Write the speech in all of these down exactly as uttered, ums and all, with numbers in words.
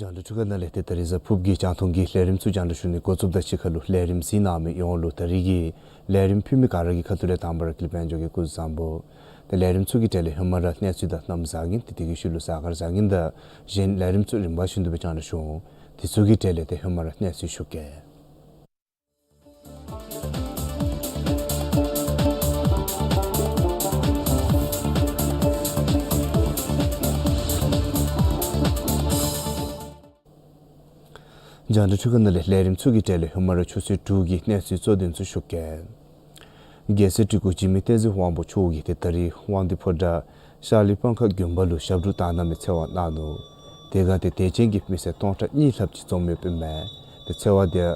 རྒྱང་བསྒྲགས་འཕྲུལ་ཁང་ནང་ལས་ཏེ་ད་རིས་གཟའ་ཕུརཔ་གི་རྒྱང་མཐོང་གི་ལས་རིམ་ཚུ་རྒྱང་བསྒྲགས་ཞུ་ནི་འགོ་བཙུགསཔ་དང་གཅིག་ཁར་ལུ་ལས་རིམ་གཟིགས་གནང་མི་ཡོངས་ལུ་ད་རིས་ཀྱི་ལས་རིམ་ཕུལ་མི་ག་ར་གི་ཁ་ཐུག་ལས་དང་པ་ར་ཀུན་ལེགས་དཔལ་འབྱོར་གྱིས་སྐུ་གཟུགས་བཟང་པོ། ཏེ་ལས་རིམ་ཚུ་གི་གྲས་ལས་ཧེ་མ་ར་གནས་ཚུལ་དང་གནམ་བཟང་ངན་ཏེ་དེ་གི་ཤུལ་ལུ་གཟའ་སྐར་བཟང་ངན་དང་གཞན་ལས་རིམ་ཚུ་རིམ་པ་བཞིན་དུ་སྦེ་རྒྱང་བསྒྲགས་ཞུ་འོང་། དེ་ཚུ་གི་གྲས་ལས་ཏེ་ཧེ་མ་ར་གནས་ཚུལ་ཞུ་གེ། རྒྱང་བསྒྲགས་འཕྲུལ་ཁང་ནང་ལས་ལས་རིམ་ཚུ་གི་གྲས་ལས་ཧེ་མ་ར་ཆུ་ཚོད་དྲུག་གི་གནས་ཚུལ་གཙོ་དོན་ཚུ་ཞུ་གེ། རྒྱལ་སྲས་སྤྲུལ་སྐུ་འཇིགས་མེད་བསྟན་འཛིན་དབང་པོ་མཆོག་གིས་ཏེ་ད་རིས་དབང་འདུས་ཕོ་བྲང་ཤར་གླིང་སྤང་ཁ་དགོན་པ་ལུ་ཞབས་དྲུང་དག་སྣང་མའི་ཚེ་དབང་གནང་ནུག། དེ་ཁར་ཏེ་དད་ཅན་གྱི་མི་སེར་སྟོང་ཕྲག་གཉིས་ལྷགཔ་ཅིག་འཛོམས་ཡོདཔ་ཨིན་མས། ཏེ་ཚེ་དབང་དེ་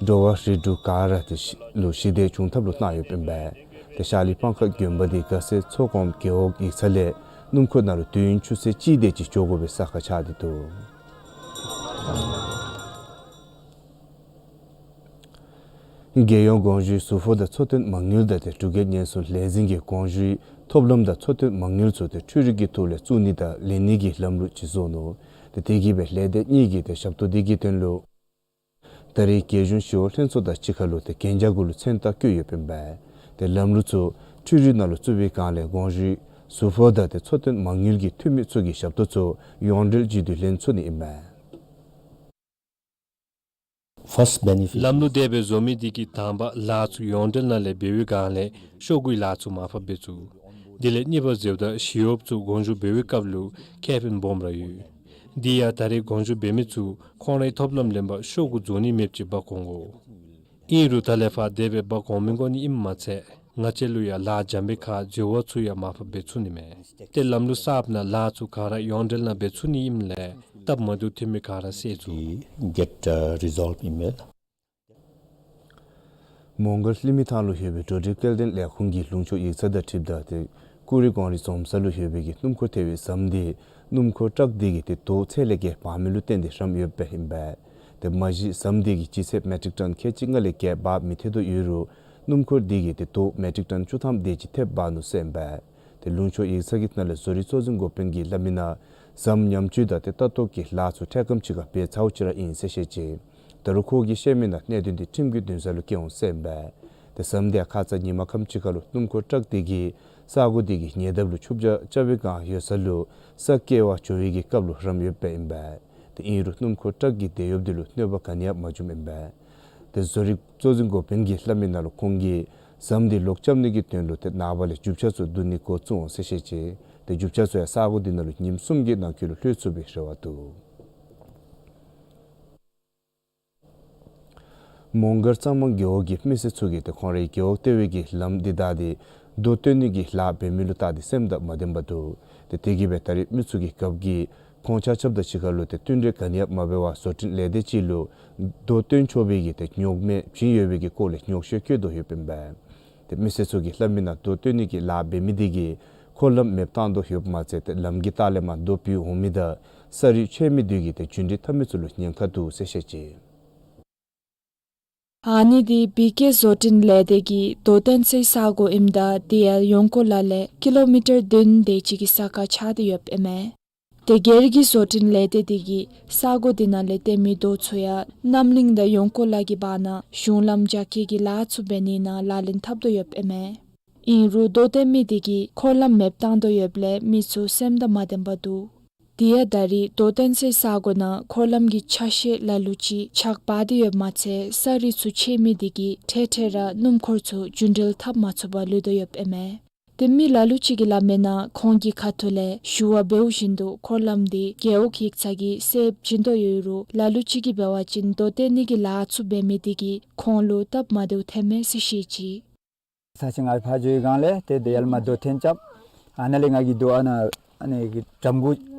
འགྲོ་བ་རིགས་དྲུག་ག་ར་དེ་ལུ་ཞི་བདེ་འབྱུང་ཐབས་ལུ་གནང་ཡོདཔ་ཨིན་མས། ཏེ་ཤར་གླིང་སྤང་ཁ་དགོན་པ་དེ་དགའ་སེང་མཚོ་སྒོམ་རྒེད་འོག་ཡིག་ཚང་ལས་སྣུམ་འཁོར་ནང་ལུ་དུས་ཡུན་ཆུ་ཚོད་གཅིག་དེ་ཅིག་འགྱོ་དགོ་པའི་ས་ཁར་ཆགས་ཏེ་འདུག། རྒྱལ་ཡོངས་གོང་ཞུའི་ཟུར་ཕོགས་དང་ཚུ་བཏོན་མ་དངུལ་དང་ཏེ་འབྲུག་རྒྱལ་ཉེན་སྲུང་ལས་འཛིན་གྱིས་གོང་ཞུའི་ཐོབ་ལམ་དང་ཚུ་བཏོན་མ་དངུལ་ཚུ་ཏེ་འཕྲུལ་རིག་གི་ཐོག་ལས་བཙུགས་ནི་དང་ལེན་ནི་གི་ལམ་ལུགས་ཅིག་བཟོ་ནུག། ཏེ་དེ་གིས་སྦེ་ལས་སྡེ་གཉིས་ཀྱིས་ཏེ་ཞབས་ཏོག་དེ་གི་དོན་ལུ་ད་རིས་རྒྱལ་གཞུང་ཞི་གཡོག་ལྷན་ཚོགས་དང་གཅིག་ཁར་ལུ་ཏེ་གན་རྒྱ་གུ་ལུ་མཚན་རྟགས་བཀོད་ཡོདཔ་ཨིན་པས། ཏེ་ལམ་ལུགས་ཚུ་འཕྲུལ་རིག་ནང་ལུ་བཙུགས་པའི་སྒང་ལས་གོང་ཞུའི་ཟུར་ཕོགས་དང་ཏེ་ཚུ་བཏོན་མ་དངུལ་གྱི་འཐུས་མི་ཚུ་གིས་ཞབས་ཏོག་ཚུ་ཡོངས་འབྲེལ་བརྒྱུད་དེ་ལེན་ཚུགས་ནི་ཨིན་པས། First benefit. ལམ་ལུགས་དེ་སྦེ་བཟོ་མི་དེ་གིས་དང་པ་ལཱ་ཚུ་ཡོངས་འབྲེལ་ནང་ལས་འབད་བའི་སྒང་ལས་ཤོག་གུའི་ལཱ་ཚུ་མར་ཕབ་འབད་ཚུགས། དེ་ལས་གཉིས་པ་ཟེརཝ་ད་ཞི་གཡོགཔ་ཚུ་གོང་ཞུ་འབད་བའི་སྐབས་ལུ་ཁེ་ཕན་སྦོམ་ར་ཡོད། དེ་ཡང་ད་རེས་གོང་ཞུ་འབད་མི་ཚུ་ཁོང་རའི་ཐོབ་ལམ་ལེན་པར་ཤོག་གུ་བཟོ་ནི་མེདཔ་ཅིག་འབག་འོང་དགོ། ཨིན་རུང་ད་ལས་ཕར་དེ་སྦེ་འབག་འོང་མི་དགོ་ནི་ཨིནམ་མ་ཚད་ང་བཅས་ལུ་ཡང་ལཱ་འཇམ་པའི་ཁར་འཛོལ་བ་ཚུ་ཡང་མར་ཕབ་འབད་ཚུགས་ནི་མས། ཏེ་ལམ་ལུགས་གསརཔ་ནང་ལཱ་ཚུ་ག་ར་ཡོངས་འབྲེལ་ནང་འབད་ཚུགས་ནི་ཨིནམ་ལས་སྟབས་མ་བདེཝ་ཐོན་མི་ག་ར་སེལ་ཚུགས། Get, uh, resolved email. མོང་སྒར་གླིང་མི་ཐང་ལུ་ཡོད་པའི་འགྲོ་འགྲུལ་སྐྱེལ་འདྲེན་ལས་ཁུངས་ཀྱི་ལུང་ཕྱོགས་ཡིག་ཚང་དང་འཁྲིལཝ་ད་ཏེ་ཀུ་རི་སྒང་རི་འཛོམས་ས་ལུ་ཡོད་པའི་གི་སྣུམ་འཁོར་ཐལ་བའི་ཟམ་དེ་སྣུམ་འཁོར་ཊཱག་དེ་གིས་ཏེ་རྡོ་ཚད་ལས་བརྒལ་འབག་མི་ལུ་བརྟེན་ཏེ་རམ་ཡོདཔ་ཨིན་པས། ཏེ་མ་གཞི་ཟམ་དེ་གི་ལྗིད་ཚད་མེ་ཊིག་ཊོན་ཁལ་གཅིག་ལྔ་ལས་བརྒལ་འབག་མི་ཐེག་དོ་ཡོད་རུང་སྣུམ་འཁོར་དེ་གིས་ཏེ་རྡོ་མེ་ཊིག་ཊོན་བཅུ་ཐམ་དེ་ཅིག་ཐེབས་འབག་ནུག་ཟེར་ཨིན་པས། ཏེ་ལུང་ཕྱོགས་ཡིག་ཚང་གི་ནང་ལས་བཟོ་རིག་གཙོ་འཛིན་འགོ་དཔོན་གྱིས་སླབ་མི་ནང་ཟམ་ཉམས་བཅོས་དང་ཏེ་ལྟ་རྟོག་གི་ལཱ་ཚུ་འཕྲལ་ཁམས་ཅིག་ཁར་འབད་ཚརཝ་ཅིག་ར་ཨིན་ཟེར་བཤད་ཅི། ད་རུང་ཁོ་གིས་བཤད་མི་ནང་གནད་དོན་དེ་ཁྲིམས་ཀྱི་འདུན་ས་ལུ་བསྐྱལ་འོང་ཟེར་ཨིན་པས། ཏེ་ཟམ་དེ་ཁ་ཙ་ཉིན་མ་ཁམས་ཅིག་ཁར་ལུ་སྣུམ་འཁོར་ཊཱག་དེ་གིས་ས་གོ་དེ་གི་ཉེ་འདབས་ལུ་ཆུ་བྱ་རྐྱབ་པའི་སྒང་ཡོད་ས་ལུ་ས་བཀལ་བར་འགྱོ་བའི་གི་སྐབས་ལུ་རམ་ཡོདཔ་ཨིན་པས། ཏེ་ཨིན་རུང་སྣུམ་འཁོར་ཊཱག་གི་དེད་གཡོགཔ་དེ་ལུ་གནོད་པ་ག་ནི་ཡང་མ་བྱུངམ་ཨིན་པས། ཏེ་བཟོ་རིག་གཙོ་འཛིན་འགོ་དཔོན་གྱིས་སླབ་མི་ནང་ལུ་ཁོང་གིས་ཟམ་དེ་ལོག་རྐྱབ་ནི་གི་དོན་ལུ་ཏེ་ནངས་པ་ལས་རྒྱུ་ཆ་ཚུ་བསྡུ་ནི་འགོ་བཙུགས་འོང་ཟེར་བཤད་ཅི། ཏེ་རྒྱུ་ཆ་ཚུ་ཡང་ས་གོ་དེ་ནང་ལུ་ཉིནམ་གསུམ་གྱི་ནང་འཁོད་ལུ་ལྷོད་ཚུགས་པའི་རེ་བ་འདུག། མོང་སྒར་གཙང་མ་རྒེད་འོག་གི་མི་སེར་ཚུ་གིས་ཏེ་ཁོང་རའི་རྒེད་འོག་ལྟེ་བའི་གི་ལམ་འདི་བདའ་སྟེ་རྡོ་བཏོན་ནི་གི་ལཱ་འབད་མི་ལུ་བལྟ་སྟེ་སེམས་དང་མ་ལྡན་པར་འདུག། ཏེ་དེ་གིས་སྦེ་ད་རིས་མི་ཚུ་གིས་རྒཔོ་གིས་ཁོང་ཆ་ཁྱབ་དང་གཅིག་ཁར་ལུ་ཏེ་བསྟུན་གྲོས་ག་ནི་ཡང་མ་འབད་བར་བཟོ་སྐྲུན་ལས་སྡེ་ཅིག་ལུ་རྡོ་བཏོན་ཆོག་པའི་གི་ཏེ་རྙོག་མེད་བྱིན་ཡོད་པའི་གི་སྐོར་ལས་རྙོག་བཤད་བཀོད་དོ་ཡོདཔ་ཨིན་པས། ཏེ་མི་སེར་ཚུ་གིས་སླབ་མི་ནང་རྡོ་བཏོན་ནི་གི་ལཱ་འབད་མི་དེ་གིས་འཁོར་ལམ་མེདཔ་བཏང་དོ་ཡོདཔ་མ་ཚད་ཏེ་ལམ་གྱི་ལྟག་ལས་མར་རྡོ་ཕུད་འོང་མི་དང་ས་རུད་ཆད་མི་དེ་གིས་ཏེ་རྒྱུན་འགྲུལ་འཐབ་མི་ཚུ་ལུ་ཉེན་ཁ་འདུག་ཟེར་བཤད་ཅི། ཨ་ནི་དེ་བི་ཀེ་བཟོ་སྐྲུན་ལས་སྡེ་གི་རྡོ་བཏོན་སའི་ས་གོ་ཨིནམ་ད་དེ་ཡང་ཡོང་སྒོ་ལས་ཀི་ལོ་མི་ཊར་བདུན་དེ་ཅིག་གི་ས་ཁར་ཆགས་ཏེ་ཡོདཔ་ཨིན་མས། ཏེ་སྒེར་གྱི་བཟོ་སྐྲུན་ལས་སྡེ་དེ་གིས་ས་གོ་དེ་ནང་ལས་བཏོན་མི་རྡོ་ཚུ་ཡང་རྣམ་གླིང་དང་ཡོང་སྒོ་ལས་ཀྱི་བར་ན་གཞུང་ལམ་རྒྱ་སྐྱེད་ཀྱི་ལཱ་ཚུ་འབད་ནི་ནང་ལག་ལེན་འཐབ་དོ་ཡོདཔ་ཨིན་མས། ཨིན་རུང་རྡོ་བཏོན་མི་དེ་གིས་འཁོར་ལམ་མེདཔ་བཏང་དོ་ཡོདཔ་ལས་མི་ཚུ་སེམས་དང་མ་ལྡན་པར་འདུག། དེ་ཡང་ད་རིས་རྡོ་བཏོན་སའི་ས་གོ་ནང་འཁོར་ལམ་གྱི་ཆ་ཤས་ལ་ལུ་ཅིག་ཆག་འབག་སྟེ་ཡོདཔ་མ་ཚད་ས་རུད་ཚུ་ཆད་མི་དེ་གིས་འཕྲལ་འཕྲལ་ར་སྣུམ་འཁོར་ཚུ་རྒྱུན་འགྲུལ་འཐབ་མ་ཚུགས་པར་ལུས་དོ་ཡོདཔ་ཨིན་མས། ཏེ་མི་ལ་ལུ་ཅིག་གིས་སླབ་མི་ནང་ཁོང་གི་ཁ་ཐུག་ལས་ཞུ་བ་འབདཝ་བཞིན་དུ་འཁོར་ལམ་དེ་རྒེད་འོག་ཡིག་ཚང་གིས་སེལ་བྱིན་དོ་ཡོད་རུང་ལ་ལུ་ཅིག་གིས་འབད་བ་ཅིན་རྡོ་བཏོན་ནི་གི་ལཱ་ཚུ་འབད་མི་དེ་གིས་ཁོང་ལུ་སྟབས་མ་བདེཝ་ཐོནམ་མས་ཟེར་བཤད་ཅི། ས་ཆེན་ང་ཕར་འགྱོ་བའི་སྒང་ལས་ཏེ་དེ་ཡར་ལས་མར་རྡོ་འཐེན་རྐྱབ། ཨ་ནཱ་ལས་ང་གི་རྡོ་ཨ་ནཱ་ཨ་ནི་གི་འགྲམ་གུ་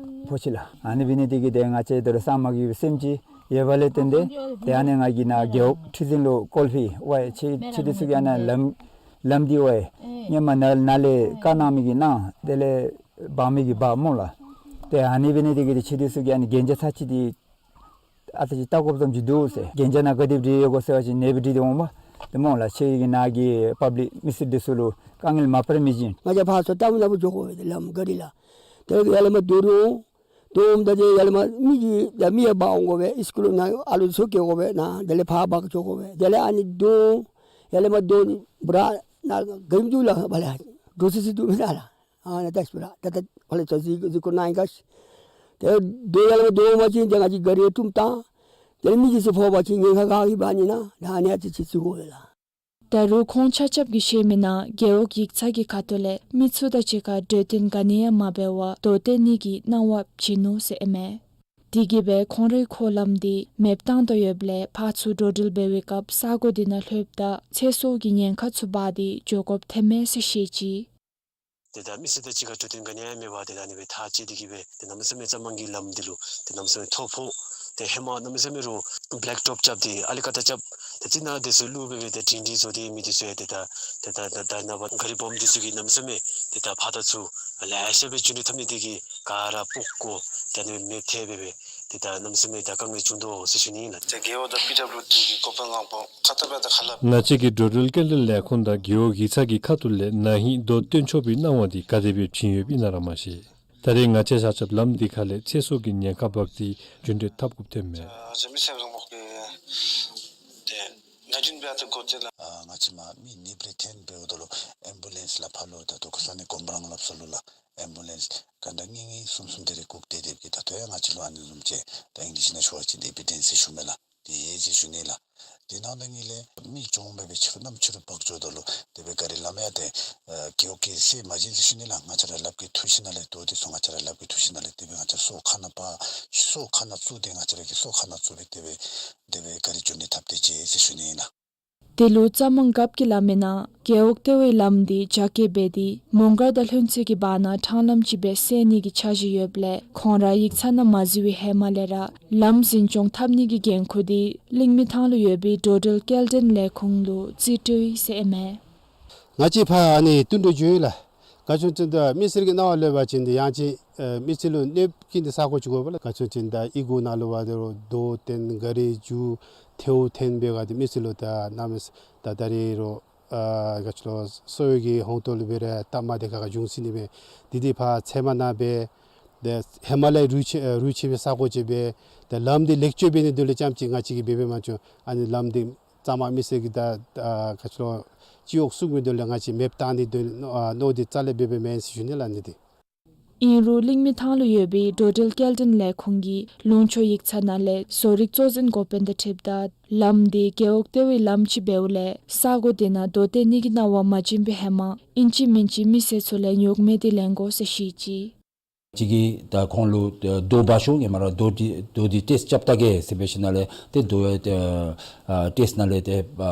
ཕོག་ཅི་ལགས། ཨ་ནི་འབད་ནི་དེ་གིས་ཏེ་ང་བཅས་དོ་རུང་གཙང་མ་གི་སེམས་ཅིག་ཡོད་པ་ལས་བརྟེན་ཏེ་ཏེ་ཨ་ནི་ང་གིས་ནཱ་རྒེད་འོག་ཁྲི་འཛིན་ལུ་བཀོད་པའི་ཝའི་ཁྱེད་ཁྱེད་དེ་ཚུ་གིས་ཨ་ནཱ་ལམ་ལམ་འདི་ཝའི་སྔོན་མ་ནཱ་ནཱ་ལས་བཀག་གནང་མི་གི་གནང་དེ་ལས་འབག་མི་གིས་འབག་སྨོ་ལགས། ཏེ་ཨ་ནི་འབད་ནི་དེ་གིས་ཏེ་ཁྱེད་དེ་ཚུ་གིས་ཨ་ནི་གན་རྒྱ་ཚར་གཅིག་དེ་ཨ་ཙི་ཅིག་བལྟ་དགོཔ་བཟུམ་ཅིག་འདུག་ཟེར། གན་རྒྱ་ནང་ག་དེ་སྦེ་བྲིས་ཡོད་གོ་ཟེར་བ་ཅིན་ནེ་སྦེ་བྲིས་ཏེ་འོང་པ་ཏེ་སྨོ་ལགས། ཁྱེད་ཀྱིས་ནཱ་གི་པབ་ལིཀ་མི་སེར་དེ་ཚུ་ལུ་དཀའ་ངལ་མ་འཕར་མི་བཞིན། ང་བཅས་ཕར་ཚུར་ལྟ་བུ་ནང་འགྱོ་དགོ་པས་ལམ་ག་རི་ལགས། དེ་ཡར་ལས་མར་རྡོ་རུང་ དོང་ད་དེ་ཡར་ལས་མར་མི་གིས་ད་མི་ཡང་འབག་འོང་དགོ་པས། སི་ཀུལ་ནང་ཨ་ལུ་ཚུ་སྐྱེལ་དགོ་པས། ནཱ་དེ་ལས་ཕར་འབག་འགྱོ་དགོ་པས། དེ་ལས་ཨ་ནི་དོང་ཡར་ལས་མར་དོང་ནི་བུ་ར་ནཱ་ག་ཨིནམ་འདུག་ལགས། ཕར་ལས་འགྲོ་སི་སི་འདུག་མེན་ན་ལགས། ཨ་ནཱ་ད་སྤུ་ར་ད་ད་ཕར་ལས་ཚུར་གཟིགས་གཟིགས་སྐོར་གནང་ཡི་ག་ཤིག། དེ་དོང་ཡར་ལས་མར་དོང་འབག་པ་ཅིན་དེ་ང་བཅས་ག་རི་བཏུམ་བཏང་། དེ་ལས་མི་གིས་ཚུར་འཕོ་བ་ཅིན་ཉེན་ཁ་ག་གིས་འབག་ནི་ན། ད་ཨ་ནི་ཨ་ཙི་ཅིག་གཟིགས་དགོ་པས་ལགས། ད་རུང་ཁོང་ཆ་ཁྱབ་ཀྱིས་བཤད་མི་ནང་རྒེད་འོག་ཡིག་ཚང་གི་ཁ་ཐུག་ལས་མི་ཚུ་དང་གཅིག་ཁར་གྲོས་བསྟུན་ག་ནི་ཡང་མ་འབད་བར་རྡོ་བཏོན་ནི་གི་གནང་བ་བྱིན་ནུག་ཟེར་ཨིན་མས། དེ་གིས་སྦེ་ཁོང་རའི་འཁོར་ལམ་འདི་མེདཔ་བཏང་དོ་ཡོདཔ་ལས་ཕར་ཚུར་འགྲོ་འགྲུལ་འབད་བའི་སྐབས་ས་གོ་འདི་ནང་ལྷོདཔ་ད་ཚེ་སྲོག་གི་ཉེན་ཁ་ཚུ་འབག་སྟེ་འགྱོ་དགོཔ་ཐོནམ་མས་ཟེར་བཤད་ཅི། ཏེ་ད་མི་སེར་དང་གཅིག་ཁར་གྲོས་བསྟུན་ག་ནི་ཡང་མེད་པར་ཏེ་ད་ཨ་ནི་སྦེ་ཐག་བཅད་དེ་གིས་སྦེ་ཏེ་གནམ་མེད་ས་མེད་རྩྭ་མང་གི་ལམ་འདི་ལུ་ཏེ་གནམ་མེད་ས་མེད་ཐོ་ཕོག། ཏེ་ཧེ་མ་གནམ་མེད་ས་མེད་རུང་བེ་ལེག་ཊོཔ་རྐྱབ་སྟེ་ཨ་ལི་ཀ་ཏ་རྐྱབ། ཏེ་ཅིག་ནཱ་དེ་ཚུ་བླུགས་སྦེ་སྦེ་ཏེ་སྒྲིང་སྒྲི་བཟོ་སྟེ་མི་འདི་ཚུ་ཡང་ཏེ་ད་ཏེ་ད་ད་ད་ནངས་པ་ག་རི་སྦོམ་འདི་ཚུ་གིས་གནམ་མེད་ས་མེད་ཏེ་ད་ཕར་དང་ཚུར་ལེ་ཤ་སྦེ་རྒྱུན་འགྲུལ་འཐབ་ནི་དེ་གིས་ག་ར་སྤུབ་དགོ། ཏེ་ཨ་ནི་མེདཔ་ཐལ་སྦེ་སྦེ་ཏེ་ད་གནམ་མེད་ས་མེད་ད་དཀའ་ངལ་བྱུང་དོ་ཟེར་ཞུ་ནི་ཨིན་ལགས། ཏེ་རྒེད་འོག་དང་པི་ཌབ་ལུ་ཌི་གི་འགོ་དཔོན་ལྷན་པ་ཁ་ཐུག་སྦེ་ད་ཁ་སླབ། ང་བཅས་ཀྱི་འགྲོ་འགྲུལ་སྐྱེལ་འདྲེན་ལས་ཁུངས་དང་རྒེད་འོག་ཡིག་ཚང་གི་ཁ་ཐུག་ལས་ན་ཧིང་རྡོ་བཏོན་ཆོག་པའི་གནང་བ་འདི་ག་དེ་སྦེ་བྱིན་ཡོདཔ་ཨིན་ན་ར་མ་ཤེས། ད་རེས་ང་བཅས་ཆ་ཁྱབ་ལམ་འདི་ཁ་ལས་ཚེ་སྲོག་གི་ཉེན་ཁ་འབག་སྟེ་རྒྱུན་འགྲུལ་འཐབ་དགོཔ་ཐོནམ་མས། ཨ་ང་བཅས་མི་སེར་རོགས་པ་གིས་ཏེ་ན་རྒྱུན་འབད་དེ་འགོ་སྟེ་ལགས། ཨ་ང་བཅས་མ་མི་ནདཔ་ལས་ཐོན་འབདཝ་ད་ལུ་ཨེམ་བུ་ལེནསི་ལགས་ཕར་ལུ་ད་ལྟོ་ཁ་ས་ནི་གོམ་རང་སླབ་ས་ལུ་ལགས་ཨེམ་བུ་ལེནསི་ག་འདྲ་གཉིས་གཉིས་གསུམ་གསུམ་དེ་རེ་སྒུག་སྟེ་སྡོདཔ་གི། ད་ལྟོ་ཡང་ང་བཅས་ལུ་ཨ་ནི་བཟུམ་ཅིག་ད་ཨིང་ལིཤ་ནང་ཞུ་བ་ཅིན་ཨེ་བི་ཌེནསི་ཟེར་ཞུ་མས་ལགས། དེ་ཡང་ཟེར་ཞུ་ནི་ལགས། དེ་ནང་དོན་གཉིས་ལས་མི་གྱོངམ་སྦེ་སྦེ་ཕྱི་རུ་གནམ་ཕྱི་རུ་འབག་འགྱོཝ་ད་ལུ་དེ་སྦེ་ག་རི་ལམ་ཡང་ཏེ་ཨ་རྒེད་འོག་གིས་སེལ་མ་བྱིན་ཟེར་ཞུ་ནི་ལགས། ང་བཅས་ར་ལགཔ་གིས་འཐུ་ཞིནམ་ལས་རྡོ་འདི་ཚུ་ང་བཅས་ར་ལགཔ་གིས་འཐུ་ཞིནམ་ལས་དེ་སྦེ་ང་བཅས་སོ་ཁ་ནང་འབག་སོ་ཁ་ནང་བཙུགས་ཏེ་ང་བཅས་ར་གི་སོ་ཁ་ནང་བཙུགས་སྦེ་དེ་སྦེ་དེ་སྦེ་ག་རི་རྒྱུན་འགྲུལ་འཐབ་སྟེ་བྱོན་ཟེར་ཞུ་ནི་ཨིན་ལགས། དེ་ལུ་རྩྭ་མང་རྒཔོ་གིས་སླབ་མི་ནང་རྒེད་འོག་ལྟེ་བའི་ལམ་འདི་རྒྱ་བསྐྱེད་འབད་དེ་མོང་སྒར་དང་ལྷུན་རྩེ་གི་བར་ན་ཕྲང་ལམ་ཅིག་སྦེ་སེལ་ནི་གི་འཆར་གཞི་ཡོདཔ་ལས་ཁོང་ར་ཡིག་ཚང་ནང་མ་གཟིགས་པའི་ཧེ་མ་ལས་ར་ལམ་འཛིན་སྐྱོང་འཐབ་ནི་གི་འགན་ཁུར་འདི་གླིང་མི་ཐང་ལུ་ཡོད་པའི་འགྲོ་འགྲུལ་སྐྱེལ་འདྲེན་ལས་ཁུངས་ལུ་རྩིས་སྤྲོད་ཡི་ཟེར་ཨིན་མས། ང་བཅས་ཕར་ཨ་ནི་ཏིལ་འབྲུག་བྱོན་ཡི་ལགས། ག་ཅི་སྨོ་ཟེར་བ་ཅིན་ད་མི་སེར་གྱི་རྣམ་པ་ལུ་འབད་བ་ཅིན་ད་ཡང་ཅིན་ཨེ་མི་སེར་ལུ་གནོདཔ་བཀལ་ནི་ས་གོ་ཅིག་དགོ་པས་ལགས། ག་ཅི་སྨོ་ཟེར་བ་ཅིན་ད་ཡི་གུ་ནང་ལུ་འབདཝ་ད་རྡོ་བཏོན་ག་རི་རྒྱུག་ཐལཝ་འཐེན་འབད་ག་དེ་མི་སེར་ལུ་ད་གནམ་མེད་ས་ད་ད་རེས་རོགས་ཨ་ག་ཅི་ལོ་གསོ་བའི་གི་ཧོང་ཏོ་ལུ་འབད་རུང་སྟབས་མ་བདེ་ཁག་ཁ་འབྱུང་སྲིད་ནི་མས། དེ་དེ་ཕར་ཚལ་མ་ནང་འབད་དེ་ཧེ་མ་ལས་རུས་ཆད་རུས་ཆད་པའི་ས་གོ་ཅིག་འབད་དེ་ལམ་འདི་ལེགས་བཅོས་འབད་ནིའི་དོན་ལས་རྐྱངམ་ཅིག་ང་བཅས་ཀྱིས་འབད་འབདཝ་མ་ཚུགས། ཨ་ནི་ལམ་འདི་རྩྭ་མང་མི་སེར་གྱི་ད་ཨ་ག་ཅི་ལོ་སྤྱི་འོག་སྲུང་མིའི་དོན་ལས་ང་བཅས་མེདཔ་བཏང་ནིའི་དོན་ཨ་མནོ་སྟེ་རྩ་ལས་འབད་འབདཝ་མེན་ཟེར་ཞུ་ནི་ལགས། ཨ་ནི་འདི་ཨིན་རུང་གླིང་མི་ཐང་ལུ་ཡོད་པའི་འགྲོ་འགྲུལ་སྐྱེལ་འདྲེན་ལས་ཁུངས་ཀྱི་ལུང་ཕྱོགས་ཡིག་ཚང་ནང་ལས་བཟོ་རིག་གཙོ་འཛིན་འགོ་དཔོན་དང་འཁྲིལཝ་ད་ལམ་འདི་རྒེད་འོག་ལྟེ་བའི་ལམ་ཅིག་འབདཝ་ལས་ས་གོ་དེ་ནང་རྡོ་བཏོན་ནི་གི་གནང་བ་མ་བྱིན་པའི་ཧེ་མ་ཨིན་ཅི་མིན་ཅི་མི་སེར་ཚུ་ལས་རྙོག་མེད་འདི་ལེན་དགོ་ཟེར་བཤད་ཅི། ཅིག་གིས་ད་ཁོང་ལུ་རྡོ་འབག་ཤོག་ངེ་མ་ར་རྡོ་འདི་རྡོ་འདི་ཊེསཊ་རྐྱབ་བལྟ་གེ་ཟེར་འབད་ཞིནམ་ལས་ཏེ་རྡོ་ཡང་ཨ་ཊེསཊ་ནང་ལས་ཏེ་ཨ་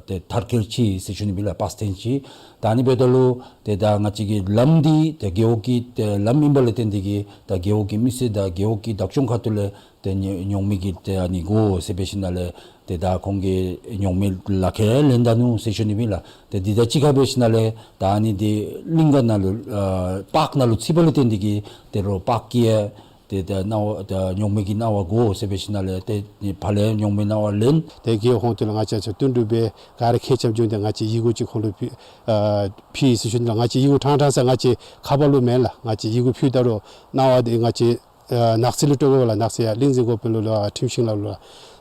ཏེ་མཐར་འཁྱོལ་ཅི་ཟེར་ཞུ་ནི་མས་ལགས། པཱསི་ཐོན་ཅི། ད་ཨ་ནི་འབདཝ་ད་ལུ་ཏེ་ད་ང་བཅས་ཀྱི་ལམ་འདི་ཏེ་རྒེད་འོག་གི་ཏེ་ལམ་ཨིན་པ་ལས་བརྟེན་ཏེ་གིས་ད་རྒེད་འོག་གི་མི་སེར་དང་རྒེད་འོག་གི་བདག་སྐྱོང་ཁ་ཐུག་ལས་ཏེ་རྙོག་རྙོག་མེད་ཀྱི་ཏེ་ཨ་ནི་དགོ་ཟེར་འབད་ཞིནམ་ལས་ཏེ་ད་ཁོང་གིས་རྙོག་མེད་ལག་ཁྱེར་ལེན་ད་ནུག་ཟེར་ཞུ་ནི་མས་ལགས། ཏེ་འདི་དང་གཅིག་ཁར་འབད་ཞིནམ་ལས་ད་ཨ་ནི་འདི་གླིང་ག་ནང་ལུ་ཨ་པཱརཀ་ནང་ལུ་ཚུད་པ་ལས་བརྟེན་ཏེ་གིས་ཏེ་རོགས་པཱརཀ་གི་ཡང་ཏེ་ད་གནང་བ་ད་རྙོག་མེད་ཀྱི་གནང་བ་དགོ་ཟེར་འབད་ཞིནམ་ལས་ཏེ་ཕར་ལས་རྙོག་མེད་གནང་བ་ལེན། ཏེ་རྒེད་འོག་ཧོང་ཏོ་ལུ་ང་བཅས་ཆ་བསྟུན་གྲོས་འབད་ག་ར་ཁྱད་ཆབ་བྱུང་སྟེ་ང་བཅས་ཡི་གུ་ཅིག་ཁོང་ལུ་ཕུལ་ཨ་ཕུལ་ཟེར་ཞུ་ནི་ལགས། ང་བཅས་ཡི་གུ་ཕྲང་ཕྲང་ཟེར་ང་བཅས་ཁ་པར་ལུ་མེན་ལགས། ང་བཅས་ཡི་གུ་ཕུལཝ་ད་རོགས་གནང་བ་འདི་ང་བཅས་ཨ་ནགས་ཚལ་ལུ་སྤྲོད་དགོ་པས་ལགས། ནགས་ཚལ་ཡར་གླིང་འཛིན་འགོ་དཔོན་ལུ་ལུ་ཨ་ཁྲིམས་ཤིང་ལགས་ལུ་ལགས།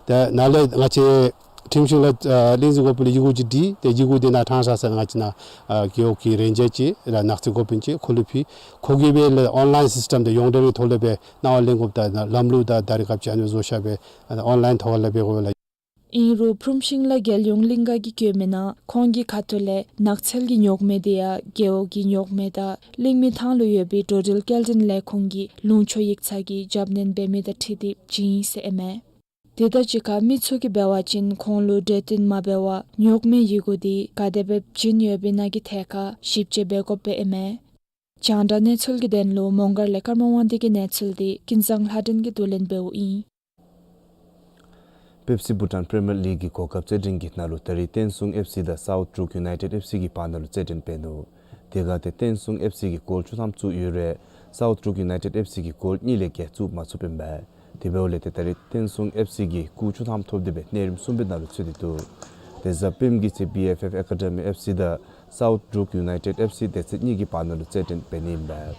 ཏེ་ནཱ་ལས་ང་བཅས་ཁྲིམས་ཤིང་ལགས་ཨ་གླིང་འཛིན་འགོ་དཔོན་ལུ་ཡི་གུ་ཅིག་བྲིས། ཏེ་ཡི་གུ་འདི་ནཱ་ཕྲང་ཕྲང་ཟེར་ང་བཅས་ནཱ་ཨ་རྒེད་འོག་གི་རེན་ཇར་ཅིག་ར་ནགས་ཚལ་འགོ་དཔོན་ཅིག་ཁོ་ལུ་ཕུལ། ཁོ་གིས་འབད་ལགས་ཨོན་ལའིན་སིསི་ཊེམ་དང་ཡོངས་འབྲེལ་གྱི་ཐོག་ལས་འབད་གནང་བ་ལེན་དགོཔ་ད་ལམ་ལུགས་དང་ད་རེས་སྐབས་ཅིག་ཨ་ནི་བཟོ་བཞག་སྦེ་ཨ་ནི་ཨོན་ལའིན་ཐོག་ལས་འབད་དགོ་པས་ལགས། ཨིན་རུང་ཕུརམ་ཤིང་ལ་རྒྱལ་ཡོངས་གླིང་ག་གིས་བཀོད་མི་ནང་ཁོང་གི་ཁ་ཐུག་ལས་ནགས་ཚལ་གྱི་རྙོག་མེད་དེ་ཡང་རྒེད་འོག་གི་རྙོག་མེད་དང་གླིང་མི་ཐང་ལུ་ཡོད་པའི་འགྲོ་འགྲུལ་སྐྱེལ་འདྲེན་ལས་ཁུངས་ཀྱི་ལུང་ཕྱོགས་ཡིག་ཚང་གིས་རྒྱབ་སྣོན་འབད་མི་དང་འཁྲིལ་ཏེ་བྱིན་ཡི་ཟེར་ཨིན་མས། དེ་དང་གཅིག་ཁར་མི་ཚུ་གིས་འབད་བ་ཅིན་ཁོང་ལུ་གྲོས་བསྟུན་མ་འབད་བར་རྙོག་མེད་ཡི་གུ་འདི་ག་དེ་སྦེ་བྱིན་ཡོདཔ་ཨིན་ན་གི་ཐད་ཁར་ཞིབ་དཔྱད་འབད་དགོཔ་སྦེ་ཨིན་མས། རྒྱང་བསྒྲགས་གནས་ཚུལ་གྱི་དོན་ལུ་མོང་སྒར་ལས་ཀརྨ་དབང་འདུས་ཀྱི་གནས་ཚུལ་འདི་ཀུན་བཟང་ལྷ་སྒྲོན་གྱིས་བསྡུ་ལེན་འབདཝ་ཨིན། པེབ་སི་བྷུ་ཊཱན་པི་རི་མི་ཡར་ལིག་གི་གོ་སྐབས་རྩེད་འགྲན་གྱི་ནང་ལུ་ད་རིས་བསྟན་སྲུང་ཨེཕ་སི་དང་སའུཐ་འབྲུག་ཡུ་ནའི་ཊེཌ་ཨེཕ་སི་གི་བར་ན་ལུ་རྩེད་འགྲན་འབད་ནུག། དེ་ཁར་ཏེ་བསྟན་སྲུང་ཨེཕ་སི་གིས་གོལ་བཅུ་ཐམ་བཙུགས་ཡོད་རུང་སའུཐ་འབྲུག་ཡུ་ནའི་ཊེཌ་ཨེཕ་སི་གིས་གོལ་གཉིས་ལས་བརྒལ་བཙུགས་མ་ཚུགས་པས། དེ་འབདཝ་ལས་ཏེ་ད་རིས་བསྟན་སྲུང་ཨེཕ་སི་གིས་སྐུགས་བཅུ་ཐམ་ཐོབ་སྟེ་སྦེ་གནས་རིམ་གསུམ་པའི་ནང་ལུ་ཚུད་དེ་འདུག། ཏེ་གཟའ་སྤེནམ་གྱི་ཚེ་བི་ཨེཕ་ཨེཕ་ཨེ་ཀ་ཌེ་མི་ཨེཕ་སི་དང་སའུཐ་འབྲུག་ཡུ་ནའི་ཊེཌ་ཨེཕ་སི་སྡེ་ཚན་གཉིས་ཀྱི་བར་ན་ལུ་རྩེད་འགྲན་འབད་ནི་ཨིན་པས།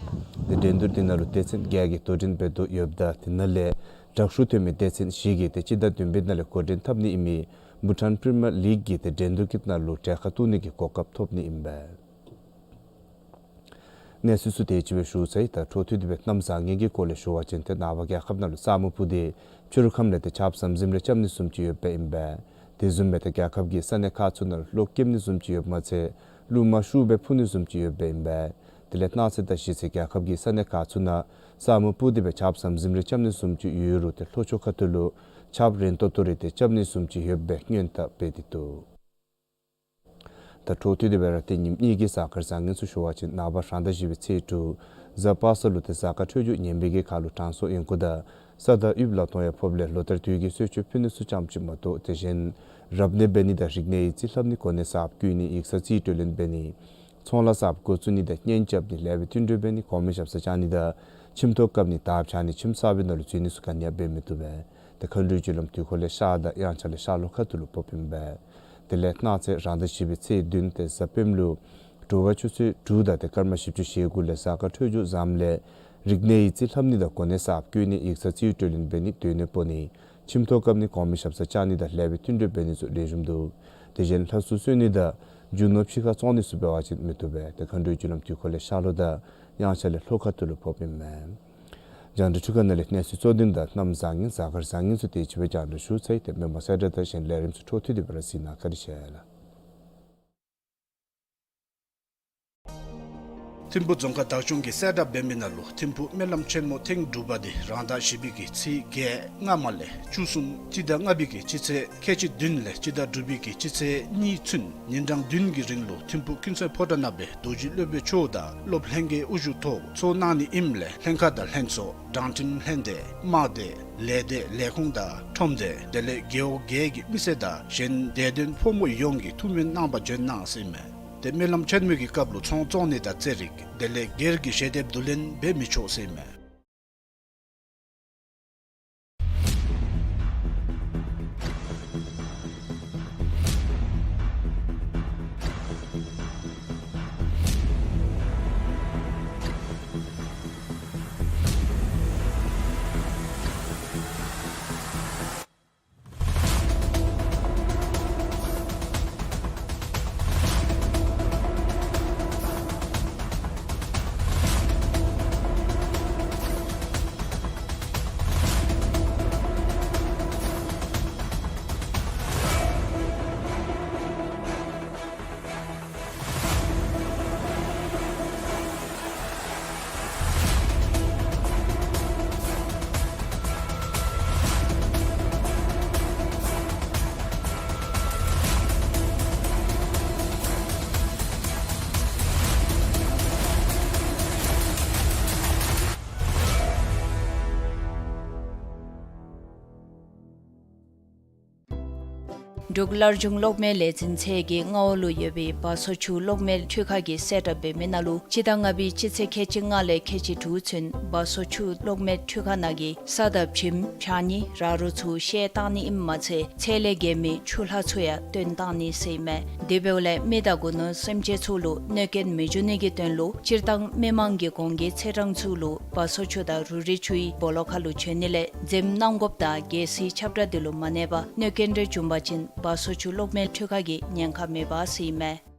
ཏེ་འགྲན་བསྡུར་འདི་ནང་ལུ་སྡེ་ཚན་བརྒྱད་ཀྱིས་དོ་འགྲན་འབད་དོ་ཡོདཔ་ད་དེ་ནང་ལས་དྲག་ཤོས་ཐོན་མི་སྡེ་ཚན་བཞི་གིས་ཏེ་སྤྱི་ཟླ་བདུན་པའི་ནང་ལས་འགོ་འདྲེན་འཐབ་ནི་ཨིན་མི་བྷུ་ཊཱན་པི་རི་མི་ཡར་ལིག་གི་ཏེ་འགྲན་བསྡུར་གྱི་ནང་ལུ་གྲལ་ཁར་གཏོགས་ནི་གི་གོ་སྐབས་ཐོབ་ནི་ཨིན་པས། གནས་ཚུལ་ཚུ་དེ་ཅིག་སྦེ་ཞུ་ཚར་ཡི། ད་འཕྲོ་མཐུད་དེ་སྦེ་གནམ་བཟང་ངན་གྱི་སྐོར་ལས་ཞུ་བ་ཅིན་ཏེ་ནངས་པ་རྒྱལ་ཁབ་ནང་ལུ་ས་སྨུག་སྤུབས་ཏེ་ཕྱི་རུ་ཁམས་ལས་ཏེ་ཆརཔ་ཟམ་ཟིམ་རེ་རྐྱབ་ནི་བཟུམ་ཅིག་ཡོདཔ་ཨིན་པས། དེ་བཟུམ་སྦེ་ཏེ་རྒྱལ་ཁབ་ཀྱི་ས་གནས་ཁག་ཚུ་ནང་ལུ་གློག་ཀེམ་ནི་བཟུམ་ཅིག་ཡོདཔ་མ་ཚད་རླུང་མ་ཤུགས་སྦེ་འཕུ་ནི་བཟུམ་ཅིག་ཡོདཔ་ཨིན་པས། དེ་ལས་གནངས་ཚེ་དང་གཞེས་ཚེ་རྒྱལ་ཁབ་ཀྱི་ས་གནས་ཁག་ཚུ་ནང་ས་སྨུག་སྤུབས་ཏེ་སྦེ་ཆརཔ་ཟམ་ཟིམ་རེ་རྐྱབ་ནི་བཟུམ་ཅིག་ཡོད་རུང་ཏེ་ལྷོ་ཕྱོགས་ཁ་ཐུག་ལུ་ཆརཔ་རན་ཏོག་ཏོ་རེ་ཏེ་རྐྱབ་ནི་བཟུམ་ཅིག་ཡོདཔ་སྦེ་སྔོན་བརྡ་འབད་དེ་འདུག། ད་འཕྲོ་མཐུད་དེ་སྦེ་ར་ཏེ་ཉིནམ་གཉིས་ཀྱི་གཟའ་སྐར་བཟང་ངན་ཚུ་ཞུ་བ་ཅིན་ནངས་པ་རང་ཟླ་བཞི་པའི་ཚེས་དྲུག་གཟའ་པ་སངས་ལུ་ཏེ་གཟའ་སྐར་འཕྲོད་སྦྱོར་ངན་པའི་གི་ཁར་ལུ་དྲང་སྲོང་ཨེན་ཀོང་དང་ས་དང་དབུགས་ལ་གཏོང་ཡང་ཕོགཔ་ལས་ལོ་ལྟར་དུས་ཀྱི་གསོལ་མཆོད་ཕུལ་ནི་ཚུ་ཙམ་ཅིག་མ་གཏོགས་དེ་བཞིན་རབ་གནས་འབད་ནི་དང་རིག་གནས་ཡིག་རྩིས་ལྷབ་ནི་གོ་གནས་གསརཔ་བསྐོ་ནི་ཡིག་ཚང་རྩིས་སྤྲོད་ལེན་འབད་ནི་ཚོང་ལཱ་གསརཔ་འགོ་བཙུགས་ནི་དང་གཉེན་རྐྱབ་ནི་ལེགས་པའི་བསྟུན་གྲོས་འབད་ནི་གོང་མའི་ཞབས་སར་བཅར་ནི་དང་ཁྱིམ་ཐོག་བཀབ་ནི་དར་འཕྱར་ནི་ཁྱིམ་གསར་པའི་ནང་ལུ་འཛུལ་ནི་ཚུ་ག་ནི་ཡང་འབད་མི་བཏུབ་པས། ཏེ་མཁའ་འགྲོའི་རྒྱུ་ལམ་དུས་འཁོར་ལས་ཤར་དང་དབྱངས་འཆར་ལས་ཤར་ལྷོ་ཁ་ཐུག་ལུ་ཕོགཔ་ཨིན་པས། དེ་ལས་གནངས་ཚེ་རང་ཟླ་བཞི་པའི་ཚེས་བདུན་ཏེ་གཟའ་སྤེནམ་ལུ་དྲོ་པ་ཆུ་ཚོད་དྲུག་དང་ཏེ་སྐར་མ་བཞི་བཅུ་ཞེ་དགུ་ལས་གཟའ་སྐར་འཕྲོད་སྦྱོར་བཟངམ་ལས་རིག་གནས་ཡིག་རྩིས་ལྷབ་ནི་དང་གོ་གནས་གསརཔ་བསྐོ་ནི་ཡིག་ཚང་རྩིས་སྤྲོད་ལེན་འབད་ནི་སྡོད་གནས་སྤོ་ནི་ཁྱིམ་ཐོག་བཀབ་ནི་གོང་མའི་ཞབས་སར་བཅར་ནི་དང་ལེགས་པའི་བསྟུན་གྲོས་འབད་ནི་ཚུ་ལེགས་ཤོམ་འདུག། དེ་བཞིན་ལྷ་སྲུང་གསོལ་ནི་དང་རྒྱུ་ནོར་ཕྱི་ཁར་བཙོང་ནི་ཚུ་འབད་བ་ཅིན་མི་བཏུབ་པས། ཏེ་མཁའ་འགྲོའི་རྒྱུ་ལམ་དུས་འཁོར་ལས་ཤར་ལྷོ་དང་དབྱངས་འཆར་ལས་ལྷོ་ཁ་ཐུག་ལུ་ཕོགཔ་ཨིན་མས། རྒྱང་བསྒྲགས་འཕྲུལ་ཁང་ནང་ལས་གནས་ཚུལ་གཙོ་དོན་དང་གནམ་བཟང་ངན་གཟའ་སྐར་བཟང་ངན་ཚུ་དེ་ཅིག་སྦེ་རྒྱང་བསྒྲགས་ཞུ་ཚར་ཡི། ཏེ་མི་མང་གསལ་བསྒྲགས་དང་གཞན་ལས་རིམ་ཚུ་འཕྲོ་མཐུད་དེ་སྦེ་ར་གཟིགས་གནང་། བཀའ་དྲིན་ཆེ་ལགས། ཐིམ་ཕུ་རྫོང་ཁག་བདག་སྐྱོང་གིས་གསལ་བསྒྲགས་འབད་མི་ནང་ལུ་ཐིམ་ཕུ་སྨོན་ལམ་ཆེན་མོ་ཐེངས་དྲུག་པ་འདི་རང་ཟླ་བཞི་པའི་གི་ཚེས་བརྒྱད་སྔ་མ་ལས་བཅུ་གསུམ་སྤྱི་ཟླ་ལྔ་པའི་གི་སྤྱི་ཚེས་ཁལ་གཅིག་བདུན་ལས་སྤྱི་ཟླ་དྲུག་པའི་གི་སྤྱི་ཚེས་གཉིས་ཚུན་ཉིན་གྲངས་བདུན་གྱི་རིང་ལུ་ཐིམ་ཕུ་ཀུན་གསལ་ཕོ་བྲང་ནང་སྦེ་རྡོ་རྗེ་སློབ་དཔོན་མཆོག་དང་སློབ་ལྷན་རྒྱས་དབུ་བཞུགས་ཐོག་ཚོགས་གནང་ནི་ཨིནམ་ལས་ལྷན་ཁག་དང་ལྷན་ཚོགས་དྲང་ཁྲིམས་ལྷན་སྡེ་དམག་སྡེ་ལས་སྡེ་ལས་ཁུངས་དང་ཁྲོམ་སྡེ་དེ་ལས་རྒེད་འོག་བརྒྱད་ཀྱི་མི་སེར་དང་གཞན་དད་ལྡན་ཕོ་མོ་ཡོངས་ཀྱིས་ཐུགས་སྨོན་གནང་བར་འབྱོན་གནང་ཟེར་ཨིན་མས། ཏེ་སྨོན་ལམ་ཆེན་མོའི་གི་སྐབས་ལུ་ཚོང་བཙོང་ནི་དང་རྩེད་རིགས་དེ་ལས་སྒེར་གྱི་ཞལ་འདེབས་བསྡུ་ལེན་འབད་མི་ཆོག་ཟེར་ཨིན་མས། འབྲུག་སླར་འབྱུང་གློག་མེ་ལས་འཛིན་ཚད་ཀྱི་མངའ་འོག་ལུ་ཡོད་པའི་བ་སོ་ཆུ་གློག་མེ་འཕྲུལ་ཁང་གིས་གསལ་བསྒྲགས་འབད་མི་ནང་ལུ་སྤྱི་ཟླ་ལྔ་པའི་སྤྱི་ཚེས་ཁལ་གཅིག་ལྔ་ལས་ཁལ་གཅིག་དྲུག་ཚུན་བ་སོ་ཆུ་གློག་མེ་འཕྲུལ་ཁང་ནང་གི་ས་དང་བྱེམ་བྱང་ནི་ར་རོ་ཚུ་བཤལ་བཏང་ནི་ཨིནམ་མ་ཚད་ཚད་ལས་བརྒལ་མི་ཆུ་ལྷག་ཚུ་ཡང་བཏོན་བཏང་ནི་ཟེར་ཨིན་མས། དེ་འབདཝ་ལས་མི་དང་རྒུ་ནོར་སེམས་ཅན་ཚུ་ལུ་གནོད་སྐྱོན་མི་འབྱུང་ནི་གི་དོན་ལུ་སྤྱིར་བཏང་མི་མང་གི་གོང་གི་ཚེས་གྲངས་ཚུ་ལུ་བ་སོ་ཆུ་དང་རུ་རི་ཆུའི་སྦོ་ལོགས་ཁར་ལུ་བྱོན་ནི་ལས་འཛེམ་གནང་དགོཔ་དང་གལ་སྲིད་ཁྱབ་བསྒྲགས་འདི་ལུ་མ་གནས་པར་གནོད་སྐྱོན་རེ་བྱུང་པ་ཅིན་བ་སོ་ཆུ་གློག་མེ་འཕྲུལ་ཁང་གིས་ཉེན་ཁ་མེད་པ་ཟེར་ཨིན་མས།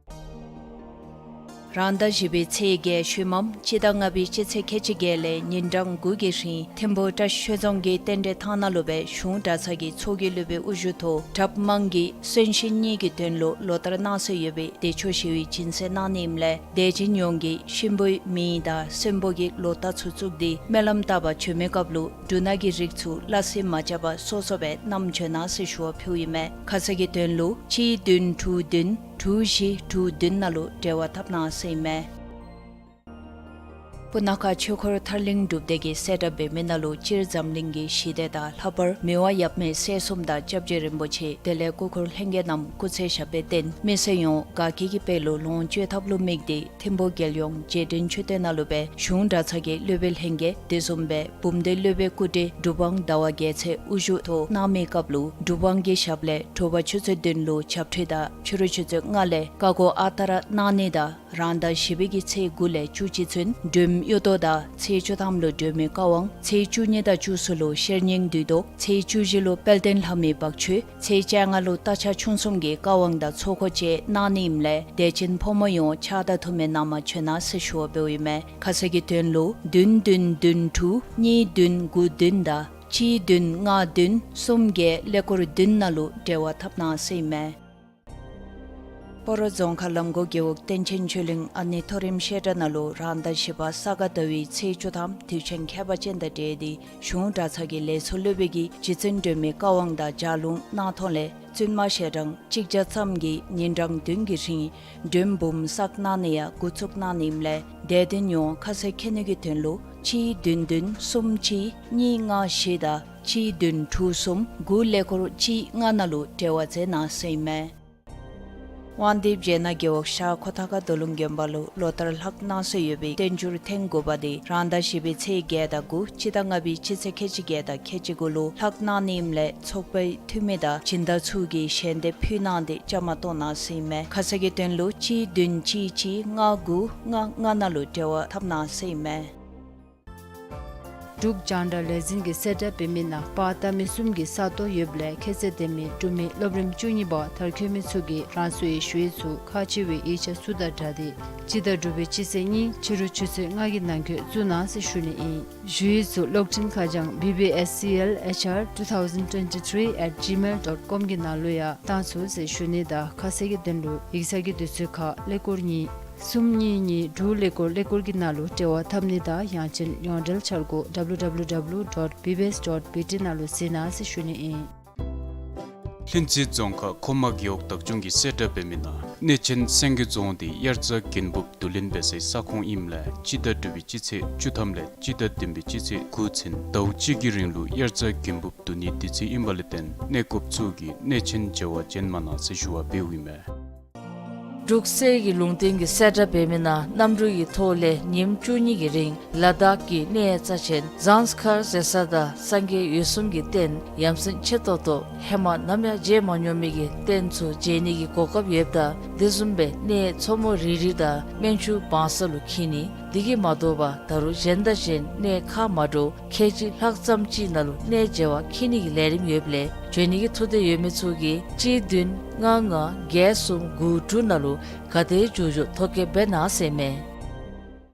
རང་ཟླ་བཞི་པའི་ཚེས་བརྒྱད་ཤུལ་མམ་སྤྱི་ཟླ་ལྔ་པའི་སྤྱི་ཚེས་ཁལ་གཅིག་བརྒྱད་ལས་ཉིན་གྲངས་དགུ་གི་རིང་ཐིམ་ཕུ་བཀྲ་ཤིས་ཆོས་རྫོང་གི་རྟེན་འབྲེལ་ཐང་ནང་ལུ་སྦེ་གཞུང་གྲྭ་ཚང་གི་ཚོགས་ཀྱི་སློབ་དཔོན་དབུ་བཞུགས་ཐོག་གྲབས་དམངས་ཀྱི་གསོན་གཤིན་གཉིས་ཀྱི་དོན་ལུ་ལོ་ལྟར་གནང་སྲོལ་ཡོད་པའི་བདེ་མཆོག་ཞི་བའི་སྦྱིན་སྲེག་གནང་ནི་ཨིནམ་ལས་དད་ཅན་ཡོངས་ཀྱིས་གཤིན་པོའི་མིང་དང་གསོན་པོ་གི་ལོ་རྟགས་ཚུ་བཙུགས་ཏེ་སྨོན་ལམ་བཏབ་པར་བྱོན་མི་སྐབས་ལུ་འབྲུ་སྣ་གི་རིགས་ཚུ་སླ་བསྲེ་མ་རྐྱབ་པར་སོ་སོ་སྦེ་བསྣམས་བྱོན་གནང་ཟེར་ཞུ་བ་ཕུལཝ་ཨིན་མས། ཁ་ཙ་གི་དོན་ལུ་གཅིག་བདུན་དྲུག་བདུན་དྲུག་བཞི་དྲུག་བདུན་ནང་ལུ་འབྲེལ་བ་འཐབ་གནང་ཟེར་ཨིན་མས། སྤུ་ན་ཁ་ཆོས་འཁོར་ཐར་གླིང་སྒྲུབ་སྡེ་གིས་གསལ་བསྒྲགས་འབད་མི་ནང་ལུ་སྤྱིར་འཛམ་གླིང་གི་ཞི་བདེ་དང་ལྷག་པར་མི་དབང་ཡབ་མེས་སྲས་གསུམ་དང་སྐྱབས་རྗེ་རིན་པོ་ཆེ་དེ་ལས་སྐུ་འཁོར་ལྷན་རྒྱས་རྣམས་སྐུ་ཚེ་ཞབས་པད་བརྟན་མི་སེར་ཡོངས་དགའ་སྐྱིད་ཀྱི་དཔལ་ལུ་ལོངས་སྤྱོད་ཐབས་ལུ་དམིགས་ཏེ་ཐིམ་ཕུ་རྒྱལ་ཡོངས་རྗེས་དྲན་མཆོད་རྟེན་ནང་ལུ་སྦེ་གཞུང་གྲྭ་ཚང་གི་སློབ་དཔོན་ལྷན་རྒྱས་དེ་བཟུམ་སྦེ་བུམ་སྡེ་སློབ་དཔོན་སྐུ་བགྲེས་གྲུབ་དབང་ཟླ་བ་རྒྱལ་མཚན་དབུ་བཞུགས་ཐོབ་གནང་མི་སྐབས་ལུ་གྲུབ་དབང་གི་ཞབས་ལས་དྲོ་པ་ཆུ་ཚོད་བདུན་ལུ་ཆབ་འཁྲུད་དང་ཕྱི་རུ་ཆུ་ཚོད་ལྔ་ལས་བཀའ་བསྒོ་ཨ་རྟག་ར་གནང་ནི་དང་རང་ཟླ་བཞི་པའི་གི་ཚེས་དགུ་ལས་བཅུ་གཅིག་ཚུན་སྒྲོལམ་གཡུ་ཐོག་དང་ཚེས་བཅུ་ཐམ་ལུ་སྒྲོལ་མའི་བཀའ་དབང་ཚེས་བཅུ་གཉིས་དང་བཅུ་གསུམ་ལུ་ཤེར་སྙིང་བསྡུས་ཐོག་ཚེས་བཅུ་བཞི་ལུ་དཔལ་ལྡན་ལྷ་མོའི་བག་མཆོད་ཚེས་བཅོ་ལྔ་ལུ་རྟ་ཕྱག་ཆུང་གསུམ་གྱི་བཀའ་དབང་དང་ཚོགས་འཁོར་བཅས་གནང་ནི་ཨིནམ་ལས་དད་ཅན་ཕོ་མོ་ཡོངས་ཕྱག་དང་འཐུས་མི་ནང་མ་བྱོན་གནང་ཟེར་ཞུ་བ་འབདཝ་ཨིན་མས། ཁ་གསལ་གྱི་དོན་ལུ་བདུན་བདུན་བདུན་དྲུག་གཉིས་བདུན་དགུ་བདུན་དང་གཅིག་བདུན་ལྔ་བདུན་གསུམ་བརྒྱད་ཀླད་ཀོར་བདུན་ནང་ལུ་འབྲེལ་བ་འཐབ་གནང་ཟེར་ཨིན་མས། སྤ་རོ་རྫོང་ཁག་ལམ་གོང་རྒེད་འོག་བསྟན་ཆེན་ཆོས་གླིང་ཨ་ནེ་མཐོ་རིམ་བཤད་གྲྭ་ནང་ལུ་རང་ཟླ་བཞི་པ་ས་ག་ཟླ་བའི་ཚེས་བཅུ་ཐམ་དུས་ཆེན་ཁྱད་པར་ཅན་དང་འབྲེལ་ཏེ་གཞུང་གྲྭ་ཚང་གི་ལས་ཚོགས་སློབ་དཔོན་གྱིས་རྗེ་བཙུན་སྒྲོལ་མའི་བཀའ་དབང་དང་ལྗགས་ལུང་གནང་ཐོག་ལས་བཙུན་མ་ཞལ་གྲངས་གཅིག་བརྒྱ་ཙམ་གྱིས་ཉིན་གྲངས་བདུན་གྱི་རིང་སྒྲོལམ་འབུམ་བསགས་གནང་ནི་ཡང་འགོ་བཙུགས་གནང་ནི་ཨིནམ་ལས་དད་ལྡན་ཡོངས་ཁ་གསལ་མཁྱེན་ནི་གི་དོན་ལུ་གཅིག་བདུན་བདུན་གསུམ་གཅིག་གཉིས་ལྔ་བཞི་དང་གཅིག་བདུན་དྲུག་གསུམ་དགུ་ཀླད་ཀོར་གཅིག་ལྔ་ནང་ལུ་འབྲེལ་བ་མཛད་གནང་ཟེར་ཨིན་མས། དབང་འདུས་སྦྱེད་ནག་རྒེད་འོག་ཤར་ཁོ་ཐང་ཁ་རྡོ་ལུང་དགོན་པ་ལུ་ལོ་ལྟར་ལྷག་གནང་སྲོལ་ཡོད་པའི་བསྟན་འགྱུར་ཐེངས་དགུ་པ་དེ་རང་ཟླ་བཞི་པའི་ཚེས་བརྒྱད་དང་དགུ་སྤྱི་ཟླ་ལྔ་པའི་སྤྱི་ཚེས་ཁལ་གཅིག་བརྒྱད་དང་ཁལ་གཅིག་དགུ་ལུ་ལྷག་གནང་ནི་ཨིནམ་ལས་ཚོགས་པའི་འཐུས་མི་དང་སྦྱིན་བདག་ཚུ་གིས་ཞལ་འདེབས་ཕུལ་གནང་སྟེ་བཅའ་མར་གཏོགས་གནང་ཟེར་ཨིན་མས། ཁ་གསལ་གྱི་དོན་ལུ་གཅིག་བདུན་གཅིག་གཅིག་ལྔ་དགུ་ལྔ་ལྔ་ནང་ལུ་འབྲེལ་བ་འཐབ་གནང་ཟེར་ཨིན་མས། འབྲུག་རྒྱང་བསྒྲགས་ལས་འཛིན་གྱིས་གསལ་བསྒྲགས་འབད་མི་ནང་པར་བཏབ་མི་གསུམ་གྱི་ས་སྟོང་ཡོདཔ་ལས་ཁྱད་ཚད་ལྡན་མི་འབྲུག་མི་སློབ་རིམ་བཅུ་གཉིས་པ་མཐར་འཁྱོལ་མི་ཚུ་གིས་རང་སོའི་ཞུ་ཡིག་ཚུ་ཁག་ཆེ་བའི་ཡིག་ཆ་ཚུ་དང་སྦྲགས་ཏེ་སྤྱི་ཟླ་དྲུག་པའི་སྤྱི་ཚེས་གཉིས་ཕྱི་རུ་ཆུ་ཚོད་ལྔ་གི་ནང་འཁོད་བཙུགས་གནང་ཟེར་ཞུ་ནི་ཨིན། ཞུ་ཡིག་ཚུ་གློག་འཕྲིན་ཁ་བྱང་B B S C L H R two thousand twenty-three at gmail dot com གྱི་ནང་ལུ་ཡང་བཏང་ཚུགས་ཟེར་ཞུ་ནི་དང་ཁ་གསལ་གྱི་དོན་ལུ་ཡིག་ཚང་གི་དུས་ཚོད་ཁར་ཀླད་ཀོར་གཉིས་གསུམ་གཉིས་གཉིས་དྲུག་ཀླད་ཀོར་ཀླད་ཀོར་གྱི་ནང་ལུ་འབྲེལ་བ་འཐབ་ནི་དང་ཡང་ཅིན་ཡོངས་འབྲེལ་འཆར་སྒོ་W W W dot B B S dot B T ནང་ལུ་གཟིགས་གནང་ཟེར་ཞུ་ནི་ཨིན། ལྷུན་རྩེ་རྫོང་ཁག་མཁོ་མ་རྒེད་འོག་བདག་སྐྱོང་གིས་གསལ་བསྒྲགས་འབད་མི་ནང་གནས་ཆེན་སེང་གེ་རྫོང་དེ་དབྱར་རྩྭ་དགུན་འབུབ་བསྡུ་ལེན་འབད་སའི་ས་ཁོངས་ཨིནམ་ལས་སྤྱི་ཟླ་དྲུག་པའི་སྤྱི་ཚེས་བཅུ་ཐམ་ལས་སྤྱི་ཟླ་བདུན་པའི་སྤྱི་ཚེས་དགུ་ཚུན་ཟླཝ་གཅིག་གི་རིང་ལུ་དབྱར་རྩྭ་དགུན་འབུབ་བསྡུ་ནིའི་དུས་ཚོད་ཨིན་པ་ལས་བརྟེན་གནས་སྐབས་ཚུ་གིས་གནས་ཆེན་མཇལ་བར་བྱོན་མ་གནང་ཟེར་ཞུ་བ་འབདཝ་ཨིན་མས། འབྲུག་གསེར་གྱི་ལུང་བསྟན་གྱིས་གསལ་བསྒྲགས་འབད་མི་ནང་གནམ་གྲུ་གི་ཐོག་ལས་ཉིནམ་བཅུ་གཉིས་ཀྱི་རིང་ལ་དྭགས་ཀྱི་གནས་རྩ་ཆེན་ཟངས་དཀར་ཟེར་ས་དང་སངས་རྒྱས་འོད་སྲུང་གི་རྟེན་ཡ་མཚན་ཆེ་ཏོག་ཏོ་ཧེ་མ་ནམ་ཡང་མཇལ་མ་མྱོང་མི་གི་རྟེན་ཚུ་མཇལ་ནི་གི་གོ་སྐབས་ཡོདཔ་ད་དེ་བཟུམ་སྦེ་གནས་མཚོ་མོ་རི་རི་དང་སྨན་ཆུ་བང་ས་ལུ་འཁྱིད་ནི་དེ་གིས་མ་དོ་བར་ད་རུང་གཞན་དང་གཞན་གནས་ཁག་མ་འདྲཝ་ཁལ་གཅིག་ལྷག་ཙམ་ཅིག་ནང་ལུ་གནས་མཇལ་བར་འཁྱིད་ནི་གི་ལས་རིམ་ཡོདཔ་ལས་བྱོན་ནི་གི་ཐུགས་འདོད་ཡོད་མི་ཚུ་གིས་གཅིག་བདུན་ལྔ་ལྔ་བརྒྱད་གསུམ་དགུ་དྲུག་ནང་ལུ་ག་དེ་མགྱོགས་མགྱོགས་ཐོ་བཀོད་འབད་གནང་ཟེར་མས།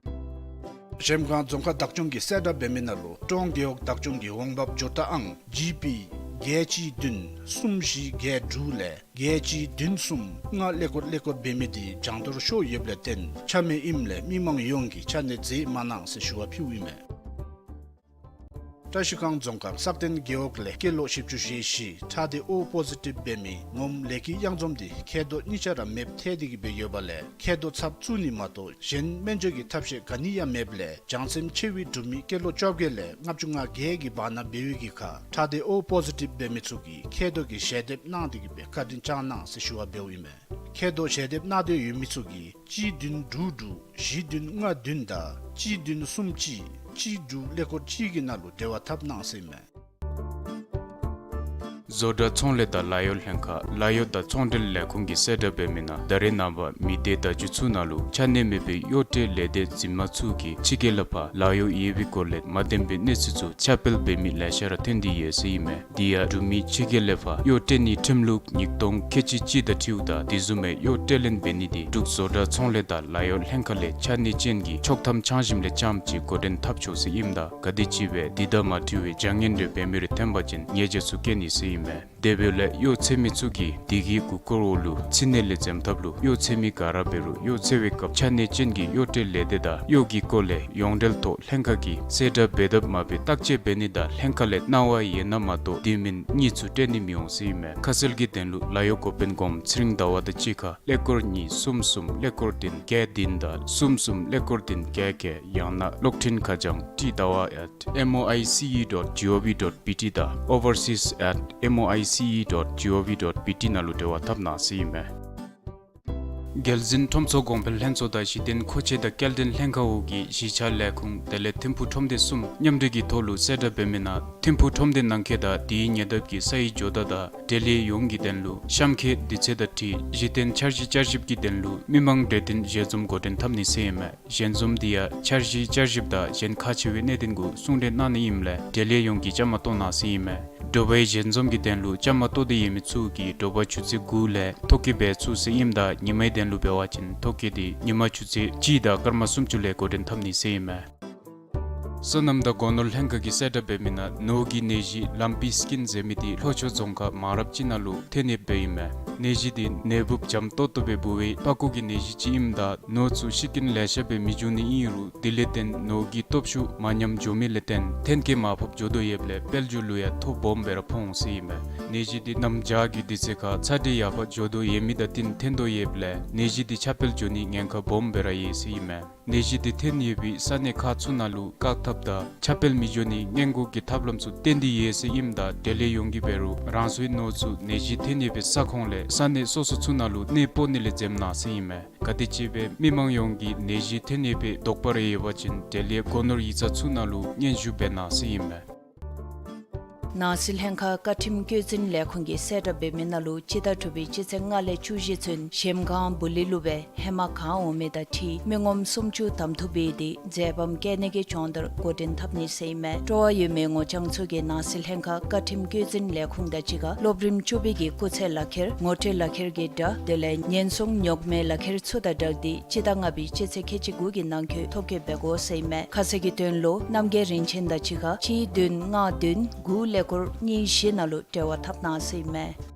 གཞལམ་སྒང་རྫོང་ཁག་བདག་སྐྱོང་གིས་གསལ་བསྒྲགས་འབད་མི་ནང་ལུ་ཀྲོང་རྒེད་འོག་བདག་སྐྱོང་གི་འོང་འབབ་འབྱོར་ཐོན་ཨང་G B བརྒྱད་གཅིག་བདུན་གསུམ་བཞི་བརྒྱད་དྲུག་ལས་བརྒྱད་གཅིག་བདུན་གསུམ་ལྔ་ཀླད་ཀོར་ཀླད་ཀོར་འབད་མི་དེ་ལྗང་མདོག་ཤོར་ཡོདཔ་ལས་བརྟེན་ཆ་མེད་ཨིནམ་ལས་མི་མང་ཡོངས་ཀྱིས་ཆ་གནས་མཛད་མ་གནང་ཟེར་ཞུ་བ་ཕུལཝ་ཨིན་མས། བཀྲ་ཤིས་སྒང་རྫོང་ཁག་སག་སྟེང་རྒེད་འོག་ལས་སྐྱེས་ལོ་བཞི་བཅུ་ཞེ་བཞི་ཁྲག་སྡེ་O positive འབད་མི་ངོམ་ལས་ཀྱི་གཡང་འཛོམས་དེ་མཁལ་རྡོག་གཉིས་ཆ་ར་མེདཔ་ཐལ་ཏེ་གི་སྦེ་ཡོདཔ་ལས་མཁལ་རྡོག་ཚབ་བཙུགས་ནི་མ་གཏོགས་གཞན་སྨན་བཅོས་ཀྱི་ཐབས་ཤེས་ག་ནི་ཡང་མེདཔ་ལས་བྱང་སེམས་ཆེ་བའི་འབྲུག་མི་སྐྱེས་ལོ་བཅོ་བརྒྱད་ལས་ལྔ་བཅུ་ང་བརྒྱད་ཀྱི་བར་ན་འབད་བའི་གི་ཁར་ཁྲག་སྡེ་O positive འབད་མི་ཚུ་གིས་མཁལ་རྡོག་གི་ཞལ་འདེབས་གནང་སྟེ་གི་སྦེ་བཀའ་དྲིན་བསྐྱང་གནང་ཟེར་ཞུ་བ་འབདཝ་ཨིན་མས། མཁལ་རྡོག་ཞལ་འདེབས་གནང་འདོད་ཡོད་མི་ཚུ་གིས་གཅིག་བདུན་དྲུག་དྲུག་བཞི་བདུན་ལྔ་བདུན་དང་གཅིག་བདུན་གསུམ་གཅིག་གཅིག་དྲུག་ཀླད་ཀོར་གཅིག་གི་ནང་ལུ་འབྲེལ་བ་འཐབ་གནང་ཟེར་ཨིན་མས། བཟོ་གྲྭ་ཚོང་ལས་དང་ལཱ་གཡོག་ལྷན་ཁག་ལཱ་གཡོག་དང་ཚོང་འབྲེལ་ལས་ཁུངས་ཀྱིས་གསལ་བསྒྲགས་འབད་མི་ནང་ད་རེས་ནངས་པ་མི་སྡེ་བརྡ་བརྒྱུད་ཚུ་ནང་ལུ་ཆ་གནས་མེད་པའི་གཡོག་བྲལ་ལས་སྡེ་འཛིན་མ་ཚུ་གིས་ཕྱི་རྒྱལ་ལས་ཕར་ལཱ་གཡོག་ཡོད་པའི་སྐོར་ལས་མ་བདེན་པའི་གནས་ཚུལ་ཚུ་ཁྱབ་སྤེལ་འབད་མི་ལེ་ཤ་ར་ཐོན་ཏེ་ཡོད་ཟེར་ཨིན་མས། དེ་ཡང་འབྲུག་མི་ཕྱི་རྒྱལ་ལས་ཕར་གཡོག་བྲལ་ནིའི་ཁྲིམས་ལུགས་ཉིས་སྟོང་ཁལ་གཅིག་གཅིག་དང་འཁྲིལཝ་ད་དེ་བཟུམ་མའི་གཡོག་བྲལ་ལེན་འབད་ནི་དེ་འབྲུག་བཟོ་གྲྭ་ཚོང་ལས་དང་ལཱ་གཡོག་ལྷན་ཁག་ལས་ཕྱགས་སྙིགས་ཅན་གྱི་ཆོག་ཐམ་འཆང་ཞིནམ་ལས་རྐྱངམ་ཅིག་འགོ་འདྲེན་འཐབ་ཆོག་ཟེར་ཨིནམ་ད་ག་དེམ་ཅིག་སྦེ་དེ་དང་མ་འཁྲིལ་བའི་བྱ་ངན་རེ་འབད་མི་རེ་ཐོན་པ་ཅིན་ཉེས་བྱ་ཚུ་བཀལ་ནི་ཟེར་ཨིན་མས། དེ་འབདཝ་ལས་གཡོག་འཚོལ་མི་ཚུ་གིས་དེ་གི་མགུ་སྐོར་འོག་ལུ་ཕྱི་ནང་ལས་འཛེམ་ཐབས་ལུ་གཡོག་འཚོལ་མི་ག་ར་འབད་རུང་གཡོག་འཚོལ་བའི་སྐབས་ཆ་གནས་ཅན་གྱི་གཡོག་བཀྲལ་ལས་སྡེ་དང་གཡོག་གི་སྐོར་ལས་ཡོངས་འབྲེལ་ཐོག་ལྷན་ཁག་གིས་གསལ་བསྒྲགས་འབད་དཔ་མ་འབད་བརྟག་དཔྱད་འབད་ནི་དང་ལྷན་ཁག་ལས་གནང་བ་ཡོད་ན་མ་གཏོགས་དེ་མིན་གཉིས་ཚུ་སྤྲོད་ནི་མི་འོང་ཟེར་ཨིན་མས། ཁ་གསལ་གྱི་དོན་ལུ་ལཱ་གཡོག་འགོ་དཔོན་གོངམ་ཚེ་རིང་ཟླ་བ་དང་གཅིག་ཁར་ཀླད་ཀོར་གཉིས་གསུམ་གསུམ་ཀླད་ཀོར་བདུན་བརྒྱད་བདུན་དང་གསུམ་གསུམ་ཀླད་ཀོར་བདུན་བརྒྱད་བརྒྱད། ཡང་ན་གློག་འཕྲིན་ཁ་བྱང་ཊི་ཟླ་བ་at M O I C E dot G O V dot B T དང་overseas at M O I C E dot G O V dot B T ནང་ལུ་འབྲེལ་བ་འཐབ་གནང་ཟེར་ཨིན་མས། རྒྱལ་འཛིན་ཁྲོམ་ཚོགས་གོང་འཕེལ་ལྷན་ཚོགས་དང་གཞི་རྟེན་མཁོ་ཆས་དང་སྐྱེལ་འདྲེན་ལྷན་ཁག་འོག་གི་གཞིས་ཆགས་ལས་ཁུངས་དེ་ལས་ཐིམ་ཕུག་ཁྲོམ་སྡེ་གསུམ་མཉམ་འབྲེལ་གྱི་ཐོག་ལུ་གསལ་བསྒྲགས་འབད་མི་ནང་ཐིམ་ཕུག་ཁྲོམ་སྡེ་ནང་འཁོད་དང་དེའི་ཉེ་འདབས་ཀྱི་ས་ཡི་ཇོ་བདག་དང་འབྲེལ་ཡོད་ཡོངས་ཀྱི་དོན་ལུ་གཤམ་འཁོད་དུས་ཚོད་དང་འཁྲིལ་གཞི་རྟེན་འཆར་གཞི་བསྐྱར་ཞིབ་ཀྱི་དོན་ལུ་མི་མང་གྲོས་བསྟུན་ཞལ་འཛོམས་འགོ་འདྲེན་འཐབ་ནི་ཟེར་ཨིན་མས། ཞལ་འཛོམས་འདི་ཡང་འཆར་གཞི་བསྐྱར་ཞིབ་དང་གཞན་ཁག་ཆེ་བའི་གནད་དོན་གུ་གསུང་གྲོས་གནང་ནི་ཨིནམ་ལས་འབྲེལ་ཡོད་ཡོངས་ཀྱིས་བཅའ་མར་གཏོགས་གནང་ཟེར་ཨིན་མས། དྲོ་པའི་ཞལ་འཛོམས་ཀྱི་དོན་ལུ་བཅའ་མར་གཏོགས་ཏེ་ཡོད་མི་ཚུ་གིས་དྲོ་པ་ཆུ་ཚོད་དགུ་ལས་ཐོ་བཀོད་འབད་ཚུགས་ཟེར་ཨིནམ་ད་ཉི་མའི་དོན་ལུ་འབད་བ་ཅིན་ཐོ་བཀོད་འདི་ཉི་མ་ཆུ་ཚོད་གཅིག་དང་སྐར་མ་སུམ་ཅུ་ལས་འགོ་འདྲེན་འཐབ་ནི་ཟེར་ཨིན་མས། སོ་ནམ་དང་སྒོ་ནོར་ལྷན་ཁག་གིས་གསལ་བསྒྲགས་འབད་མི་ནང་ནོར་གྱི་ནད་གཞི་ལམ་པི་སི་ཀིན་ཟེར་མི་འདི་ལྷོ་ཕྱོགས་རྫོང་ཁག་མང་རབས་ཅིག་ནང་ལུ་ཐོན་ཡོདཔ་ཨིན་མས། ནད་གཞི་འདི་ནད་འབུཔ་འཇམ་ཏོག་ཏོ་སྦེ་འབུ་བའི་པགས་ཀོ་གི་ནད་གཞི་ཅིག་ཨིནམ་ད་ནོར་ཚུ་ཤི་རྐྱེན་ལེ་ཤ་སྦེ་མི་འབྱུང་ནི་ཨིན་རུང་དེ་ལས་བརྟེན་ནོར་གྱི་སྟོབས་ཤུགས་མ་ཉམས་འགྱོ་མི་ལས་བརྟེན་ཐོན་སྐྱེད་མར་ཕབ་འགྱོ་དོ་ཡོདཔ་ལས་དཔལ་འབྱོར་ལུ་ཡང་ཐོ་སྦོམ་སྦེ་ར་ཕོག་འོང་ཟེར་ཨིན་མས། ནད་གཞི་འདི་གནམ་བྱཱར་གྱི་དུས་ཚོད་ཁར་ཚ་དྲོད་ཡར་འཕར་འགྱོ་དོ་ཡོད་མི་དང་བསྟུན་ཐོན་དོ་ཡོདཔ་ལས་ནད་གཞི་འདི་ཁྱབ་སྤེལ་འགྱོ་ནི་ཉེན་ཁ་སྦོམ་སྦེ་ར་ཡོད་ཟེར་ཨིན་མས། ནད་གཞི་འདི་ཐོན་ཡོད་པའི་ས་གནས་ཁག་ཚུ་ནང་ལུ་བཀག་ཐབས་དང་ཁྱབ་སྤེལ་མི་འགྱོ་ནི་སྔོན་འགོག་གི་ཐབས་ལམ་ཚུ་བཏོན་ཏེ་ཡོད་ཟེར་ཨིནམ་ད་འབྲེལ་ཡོད་ཡོངས་ཀྱིས་འབད་རུང་རང་སོའི་ནོར་ཚུ་ནད་གཞི་ཐོན་ཡོད་པའི་ས་ཁོངས་ལས་ས་གནས་སོ་སོ་ཚུ་ནང་ལུ་གནས་སྤོ་ནི་ལས་འཛེམ་གནང་ཟེར་ཨིན་མས། ག་དེམ་ཅིག་སྦེ་མི་མང་ཡོངས་ཀྱིས་ནད་གཞི་ཐོན་ཡོད་པའི་དོགས་པ་རེ་ཡོད་པ་ཅིན་འབྲེལ་ཡོད་སྒོ་ནོར་ཡིག་ཚང་ཚུ་ནང་ལུ་སྙན་ཞུ་འབད་གནང་ཟེར་ཨིན་མས། ནང་སྲིད་ལྷན་ཁག་བཀའ་ཁྲིམས་བཀོད་འཛིན་ལས་ཁུངས་ཀྱིས་གསལ་བསྒྲགས་འབད་མི་ནང་ལུ་སྤྱི་ཟླ་དྲུག་པའི་སྤྱི་ཚེས་ལྔ་ལས་བཅུ་བཞི་ཚུན་གཞལམ་སྒང་སྦུག་ལེགས་ལུ་སྦེ་ཧེ་མ་གང་འོང་མི་དང་འཁྲིལ་མི་ངོམ་སུམ་ཅུ་གདམ་འཐུ་འབད་དེ་མཛད་པ་བཀལ་ནི་གི་སྦྱོང་བརྡར་འགོ་འདྲེན་འཐབ་ནི་ཟེར་ཨིན་མས། སྤྲོ་བ་ཡོད་མི་ངོ་རྐྱང་ཚུ་གིས་ནང་སྲིད་ལྷན་ཁག་བཀའ་ཁྲིམས་བཀོད་འཛིན་ལས་ཁུངས་དང་གཅིག་ཁར་སློབ་རིམ་བཅུ་པའི་གི་སྐུགས་ཚད་ལག་ཁྱེར་ངོ་སྤྲོད་ལག་ཁྱེར་གྱི་སྒྲ་དེ་ལས་ཉེན་སྲུང་ཉོག་མེད་ལག་ཁྱེར་ཚུ་དང་སྦྲགས་ཏེ་སྤྱི་ཟླ་ལྔ་པའི་སྤྱི་ཚེས་ཁལ་གཅིག་དགུ་གི་ནང་འཁོད་ཐོ་བཀོད་འབད་དགོ་ཟེར་ཨིན་མས། ཁ་གསལ་གྱི་དོན་ལུ་རྣམ་རྒྱལ་རིན་ཆེན་དང་གཅིག་ཁར་གཅིག་བདུན་ལྔ་བདུན་དགུ་ཀླད་ཀོར་གཉིས་བཞི་ནང་ལུ་འབྲེལ་བ་འཐབ་གནང་ཟེར་ཨིན་མས།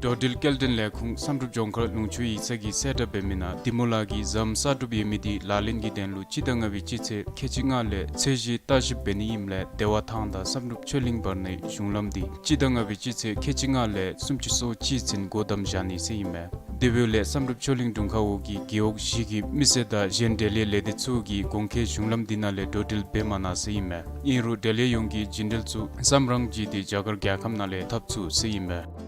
འགྲོ་འགྲུལ་སྐྱེལ་འདྲེན་ལས་ཁུངས་བསམ་གྲུབ་ལྗོངས་མཁར་ལུང་ཕྱོགས་ཡིག་ཚང་གིས་གསལ་བསྒྲགས་འབད་མི་ནང་འདི་མོ་ལཱ་གི་ཟམ་གསར་སྒྲུབ་ཡོད་མི་འདི་ལག་ལེན་གྱི་དོན་ལུ་སྤྱི་ཟླ་ལྔ་པའི་སྤྱི་ཚེས་ཁལ་གཅིག་ལྔ་ལས་ཚད་གཞི་བརྟག་ཞིབ་འབད་ནི་ཨིནམ་ལས་བདེ་བ་ཐང་དང་བསམ་གྲུབ་ཆོས་གླིང་བར་ནའི་གཞུང་ལམ་འདི་སྤྱི་ཟླ་ལྔ་པའི་སྤྱི་ཚེས་ཁལ་གཅིག་ལྔ་ལས་སུམ་ཅུ་སོ་གཅིག་ཚུན་སྒོ་བསྡམ་བཞག་ནི་ཟེར་ཨིན་མས། དེ་འབདཝ་ལས་བསམ་གྲུབ་ཆོས་གླིང་དྲུང་ཁག་འོག་གི་རྒེད་འོག་བཞི་གི་མི་སེར་དང་གཞན་འབྲེལ་ཡོད་ལས་སྡེ་ཚུ་གིས་གོང་འཁོད་གཞུང་ལམ་འདི་ནང་ལས་འགྲོ་འགྲུལ་འབད་མ་གནང་ཟེར་ཨིན་མས། ཨིན་རུང་འབྲེལ་ཡོད་ཡོངས་ཀྱིས་རྒྱུན་འགྲུལ་ཚུ་བསམ་རང་བྱས་ཏེ་རྒྱ་གར་རྒྱལ་ཁབ་ནང་ལས་འཐབ་ཚུགས་ཟེར་ཨིན་མས།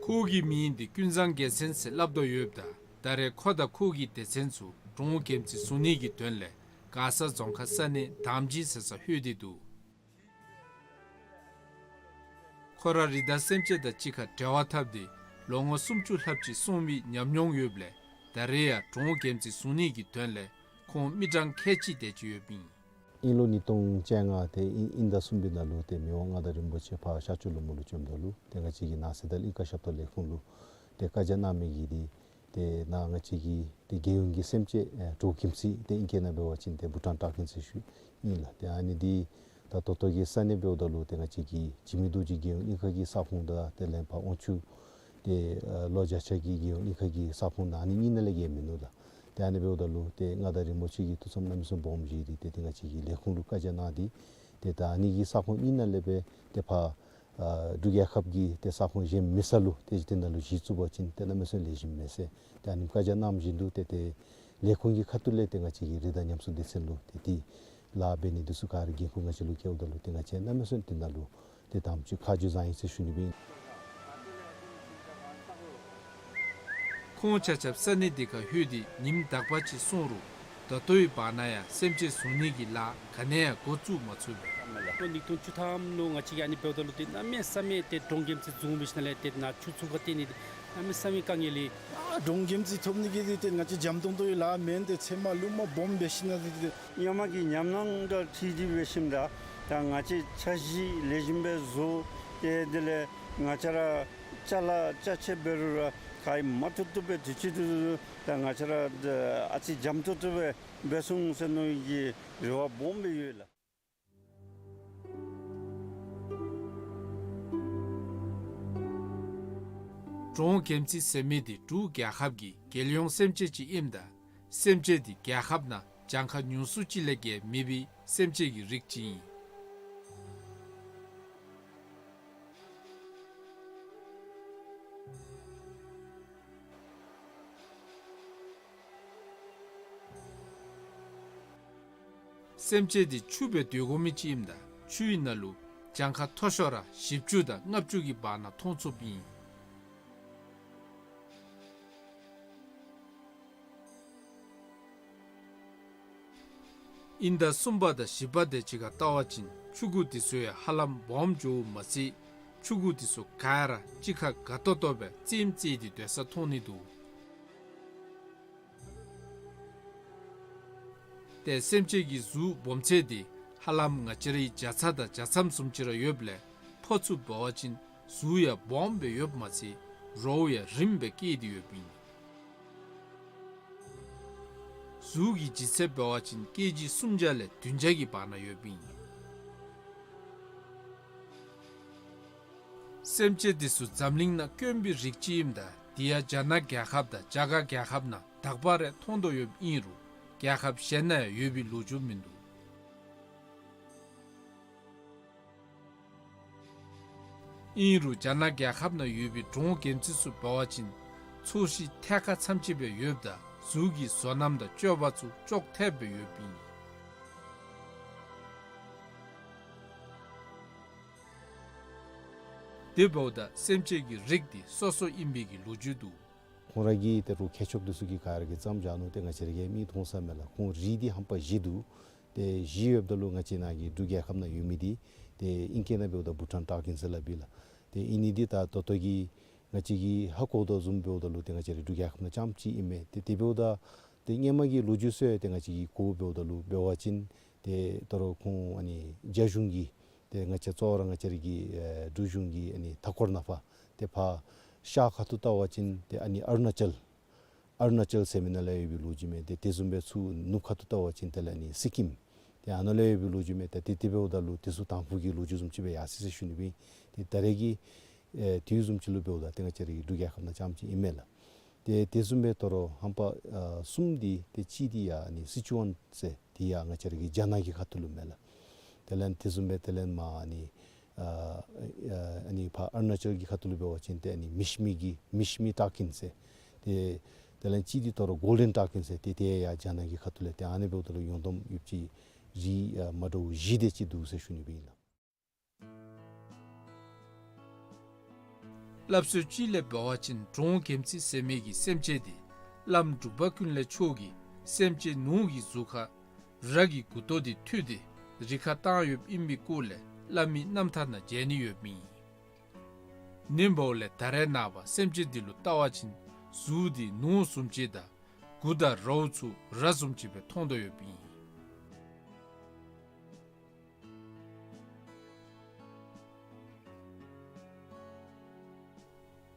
ཁོ་གི་མིང་འདི་ཀུན་བཟང་རྒྱལ་མཚན་ཟེར་སླབ་དོ་ཡོདཔ་ད་ད་རེས་ཁོ་དང་ཁོ་གི་སྡེ་ཚན་ཚུ་གྲོང་ཨུ་འགན་འཛིན་བཟུང་ནི་གི་དོན་ལས་མགར་ས་རྫོང་ཁག་ས་གནས་དམ་སྦྱིས་ཟེར་སར་ལྷོད་དེ་འདུག། ཁོ་ར་རི་དྭགས་སེམས་ཅན་དང་གཅིག་ཁར་འབྲེལ་བ་འཐབ་སྟེ་ལོ་ངོ་སུམ་ཅུ་ལྷགཔ་ཅིག་སོང་བའི་ཉམས་མྱོང་ཡོདཔ་ལས་ད་རེས་ཡང་གྲོང་ཨུ་འགན་འཛིན་བཟུང་ནི་གི་དོན་ལས་ཁོང་མི་གྲངས་ཁལ་གཅིག་དེ་ཅིག་ཡོདཔ་ཨིན། དབྱིན་ལོ་ཉིས་སྟོང་བཅོ་ལྔ་ཏེ་དབྱིན་དབྱིན་ཟླ་གསུམ་པའི་ནང་ལུ་ཏེ་མི་དབང་མངའ་བདག་རིན་པོ་ཆེ་ཕར་ཤར་ཕྱོགས་ལུ་མོ་ལུ་བྱོནམ་ད་ལུ་ཏེ་ང་བཅས་ཀྱི་ནང་སྲིད་དང་གླིང་ཀ་ཞབས་ཏོག་ལས་ཁུངས་ལུ་ཏེ་བཀའ་རྒྱ་གནང་མི་གི་འདི་ཏེ་ནཱ་ང་བཅས་ཀྱི་ཏེ་རྒྱལ་ཡོངས་ཀྱི་སེམས་ཅན་ཨེ་འབྲོག་སྐྱེམས་རྩིས་ཏེ་ཨིང་སྐད་ནང་འབད་བ་ཅིན་ཏེ་བྷུ་ཊཱན་ཊཱ་ཀིན་ཟེར་ཞུཝ་ཨིན་ལགས། ཏེ་ཨ་ནི་འདི་ད་ད་ལྟོ་གི་ས་གནས་འབདཝ་ད་ལུ་ཏེ་ང་བཅས་ཀྱི་འཇིགས་མེད་རྡོ་རྗེ་རྒྱལ་ཡོངས་གླིང་ཁ་གི་ས་ཁོངས་དང་དེ་ལས་ཕར་དབང་ཕྱུག་ཏེ་ཨ་ལོ་བརྒྱ་ཆ་གི་རྒྱལ་ཡོངས་གླིང་ཁ་གི་ས་ཁོངས་ནང་ཨ་ནི་གཉིས་ནང་ལས་བརྒལ་མིན་ནུག་ལགས། ཏེ་ཨ་ནི་འབདཝ་ད་ལུ་ཏེ་མངའ་བདག་རིན་པོ་ཆེ་གིས་ཐུགས་བསམ་གནམ་མེད་ས་མེད་སྦོམ་བཞེས་ཏེ་ཏེ་ང་བཅས་ཀྱི་ལས་ཁུངས་ལུ་བཀའ་རྒྱ་གནང་སྟེ་ཏེ་ད་ཨ་ནི་གི་ས་ཁོངས་གཉིས་ནང་ལས་སྦེ་ཏེ་ཕར་ཨ་འབྲུག་རྒྱལ་ཁབ་ཀྱི་ཏེ་ས་ཁོངས་གཞན་མེད་ས་ལུ་ཏེ་དེ་ནང་ལུ་གཞི་བཙུགས་པ་ཅིན་ཏེ་གནམ་མེད་ས་མེད་ལེགས་ཤོམ་མས་ཟེར་ཏེ་ཨ་ནི་བཀའ་རྒྱ་གནངམ་བཞིན་དུ་ཏེ་ཏེ་ལས་ཁུངས་ཀྱི་ཁ་ཐུག་ལས་ཏེ་ང་བཅས་ཀྱི་རིགས་དང་ཉམས་གསོ་སྡེ་ཚན་ལུ་ཏེ་ཏེ་ལཱ་འབད་ནི་འདི་ཚུ་ག་ར་འགན་ཁུར་ང་བཅས་ལུ་བཀལཝ་ད་ལུ་ཏེ་ང་བཅས་གནམ་མེད་ས་མེད་དེ་ནང་ལུ་ཏེ་དམ་ཚིག་ཁ་རྗེ་བཟང་ཡི་ཟེར་ཞུ་ནི་སྦེ་ཨིན། ཁོང་ཆ་ཁྱབ་ས་གནས་དེ་ཁར་ལྷོད་དེ་ཉིནམ་དག་པ་ཅིག་སོང་རུང་ད་ལྟོའི་བར་ན་ཡང་སེམས་ཅན་བཟུང་ནི་གི་ལཱ་ག་ནི་ཡང་འགོ་བཙུགས་མ་ཚུགས་པས། ལོ་ཉིས་སྟོང་བཅུ་ཐམ་ལུ་ང་བཅས་ཀྱིས་ཨ་ནི་འབདཝ་ད་ལུ་ཏེ་གནམ་མེད་ས་མེད་ཏེ་འབྲོང་སྐྱེམས་རྩིས་བཟུང་བའི་ཤུལ་ལས་ཏེ་ནཱ་ཆུ་ཚུ་ཁར་བལྟ་ནི་འདི་གནམ་མེད་ས་མེད་དཀའ་ངལ་ལས། ཨ་འབྲོང་སྐྱེམས་རྩིས་ཐོབ་ནི་གི་འདི་ཏེ་ང་བཅས་འཇམ་ཏོང་ཏོ་གི་ལཱ་མེན། ཏེ་ཚེར་མ་ལུ་མ་སྦོམ་འབད་ཞིནམ་ལས་ཏེ་ཏེ་སྔོན་མ་གི་ཉམས་སྣང་དང་འཁྲིལ་ཏེ་འབད་ཞིནམ་ད་ད་ང་བཅས་འཆར་གཞི་ལེགས་ཤོམ་སྦེ་བཟོ། ཏེ་དེ་ལས་ང་བཅས་ར་ཅ་ལ་ཅ་ཆས་འབད་རུང་ར་ག་ཡང་མ་ཐོབ་ཐོབ་སྦེ་དུས་ཅི་ཐུང་ཐུང་ད་ང་བཅས་ར་ཨ་ཙི་འཇམ་ཏོང་ཏོ་སྦེ་འབད་སོང་ཟེར་མནོ་བའི་རེ་བ་སྦོམ་སྦེ་ཡོད་ལགས། འབྲོང་སྐྱེམས་རྩིས་ཟེར་མི་འདི་འབྲུག་རྒྱལ་ཁབ་ཀྱི་རྒྱལ་ཡོངས་སེམས་ཅན་ཅིག་ཨིནམ་ད་སེམས་ཅན་འདི་རྒྱལ་ཁབ་ནང་གྱངས་ཁ་ཉུང་སུ་ཅིག་ལས་བརྒལ་མེད་པའི་སེམས་ཅན་གྱི་རིགས་ཅིག་ཨིན། སེམས་ཅན་འདི་ཆུ་སྦེ་སྡོད་དགོ་མི་ཅིག་ཨིནམ་ད་ཆུའི་ནང་ལུ་གྱངས་ཁ་མཐོ་ཤོས་ར་བཞི་བཅུ་དང་ལྔ་བཅུ་གི་བར་ན་མཐོང་ཚུགསཔ་ཨིན། དབྱིན་ཟླ་གསུམ་པ་དང་བཞི་པ་དེ་ཅིག་ཁར་བལྟ་བ་ཅིན་ཆུ་གུ་འདི་ཚུ་ཡང་ཧ་ལམ་སྦོམ་འགྱོཝ་མ་ཚད་ཆུ་གུ་འདི་ཚུ་ག་ར་གཅིག་ཁར་དགའ་ཏོག་ཏོ་སྦེ་རྩེདམོ་རྩེ་སྟེ་སྡོད་ས་མཐོང་ནི་འདུག། ཏེ་སེམས་ཅན་གྱི་གཟུགས་སྦོམ་ཚད་འདི་ཧ་ལམ་ང་བཅས་རའི་བྱ་ཚང་དང་བྱ་ཚམ་བཟུམ་ཅིག་ར་ཡོདཔ་ལས་ཕོ་ཚུ་འབད་བ་ཅིན་གཟུགས་ཡང་སྦོམ་སྦེ་ཡོདཔ་མ་ཚད་རྭཝ་ཡང་རིངམ་སྦེ་སྐྱེས་ཏེ་ཡོདཔ་ཨིན། གཟུགས་ཀྱི་ལྗིད་ཚད་འབད་བ་ཅིན་ཀེ་ཇི་སུམ་བརྒྱ་ལས་བདུན་བརྒྱ་གི་བར་ན་ཡོདཔ་ཨིན། སེམས་ཅན་འདི་ཚུ་འཛམ་གླིང་ནང་དཀོན་པའི་རིགས་ཅིག་ཨིནམ་ད་འདི་ཡང་རྒྱ་ནག་རྒྱལ་ཁབ་དང་རྒྱ་གར་རྒྱལ་ཁབ་ནང་དག་པ་རེ་མཐོང་དོ་ཡོདཔ་ཨིན་རུང་རྒྱལ་ཁབ་གཞན་ནང་ཡང་ཡོད་པའི་ལོ་རྒྱུས་མིན་འདུག། ཨིན་རུང་རྒྱ་ནག་རྒྱལ་ཁབ་ནང་ཡོད་པའི་འབྲོང་སྐྱེམས་རྩིས་ཚུ་འབད་བ་ཅིན་ཚོས་གཞི་ཐད་ཀར་མཚམས་ཆད་སྦེ་ཡོདཔ་ད་གཟུགས་ཀྱི་བཟོ་རྣམ་དང་སྤྱོད་པ་ཚུ་ཅོག་འཐདཔ་སྦེ་ཡོདཔ་ཨིན། དེ་འབདཝ་ད་སེམས་ཅན་གྱི་རིགས་འདི་སོ་སོ་ཨིན་པའི་གི་ལོ་རྒྱུས་འདུག། ཁོང་ར་གི་ཏེ་རོགས་མཁས་མཆོག་འདི་ཚུ་གིས་ག་ར་གིས་བརྩམས་བཞག་ནུག། ཏེ་ང་བཅས་ར་གིས་མིག་མཐོང་ས་མེད་ལགས། ཁོང་རིགས་འདི་ཧམ་པ་བཞི་འདུག། ཏེ་བཞི་ཡོདཔ་ད་ལུ་ང་བཅས་ནཱ་གི་འབྲུག་རྒྱལ་ཁབ་ནང་ཡོད་མི་འདི་ཏེ་ཨིང་སྐད་ནང་འབདཝ་ད་བྷུ་ཊཱན་ཊཱ་ཀིན་ཟེར་སླབ་ཨིན་ལགས། ཏེ་ཨིན་ནི་འདི་ད་ད་ལྟོ་གི་ང་བཅས་ཀྱིས་ཧ་གོ་དོ་བཟུམ་འབདཝ་ད་ལུ་ཏེ་ང་བཅས་རའི་འབྲུག་རྒྱལ་ཁབ་ནང་རྐྱངམ་ཅིག་ཨིན་མས། ཏེ་དེ་འབདཝ་ད་ཏེ་སྔོན་མ་གི་ལོ་རྒྱུས་ཚུ་ཡང་ཏེ་ང་བཅས་ཀྱིས་གོཝ་འབདཝ་ད་ལུ་འབད་བ་ཅིན་ཏེ་ད་རུང་ཁོང་ཨ་ནི་རྒྱ་གཞུང་གིས་ཏེ་ང་བཅས་གཙོ་བོ་ར་ང་བཅས་ར་གི་ཨེ་འབྲུག་གཞུང་གི་ཨ་ནི་མཐའ་འཁོར་ནང་ཕར་ཏེ་ཕར་ཤར་ཁ་ཐུག་བལྟ་བ་ཅིན་ཏེ་ཨ་ནི་ཨ་རུ་ན་ཅལ་ཨ་རུ་ན་ཅལ་ཟེར་མི་ནང་ལས་ཡོད་པའི་ལོ་རྒྱུས་མས། ཏེ་དེ་བཟུམ་སྦེ་ཚུར་ནུབ་ཁ་ཐུག་བལྟ་བ་ཅིན་དེ་ལས་ཨ་ནི་སི་ཀིམ་ཏེ་ཨ་ནཱ་ལས་ཡོད་པའི་ལོ་རྒྱུས་མས། ཏེ་དེ་དེ་འབདཝ་ད་ལུ་དེ་ཚུ་དང་ཕུ་གི་ལོ་རྒྱུས་བཟུམ་ཅིག་སྦེ་ཡར་སོ་ཡི་ཟེར་ཞུ་ནི་སྦེ་ཨིན། ཏེ་ད་རེས་ཀྱི་ཨེ་དུས་བཟུམ་ཅིག་ལུ་འབདཝ་ད་ཏེ་ང་བཅས་ར་གི་འབྲུག་རྒྱལ་ཁབ་ནང་རྐྱངམ་ཅིག་ཨིན་མས་ལགས། ཏེ་དེ་བཟུམ་སྦེ་ད་རུང་ཧམ་པ་ཨ་གསུམ་འདི་ཏེ་གཅིག་འདི་ཡར་ཨ་ནི་སི་ཅུ་ཝན་ཟེར་འདི་ཡང་ང་བཅས་ར་གི་རྒྱ་ནག་གི་ཁ་ཐུག་ལུ་མས་ལགས། དེ་ལས་དེ་བཟུམ་སྦེ་དེ་ལས་མར་ཨ་ནི་ཨ་ཨ་ནི་ཕར་ཨ་རུ་ན་ཅལ་གྱི་ཁ་ཐུག་ལུ་འབད་བ་ཅིན་ཏེ་ཨ་ནི་མི་ཤི་མི་གི་མི་ཤི་མི་ཊཱ་ཀིན་ཟེར། ཏེ་དེ་ལས་གཅིག་འདི་ད་རུང་གོལ་ཌེན་ཊཱ་ཀིན་ཟེར། ཏེ་དེ་ཡང་རྒྱ་ནག་གི་ཁ་ཐུག་ལས། ཏེ་ཨ་ནི་འབདཝ་ད་ལུ་ཡོངས་བསྡོམས་ཡོད་པ་ཅིན་རིགས་ཨ་མ་འདྲཝ་བཞི་དེ་ཅིག་འདུག་ཟེར་ཞུ་ནི་སྦེ་ཨིན་ལགས། སླབ་སྲོལ་ཅིག་ལས་འབད་བ་ཅིན་འབྲོང་སྐྱེམས་རྩིས་ཟེར་མི་གི་སེམས་ཅན་འདི་བླམ་འབྲུག་པ་ཀུན་ལེགས་མཆོག་གིས་སེམས་ཅན་ནོར་གྱི་གཟུགས་ཁར་ར་གི་མགུ་ཏོ་འདི་མཐུད་དེ་རི་ཁར་བཏང་ཡོདཔ་ཨིན་པའི་སྐོར་ལས་བླ་མའི་རྣམ་ཐར་ནང་མཇལ་ནི་ཡོདཔ་ཨིན། ཨིན་པ་ལས་ད་རེས་ནངས་པ་སེམས་ཅན་འདི་ལུ་བལྟ་བ་ཅིན་གཟུགས་འདི་ནོར་བཟུམ་ཅིག་དང་མགུ་དང་རྭཝ་ཚུ་ར་བཟུམ་ཅིག་སྦེ་མཐོང་དོ་ཡོདཔ་ཨིན།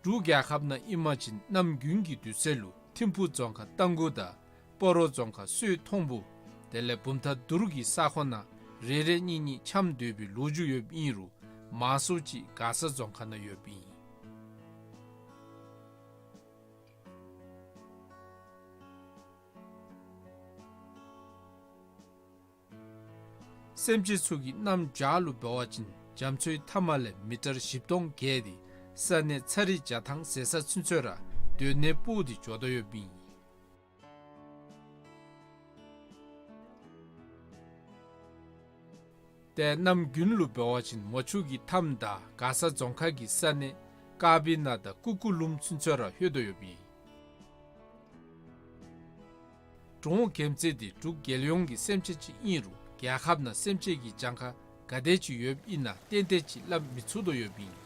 འབྲུག་རྒྱལ་ཁབ་ནང་ཨིན་པ་ཅིན་གནམ་དགུན་གྱི་དུས་ཚོད་ལུ་ཐིམ་ཕུག་རྫོང་ཁག་རྟ་མགོ་དང་སྤ་རོ་རྫོང་ཁག་སོས་མཐོང་སྦུག་དེ་ལས་བུམ་ཐང་དུར་གྱི་ས་ཁོངས་ནང་རེ་རེ་གཉིས་གཉིས་འཁྱམས་སྡོད་པའི་ལོ་རྒྱུས་ཡོདཔ་ཨིན་རུང་མང་ཤོས་ཅིག་མགར་ས་རྫོང་ཁག་ནང་ཡོདཔ་ཨིན། སེམས་ཅན་ཚུ་གིས་གནམ་བྱཱར་ལུ་འབད་བ་ཅིན་རྒྱ་མཚོའི་མཐའ་མ་ལས་མི་ཊར་བཞི་སྟོང་བརྒལ་ཏེ་ས་གནས་ཚ་རི་བྱ་ཐང་ཟེར་ས་ཚུན་ཚོད་ར་སྡོད་གནས་སྤོ་སྟེ་འགྱོ་དོ་ཡོདཔ་ཨིན། ཏེ་གནམ་དགུན་ལུ་འབད་བ་ཅིན་མོ་ཆུ་གི་མཐའམ་དང་མགར་ས་རྫོང་ཁག་གི་ས་གནས་ཀ་བི་ན་དང་ཀུ་ཀུ་ལུམ་ཚུན་ཚོད་ར་ལྷོད་དོ་ཡོདཔ་ཨིན། འབྲོང་རྒྱལ་མཚན་འདི་འབྲུག་རྒྱལ་ཡོངས་ཀྱི་སེམས་ཅན་ཅིག་ཨིན་རུང་རྒྱལ་ཁབ་ནང་སེམས་ཅན་གྱི་གྱངས་ཁ་ག་དེ་ཅིག་ཡོདཔ་ཨིན་ན་ཏན་ཏན་ཅིག་སླབ་མི་ཚུགས་དོ་ཡོདཔ་ཨིན།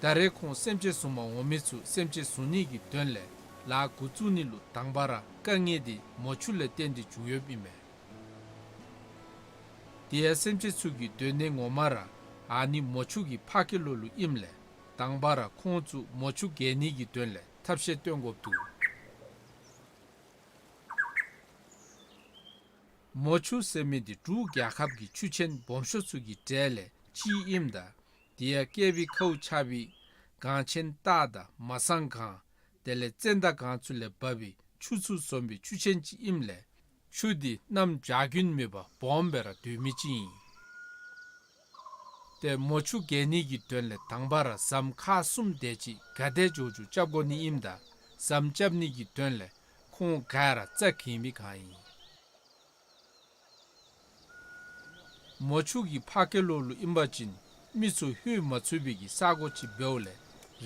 ད་རེས་ཁོང་སེམས་ཅན་བཟུང་པར་འོང་མི་ཚུ་སེམས་ཅན་བཟུང་ནི་གི་དོན་ལས་ལཱ་འགོ་བཙུགས་ནི་ལུ་དང་པ་ར་དཀའ་ངལ་འདི་མོ་ཆུ་ལས་བརྟེན་ཏེ་བྱུང་ཡོདཔ་ཨིན་མས། དེ་ཡང་སེམས་ཅན་ཚུ་གི་སྡོད་གནས་ངོ་མ་ར་ཨ་ནི་མོ་ཆུ་གི་ཕ་སྐད་ལོགས་ལུ་ཨིནམ་ལས་དང་པ་ར་ཁོང་ཚུ་མོ་ཆུ་བརྒལ་ནི་གི་དོན་ལས་ཐབས་ཤེས་སྟོན་དགོཔ་འདུག། མོ་ཆུ་ཟེར་མི་འདི་འབྲུག་རྒྱལ་ཁབ་ཀྱི་ཆུ་ཆེན་སྦོམ་ཤོས་ཚུ་གི་གྲས་ལས་གཅིག་ཨིནམ་ད་དེ་ཡང་ཀེ་བི་ཁའུ་ཆགས་པའི་སྒང་ཆེན་སྟག་དང་མ་སང་སྒང་དེ་ལས་ཙན་དན་སྒང་ཚུ་ལས་འབབ་པའི་ཆུ་ཚུ་འཛོམས་པའི་ཆུ་ཆེན་ཅིག་ཨིནམ་ལས་ཆུ་འདི་གནམ་བྱཱར་དགུན་མེད་པར་སྦོམ་སྦེ་ར་སྡོད་མི་ཅིག་ཨིན། ཏེ་མོ་ཆུ་བརྒལ་ནི་གི་དོན་ལས་དང་པ་ར་ཟམ་ཁག་གསུམ་དེ་ཅིག་ག་དེ་མགྱོགས་མགྱོགས་རྐྱབ་དགོ་ནི་ཨིནམ་ད་ཟམ་རྐྱབ་ནི་གི་དོན་ལས་ཁོང་ག་ར་རྩ་འགེངས་པའི་སྒང་ཨིན། མོ་ཆུ་གི་ཕ་སྐད་ལོགས་ལུ་ཨིན་པ་ཅིན་མི་ཚུ་ལྷོད་མ་ཚུགས་པའི་གི་ས་གོ་ཅིག་འབདཝ་ལས་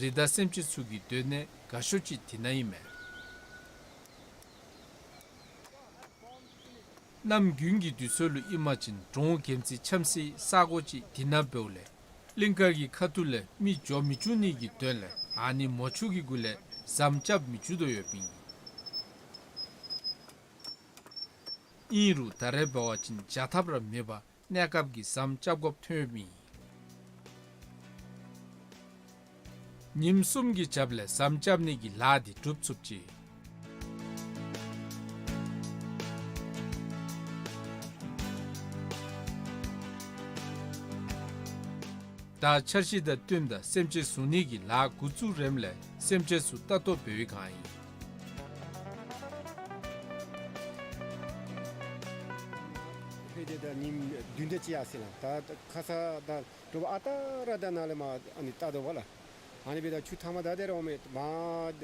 རི་དྭགས་སེམས་ཅན་ཚུ་གི་སྡོད་གནས་དགའ་ཤོས་ཅིག་དེ་ནང་ཨིན་མས། གནམ་དགུན་གྱི་དུས་ཚོད་ལུ་ཨིན་པ་ཅིན་འབྲོང་རྒྱལ་མཚན་འཁྱམས་སའི་ས་གོ་ཅིག་དེ་ནང་འབདཝ་ལས་གླིང་ཁ་གི་ཁ་ཐུག་ལས་མི་འགྱོ་མི་བཅུག་ནི་གི་དོན་ལས་ཨ་ནི་མོ་ཆུ་གི་གུ་ལས་ཟམ་རྐྱབ་མི་བཅུག་དོ་ཡོདཔ་ཨིན། ཨིན་རུང་ད་རེས་འབད་བ་ཅིན་བྱ་ཐབས་ར་མེད་པར་གནས་སྐབས་ཀྱི་ཟམ་རྐྱབ་དགོཔ་ཐོནམ་ཨིན། ཉིནམ་གསུམ་གྱི་རྒྱབ་ལས་ཟམ་རྐྱབ་ནི་གི་ལཱ་འདི་གྲུབ་ཚུགསཔ་ཅིག། ད་འཆར་གཞི་དང་བསྟུནམ་ད་སེམས་ཅན་བཟུང་ནི་གི་ལཱ་འགོ་བཙུགས་རནམ་ལས་སེམས་ཅན་ཚུ་ལྟ་རྟོག་འབད་བའི་སྒང་ཨིན། ཕྱི་ཟླ་ཉིནམ་བདུན་དེ་ཅིག་ཡར་སོང་ཡི་ལགས། ད་ཁ་ཙ་ད་དྲོ་པ་ཨ་རྟག་ར་ད་ནཱ་ལས་མར་ཨ་ནི་ལྟ་དོ་བ་ལགས། ཨ་ནི་འབདཝ་ད་ཆུ་མཐའ་མ་ད་དེ་ར་འོང་མི་མར་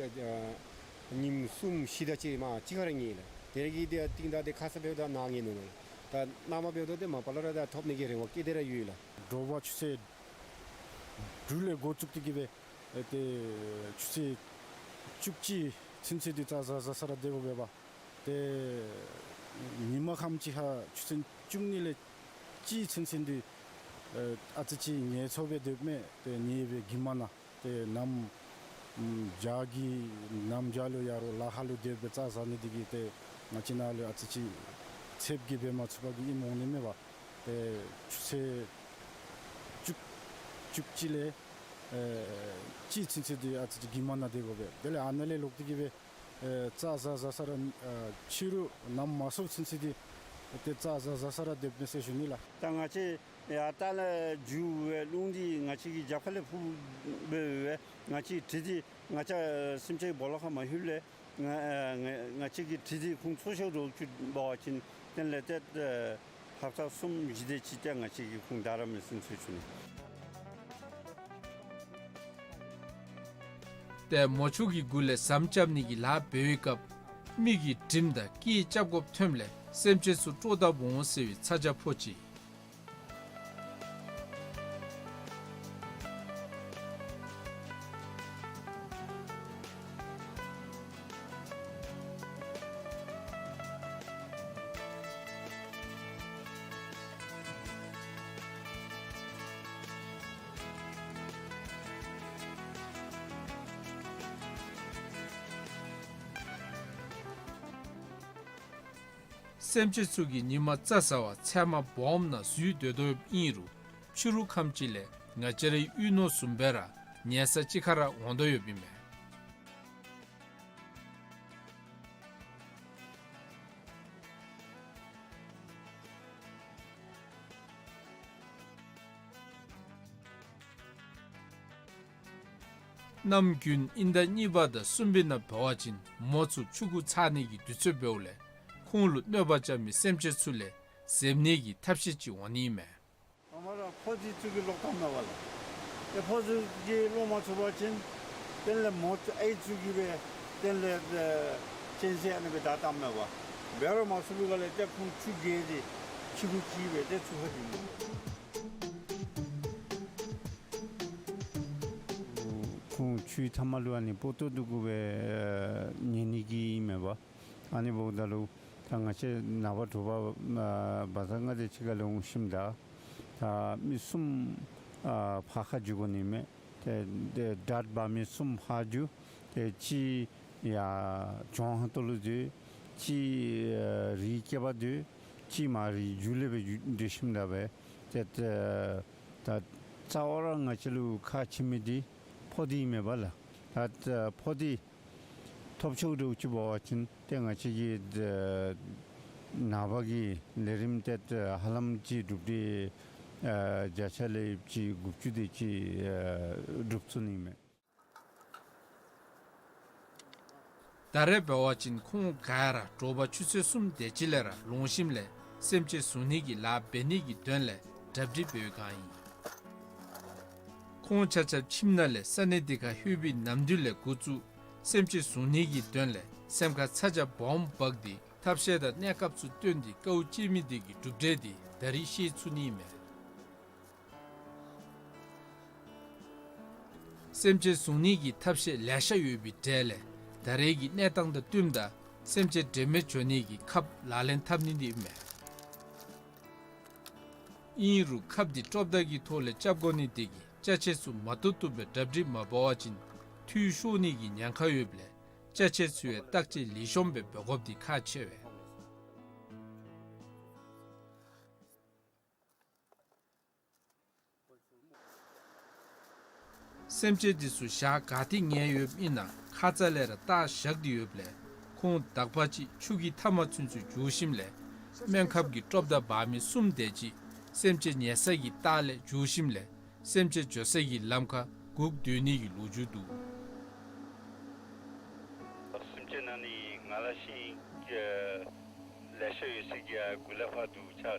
ཉིནམ་གསུམ་བཞི་དེ་ཅིག་མར་གཅིག་ཁར་ཉལ་ཡི་ལགས། དེ་རེ་གི་དེ་རྟིང་བདའ་སྟེ་ཁ་ཙ་འབདཝ་ད་ནཱ་ཉལ་ནུག་ལགས། ད་ནཱ་མར་འབདཝ་ད་དེ་མ་པ་ལས་ར་ད་ཐོབ་ནི་གི་རེ་བ་བསྐྱེད་དེ་ར་ཡོད་ཡི་ལགས། དྲོ་པ་ཆུ་ཚོད་དྲུག་ལས་འགོ་བཙུགས་ཏེ་གི་སྦེ་ཨེ་ཏེ་ཆུ་ཚོད་བཅུ་གཅིག་ཚུན་ཚོད་འདི་རྩྭ་ཟ་ཟ་ས་ར་སྡོད་དགོ་པས་པ། ཏེ་ཉིན་མ་ཁམས་ཅིག་ཁར་ཆུ་ཚོད་བཅུ་གཉིས་ལས་གཅིག་ཚུན་ཚོད་འདི་ཨེ་ཨ་ཙི་ཅིག་ངལ་འཚོ་སྦེ་སྡོདཔ་མས། ཏེ་ཉལ་བའི་གིམ་ནང་ཏེ་གནམ་བྱཱར་གྱི་གནམ་བྱཱར་ལུ་ཡར་ལོག་ལ་ཁ་ལུ་སྡོད་སྦེ་རྩྭ་ཟ་ནི་འདི་གིས་ཏེ་ང་བཅས་ནཱ་ལུ་ཨ་ཙི་ཅིག་ཚདཔ་གིས་འབད་མ་ཚུགས་པར་གྱི་ཨིནམ་འོང་ནི་མས་པ། ཏེ་ཆུ་ཚོད་བཅུ་བཅུ་གཅིག་ལས་ཨེ་གཅིག་ཚུན་ཚོད་འདི་ཨ་ཙི་ཅིག་གིམ་ནང་སྡོད་དགོ་པས། དེ་ལས་ཨ་ནཱ་ལས་ལོག་སྟེ་གི་སྦེ་ཨེ་རྩྭ་ཟ་ཟ་ས་ར་ཨེ་ཕྱི་རུ་གནམ་མ་སྲོཝ་ཚུན་ཚོད་འདི་ཏེ་རྩྭ་ཟ་ཟ་ས་ར་སྡོདཔ་མས་ཟེར་ཞུ་ནི་ལགས། ད་ང་བཅས་ཡར་ལྟག་ལས་རྒྱུག་སྦེ་རླུང་འདི་ང་བཅས་ཀྱི་རྒྱབ་ཁ་ལས་ཕུ་སྦེ་ང་བཅས་ཀྱི་གྲི་འདི་ང་བཅས་སེམས་ཅན་སྦོ་ལོགས་ཁར་མ་ལྷོདཔ་ལས་ང་ཨེ་ང་ང་བཅས་ཀྱི་གྲི་འདི་ཁོང་འཚོ་བཞག་འགྱོ་བཅུག་པ་ཅིན་དེ་ལས་ཏེ་ཨེ་ཧབ་ཏ་གསུམ་བཞི་དེ་ཅིག་ཏེ་ང་བཅས་ཀྱིས་ཁོང་བདའ་ར་མི་ཚུགས་ཟེར་ཞུ་ནི། ཏེ་མོ་ཆུ་གི་གུ་ལས་ཟམ་རྐྱབ་ནི་གི་ལཱ་འབད་བའི་སྐབས་མི་གིས་གྲིམ་དང་སྐད་རྐྱབ་དགོཔ་ཐོནམ་ལས་སེམས་ཅན་ཚུ་སྤྲོ་སྟབས་འོང་ཟེར་བའི་ཚ་གྱང་ཕོག་ཅི། སེམས་ཅན་ཚུ་གིས་ཉིན་མ་རྩྭ་ཟ་བར་ཚལ་མ་སྦོམ་ནང་འཛུལ་སྡོད་དོ་ཡོདཔ་ཨིན་རུང་ཕྱི་རུ་ཁམས་ཅིག་ལས་ང་བཅས་རའི་གཡུས་ནོར་བཟུམ་སྦེ་ར་ ཉལ་ས་ཅིག་ཁར་འོང་དོ་ཡོདཔ་ཨིན་མས། གནམ་དགུན་དབྱིན་ཟླ་གཉིས་པ་དང་གསུམ་པའི་ནང་འབད་བ་ཅིན་མོ་ཚུ་ཆུ་གུ་འཚར་ནི་གི་དུས་ཚོད་འབདཝ་ལས་ཁོང་ལུ་གནོད་པ་རྐྱབ་མི་སེམས་ཅན་ཚུ་ལས་འཛེམ་ནི་གི་ཐབས་ཤེས་ཅིག་འོང་ནི་ཨིན་མས། ཨ་མ་ར་ཕོ་རྫི་ཚུ་གིས་ལོག་བཏངམ་མས་པ་ལགས། ཏེ་ཕོ་རྫི་གིས་ལོག་མ་ཚུགས་པ་ཅིན་དེ་ལས་མོ་ཚུ་ཨའི་ཚུ་གིས་སྦེ་དེ་ལས་ཨེ་གཅན་གཟན་ཨ་ནི་སྦེ་བདའ་བཏངམ་མས་པ། འབད་རུང་མ་ཚུགས་པའི་སྒང་ལས་ཏེ་ཁོང་ཆུ་བརྒལ་ཏེ་ཆུ་གུ་ཅིག་སྦེ་ཏེ་ཚུར་ལྷོད་ནི་མས། ཁོང་ཆུའི་མཐའ་མ་ལུ་ཨ་ནི་སྤོ་ཏོ་འདི་གུ་སྦེ་ཨེ་ཉལ་ནི་གི་ཨིན་མས་པ། ཨ་ནི་འབདཝ་ད་ལུ་ད་ང་བཅས་ནངས་པ་དྲོ་པ་ཨ་བ་ཛར་ལྔ་དེ་ཅིག་ཁ་ལས་འོང་ཞིནམ་ད་ད་མི་གསུམ་ཨ་ཕར་ཁ་འགྱོ་དགོ་ནི་མས། ཏེ་ཏེ་ཌཊ་འབག་མི་གསུམ་ཕར་འགྱོ། ཏེ་གཅིག་ཡར་ལྗོངས་ཁ་ཐུག་ལུ་སྡོད། གཅིག་ཨ་རིའི་སྐེད་པར་སྡོད། གཅིག་མར་རིའི་མཇུག་ལས་སྦེ་འགྱོ་སྡོད་ཞིནམ་ད་སྦེ་ཏེ་ད་ད་རྩ་བ་ར་ང་བཅས་ལུ་ཁག་ཆེ་མི་འདི་ཕོ་འདི་ཨིན་མས་པ་ལགས། ད་ད་ཕོ་འདི་ཐོབ་ཆོག་འདྲཝ་ཅིག་འབད་བ་ཅིན་ཏེ་ང་བཅས་ཀྱི་ནངས་པ་གི་ལས་རིམ་ཏེ་ཧ་ལམ་ཅིག་གྲུབ་སྟེ་ཨ་བརྒྱ་ཆ་ལས་ཅིག་དགུ་བཅུ་དེ་ཅིག་ཨ་སྒྲུབ་ཚུགས་ནི་མས། ད་རེས་འབད་བ་ཅིན་ཁོང་ག་ཡ་ར་དྲོ་པ་ཆུ་ཚོད་གསུམ་དེ་ཅིག་ལས་ར་ལོང་ཞིནམ་ལས་སེམས་ཅན་བཟུང་ནི་གི་ལཱ་འབད་ནི་གི་དོན་ལས་གྲ་སྒྲིག་འབད་བའི་བསྒང་ཨིན། ཁོང་ཆ་ཁྱབ་ཁྱིམ་ནང་ལས་ས་གནས་དེ་ཁར་ལྷོད་པའི་ནམ་དུས་ལས་འགོ་བཙུགས་སེམས་ཅན་བཟུང་ནི་གི་དོན་ལས་སེམས་ཁར་ཚ་གྱང་སྦོམ་འབག་སྟེ་ཐབས་ཤེས་དང་གནས་སྐབས་ཚུ་བཏོན་ཏེ་དཀའཝ་སྤྱད་མི་དེ་གི་གྲུབ་འབྲས་དེ་ད་རིས་ཤེས་ཚུགས་ནི་མས། སེམས་ཅན་བཟུང་ནི་གི་ཐབས་ཤེས་ལེ་ཤ་ཡོད་པའི་གྲས་ལས་ད་རེས་ཀྱི་གནས་སྟངས་དང་བསྟུནམ་ད་སེམས་ཅན་འབྲེལ་མེད་འགྱོ་ནི་གི་ཁབ་ལག་ལེན་འཐབ་ནི་འདི་ཨིན་མས། ཨིན་རུང་ཁབ་འདི་ཀྲོབ་མདའ་གི་ཐོག་ལས་རྐྱབ་དགོ་ནི་དེ་གིས་ཅ་ཆས་ཚུ་མ་བཏུབ་བཏུབ་སྦེ་གྲ་སྒྲིག་མ་འབད་བ་ཅིན་འཐུས་ཤོར་ནི་གི་ཉེན་ཁ་ཡོདཔ་ལས་ཅ་ཆས་ཚུ་ཡང་བརྟག་དཔྱད་ལེགས་ཤོམ་སྦེ་འབད་དགོཔ་འདི་ཁག་ཆེ་བས། སེམས་ཅན་འདི་ཚུ་ཞག་ག་ཏེ་ཉལ་ཡོདཔ་ཨིན་ན་ཁ་ཙ་ལས་ར་བལྟ་བཞག་སྟེ་ཡོདཔ་ལས་ཁོང་དག་པ་ཅིག་ཆུ་གི་མཐའ་མ་ཚུན་ཚོད་འགྱོ་ཞིནམ་ལས་སྨན་ཁབ་ཀྱི་ཀྲོབ་མདའ་འབག་མི་གསུམ་དེ་ཅིག་སེམས་ཅན་ཉལ་ས་གི་ལྟག་ལས་འགྱོ་ཞིནམ་ལས་སེམས་ཅན་འགྱོ་ས་གི་ལམ་ཁར་སྒུག་སྡོད་ནི་གི་ལོ་རྒྱུས་འདུག། སེམས་ཅན་ནང་ནི་ང་ལ་ཤེས་ཨིན་ལེ་ཤ་ཡོད་ས་གི་ཡར་མགུ་ལས་ཕར་འདུག་ཆ་ཨ་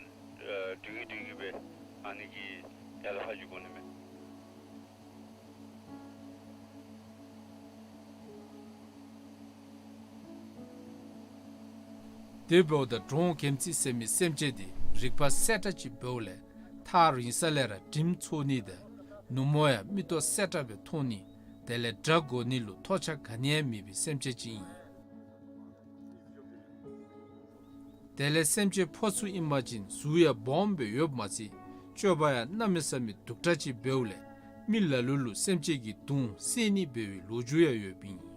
འགྲུལ་གྱི་འགྲུལ་གྱི་སྦེ་ཨ་ནི་གི་ཡར་ལས་ཕར་འགྱོ་དགོ་ནི་མས། དེ་འབདཝ་ད་འབྲོང་གེམ་ཙི་ཟེར་མི་སེམས་ཅན་དེ་རིག་པ་གསལ་དྲགས་ཅིག་འབདཝ་ལས་ཐག་རིང་ས་ལས་ར་དྲིམ་ཚོར་ནི་དང་ནུབ་མོ་ཡང་མིག་ཏོ་གསལ་དྲགས་སྦེ་མཐོང་ནི་དེ་ལས་སྒྲ་གོ་ནི་ལུ་ཐོགས་ཆགས་ག་ནི་ཡང་མེད་པའི་སེམས་ཅན་ཅིག་ཨིན། དེ་ལས་སེམས་ཅན་ཕོ་ཚུ་ཨིན་པ་ཅིན་གཟུགས་ཡང་སྦོམ་སྦེ་ཡོདཔ་མ་ཚད་སྤྱོད་པ་ཡང་གནམ་མེད་ས་མེད་སྡུག་དྲགས་ཅིག་འབདཝ་ལས་མི་ལ་ལུ་ལུ་སེམས་ཅན་གྱི་གདུང་བསད་ནི་འབད་བའི་ལོ་རྒྱུས་ཡང་ཡོདཔ་ཨིན།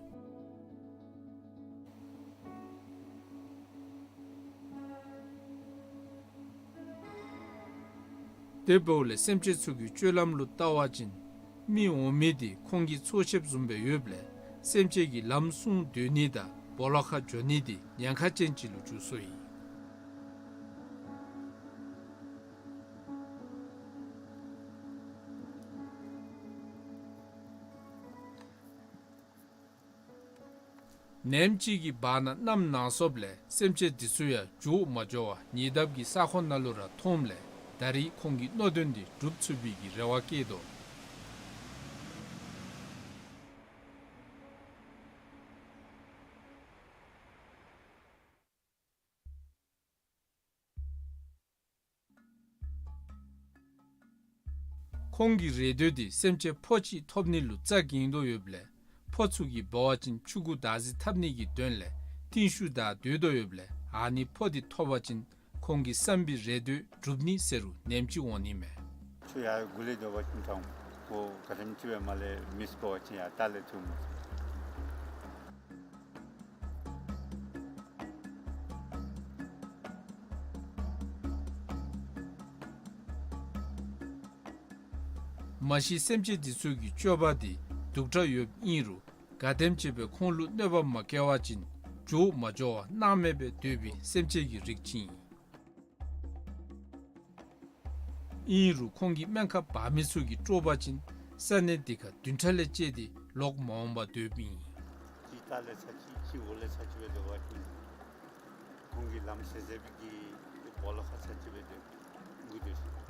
དེ་འབདཝ་ལས་སེམས་ཅན་ཚུ་གི་སྤྱོད་ལམ་ལུ་བལྟ་བ་ཅིན་མི་འོང་མི་དེ་ཁོང་གི་འཚོ་བྱེད་བཟུམ་སྦེ་ཡོདཔ་ལས་སེམས་ཅན་གྱི་ལམ་སྲུང་སྡོད་ནི་དང་སྦོ་ལོགས་ཁར་འགྱོ་ནི་དེ་ཉེན་ཁ་ཅན་ཅིག་ལུ་གྱུར་སོ་ཡི། ནེམ་ཅིག་གི་བར་ན་གནམ་ནང་སོངམ་ལས་སེམས་ཅན་འདི་ཚུ་ཡང་འགྱོ་མ་འགྱོ་བར་ཉེ་འདབས་ཀྱི་ས་ཁོངས་ནང་ལུ་ར་མཐོངམ་ལས་ད་རིས་ཁོང་གི་མནོ་དོན་འདི་འགྲུབ་ཚུགས་པའི་གི་རེ་བ་བསྐྱེད་དོ། ཁོང་གི་རེ་འདོད་འདི་སེམས་ཅན་ཕོ་ཅིག་ཐོབ་ནི་ལུ་རྩ་འགེངས་དོ་ཡོདཔ་ལས་ཕོ་ཚུ་གིས་འབད་བ་ཅིན་ཆུ་གུ་བདག་འཛིན་འཐབ་ནི་གི་དོན་ལས་རྟིང་ཤུལ་བདའ་སྡོད་དོ་ཡོདཔ་ལས་ཨ་ནི་ཕོ་འདི་ཐོབ་པ་ཅིན་ཁོང་གི་བསམ་པའི་རེ་འདོད་འགྲུབ་ནི་ཟེར་རུང་ནེམ་ཅིག་འོང་ནི་མས། ཁྱོད་ཡར་མགུ་ལས་སྡོད་པ་ཅིན་ཐང་འོ་ག་དེམ་ཅིག་སྦེ་མར་ལས་མིས་འབད་བ་ཅིན་ཡར་ལྟག་ལས་ཐུག་མས། མ་གཞི་སེམས་ཅན་འདི་ཚུ་གི་སྤྱོད་པ་འདི་སྡུག་དྲགས་ཡོདཔ་ཨིན་རུང་ག་དེམ་ཅིག་སྦེ་ཁོང་ལུ་གནོད་པ་མ་བཀལ་བ་ཅིན་འགྱོ་མ་འགྱོ་བར་སྣང་མེད་སྦེ་སྡོད་པའི་སེམས་ཅན་གྱི་རིགས་ཅིག་ཨིན། ཨིན་རུང་ཁོང་གིས་སྨན་ཁབ་འབག་མི་ཚུ་གིས་དཀྲོགས་པ་ཅིན་ས་གནས་འདི་ཁར་བདུན་ཕྲག་ལས་བཅད་དེ་ལོག་མ་འོང་པར་སྡོདཔ་ཨིན། གཅིག་ལྟག་ལས་ཚར་གཅིག་གཅིག་འོག་ལས་ཚར་གཅིག་སྦེ་སྡོད་པ་ཅིན་ཁོང་གིས་ལམ་ཟེར་ཟེར་བའི་གི་སྦོ་ལོགས་ཁར་ཚར་གཅིག་སྦེ་སྡོད་དགོ་སྟེ།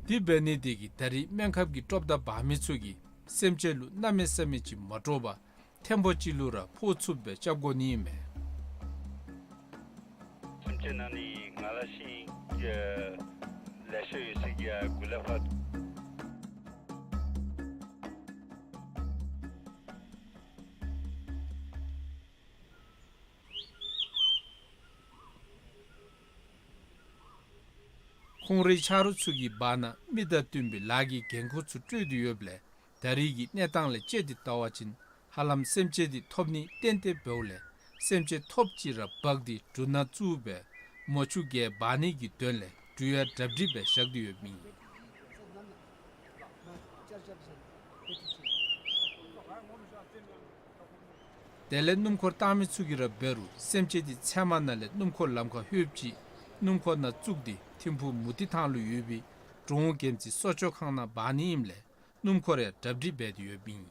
དེ་འབད་ནི་དེ་གིས་ད་རེས་སྨན་ཁབ་ཀྱི་དཀྲོག་དང་འབག་མི་ཚུ་གིས་སེམས་ཅན་ལུ་གནམ་མེད་ས་མེད་ཅིག་མ་དཀྲོགས་པར་ཐེངས་པོ་གཅིག་ལུ་ར་ཕོག་ཚུགསཔ་སྦེ་རྐྱབ་དགོ་ནི་ཨིན་མས། སེམས་ཅན་ནང་ནི་ང་ལ་ཤིང་ལེ་ཤ་ཡོད་ས་གི་གུ་ལས་ཕར། ཁོང་རའི་ཆ་རོགས་ཚུ་གིས་འབག་ན་མི་དང་བསྟུན་པའི་ལཱ་གི་འགན་ཁུར་ཚུ་སྤྲོད་དེ་ཡོདཔ་ལས་ད་རེས་ཀྱི་གནས་སྟངས་ལས་དཔྱད་དེ་བལྟ་བ་ཅིན་ཧ་ལམ་སེམས་ཅན་འདི་ཐོབ་ནི་ཏན་ཏན་འབདཝ་ལས་སེམས་ཅན་ཐོབ་ཅིག་ར་འབག་སྟེ་གྲུ་ནང་བཙུགས་སྦེ་མོ་ཆུ་བརྒལ་འབག་ནི་གི་དོན་ལས་གྲུ་ཡང་གྲ་སྒྲིག་སྦེ་བཞག་སྟེ་ཡོདཔ་ཨིན། དེ་ལས་སྣུམ་འཁོར་བཏང་མི་ཚུ་གིས་ར་འབད་རུང་སེམས་ཅན་འདི་ཚལ་མ་ནང་ལས་སྣུམ་འཁོར་ལམ་ཁར་ལྷོདཔ་ཅིག་སྣུམ་འཁོར་ནང་བཙུགས་ཏེ་ཐིམ་ཕུག་མུ་ཏིག་ཐང་ལུ་ཡོད་པའི་འབྲོང་རྒྱལ་རྩེ་གསོ་བཅོས་ཁང་ནང་འབག་ནི་ཨིནམ་ལས་སྣུམ་འཁོར་ཡང་གྲ་སྒྲིག་འབད་དེ་ཡོདཔ་ཨིན།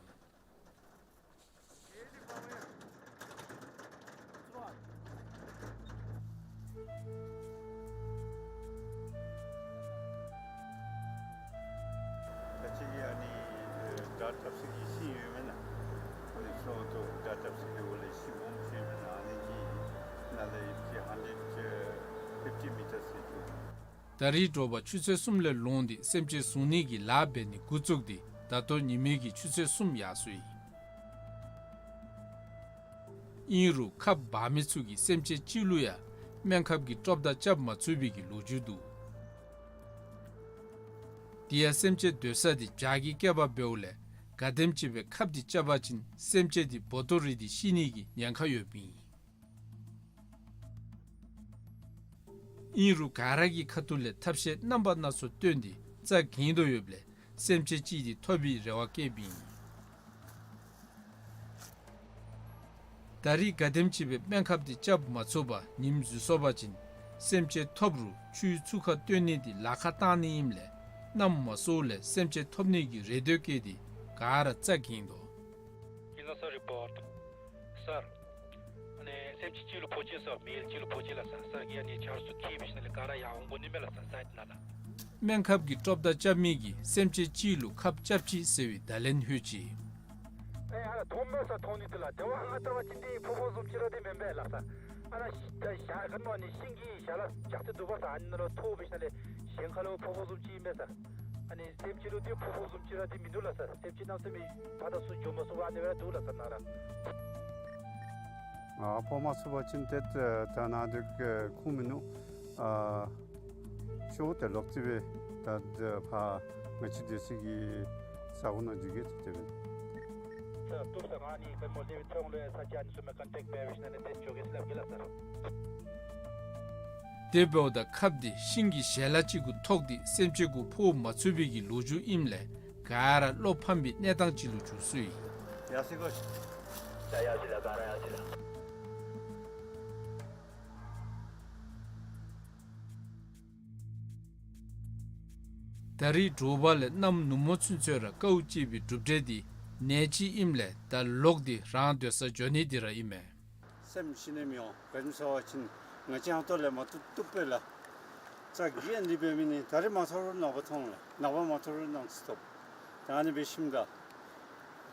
ད་ཅི་གི་ཨ་ནི་སྒྲ་བཏབ་ས་གི་ཤིང་ཡོད་མེན་ན། ཨ་ནི་ཤོག་ཐོག་སྒྲ་བཏབ་ས་གི་འོག་ལས་ཤིང་སྦོམ་ཅིག་ཡོད་མེན་ན། ཨ་ནི་གི་ནང་ལས་ཀྱི་ཧན་ཌེཌ་ཕིཕ་ཊི་མི་ཊར་ཟེར་འདུག། ད་རེས་དྲོ་པ་ཆུ་ཚོད་གསུམ་ལས་ལོངས་ཏེ་སེམས་ཅན་བཟུང་ནི་གི་ལཱ་འབད་ནི་འགོ་བཙུགས་ཏེ་ད་ལྟོ་ཉི་མའི་གི་ཆུ་ཚོད་གསུམ་ཡར་སོ་ཡི། ཨིན་རུང་ཁབ་འབག་མི་ཚུ་གིས་སེམས་ཅན་གཅིག་ལུ་ཡང་སྨན་ཁབ་ཀྱི་དཀྲོག་དང་རྐྱབ་མ་ཚུགས་པའི་གི་ལོ་རྒྱུས་འདུག། དེ་ཡང་སེམས་ཅན་སྡོད་ས་འདི་བྱག་གི་སྐེད་པ་འབདཝ་ལས་ག་དེམ་ཅིག་སྦེ་ཁབ་འདི་རྐྱབ་པ་ཅིན་སེམས་ཅན་འདི་སྦོ་ཏོ་རིལ་ཏེ་ཤི་ནི་གི་ཉེན་ཁ་ཡོདཔ་ཨིན། ཨིན་རུང་ག་ར་གི་ཁ་ཐུག་ལས་ཐབས་ཤེས་རྣམ་པ་སྣ་ཚོགས་བཏོན་ཏེ་རྩ་འགེངས་དོ་ཡོདཔ་ལས་སེམས་ཅན་གཅིག་འདི་ཐོབ་པའི་རེ་བ་བསྐྱེདཔ་ཨིན། ད་རེས་ག་དེམ་ཅིག་སྦེ་སྨན་ཁབ་འདི་རྐྱབ་མ་ཚུགས་པར་ཉིམ་འཛུལ་སོང་པ་ཅིན་སེམས་ཅན་ཐོབ་རུང་ཆུའི་ཚུར་ཁར་བཏོན་ནི་འདི་ལཱ་ཁག་བཏང་ནི་ཨིནམ་ལས་གནམ་མ་སྲོཝ་ལས་སེམས་ཅན་ཐོབ་ནི་གི་རེ་ལྟོས་བསྐྱེད་དེ་ག་ར་རྩ་འགེངས་དོ། Can I, sir, report? Sir, ཨ་ནི་སེམས་ཅན་གཅིག་ལུ་ཕོག་ཅི་ཟེར་མེལ་གཅིག་ལུ་ཕོག་ཅི་ལགས་སར། སར་གྱིས་ཨ་ནི་ཆ་རོགས་ཚུ་འཁྱིད་འབད་ཞིནམ་ལས་ག་ར་ཡར་འོང་དགོ་ནི་མས་ལགས་སར་སའིཌ་ནང་ལགས། སྨན་ཁབ་ཀྱི་དཀྲོག་དང་རྐྱབ་མི་གིས་སེམས་ཅན་གཅིག་ལུ་ཁབ་རྐྱབ་ཅི་ཟེར་བའི་བརྡ་ལན་ལྷོད་ཅི། ཨེ་ཨ་ལགས་མཐོངམ་མས་སར། མཐོང་ནི་འདུག་ལགས། དེ་བ་ང་བལྟ་བ་ཅིན་འདི་ཕོར་པ་བཟུམ་ཅིག་ར་འདི་མེན་པས་ལགས་སར། ཨ་ལགས་ཤ་ད་ཞག་ཁ་ནང་ནི་ཤིང་གི་ཞལ་ལག་བཞག་སྟེ་འདུག་པ་སར། ཨ་ནི་ནང་ལུ་ཐོག་འབད་ཞིནམ་ལས་ཞིང་ཁ་ལུ་ཕོར་པ་བཟུམ་ཅིག་ཨིན་པས་སར། ཨ་ནི་སེམས་ཅན་ལུ་འདི་ཕོར་པ་བཟུམ་ཅིག་ར་འདི་མིན་འདུག་ལགས་སར། སེམས་ཅན་གནམ་མེད་ས་མེད་ཕར་དང་ཚུར་འགྱོ་མ་ཚུགས་པར་ཨ་ནི་སྦེ་ར་འདུག་ལགས་སར་ནཱ་ར། ཨ་ཕོག་མ་ཚུགས་པ་ཅིན་ཏེ་ད་ནཱ་འདི་ཁུངས་མིན་ནུག། ཨ་ཤོག་ཏེ་ལོག་སྟེ་སྦེ་ད་ཕར་ང་བཅས་སྡོད་ས་གི་ས་གོ་ནང་འགྱོ་གེ་ཟེར་ཏེ་སྦེ། ད་བཏུབ་སར། ང་ནི་བལ་མོ་ལས་སྦེ་ཐོན་ལོ་ཡ་ས་ཅིག་ཨ་ནི་ཚུ་མས་ཀོན་ཊེཀཊ་འབད་འབད་ཞིནམ་ལས་ཏེ་འགྱོ་གེ་ཟེར་སླབ་གེ་ལགས་སར། དེ་འབདཝ་ད་ཁབ་འདི་ཤིང་གི་ཞལ་ལག་ཅིག་གུ་ཐོགས་ཏེ་སེམས་ཅན་གུ་ཕོག་མ་ཚུགས་པའི་གི་ལོ་རྒྱུས་ཨིནམ་ལས་ག་ར་བློ་ཕམ་པའི་གནས་སྟངས་ཅིག་ལུ་འགྱུར་སོ་ཡི། ཡར་སོང་གོ། ཡ་ཡར་སོང་ལགས། ག་ར་ཡར་སོང་ལགས། ད་རེས་དྲོ་པ་ལས་གནམ་ནུབ་མོ་ཚུན་ཚོད་ར་དཀའཝ་སྤྱད་པའི་གྲུབ་འབྲས་འདི་ནད་གཅིག་ཨིནམ་ལས་ད་ལོག་སྟེ་རང་སྡོད་སར་འགྱོ་ནི་འདི་ར་ཨིན་མས། སེམས་ཤི་ནི་མི་འོང་། ག་ཅི་སྨོ་ཟེར་བ་ཅིན་ང་བཅས་ཧང་ཏོ་ལས་མ་བཏུབ་བཏུབ་པས་ལགས། རྩ་འགེངས་ཏེ་འབད་མི་ནི་ད་རེས་མ་ཐོབ་རུང་ནངས་པ་ཐོབ་འོང་ལགས། ནངས་པ་མ་ཐོབ་རུང་གནངས་ཚེ་ཐོབ། ད་ཨ་ནི་འབད་ཞིནམ་ད་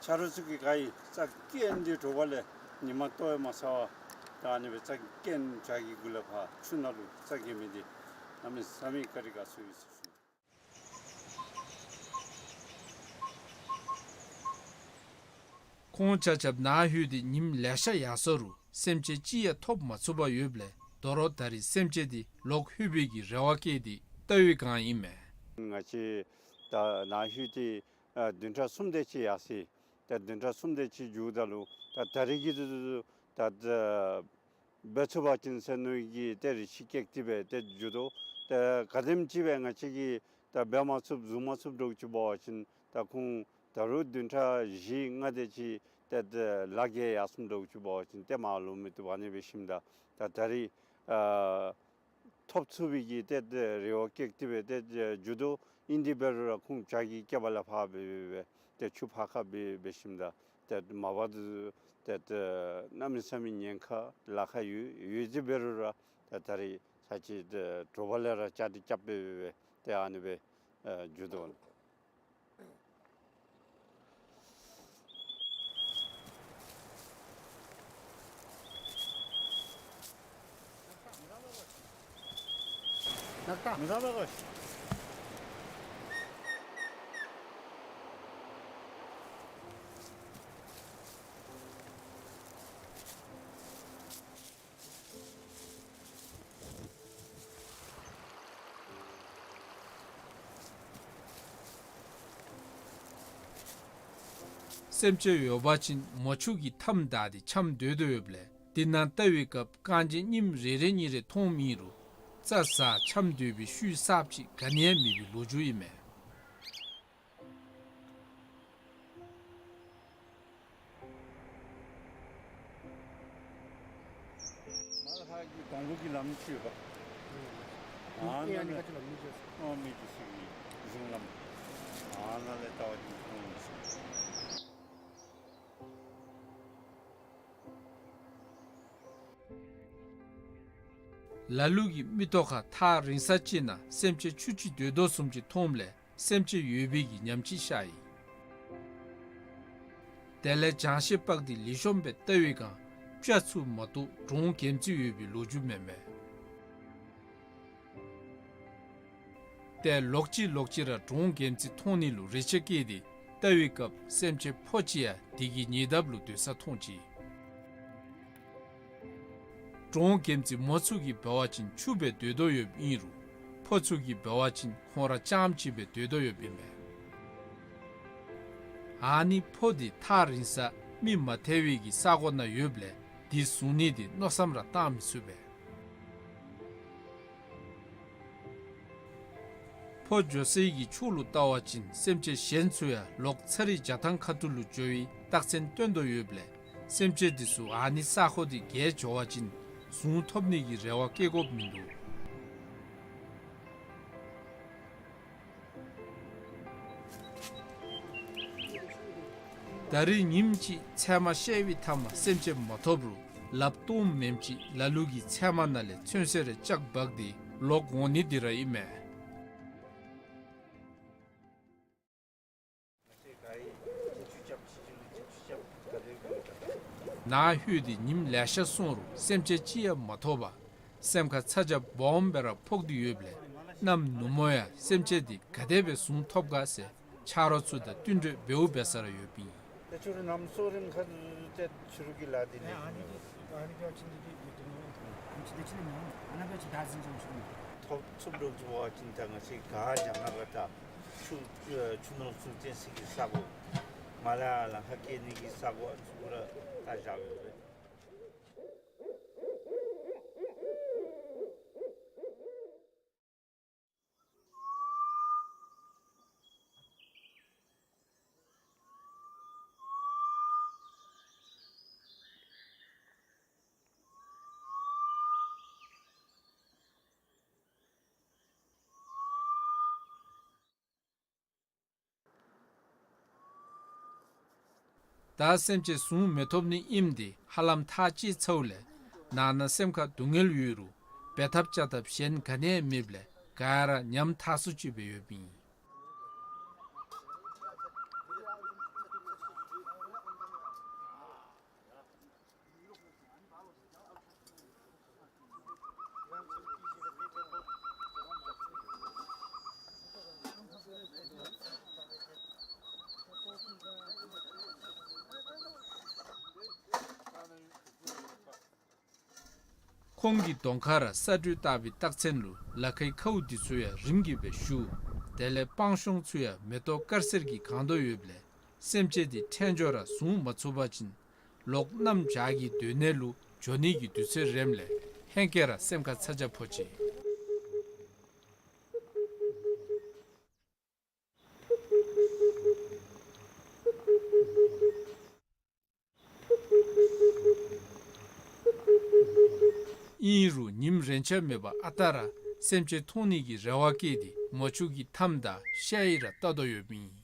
ཆ་རོགས་ཚུ་གིས་ག་ཡི་རྩ་འགེངས་ཏེ་དྲོ་པ་ལས་ཉི་མ་ལྟོ་ཡང་མ་ཟ་བར་ད་ཨ་ནི་སྦེ་རྩ་འགེངས་བྱ་གི་གུ་ལས་ཕར་ཆུ་ནང་ལུ་རྩ་འགེངས་མི་འདི་གནམ་མེད་ས་མེད་བཀའ་དྲིན་དགའ་ཚོར་ཡོད་ཟེར་ཞུ། ཁོང་ཆ་ཁྱབ་ནཱ་ལྷོད་དེ་ཉིནམ་ལེ་ཤ་ཡར་སོ་རུང་སེམས་ཅན་གཅིག་ཡང་ཐོབ་མ་ཚུགས་པར་ཡོདཔ་ལས་དོ་རུང་ད་རེས་སེམས་ཅན་འདི་ལོག་ལྷོད་པའི་གི་རེ་བ་བསྐྱེད་དེ་བལྟ་བའི་བསྒང་ཨིན་མས། ང་བཅས་ད་ནཱ་ལྷོད་དེ་ཨ་བདུན་ཕྲག་གསུམ་དེ་ཅིག་ཡར་སོ་ཡི། ད་བདུན་ཕྲག་གསུམ་དེ་ཅིག་འགྱོཝ་ད་ལུ་ད་ད་རིས་ཀྱི་དུས་ཚོད་ད་ད་འབད་ཚུགས་པ་ཅིན་ཟེར་མནོ་ཡི་གི་ཏེ་རེ་ཆེ་བསྐྱེད་དེ་སྦེ་ཏེ་འགྱོ་དོ། ཏེ་ག་དེམ་ཅིག་སྦེ་ང་བཅས་ཀྱིས་ད་འབད་མ་ཚུགས་བཟུང་མ་ཚུགས་འདྲཝ་ཅིག་འབད་བ་ཅིན་ད་ཁོང་ད་རུང་བདུན་ཕྲག་བཞི་ལྔ་དེ་ཅིག་ཏེ་ཏེ་ལཱ་གི་ཡར་སོངམ་འདྲཝ་ཅིག་འབད་བ་ཅིན་ཏེ་མ་ལོ་མི་བཏུབ། ཨ་ནི་འབད་ཞིནམ་ད་ད་ད་རིས་ཨ་ཐོབ་ཚུགས་པའི་གི་ཏེ་ཏེ་རེ་བ་བསྐྱེད་དེ་སྦེ་ཏེ་འགྱོ་དོ། ཨིན་དེ་འབད་རུང་ར་ཁོང་བྱག་གི་སྐེད་པ་ལས་ཕར་འབད་འབད་འབད་ཏེ་ཆུ་ཕར་ཁ་འབད་འབད་ཞིནམ་ད་ཏེ་མ་པ་ཏེ་ཏེ་གནམ་མེད་ས་མེད་ཉེན་ཁ་ལཱ་ཁག་ཡོད་ཡོད་དེ་འབད་རུང་ར་ད་ད་རིས་ཚར་ཅིག་ཏེ་དྲོ་པ་ལས་ར་བཅའ་སྒྲིག་རྐྱབ་སྦེ་འབད་འབད་ཏེ་ཨ་ནི་སྦེ་ཨ་འགྱོ་དོ། སེམས་ཅན་ཡོད་པ་ཅིན་མོ་ཕྱུགས་ཀྱི་མཐའམ་བདའ་སྟེ་འཁྱམས་སྡོད་དོ་ཡོདཔ་ལས་དེ་ནང་བལྟ་བའི་སྐབས་རྐང་རྗེས་གཉིསམ་རེ་རེ་གཉིས་རེ་མཐོངམ་ཨིན་རུང་རྩྭ་ཟ་འཁྱམས་སྡོད་པའི་ཤུལ་གསརཔ་ཅིག་ག་ནི་ཡང་མེད་པའི་ལོ་རྒྱུས་ཨིན་མས། མར་ལྷ་གི་དོང་ལུ་གི་ལམ་ཅིག་ཡོདཔ། ཨ་ནཱ་ལས་ཨ་མི་རྗེ་སི་གི་གཞུང་ལམ། ཨ་ནཱ་ལས་ལྟ་བ་ཅིན་མཐོང་ཡི། ལ་ལུ་གི་མིག་ཏོ་ཁར་ཐག་རིང་ས་ཅིག་ནང་སེམས་ཅན་ཆུ་ཅིག་སྡོད་དོ་བཟུམ་ཅིག་མཐོངམ་ལས་སེམས་ཅན་ཡོད་པའི་གི་ཉམས་ཅིག་ཤར་ཡི། དེ་ལས་བྱང་ཤེད་དཔག་སྟེ་ལེགས་ཤོམ་སྦེ་བལྟ་བའི་སྒང་སྤྱ་ཚུ་མ་གཏོགས་གྲོང་རྒྱལམོ་རྩེ་ཡོད་པའི་ལོ་རྒྱུས་མེན་མས། ཏེ་ལོག་ཅི་ལོག་ཅི་ར་གྲོང་རྒྱལམོ་རྩེ་མཐོང་ནི་ལུ་རེ་ཆེ་བསྐྱེད་དེ་བལྟ་བའི་སྐབས་སེམས་ཅན་ཕོ་ཅིག་ཡང་དེ་གི་ཉེ་འདབས་ལུ་སྡོད་ས་མཐོང་ཅི། གྲོང་རྒྱལམོ་རྩེ་མོ་ཚུ་གིས་འབད་བ་ཅིན་ཕྱུགཔོ་སྦེ་སྡོད་དོ་ཡོདཔ་ཨིན་རུང་ཕོ་ཚུ་གིས་འབད་བ་ཅིན་ཁོང་ར་རྐྱངམ་ཅིག་སྦེ་སྡོད་དོ་ཡོདཔ་ཨིན་མས། ཨ་ནི་ཕོ་དེ་ཐག་རིང་ས་མི་མ་ཐལ་བའི་གི་ས་གོ་ནང་ཡོདཔ་ལས་དེ་བཟུང་ནི་དེ་མནོ་བསམ་ར་བཏང་མི་ཚུགས་པས། ཕོ་འགྱོ་སའི་གི་ཕྱོགས་ལུ་བལྟ་བ་ཅིན་སེམས་ཅན་གཞན་ཚུ་ཡང་ལོག་ཚར་རི་བྱ་ཐང་ཁ་ཐུག་ལུ་འགྱོ་བའི་རྟགས་མཚན་སྟོན་དོ་ཡོདཔ་ལས་སེམས་ཅན་དེ་ཚུ་ཨ་ནི་ས་གོ་དེ་བརྒལ་འགྱོ་བ་ཅིན་བཟུང་ཐོབ་ནི་གི་རེ་བ་བསྐྱེད་དགོཔ་མིན་འདུག། ད་རིས་ཉིནམ་ཅིག་ཚལ་མ་བཤལ་བའི་མཐའ་མ་སེམས་ཅན་མ་ཐོབ་རུང་ལགཔ་སྟོངམ་མེནམ་ཅིག་ལ་ལུ་གིས་ཚལ་མ་ནང་ལས་ཚོན་སེར་རེ་ལྕགས་འབག་སྟེ་ལོག་འོང་ནི་དེ་ར་ཨིན་མས། ནཱ་ལྷོད་དེ་ཉིནམ་ལེ་ཤ་སོང་རུང་སེམས་ཅན་ཅིག་ཡང་མ་ཐོབ་པར་སེམས་ཁར་ཚ་གྱང་སྦོམ་སྦེ་ར་ཕོག་སྟེ་ཡོདཔ་ལས་གནམ་ནུབ་མོ་ཡང་སེམས་ཅན་དེ་ག་དེ་སྦེ་བཟུང་ཐོབ་ག་ཟེར་ཆ་རོགས་ཚུ་དང་བསྟུན་གྲོས་འབདཝ་འབད་ས་ར་ཡོདཔ་ཨིན། ད་ཕྱི་རུ་གནམ་སྲོ་རིམ་ཁ་ཏེ་ཕྱི་རུ་གི་ལཱ་འདི་ནི་ཨ་ནི་འདི་ཨ་ནི་འདི་ཨ་ཅི་འདི་འདི་འདི་འདི་ཨ་ཅི་འདི་ཅི་ནི་ཨ་ནི་འདི་ཨ་ཅི་ད་ཟིན་ཙམ་ཞིག་ཐོབ་ཚུགས་འགྱོ་བ་ཅིན་ད་ང་བཅས་ག་ར་ལཱ་ཁག་ད་ཆུ་ཆུ་ནང་ཚུ་བཙན་ས་གི་ས་གོ་མར་ལས་ལཱ་ཁག་བཀལ་ནི་གི་ས་གོ་ཚུ་ར་ད་བཞག་ཡོད་པས། ད་སེམས་ཅན་བཟུང་མི་ཐོབ་ནི་ཨིནམ་དེ་ཧ་ལམ་ཐག་བཅད་ཚརཝ་ལས་ནང་ན་སེམས་ཁར་སྡུག་བསྔལ་ཡོད་རུང་འབད་ཐབས་བྱ་ཐབས་གཞན་ག་ནི་ཡང་མེདཔ་ལས་ག་ར་ཉམ་ཐག་སུ་ཅིག་སྦེ་ཡོདཔ་ཨིན། ཁོང་གི་གདོང་ཁར་ས་འགྲོས་བཏགས་པའི་རྟགས་མཚན་ལུ་ལ་ཁའི་ཁཝ་འདི་ཚུ་ཡང་རིམ་གྱིས་སྦེ་ཞུ། དེ་ལས་སྤང་གཤོང་ཚུ་ཡང་མེ་ཏོག་དཀར་སེར་གྱིས་གང་དོ་ཡོདཔ་ལས་སེམས་ཅན་དེ་ཕྲན་ཚེགས་ར་བཟུང་མ་ཚུགས་པ་ཅིན་ལོག་གནམ་བྱཱར་གྱི་སྡོད་གནས་ལུ་འགྱོ་ནི་གི་དུས་ཚོད་རནམ་ལས་ཧེང་སྐལ་ར་སེམས་ཁར་ཚ་གྱང་ཕོག་ཅི། ཨིན་རུང་ཉིམ་རན་ཆ་མེད་པར་ཨ་རྟག་ར་སེམས་ཅན་མཐོང་ནི་གི་རེ་བ་བསྐྱེད་དེ་མ་ཕྱུགས་ཀྱི་མཐའམ་དང་ཤ་ཡི་ར་བལྟ་དོ་ཡོདཔ་ཨིན།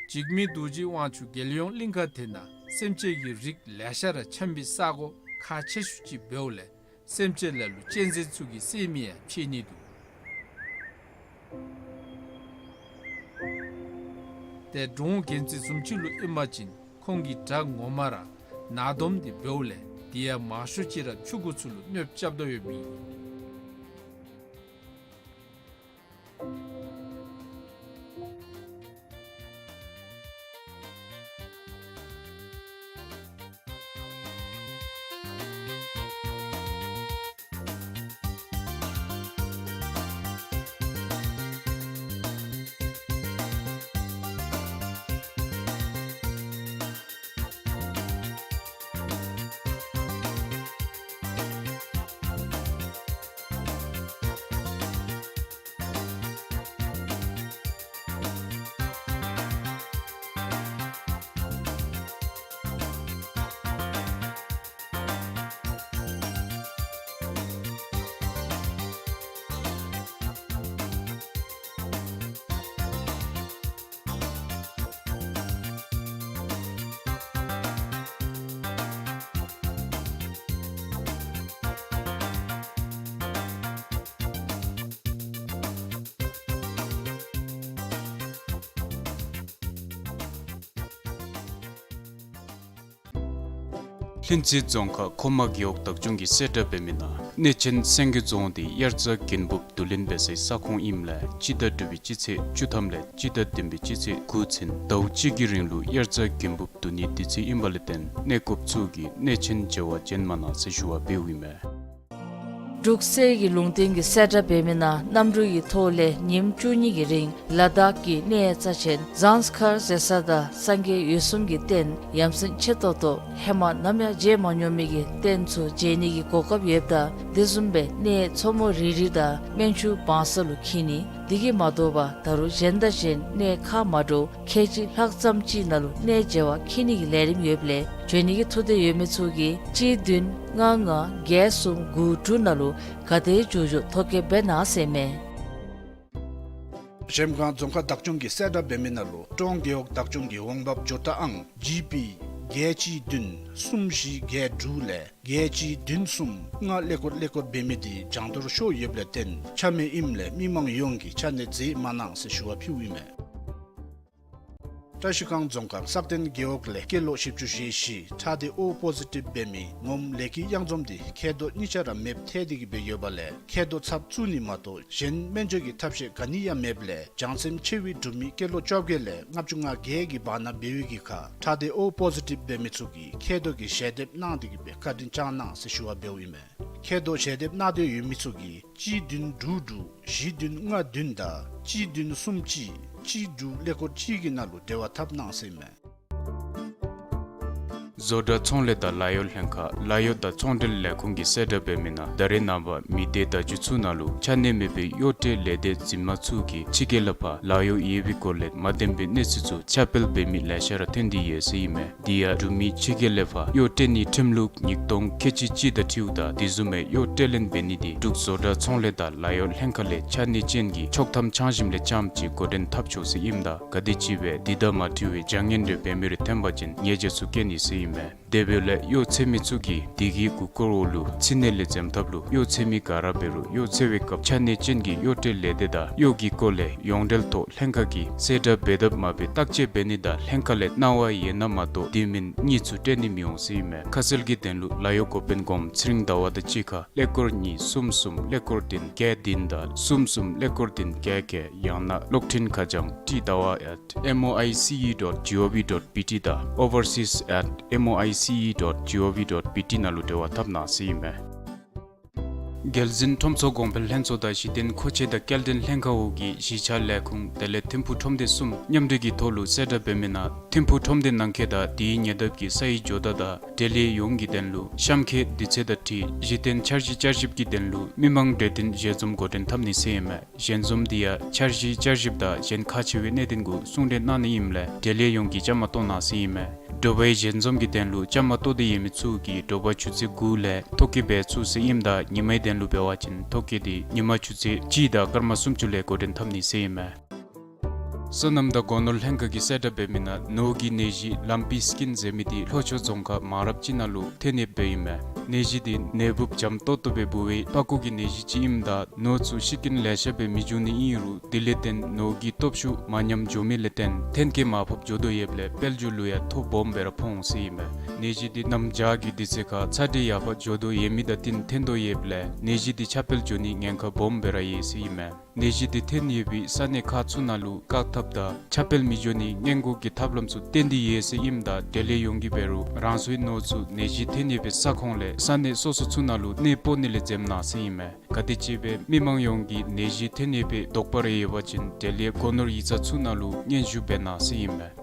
འཇིགས་མེད་རྡོ་རྗེ་དབང་ཕྱུག་རྒྱལ་ཡོངས་གླིང་ཁ་དེ་ནང་སེམས་ཅན་གྱི་རིགས་ལེ་ཤ་ར་འཁྱམས་པའི་ས་གོ་ཁག་ཆེ་ཤོས་ཅིག་འབདཝ་ལས་སེམས་ཅན་ལ་ལུ་གཅན་གཟན་ཚུ་གིས་བསད་མི་ཡང་ཕྱད་ནི་འདུག། ཏེ་འབྲོང་རྒྱལ་མཚན་བཟུམ་ཅིག་ལུ་ཨིན་པ་ཅིན་ཁོང་གི་དགྲ་ངོ་མ་ར་ནག་དོམ་དེ་འབདཝ་ལས་དེ་ཡང་མང་ཤོས་ཅིག་ར་ཕྱུ་གུ་ཚུ་ལུ་གནོདཔ་རྐྱབ་དོ་ཡོདཔ་ཨིན། ལྷུན་རྩེ་རྫོང་ཁག་མཁོ་མ་རྒེད་འོག་བདག་སྐྱོང་གིས་གསལ་བསྒྲགས་འབད་མི་ནང་གནས་ཆེན་སེང་གེ་རྫོང་དེ་དབྱར་རྩྭ་དགུན་འབུབ་བསྡུ་ལེན་འབད་སའི་ས་ཁོངས་ཨིནམ་ལས་སྤྱི་ཟླ་དྲུག་པའི་སྤྱི་ཚེས་བཅུ་ཐམ་ལས་སྤྱི་ཟླ་བདུན་པའི་སྤྱི་ཚེས་དགུ་ཚུན་ཟླཝ་གཅིག་གི་རིང་ལུ་དབྱར་རྩྭ་དགུན་འབུབ་བསྡུ་ནིའི་དུས་ཚོད་ཨིན་པ་ལས་བརྟེན་གནས་སྐབས་ཚུ་གིས་གནས་ཆེན་མཇལ་བར་འབྱོན་མ་གནང་ཟེར་ཞུ་བ་འབདཝ་ཨིན་མས། འབྲུག་གསེར་གྱི་ལུང་བསྟན་གྱིས་གསལ་བསྒྲགས་འབད་མི་ནང་གནམ་གྲུ་གི་ཐོག་ལས་ཉིནམ་བཅུ་གཉིས་ཀྱི་རིང་ལ་དྭགས་ཀྱི་གནས་རྩ་ཆེན་ཟངས་དཀར་ཟེར་ས་དང་སངས་རྒྱས་འོད་སྲུང་གི་རྟེན་ཡ་མཚན་ཆེ་ཏོག་ཏོ་ཧེ་མ་ནམ་ཡང་མཇལ་མ་མྱོང་མི་གི་རྟེན་ཚུ་མཇལ་ནི་གི་གོ་སྐབས་ཡོདཔ་ད་དེ་བཟུམ་སྦེ་གནས་མཚོ་མོ་རི་རི་དང་སྨན་ཆུ་བང་ས་ལུ་འཁྱིད་ནི། དེ་གིས་མ་དོ་བར་ད་རུང་གཞན་དང་གཞན་གནས་ཁག་མ་འདྲཝ་ཁལ་གཅིག་ལྷག་ཙམ་ཅིག་ནང་ལུ་གནས་མཇལ་བར་འཁྱིད་ནི་གི་ལས་རིམ་ཡོདཔ་ལས་འབྱོན་ནི་གི་ཐུགས་འདོད་ཡོད་མི་ཚུ་གིས་གཅིག་བདུན་ལྔ་ལྔ་བརྒྱད་གསུམ་དགུ་དྲུག་ནང་ལུ་ག་དེ་མགྱོགས་མགྱོགས་ཐོ་བཀོད་འབད་གནང་ཟེར་མས། གཞལམ་སྒང་རྫོང་ཁག་བདག་སྐྱོང་གིས་གསལ་བསྒྲགས་འབད་མི་ནང་ལུ་ཀྲོང་རྒེད་འོག་བདག་སྐྱོང་གི་འོང་འབབ་འབྱོར་ཐོ་ཨང་ཇི་པི་བརྒྱད་གཅིག་བདུན་གསུམ་བཞི་བརྒྱད་དྲུག་ལས་བརྒྱད་གཅིག་བདུན་གསུམ་ལྔ་ཀླད་ཀོར་ཀླད་ཀོར་འབད་མི་དེ་གྱང་ཐོར་ཤོར་ཡོདཔ་ལས་བརྟེན་ཆ་མེད་ཨིནམ་ལས་མི་མང་ཡོངས་ཀྱིས་ཆ་གནས་མཛད་མ་གནང་ཟེར་ཞུ་བ་ཕུལཝ་ཨིན་མས། བཀྲ་ཤིས་སྒང་རྫོང་ཁག་སག་སྟེང་རྒེད་འོག་ལས་སྐྱེས་ལོ་བཞི་བཅུ་ཞེ་བཞི་ཁྲག་སྡེ་ཨོ་པོ་ཟི་ཊིབ་འབད་མི་ངོམ་ལས་ཀྱི་གཡང་འཛོམས་དེ་མཁལ་རྡོག་གཉིས་ཆ་ར་མེདཔ་ཐལ་ཏེ་གི་སྦེ་ཡོདཔ་ལས་མཁལ་རྡོག་ཚབ་བཙུགས་ནི་མ་གཏོགས་གཞན་སྨན་བཅོས་ཀྱི་ཐབས་ཤེས་ག་ནི་ཡང་མེདཔ་ལས་བྱང་སེམས་ཆེ་བའི་འབྲུག་མི་སྐྱེས་ལོ་བཅོ་བརྒྱད་ལས་ལྔ་བཅུ་ང་བརྒྱད་ཀྱི་བར་ན་འབད་བའི་གི་ཁར་ཁྲག་སྡེ་ཨོ་པོ་ཟི་ཊིབ་འབད་མི་ཚུ་གིས་མཁལ་རྡོག་གི་ཞལ་འདེབས་གནང་སྟེ་གི་སྦེ་བཀའ་དྲིན་བསྐྱང་གནང་ཟེར་ཞུ་བ་འབདཝ་ཨིན་མས། མཁལ་རྡོག་ཞལ་འདེབས་གནང་འདོད་ཡོད་མི་ཚུ་གིས་གཅིག་བདུན་དྲུག་དྲུག་བཞི་བདུན་ལྔ་བདུན་དང་གཅིག་བདུན་གསུམ་གཅིག་གཅིག་དྲུག་ཀླད་ཀོར་གཅིག་གི་ནང་ལུ་འབྲེལ་བ་འཐབ་གནང་ཟེར་མས། བཟོ་གྲྭ་ཚོང་ལས་དང་ལཱ་གཡོག་ལྷན་ཁག་ལཱ་གཡོག་དང་ཚོང་འབྲེལ་ལས་ཁུངས་ཀྱིས་གསལ་བསྒྲགས་འབད་མི་ནང་ད་རེས་ནངས་པ་མི་སྡེ་བརྡ་བརྒྱུད་ཚུ་ནང་ལུ་ཆ་གནས་མེད་པའི་གཡོག་ཁྲལ་ལས་སྡེ་འཛིན་མ་ཚུ་གིས་ཕྱི་རྒྱལ་ལས་ཕར་ལཱ་གཡོག་ཡོད་པའི་སྐོར་ལས་མ་བདེན་པའི་གནས་ཚུལ་ཚུ་ཁྱབ་སྤེལ་འབད་མི་ལེ་ཤ་ར་ཐོན་ཏེ་ཡོད་ཟེར་ཨིན་མས། དེ་ཡང་འབྲུག་མི་ཕྱི་རྒྱལ་ལས་ཕར་གཡོག་སྤྲོད་ནིའི་ཁྲིམས་ལུགས་ཉིས་སྟོང་ཁལ་གཅིག་གཅིག་དང་འཁྲིལཝ་ད་དེ་བཟུམ་མའི་གཡོག་སྤྲོད་ལེན་འབད་ནི་དེ་འབྲུག་བཟོ་གྲྭ་ཚོང་ལས་དང་ལཱ་གཡོག་ལྷན་ཁག་ལས་ཕྱགས་སྙིགས་ཅན་གྱི་ཆོག་ཐམ་འཆང་ཞིནམ་ལས་རྐྱངམ་ཅིག་འགོ་འདྲེན་འཐབ་ཆོག་ཟེར་ཨིནམ་ད་ག་དེམ་ཅིག་སྦེ་དེ་དང་མ་འཁྲིལ་བའི་བྱ་ངན་རེ་འབད་མི་རེ་ཐོན་པ་ཅིན་ཉེས་བྱ་ཚུ་བཀལ་ནི་ཟེར་ཨིན་མས། དེ་འབདཝ་ལས་གཡོག་འཚོལ་མི་ཚུ་གིས་དེ་གི་གུར་སྐོར་འོག་ལུ་ཚུད་ནི་ལས་འཛེམ་ཐབས་ལུ་གཡོག་འཚོལ་མི་ག་ར་འབད་རུང་གཡོག་འཚོལ་བའི་སྐབས་ཆ་གནས་ཅན་གྱི་གཡོག་བཀྲལ་ལས་སྡེ་དང་གཡོག་གི་སྐོར་ལས་ཡོངས་འབྲེལ་ཐོག་ལྷན་ཁག་གིས་གསལ་བསྒྲགས་འབད་དཔ་མ་འབད་བརྟག་དཔྱད་འབད་ནི་དང་ལྷན་ཁག་ལས་གནང་བ་ཡོད་ན་མ་གཏོགས་དེ་མིན་གཉིས་ཚུ་སྤྲོད་ནི་མི་འོང་ཟེར་ཨིན་མས། ཁ་གསལ་གྱི་དོན་ལུ་ལཱ་གཡོག་འགོ་དཔོན་གོངམ་ཚེ་རིང་ཟླ་བ་དང་གཅིག་ཁར་ཀླད་ཀོར་གཉིས་གསུམ་གསུམ་ཀླད་ཀོར་བདུན་བརྒྱད་བདུན་དང་གསུམ་གསུམ་ཀླད་ཀོར་བདུན་བརྒྱད་བརྒྱད། ཡང་ན་གློག་འཕྲིན་ཁ་བྱང་ཏི་ཟླ་བ་at M O I C E dot G O V dot B T དང་overseas at M O I C E dot G O V dot B T ནང་ལུ་འབྲེལ་བ་འཐབ་གནང་ཟེར་ཨིན་མས། རྒྱལ་འཛིན་ཁྲོམ་ཚོགས་གོང་འཕེལ་ལྷན་ཚོགས་དང་གཞི་རྟེན་མཁོ་ཆས་དང་སྐྱེལ་འདྲེན་ལྷན་ཁག་འོག་གི་གཞིས་ཆགས་ལས་ཁུངས་དེ་ལས་ཐིམ་ཕུག་ཁྲོམ་སྡེ་གསུམ་མཉམ་འབྲེལ་གྱི་ཐོག་ལུ་གསལ་བསྒྲགས་འབད་མི་ནང་ཐིམ་ཕུག་ཁྲོམ་སྡེ་ནང་འཁོད་དང་དེའི་ཉེ་འདབས་ཀྱི་ས་ཡི་ཇོ་བདག་དང་འབྲེལ་ཡོད་ཡོངས་ཀྱི་དོན་ལུ་གཤམ་འཁོད་དུས་ཚོད་དང་འཁྲིལ་གཞི་རྟེན་འཆར་གཞི་བསྐྱར་ཞིབ་ཀྱི་དོན་ལུ་མི་མང་གྲོས་བསྟུན་ཞལ་འཛོམས་འགོ་འདྲེན་འཐབ་ནི་ཟེར་ཨིན་མས། ཞལ་འཛོམས་འདི་ཡང་འཆར་གཞི་བསྐྱར་ཞིབ་དང་གཞན་ཁག་ཆེ་བའི་གནད་དོན་གུ་གསུང་གྲོས་གནང་ནི་ཨིནམ་ལས་འབྲེལ་ཡོད་ཡོངས་ཀྱིས་བཅའ་མར་གཏོགས་གནང་ཟེར་ཨིན་མས། དྲོ་པའི་ཞལ་འཛོམས་ཀྱི་དོན་ལུ་བཅའ་མར་གཏོགས་ཏེ་ཡོད་མི་ཚུ་གིས་དྲོ་པ་ཆུ་ཚོད་དགུ་ལས་ཐོ་བཀོད་འབད་ཚུགས་ཟེར་ཨིནམ་ད་ཉི་མའི་དོན་ལུ་འབད་བ་ཅིན་ཐོ་བཀོད་འདི་ཉི་མ་ཆུ་ཚོད་གཅིག་དང་སྐར་མ་སུམ་ཅུ་ལས་འགོ་འདྲེན་འཐབ་ནི་ཟེར་ཨིན་མས། སོ་ནམ་དང་སྒོ་ནོར་ལྷན་ཁག་གིས་གསལ་བསྒྲགས་འབད་མི་ནང་ནོར་གྱི་ནད་གཞི་ལམ་པི་སི་ཀིན་ཟེར་མི་འདི་ལྷོ་ཕྱོགས་རྫོང་ཁག་མང་རབས་ཅིག་ནང་ལུ་ཐོན་ཡོདཔ་ཨིན་མས། ནད་གཞི་འདི་ནད་འབུཔ་འཇམ་ཏོག་ཏོ་སྦེ་འབུ་བའི་པགས་ཀོ་གི་ནད་གཞི་ཅིག་ཨིནམ་ད་ནོར་ཚུ་ཤི་རྐྱེན་ལེ་ཤ་སྦེ་མི་འབྱུང་ནི་ཨིན་རུང་དེ་ལས་བརྟེན་ནོར་གྱི་སྟོབས་ཤུགས་མ་ཉམས་འགྱོ་མི་ལས་བརྟེན་ཐོན་སྐྱེད་མར་ཕབ་འགྱོ་དོ་ཡོདཔ་ལས་དཔལ་འབྱོར་ལུ་ཡང་ཐོ་སྦོམ་སྦེ་ར་ཕོག་འོང་ཟེར་ཨིན་མས། ནད་གཞི་འདི་གནམ་བྱཱར་གྱི་དུས་ཚོད་ཁར་ཚ་དྲོད་ཡར་འཕར་འགྱོ་དོ་ཡོད་མི་དང་བསྟུན་ཐོན་དོ་ཡོདཔ་ལས་ནད་གཞི་འདི་ཁྱབ་སྤེལ་འགྱོ་ནི་ཉེན་ཁ་སྦོམ་སྦེ་ར་ཡོད་ཟེར་ཨིན་མས། ནད་གཞི་འདི་ཐོན་ཡོད་པའི་ས་གནས་ཁག་ཚུ་ནང་ལུ་བཀག་ཐབས་དང་ཁྱབ་སྤེལ་མི་འགྱོ་ནི་སྔོན་འགོག་གི་ཐབས་ལམ་ཚུ་བཏོན་ཏེ་ཡོད་ཟེར་ཨིནམ་ད་འབྲེལ་ཡོད་ཡོངས་ཀྱིས་འབད་རུང་རང་སོའི་ནོར་ཚུ་ནད་གཞི་ཐོན་ཡོད་པའི་ས་ཁོངས་ལས་ས་གནས་སོ་སོ་ཚུ་ནང་ལུ་གནས་སྤོ་ནི་ལས་འཛེམ་གནང་ཟེར་ཨིན་མས། ག་དེམ་ཅིག་སྦེ་མི་མང་ཡོངས་ཀྱིས་ནད་གཞི་ཐོན་ཡོད་པའི་དོགས་པ་རེ་ཡོད་པ་ཅིན་འབྲེལ་ཡོད་སྒོ་ནོར་ཡིག་ཚང་ཚུ་ནང་ལུ་སྙན་ཞུ་འབད་གནང་ཟེར་ཨིན་མས།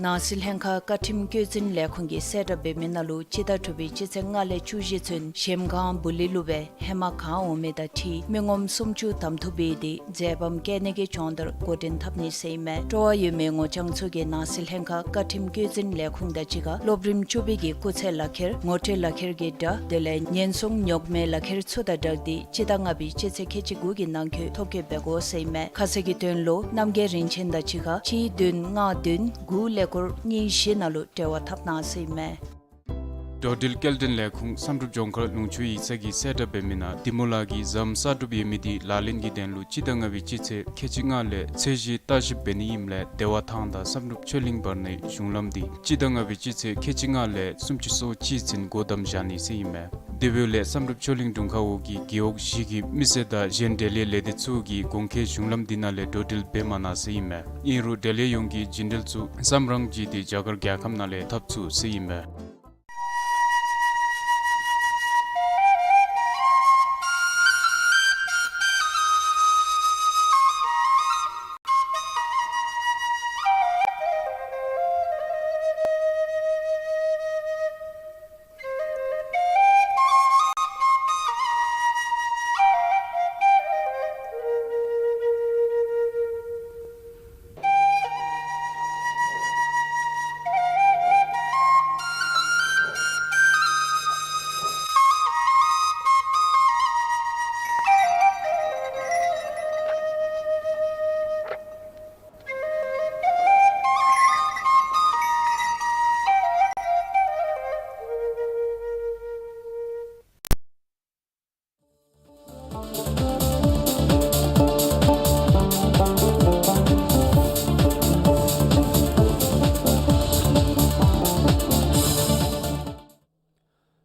ནང་སྲིད་ལྷན་ཁག་བཀའ་ཁྲིམས་བཀོད་འཛིན་ལས་ཁུངས་ཀྱིས་གསལ་བསྒྲགས་འབད་མི་ནང་ལུ་སྤྱི་ཟླ་དྲུག་པའི་སྤྱི་ཚེས་ལྔ་ལས་བཅུ་བཞི་ཚུན་གཞལམ་སྒང་སྦུག་ལུ་སྦེ་ཧེ་མ་གང་འོང་མི་དང་འཁྲིལ་མི་ངོམ་སུམ་ཅུ་གདམ་འཐུ་འབད་དེ་མཛད་པ་བཀལ་ནི་གི་སྦྱོང་བརྡར་འགོ་འདྲེན་འཐབ་ནི་ཟེར་ཨིན་མས། སྤྲོ་བ་ཡོད་མི་ངོ་རྐྱང་ཚུ་གིས་ནང་སྲིད་ལྷན་ཁག་བཀའ་ཁྲིམས་བཀོད་འཛིན་ལས་ཁུངས་དང་གཅིག་ཁར་སློབ་རིམ་བཅུ་པའི་གི་སྐུགས་ཚད་ལག་ཁྱེར་ངོ་སྤྲོད་ལག་ཁྱེར་གྱི་སྒྲ་དེ་ལས་ཉེན་སྲུང་ཉོག་མེད་ལག་ཁྱེར་ཚུ་དང་སྦྲགས་ཏེ་སྤྱི་ཟླ་ལྔ་པའི་སྤྱི་ཚེས་ཁལ་གཅིག་དགུ་གི་ནང་འཁོད་ཐོ་བཀོད་འབད་དགོ་ཟེར་ཨིན་མས། ཁ་གསལ་གྱི་དོན་ལུ་རྣམ་རྒྱལ་རིན་ཆེན་དང་གཅིག་ཁར་གཅིག་བདུན་ལྔ་བདུན་དགུ་ཀླད་ཀོར་གཉིས་བཞི་ནང་ལུ་འབྲེལ་བ་འཐབ་གནང་ཟེར་ཨིན་མས། འགྲོ་འགྲུལ་སྐྱེལ་འདྲེན་ལས་ཁུངས་བསམ་གྲུབ་ལྗོངས་མཁར་ལུང་ཕྱོགས་ཡིག་ཚང་གིས་གསལ་བསྒྲགས་འབད་མི་ནང་འདི་མོ་ལཱ་གི་ཟམ་གསར་སྒྲུབ་ཡོད་མི་འདི་ལག་ལེན་གྱི་དོན་ལུ་སྤྱི་ཟླ་ལྔ་པའི་སྤྱི་ཚེས་ཁལ་གཅིག་ལྔ་ལས་ཚད་གཞི་བརྟག་ཞིབ་འབད་ནི་ཨིནམ་ལས་བདེ་བ་ཐང་དང་བསམ་གྲུབ་ཆོས་གླིང་བར་ནའི་གཞུང་ལམ་འདི་སྤྱི་ཟླ་ལྔ་པའི་སྤྱི་ཚེས་ཁལ་གཅིག་ལྔ་ལས་སུམ་ཅུ་སོ་གཅིག་ཚུན་སྒོ་བསྡམ་བཞག་ནི་ཟེར་ཨིན་མས། དེ་འབདཝ་ལས་བསམ་གྲུབ་ཆོས་གླིང་དྲུང་ཁག་འོག་གི་རྒེད་འོག་བཞི་གི་མི་སེར་དང་གཞན་འབྲེལ་ཡོད་ལས་སྡེ་ཚུ་གིས་གོང་འཁོད་གཞུང་ལམ་འདི་ནང་ལས་འགྲོ་འགྲུལ་འབད་མ་གནང་ཟེར་ཨིན་མས། ཨིན་རུང་འབྲེལ་ཡོད་ཡོངས་ཀྱིས་རྒྱུན་འགྲུལ་ཚུ་སམ་རང་བྱིན་ཏེ་རྒྱ་གར་རྒྱལ་ཁབ་ནང་ལས་འཐབ་ཚུགས་ཟེར་ཨིན་མས།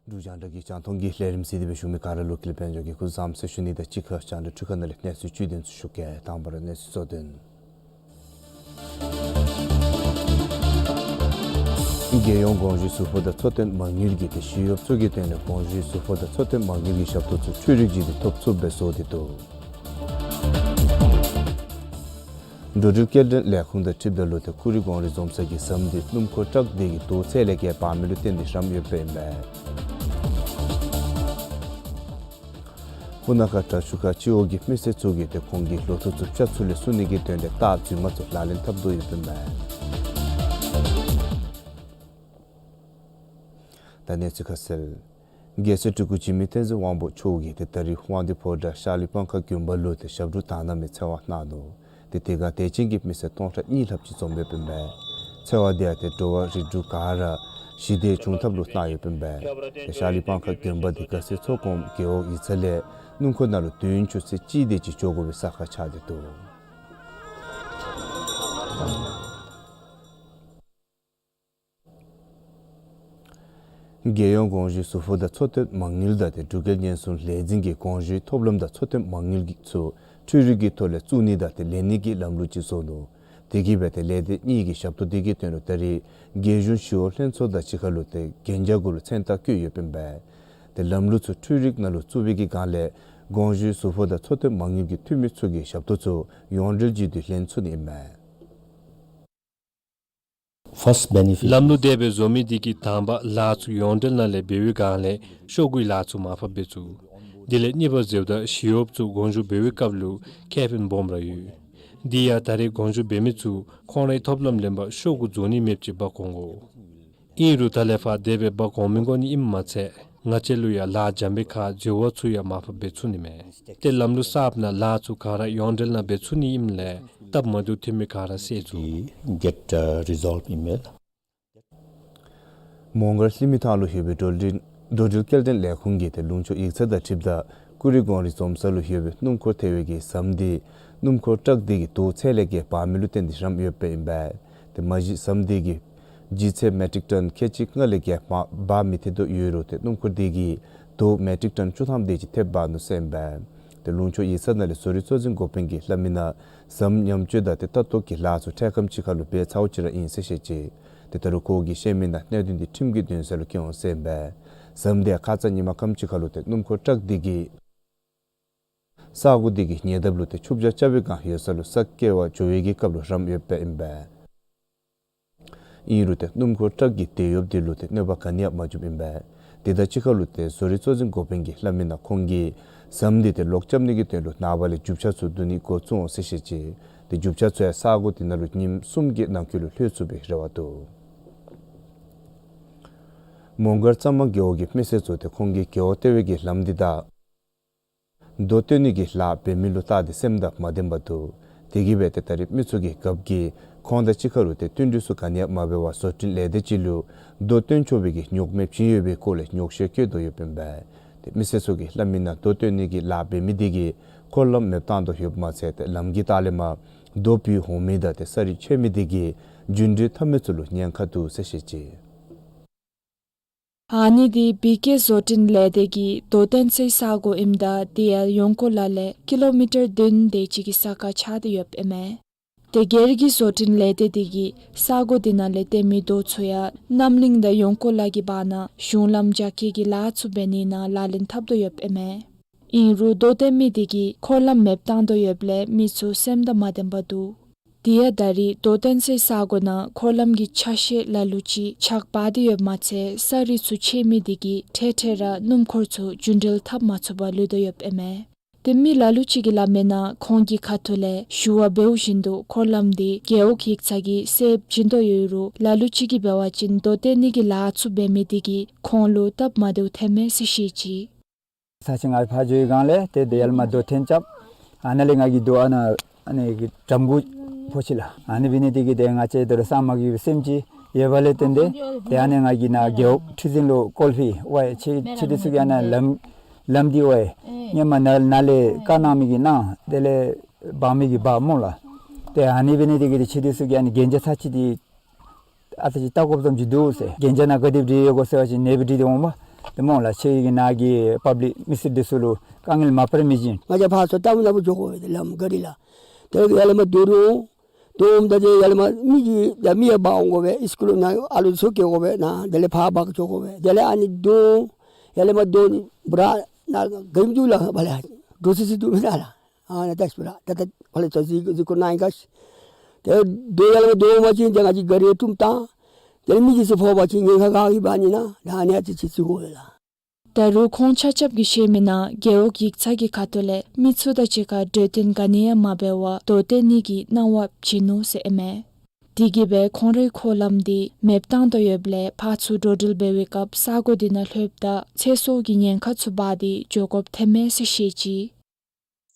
འབྲུག་རྒྱང་བསྒྲགས་ཀྱི་རྒྱང་མཐོང་གི་ལས་རིམ་གཟིགས་ཏེ་སྦེ་བཞུགས་མི་ག་ར་ལུ་ཀུན་ལེགས་དཔལ་འབྱོར་གྱིས་སྐུ་གཟུགས་བཟང་པོ་ཟེར་ཞུ་ནི་དང་གཅིག་ཁར་རྒྱང་བསྒྲགས་འཕྲུལ་ཁང་ནང་ལས་གནས་ཚུལ་བཅུད་དོན་ཚུ་ཞུ་གེ། དང་པ་ར་གནས་ཚུལ་གཙོ་དོན། རྒྱལ་ཡོངས་དགོངས་ཞུའི་ཟུར་ཕོགས་དང་འཚོ་རྟེན་མ་དངུལ་གྱི་ཏེ་ཞི་གཡོགཔ་ཚུ་གི་དོན་ལས་དགོངས་ཞུའི་ཟུར་ཕོགས་དང་འཚོ་རྟེན་མ་དངུལ་གྱི་ཞབས་ཏོག་ཚུ་འཕྲུལ་རིག་བརྒྱུད་དེ་ཐོབ་ཚུགསཔ་སྦེ་བཟོ་སྟེ་འདུག། འགྲོ་འགྲུལ་སྐྱེལ་འདྲེན་ལས་ཁུངས་དང་འཁྲིལཝ་ད་ལུ་ཏེ་ཀུ་རི་གངས་རི་འཛོམས་ས་གི་ཟམ་འདི་སྣུམ་འཁོར་ཊཱག་དེ་གིས་དོས་ཚད་ལས་བརྒལ་འབག་མི་ལུ་བརྟེན་ཏེ་རམ་ཡོདཔ་ཨིན་པས། སྤུ་ན་ཁ་བྲག་ཆུ་ཁ་སྤྱི་འོག་གི་མི་སེར་ཚུ་གིས་ཏེ་ཁོང་གི་ལོ་ཐོག་ཚུ་ཕྱག་ཚུ་ལས་བསུ་ནི་གི་དོན་ལས་རྟགས་རྫུན་མ་ཚུ་ལག་ལེན་འཐབ་དོ་ཡོདཔ་ཨིན་པས། ད་གནས་ཚུལ་ཁ་གསལ། རྒྱལ་སྲས་སྤྲུལ་སྐུ་འཇིགས་མེད་བསྟན་འཛིན་དབང་པོ་མཆོག་གིས་ཏེ་ད་རིས་དབང་འདུས་ཕོ་བྲང་ཤར་གླིང་སྤང་ཁ་དགོན་པ་ལུ་ཏེ་ཞབས་དྲུང་དག་སྣང་མའི་ཚེས་པ་གནང་ནུག། ཏེ་དེ་ཁར་དད་ཅན་གྱི་མི་སེར་སྟོང་ཕྲག་གཉིས་ལྷགཔ་ཅིག་འཛོམས་ཡོདཔ་ཨིན་པས། ཚེས་པ་འདི་ཡང་ཏེ་འགྲོ་བ་རིགས་དྲུག་ག་ར་ ཞི་བདེ་བྱུང་ཐབས་ལུ་གནང་ཡོདཔ་ཨིན་པས། ཏེ་ཤར་གླིང་སྤང་ཁ་དགོན་པ་འདི་ག་སེ་ཚོགས་གོངམ་རྒེད་འོག་ཡིག་ཚང་ལས་སྣུམ་འཁོར་ནང་ལུ་དུས་ཡུན་ཆུ་ཚོད་གཅིག་དེ་ཅིག་འགྱོ་དགོ་པའི་ས་ཁར་ཆགས་ཏེ་འདུག། རྒྱལ་ཡོངས་དགོངས་ཞུའི་ཟུར་ཕོགས་དང་འཚོ་རྟེན་མ་དངུལ་དང་ཏེ་འབྲུག་རྒྱལ་ཉེན་སྲུང་ལས་འཛིན་གྱིས་དགོངས་ཞུའི་ཐོབ་ལམ་དང་འཚོ་རྟེན་མ་དངུལ་གྱི་ཚུ་འཕྲུལ་རིག་གི་ཐོག་ལས་བཙུགས་ནི་དང་ཏེ་ལེན་ནི་གི་ལམ་ལུགས་ཅིག་བཟོ་ནུག། དེ་གིས་སྦེ་ཏེ་ལས་སྡེ་གཉིས་ཀྱི་ཞབས་ཏོག་དེ་གི་དོན་ལུ་ད་རེས་རྒྱལ་གཞུང་ཞི་གཡོག་ལྷན་ཚོགས་དང་གཅིག་ཁར་ལུ་ཏེ་གན་རྒྱ་གུ་ལུ་མཚན་རྟགས་བཀོད་ཡོདཔ་ཨིན་པས། ཏེ་ལམ་ལུགས་ཚུ་འཕྲུལ་རིག་ནང་ལུ་བཙུགས་པའི་གི་སྒང་ལས་དགོངས་ཞུའི་ཟུར་ཕོགས་དང་འཚོ་རྟེན་མ་དངུལ་གྱི་འཐུས་མི་ཚུ་གི་ཞབས་ཏོག་ཚུ་ཡོངས་འབྲེལ་བྱས་ཏེ་ལེན་ཚུགས་ནི་ཨིན་མས། First benefit. ལམ་ལུགས་དེ་སྦེ་བཟོ་མི་དེ་གིས་དང་པ་ལཱ་ཚུ་ཡོངས་འབྲེལ་ནང་ལས་འབད་བའི་སྒང་ལས་ཤོག་གུའི་ལཱ་ཚུ་མར་ཕབ་འབད་ཚུགས། དེ་ལས་གཉིས་པ་ཟེརཝ་ད་ཞི་གཡོགཔ་ཚུ་དགོངས་ཞུ་འབད་བའི་སྐབས་ལུ་ཁེ་ཕན་སྦོམ་ར་ཡོད། དེ་ཡང་ད་རེས་དགོངས་ཞུ་འབད་མི་ཚུ་ཁོང་རའི་ཐོབ་ལམ་ལེན་པར་ཤོག་གུ་བཟོ་ནི་མེདཔ་ཅིག་འབག་འོང་དགོ། ཨིན་རུང་ད་ལས་ཕར་དེ་སྦེ་འབག་འོང་མི་དགོ་ནི་ཨིནམ་མ་ཚད་ང་བཅས་ལུ་ཡང་ལཱ་འཇམ་པའི་ཁར་འཛོལ་བ་ཚུ་ཡང་མར་ཕབ་འབད་ཚུགས་ནི་མས། ཏེ་ལམ་ལུགས་གསརཔ་ནང་ལཱ་ཚུ་ག་ར་ཡོངས་འབྲེལ་ནང་འབད་ཚུགས་ནི་ཨིནམ་ལས་སྟབས་མ་བདེཝ་ཐོན་མི་ག་ར་སེལ་ཚུགས། Get, uh, resolved email. མོང་སྒར་ལྷི་མི་ཐང་ལུ་ཡོད་པའི་འགྲོ་འགྲུལ་འགྲོ་འགྲུལ་སྐྱེལ་འདྲེན་ལས་ཁུངས་ཀྱིས་ཏེ་ལུང་ཕྱོགས་ཡིག་ཚང་དང་འཁྲིལཝ་ད་ཀུ་རི་སྒང་རི་འཛོམས་ས་ལུ་ཡོད་པའི་སྣུམ་འཁོར་ཐལ་བའི་གི་ཟམ་དེ་སྣུམ་འཁོར་ཊག་དེ་གིས་རྡོ་ཚད་ལས་བརྒལ་འབག་མི་ལུ་བརྟེན་ཏེ་རམ་ཡོདཔ་ཨིན་པས། ཏེ་མ་གཞི་ཟམ་དེ་གིས་ལྗིད་ཚད་མེ་ཊིག་ཊོན་ཁལ་གཅིག་ལྔ་ལས་བརྒལ་འབག་མི་ཐེབས་དོ་ཡོད་རུང་ཏེ་སྣུམ་འཁོར་དེ་གིས་རྡོ་མེ་ཊིག་ཊོན་བཅུ་ཐམ་དེ་ཅིག་ཐེབས་འབག་ནུག་ཟེར་ཨིན་པས། ཏེ་ལུང་ཕྱོགས་ཡིག་ཚང་ནང་ལས་བཟོ་རིག་གཙོ་འཛིན་འགོ་དཔོན་གྱིས་སླབ་མི་ནང་ཟམ་ཉམས་བཅོས་དང་ཏེ་ལྟ་རྟོག་གི་ལཱ་ཚུ་འཕྲལ་ཁམས་ཅིག་ཁར་ལུ་འབད་ཚརཝ་ཅིག་ར་ཨིན་ཟེར་བཤད་ཅི། ཏེ་ད་རུང་ཁོ་གིས་བཤད་མི་ནང་གནད་དོན་དེ་ཁྲིམས་ཀྱི་འདུན་ས་ལུ་བསྐྱལ་འོང་ཟེར་ཨིན་པས། ཟམ་དེ་ཁ་ཙ་ཉིན་མ་ཁམས་ཅིག་ཁར་ལུ་ཏེ་སྣུམ་འཁོར་ཊག་དེ་གིས་ས་གོ་དེ་གི་ཉེ་འདབས་ལུ་ཏེ་ཆུ་བྱ་རྐྱབ་པའི་སྒང་ཡོད་ས་ལུ་ས་སྐྱེལ་བར་འགྱོ་བའི་གི་སྐབས་ལུ་རམ་ཡོདཔ་ཨིན་པས། ཨིན་རུང་ཏེ་སྣུམ་འཁོར་ཊག་གི་དེད་གཡོགཔ་དེ་ལུ་ཏེ་གནོད་པ་ག་ནི་ཡང་མ་བྱུངམ་ཨིན་པས། དེ་དང་གཅིག་ཁར་ལུ་ཏེ་བཟོ་རིག་གཙོ་འཛིན་འགོ་དཔོན་གྱིས་སླབ་མི་ནང་ཁོང་གིས་ཟམ་དེ་ཏེ་ལོག་རྐྱབ་ནི་གི་དོན་ལུ་ནངས་པ་ལས་རྒྱུ་ཆ་ཚུ་བསྡུ་ནི་འགོ་བཙུགས་འོང་ཟེར་བཤད་ཅི། ཏེ་རྒྱུ་ཆ་ཚུ་ཡང་ས་གོ་དེ་ནང་ལུ་ཉིནམ་གསུམ་གྱི་ནང་འཁོད་ལུ་ལྷོད་ཚུགས་པའི་རེ་བ་འདུག། མོང་སྒར་གཙང་མ་རྒེད་འོག་གི་མི་སེར་ཚུ་ཏེ་ཁོང་གི་རྒེད་འོག་ལྟེ་བའི་གི་ལམ་འདི་དང་རྡོ་བཏོན་ནི་གི་ལཱ་འབད་མི་ལུ་བལྟ་སྟེ་སེམས་དང་མ་ལྡནམ་འདུག། དེ་གིས་སྦེ་ཏེ་ད་རེས་མི་ཚུ་གིས་རྒཔོ་གིས་ཁོང་དང་གཅིག་ཁར་ལུ་ཏེ་བསྟུན་གྲོས་ཚུ་ག་ནི་ཡང་མ་འབད་བར་བཟོ་སྐྲུན་ལས་སྡེ་ཅིག་ལུ་རྡོ་བཏོན་ཆོག་པའི་གི་རྙོག་མེདཔ་བྱིན་ཡོད་པའི་སྐོར་ལས་རྙོག་བཤད་བཀོད་དོ་ཡོདཔ་ཨིན་པས། ཏེ་མི་སེར་ཚུ་གིས་སླབ་མི་ནང་རྡོ་བཏོན་ནི་གི་ལཱ་འབད་མི་དེ་གིས་འཁོར་ལམ་མེདཔ་བཏང་དོ་ཡོདཔ་མ་ཚད་ཏེ་ལམ་གྱི་ལྟག་ལས་མར་རྡོ་ཕུད་འོང་མི་དང་ཏེ་ས་རི་ཆད་མི་དེ་གིས་རྒྱུན་འགྲུལ་འཐབ་མི་ཚུ་ལུ་ཉེན་ཁ་འདུག་ཟེར་བཤད་ཅི། ཨ་ནི་དེ་བི་ཀེ་བཟོ་སྐྲུན་ལས་སྡེ་གི་རྡོ་བཏོན་སའི་ས་གོ་ཨིནམ་ད་དེ་ཡང་ཡོང་སྒོ་ལས་ཀི་ལོ་མི་ཊར་བདུན་དེ་ཅིག་གི་ས་ཁར་ཆགས་ཏེ་ཡོདཔ་ཨིན་མས། ཏེ་སྒེར་གྱི་བཟོ་སྐྲུན་ལས་སྡེ་དེ་གིས་ས་གོ་དེ་ནང་ལས་བཏོན་མི་རྡོ་ཚུ་ཡང་རྣམ་གླིང་དང་ཡོང་སྒོ་ལས་ཀྱི་བར་ན་གཞུང་ལམ་རྒྱ་སྐྱེད་ཀྱི་ལཱ་ཚུ་འབད་ནི་ནང་ལག་ལེན་འཐབ་དོ་ཡོདཔ་ཨིན་མས། ཨིན་རུང་རྡོ་བཏོན་མི་དེ་གིས་འཁོར་ལམ་མེདཔ་བཏང་དོ་ཡོདཔ་ལས་མི་ཚུ་སེམས་དང་མ་ལྡནམ་འདུག། དེ་ཡང་ད་རེས་རྡོ་བཏོན་སའི་ས་གོ་ནང་འཁོར་ལམ་གྱི་ཆ་ཤས་ལ་ལུ་ཅིག་ཆག་འབག་སྟེ་ཡོདཔ་མ་ཚད་ས་རི་ཚུ་ཆད་མི་དེ་གིས་འཕྲལ་འཕྲལ་ར་སྣུམ་འཁོར་ཚུ་རྒྱུན་འགྲུལ་འཐབ་མ་ཚུགས་པར་ལུས་དོ་ཡོདཔ་ཨིན་མས། ཏེ་མི་ལ་ལུ་ཅིག་གིས་སླབ་མི་ནང་ཁོང་གི་ཁ་ཐུག་ལས་ཞུ་བ་འབདཝ་བཞིན་དུ་འཁོར་ལམ་དེ་རྒེད་འོག་ཡིག་ཚང་གིས་སེལ་བྱིན་དོ་ཡོད་རུང་ལ་ལུ་ཅིག་གིས་འབད་བ་ཅིན་རྡོ་བཏོན་ནི་གི་ལཱ་ཚུ་འབད་མི་དེ་གིས་ཁོང་ལུ་སྟབས་མ་བདེཝ་ཐོན་མས་ཟེར་བཤད་ཅི། ས་ཆེན་ང་ཕར་འགྱོ་བའི་སྒང་ལས་ཏེ་དེ་ཡར་ལས་མར་རྡོ་འཐེན་རྐྱབ། ཨ་ནཱ་ལས་ང་གི་རྡོ་ཨ་ནཱ་ཨ་ནི་གི་འགྲམ་གུ་ཕོག་ཅི་ལགས། ཨ་ནི་འབད་ནི་དེ་གིས་ཏེ་ང་བཅས་དོ་རུང་ས་མ་གི་སེམས་ཅིག་ཡོད་པ་ལས་བརྟེན་ཏེ་ཏེ་ཨ་ནི་ང་གིས་ནཱ་རྒེད་འོག་ཁྲི་འཛིན་ལུ་བཀོད་པའི་ཝའི་ཁྱེད་ཁྱེད་དེ་ཚུ་གིས་ཨ་ནཱ་ལམ་ལམ་འདི་ཝའི་ཧེ་མ་ནཱ་ནཱ་ལས་བཀག་གནང་མི་གིས་གནང་དེ་ལས་འབག་མི་གིས་འབག་སྨོ་ལགས། ཏེ་ཨ་ནི་འབད་ནི་དེ་གིས་ཏེ་ཁྱེད་དེ་ཚུ་གིས་ཨ་ནི་གན་རྒྱ་ཚར་གཅིག་དེ་ཨ་ཙི་ཅིག་བལྟ་དགོཔ་ཙམ་ཅིག་འདུག་ཟེར། གན་རྒྱ་ནང་ག་དེ་སྦེ་འབྲི་དགོ་ཟེར་བ་ཅིན་ཨ་ནི་སྦེ་འབྲི་སྟེ་འོང་པ། ཏེ་སྨོ་ལགས་ཁྱེད་ཀྱིས་ནཱ་གི་པབ་ལིཀ་མི་སེར་དེ་ཚུ་ལུ་དཀའ་ངལ་མ་སྤར་མི་བཞིན། ང་བཅས་ཕར་ཚུར་ལྟ་བུ་ལྟ་བུ་འགྱོ་དགོ་པས་ལམ་ག་རི་ལགས། དེ་ལས་ཡར་ལས་མར་རྡོ་རུང་རྡོ་འོངམ་ད་ཏེ་ཡར་ལས་མར་མི་གིས་ད་མི་ཡང་འབག་འོང་དགོ་པས། ཨིས་ཀུལ་ནང་ཨ་ལུ་ཚུ་སྐྱེལ་དགོ་པས། ནཱ་དེ་ལས་ཕར་འབག་འགྱོ་དགོ་པས། དེ་ལས་ཨ་ནི་རྡོ་ཡར་ལས་མར་རྡོ་འདི་བུ་ར་ནཱ་ག་ཨིནམ་འདུག་ལགས། ཕར་ལས་འགྱོ་སི་སི་འདུག་མེན་ན་ལགས། ཨ་ནཱ་ད་སྤུ་ར་ད་ད་ཕར་ལས་ཚུར་གཟིགས་གཟིགས་ཁར་ནཱ་ཨིན་ག་ཤི། ཏེ་རྡོ་ཡར་ལས་མར་རྡོ་འོངམ་ཅིག་ཏེ་ང་བཅས་ག་རི་ཡང་དཀྲུམ་བཏང་། དེ་ལས་མི་གིས་ཚུར་ཕོག་པ་ཅིན་ཉེན་ཁ་ག་གིས་འབག་ནི་ན། ད་ཨ་ནི་ཨ་ཙི་ཅིག་གཟིགས་དགོ་པས་ལགས། ད་རུང་ཁོང་ཆ་ཁྱབ་ཀྱིས་བཤད་མི་ནང་རྒེད་འོག་ཡིག་ཚང་གི་ཁ་ཐུག་ལས་མི་ཚུ་དང་གཅིག་ཁར་གྲོས་བསྟུན་ག་ནི་ཡང་མ་འབད་བར་རྡོ་བཏོན་ནི་གི་གནང་བ་བྱིན་ནུག་ཟེར་ཨིན་མས། དེ་གིས་སྦེ་ཁོང་རའི་འཁོར་ལམ་དེ་མེདཔ་བཏང་དོ་ཡོདཔ་ལས་ཕར་ཚུར་འགྲོ་འགྲུལ་འབད་བའི་སྐབས་ས་གོ་དེ་ནང་ལྷོདཔ་ད་ཚེ་སྲོག་གི་ཉེན་ཁ་ཚུ་འབག་སྟེ་འགྱོ་དགོཔ་ཐོན་མས་ཟེར་བཤད་ཅི།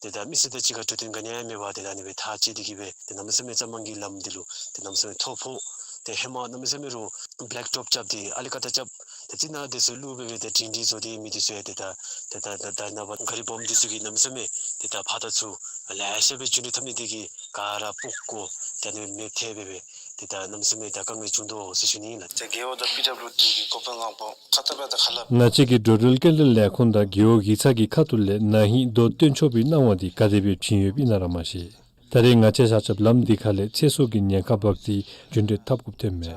ཏེ་ད་མི་སེར་དང་གཅིག་ཁར་གྲོས་བསྟུན་ག་ནི་ཡང་མེད་པར་ཏེ་ད་ཨ་ནི་སྦེ་ཐག་བཅད་དེ་གིས་སྦེ་ཏེ་གནམ་མེད་ས་མེད་གཙང་མ་གི་ལམ་འདི་ལུ་ཏེ་གནམ་མེད་ས་མེད་ཐོ་ཕོག་ ཏེ་ཧེ་མ་གནམ་མེད་ས་མེད་རུང་བེ་ལེག་ཊོབ་རྐྱབ་སྟེ་ཨ་ལི་ཀ་ད་རྐྱབ། ཏེ་ཅིག་ནང་དེ་ཚུ་བླུགས་སྦེ་སྦེ་ཏེ་དྲིང་དྲི་བཟོ་སྟེ་མི་དེ་ཚུ་ཡང་ཏེ་ད་ཏེ་ད་ད་ད་ནངས་པ་ག་རི་སྦོམ་དེ་ཚུ་གིས་གནམ་མེད་ས་མེད་ཏེ་ད་ཕར་དང་ཚུར་ལེ་ཤ་སྦེ་རྒྱུན་འགྲུལ་འཐབ་ནི་དེ་གིས་ག་ར་སྤུག་བཀོ་ཏེ་ཨ་ནི་མེདཔ་ཐལ་སྦེ་སྦེ་ཏེ་ད་གནམ་མེད་ས་མེད་ད་དཀའ་ངལ་བྱུང་དོ་ཟེར་ཞུ་ནི་ཨིན་ལགས། ཏེ་རྒེད་འོག་དང་པི་ཌབ་ལིའུ་ཌི་གི་འགོ་དཔོན་ལྷན་པོ་ཁ་ཏ་པ་དང་ཁ་སླབ། ང་བཅས་ཀྱིས་འགྲོ་འགྲུལ་སྐྱེལ་འདྲེན་ལས་ཁུངས་དང་རྒེད་འོག་ཡིག་ཚང་གི་ཁ་ཐུག་ལས་ན་ཧིང་རྡོ་བཏོན་ཆོག་པའི་གནང་བ་འདི་ག་དེ་སྦེ་བྱིན་ཡོདཔ་ཨིན་ན་ར་མ་ཤེས། ད་རེས་ང་བཅས་ཤར་རྒྱབ་ལམ་འདི་ཁ་ལས་ཚེ་སྲོག་གི་ཉེན་ཁ་འབབ་སྟེ་རྒྱུན་འགྲུལ་འཐབ་དགོཔ་ཐོནམ་མས།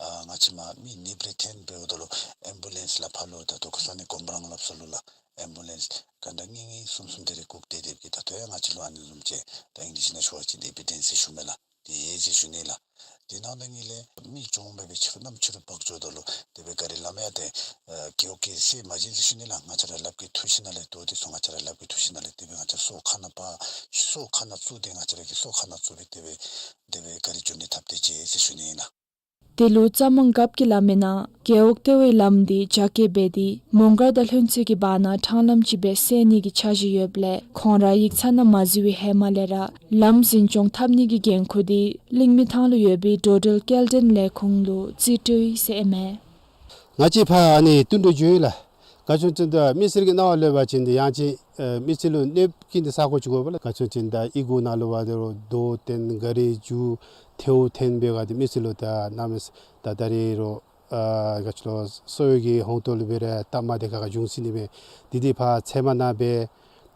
ཨ་ང་བཅས་མ་མི་ནདཔ་རེ་ཐོན་འབདཝ་ད་ལུ་ཨེམ་བུ་ལེནསི་ལགས་ཕར་ལུ་ད་ལྟོ་ཁ་ས་ནི་གོམ་བུ་རང་སླབ་ས་ལུ་ལགས་ཨེམ་བུ་ལེནསི་ག་འདྲ་གཉིས་གཉིས་གསུམ་གསུམ་དེ་རེ་སྒུག་སྡོད་སྡོདཔ་གི་ད་ལྟོ་ཡང་ང་བཅས་ལུ་ཨ་ནི་བཟུམ་ཅིག་ད་ཨིང་ལིཤ་ནང་ཞུ་བ་ཅིན་ཨེ་བི་ཌེནསི་ཟེར་ཞུ་མས་ལགས། དེ་ཟེར་ཞུ་ནི་ལགས། དེ་ནང་ན་ངེ་ལས་མི་གྱོངམ་སྦེ་སྦེ་ཕྱི་རུ་གནམ་ཕྱི་རུ་འབག་འགྱོཝ་ད་ལུ་དེ་སྦེ་ག་རི་ལམ་ཡང་ཏེ་ཨ་རྒེད་འོག་གིས་སེལ་མ་བྱིན་ཟེར་ཞུ་ནི་ལགས། ང་བཅས་ར་ལགཔ་གིས་འཐུ་ཞིནམ་ལས་རྡོ་དེ་ཚུ་ང་བཅས་ར་ལགཔ་གིས་འཐུ་ཞིནམ་ལས་དེ་སྦེ་ང་བཅས་སོ་ཁ་ནང་སྤར་སོ་ཁ་ནང་བཙུགས་ཏེ་ང་བཅས་ར་གིས་སོ་ཁ་ནང་བཙུགས་སྦེ་དེ་སྦེ་དེ་སྦེ་ག་རི་རྒྱུན་འགྲུལ་འཐབ་སྟེ་བྱོན་ཡི་ཟེར་ཞུ་ནི་ཨིན་ལགས། དེ་ལུ་རྩྭ་མང་རྒཔོ་གིས་སླབ་མིའི་ནང་རྒེད་འོག་ལྟེ་བའི་ལམ་འདི་རྒྱ་བསྐྱེད་འབད་དེ་མོང་སྒར་དང་ལྷུན་རྩེ་གི་བར་ན་ཕྲང་ལམ་ཅིག་སྦེ་བསལ་ནི་གི་འཆར་གཞི་ཡོདཔ་ལས་ཁོང་ར་ཡིག་ཚང་ནང་མ་འཛུལ་བའི་ཧེ་མ་ལས་ར་ལམ་འཛིན་སྐྱོང་འཐབ་ནི་གི་འགན་ཁུར་འདི་གླིང་མི་ཐང་ལུ་ཡོད་པའི་འགྲོ་འགྲུལ་སྐྱེལ་འདྲེན་ལས་ཁུངས་ལུ་རྩིས་སྤྲོད་ཡི་ཟེར་ཨིན་མས། ང་བཅས་ཕར་ཨ་ནི་ཏིང་འབྲུག་འགྱོ་ཡི་ལགས། ག་ཅི་ཟེར་བ་ཅིན་ད་མི་སེར་གྱི་གནང་བ་ལེན་པ་ཅིན་ད་ཡང་ཅིན་ཨེ་མི་སེར་ལུ་གནོདཔ་བཀལ་ནི་ས་གོ་ཅིག་དགོ་པས་ལགས། ག་ཅི་ཟེར་བ་ཅིན་ད་ཡི་གུ་ནང་ལུ་འབད་རུང་རྡོ་འཐོན་ག་རི་རྒྱུག་ཐལཝ་འཐོན་འབད་བ་ཅིན་མི་སེར་ལུ་ད་གནམ་མེད་ས་མེད་ད་ད་རེས་རུང་ཨ་ག་ཅི་ལོ་སོ་ཡོད་ཀྱི་ཧོང་ཏོ་ལུ་འབད་རུང་སྟབས་མ་བདེ་ཁག་ཁ་འབྱུང་སྲིད་ནི་མས། དེ་འདི་ཕར་ཚལ་མ་ནང་སྦེ་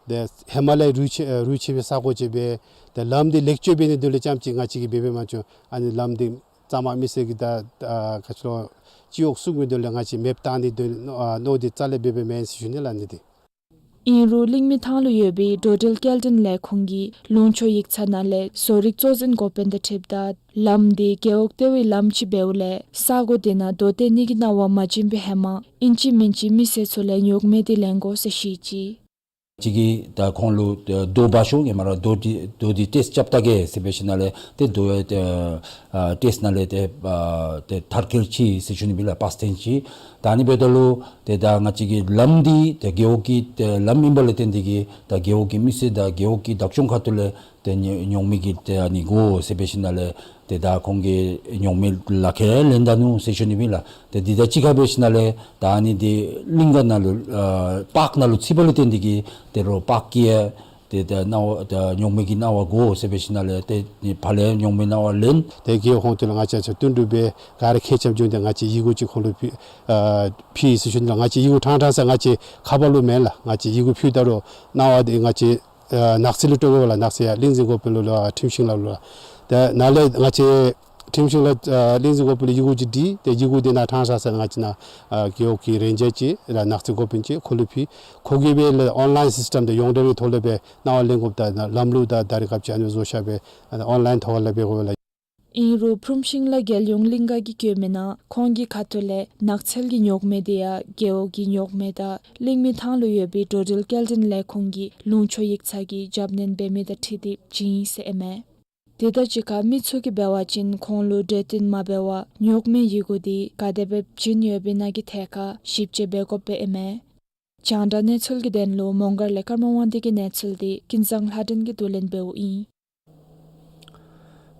ཏེ་ཧེ་མ་ལས་རུད་ཆེ་རུད་ཆེ་བའི་ས་གོ་ཅིག་སྦེ་ཏེ་ལམ་འདི་ལེགས་བཅོས་འབད་ནི་དོན་ལུ་རྐྱངམ་ཅིག་ང་བཅས་ཀྱིས་འབད་འབདཝ་མ་ཚུགས། ཨ་ནི་ལམ་འདི་གཙང་མ་མི་སེར་གྱི་ད་ཨ་ག་ཅི་ལོ་སྤྱི་འོག་སྲུང་མི་དོན་ལས་ང་བཅས་མེདཔ་བཏང་ནི་དོན་ཨ་མནོ་སྟེ་རྩ་ལས་འབད་འབདཝ་མེན་ཟེར་ཞུ་ནི་ལགས་ཨ་ནི་འདི། ཨིན་རུང་གླིང་མི་ཐང་ལུ་ཡོད་པའི་འགྲོ་འགྲུལ་སྐྱེལ་འདྲེན་ལས་ཁུངས་ཀྱི་ལུང་ཕྱོགས་ཡིག་ཚང་ནང་ལས་བཟོ་རིག་གཙོ་འཛིན་འགོ་དཔོན་དང་འཁྲིལཝ་ད་ལམ་འདི་རྒེད་འོག་ལྟེ་བའི་ལམ་ཅིག་འབདཝ་ལས་ས་གོ་དེ་ནང་རྡོ་བཏོན་ནི་གི་གནང་བ་མ་བྱིན་པའི་ཧེ་མ་ཨིན་ཅི་མིན་ཅི་མི་སེར་ཚུ་ལས་རྙོག་མེ་འདི་ལེན་དགོ་ཟེར་བཤད་ཅི། ཅིག་གིས་ད་ཁོང་ལུ་ཨེ་རྡོ་འབག་ཤོག་ཨིན་མས་ར་རྡོ་འདི་རྡོ་འདི་ཊེསཊ་རྐྱབ་ད་གེ་ཟེར་འབད་ཞིནམ་ལས་ཏེ་རྡོ་ཡང་ཏེ་ཨ་ཊེསཊ་ནང་ལས་ཏེ་ཨ་ཏེ་མཐར་འཁྱོལ་ཅི་ཟེར་ཞུ་ནི་ཨིན་ལགས། པཱསི་ཐོན་ཅི། ད་ཨ་ནི་འབདཝ་ད་ལུ་ཏེ་ད་ང་བཅས་ཀྱི་ལམ་འདི་ཏེ་རྒེད་འོག་གི་ཏེ་ལམ་ཨིནམ་ལས་བརྟེན་ཏེ་གིས་ད་རྒེད་འོག་གི་མི་སེར་དང་རྒེད་འོག་གི་བདག་སྐྱོང་ཁ་ཐུག་ལས་ཏེ་རྙོག་མེ་གི་ཏེ་ཨ་ནི་དགོ་ཟེར་འབད་ཞིནམ་ལས་ཏེ་ད་ཁོང་གིས་རྙོག་མེ་ལག་ཁྱེར་ལེན་ད་ནུག་ཟེར་ཞུ་ནི་ཨིན་ལགས། ཏེ་འདི་དང་གཅིག་ཁར་འབད་ཞིནམ་ལས་ད་ཨ་ནི་འདི་གླིང་ག་ནང་ལུ་ཨ་པཱརཀ་ནང་ལུ་ཚུདཔ་ལས་བརྟེན་ཏེ་གིས་ཏེ་རོགས་པཱརཀ་གི་ཡང་ཏེ་ད་གནང་བ་ད་རྙོག་མེ་གི་གནང་བ་དགོ་ཟེར་འབད་ཞིནམ་ལས་ཏེ་ཕར་ལས་རྙོག་མེ་གནང་བ་ལེན། ཏེ་རྒེད་འོག་ཧོང་ཏོ་ལུ་ང་བཅས་ཚུ་ཏིང་འབྲུག་སྦེ་ག་ར་ཁྱེད་རྐྱངམ་བྱོན་ཏེ་ང་བཅས་ཡི་གུ་ཅིག་ཁོང་ལུ་ཕུལ་ཨ་ཕུལ་ཡི་ཟེར་ཞུ་ནི་ལགས། ང་བཅས་ཡི་གུ་ཕྲང་ཕྲང་ཟེར་ང་བཅས་ཁ་པར་ལུ་མེན་ལགས། ང་བཅས་ཡི་གུ་ཕུལཝ་ད་རུང་གནང་བ་འདི་ང་བཅས་ཨ་ནགས་ཚལ་ལུ་སྤྲོད་དགོ་པས་ལགས། ནགས་ཚལ་ཡང་གླིང་འཛིན་འགོ་དཔོན་ལུ་ལུ་ཨ་ཁྲིམས་ཤིང་ལགས་ལུ་ལགས། ཏེ་ནཱ་ལས་ང་བཅས་ཁྲིམས་ཤིང་ལགས་ཨ་གླིང་འཛིན་འགོ་དཔོན་ལུ་ཡི་གུ་ཅིག་བྲིས། ཏེ་ཡི་གུ་འདི་ནང་ཕྲང་ཕྲང་ཟེར་ང་བཅས་ནཱ་ཨ་རྒེད་འོག་གི་རེན་ཇར་ཅིག་ར་ནགས་ཚལ་འགོ་དཔོན་ཅིག་ཁོ་ལུ་ཕུལ། ཁོ་གིས་འབད་ལས་ཨོན་ལཱའིན་སིསི་ཊམ་དང་ཡོངས་འབྲེལ་གྱི་ཐོག་ལས་འབད་གནང་བ་ལེན་དགོཔ་ད་ནཱ་ལམ་ལུགས་དང་ད་རེས་སྐབས་ཅིག་ཨ་ནི་བཟོ་བཞག་སྦེ་ཨ་ནི་ཨོན་ལཱའིན་ཐོག་ལས་འབད་དགོ་པས་ལགས། ཨིན་རུང་ཕུརམ་ཤིང་ལ་རྒྱལ་ཡོངས་གླིང་ག་གིས་བཀོད་མིའི་ནང་ཁོང་གི་ཁ་ཐུག་ལས་ནགས་ཚལ་གྱི་རྙོག་མེ་དེ་ཡང་རྒེད་འོག་གི་རྙོག་མེ་དང་གླིང་མི་ཐང་ལུ་ཡོད་པའི་འགྲོ་འགྲུལ་སྐྱེལ་འདྲེན་ལས་ཁུངས་ཀྱི་ལུང་ཕྱོགས་ཡིག་ཚང་གིས་རྒྱབ་སྣོན་འབད་མི་དང་འཁྲིལ་ཏེ་བྱིན་ཡི་ཟེར་ཨིན་མས། དེ་དང་གཅིག་ཁར་མི་ཚུ་གིས་འབད་བ་ཅིན་ཁོང་ལུ་གྲོས་བསྟུན་མ་འབད་བར་རྙོག་མེ་ཡི་གུ་དེ་ག་དེ་སྦེ་བྱིན་ཡོདཔ་ཨིན་ན་གི་ཐད་ཁར་ཞིབ་དཔྱད་འབད་དགོཔ་ཨིན་མས། རྒྱང་བསྒྲགས་གནས་ཚུལ་གྱི་དོན་ལུ་མོང་སྒར་ལས་ཀརྨ་དབང་འདུས་ཀྱི་གནས་ཚུལ་དེ་ཀུན་བཟང་ལྷ་སྒྲོན་གྱིས་བསྡུ་ལེན་འབདཝ་ཨིན།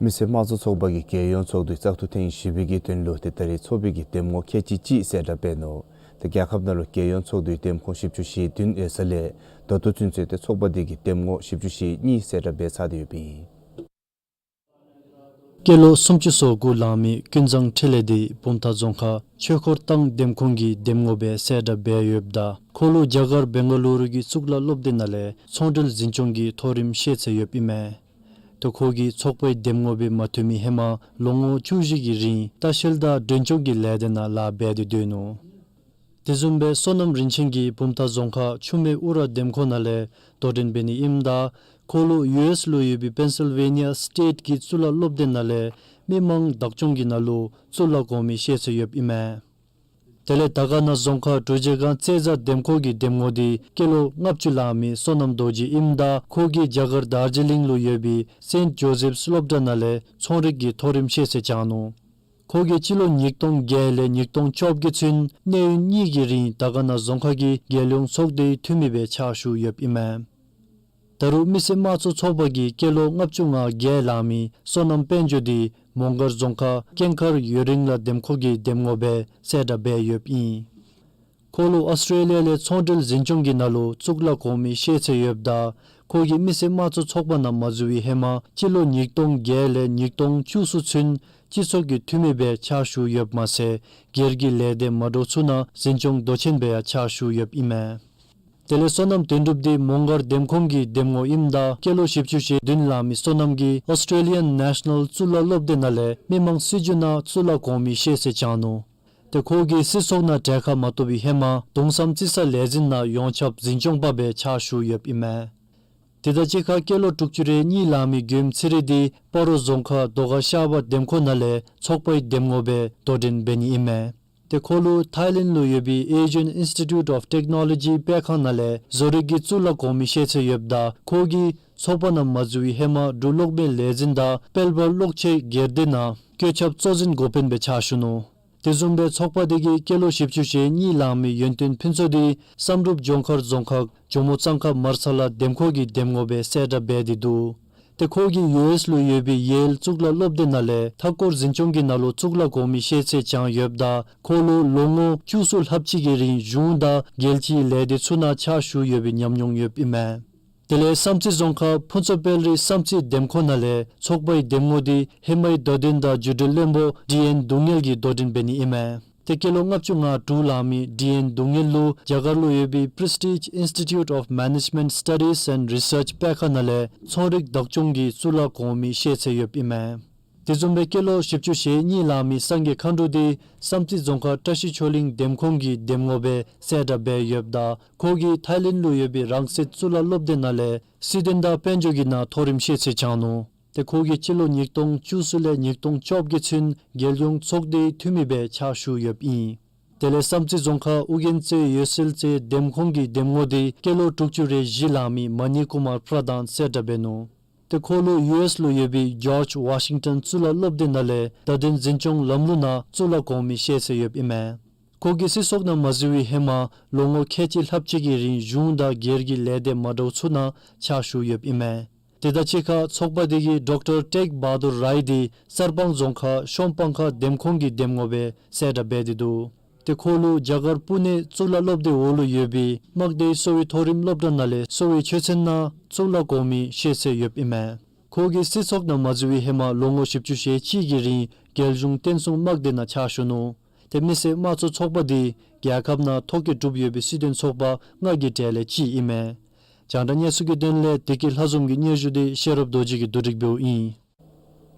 མི་སེར་དམངས་གཙོ་ཚོགས་པ་གིས་རྒྱལ་ཡོངས་ཚོགས་འདུའི་བཙག་འཐུ་ཐེངས་བཞི་པའི་གི་དོན་ལུ་ཏེ་ད་རེས་ཚོགས་པའི་གི་འདེམས་ངོ་ཁལ་གཅིག་གཅིག་གསལ་བསྒྲགས་འབད་ནུག། ཏེ་རྒྱལ་ཁབ་ནང་ལུ་རྒྱལ་ཡོངས་ཚོགས་འདུའི་འདེམས་ཁོངས་བཞི་བཅུ་ཞེ་བདུན་ཡོད་ས་ལས་ད་ལྟོ་ཚུན་ཚོད་ཏེ་ཚོགས་པ་དེ་གི་འདེམས་ངོ་བཞི་བཅུ་ཞེ་གཉིས་གསལ་བསྒྲགས་འབད་ཚར་ཏེ་ཡོདཔ་ཨིན། སྐྱེས་ལོ་སུམ་ཅུ་སོ་དགུ་ལང་མི་ཀུན་བཟང་འཕྲིན་ལས་དེ་བུམ་ཐང་རྫོང་ཁག་ཆོས་འཁོར་ཏང་འདེམས་ཁོངས་ཀྱི་འདེམས་ངོ་སྦེ་གསལ་བསྒྲགས་འབད་ཡོདཔ་ད་ཁོ་ལུ་རྒྱ་གར་བེང་ག་ལུ་རུ་གི་གཙུག་ལག་སློབ་སྡེ་ནང་ལས་ཚོང་འབྲེལ་འཛིན་སྐྱོང་གི་མཐོ་རིམ་ཤེས་ཚད་ཡོདཔ་ཨིན་མས། ཏེ་ཁོ་གིས་ཚོགས་པའི་འདེམས་ངོ་སྦེ་མ་ཐོན་མི་ཧེ་མ་ལོ་ངོ་བཅུ་བཞི་གི་རིང་ལྟ་བཤལ་དང་མགྲོན་སྐྱོང་གི་ལས་སྡེ་ནང་ལཱ་འབད་དེ་སྡོད་ནུག། དེ་བཟུམ་སྦེ་བསོད་ནམས་རིན་ཆེན་གྱིས་བུམ་ཐང་རྫོང་ཁག་ཆུ་སྨད་ཨུ་ར་འདེམས་ཁོངས་ནང་ལས་དོ་འགྲན་འབད་ནི་ཨིནམ་ད་ཁོ་ལུ་ཡུ་ཨེསི་ལུ་ཡོད་པའི་པེན་སིལ་ཝེ་ནི་ཡ་སི་ཊེཊ་གི་གཙུག་ལག་སློབ་སྡེ་ནང་ལས་མི་མང་བདག་སྐྱོང་གི་ནང་ལུ་གཙུག་ལག་གོང་མའི་ཤེས་ཚད་ཡོདཔ་ཨིན་མས། དེ་ལས་དར་དཀར་ན་རྫོང་ཁག་གྲུ་ཆེན་སྒང་རྩེ་བཟའ་འདེམས་ཁོངས་ཀྱི་འདེམས་ངོ་དེ་སྐྱེས་ལོ་ལྔ་བཅུ་ལང་མི་བསོད་ནམས་རྡོ་རྗེ་ཨིནམ་ད་ཁོ་གིས་རྒྱ་གར་དར་ཇི་ལིང་ལུ་ཡོད་པའི་སེནཊ་ཇོ་སེཕ་སློབ་གྲྭ་ནང་ལས་ཚོང་རིག་གི་མཐོ་རིམ་ཤེས་ཚད་སྦྱངས་ནུག། ཁོ་གིས་སྤྱི་ལོ་ཉིས་སྟོང་བརྒྱད་ལས་ཉིས་སྟོང་བཅོ་བརྒྱད་ཚུན་གནས་ཡུན་གཉིས་ཀྱི་རིང་དར་དཀར་ན་རྫོང་ཁག་གི་རྒྱལ་ཡོངས་ཚོགས་སྡེའི་འཐུས་མི་སྦེ་ཕྱག་ཞུ་ཡོདཔ་ཨིན་མས། ད་རུང་མི་སེར་དམངས་གཙོ་ཚོགས་པ་གིས་སྐྱེས་ལོ་ལྔ་བཅུ་ང་བརྒྱད་ལང་མི་སོ་ནམ་དཔལ་འབྱོར་འདི་མོང་སྒར་རྫོང་ཁག་ཀེང་མཁར་ཡུན་རིང་ལ་འདེམས་ཁོངས་ཀྱི་འདེམས་ངོ་སྦེ་གསལ་བསྒྲགས་འབད་ཡོདཔ་ཨིན། ཁོ་ལུ་ཨོསི་ཊེ་ལི་ཡ་ལས་ཚོང་འབྲེལ་འཛིན་སྐྱོང་གི་ནང་ལུ་གཙུག་ལག་གོང་མའི་ཤེས་ཚད་ཡོདཔ་ད་ཁོ་གིས་མི་སེར་དམངས་གཙོ་ཚོགས་པ་ནང་མ་འཛུལ་བའི་ཧེ་མ་སྤྱི་ལོ་ཉིས་སྟོང་བརྒྱད་ལས་ཉིས་སྟོང་བཅུ་གསུམ་ཚུན་སྤྱི་ཚོགས་ཀྱི་འཐུས་མི་སྦེ་ཕྱག་ཞུ་ཡོདཔ་མ་ཚད་སྒེར་གྱི་ལས་སྡེ་མ་འདྲཝ་ཚུ་ནང་འཛིན་སྐྱོང་མདོ་ཆེན་སྦེ་ཡང་ཕྱག་ཞུ་ཡོདཔ་ཨིན་མས། དེ་ལས་བསོད་ནམས་དོན་གྲུབ་འདི་མོང་སྒར་འདེམས་ཁོངས་ཀྱི་འདེམས་ངོ་ཨིནམ་ད་སྐྱེས་ལོ་བཞི་བཅུ་ཞེ་བདུན་ལང་མི་བསོད་ནམས་ཀྱིས་ཨོསི་ཊེ་ལི་ཡཱན་ནེ་ཤ་ནཱལ་གཙུག་ལག་སློབ་སྡེ་ནང་ལས་མི་མང་སྲིད་བྱུས་ནང་གཙུག་ལག་གོང་མའི་ཤེས་ཚད་བྱང་ནུག། ཏེ་ཁོ་གིས་སྲིད་ཚོགས་ནང་གྲལ་ཁར་མ་གཏོགས་པའི་ཧེ་མ་གདུང་བསམ་རྩི་ས་ལས་འཛིན་ནང་ཡོངས་ཁྱབ་འཛིན་སྐྱོང་པ་སྦེ་ཕྱག་ཞུ་ཡོདཔ་ཨིན་མས། དེ་དང་གཅིག་ཁར་སྐྱེས་ལོ་དྲུག་ཅུ་རེ་གཉིས་ལང་མི་མགོནམ་ཚེ་རིང་འདི་སྤ་རོ་རྫོང་ཁག་རྡོ་དཀར་ཤར་པ་འདེམས་ཁོངས་ནང་ལས་ཚོགས་པའི་འདེམས་ངོ་སྦེ་དོ་འགྲན་འབད་ནི་ཨིན་མས། ཏེ་ཁོ་ལུ་ཐའི་ལེནཌ་ལུ་ཡོད་པའི་Asian Institute of Technology དཔེ་ཁང་ནང་ལས་བཟོ་རིག་གི་གཙུག་ལག་གོང་མའི་ཤེས་ཚད་ཡོདཔ་ད་ཁོ་གིས་ཚོགས་པ་ནང་མ་འཛུལ་བའི་ཧེ་མ་འབྲུག་གློག་མེ་ལས་འཛིན་དང་དཔལ་འབར་གློག་ཆས་སྒེར་སྡེ་ནང་བཀོད་ཁྱབ་གཙོ་འཛིན་འགོ་དཔོན་སྦེ་ཕྱག་ཞུ་ནུག། དེ་བཟུམ་སྦེ་ཚོགས་པ་དེ་གིས་སྐྱེས་ལོ་བཞི་བཅུ་ཞེ་གཉིས་ལང་མི་ཡོན་ཏན་ཕུན་ཚོགས་འདི་བསམ་གྲུབ་ལྗོངས་མཁར་རྫོང་ཁག་ཇོ་མོ་གཙང་ཁ་མར་ཚ་ལ་འདེམས་ཁོངས་ཀྱི་འདེམས་ངོ་སྦེ་གསལ་བསྒྲགས་འབད་དེ་འདུག། ཏེ་ཁོ་གིས་ཡུ་ཨེསི་ལུ་ཡོད་པའི་ཡེལ་གཙུག་ལག་སློབ་སྡེ་ནང་ལས་མཐའ་འཁོར་འཛིན་སྐྱོང་གི་ནང་ལུ་གཙུག་ལག་གོང་མའི་ཤེས་ཚད་བྱང་ཡོདཔ་ད་ཁོ་ལུ་ལོ་ངོ་བཅུ་གསུམ་ལྷགཔ་ཅིག་གི་རིང་གཞུང་དང་རྒྱལ་སྤྱིའི་ལས་སྡེ་ཚུ་ནང་ཕྱག་ཞུ་ཡོད་པའི་ཉམས་མྱོང་ཡོདཔ་ཨིན་མས། དེ་ལས་བསམ་རྩེ་རྫོང་ཁག་ཕུན་ཚོགས་དཔལ་རི་བསམ་རྩེ་འདེམས་ཁོངས་ནང་ལས་ཚོགས་པའི་འདེམས་ངོ་འདི་ཧེ་མའི་དོ་འགྲན་དང་རྒྱུད་འབྲེལ་བློན་པོ་ཌི་ཨེན་གདུང་དངུལ་གྱིས་དོ་འགྲན་འབད་ནི་ཨིན་མས། ཏེ་སྐྱེས་ལོ་ལྔ་བཅུ་ང་དྲུག་ལང་མི་ཌི་ཨེན་གདུང་དངུལ་ལུ་རྒྱ་གར་ལུ་ཡོད་པའི་Prestige Institute of Management Studies and Research དཔེ་ཁང་ནང་ལས་ཚོང་རིག་བདག་སྐྱོང་གི་གཙུག་ལག་གོང་མའི་ཤེས་ཚད་ཡོདཔ་ཨིན་མས། དེ་བཟུམ་སྦེ་སྐྱེས་ལོ་བཞི་བཅུ་ཞེ་གཉིས་ལང་མི་སངས་རྒྱས་མཁའ་འགྲོ་འདི་བསམ་རྩེ་རྫོང་ཁག་བཀྲ་ཤིས་ཆོས་གླིང་འདེམས་ཁོངས་ཀྱི་འདེམས་ངོ་སྦེ་གསལ་བསྒྲགས་འབད་ཡོདཔ་ད་ཁོ་གིས་ཐའི་ལེནཌ་ལུ་ཡོད་པའི་རང་སྲིད་གཙུག་ལག་སློབ་སྡེ་ནང་ལས་སྲིད་དོན་དང་དཔལ་འབྱོར་གྱི་ནང་མཐོ་རིམ་ཤེས་ཚད་བྱང་ནུག། ཏེ་ཁོ་གིས་སྤྱི་ལོ་ཉིས་སྟོང་བཅུ་གསུམ་ལས་ཉིས་སྟོང་བཅོ་བརྒྱད་ཚུན་རྒྱལ་ཡོངས་ཚོགས་སྡེའི་འཐུས་མི་སྦེ་ཕྱག་ཞུ་ཡོདཔ་ཨིན། དེ་ལས་བསམ་རྩེ་རྫོང་ཁག་ཨོ་རྒྱན་རྩེ་འོད་གསལ་རྩེ་འདེམས་ཁོངས་ཀྱི་འདེམས་ངོ་འདི་སྐྱེས་ལོ་དྲུག་ཅུ་རེ་བཞི་ལང་མི་མ་ནི་ཀུ་མར་པྲ་དཱན་གསལ་བསྒྲགས་འབད་ནུག། ཏེ་ཁོ་ལུ་ཡུ་ཨེསི་ལུ་ཡོད་པའི་ཇོརཇ་ཝ་ཤིང་ཊོན་གཙུག་ལག་སློབ་སྡེ་ནང་ལས་བརྡ་དོན་འཛིན་སྐྱོང་ལམ་ལུགས་ནང་གཙུག་ལག་གོང་མའི་ཤེས་ཚད་ཡོདཔ་ཨིན་མས། ཁོ་གིས་སྲིད་ཚོགས་ནང་མ་འཛུལ་བའི་ཧེ་མ་ལོ་ངོ་ཁལ་གཅིག་ལྷགཔ་ཅིག་གི་རིང་གཞུང་དང་སྒེར་གྱི་ལས་སྡེ་མ་འདྲཝ་ཚུ་ནང་ཕྱག་ཞུ་ཡོདཔ་ཨིན་མས། དེ་དང་གཅིག་ཁར་ཚོགས་པ་དེ་གིས་ཌོག་ཊར་ཊེག་བྷ་དུར་རའི་འདི་གསར་སྤང་རྫོང་ཁག་ཤོམ་སྤང་ཁ་འདེམས་ཁོངས་ཀྱི་འདེམས་ངོ་སྦེ་གསལ་བསྒྲགས་འབད་དེ་འདུག། ཏེ་ཁོ་ལུ་རྒྱ་གར་པུ་ནེ་གཙུག་ལག་སློབ་སྡེ་འོག་ལུ་ཡོད་པའི་དམག་སྡེའི་གསོ་བའི་མཐོ་རིམ་སློབ་གྲྭ་ནང་ལས་གསོ་བའི་ཆོས་ཚན་ནང་གཙུག་ལག་གོང་མའི་ཤེས་ཚད་ཡོདཔ་ཨིན་མས། ཁོ་གིས་སྲིད་ཚོགས་ནང་མ་འཛུལ་བའི་ཧེ་མ་ལོ་ངོ་བཞི་བཅུ་ཞེ་གཅིག་གི་རིང་རྒྱལ་གཞུང་བསྟན་སྲུང་དམག་སྡེ་ནང་ཕྱག་ཞུ་ནུག། ཏེ་མི་སེར་དམངས་གཙོ་ཚོགས་པ་འདི་རྒྱལ་ཁབ་ནང་ཐོ་བཀོད་གྲུབ་ཡོད་པའི་སྲིད་དོན་ཚོགས་པ་ལྔ་གི་གྲས་ལས་གཅིག་ཨིན་མས། རྒྱང་བསྒྲགས་གནས་ཚུལ་གྱི་དོན་ལས་བདེ་སྐྱིད་ལྷ་འཛོམས་ཀྱི་སྙན་ཞུ་འདི་ཤེས་རབ་རྡོ་རྗེ་གིས་བསྡུ་སྒྲིག་འབདཝ་ཨིན།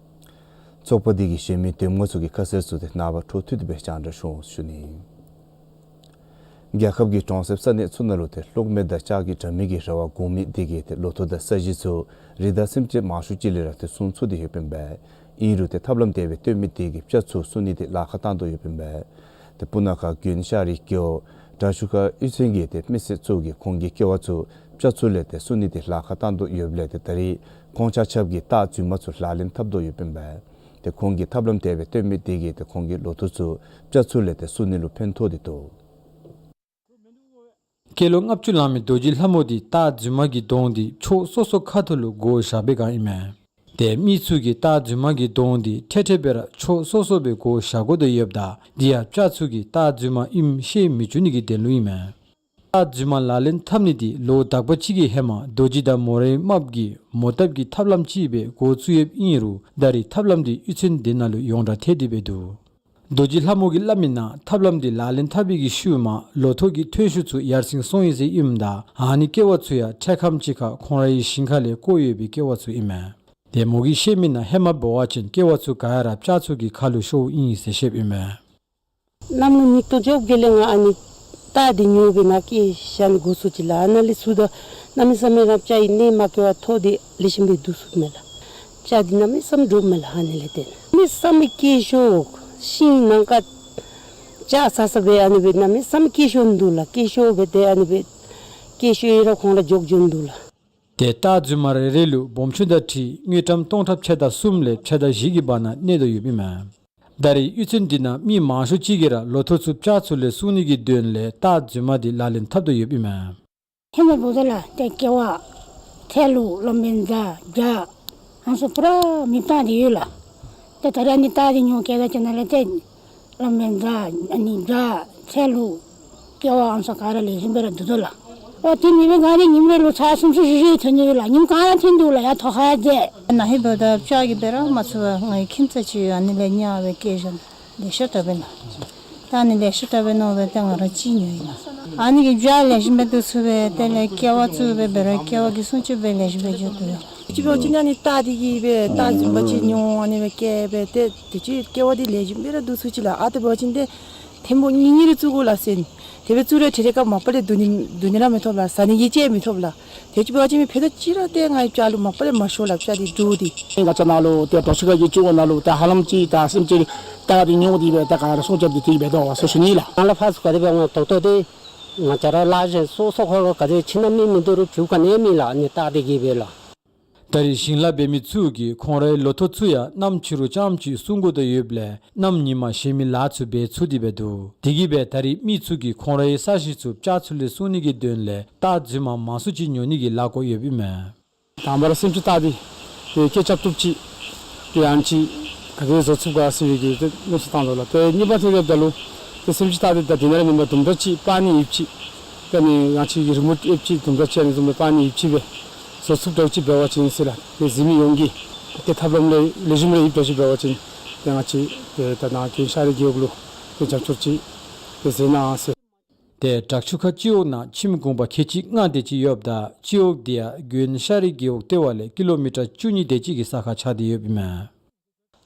ཚོགས་པ་འདི་གི་གཞན་མི་འདེམས་ངོ་ཚུ་གི་ཁ་གསལ་ཚུ་ཏེ་ནངས་པ་འཕྲོ་མཐུད་དེ་སྦེ་རྒྱང་བསྒྲགས་ཞུ་འོང་ཞུ་ནི། རྒྱལ་ཁབ་ཀྱི་གྲོང་གསེབ་ས་གནས་ཚུ་ནང་ལུ་ཏེ་གློག་མེ་དང་ལྕགས་ཀྱི་དྲ་མིག་གི་རེ་བ་དགོ་མི་དེ་གིས་ཏེ་ལོ་ཐོག་དང་ས་གཞི་ཚུ་རི་དྭགས་སེམས་ཅན་མང་ཤོས་ཅིག་ལས་ར་ཏེ་སྲུང་ཚུགས་ཏེ་ཡོདཔ་ཨིན་པས། ཨིན་རུང་ཏེ་ཐབས་ལམ་དེ་སྦེ་སྟོན་མི་དེ་གིས་སྤྱ་ཚུ་སྲུང་ནི་དེ་ལཱ་ཁག་བཏང་དོ་ཡོདཔ་ཨིན་པས། ཏེ་སྤུ་ན་ཁ་དགོན་ཤར་རི་རྒེད་འོག་དྲག་ཤུལ་ཁ་གཡུས་ཚན་གྱི་ཏེ་མི་སེར་ཚུ་གིས་ཁོང་གི་ཀེ་བ་ཚུ་སྤྱ་ཚུ་ལས་ཏེ་སྲུང་ནི་དེ་ལཱ་ཁག་བཏང་དོ་ཡོདཔ་ལས་ཏེ་ད་རིས་ཁོང་ཆ་ཁྱབ་ཀྱིས་རྟགས་རྫུན་མ་ཚུ་ལག་ལེན་འཐབ་དོ་ཡོདཔ་ཨིན་པས། ཏེ་ཁོང་གིས་ཐབས་ལམ་དེ་སྦེ་སྟོན་མི་དེ་གིས་ཏེ་ཁོང་གི་ལོ་ཐོག་ཚུ་སྤྱ་ཚུ་ལས་ཏེ་སྲུང་ནི་ལུ་ཕན་ཐོགས་ཏེ་འདུག། སྐྱེས་ལོ་ལྔ་བཅུ་ལང་མི་རྡོ་རྗེ་ལྷ་མོ་འདི་རྟགས་རྫུན་མ་གི་གདོང་འདི་ཕྱོགས་སོ་སོ་ཁ་ཐུག་ལུ་བགོ་བཞག་པའི་བསྒང་ཨིན་མས། ཏེ་མི་ཚུ་གིས་རྟགས་རྫུན་མ་གི་གདོང་འདི་འཕྲལ་འཕྲལ་སྦེ་ར་ཕྱོགས་སོ་སོ་སྦེ་བགོ་བཞག་དགོ་དོ་ཡོདཔ་ད་འདི་ཡང་སྤྱ་ཚུ་གིས་རྟགས་རྫུན་མ་ཨིནམ་ཤེས་མི་བཅུག་ནི་གི་དོན་ལུ་ཨིན་མས། རྟགས་རྫུན་མ་ལག་ལེན་འཐབ་ནི་འདི་ལོ་དག་པ་ཅིག་གི་ཧེ་མ་རྡོ་རྗེ་དང་མོ་རའི་རྨགཔ་གིས་མོ་བཏབ་ཀྱི་ཐབས་ལམ་ཅིག་སྦེ་འགོ་བཙུགས་ཡོདཔ་ཨིན་རུང་ད་རིས་ཐབས་ལམ་འདི་གཡུས་ཚན་དེ་ནང་ལུ་ཡོངས་གྲགས་ཐལ་ཏེ་སྦེ་འདུག། རྡོ་རྗེ་ལྷ་མོ་གིས་སླབ་མིའི་ནང་ཐབས་ལམ་འདི་ལག་ལེན་འཐབ་པའི་གི་ཤུལ་མ་ལོ་ཐོག་གི་ཐོན་ཤུགས་ཚུ་ཡར་སེང་སོང་ཡི་ཟེར་ཨིནམ་ད་ཨ་ནི་ཀེ་བ་ཚུ་ཡང་འཕྲལ་ཁམས་ཅིག་ཁར་ཁོང་རའི་ཞིང་ཁ་ལས་བཀོ་ཡོད་པའི་ཀེ་བ་ཚུ་ཨིན་མས། ཏེ་མོ་གིས་བཤད་མིའི་ནང་ཧེ་མ་འབད་བ་ཅིན་ཀེ་བ་ཚུ་ག་ཡ་ར་སྤྱ་ཚུ་གི་ཁ་ལུ་ཤོརཝ་ཨིན་ཟེར་བཤདཔ་ཨིན་མས། གནམ་ལོ་ཉིས་སྟོང་བཅོ་བརྒྱད་ལས་ང་ཨ་ནི་རྟགས་འདི་ཉོ་སྦེ་ནཱ་བཀལ་བཞག་ནི་འགོ་བཙུགས་ཅི་ལགས། ཨ་ནཱ་ལས་ཚུར་ད་གནམ་མེད་ས་མེད་ར་སྤྱ་ཡི་ནད་མ་སྐྱེ་བར་ཐོག་འདི་ལེགས་ཤོམ་སྦེ་བསྡུ་ཚུགས་མས་ལགས། སྤྱ་འདི་གནམ་མེད་ས་མེད་འདྲོག་མས་ལགས། ཨ་ནི་ལས་ཏེ་གནམ་མེད་ས་མེད་སྐྱེ་ཤོས་ཤིང་ནང་ཁར་ལྕགས་ཟ་ཟ་སྦེ་ཨ་ནི་སྦེ་གནམ་མེད་ས་མེད་སྐྱེ་ཤོས་འདུག་ལགས། སྐྱེ་ཤོས་སྦེ་ཏེ་ཨ་ནི་སྦེ་སྐྱེ་ཤོས་ཡི་ར་ཁོང་ར་འཇོག་འགྱོ་ནི་འདུག་ལགས། ཏེ་རྟགས་རྫུན་མ་རེ་རེ་ལུ་སྦོམ་ཆུང་དང་འཁྲིལ་དངུལ་ཀྲམ་སྟོང་ཕྲག་ཕྱེད་དང་གསུམ་ལས་ཕྱེད་དང་བཞི་གི་བར་ན་གནས་དོ་ཡོདཔ་ཨིན་མས། ད་རེས་གཡུས་ཚན་འདི་ནང་མི་མང་ཤོས་ཅིག་གིས་ར་ལོ་ཐོག་ཚུ་སྤྱ་ཚུ་ལས་སྲུང་ནི་གི་དོན་ལས་རྟགས་རྫུན་མ་འདི་ལག་ལེན་འཐབ་དོ་ཡོདཔ་ཨིན་མས། ཧེ་མ་འབདཝ་ད་ལགས་ཏེ་ཀེ་བ་ ཚལ་ལུ་གླང་པོའི་རྫ་བྱ་ཨ་ནི་ཚུ་པུ་ར་མེདཔ་བཏང་སྟེ་ཡོད་ལགས། ཏེ་ད་རེས་ཨ་ནི་སྟག་འདི་ཉོ་སྐྱེལ་ད་ཅིག་ནང་ལས་ཏེ་གླང་པོའི་རྫ་ཨ་ནི་བྱ་ཚལ་ལུ་ཀེ་བ་ཨ་ནི་ཚུ་ག་ར་ལེགས་ཤོམ་སྦེ་ར་འདུག་དོ་ལགས། ཨོ་དེ་མེན་པར་ང་འདི་ཉིནམ་རེ་ལུ་ཚར་སུམ་ཅུ་བཞི་བཅུ་ཐོན་ནི་ཡོད་ལགས། ཉིནམ་གང་ར་ཐོན་འདུག་ལགས། ཡར་ཐོག་ཁར་ཡར་འཛེགས། ནཱ་ཧེ་འབདཝ་ད་བྱ་གིས་འབད་ར་མ་ཚུགས་པར་ང་གིས་ཁྱིམ་ཚང་ཅིག་ཡོད། ཨ་ནི་ལས་ཉར་སྦེ་སྐྱེལ་བཞག། ལེ་ཤ་དྲག་པས་ལགས། ད་ཨ་ནི་ལེ་ཤ་དྲག་པས་མནོ་སྦེ་ཏེ་ང་ར་གཅིག་ཉོ་ཡི་ལགས། ཨ་ནི་གིས་བྱ་ལེགས་ཤོམ་སྦེ་འདུག་ཚུགས་པས། དེ་ལས་ཀེ་བ་བཙུགས་སྦེ་འབད་རུང་ཀེ་བ་གི་སྲུང་སྐྱོབ་སྦེ་ལེགས་ཤོམ་སྦེ་འགྱོ་དོ་ཡོད། ཅིག་འབད་བ་ཅིན་ཨ་ནི་སྟག་འདི་གིས་སྦེ་སྟག་རྫུན་མ་ཅིག་ཉོ་ཨ་ནི་སྦེ་སྐྱེལ་སྦེ་ཏེ་དེ་ཅིག་ཀེ་བ་འདི་ལེགས་ཤོམ་སྦེ་ར་འདུག་ཚུགས་ཅི་ལགས། ཨ་ཏེ་འབད་བ་ཅིན་ཏེ་ཐེངས་པོ་གཉིས་གཉིས་རེ་བཙུགས་དགོ་ལགས་ཟེར། དེ་སྦེ་བཙུགས་རུང་ཏེ་རེ་ཁ་མ་པ་ལས་བསྡུ་ནི་བསྡུ་ནི་ར་མི་ཐོབ་ལགས། ཟ་ནི་གི་ཅིག་མི་ཐོབ་ལགས། དེ་ཅིག་འབད་བ་ཅིན་མི་ཕོད་ད་ཅིག་ར་ཏེ་ང་གིས་བྱ་ལུ་མ་པ་ལས་མ་ཤོར་ལགས། བྱ་འདི་འདྲོག་སྟེ། ང་བཅས་ནཱ་ལུ་ཏེ་དྲག་ཤོས་ཁ་གི་སྤྱི་འོག་ནང་ལུ་ཏེ་ཧ་ལམ་ཅིག་ད་སེམས་ཅན་སྟག་འདི་ཉོ་སྟེ་སྦེ་ད་ག་ར་སྲུང་སྐྱོབ་འདི་དེ་སྦེ་འདུག་ཟེར་ཞུ་ནི་ལགས། ང་ལུ་ཕར་ཚུར་ག་དེ་སྦེ་འོང་ཏོག་ཏོ་ཏེ་ང་བཅས་ར་ལཱ་གཞན་སོ་སོ་ཁོ་ཁོ་ག་དེ་ཕྱི་ནང་མི་མིན་འདུག་རུང་བྱ་ག་ནི་མེད་ལགས། ཨ་ནི་སྟག་འདི་གིས་སྦེ་ལགས། ད་རེས་ཞིང་ལཱ་འབད་མི་ཚུ་གིས་ཁོང་རའི་ལོ་ཐོག་ཚུ་ཡང་གནམ་ཕྱི་རུ་རྐྱངམ་ཅིག་སྲུང་དགོ་དོ་ཡོདཔ་ལས་གནམ་ཉིན་མ་གཞན་མི་ལཱ་ཚུ་འབད་ཚུགས་ཏེ་སྦེ་འདུག། དེ་གིས་སྦེ་ད་རེས་མི་ཚུ་གིས་ཁོང་རའི་ས་གཞི་ཚུ་བྱ་ཚུ་ལས་སྲུང་ནི་གི་དོན་ལས་སྟག་རྫུན་མ་མང་སུ་ཅིག་ཉོ་ནི་གི་ལཱ་བཀོད་ཡོདཔ་ཨིན་མས། དང་པ་ར་སེམས་ཅན་སྟག་འདི་ཏེ་སྐད་རྐྱབ་བཏུབ་ཅིག་ཏེ་ཡང་ཅིན་ག་དེ་བཟོ་ཚུགས་ག་ཟེར་བའི་གི་ཏེ་མནོ་བསམ་བཏང་དོ་ལགས། ཏེ་གཉིས་པ་ཐོན་རྐྱབ་ད་ལུ་ཏེ་སེམས་ཅན་སྟག་འདི་ད་དེ་ནང་ར་མེན་པར་དུམ་གྲ་ཅིག་སྤར་ནི་ཡོདཔ་ཅིག་ཏེ་ཨ་ནི་ཡང་ཅིན་རི་མོཊ་ཡོདཔ་ཅིག་དུམ་གྲ་ཅིག་ཨ་ནི་བཟུམ་སྦེ་སྤར་ནི་ཡོདཔ་ཅིག་སྦེ་བཟོ་ཚུགསཔ་འདྲཝ་ཅིག་འབད་བ་ཅིན་ཟེར་ལགས། ཏེ་གཟིགས་མི་ཡོངས་ཀྱིས་ཏེ་ཐབས་ལམ་ལེགས་ལེགས་ཤོམ་རེ་ཡོདཔ་འདྲཝ་ཅིག་འབད་བ་ཅིན་ཏེ་ང་བཅས་ཏེ་ད་ནཱ་དགོན་ཤར་རི་རྒེད་འོག་ལུ་ཏེ་རྒྱབ་སྐྱོར་ཅིག་ཏེ་མཛད་གནང་ཟེར། ཏེ་བྲག་ཆུ་ཁ་སྤྱི་འོག་ནང་ཁྱིམ་གུང་པ་ཁལ་གཅིག་ལྔ་དེ་ཅིག་ཡོདཔ་ད་སྤྱི་འོག་འདི་ཡང་དགོན་ཤར་རི་རྒེད་འོག་ལྟེ་བ་ལས་ཀི་ལོ་མི་ཊར་བཅུ་གཉིས་དེ་ཅིག་གི་ས་ཁར་ཆགས་ཏེ་ཡོདཔ་ཨིན་མས།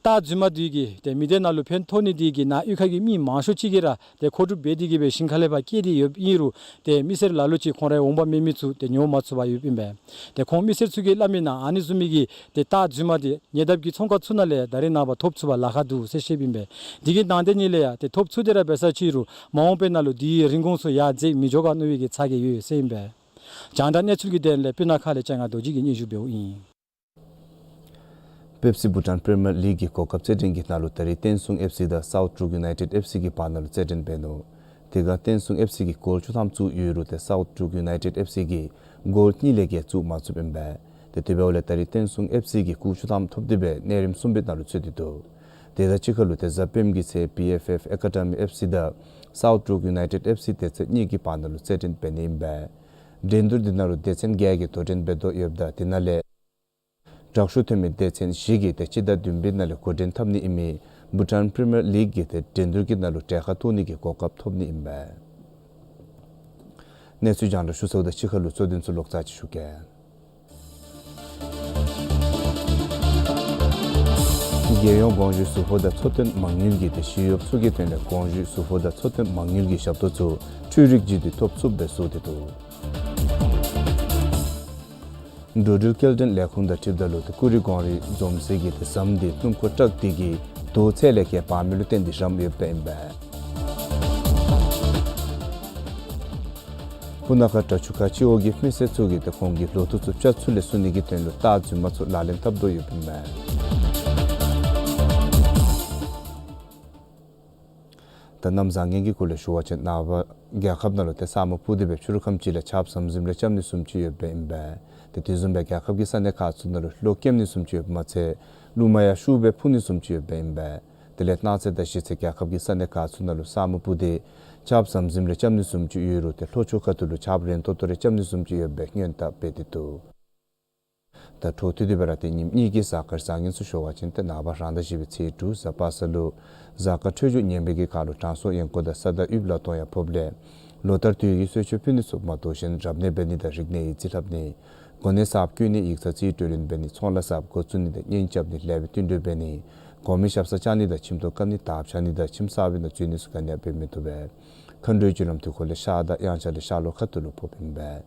སྟག་རྫུན་མ་འདི་གིས་ཏེ་མི་སྡེ་ནང་ལུ་ཕན་ཐོགས་ནི་འདི་གིས་ནཱ་གཡུས་ཁ་གི་མི་མང་ཤོས་ཅིག་གིས་ར་ཏེ་མཁོ་སྒྲུབ་འབད་དེ་གིས་སྦེ་ཞིང་ཁ་ལས་ཕར་སྐྱེལ་ཏེ་ཡོདཔ་ཨིན་རུང་ཏེ་མི་སེར་ལ་ལུ་ཅིག་ཁོང་རའི་འོང་འབབ་མེད་མི་ཚུ་ཏེ་ཉོ་མ་ཚུགས་པར་ཡོདཔ་ཨིན་པས། ཏེ་ཁོང་མི་སེར་ཚུ་གིས་སླབ་མི་ནང་ཨ་ནི་བཟུམ་མའི་གི་ཏེ་སྟག་རྫུན་མ་འདི་ཉེ་འདབས་ཀྱི་ཚོང་ཁང་ཚུ་ནང་ལས་ད་རེས་ནངས་པ་ཐོབ་ཚུགས་པར་ལཱ་ཁག་འདུག་ཟེར་བཤདཔ་ཨིན་པས། དེ་གི་ནང་དོན་ཉིད་ལས་ཡང་ཏེ་ཐོབ་ཚུགས་ཏེ་ར་འབད་ས་ཅིག་རུང་མ་འོངས་པའི་ནང་ལུ་དེའི་རིན་གོང་ཚུ་ཡར་འཛེགས་མི་འགྱོ་ག་མནོ་བའི་གི་ཚ་གྱང་ཡོད་ཟེར་ཨིན་པས། རྒྱང་བསྒྲགས་གནས་ཚུལ་གྱི་དོན་ལས་སྤུ་ན་ཁ་ལས་ལྕང་ང་རྡོ་རྗེ་གིས་སྙན་ཞུ་འབདཝ་ཨིན། པེབ་སི་བྷུ་ཊཱན་པི་རི་མི་ཡར་ལིག་གི་གོ་སྐབས་རྩེད་འགྲན་གྱི་ནང་ལུ་ད་རེས་བསྟན་སྲུང་ཨེཕ་སི་དང་སའུཐ་འབྲུག་ཡུ་ནའི་ཊེཌ་ཨེཕ་སི་གི་བར་ན་ལུ་རྩེད་འགྲན་འབད་ནུག། དེ་ཁར་བསྟན་སྲུང་ཨེཕ་སི་གིས་གོལ་བཅུ་ཐམ་བཙུགས་ཡོད་རུང་ཏེ་སའུཐ་འབྲུག་ཡུ་ནའི་ཊེཌ་ཨེཕ་སི་གིས་གོལ་གཉིས་ལས་བརྒལ་བཙུགས་མ་ཚུགསཔ་ཨིན་པས། ཏེ་དེ་འབདཝ་ལས་ད་རེས་བསྟན་སྲུང་ཨེཕ་སི་གིས་གོལ་བཅུ་ཐམ་ཐོབ་སྟེ་སྦེ་གནས་རིམ་གསུམ་པའི་ནང་ལུ་ཚུད་དེ་འདུག། དེ་དང་གཅིག་ཁར་ལུ་ཏེ་གཟའ་སྤེནམ་གྱི་ཚེ་པི་ཨེཕ་ཨེཕ་ཨེ་ཀ་ཌི་མི་ཨེཕ་སི་དང་སའུཐ་འབྲུག་ཡུ་ནའི་ཊེཌ་ཨེཕ་སི་དེ་ཚེ་གཉིས་ཀྱི་བར་ན་ལུ་རྩེད་འགྲན་འབད་ནི་ཨིན་པས། འགྲན་བསྡུར་འདི་ནང་ལུ་སྡེ་ཚན་བརྒྱད་ཀྱི་དོ་འགྲན་འབད་དོ་ཡོདཔ་ད་དེ་ནང་ལས་དྲག་ཤོས་ཐོན་མི་སྡེ་ཚན་བཞི་གིས་ཏེ་སྤྱི་ཟླ་བདུན་པའི་ནང་ལས་འགོ་འདྲེན་འཐབ་ནི་ཨིན་མི་བྷུ་ཊཱན་པི་རི་མི་ཡར་ལིག་གི་ཏེ་འགྲན་བསྡུར་གྱི་ནང་ལུ་གྲལ་ཁར་གཏོགས་ནི་གི་གོ་སྐབས་ཐོབ་ནི་ཨིན་པས། གནས་ཚུལ་རྒྱང་བསྒྲགས་ཞུ་ཚརཝ་དང་གཅིག་ཁར་ལུ་གཙོ་དོན་ཚུ་ལོག་ཙམ་ཅིག་ཞུ་གེ། རྒྱལ་ཡོངས་གོང་ཞུས་ཟུར་ཕོགས་དང་འཚོ་རྟེན་མ་དངུལ་གྱིས་ཏེ་ཞི་གཡོགཔ་ཚུ་གི་དོན་ལས་གོང་ཞུས་ཟུར་ཕོགས་དང་འཚོ་རྟེན་མ་དངུལ་གྱི་ཞབས་ཏོག་ཚུ་འཕྲུལ་རིག་བརྒྱུད་དེ་ཐོབ་ཚུགསཔ་སྦེ་བཟོ་སྟེ་འདུག། འགྲོ་འགྲུལ་སྐྱེལ་འདྲེན་ལས་ཁུངས་དང་འཁྲིལཝ་ད་ལུ་ཏེ་ཀུ་རི་སྒང་རི་འཛོམས་ས་གི་ཏེ་ཟམ་འདི་སྣུམ་འཁོར་ཊཱག་འདི་གིས་དོག་ཚད་ལས་བརྒལ་འབག་མི་ལུ་བརྟེན་ཏེ་རམ་ཡོདཔ་ཨིན་པས། སྤུ་ན་ཁ་བྲག་ཆུ་ཁ་སྤྱི་འོག་གི་མི་སེར་ཚུ་གིས་ཏེ་ཁོང་གི་ལོ་ཐོག་ཚུ་བྱ་ཚུ་ལས་སྲུང་ནི་གི་དོན་ལུ་སྟག་རྫུན་མ་ཚུ་ལག་ལེན་འཐབ་དོ་ཡོདཔ་ཨིན་པས། ད་གནམ་བཟང་ངན་གྱི་སྐོར་ལས་ཞུ་བ་ཅིན་ནངས་པ་རྒྱལ་ཁབ་ནང་ལུ་ཏེ་ས་སྨུག་སྤུབས་ཏེ་སྦེ་ཕྱི་རུ་ཁམས་ཅིག་ལས་ཆརཔ་ཟམ་ཟིམ་རེ་རྐྱབ་ནི་བཟུམ་ཅིག་ཡོདཔ་ཨིན་པས། ཏེ་དེ་བཟུམ་སྦེ་རྒྱལ་ཁབ་ཀྱི་ས་གནས་ཁག་ཚུ་ནང་ལུ་གློག་སྐྱེམ་ནི་བཟུམ་ཅིག་ཡོདཔ་མ་ཚད་རླུང་མ་ཡང་ཤུགས་སྦེ་འཕུ་ནི་བཟུམ་ཅིག་ཡོདཔ་ཨིན་པས། དེ་ལས་གནངས་ཚེ་དང་གཞེས་ཚེ་རྒྱལ་ཁབ་ཀྱི་ས་གནས་ཁག་ཚུ་ནང་ལུ་ས་སྨུག་སྤུབས་ཏེ་ཆརཔ་ཟམ་ཟིམ་རེ་རྐྱབ་ནི་བཟུམ་ཅིག་ཡོད་རུང་ཏེ་ལྷོ་ཕྱོགས་ཁ་ཐུག་ལུ་ཆརཔ་རན་ཏོག་ཏོ་རེ་རྐྱབ་ནི་བཟུམ་ཅིག་ཡོད་པའི་སྔོན་བརྡ་སྤེལ་ཏེ་འདུག། ད་འཕྲོ་མཐུད་དེ་སྦེ་ར་ཏེ་ཉིནམ་གཉིས་ཀྱི་གཟའ་སྐར་བཟང་ངན་ཚུ་ཞུ་བ་ཅིན་ཏེ་ནངས་པ་རང་ཟླ་བཞི་པའི་ཚེས་དྲུག་གཟའ་པ་སངས་ལུ་གཟའ་སྐར་འཕྲོད་སྦྱོར་ངན་པའི་གི་ཁར་ལུ་དྲང་སྲོང་གཡས་སྐོར་དང་ས་བདག་དབུལ་ལ་གཏོང་ཡང་ཕོགཔ་ལས་ལོ་ལྟར་དུས་ཀྱི་གསོལ་མཆོད་ཕུལ་ནི་ཚུ་མ་དོ་བཞིན་རབ་གནས་འབད་ནི་དང་རིག་གནས་ཡིག་རྩིས་ལྷབ་ནི། གོ་གནས་གསརཔ་བསྐོ་ནི་ཡིག་ཚང་རྩིས་སྤྲོད་ལེན་འབད་ནི་ཚོང་ལཱ་གསརཔ་འགོ་བཙུགས་ནི་དང་གཉེན་རྐྱབ་ནི་ལེགས་པའི་བསྟུན་གྲོས་འབད་ནི་གོང་མའི་ཞབས་སར་བཅར་ནི་དང་ཁྱིམ་ཐོག་བཀབ་ནི་དར་འཕྱར་ནི་དང་ཁྱིམ་གསར་པའི་ནང་འཛུལ་ནི་ཚུ་ག་ནི་ཡང་འབད་མི་བཏུབ་པས། མཁའ་འགྲོའི་རྒྱུ་ལམ་དུས་འཁོར་ལས་ཤར་དང་དབྱངས་འཆར་ལས་ཤར་ལྷོ་ཁ་ཐུག་ལུ་ཕོགཔ་ཨིན་པས།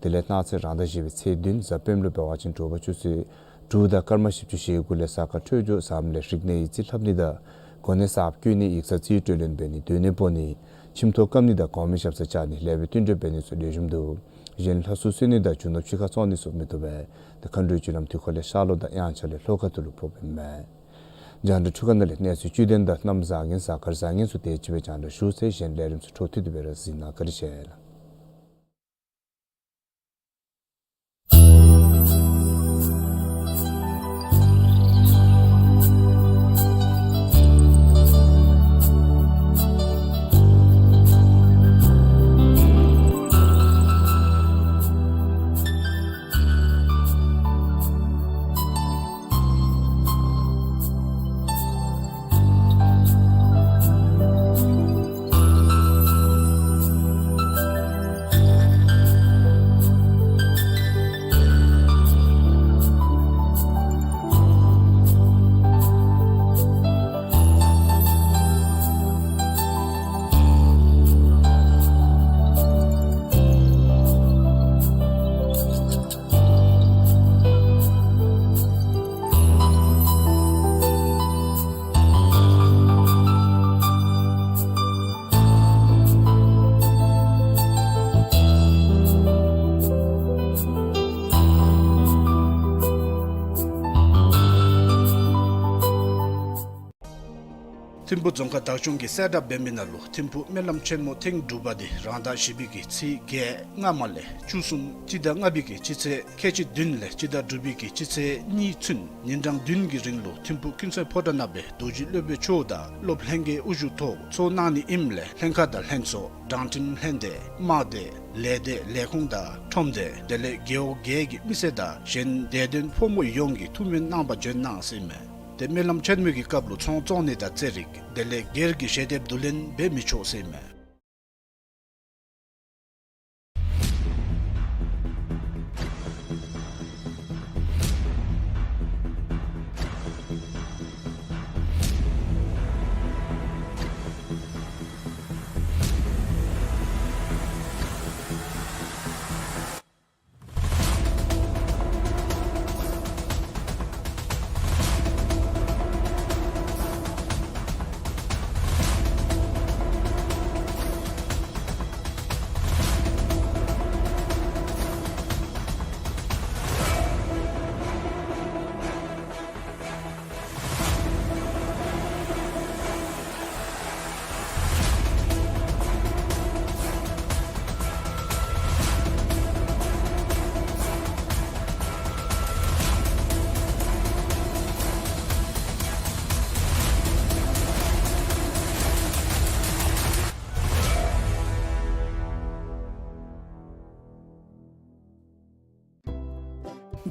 དེ་ལས་གནངས་ཚེ་རང་ཟླ་བཞི་པའི་ཚེས་བདུན་གཟའ་སྤེནམ་ལུ་འབད་བ་ཅིན་དྲོ་པ་ཆུ་ཚོད་དྲུག་དང་སྐར་མ་བཞི་བཅུ་ཞེ་དགུ་ལས་གཟའ་སྐར་འཕྲོད་སྦྱོར་བཟངམ་ལས་རིག་གནས་ཡིག་རྩིས་ལྷབ་ནི་དང་གོ་གནས་གསརཔ་བསྐོ་ནི་ཡིག་ཚང་རྩིས་སྤྲོད་ལེན་འབད་ནི་སྡོད་གནས་སྤོ་ནི་ཁྱིམ་ཐོག་བཀབ་ནི་དང་གོང་མའི་ཞབས་སར་བཅར་ནི་ལེགས་པའི་བསྟུན་གྲོས་འབད་ནི་ཚུ་ལེགས་ཤོམ་འདུག། གཞན་ལྷ་སྲུང་གསོལ་ནི་དང་རྒྱུ་ནོར་ཕྱི་ཁར་བཙོང་ནི་ཚུ་མི་བཏུབ་པས། ཏེ་མཁའ་འགྲོའི་རྒྱུ་ལམ་དུས་འཁོར་ལས་ཤར་ལྷོ་དང་དབྱངས་འཆར་ལས་ལྷོ་ཁ་ཐུག་ལུ་ཕོགཔ་ཨིན་མས། རྒྱང་བསྒྲགས་འཕྲུལ་ཁང་ནང་ལས་གནས་ཚུལ་བཅུད་ལྡན་དང་གནམ་བཟང་ངན་གཟའ་སྐར་བཟང་ངན་ཚུ་དེ་ཅིག་སྦེ་རྒྱང་བསྒྲགས་ཞུ་ཚར་ཡི། གཞན་ལས་རིམ་ཚུ་འཕྲོ་མཐུད་དེ་སྦེ་ར་གཟིགས་གནང། བཀའ་དྲིན་ཆེ་ལགས། ཐིམ་ཕུ་རྫོང་ཁག་བདག་སྐྱོང་གིས་གསལ་བསྒྲགས་འབད་མི་ནང་ལུ་ཐིམ་ཕུ་སྨོན་ལམ་ཆེན་མོ་ཐེངས་དྲུག་པ་འདི་རང་ཟླ་བཞི་པའི་གི་ཚེས་བརྒྱད་སྔ་མ་ལས་བཅུ་གསུམ་སྤྱི་ཟླ་ལྔ་པའི་གི་སྤྱི་ཚེས་ཁལ་གཅིག་བདུན་ལས་སྤྱི་ཟླ་དྲུག་པའི་གི་སྤྱི་ཚེས་གཉིས་ཚུན་ཉིན་གྲངས་བདུན་གྱི་རིང་ལུ་ཐིམ་ཕུ་ཀུན་གསལ་ཕོ་བྲང་ནང་སྦེ་རྡོ་རྗེ་སློབ་དཔོན་མཆོག་དང་སློབ་ལྷན་རྒྱས་དབུ་བཞུགས་ཐོག་ཚོགས་གནང་ནི་ཨིནམ་ལས་ལྷན་ཁག་དང་ལྷན་ཚོགས་དྲང་ཁྲིམས་ལྷན་སྡེ་དམག་སྡེ་ལས་སྡེ་ལས་ཁུངས་དང་ཁྲོམ་སྡེ་དེ་ལས་རྒེད་འོག་བརྒྱད་ཀྱི་མི་སེར་དང་གཞན་དད་ལྡན་ཕོ་མོ་ཡོངས་ཀྱིས་ཐུགས་སྨོན་གནང་བར་འབྱོན་གནང་ཟེར་ཨིན་མས། ཏེ་སྨོན་ལམ་ཆེན་མོའི་གི་སྐབས་ལུ་ཚོང་བཙོང་ནི་དང་རྩེད་རིགས་དེ་ལས་སྒེར་གྱི་ཞལ་འདེབས་བསྡུ་ལེན་འབད་མི་ཆོག་ཟེར་ཨིན་མས།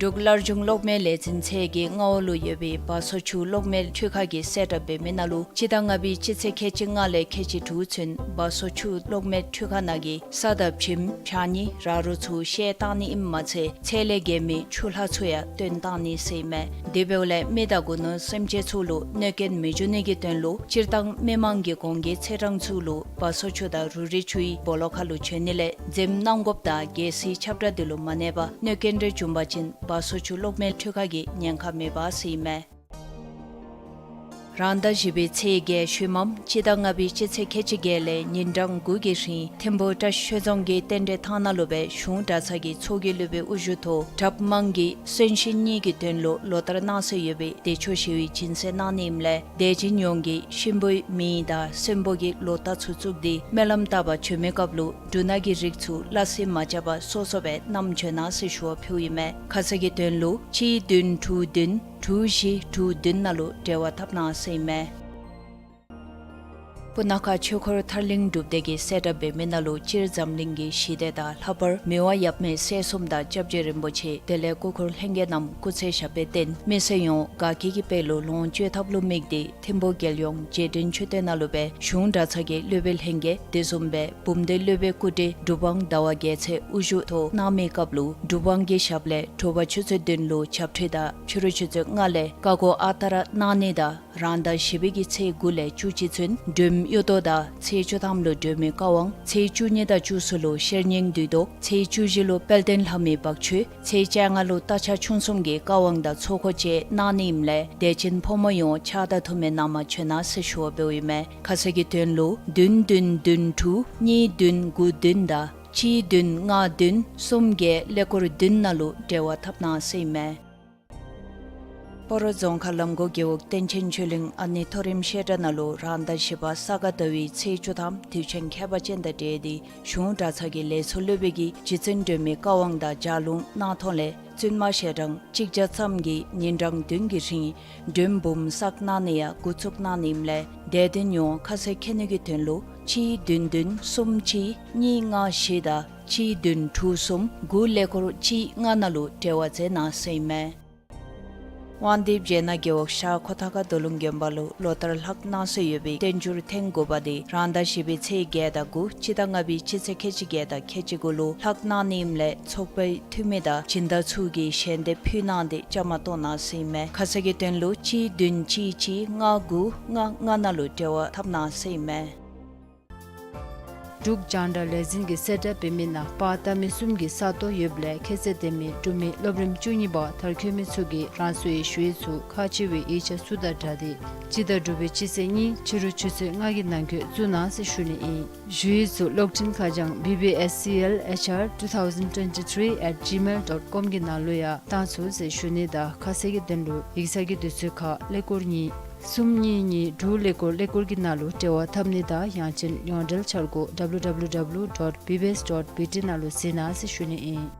འབྲུག་སླར་འབྱུང་གློག་མེ་ལས་འཛིན་ཚད་ཀྱི་མངའ་འོག་ལུ་ཡོད་པའི་བ་སོ་ཆུ་གློག་མེ་འཕྲུལ་ཁང་གིས་གསལ་བསྒྲགས་འབད་མི་ནང་ལུ་སྤྱི་ཟླ་ལྔ་པའི་སྤྱི་ཚེས་ཁལ་གཅིག་ལྔ་ལས་ཁལ་གཅིག་དྲུག་ཚུན་བ་སོ་ཆུ་གློག་མེ་འཕྲུལ་ཁང་ནང་གི་ས་དང་བྱེམ་ཕྱགས་སྙིགས་ར་རོ་ཚུ་བཤལ་བཏང་ནི་ཨིནམ་མ་ཚད་ཚད་ལས་བརྒལ་མི་ཆུ་ལྷག་ཚུ་ཡང་བཏོན་བཏང་ནི་ཟེར་ཨིན་མས། དེ་འབདཝ་ལས་མི་དང་རྒུ་ནོར་སེམས་ཅན་ཚུ་ལུ་གནོད་སྐྱོན་མི་འབྱུང་ནི་གི་དོན་ལུ་སྤྱིར་བཏང་མི་མང་གི་གོང་གི་ཚེས་གྲངས་ཚུ་ལུ་བ་སོ་ཆུ་དང་རུ་རི་ཆུའི་སྦོ་ལོགས་ཁར་ལུ་བྱོན་ནི་ལས་འཛེམ་གནང་དགོཔ་དང་གལ་སྲིད་ཁྱབ་བསྒྲགས་འདི་ལུ་མ་གནས་པར་གནོད་སྐྱོན་རེ་བྱུང་པ་ཅིན་བ་སོ་ཆུ་གློག་མེ་འཕྲུལ་ཁང་གིས་ཉེན་ཁ་མེད་པ་ཟེར་ཨིན་མས། རང་ཟླ་བཞི་པའི་ཚེས་བརྒྱད་ཤུལ་མམ་སྤྱི་ཟླ་ལྔ་པའི་སྤྱི་ཚེས་ཁལ་གཅིག་བརྒྱད་ལས་ཉིན་གྲངས་དགུ་གི་རིང་ཐིམ་ཕུ་བཀྲ་ཤིས་ཆོས་རྫོང་གི་རྟེན་འབྲེལ་ཐང་ནང་ལུ་སྦེ་གཞུང་གྲྭ་ཚང་གི་ཚོགས་ཀྱི་སློབ་དཔོན་དབུ་བཞུགས་ཐོག་གྲབས་དམངས་ཀྱི་གསོན་གཤིན་གཉིས་ཀྱི་དོན་ལུ་ལོ་ལྟར་གནང་སྲོལ་ཡོད་པའི་བདེ་མཆོག་ཞི་བའི་སྦྱིན་སྲེག་གནང་ནི་ཨིནམ་ལས་དད་ཅན་ཡོངས་ཀྱིས་གཤིན་པོའི་མིང་དང་གསོན་པོ་གི་ལོ་རྟགས་ཚུ་བཙུགས་ཏེ་སྨོན་ལམ་བཏབ་པར་བྱོན་མི་སྐབས་ལུ་འབྲུ་སྣ་གི་རིགས་ཚུ་སླ་བསྲེ་མ་རྐྱབ་པར་སོ་སོ་སྦེ་བསྣམས་བྱོན་གནང་ཟེར་ཞུ་བ་ཕུལཝ་ཨིན་མས། ཁ་གསལ་གྱི་དོན་ལུ་གཅིག་བདུན་དྲུག་བདུན་དྲུག་བཞི་དྲུག་བདུན་ནང་ལུ་འབྲེལ་བ་འཐབ་གནང་ཟེར་ཨིན་མས། སྤུ་ན་ཁ་ཆོས་འཁོར་ཐར་གླིང་སྒྲུབ་སྡེ་གིས་གསལ་བསྒྲགས་འབད་མི་ནང་ལུ་སྤྱིར་འཛམ་གླིང་གི་ཞི་བདེ་དང་ལྷག་པར་མི་དབང་ཡབ་མེས་སྲས་གསུམ་དང་སྐྱབས་རྗེ་རིན་པོ་ཆེ་དེ་ལས་སྐུ་འཁོར་ལྷན་རྒྱས་རྣམས་སྐུ་ཚེ་ཞབས་པད་བརྟན་མི་སེར་ཡོངས་དགའ་སྐྱིད་ཀྱི་དཔལ་ལུ་ལོངས་སྤྱོད་ཐབས་ལུ་དམིགས་ཏེ་ཐིམ་ཕུ་རྒྱལ་ཡོངས་རྗེས་དྲན་མཆོད་རྟེན་ནང་ལུ་སྦེ་གཞུང་གྲྭ་ཚང་གི་སློབ་དཔོན་ལྷན་རྒྱས་དེ་བཟུམ་སྦེ་བུམ་སྡེ་སློབ་དཔོན་སྐུ་བགྲེས་གྲུབ་དབང་ཟླ་བ་རྒྱལ་མཚན་དབུ་བཞུགས་ཐོག་གནང་མི་སྐབས་ལུ་གྲུབ་དབང་གི་ཞབས་ལས་དྲོ་པ་ཆུ་ཚོད་བདུན་ལུ་ཆབ་འཁྲུལ་དང་ཕྱི་རུ་ཆུ་ཚོད་ལྔ་ལས་བཀའ་བསྒོ་ཨ་རྟག་ར་གནང་ནི་དང་རང་ཟླ་བཞི་པའི་གི་ཚེས་དགུ་ལས་བཅུ་གཅིག་ཚུན་སྒྲོལམ་གཡུ་ཐོག་དང་ཚེས་བཅུ་ཐམ་ལུ་སྒྲོལ་མའི་བཀའ་དབང་ཚེས་བཅུ་གཉིས་དང་བཅུ་གསུམ་ལུ་ཤེར་སྙིང་འདུས་ཐོག་ཚེས་བཅུ་བཞི་ལུ་དཔལ་ལྡན་ལྷ་མོའི་བག་མཆོད་ཚེས་བཅོ་ལྔ་ལུ་རྟ་ཕྱག་མཆོང་གསུམ་གྱི་བཀའ་དབང་དང་ཚོགས་འཁོར་བཅས་གནང་ནི་ཨིནམ་ལས་དད་ཅན་ཕོ་མོ་ཡོངས་ཕྱག་དང་ཐུགས་སྨོན་གནང་བར་བྱོན་གནང་ཟེར་ཞུ་བ་འབདཝ་ཨིན་མས། ཁ་གསལ་གྱི་དོན་ལུ་བདུན་བདུན་བདུན་དྲུག་གཉིས་བདུན་དགུ་བདུན་དང་གཅིག་བདུན་ལྔ་བདུན་གསུམ་བརྒྱད་ཀླད་ཀོར་བདུན་ནང་ལུ་འབྲེལ་བ་འཐབ་གནང་ཟེར་ཨིན་མས། སྤ་རོ་རྫོང་ཁག་ལམ་གོ་རྒེད་འོག་བསྟན་ཆེན་ཆོས་གླིང་ཨ་ནེ་མཐོ་རིམ་བཤད་གྲྭ་ནང་ལུ་རང་ཟླ་བཞི་པ་ས་ག་ཟླ་བའི་ཚེས་བཅུ་ཐམ་དུས་ཆེན་ཁྱད་པར་ཅན་དང་འབྲེལ་ཏེ་གཞུང་གྲྭ་ཚང་གི་ལས་ཚོགས་སློབ་དཔོན་གྱིས་རྗེ་བཙུན་སྒྲོལ་མའི་བཀའ་དབང་དང་ལྗགས་ལུང་གནང་ཐོག་ལས་བཙུན་མ་ཞལ་གྲངས་གཅིག་བརྒྱ་ཙམ་གྱིས་ཉིན་གྲངས་བདུན་གྱི་རིང་སྒྲོལམ་འབུམ་བསགས་གནང་ནི་ཡང་འགོ་བཙུགས་གནང་ནི་ཨིནམ་ལས་དད་ལྡན་ཡོངས་ཁ་གསལ་མཁྱེན་ནི་གི་དོན་ལུ་གཅིག་བདུན་བདུན་གསུམ་གཅིག་གཉིས་ལྔ་བཞི་དང་གཅིག་བདུན་དྲུག་གསུམ་དགུ་ཀླད་ཀོར་གཅིག་ལྔ་ནང་ལུ་འབྲེལ་བ་མཛད་གནང་ཟེར་ཨིན་མས། དབང་འདུས་བྱེ་ནག་རྒེད་འོག་ཤར་ཁོ་ཐང་ཁ་རྡོ་ལུང་དགོན་པ་ལུ་ལོ་ལྟར་ལྷག་གནང་སྲོལ་ཡོད་པའི་བསྟན་འགྱུར་ཐེངས་དགུ་པ་དེ་རང་ཟླ་བཞི་པའི་ཚེས་བརྒྱད་དང་དགུ་སྤྱི་ཟླ་ལྔ་པའི་སྤྱི་ཚེས་ཁལ་གཅིག་བརྒྱད་དང་ཁལ་གཅིག་དགུ་ལུ་ལྷག་གནང་ནི་ཨིནམ་ལས་ཚོགས་པའི་འཐུས་མི་དང་སྦྱིན་བདག་ཚུ་གིས་ཞལ་འདེབས་ཕུལ་གནང་སྟེ་བཅའ་མར་གཏོགས་གནང་ཟེར་ཨིན་མས། ཁ་གསལ་གྱི་དོན་ལུ་གཅིག་བདུན་གཅིག་གཅིག་ལྔ་དགུ་ལྔ་ལྔ་ནང་ལུ་འབྲེལ་བ་འཐབ་གནང་ཟེར་ཨིན་མས། འབྲུག་རྒྱང་བསྒྲགས་ལས་འཛིན་གྱིས་གསལ་བསྒྲགས་འབད་མི་ནང་པར་བཏབ་མི་གསུམ་གྱི་ས་སྟོང་ཡོདཔ་ལས་ཁྱད་ཚད་ལྡན་མི་འབྲུག་མི་སློབ་རིམ་བཅུ་གཉིས་པ་མཐར་འཁྱོལ་མི་ཚུ་གིས་རང་སོའི་ཞུ་ཡིག་ཚུ་ཁག་ཆེ་བའི་ཡིག་ཆ་ཚུ་དང་སྦྲགས་ཏེ་སྤྱི་ཟླ་དྲུག་པའི་སྤྱི་ཚེས་གཉིས་ཕྱི་རུ་ཆུ་ཚོད་ལྔ་གི་ནང་འཁོད་བཙུགས་གནང་ཟེར་ཞུ་ནི་ཨིན། ཞུ་ཡིག་ཚུ་གློག་འཕྲིན་ཁ་བྱང་B B S C L H R two thousand twenty-three at gmail dot com གི་ནང་ལུ་ཡང་བཏང་ཚུགས་ཟེར་ཞུ་ནི་དང་ཁ་གསལ་གྱི་དོན་ལུ་ཡིག་ཚང་གི་དུས་ཚོད་ཁར་ཀླད་ཀོར་གཉིས་ གསུམ་གཉིས་གཉིས་དྲུག་ཀླད་ཀོར་ཀླད་ཀོར་གྱི་ནང་ལུ་འབྲེལ་བ་འཐབ་ནི་དང་ཡང་ཅིན་ཡོངས་འབྲེལ་འཆར་སྒོ་W W W dot B B S dot B T ནང་ལུ་གཟིགས་གནང་ཟེར་ཞུ་ནི་ཨིན།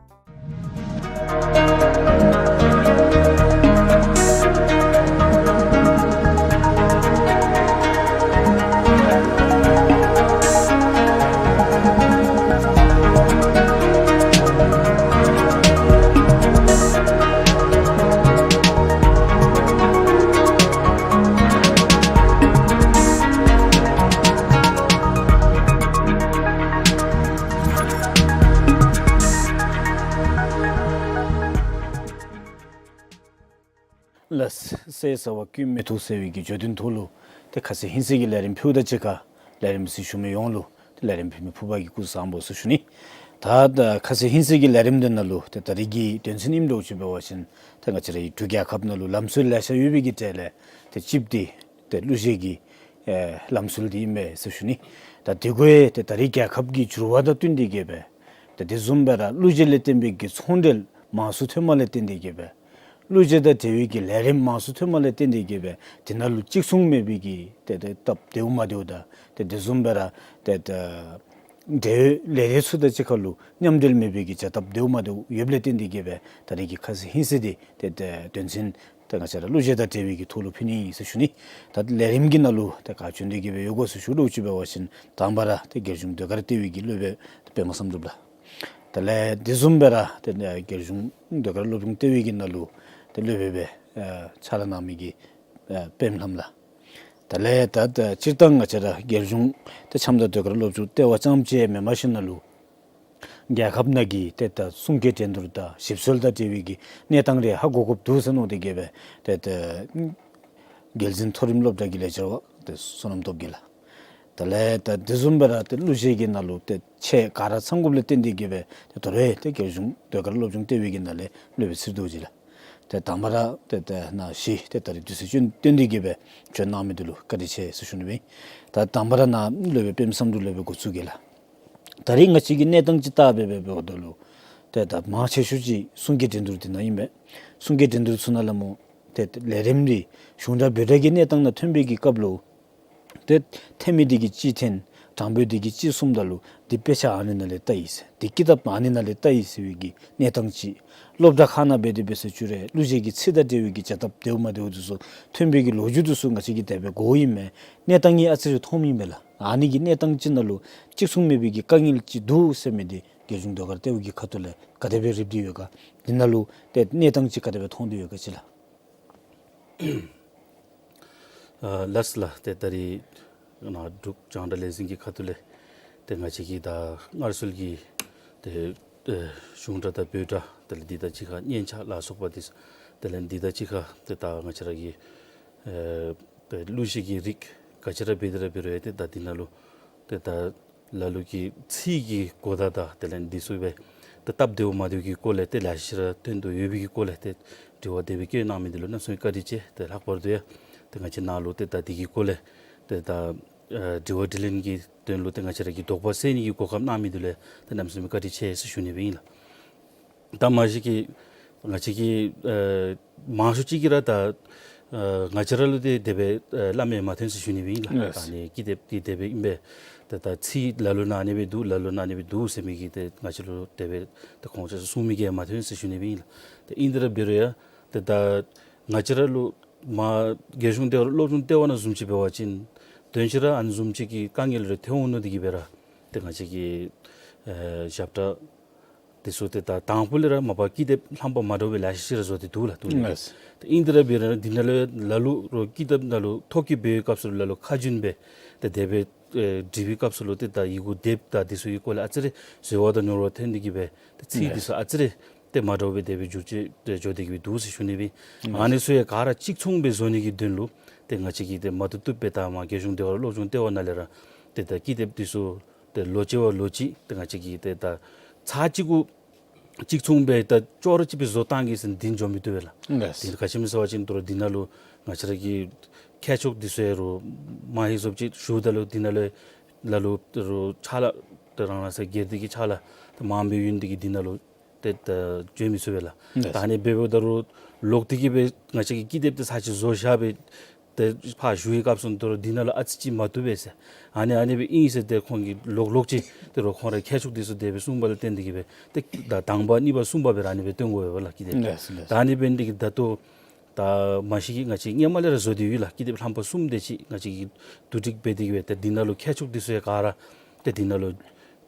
ལགས། ཟས་ཟ་བ་ཀུན་མི་ཐུབ་ཟེར་བའི་གི་བརྗོད་དོན་ཐོག་ལུ་ཏེ་ཁ་ཙ་ཧིང་སངས་ཀྱི་ལས་རིམ་ཕུལཝ་དང་གཅིག་ཁར་ལས་རིམ་གཟིགས་ཞུ་མི་ཡོངས་ལུ་ཏེ་ལས་རིམ་ཕུལ་མི་ཕུརཔ་གིས་སྐུ་གཟུགས་བཟང་པོ་ཟེར་ཞུ་ནི། ད་ད་ཁ་ཙ་ཧིང་སངས་ཀྱི་ལས་རིམ་འདི་ནང་ལུ་ཏེ་ད་རིས་ཀྱི་དོན་ཚན་ཨིནམ་འདྲཝ་ཅིག་འབད་བ་ཅིན་ཏེ་ང་བཅས་རའི་འབྲུག་རྒྱལ་ཁབ་ནང་ལུ་ལམ་སྲོལ་ལེ་ཤ་ཡོད་པའི་གི་གྲས་ལས་ཏེ་གཅིགཔོ་འདི་ཏེ་གླུ་གཞས་ཀྱི་ཨེ་ལམ་སྲོལ་འདི་ཨིན་པས་ཟེར་ཞུ་ནི། ད་དེ་གུ་ཡང་ཏེ་ད་རིས་རྒྱལ་ཁབ་ཀྱི་འགྱུར་བ་དང་བསྟུན་ཏེ་གི་སྦེ་ཏེ་དེ་བཟུམ་སྦེ་ར་གླུ་གཞས་ལས་བརྟེན་པའི་གི་ཚོང་འབྲེལ་མང་སུ་ཐོནམ་ལས་བརྟེན་ཏེ་གི་སྦེ་གླུ་གཞས་དང་འབྲེལ་བའི་གི་ལས་རིམ་མང་སུ་ཐོནམ་ལས་བརྟེན་ཏེ་གི་སྦེ་དེ་ནང་ལུ་གཅིག་མཚུངས་མེད་པའི་གི་ཏེ་ཏེ་སྟབས་བདེཝ་མ་བདེཝ་དང་ཏེ་དེ་བཟུམ་སྦེ་ར་ཏེ་ཏེ་འབྲེལ་ཡོད་ལས་སྡེ་ཚུ་དང་གཅིག་ཁར་ལུ་མཉམ་འབྲེལ་མེད་པའི་གི་བྱ་སྟབས་བདེཝ་མ་བདེཝ་ཡོདཔ་ལས་བརྟེན་ཏེ་གི་སྦེ་ད་རིས་ཀྱི་ཁ་ཙ་ཧིང་སངས་འདི་ཏེ་ཏེ་དོན་ཚན་ཏེ་ང་བཅས་ར་གླུ་གཞས་དང་འབྲེལ་བའི་གི་ཐོག་ལུ་ཕུལ་ནི་ཨིན་ཟེར་ཞུ་ནི། ད་ལས་རིམ་གྱི་ནང་ལུ་ཏེ་ག་བྱོན་ཏེ་གི་སྦེ་ཡོད་ག་ཟེར་ཞུ་དོ་ཅིག་འབད་བ་ཅིན་དང་པ་ར་ཏེ་རྒྱལ་གཞུང་ཟློས་གར་ལྟེ་བའི་གི་སློབ་དཔོན་ཏེ་པདྨ་བསམ་གྲུབ་ལགས། དེ་ལས་དེ་བཟུམ་སྦེ་ར་ཏེ་རྒྱལ་གཞུང་ཟློས་གར་སློབ་སྦྱོང་ལྟེ་བའི་གི་ནང་ལུ་ཏེ་སློབ་དཔོན་སྦེ་ཨེ་ཕྱག་ལཱ་གནང་མི་གི་ཨེ་པདྨ་ལྷམ་ལགས། དེ་ལས་ད་ད་སྤྱིར་བཏང་ང་བཅས་ར་རྒྱལ་གཞུང་ཏེ་འཆམ་དང་ཟློས་གར་སློབ་སྦྱོང་ལྟེ་བ་རྐྱངམ་ཅིག་མེན་པར་ཞིན་ན་ལུ་རྒྱལ་ཁབ་ནང་གི་ཏེ་ད་གསུང་སྐད་འགྲན་བསྡུར་དང་ཞིབ་འཚོལ་དང་འབྲེལ་བའི་གི་གནས་སྟངས་རེ་ཧ་གོ་དགོཔ་འདུག་ཟེར་མནོ་སྟེ་གི་སྦེ་ཏེ་ད་རྒྱལ་འཛིན་མཐོ་རིམ་སློབ་གྲྭ་གི་ལས་བྱེདཔ་ཏེ་བསོད་ནམས་སྟོབས་རྒྱས་ལགས། དེ་ལས་ད་དེ་བཟུམ་སྦེ་ར་ཏེ་གླུ་གཞས་ཀྱི་ནང་ལུ་ཏེ་ཆེད་ག་ར་ཚང་དགོཔ་ལས་བརྟེན་ཏེ་གི་སྦེ་ཏེ་དོ་རུང་ཏེ་རྒྱལ་གཞུང་ཟློས་གར་སློབ་སྦྱོང་ལྟེ་བའི་གི་ནང་ལས་སློབ་དཔོན་ཚུར་འདུ་བྱིན་ལགས། ཏེ་དང་པ་ར་ཏེ་ཏེ་ནཱ་ཞུ་ཏེ་ད་རིས་དུས་ཚོད་བཏོན་ཏེ་གི་སྦེ་བྱོན་གནང་མི་འདི་ལུ་བཀའ་དྲིན་ཆེ་ཟེར་ཞུ་ནི་ཨིན། ད་དང་པ་ར་ནཱ་སློབ་དཔོན་པདྨ་བསམ་གྲུབ་སློབ་དཔོན་འགོ་བཙུགས་གེ་ལགས། ད་རིས་ང་བཅས་ཀྱིས་གནས་སྟངས་ཅིག་བལྟ་སྦེ་འབདཝ་ད་ལུ་ཏེ་ད་མང་ཆེ་ཤོས་ཅིག་གསུང་སྐད་འགྲན་བསྡུར་འདི་ནང་ཨིན་པས། གསུང་སྐད་འགྲན་བསྡུར་ཚུ་ནང་ལས་སྨོ་ཏེ་ལས་རིམ་འདི་གཞུང་དང་འབོད་སྒྲ་གི་གནས་སྟངས་ནང་ཐོན་པའི་གི་སྐབས་ལུ་ཏེ་འཐེན་མི་འདི་གིས་གཅིག་འཐེན། དྲང་འབོད་འདི་གིས་གཅིག་གསུངམ་ད་ལུ་འདི་དཔེ་ཆ་ཨ་ནི་ནང་ལས་བལྟ་ཡི་ཟེར། འདི་ཀི་དེབ་ཨ་ནི་ནང་ལས་བལྟ་ཡི་ཟེར་བའི་གི་གནས་སྟངས་ཅིག། སློབ་གྲྭ་ཁག་ནང་འབད་དེ་འབད་ཟེར་ཞུ་རུང་གླུ་གཞས་ཀྱི་ཚིག་དང་འབྲེལ་བའི་གི་བྱ་སྟབས་བདེཝ་མ་བདེཝ་འདི་ཚུ་ཐོན་པའི་གི་ལོ་རྒྱུས་འདི་ཚུ་ང་བཅས་ཀྱིས་དེ་སྦེ་གོཝ་ཨིན་མས། གནས་སྟངས་ཨིན་ཨ་ཙི་རེ་མཐོངམ་ཨིན་པས་ལགས། ཨ་ནི་གི་གནས་སྟངས་ཅིག་ནང་ལུ་གཅིག་མཚུངས་མེད་པའི་གི་དཀའ་ངལ་ཅིག་འདུག་ཟེར་མི་འདི་རྒྱལ་གཞུང་ཟློས་གར་ལྟེ་བ་གི་ཁ་ཐུག་ལས་ག་དེ་སྦེ་རིགཔ་འདི་ཡོད་ག། འདི་ནང་ལུ་ཏེ་གནས་སྟངས་ཅིག་ག་དེ་སྦེ་མཐོང་སྟེ་ཡོད་ག་ཅིག་ལགས། ཨ་ལགས་ལགས། ཏེ་ད་རིས་ནཱ་འབྲུག་རྒྱང་བསྒྲགས་ལས་འཛིན་གྱི་ཁ་ཐུག་ལས་ཏེ་ང་བཅས་ཀྱི་ད་སྔར་སྲོལ་གྱི་ཏེ་ཨེ་གཞུང་སྒྲ་དང་བོད་སྒྲ་དེ་ལས་འདི་དང་གཅིག་ཁར་སྙན་ཆ་ལ་སོགས་པ་འདི་དེ་ལས་འདི་དང་གཅིག་ཁར་ཏེ་ད་ང་བཅས་ར་གི་ཨེ་ཏེ་གླུ་གཞས་ཀྱི་རིགས་ག་ཅི་ར་འབད་དེ་ར་འབད་རུང་ཡང་ཏེ་ད་འདི་ནང་ལུ་ཏེ་ད་ལ་ལུ་གི་ཚིག་གི་གོ་བརྡ་དང་དེ་ལས་འདི་ཚུ་སྦེ་ཏེ་སྟབས་བདེཝ་མ་བདེཝ་གི་སྐོར་ལས་ཏེ་ལེ་ཤ་ར་ཐོན་དོ་ཡོད་པའི་གི་སྐོར་ལས་ཏེ་དྲི་བ་དེ་སྦེ་བཀོད་གནང་མི་འདི་ལུ་གནམ་མེད་ས་མེད་བཀའ་དྲིན་ཆེ། ཏེ་ལྷག་པར་དུ་ཡང་ཏེ་ང་བཅས་ནཱ་ལུ་ཏེ་ད་འདི་གི་སྐོར་ལས་ཏེ་ད་ཨ་དྲི་བ་དྲིས་ལན་གྱི་དོན་ལུ་ཏེ་ང་བཅས་ར་གི་དོགས་པ་སེལ་ནི་གི་གོ་སྐབས་གནང་མི་འདི་ལུ་ཏེ་གནམ་མེད་ས་མེད་བཀའ་དྲིན་ཆེ་ཟེར་ཞུ་ནི་སྦེ་ཨིན་ལགས། ད་མ་གཞི་གི་ང་བཅས་ཀྱི་ཨ་མང་ཤོས་ཅིག་གིས་ར་ད་ཨ་ང་བཅས་ར་ལུ་ཏེ་དེ་སྦེ་ཨ་སླབ་མི་མ་ཐོན་ཟེར་ཞུ་ནི་སྦེ་ཨིན་ལགས། ལགས། ད་ཨ་ནི་ཀི་དེབ་འདི་དེ་སྦེ་ཨིན་པས། ད་ད་ཚིག་ལ་ལུ་ནང་ཨ་ནི་སྦེ་འདུག། ལ་ལུ་ནང་ཨ་ནི་སྦེ་འདུག་ཟེར་མི་གི་ཏེ་ང་བཅས་ལུ་དེ་སྦེ་ད་ཁོང་ཆ་ཁྱབ་གསུང་མི་གིས་མ་ཐོན་ཟེར་ཞུ་ནི་སྦེ་ཨིན་ལགས། ཏེ་ཨིན་དེ་ར་འབད་རུང་ཡང་ཏེ་ད་ང་བཅས་ར་ལུ་མ་རྒྱལ་གཞུང་ལྟེ་བ་སློབ་སྦྱོང་ལྟེ་བ་ནང་བཟུམ་ཅིག་འབད་བ་ཅིན་དོན་ཅིག་ར་ཨ་ནི་བཟུམ་ཅིག་གི་དཀའ་ངལ་རེ་ཐོན་འོང་མནོ་སྟེ་གིས་སྦེ་ར་ཏེ་ང་བཅས་ཀྱི་ཨེ་ཞབས་ཁྲ་འདི་ཚུ་ཏེ་ད་དང་ཕུ་ལས་ར་མ་པ་ཀི་དེབ་རྣམ་པ་མ་འདྲཝ་སྦེ་ལེ་ཤ་ར་བཟོ་སྟེ་འདུག་ལགས། འདུག་ལགས། ལགས། ཏེ་ཨིན་དེ་ར་འབད་རུང་འདི་ནང་ལུ་ལ་ལུ་རོགས་ཀི་དེབ་ནང་ལུ་ཐོ་བཀོད་འབད་བའི་སྐབས་སུ་ལུ་ལ་ལུ་ཁ་རྒྱུན་སྦེ་ཏེ་དེ་སྦེ་ཨེ་འབྲི་བའི་སྐབས་སུ་ལུ་ཏེ་ད་ཡི་གུ་དེབ་དང་འདི་ཚུ་གི་སྐོར་ལས་ཨ་ཙི་རེ་འཛོལ་བ་དང་ཉོར་བ་ཐོན་ཏེ་གིས་སྦེ་ཏེ་ཚིག་འདི་ཚུ་ཨ་ཙི་རེ་ཏེ་མ་འདྲཝ་སྦེ་དེ་སྦེ་འགྱུར་བཅོས་ཏེ་འགྱོ་སྟེ་གིས་སྦེ་འདུག་ཟེར་ཞུ་ནི་སྦེ། ཨ་ནི་ཚུ་ཡང་ག་ར་གཅིག་མཚུངས་སྦེ་བཟོ་ནི་གི་དོན་ལུ་ཏེ་ང་བཅས་ཀྱིས་ཏེ་མ་བཏུབ་བཏུབ་སྦེ་ད་མ་རྒྱལ་གཞུང་ལྟེ་བ་སློབ་སྦྱོང་ལྟེ་བ་ནང་ལས་ར་ཏེ་ད་ཀི་དེབ་འདི་ཚུ་ཏེ་ལོ་གཅིག་བ་ལོ་གཅིག་ཏེ་ང་བཅས་ཀྱིས་ཏེ་ད་ཚར་གཅིག་གུ་གཅིག་མཚུངས་སྦེ་ད་ཅོག་ར་གཅིག་སྦེ་བཟོ་བཏང་གེ་ཟེར་འདི་འགྱོ་མི་བཏུབ་པས་ལགས། ལགས། འདི་ག་ཅི་སྨོ་ཟེར་བ་ཅིན་ད་རུང་འདི་ནང་ལུ་ང་བཅས་ར་གི་མཁས་མཆོག་འདི་ཚུ་ཡང་རུང་མ་ཧེ་བཟོཝ་ཅིག་ཞུཝ་ད་ལུ་འདི་ནང་ལུ་ལ་ལུ་ད་རུང་ཕྱག་ལཱ་ད་རང་རང་སོ་སོ་སྒེར་སྡེ་གི་ཕྱག་ལཱ་ད་མངམ་སྦེ་ཡོད་ནི་འདི་གིས་འདི་ནང་ལུ་ཏེ་ད་འགྱོ་མི་ཚུགས་པས་ལགས། ལགས། ད་ཨ་ནི་འབདཝ་ད་རུང་ལོག་སྟེ་གིས་སྦེ་ང་བཅས་ཀྱིས་ཀི་དེབ་འདི་ཚར་གཅིག་བཟོ་བཞག་སྦེ་ ཏེ་ཕར་ཞུ་བའི་སྐབས་སུ་དོ་རུང་འདི་ནང་ལུ་ཨ་ཙི་ཅིག་མ་བཏུབ་པས་ཟེར། ཨ་ནི་ཨ་ནི་སྦེ་ཨིན་ཟེར་ཏེ་ཁོང་གིས་ལོག་ལོག་ཅིག་དོ་རུང་ཁོང་ར་མཁས་མཆོག་འདི་ཚུ་དེ་སྦེ་གསུངས་པ་ལུ་བརྟེན་ཏེ་གིས་སྦེ་ཏེ་ད་དང་པ་གཉིས་པ་གསུམ་པ་སྦེ་ར་ཨ་ནི་སྦེ་སྟོན་དགོ་པས་ལགས་ཀི་དེ། ལགས་ལགས། ད་ཨ་ནི་འབད་ནི་འདི་གིས་ད་ལྟོ་ད་མ་གཞི་གིས་ང་བཅས་ཀྱིས་སྔོན་མ་ལས་ར་བཟོ་སྟེ་ཡོད་ལགས། ཀི་དེབ་རྣམ་པ་གསུམ་དེ་ཅིག་ང་བཅས་ཀྱིས་བསྡུ་སྒྲིག་འབད་དེ་གིས་སྦེ་ཏེ་འདི་ནང་ལུ་མཁས་མཆོག་འདི་ཚུ་ཡང་ག་ར་ཏེ་འདི་ནང་ལུ་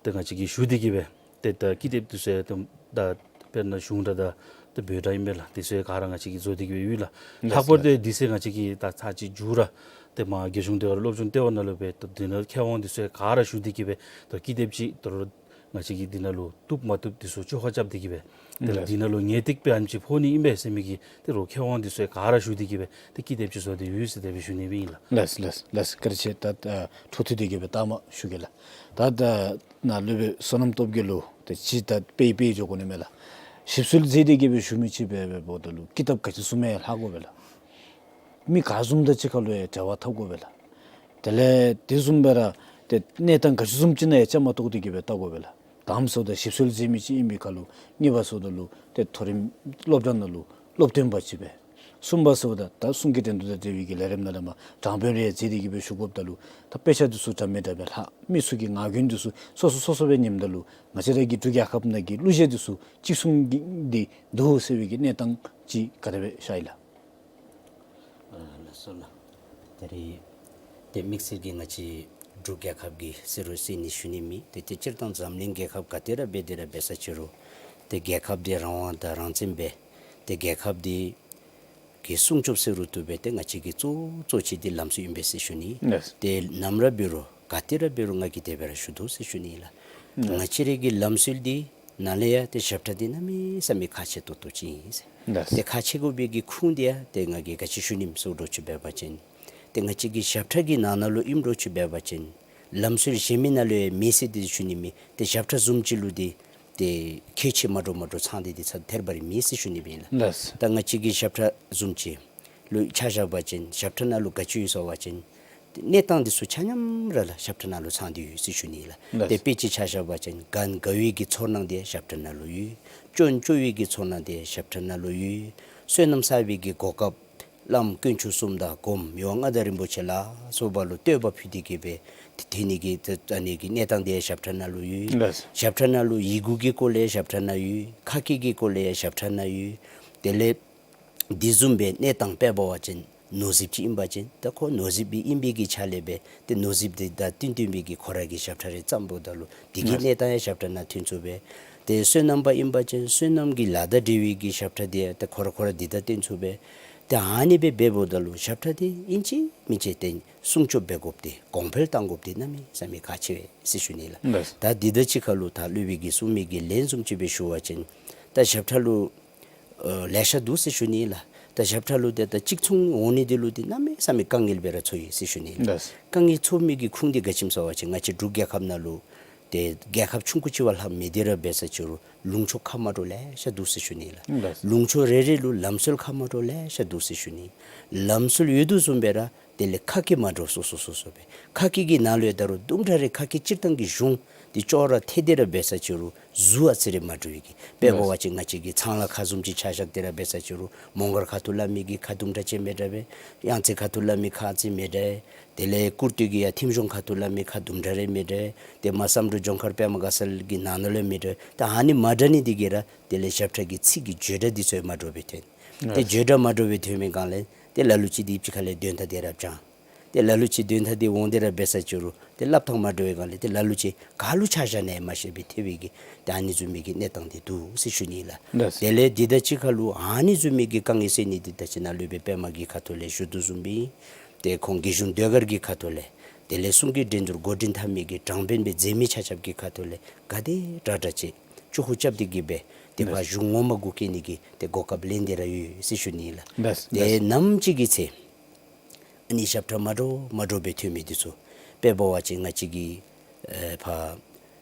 ཏེ་ང་བཅས་ཀྱིས་ཞུ་སྟེ་གིས་སྦེ་ཏེ་ད་ཀི་དེབ་འདི་ཚུ་ཡང་ཏེ་ད་དཔེར་ན་གཞུང་སྒྲ་དང་ཏེ་བོད་སྒྲ་ཨིན་པས་ལགས། འདི་ཚུ་ཡང་ག་ར་ང་བཅས་ཀྱིས་བཟོ་སྟེ་གིས་སྦེ་ཡོད་ལགས། ལགས་ལྷག་པར་ལགས། ཏེ་འདི་ཚུ་ང་བཅས་ཀྱིས་ད་ཚར་གཅིག་མཇུག་ར་ཏེ་མར་རྒྱལ་གཞུང་ལྟེ་བ་སློབ་སྦྱོང་ལྟེ་བ་ནང་ལུ་སྦེ་ད་འདི་ནང་མཁས་དབང་འདི་ཚུ་ཡང་ག་ར་ཞུ་སྟེ་གིས་སྦེ་ད་ཀི་དེབ་ཅིག་ད་རུང་ང་བཅས་ཀྱིས་འདི་ནང་ལུ་བཏུབ་མ་བཏུབ་འདི་ཚུ་བཅོ་ཁ་རྐྱབ་སྟེ་གིས་སྦེ་ཏེ་ལགས། འདི་ནང་ལུ་ངེས་ཏིག་སྦེ་ཨ་ནེམ་ཅིག་ཕོག་ནི་ཨིན་པས་ཟེར་མི་གི་ད་རུང་མཁས་དབང་འདི་ཚུ་ཡང་ག་ར་ཞུ་སྟེ་གིས་སྦེ་ཏེ་ཀི་དེབ་ཅིག་བཟོ་སྟེ་ཡོད་ཟེར་དེ་སྦེ་ཞུ་ནི་ཨིན་ལགས། ལགས་ལགས་ལགས། བཀའ་དྲིན་ཆེ། ད་ཨ་འཕྲོ་མཐུད་དེ་གིས་སྦེ་ལྟ་མ་ཞུ་གེ་ལགས། ད་ད་ནཱ་སློབ་དཔོན་བསོད་ནམས་སྟོབས་རྒྱས་ལུ་ཏེ་ཅིག་ད་དཔེ་དཔེ་འགྱོ་དགོ་ནི་མས་ལགས། ཞིབ་འཚོལ་མཛད་དེ་གིས་སྦེ་ཞུ་མི་ཅིག་འབད་འབདཝ་ད་ལུ་ཀི་དེབ་ག་ཅི་བཟུམ་མའི་ལྷག་དགོ་པས་ལགས། མི་ག་བཟུམ་དང་གཅིག་ཁར་ལུ་ཡང་འབྲེལ་བ་འཐབ་དགོ་པས་ལགས། དེ་ལས་དེ་བཟུམ་སྦེ་ར་ཏེ་གནས་སྟངས་ག་ཅི་བཟུམ་ཅིག་ནང་ཡང་བཅའ་མར་གཏོགས་ཏེ་གིས་སྦེ་བལྟ་དགོ་པས་ལགས། དང་པ་ཟེརཝ་ད་ཞིབ་འཚོལ་མཛད་མི་ཅིག་ཨིན་པའི་ཁར་ལུ། གཉིས་པ་ཟེརཝ་ད་ལུ་ཏེ་མཐོ་རིམ་སློབ་གྲྭ་ནང་ལུ་སློབ་སྟོན་པ་ཅིག་སྦེ། གསུམ་པ་ཟེརཝ་ད་ད་གསུང་གི་འགྲན་བསྡུར་དང་འབྲེལ་བའི་གི་ལས་རིམ་ནང་ལས་མར་དྲང་དཔོན་རེ་མཛད་དེ་གིས་སྦེ་ཞུ་དགོཔ་ད་ལུ་ད་དཔེ་ཆ་འདི་ཚུ་འདྲ་མི་འདྲ་སྦེ་ལྷག། མི་ཚུ་གི་ངག་རྒྱུན་འདི་ཚུ་སོ་སོ་སོ་སོ་སྦེ་ཉནམ་ད་ལུ་ང་བཅས་ར་གི་འབྲུག་རྒྱལ་ཁབ་ནང་གི་གླུ་གཞས་འདི་ཚུ་གཅིག་མཚུངས་ཀྱི་འདི་འདུག་ཟེར་བའི་གི་གནས་སྟངས་ཅིག་ག་དེ་སྦེ་ཤར་ཡི་ལགས། ཨ་ལགས་སོ་ལགས། ད་རེས་ཏེ་དམིགས་བསལ་གྱིས་ང་བཅས་འབྲུག་རྒྱལ་ཁབ་ཀྱི་ཟེར་རུང་ཟེར་ནི་ཞུ་ནི་མེད། ཏེ་ཏེ་སྤྱིར་བཏང་འཛམ་གླིང་རྒྱལ་ཁབ་ག་ཏེ་ར་འབད་དེ་ར་འབད་ས་ཅི་རུང་ཏེ་རྒྱལ་ཁབ་འདི་རང་དབང་དང་རང་བཙན་སྦེ་ཏེ་རྒྱལ་ཁབ་འདི་གི་སྲུང་སྐྱོབ་ཟེར་རུང་བཏུབ་པས། ཏེ་ང་བཅས་ཀྱི་གཙོ་གཙོ་ཅིག་འདི་ལམ་སྲོལ་ཨིན་པས་ཟེར་ཞུ་ནི། ལགས། ཏེ་ནམ་ར་འབད་རུང་ག་ཏེ་ར་འབད་རུང་ང་གིས་དེ་སྦེ་ར་ཞུ་དོ་ཟེར་ཞུ་ནི་ལགས། ལགས། ང་བཅས་རའི་གི་ལམ་སྲོལ་འདི་ནང་ལས་ཡང་ཏེ་ཞབས་ཁྲ་འདི་གནམ་མེད་ས་མེད་ཁག་ཆེ་ཏོག་ཏོ་ཅིག་ཨིན་ཟེར། ལགས། ཏེ་ཁག་ཆེ་དགོ་པའི་གི་ཁུངས་འདི་ཡང་ཏེ་ང་གིས་ག་ཅི་ཞུ་ནི་ཟེར་འདྲཝ་ཅིག་འབད་བ་ཅིན་ཏེ་ང་བཅས་ཀྱི་ཞབས་ཁྲ་གི་ནང་ན་ལུ་ཨིནམ་འདྲཝ་ཅིག་འབད་བ་ཅིན་ལམ་སྲོལ་གཞན་མི་ནང་ལུ་ཡང་མེད་ཟེར་ཏེ་ཞུ་ནི་མེད། ཏེ་ཞབས་ཁྲ་བཟུམ་ཅིག་ལུ་འདི་ཏེ་ཁྱད་ཆོས་མ་འདྲཝ་མ་འདྲཝ་ཚང་སྟེ་འདི་ཚུ་ཐེར་བ་རེ་མེད་ཟེར་ཞུ་ནི་མེད་ལགས། ལགས། ད་ང་བཅས་ཀྱི་ཞབས་ཁྲ་བཟུམ་ཅིག་ལུ་ཆ་བཞག་པ་ཅིན་ཞབས་ཁྲ་ནང་ལུ་ག་ཅི་ཡོད་ཟེར་བ་ཅིན་ཏེ་གནས་སྟངས་འདི་ཚུ་ཆ་མཉམ་ར་ལགས་ཞབས་ཁྲ་ནང་ལུ་ཚང་སྟེ་ཡོད་ཟེར་ཞུ་ནི་ལགས། ལགས། ཏེ་དཔེ་ཅིག་ཆ་བཞག་པ་ཅིན་ག་ན་ག་བའི་གི་ཚོར་སྣང་འདི་ཞབས་ཁྲ་ནང་ལུ་ཡོད། སྐྱོན་བཅོ་བའི་གི་ཚོར་སྣང་འདི་ཞབས་ཁྲ་ནང་ལུ་ཡོད། བསོད་ནམས་བསགས་པའི་གི་གོ་སྐབས་བླམ་དཀོན་མཆོག་གསུམ་དང་སྒོམ་མི་དབང་མངའ་བདག་རིན་པོ་ཆེ་ལ་སོགས་པ་ལུ་བསྟོད་པ་ཕུལ་ཏེ་གིས་སྦེ་ཏེ་ཐོན་ནི་གི་ཏེ་ཨ་ནི་གི་གནས་སྟངས་འདི་ཞབས་ཁྲ་ནང་ལུ་ཡོད། ལགས། ཞབས་ཁྲ་ནང་ལུ་ཡི་གུ་གི་སྐོར་ལས་ཞབས་ཁྲ་ནང་ཡོད། ཁ་སྐད་ཀྱི་སྐོར་ལས་ཡང་ཞབས་ཁྲ་ནང་ཡོད། དེ་ལས་འདི་བཟུམ་སྦེ་གནས་སྟངས་དཔེ་འབད་བ་ཅིན་ནོར་རྫིཔ་ཅིག་ཨིན་པ་ཅིན་ད་ཁོ་ནོར་རྫིཔ་སྦེ་ཨིན་པའི་གི་ཆ་ལས་སྦེ་ཏེ་ནོར་རྫིཔ་འདི་དང་བསྟུན་བསྟུན་པའི་གི་ཁོ་རའི་གི་ཞབས་ཁྲ་རེ་བརྩམ་འབདཝ་ད་ལུ་འདི་གི་ལགས། གནས་སྟངས་ཡང་ཞབས་ཁྲ་ནང་ཐོན་ཚུགས་པས། ཏེ་བསོད་ནམས་པ་ཨིན་པ་ཅིན་བསོད་ནམས་ཀྱི་ལཱ་དང་འབྲེལ་བའི་གི་ཞབས་ཁྲ་འདི་ཡང་ཏེ་ཁོ་ར་ཁོ་ར་འདི་དང་བསྟུན་ཚུགས་པས། ཏེ་ཨ་ནི་སྦེ་འབདཝ་ད་ལུ་ཞབས་ཁྲ་འདི་ཨིན་ཅི་མིན་ཅི་ཏེ་སྲུང་སྐྱོབ་འབད་དགོཔ་འདི་གོང་འཕེལ་གཏང་དགོཔ་འདི་གནམ་མེད་ས་མེད་ཁག་ཆེ་བས་ཟེར་ཞུ་ནི་ལགས། ལགས། ད་འདི་དང་གཅིག་ཁར་ལུ་ད་སློབ་དཔོན་གྱིས་གསུངས་མི་གི་ལན་བཟུམ་ཅིག་སྦེ་ཞུ་བ་ཅིན་ད་ཞབས་ཁྲ་ལུ་ཨ་ལེ་ཤ་འདུག་ཟེར་ཞུ་ནི་ལགས། ད་ཞབས་ཁྲ་ལུ་ཏེ་ད་གཅིག་མཚུངས་འོང་ནི་འདི་ལུ་འདི་གནམ་མེད་ས་མེད་དཀའ་ངལ་སྦེ་ར་ཚོར་ཡི་ཟེར་ཞུ་ནི་ལགས། ལགས། དཀའ་ངལ་ཚོར་མི་གི་ཁུངས་འདི་ག་ཅི་སྨོ་ཟེར་བ་ཅིན་ང་བཅས་འབྲུག་རྒྱལ་ཁབ་ནང་ལུ་ཏེ་རྒྱལ་ཁབ་ཆུང་ཀུ་ཅིག་བ་ལྷག་མི་འདི་ར་འབད་ས་ཅི་རུང་ལུང་ཕྱོགས་ཁ་མ་འདྲཝ་ལེ་ཤ་འདུག་ཟེར་ཞུ་ནི་ལགས། ལགས། ལུང་ཕྱོགས་རེ་རེ་ལུ་ལམ་སྲོལ་ཁ་མ་འདྲཝ་ལེ་ཤ་འདུག་ཟེར་ཞུ་ནི། ལམ་སྲོལ་ཡོད་དོ་བཟུམ་སྦེ་ར་དེ་ལས་ཁ་སྐད་མ་འདྲཝ་སོ་སོ་སོ་སོ་སྦེ། ཁ་སྐད་ཀྱི་ནང་ལུ་ཡང་ད་རུང་དུམ་གྲ་རེ་ཁ་སྐད་སྤྱིར་བཏང་གི་གཞུང་འདི་ཅོག་ར་འཐད་དེ་ར་འབད་ས་ཅི་རུང་གཟུགས་ཨ་ཙི་རེ་མ་འདྲཝ་གི། དཔེ་འབད་བ་ཅིན་ང་བཅས་ཀྱི་ཚང་ལ་ཁ་བཟུམ་ཅིག་ཆ་བཞག་སྟེ་ར་འབད་ས་ཅི་རུང་མོང་སྒར་ཁ་ཐུག་སླབ་མི་གི་ཁ་དུམ་གྲ་ཅིག་མི་འདྲ་བས། གཡང་རྩེ་ཁ་ཐུག་སླབ་མི་ཁ་ཨ་ཙི་མི་འདྲ། དེ་ལས་ཀུར་སྟོད་ཀྱི་ཡར་ཐིམ་གཞོང་ཁ་ཐུག་སླབ་མི་ཁ་དུམ་གྲ་རེ་མི་འདྲ། ཏེ་མར་བསམ་གྲུབ་ལྗོངས་མཁར་པདྨ་དགའ་ཚལ་གྱི་ནང་ན་ལུ་མི་འདྲ། ད་ཨ་ནི་མ་འདྲ་ནི་འདི་གིས་ར་དེ་ལས་ཞབས་ཁྲ་གི་ཚིག་གི་བརྗོད་སྒྲ་འདི་ཚུ་ཡང་མ་འདྲཝ་སྦེ་ཐོན། ཏེ་ལགས། བརྗོད་སྒྲ་མ་འདྲཝ་སྦེ་ཐོན་མི་སྒང་ལས་ཏེ་ལ་ལུ་ཅིག་འདི་ཕྱི་ཁ་ལས་དོན་དག་འདི་ར་བྱང་། ཏེ་ལ་ལུ་ཅིག་དོན་དག་འདི་འོང་སྟེ་ར་འབད་ས་ཅི་རུང་ཏེ་སླབ་ཐངས་མ་འདྲཝ་སྦེ་སྒང་ལས་ཏེ་ལ་ལུ་ཅིག་ག་ལུ་ཆ་བཞག་ནི་ཡང་མ་ཤེས་པའི་ཐལ་བའི་གི་ཏེ་ཨ་ནི་བཟུམ་མའི་གི་གནས་སྟངས་འདི་འདུག་ཟེར་ཞུ་ནི་ལགས། ལགས། དེ་ལས་འདི་དང་གཅིག་ཁར་ལུ་ཨ་ནི་བཟུམ་མའི་གི་དཀའ་ངལ་སེལ་ནི་འདི་ད་ཅི་ནཱ་སློབ་དཔོན་པདྨ་གི་ཁ་ཐུག་ལས་ཞུ་དོ་བཟུམ་སྦེ་ཏེ་ཁོང་རྒྱལ་གཞུང་ཟློས་གར་གྱི་ཁ་ཐུག་ལས་དེ་ལས་གསུང་གི་འགྲན་བསྡུར་འགོ་འདྲེན་འཐབ་མི་གི་དྲང་དཔོན་སྦེ་མཛད་མི་ཆ་ཁྱབ་ཀྱི་ཁ་ཐུག་ལས་ག་དེ་དྲག་དྲག་ཅིག་ཅོག་ཁུ་རྐྱབ་སྟེ་གིས་སྦེ་ཏེ་ཕར་ལགས། གཞུང་ངོ་མ་གུ་བཀལ་ནི་གི་ཏེ་གོ་སྐབས་ལེན་ཏེ་ར་ཡོད་ཟེར་ཞུ་ནི་ལགས། ལགས། ཏེ་ལགས། ནམ་ཅིག་གི་ཚེ་ཨ་ནི་ཞབས་ཁྲ་མ་འདྲཝ་མ་འདྲཝ་སྦེ་ཐོན་མི་འདི་ཚུ་དཔེ་འབད་བ་ཅིན་ང་བཅས་ཀྱི་ཨེ་ཕར་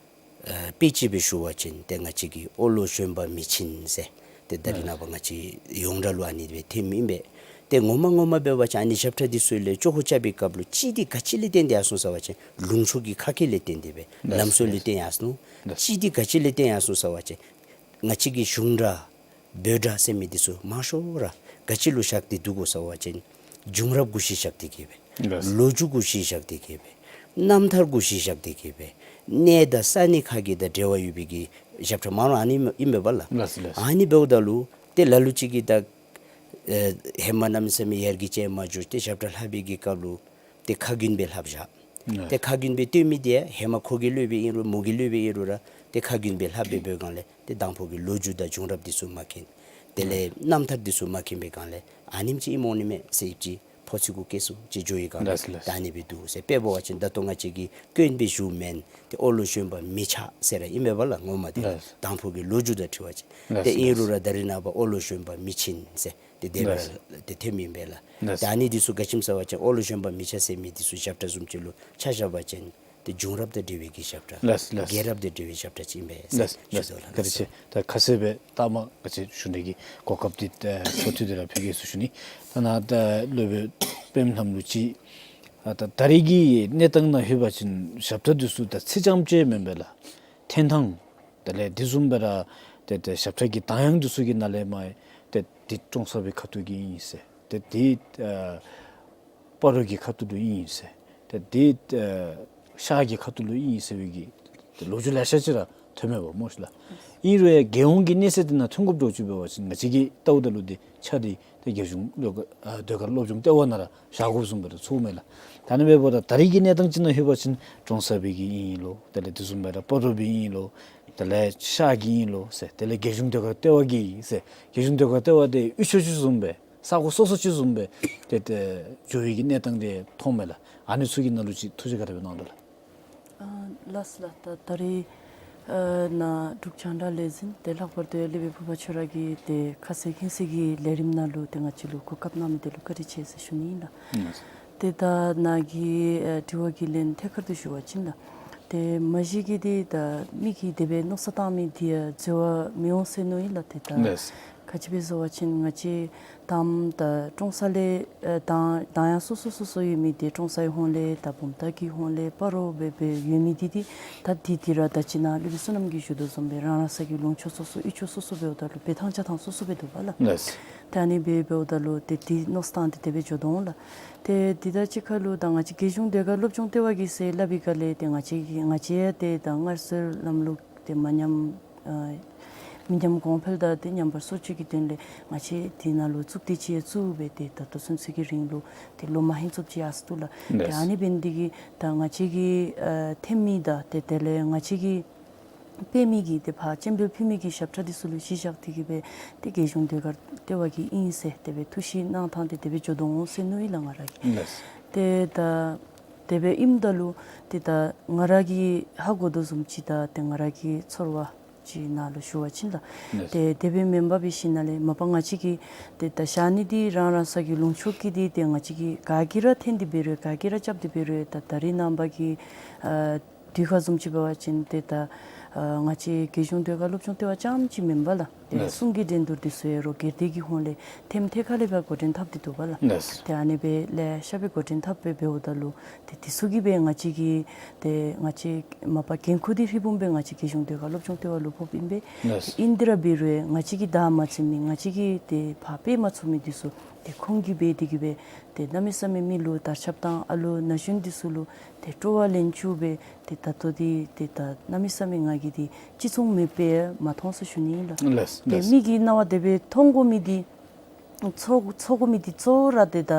ཨེ་དཔེ་ཅིག་སྦེ་ཞུ་བ་ཅིན་ཏེ་ང་བཅས་ཀྱི་ཨོ་ལོ་བཞོན་པ་མི་ཆེན་ཟེར་ཏེ་ད་རེས་ནངས་པ་ང་བཅས་ཡོངས་གྲགས་ལུ་ཨ་ནི་སྦེ་ཐོནམ་ཨིན་པས། ཏེ་ངོ་མ་ངོ་མ་འབད་བ་ཅིན་ཨ་ནི་ཞབས་ཁྲ་འདི་ཚུ་ལས་ཅོག་ཁུ་རྐྱབ་པའི་སྐབས་ལུ་གཅིག་འདི་ག་ཅི་ལས་བརྟེན་ཏེ་ཡར་སོང་ཟེར་བ་ཅིན་ལུང་ཕྱོགས་ཀྱི་ཁ་སྐད་ལས་བརྟེན་ཏེ་སྦེ་ལགས། ལམ་སྲོལ་ལས་བརྟེན་ཡར་སོང་། ལགས། གཅིག་འདི་ག་ཅི་ལས་བརྟེན་ཡར་སོང་ཟེར་བ་ཅིན་ང་བཅས་ཀྱི་གཞུང་སྒྲ་བོད་སྒྲ་ཟེར་མི་འདི་ཚུ་མང་ཤོས་ར་ག་ཅི་ལུ་བཞག་སྟེ་འདུག་གོ་ཟེར་བ་ཅིན་ བྱུང་རབས་གུ་གཞི་བཞག་སྟེ་གི་སྦེ། ལགས། ལོ་རྒྱུས་གུ་གཞི་བཞག་སྟེ་གི་སྦེ། རྣམ་ཐར་གུ་གཞི་བཞག་སྟེ་གི་སྦེ། གནས་དང་ས་གནས་ཁག་གི་དང་འབྲེལ་བ་ཡོད་པའི་གི་ཞབས་ཁྲ་མང་རུང་ཨ་ནི་ཨིན་པས་ལགས། ལགས་ལགས། ཨ་ནི་འབདཝ་ད་ལུ་ཏེ་ལ་ལུ་ཅིག་གིས་ད་ཨེ་ཧེ་མ་གནམ་མེད་ས་མེད་ཡར་རྒྱས་ཅིག་མ་འགྱོ་སྟེ་ཞབས་ཁྲ་ལྷག་པའི་གི་སྐབས་ལུ་ཏེ་ཁ་རྒྱུན་སྦེ་ལྷགཔ་བཞག། ལགས། ཏེ་ཁ་རྒྱུན་སྦེ་སྟོན་མི་དེ་ཧེ་མ་ཁོ་གིས་ལྷོད་པའི་ཨིན་རུང་མོ་གིས་ལྷོད་པའི་ཨིན་རུང་ར་ཏེ་ཁ་རྒྱུན་སྦེ་ལྷག་སྦེ་འབད་བའི་སྒང་ལས་ཏེ་དང་ཕུ་གི་ལོ་རྒྱུས་དང་བྱུང་རབས་འདི་ཚུ་མ་མཁྱེན། དེ་ལས་རྣམ་ཐར་འདི་ཚུ་མ་མཁྱེན་པའི་སྒང་ལས་ཨ་ནེམ་ཅིག་ཨིནམ་འོང་ནི་མས་ཟེར་ཨིན་ཅི་ཕོ་ཚོད་གུ་སྐྱེལ་སུ་ཅིག་འགྱོ་བའི་སྒང་ལས། ལགས་ལགས། ད་ཨ་ནི་སྦེ་འདུག་ཟེར། དཔེ་འབད་བ་ཅིན་ད་ལྟོ་ང་བཅས་ཀྱིས་སྐྱོན་སྦེ་ཞུཝ་མེན། ཏེ་ཨོ་ལོ་བཞོན་པ་མི་ཆགས་ཟེར་ར་ཨིན་མས་པ་ལགས། ངོ་མ་དེ་ལགས། དང་ཕུ་གི་ལོ་རྒྱུས་དང་འཁྲིལ་བ་ཅིན། ལགས་ཏེ་ཨིན་ལགས། རུང་ར་ད་རེས་ནངས་པ་ཨོ་ལོ་བཞོན་པ་མི་ཆེན་ཟེར་ཏེ་དེ་སྦེ་ལགས། ཏེ་ཐོནམ་ཨིན་པས་ལགས། ལགས། ད་ཨ་ནི་འདི་ཚུ་ག་ཅི་སྨོ་ཟེར་བ་ཅིན་ཨོ་ལོ་བཞོན་པ་མི་ཆགས་ཟེར་མི་འདི་ཚུ་ཞབས་ཁྲ་བཟུམ་ཅིག་ལུ་ཆ་བཞག་པ་ཅིན་ཏེ་བྱུང་རབས་དང་འབྲེལ་བའི་གི་ཞབས་ཁྲ། ལགས་ལགས། རྒྱལ་རབས་དང་འབྲེལ་བའི་ཞབས་ཁྲ་ཅིག་ཨིན་པས་ཟེར་ལགས་ཞུ་ལགས། དོ་ལགས། བཀའ་དྲིན་ཆེ། ད་ཁ་གསལ་སྦེ་ད་མ་ག་ཅི་ཞུ་ནི་གི་གོ་སྐབས་འདི་ཨེ་འཚོལ་ཏེ་དེ་ར་ཕུལ་གེ་ཟེར་ཞུ་ནི། ད་ནཱ་ད་སློབ་དཔོན་པདྨ་ལྷམོ་ལུ་ཅིག་ཨ་ད་ད་རེས་ཀྱི་གནས་སྟངས་ནང་ལྷོད་པ་ཅིན་ཞབས་ཁྲ་འདི་ཚུ་ད་ཚིག་རྐྱངམ་ཅིག་མེན་པས་ལགས། འཐེན་ཐངས་དེ་ལས་དེ་བཟུམ་སྦེ་ར་ཏེ་ཏེ་ཞབས་ཁྲ་གི་གདངས་དབྱངས་འདི་ཚུ་གི་ནང་ལས་མར་ཏེ་འདི་ཀྲོང་གསར་པའི་ཁ་ཐུག་གི་ཨིན་ཟེར། ཏེ་འདི་ཨ་སྤ་རོ་གི་ཁ་ཐུག་ལུ་ཨིན་ཟེར། ཏེ་འདི་ཨ་ཤར་གྱི་ཁ་ཐུག་ལུ་ཨིན་ཟེར་བའི་གི་ཏེ་ལོ་རྒྱུས་ལེ་ཤ་ཅིག་ར་ཐོན་མས་པ་སྨོ་ཤི་ལགས། ཨིན་རུང་ཡང་རྒྱལ་ཡོངས་ཀྱི་གནས་ཚད་འདི་ནང་ཐོན་དགོཔ་འདྲཝ་ཅིག་འབད་བ་ཅིན་ང་བཅས་ཀྱིས་བལྟཝ་ད་ལུ་འདི་ཆ་འདི་ཏེ་རྒྱལ་གཞུང་ཟློས་གར་ཨ་ཟློས་གར་སློབ་སྦྱོང་ལྟེ་བ་ནང་ར་བཞག་དགོཔ་བཟུམ་སྦེ་ར་ཚོརཝ་མས་ལགས། ད་ཨ་ནི་འབདཝ་ད་ད་རེས་ཀྱི་གནས་སྟངས་ཅིག་ནང་ལྷོད་པ་ཅིན་ཀྲོང་གསར་པའི་གི་ཨིན་ལོ། དེ་ལས་དེ་བཟུམ་སྦེ་ར་སྤ་རོ་པའི་ཨིན་ལོ། དེ་ལས་ཤར་གྱི་ཨིན་ལོ་ཟེར། དེ་ལས་རྒྱལ་གཞུང་ཟློས་གར་ལྟེ་བ་གི་ཨིན་ཟེར། རྒྱལ་གཞུང་ཟློས་གར་ལྟེ་བ་འདི་དབུས་ཕྱོགས་ཅིག་བཟུམ་སྦེ་ས་གོ་སོ་སོ་ཅིག་བཟུམ་སྦེ་ཏེ་ཏེ་འགྱོ་བའི་གི་གནས་སྟངས་འདི་མཐོངམ་མས་ལགས། ཨ་ནི་ཚུ་གི་ནང་ལུ་ཅིག་ཐུགས་རྗེ་ག་དེ་སྦེ་གནང་དོ་ལགས། ཨ་ལགས་ལགས། ད་ད་རེས་ཨ་ནཱ་འབྲུག་རྒྱང་བསྒྲགས་ལས་འཛིན་ཏེ་ལྷག་པར་དུ་ཡར་སློབ་དཔོན་ཕུར་པ་ཁྱོད་ར་གིས་ཏེ་ཁ་གསལ་མཁྱེན་གསལ་གྱི་ལས་རིམ་ནང་ལུ་ཏེ་ང་བཅས་ལུ་གོ་སྐབས་གནང་མི་འདི་ལུ་བཀའ་དྲིན་ཆེ་ཟེར་ཞུ་ནི་ཨིན་ལགས། ཨུམ། ཏེ་ད་ནཱ་གི་ཨ་དྲི་བ་གི་ལན་ཐད་ཀར་དུ་ཞུ་བ་ཅིན་ལགས། ཏེ་མ་གཞི་གི་འདི་ད་མི་གིས་དེ་སྦེ་མནོ་བསམ་བཏང་མི་འདི་ཡང་འཛོལ་བ་མི་འོང་ཟེར་མནོཝ་ཨིན་ལགས། ཏེ་ད་ལགས། ག་ཅི་སྦེ་ཟེར་བ་ཅིན་ང་བཅས་དང་ད་ཀྲོང་གསར་ལས་ཨ་གདངས་གདངས་དབྱངས་སོ་སོ་སོ་སོ་ཡོད་མི་འདི་ཀྲོང་གསར་གྱི་ཧོངས་ལས་ད་བུམ་ཐང་གི་ཧོངས་ལས་སྤ་རོ་སྦེ་སྦེ་ཡོད་མི་འདི་འདི་ད་འདི་འདི་ར་ད་ཅི་ནཱ་སློབ་དཔོན་བསོད་ནམས་ཀྱིས་ཞུ་དོ་བཟུམ་སྦེ་རང་རང་ས་གི་ལུང་ཕྱོགས་སོ་སོ་དབུས་ཕྱོགས་སོ་སོ་འབདཝ་ད་ལུ་འབད་ཐངས་བྱ་ཐངས་སོ་སོ་སྦེ་འདུག་པ་ལགས། ལགས། ཏེ་ཨ་ནི་སྦེ་འབདཝ་ད་ལུ་ཏེ་འདི་མནོ་བསམ་བཏང་སྟེ་དེ་སྦེ་འགྱོ་དོ་འོང་ལགས། ཏེ་འདི་དང་གཅིག་ཁར་ལུ་ད་ང་བཅས་རྒྱལ་གཞུང་ཟློས་གར་སློབ་སྦྱོང་ལྟེ་བ་གིས་ཟེར་སླབ་པའི་སྒང་ལས་ཏེ་ང་བཅས་ཀྱིས་ང་བཅས་ཡང་ཏེ་ད་སྔར་སྲོལ་ལམ་ལུགས་ཏེ་མ་ཉམས་ཨ་མི་ཉམས་གོང་འཕེལ་དང་ཏེ་ཉམས་པ་སོར་ཆུད་ཀྱི་དོན་ལས་ང་བཅས་འདི་ནང་ལུ་གཙུག་སྡེ་ཅིག་ཡང་བཙུགས་སྦེ་ཏེ་ད་ལྟོ་ཚུན་ཚོད་ཀྱི་རིང་ལུ་ཏེ་ལོ་མ་ཧིང་ཙམ་ཅིག་ཡར་སོང་འདུག་ལགས། ཏེ་ལགས། ཨ་ནི་འབད་ནི་འདི་གིས་ད་ང་བཅས་ཀྱིས་ཨ་འཐེན་མི་དང་ཏེ་དེ་ལས་ང་བཅས་ཀྱིས་སྤེལ་མི་གི་ཏེ་ཕར་སྤྱན་འབུལ་ཕུལ་མི་གི་ཞབས་ཁྲ་འདི་ཚུ་ལུ་གཞི་བཞག་སྟེ་གི་སྦེ་ཏེ་རྒྱལ་གཞུང་ཟློས་གར་ལྟེ་བ་གི་ཨིན་ཟེར་དེ་སྦེ་ཐུགས་བཞེད་གནང་ཐངས་ཏེ་དེ་སྦེ་འགྱོ་དོ་འོང་ཟེར་མནོཝ་ཨིན་ལགས་ང་ར་གིས། ལགས། ཏེ་ད་དེ་སྦེ་ཨིནམ་ད་ལུ་ཏེ་ད་ང་ར་གིས་ཧ་གོ་དོ་བཟུམ་ཅིག་དང་ཏེ་ང་ར་གི་ཚོར་བ་ཅིག་ནང་ལུ་ཞུ་བ་ཅིན་ལགས། ལགས། ཏེ་དེ་སྦེ་མེན་པར་འབད་ཞིནམ་ལས་མ་པ་ང་བཅས་ཀྱིས་ཏེ་ད་བཞག་ནི་འདི་རང་རང་ས་གི་ལུང་ཕྱོགས་ཀྱི་འདི་ཏེ་ང་བཅས་ཀྱིས་ག་གིས་ར་འཐེན་ཏེ་འབད་རུང་ག་གིས་ར་རྐྱབ་སྟེ་འབད་རུང་ད་ད་རེས་ནངས་པ་གི་ཨ་དུས་ཁ་བཟུམ་ཅིག་འབད་བ་ཅིན་ཏེ་ད་ཨ་ང་བཅས་རྒྱལ་གཞུང་ཟློས་གར་སློབ་སྦྱོང་ལྟེ་བ་རྐྱངམ་ཅིག་མེན་པ་ལགས། ཏེ་ལགས། གསུང་གི་འགྲན་བསྡུར་འདི་ཚུ་ཡང་རོགས་སྒེར་སྡེ་གི་ཧོངས་ལས་ཐེམ་ཐེ་ཁ་ལས་སྦེ་འགོ་འདྲེན་འཐབ་སྟེ་འདུག་པ་ལགས། ལགས། ཏེ་ཨ་ནི་སྦེ་ལེ་ཤ་སྦེ་འགོ་འདྲེན་འཐབ་སྦེ་འབདཝ་ད་ལུ་ཏེ་འདི་ཚུ་གིས་སྦེ་ང་བཅས་ཀྱི་ཏེ་ང་བཅས་མ་པ་འགན་ཁུར་འདི་ཧྲིལ་བུམ་སྦེ་ང་བཅས་རྒྱལ་གཞུང་ཟློས་གར་སློབ་སྦྱོང་ལྟེ་བ་ལུ་ཕོགཔ་ཨིན་པས། ལགས། ཏེ་ཨིན་ཏེ་ར་འབད་རུང་ང་བཅས་ཀྱིས་བདའ་མ་ཚུགས་མི་ང་བཅས་ཀྱིས་ཏེ་ཕར་སྤེལ་མ་ཚུགས་མི་འདི་ཚུ་ཏེ་ཁོང་གིས་འབད་དེ་གིས་སྦེ་ཏེ་གནམ་མེད་ས་མེད་མི་ལུ་དར་ཁྱབ་དང་ཨ་ལོ་ན་གཞོན་འདི་ཚུ་ལུ་ཏེ་སྤྲོ་བ་ལེན་བཅུག་སྦེ་ཏེ་ད་ལྟོ་འདི་ཏེ་ད་གནམ་མེད་ས་མེད་ང་གིས་འདི་ཅི་ཚོང་མེད་པར་མ་མཐོང་ཟེར་ཞུ་ནི་ཨིན་ལགས། ལགས་ལགས། ཏེ་མི་གི་སྣང་བ་དེ་སྦེ་མཐོང་དགོ་མི་འདི་ཚོར་ཚོར་དགོ་མི་འདི་གཙོ་བོ་ར་ཏེ་ད་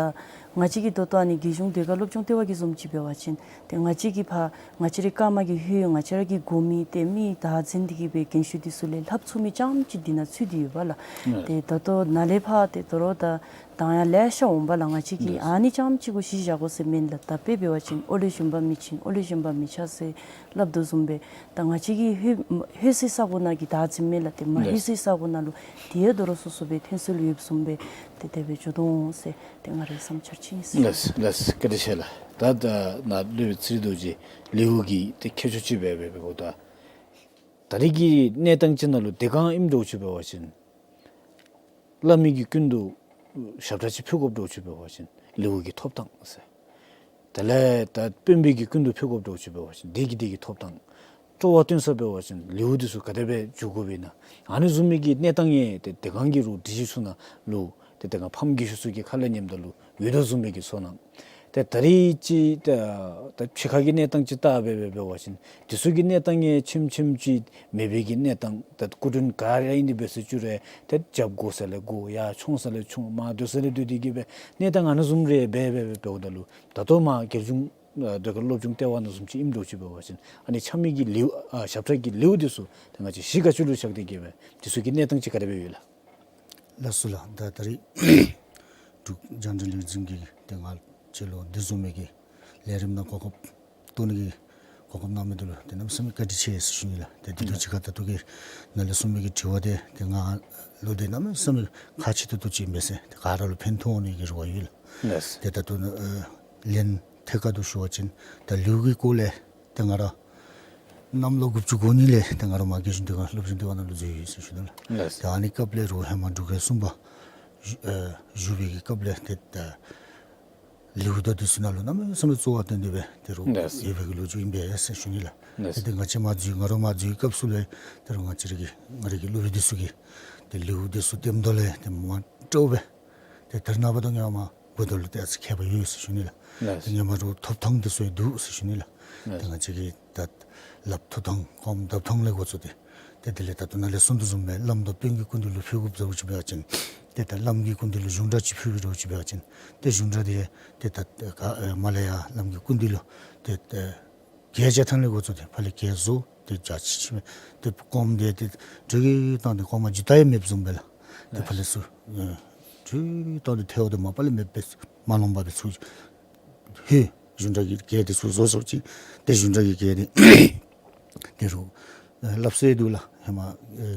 ང་བཅས་ཀྱི་ད་ལྟོ་ཨ་ནི་རྒྱལ་གཞུང་ཟློས་གར་སློབ་སྦྱོང་ལྟེ་བ་གི་བཟུམ་ཅིག་འབད་བ་ཅིན་ཏེ་ང་བཅས་ཀྱི་ཕར་ང་བཅས་རའི་ཀརྨ་གི་ཧོད་ང་བཅས་ར་གི་གོང་མི་ཏེ་མི་བདག་འཛིན་འདི་གིས་སྦེ་རྒན་ཤོས་འདི་ཚུ་ལས་ལྷབ་ཚུགས་མི་རྐྱངམ་ཅིག་འདི་ནང་ཚུད་དེ་ཡོད་པ་ལགས། ལགས། ཏེ་ད་ལྟོ་ནཱ་ལས་ཕར་ཏེ་དོ་རུང་ད་གདངས་ཡང་ལེ་ཤ་འོང་པ་ལགས། ང་བཅས་ཀྱིས་ལགས། ཨ་ནི་རྐྱངམ་ཅིག་གུ་གཞི་བཞག་དགོ་ཟེར་མེན་ལགས། ད་དཔེ་འབད་བ་ཅིན་ཨོ་ལེ་བཞོན་པ་མི་ཆེན་ཨོ་ལེ་བཞོན་པ་མི་ཆགས་ཟེར་སླབ་དོ་བཟུམ་སྦེ་ད་ང་བཅས་ཀྱི་ལྷོད་ལྷོད་སའི་ས་གོ་ནང་གི་བདག་འཛིན་མེན་ལགས། ཏེ་མ་ལགས། ལྷོད་སའི་ས་གོ་ནང་ལུ་དེ་ཡང་དོ་རུང་སོ་སོ་སྦེ་ཐོན་སྲོལ་ཡོདཔ་བཟུམ་སྦེ་ཏེ་དེ་སྦེ་འགྱོ་དོ་འོང་ཟེར་ཏེ་ང་རའི་བསམ་འཆར་ཅིག་ཨིན་ཟེར། ལགས་ལགས། བཀའ་དྲིན་ཆེ་ལགས། ད་ད་ནཱ་སློབ་དཔོན་ཚེ་རིང་རྡོ་རྗེ་ལེའུ་གི་ཏེ་ཁྱད་ཆོས་ཅིག་སྦེ་འབད་འབདཝ་ད་ད་རེས་ཀྱི་གནས་སྟངས་ཅིག་ནང་ལུ་དེ་སྒང་ཨིནམ་འདྲཝ་ཅིག་འབད་བ་ཅིན་བླ་མའི་གི་སྐུ་མདུན་ཞབས་ཁྲ་ཅིག་ཕུལ་དགོཔ་འདྲཝ་ཅིག་འབད་བ་ཅིན་ལེའུ་གི་ཐོབ་ཐངས་ཟེར། དེ་ལས་ད་དཔོན་པོའི་གི་སྐུ་མདུན་ཕུལ་དགོཔ་འདྲཝ་ཅིག་འབད་བ་ཅིན་དེ་གི་དེ་གི་ཐོབ་ཐངས། སྤྲོ་བ་སྟོན་ས་འབད་བ་ཅིན་ལེའུ་འདི་ཚུ་ག་དེ་སྦེ་བསྒྱུར་དགོཔ་ཨིན་ན། ཨ་ནི་བཟུམ་མའི་གི་གནས་སྟངས་ཡང་ཏེ་དེ་སྒང་གི་རུང་སྒྲིག་གཞི་ཚུ་ནང་ལུ་ ཏེ་ང་ཕམ་རྒས་ཤོས་ཚུ་གི་ཁ་ལས་ཉནམ་ད་ལུ་འོད་དོ་བཟུམ་སྦེ་གི་ཚོར་སྣང་། ཏེ་ད་རིས་ཅིག་ད་ད་ཕྱི་ཁ་གི་གནས་སྟངས་ཅིག་བལྟ་སྦེ་སྦེ་འབད་བ་ཅིན་དེ་ཚུ་གི་གནས་སྟངས་ཡང་ཆེམ་ཆེམ་ཅིག་མེད་པའི་གི་གནས་སྟངས། ད་སྐུ་མགྲོན་ག་ར་ཨིན་དེ་སྦེ་ཟེར་བཅུག་རུང་ཏེ་རྒྱབ་དགོ་ས་ལས་དགོ། ཡར་མཆོང་ས་ལས་མཆོང་། མར་སྡོད་ས་ལས་སྡོད་དེ་གི་སྦེ་གནས་སྟངས་ཨ་ནི་བཟུམ་རེ་སྦེ་སྦེ་སྦེ་འབདཝ་ད་ལུ་ད་ལྟོ་མར་རྒྱལ་གཞུང་ཨ་ཟློས་གར་སློབ་སྦྱོང་ལྟེ་བ་ནང་བཟུམ་ཅིག་ཨིནམ་འདྲཝ་ཅིག་འབད་བ་ཅིན་ཨ་ནི་འཆམ་མི་གི་ལེའུ་ཨ་ཞབས་ཁྲ་གི་ལེའུ་དེ་ཚུ་ཏེ་ང་བཅས་གཞི་ག་ཅི་ལུ་བཞག་སྟེ་གི་སྦེ་དེ་ཚུ་གི་གནས་སྟངས་ཅིག་ག་དེ་སྦེ་ཡོད་ལགས། ལགས་སོ་ལགས། ད་ད་རིས་འབྲུག་རྒྱང་བསྒྲགས་ལས་འཛིན་གྱིས་ཏེ་ང་བཅས་ལུ་འདི་བཟུམ་མའི་གི་ལས་རིམ་ནང་གོ་སྐབས་སྤྲོད་ནི་གི་གོ་སྐབས་གནང་མི་འདི་ལུ་ཏེ་གནམ་མེད་ས་མེད་བཀའ་དྲིན་ཆེ་ཟེར་ཞུ་ནི་ལགས། ཏེ་དེ་དུས་ཅིག་ཁར་ད་ལྟོ་གི་ནཱ་ལས་གསུངས་མི་གི་དྲི་བ་དེ་ཏེ་ང་ལུ་ཏེ་གནམ་མེད་ས་མེད་ཁག་ཆེ་ཏོག་ཏོ་ཅིག་ཨིན་པས་ཟེར། ཏེ་ག་ར་ལུ་ཕན་ཐོགས་ནི་གི་རེ་བ་ཡོད་ལགས། ལགས། ཏེ་ད་ལྟོ་ནཱ་ཨེ་ལན་ཐད་ཀར་དུ་ཞུ་བ་ཅིན་ད་ལེའུ་གི་སྐོར་ལས་ཏེ་ང་ར་གནམ་ལོ་དགུ་བཅུ་གོ་གཉིས་ལས་ཏེ་ང་ར་མར་རྒྱལ་གཞུང་ལྟེ་བ་སློབ་སྦྱོང་ལྟེ་བ་ནང་ལུ་འཛུལ་ཡི་ཟེར་ཞུ་དོ་ལགས། ལགས། ཏེ་ཨ་ནི་སྐབས་ལས་རུང་ཧེ་མ་འབྲུག་རྒྱལ་གསུམ་པ་བཞུགས་ཨེ་བཞུགས་པའི་གི་སྐབས་ལས་ཏེ་ད་ལེའུ་དང་དེ་ཚུ་ནང་ལུ་གནམ་མེད་ས་མེད་གཙོ་བོར་བཏོན་ཏེ་སྦེ་ཏེ་རུང་ལགས། ཡོད་པའི་གི་ལོ་རྒྱུས་ཨིན་པས་ཟེར་ཞུ་ནི་ལགས། ལགས། ཏེ་ཏེ་ང་བཅས་མར་འཛུལ་ང་ར་མར་འཛུལ་བའི་སྐབས་སུ་ལས་ཏེ་རུང་ང་བཅས་ར་གི་ང་ར་གི་སློབ་དཔོན་དེ་ཚུ་གིས་ཏེ་ལེའུ་དེ་ཚུ་སྟོནམ་ད་ལས་ཏེ་མ་འདྲཝ་སྦེ་ཏེ་ད་རེས་ནངས་པ་དང་ཧེ་མ་གུ་དོ་ལུ་ཏེ་ཨ་ཙི་ཁྱད་པར་ཡོད་ཟེར་ཞུ་ནི་ལགས། ལགས། ཏེ་ཧེ་མ་རུང་ཐོབ་ཐང་དེ་ཚུ་ཡང་འདུག་ཟེར་ཞུ་ནི་ལགས། ལགས། ཏེ་ང་བཅས་ཀྱི་ད་ལགཔ་ཐོབ་ཐང་སྐོརམ་བརྡབ་ཐངས་ལས་འགོ་བཙུགས་ཏེ་ཏེ་དེ་ལས་ད་ལྟོ་ནཱ་ལས་གསུངས་དོ་བཟུམ་སྦེ་བླམ་དང་དཔོན་གྱི་སྐུ་མདུན་ལུ་ཕུལ་དགོཔ་བཟོ་ཅིག་འབད་བ་ཅིན་ཏེ་ད་བླམ་གྱི་སྐུ་མདུན་ལུ་གཞུང་སྒྲ་ཅིག་ཕུལ་དགོཔ་བཟོ་ཅིག་འབད་བ་ཅིན་ཏེ་གཞུང་སྒྲ་དེ་ཏེ་ད་ག་ཨེ་མར་ལས་ཡར་བླམ་གྱི་སྐུ་མདུན་ལུ་ཏེ་ཏེ་གྱལ་རྐྱབ་ཐངས་ལས་འགོ་བཙུགས་ཏེ་ཕར་ལས་གྱལ་བཟོ་སྟེ་རྒྱ་ཆེ་ཆེ་སྦེ་ཏེ་སྐོརམ་དེ་ཏེ་དྲོད་ཀྱིས་བཏང་སྟེ་སྐོར་མ་འགྱོ་ད་ཡང་མེདཔ་བཟུམ་སྦེ་ལགས། ཏེ་ཕར་ལས་ཚུར་ཨེ་དྲོད་བཏང་སྟེ་ཐལཝ་དེ་མ་པ་ལས་མེདཔ་སྦེ་མ་ལོངམ་སྦེ་ཚུར་ལྷོད། གཞུང་སྒྲ་གི་གྱལ་དེ་ཚུར་བཟོ་བཟོཝ་ཅིག་ཏེ་གཞུང་སྒྲ་གི་གྱལ་དེ་ཏེ་རུང་ཨེ་སླབ་སྲོལ་འདུག་ལགས། ཧེ་མ་ཨེ་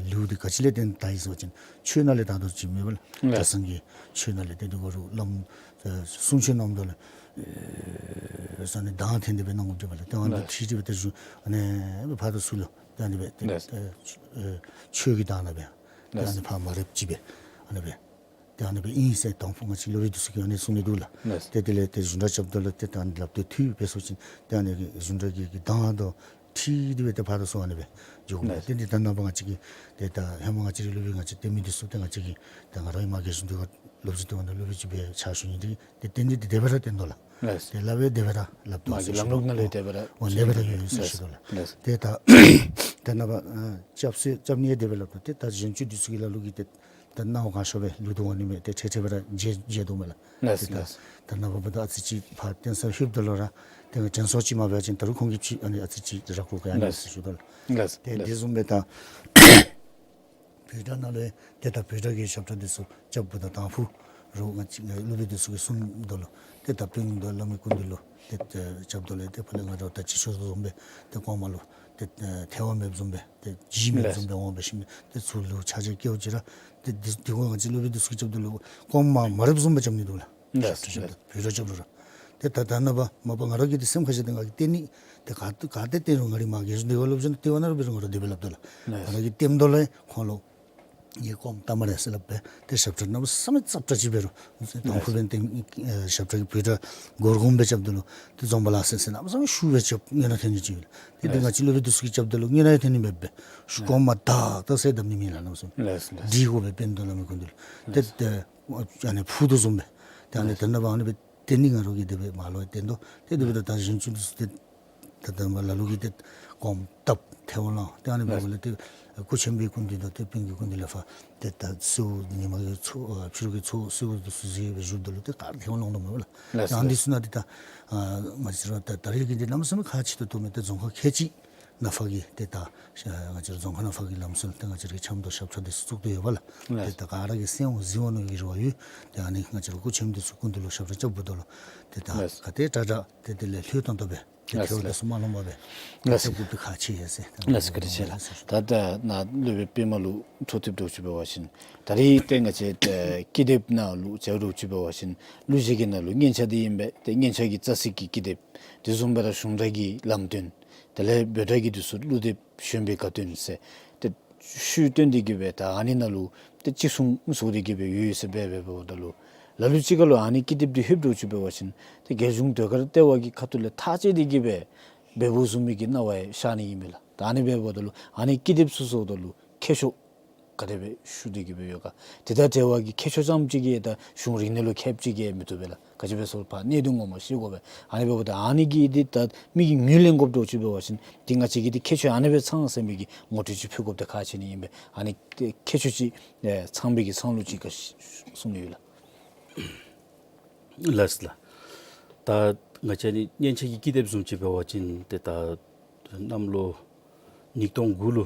ལེའུ་དེ་ག་ཅི་ལས་བརྟེན་ད་ཡི་ཟེར་བ་ཅིན་ཆོས་ནང་ལས་ད་དོ་ཅིག་མེད་པ་ལགས། ལགས། གྲྭ་ཚང་གི་ཆོས་ནང་ལས་ཏེ་དེ་གུ་རུང་བླམ་ཨེ་གསུང་ཆོས་གནངམ་ད་ལུ་ཨེ་ས་ནི་གདངས་འཐེན་ཏེ་སྦེ་གནང་དགོཔ་འདུག་པ་ལགས། ཏེ་ཨ་ནི་ལགས། ཁྲིད་དེ་སྦེ་ཏེ་གཞུང་ཨ་ནི་སྦེ་ཕར་དང་ཚུར་ལུ་ཏེ་ཨ་ནི་སྦེ་ཏེ་ལགས། ཨེ་ཆོས་ཀྱི་གདངས་ནང་སྦེ་ཏེ་ཨ་ལགས། ནི་ཕར་མ་རེགཔ་ཅིག་སྦེ་ཨ་ནི་སྦེ་ཏེ་ཨ་ནི་སྦེ་ཨིན་ཟེར་དང་ཕུ་ང་བཅས་སློབ་དཔོན་དེ་ཚུ་གིས་ཨ་ནི་གསུང་ནི་འདུག་ལགས། ལགས། ཏེ་དེ་ལས་ཏེ་གཞུང་སྒྲ་རྐྱབ་ད་ལུ་ཏེ་ད་ལགཔ་དེ་འཐུ་སྦེ་སོང་ཅི་ཏེ་ཨ་ནི་གི་གཞུང་སྒྲ་གི་གི་གདངས་དང་འཁྲིལ་ཏེ་སྦེ་ཏེ་ཕར་དང་ཚུར་ཨ་ནི་སྦེ་འགྱོ་དགོ་ལགས། ཏེ་འདི་ད་ནངས་པ་ང་བཅས་ཀྱི་ཏེ་ད་ཧེ་མ་ང་བཅས་རའི་སློབ་དཔོན་ང་བཅས་བསྟེན་མི་དེ་ཚུ་ཏེ་ང་བཅས་ཀྱི་ད་ང་ར་ཨིན་མ་རྒྱལ་གཞུང་ལྟེ་བ་སློབ་སྦྱོང་ལྟེ་བ་ནང་སློབ་དཔོན་ཅིག་སྦེ་ཕྱག་ཞུ་ནི་འདི་ཏེ་བསྟེན་ནི་འདི་དེ་སྦེ་ར་བསྟེན་དོ་ལགས། ལགས། ཏེ་སླབ་པའི་དེ་སྦེ་ར་སླབ་དོ་མ་གི་ཟེར་ཞུ་ལམ་ལུགས་ནང་ལས་དོ། དེ་སྦེ་ར་འོ་དེ་སྦེ་ར་ཡོད་ཟེར་ཞུ་དོ་ལགས། ལགས། ཏེ་ད་ད་ནངས་པ་ཨ་སྐྱབས་སུ་སྐྱབས་ནི་ཡང་དེ་སྦེ་སླབ་དོ། ཏེ་ད་གཞན་ཅིག་དེ་ཚུ་གི་ལ་ལུ་གིས་ཏེ་ད་ནང་ག་ཤོ་སྦེ་ལུས་དོ་འོང་ནི་མས། ཏེ་ཁྲེ་ཁྲེ་སྦེ་ར་མཇལ་མཇལ་དོ་མས་ལགས། ལགས། ཏེ་ད་ལགས། ད་ནངས་པ་འབདཝ་ད་ཨ་ཙི་ཅིག་ཕར་བསྟེན་ས་ལྷོདཔ་ད་ལུ་ར་ཏེ་ང་དྲན་གསོ་ཅིག་མ་འབད་བ་ཅིན་ད་རུང་ཁོང་གིས་ཕྱི་ཨ་ནི་ཨ་ཙི་ཅིག་ར་ཁུག་ག་ཡང་ལགས། ཟེར་ཞུ་དོ་ལགས། ལགས། ཏེ་ལགས། དེ་བཟུམ་སྦེ་ད་བོད་སྒྲ་ནང་ལས་ཏེ་ད་བོད་སྒྲ་གི་ཞབས་ཁྲ་དེ་ཚུ་རྐྱབ་འབདཝ་ད་དང་ཕུ་རུང་ང་བཅས་སློབ་དཔོན་དེ་ཚུ་གིས་གསུངམ་ད་ལུ་ཏེ་ད་དཔོན་དང་བླ་མའི་སྐུ་མདུན་ལུ་ཏེ་ཏེ་རྐྱབ་ད་ལུ་ཏེ་ཕར་ལས་ང་ར་ད་ཅི་ཞུ་དོ་བཟུམ་སྦེ་ཏེ་གོང་མ་ལུ་ཏེ་ཨེ་ཐལཝ་མེདཔ་བཟུམ་སྦེ་ཏེ་ལྗིད་མེདཔ་ལགས། བཟུམ་སྦེ་འོང་བའི་ཤུལ་ལས་ཏེ་ཚུར་ལུ་ཆ་ཆ་སྐྱེལཝ་ཅིག་ར་ཏེ་འདི་འདི་གུ་ང་བཅས་སློབ་དཔོན་དེ་ཚུ་གིས་རྐྱབ་ད་ལུ་གོང་མ་མ་རེགཔ་བཟུམ་སྦེ་རྐྱབ་ནི་འདུག་ལགས། ལགས། ཞབས་ཁྲ་རྐྱབ་ད་ལུ་བོད་སྒྲ་རྐྱབ་རུང་ར་ཏེ་ད་ད་ནངས་པ་མ་པ་ང་ར་གིས་ཏེ་སེམས་ཁར་བཞག་སྟེ་ང་གིས་བསྟེན་ནི་ཏེ་ག་ག་ཏེ་བསྟེན་རུང་ང་རའི་མ་རྒྱལ་གཞུང་ལྟེ་བ་སློབ་སྦྱོང་ལྟེ་བ་ནང་ར་འབད་རུང་ང་ར་དེ་སྦེ་སླབ་དོ་ལགས། ལགས། ང་ར་གིས་བསྟེནམ་ད་ལུ་ཁོང་ལུ་ཡི་གོངམ་བཏངམ་རེ་ཟེར་སླབ་སྦེ་ཏེ་ཞབས་ཁྲ་གནམ་མེད་ས་མེད་ཙབ་ཙབ་ཅིག་འབད་རུང་དང་ཕུ་འབདན་ཏེ་ཨེ་ཞབས་ཁྲ་གི་བོད་སྒྲ་སྒོར་སྒོརམ་སྦེ་རྐྱབ་ད་ལུ་ཏེ་རྫོང་པ་ལགས་ཟེར་ཟེར་གནམ་མེད་ས་མེད་ཤུགས་སྦེ་རྐྱབ་སྔོན་ནང་འཐོན་ནི་ཅིག་ཡོད་ལགས། ཏེ་ཏེ་ང་བཅས་སློབ་དཔོན་དེ་ཚུ་གིས་རྐྱབ་ད་ལུ་སྔོན་ནང་ཡང་འཐོན་ནི་མེད་པས་ཤུགས་གོང་མ་དག་དག་ཟེར་བརྡབ་ནི་མེད་ལགས། གནམ་མེད་ས་མེད་ལགས་ལགས། སྒྲིག་དགོ་པས་བསྟེན་དོ་བླ་མའི་སྐུ་མདུན་ལུ་ཏེ་ལགས་ཏེ་ཨ་ནི་ཕུ་དོ་བཟུམ་སྦེ་ཏེ་ཨ་ནི་ལགས་ད་ནངས་པ་ཨ་ནི་སྦེ་བསྟེན་ནི་ང་ར་གིས་དེ་སྦེ་མ་ལོ་བསྟེན་དོ། ཏེ་དེ་འབདཝ་ད་ད་གཞོན་ཚུ་དེ་ཚུ་ཏེ་ད་ད་མ་ལ་ལུ་གིས་ཏེ་གོངམ་བཏབ་ཐལཝ་བླངས་ཏེ་ཨ་ནི་སྦེ་ལགས་འབདཝ་ལས་ཏེ་སྐུ་ཆེན་པོའི་སྐུ་མདུན་དང་ཏེ་དཔོན་གྱི་སྐུ་མདུན་ལས་ཕར་ཏེ་ད་གསོལཝ་ཉི་མ་གི་ཚོགས་ཨ་ཕྱི་རུ་གི་ཚོགས་གསོལཝ་དེ་ཚུ་མཛད་སྦེ་བཞུགསཔ་ད་ལུ་ཏེ་ག་ར་ཐལཝ་བླངས་དོ་མས་ལགས། ལགས་ཏེ་ཨ་ནི་ལགས། དེ་ཚུ་ནང་ཏེ་ད་ཨ་ང་བཅས་ར་ད་ད་རེས་ཀྱི་འདི་གནམ་མེད་ས་མེད་ཁག་ཆེ་ཏོག་ཏོ་མས། ཏེ་རྫོང་ཁག་ཁལ་གཅིག་ནང་ཕར་གྱི་ཏེ་ད་ང་བཅས་རྫོང་ཁག་ནང་ཕར་གྱི་ལམ་སྲོལ་ཏེ་ང་བཅས་རའི་འཆམ་དང་ཞབས་ཁྲ་དེ་ཚུ་བཙུགས་ཏེ་ཡོད་པས་ལགས། ལགས། ཏེ་ད་ག་ར་གིས་གསན་འོང་གཟིགས་འོང་ནི་གི་རེ་བ་ཡོད། ཏེ་ཨ་ནི་ང་བཅས་ར་སྐུ་ཆེན་དེ་ཚུ་སྐུ་མདུན་ལུ་ཞབས་ཁྲ་རྐྱབ་འབདཝ་ད་ལུ་ཏེ་ད་ལགས། ག་དེ་དྲག་དྲག་ཏེ་དེ་ལས་ལྷོད་ཏོག་ཏོ་སྦེ་ཏེ་ལགས་ཐལཝ་ལགས། དེ་ཚུ་མ་ལོངམ་སྦེ་ཏེ་ལགས། རྐྱབ་དགོཔ་འདི་ཁག་ཆེ་ཡི་ཟེར། ལགས་བཀའ་དྲིན་ཆེ་ལགས། ད་ད་ནཱ་སློབ་དཔོན་པདྨ་ལུ་འཕྲོ་མཐུད་འདྲཝ་ཅིག་འབད་བ་ཅིན་ད་རེས་ཏེ་ང་བཅས་ཏེ་ཀི་དེབ་ནང་ལུ་མཇལ་འདྲཝ་ཅིག་འབད་བ་ཅིན་གླུ་གཞས་ཀྱི་ནང་ལུ་སྙན་ཆ་འདི་ཨིན་པས། ཏེ་སྙན་ཆ་གི་རྩ་ཚིག་གི་ཀི་དེབ། དེ་བཟུམ་སྦེ་ར་གཞུང་སྒྲ་གི་ལམ་སྟོན། དེ་ལས་བོད་སྒྲ་གི་དེ་ཚུ་གླུ་དེབ་གཞོན་པའི་དགའ་སྟོན་ཟེར་ཏེ་ཤུལ་བཏོན་ཏེ་གི་སྦེ་ད་ཨ་ནི་ནང་ལུ་ཏེ་ཅིག་གསུང་བཟོ་སྟེ་གི་སྦེ་ཡོད་ཟེར་སྦེ་སྦེ་འབདཝ་ད་ལུ་ལ་ལུ་ཅིག་ཁར་ལུ་ཨ་ནི་ཀི་དེབ་འདི་ལྷོདཔ་འདྲཝ་ཅིག་འབད་བ་ཅིན་ཏེ་རྒྱལ་གཞུང་ཟློས་གར་ལྟེ་བ་གི་ཁ་ཐུག་ལས་ཐག་བཅད་དེ་གི་སྦེ་འབདཝ་བཟུམ་མའི་གི་སྣང་བ་ཡང་ཤར་ནི་ཨིན་མས་ལགས། ད་ཨ་ནི་སྦེ་འབདཝ་ད་ལུ་ཨ་ནི་ཀི་དེབ་ཚུ་བཟོཝ་ད་ལུ་མཁས་མཆོག་ ག་དེ་སྦེ་ཞུ་སྟེ་གི་སྦེ་ཡོད་ག། དེ་དང་འབྲེལ་བ་གི་ཁྱད་ཆོས་ཙམ་ཅིག་གིས་ད་གཞུང་རིག་གནས་ལུ་ཁེབས་ཅིག་གིས་མི་བཏུབ་པས་ལགས། ག་ཅི་སྦེ་ཟེར་བ་ཅིན་གནད་དོན་ངོ་མ་ཤེས་དགོ་པས། ཨ་ནི་འབདཝ་ད་ཨ་ནི་གིས་འདི་ད་མི་གིས་ངོས་ལེན་དགོཔ་འདྲཝ་ཅིག་འབད་བ་ཅིན་འདི་ང་བཅས་ཀྱིས་འདི་ཁྱད་ཆོས་ཨ་ནི་སྦེ་ཚང་ཟེར་མི་གི་ངོ་སྤྲོད་ཅིག་ཕུལ་དགོཔ་འདི་ཁག་ཆེ་ནི་ཨིན་པས། ཨ་ནི་ཁྱད་ཆོས་ཅིག་ཨེ་ཚང་བའི་གི་ཚང་ལུགས་ཅིག་ག་གསུང་ནི་ཡོད་ལགས། ལགས་ལགས། ད་ང་བཅས་ནི་སྙན་ཆ་གི་ཀི་དེབ་བཟུམ་ཅིག་འབད་བ་ཅིན་ཏེ་ད་གནམ་ལོ་ཉིས་སྟོང་དགུ་ལུ་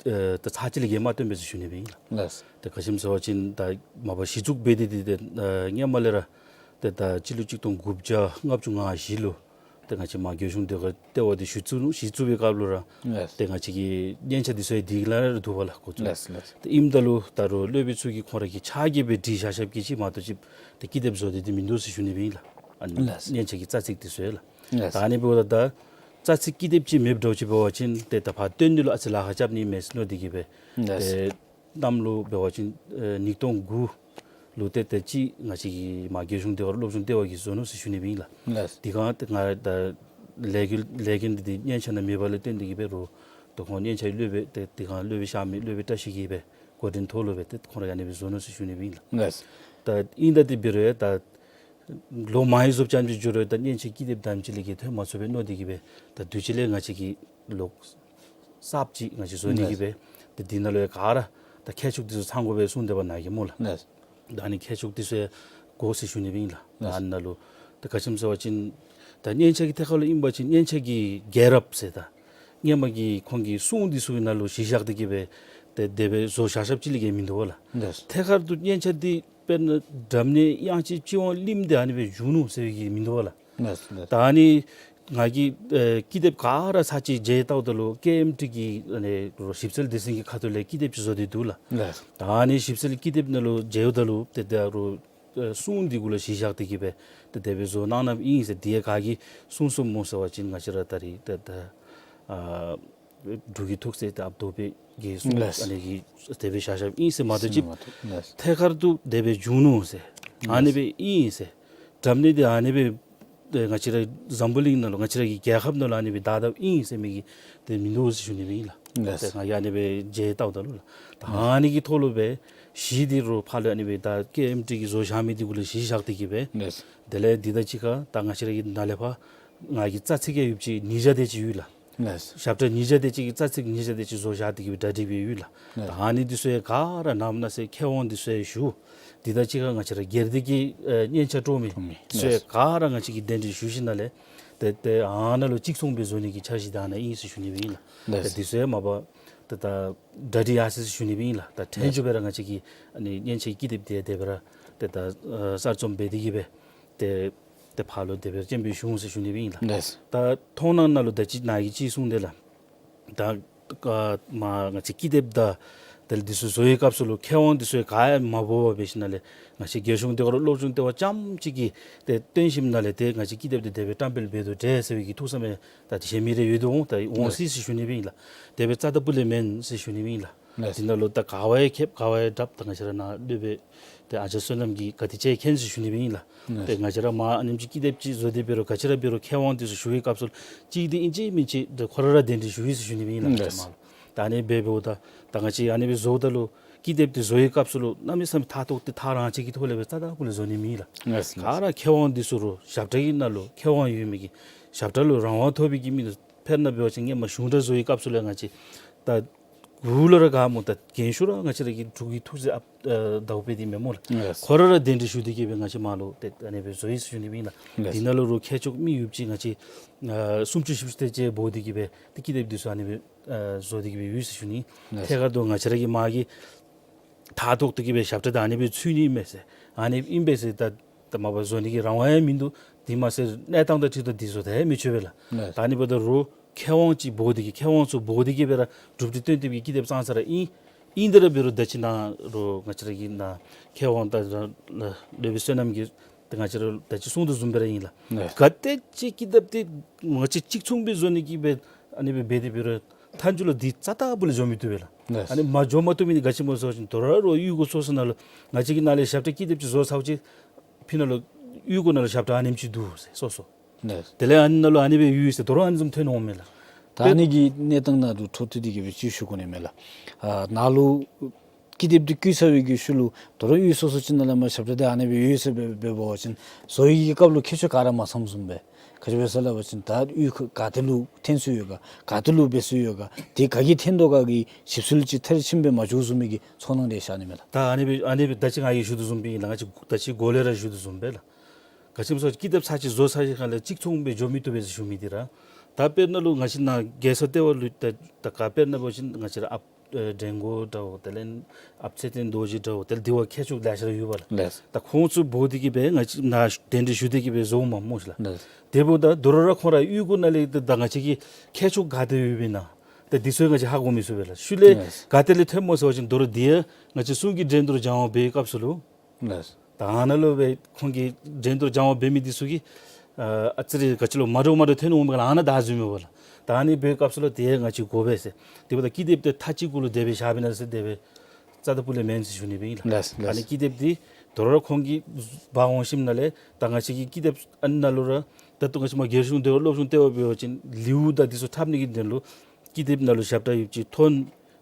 ཨེ་ད་ཚར་གཅིག་ལས་བརྒལ་མ་བཏོན་པས་ཟེར་ཞུ་ནི་སྦེ་ཨིན་ལགས། ལགས། ཏེ་ག་ཅི་སྨོ་ཟེར་བ་ཅིན་ད་མ་པ་གཞི་བཙུགས་འབད་དེ་འདི་ཏེ་ཨེ་སྔོན་མ་ལས་ར་ཏེ་ད་སྤྱི་ལོ་གཅིག་སྟོང་དགུ་བརྒྱ་ལྔ་བཅུ་ང་བཞི་ལུ་ཏེ་ང་བཅས་མར་རྒྱལ་གཞུང་ཟློས་གར་ལྟེ་བ་འདི་གཞི་བཙུགས་ནུག། གཞི་བཙུགས་པའི་སྐབས་ལུ་ར་ལགས། ཏེ་ང་བཅས་ཀྱི་སྙན་ཆ་འདི་ཚུ་ཡང་འདི་ལས་ར་འདུག་པ་ལགས། འགོ་བཙུགས། ལགས་ལགས། ཏེ་ཨིནམ་ད་ལུ་ད་རུང་སློབ་དཔོན་ཚུ་གིས་ཁོང་ར་གི་ཕྱག་གིས་སྦེ་བྲིས་བཞག་བཞགཔ་གི་ཅིག་མ་གཏོགས་ཅིག་ཏེ་ཀི་དེབ་བཟོ་སྟེ་འདི་མིན་འདུག་ཟེར་ཞུ་ནི་སྦེ་ཨིན་ལགས། ཨ་ནི་ལགས། སྙན་ཆ་གི་རྩ་ཚིག་འདི་ཚུ་ཡང་ལགས། ལགས། ད་ཨ་ནི་འབདཝ་ད་ད་རྩ་ཚིག་ཀི་དེབ་ཅིག་མེདཔ་འདྲཝ་ཅིག་འབད་བ་ཅིན་ཏེ་ད་ཕར་བཏོན་ནི་ལུ་ཨ་ཙི་ལཱ་ཁག་རྐྱབ་ནི་མས་ཟེར་མནོ་སྟེ་གི་སྦེ། ལགས། ཏེ་གནམ་ལོ་འབད་བ་ཅིན་ཨེ་ཉིས་སྟོང་དགུ་ལུ་ཏེ་ཏེ་ཅིག་ང་བཅས་ཀྱི་མར་རྒྱལ་གཞུང་ཟློས་གར་སློབ་སྦྱོང་ལྟེ་བ་གིས་བཟོ་ནུག་ཟེར་ཞུ་ནི་སྦེ་ཨིན་ལགས། ལགས། དེ་སྒང་ཏེ་ང་ད་ལས་འགུལ་ལས་འགུལ་འདི་ཏེ་སྙན་ཆ་ནང་མེད་པ་ལས་བརྟེན་ཏེ་གི་སྦེ་རུང་ད་ཁོང་སྙན་ཆ་སློབ་དཔོན་ཏེ་དེ་སྒང་སློབ་དཔོན་གཤགས་མི་སློབ་དཔོན་བཀྲ་ཤིས་ཀྱིས་སྦེ་འགོ་འདྲེན་ཐོག་ལུ་སྦེ་ཏེ་ཁོང་ར་ཨ་ནི་སྦེ་བཟོ་ནུག་ཟེར་ཞུ་ནི་སྦེ་ཨིན་ལགས། ལགས། ད་ཨིན་ད་དེ་འབད་རུང་ད་ལོ་མང་རབས་ཙམ་ཅིག་འགྱོ་རུང་ད་སྙན་ཆ་ཀི་དེབ་དེམ་ཅིག་ལས་བརྒལ་ཐོན་མ་ཚུགས་པས་མནོ་སྟེ་གི་སྦེ་ད་དུས་ཅི་ལས་ང་བཅས་ཀྱིས་ལོག་གསརཔ་ཅིག་ང་བཅས་བཟོ་ནི་གི་སྦེ། ཏེ་འདི་ནང་ལུ་ཡང་ག་ར་ད་ཁྱད་ཆོས་འདི་ཚུ་ཚང་དགོ་པས་གསུངས་ཏེ་འབད་ནཱ་གི་སྨོ་ལགས། ད་ཨ་ནི་ཁྱད་ཆོས་འདི་ཚུ་ཡང་དགོ་ཟེར་ཞུ་ནི་སྦེ་ཨིན་ལགས། ད་ཨ་ནཱ་ལུ་ད་ག་ཅི་སྨོ་ཟེར་བ་ཅིན་ད་སྙན་ཆ་གི་ཐད་ཁར་ལུ་ཨིན་པ་ཅིན་སྙན་ཆ་གི་རྒྱལ་རབས་ཟེར་ད་སྔོན་མ་གི་ཁོང་གི་སྲུང་འདི་ཚུ་ནང་ལུ་གཞི་བཞག་སྟེ་གི་སྦེ་ཏེ་དེ་སྦེ་བཟོ་བཞག་བཞགཔ་ཅིག་ལས་བརྒལ་མིན་འདུག་པ་ལགས། ཐད་ཀར་དུ་སྙན་ཆ་འདི་དཔེར་ན་སྒྲ་སྙན་དབྱངས་ཅན་གཅིག་དབང་གླིང་འདི་ཨ་ནི་སྦེ་བྱུང་ནུག་ཟེར་བའི་གི་མིན་འདུག་པ་ལགས། ལགས་ལགས། ད་ཨ་ནི་ང་གིས་ཨེ་ཀི་དེབ་ག་ར་ཚར་གཅིག་མཇལ་བལྟཝ་ད་ལུ་ཀེ་ཨེམ་ཊི་གི་ཨ་ནི་རོགས་ཞིབ་འཚོལ་སྡེ་ཚན་གྱི་ཁ་ཐུག་ལས་ཀི་དེབ་ཅིག་བཟོ་སྟེ་འདུག་ལགས། ལགས། ད་ཨ་ནི་ཞིབ་འཚོལ་ཀི་དེབ་ནང་ལུ་མཇལཝ་ད་ལུ་ཏེ་ད་རུང་ཨེ་སྲུང་འདི་གུ་ལུ་གཞི་བཞག་སྟེ་གི་སྦེ་ཏེ་དེ་སྦེ་བཟོ་གནང་གནངམ་ཨིན་ཟེར། དེ་ཡང་ག་གིས་གསུངས་གསུངསམ་སྨོ་ཟེར་བ་ཅིན་ང་བཅས་ར་ད་རིས་ཏེ་ད་ཨ་འབྲུག་གི་ཐུགས་སྲས་ཏེ་ཨཔ་རྡོ་རྗེ་གིས་གསུངས། ལགས། ཨ་ནི་གིས་དེ་སྦེ་བཞག་བཞགཔ་ཨིན་ཟེར་མ་གཏོགས་ཅིག་ལགས། ཐད་ཀར་དུ་དེ་སྦེ་བྱུང་ནུག་ཟེར་ཨ་ནི་སྦེ་ཨིན་ཟེར། སྒྲ་སྙན་འདི་ཨ་ནི་སྦེ་ཏེ་ང་བཅས་ར་འཛམ་བུ་གླིང་ནང་ལུ་ང་བཅས་ར་གི་རྒྱལ་ཁབ་ནང་ལུ་ཨ་ནི་སྦེ་དར་དརཝ་ཨིན་ཟེར་མི་གི་ཏེ་མིན་འདུག་ཟེར་ཞུ་ནི་སྦེ་ཨིན་ལགས། ལགས། ཏེ་ང་གིས་ཨ་ནི་སྦེ་མཇལ་བལྟཝ་ད་ལུ་ལགས། ད་ཨ་ནི་གི་ཐོག་ལུ་སྦེ་གཞི་འདི་རུང་ཕར་ལུ་ཨ་ནི་སྦེ་ད་ཀེ་ཨེམ་ཊི་གིས་བཟོ་བཞག་མི་འདི་གུ་ལུ་གཞི་བཞག་སྟེ་གི་སྦེ། ལགས། དེ་ལས་འདི་དང་གཅིག་ཁར་ད་ང་བཅས་ར་གི་ནཱ་ལས་ཕར་ང་གི་རྩ་ཚིག་ཡང་ཡོདཔ་ཅིག་ཉིས་བརྒྱ་དེ་ཅིག་ཡོད་ལགས། ལགས། ཞབས་ཁྲ་ཉིས་བརྒྱ་དེ་ཅིག་གི་རྩ་ཚིག་ཉིས་བརྒྱ་དེ་ཅིག་བཟོ་བཞག་སྟེ་གི་སྦེ་གྲ་སྒྲིག་སྦེ་ཡོད་ལགས། ལགས། ད་ཨ་ནི་འདི་ཚུ་ཡང་ག་ར་ནངས་པ་གནངས་ཚེ་མཁས་དབང་འདི་ཚུ་ཡང་ཞུ། འདི་དང་གཅིག་ཁར་ང་བཅས་ར་སྒེར་སྡེ་གི་ཨེ་སྙན་ཆ་དཀྲོག་མི་འདི་ཚུ་ཡང་ག་ར་ང་བཅས་ཀྱིས་གདན་འདྲེན་ཞུ་ཞིནམ་ལས་ཏེ་ཏེ་ཨ་ནཱ་ལུ་གཅིག་མཚུངས་སྦེ་བཟོ་ནི་གི་འཆར་གཞི་ད་ཨ་ནཱ་ཨིན་ཟེར་ཞུ་ནི་སྦེ་ཨིན་ལགས། ལགས། ཏེ་འདི་ཚུ་ཡང་མ་པ་ཏེ་ད་གྲ་སྒྲིག་ཡར་སོང་ཟེར་ཞུ་ནི་སྦེ་ཨིན་ལགས། ད་ཐོན་རྒྱུ་སྦེ་ར་ང་བཅས་ཀྱིས་ཨ་ནི་སྙན་ཆའི་ཀི་དེབ་འདི་དེ་སྦེ་ར་ཏེ་ད་ཨ་གསར་རྩོམ་འབད་དེ་གི་སྦེ་ཏེ་ཏེ་ཕར་ལུ་དེ་སྦེ་ར་སྤྱན་འབུལ་ཞུ་འོང་ཟེར་ཞུ་ནི་སྦེ་ཨིན་ལགས། ལགས། ད་མཐོང་སྣང་ནང་ལུ་ད་ཅི་ནཱ་གིས་ཅིག་གསུངས་དེ་ལགས། ད་ཨ་མར་ང་བཅས་ཀི་དེབ་དང་དེ་ལས་འདི་ཚུ་བཟོ་བའི་སྐབས་སུ་ལུ་མཁས་དབང་འདི་ཚུ་ག་ཡང་མ་འབོ་བར་འབད་ཞིནམ་ལས་ང་བཅས་རྒྱལ་གཞུང་ཟློས་གར་སློབ་སྦྱོང་ལྟེ་བ་རྐྱངམ་ཅིག་གིས་ཏེ་བཏོན་ཞིནམ་ལས་ཏེ་ང་བཅས་ཀི་དེབ་འདི་དེ་སྦེ་བཀྲམ་སྤེལ་འབད་དོ་འདྲས་ཟེར་བའི་གི་ཐུགས་བསམ་ཡང་ད་ཏེ་གཞན་མི་རེ་ཡོད་དོ་འོང་། ད་འོང་སྲིད་ཟེར་ཞུ་ནི་སྦེ་ཨིན་ལགས། དེ་སྦེ་རྩ་ལྟ་བུ་ལས་མེན་ཟེར་ཞུ་ནི་སྦེ་ཨིན་ལགས། ལགས། འདི་ནང་ལུ་ད་ག་བ་ཡང་ཁེབས་ག་བ་ཡང་དྲགཔ་ད་ང་བཅས་ར་ནཱ་སློབ་དཔོན་ཏེ་ཨ་ཅག་བསོད་ནམས་ཀྱིས་ག་དེ་ཅིག་མཁྱེན་ཟེར་ཞུ་ནི་སྦེ་ཨིན་ལགས། ཏེ་ང་བཅས་ར་མར་ཨ་ནེམ་ཅིག་ཀི་དེབ་ཅིག་བཟོ་སྟེ་འབད་རུང་ག་ཅི་ར་འབད་རུང་མཁས་དབང་འདི་ཚུ་ཞུ་བའི་སྐབས་སུ་ལུ་གཅིག་འདི་ཨིན་ཅི་མིན་ཅི་ཏེ་ཁོ་ར་ར་གདན་འདྲེན་ཞུ་ཡི་ཟེར་ཞུ་ནི་སྦེ་ཨིན་ལགས། ལགས། ད་ཨ་ནི་སྦེ་འབདཝ་ད་ད་ང་བཅས་ཨ་ནི་སྦེ་བཟོཝ་ད་ལུ་ཀི་དེབ་འདི་བཟོ་བའི་སྐབས་སུ་ལུ་གནམ་མེད་ས་མེད་ཐག་ཐོག་སྟེ་ཐག་རང་བཅད་ཀྱི་ཐོག་ལས་སྦེ་རྩ་ལྟ་བུ་ལས་བཟོ་ནི་མེན་ལགས། ལགས། ག་ར་མཁས་དབང་འདི་ཚུ་རུང་ཞབས་ཁྲ་གི་ནང་ལུ་མཁས་དབང་ཡོད་མི་གི་ཞབས་ཁྲ་ལུ་རང་དབང་ཐོབ་པའི་གི་མི་འདི་ཚུ་དཔེར་ན་འབད་བ་ཅིན་སྔོན་མ་གཞུང་སྒྲ་བཟོ་བའི་སྐབས་སུ་ལས་ང་བཅས་ད་གུ་ལུ་ར་ག་སྨོ་ད་རྒན་ཤོས་ར་ང་བཅས་ར་གི་འབྲུག་གི་ཐུགས་སྲས་ཨཔ་ཨ་ཟླཝ་དཔལ་འདི་མེན་སྨོ་ལགས། ལགས། ཁོ་ར་ར་གདན་འདྲེན་ཞུ་སྟེ་གི་སྦེ་ང་བཅས་མར་ལུ་ཏེ་ཨ་ནི་སྦེ་བཟོ་ཡི་ཟེར་ཞུ་ནི་སྦེ་ཨིན་ལགས། ལགས། འདི་ནང་ལུ་རུང་མཁས་མཆོག་མི་ཡོདཔ་ཅིག་ང་བཅས་ཨ་སུམ་ཅུ་བཞི་བཅུ་དེ་ཅིག་འབོ་སྟེ་གི་སྦེ་ཏེ་ཀི་དེབ་འདི་ཚུ་ཨ་ནི་སྦེ་ཨ་བཟོ་སྟེ་གི་སྦེ་ཡོད་ཟེར་ཞུ་ནི། ལགས། ཐད་ཀར་དུ་ང་བཅས་ར་གི་མར་གྱི་ཐག་ཐོག་ཏུ་གི་སྦེ་ཞབས་ཁྲ་ད་ཨ་ནི་སྦེ་ཚུད་ནི་མས་ཟེར། ཨ་ནི་ཨིན་པས་ཟེར་ད་ད་མ་པ་བཟོ་ནི་གི་རང་དབང་ཡང་མིན་འདུག། དེ་མ་ཟད་གནས་སྟངས་དང་འཁྲིལ་ཏེ་འདི་བཟོ་ད་ཡང་མི་ཆོག་པས་ལགས། ལགས། ད་ཨ་ནི་འབདཝ་ད་རུང་མཁས་དབང་ཅིག་འབོ་སྟེ་གི་མཁས་དབང་ཚུ་འབོ་སྟེ་གི་སྦེ་ར་གྲུབ་འབྲས་བཏོན་ཏེ་གི་ཀི་དེབ་བརྩམས་ས་ར་ཨིན། ཨིན་ཏེ་ར་འབད་རུང་ད་ཅི་ནཱ་རུང་ང་བཅས་ར་གི་ནཱ་མཁས་དབང་ད་ལ་ལ་སློབ་དཔོན་བསོད་ནམས་ཀྱིས་ད་ང་བཅས་ར་ད་ཅི་གསུངས་དོ་བཟུམ་སྦེ་ར་ཨིན་ལགས། ལགས། ག་དེ་ཅིག་ཀི་དེབ་འདི་ང་བཅས་གཅིག་མཚུངས་སྦེ་བཟོ་ནི་གི་སྦེ་ཨ་ནི་སྦེ་འབད་དེ་འབད་རུང་མཐའ་མཇུག་ལུ་འདི་རྩ་ལྟ་བུ་ལས་འགྱོ་མི་བཏུབ་པས་ལགས། ལགས། ཨ་ནི་མ་འགྱོ་མ་བཏུབ་མི་འདི་ག་ཅི་སྨོ་ཟེར་བ་ཅིན་དོ་རུང་གཡུས་སྒོ་སོ་སོ་ནང་ལུ་ང་བཅས་ཀྱིས་ནཱ་ལས་ཞབས་ཁྲ་ཀི་དེབ་ཅིག་བཟོ་ཚརཝ་ཅིག་ཕི་ནཱ་ལུ་གཡུས་སྒོ་ནང་ལུ་ཞབས་ཁྲ་ཨ་ནེམ་ཅིག་འདུག་ཟེར་སོ་སོ། ལགས། དེ་ལས་ཨ་ནི་ནང་ལུ་ཨ་ནི་སྦེ་ཡོད་ཟེར་དོ་རུང་ཨ་ནི་བཟུམ་ཐོན་འོང་མས་ལགས། ད་ཨ་ནི་གི་གནས་སྟངས་ནང་ལུ་འཕྲོ་མཐུད་དེ་གི་སྦེ་ཅིག་ཞུ་དགོ་ནི་མས་ལགས། ཨ་ནཱ་ལུ་ ཀི་དེབ་འདི་བརྐུས་ཚར་བའི་གི་ཤུལ་ལུ་དོ་རུང་གཡུས་སོ་སོ་ཅིག་ནང་ལས་མར་ཞབས་ཁྲ་འདི་ཨ་ནི་སྦེ་ཡོད་ཟེར་འབད་འབད་བ་ཅིན་བཟོ་བའི་གི་སྐབས་ལུ་ཁྱད་ཆོས་ག་ར་མ་ཚངམ་བཟུམ་སྦེ། ག་ཅི་སྦེ་ཟེར་སླབ་པ་ཅིན་ད་གཡུས་ཁ་ག་ཏེ་ལུ་འཐོན་སྲོལ་ཡོད་ག། ག་ཏེ་ལུ་འབད་སྲོལ་ཡོད་ག། དེ་ག་གིས་འཐོན་དོ་ག་གི་ཞིབ་འཚོལ་ཅིག་མཐར་ཕྱིནམ་སྦེ་མ་བྱུང་བཟུམ་མའི་གི་ཚོར་སྣང་རེ་ཤར་ནི་མས་ལགས། ད་ཨ་ནི་སྦེ་ཨ་ནི་སྦེ་ད་ཅི་ང་གིས་ཞུ་དོ་བཟུམ་སྦེ་ཨིན་ལགས། ང་བཅས་ད་ཅི་གོང་ལས་ར་ཞུ་དོ་བཟུམ་སྦེ་ལགས། ག་ཅི་སྨོ་ཟེར་ཀི་དེབ་ཚར་ཅིག་བཟོ་ཚར་ཞིནམ་ལས་གཅིག་མཚུངས་སྦེ་འགྱོ་མི་བཏུབ་པས་ཟེར་ཞུ་མི་འདི་ར། ད་དཔེར་ན་ལུ་ང་བཅས་ནཱ་རྒྱལ་ས་ལྟེ་བ་ལུ་ད་ད་ག་དཔེར་ན་འབད་བ་ཅིན་ང་བཅས་ར་ཨཔ་ཨེ་འགྲན་སྒོ་འདྲཝ་དེ་ལས་ཨཔ་ཚེ་བརྟན་རྡོ་རྗེ་འདྲཝ་དེ་ལས་འདི་བ་མཁས་མཆོག་ལེ་ཤ་ར་ཡོད་པ་ལགས། ལགས། ད་ཁོང་ཚུ་འབོ་སྟེ་གི་སྦེ་ང་བཅས་ནཱ་གདན་འདྲེན་ཞུ་སྟེ་གི་སྦེ་བཟོཝ་མས་སྨོ་ཤིག་ལགས། ལགས། དེ་འབདཝ་ད་དོ་རུང་ར་ཁོང་ར་གཡུས་ཁ་ནང་ལས་ད་ད་ང་བཅས་ཀྱི་མཁས་མཆོག་ག་ཏེ་ཡོདཔ་ཨིན་ན་ད་འདི་ཚུ་ང་བཅས་ཧ་གོ་མི་ཚུགས་པས་ལགས། ཤུལ་ལས། ལགས། ག་ཏེ་ལས་འཐོནམ་སྨོ་ཟེར་བ་ཅིན་དོ་རུང་འདི་ཡང་ང་བཅས་གསུང་གི་འགྲན་བསྡུར་སྦྱང་བ་འབད་བའི་སྐབས་སུ་ལུ། ལགས། ད་ཨ་ནཱ་ལུ་སྦེ་ཁོང་གིས་འགྲན་བསྡུར་སྦྱང་བ་འབད་མི་འདི་ཚུ་གིས་ཨ་ཨ་ཙི་རེ་ག་ཅི་ལོ་མ་འདྲཝ་མ་འདྲཝ་འཐོན་འོང་པས་ལགས། ཨ་ནཱ་ད་ཟེར་མི་འབདཝ་ལགས། ད་ཨ་ནི་འབད་བའི་སྐབས་སུ་ལུ་དེ་ཡང་ང་བཅས་དགོ་པས་ཟེར། དེ་འབདཝ་ད་ཀི་དེབ་དེ་མཐའ་གཅིག་གུ་ལུ་དེ་སྦེ་བཞག་པས་ན་ཟེར་དེ་སྦེ་རྩ་དང་སྤུ་ལས་མེན་ཟེར་ཞུ་ནི་སྦེ་ཨིན་ལགས། ལགས། ལགས། ཨ་ནི་ཀི་དེབ་འདི་དོ་རུང་ར་ཁོང་གིས་འབག་འོང་ཞིནམ་ལས་ད་ང་བཅས་ཀྱི་ཀི་དེབ་ཨ་ནཱ་ལུ་ར་ད་ལྟོ་ང་བཅས་མར་རྒྱལ་གཞུང་ལྟེ་བ་སློབ་གཞུང་ལྟེ་བ་འབད་བ་ཅིན་ལེའུ་དང་འདི་ཚུ་འཁྲབ་ནི་གི་དོན་ལུ་ཀི་དེབ་ནང་ལུ་ཞབས་ཁྲ་ཡོདཔ་ཅིག་ཐོན་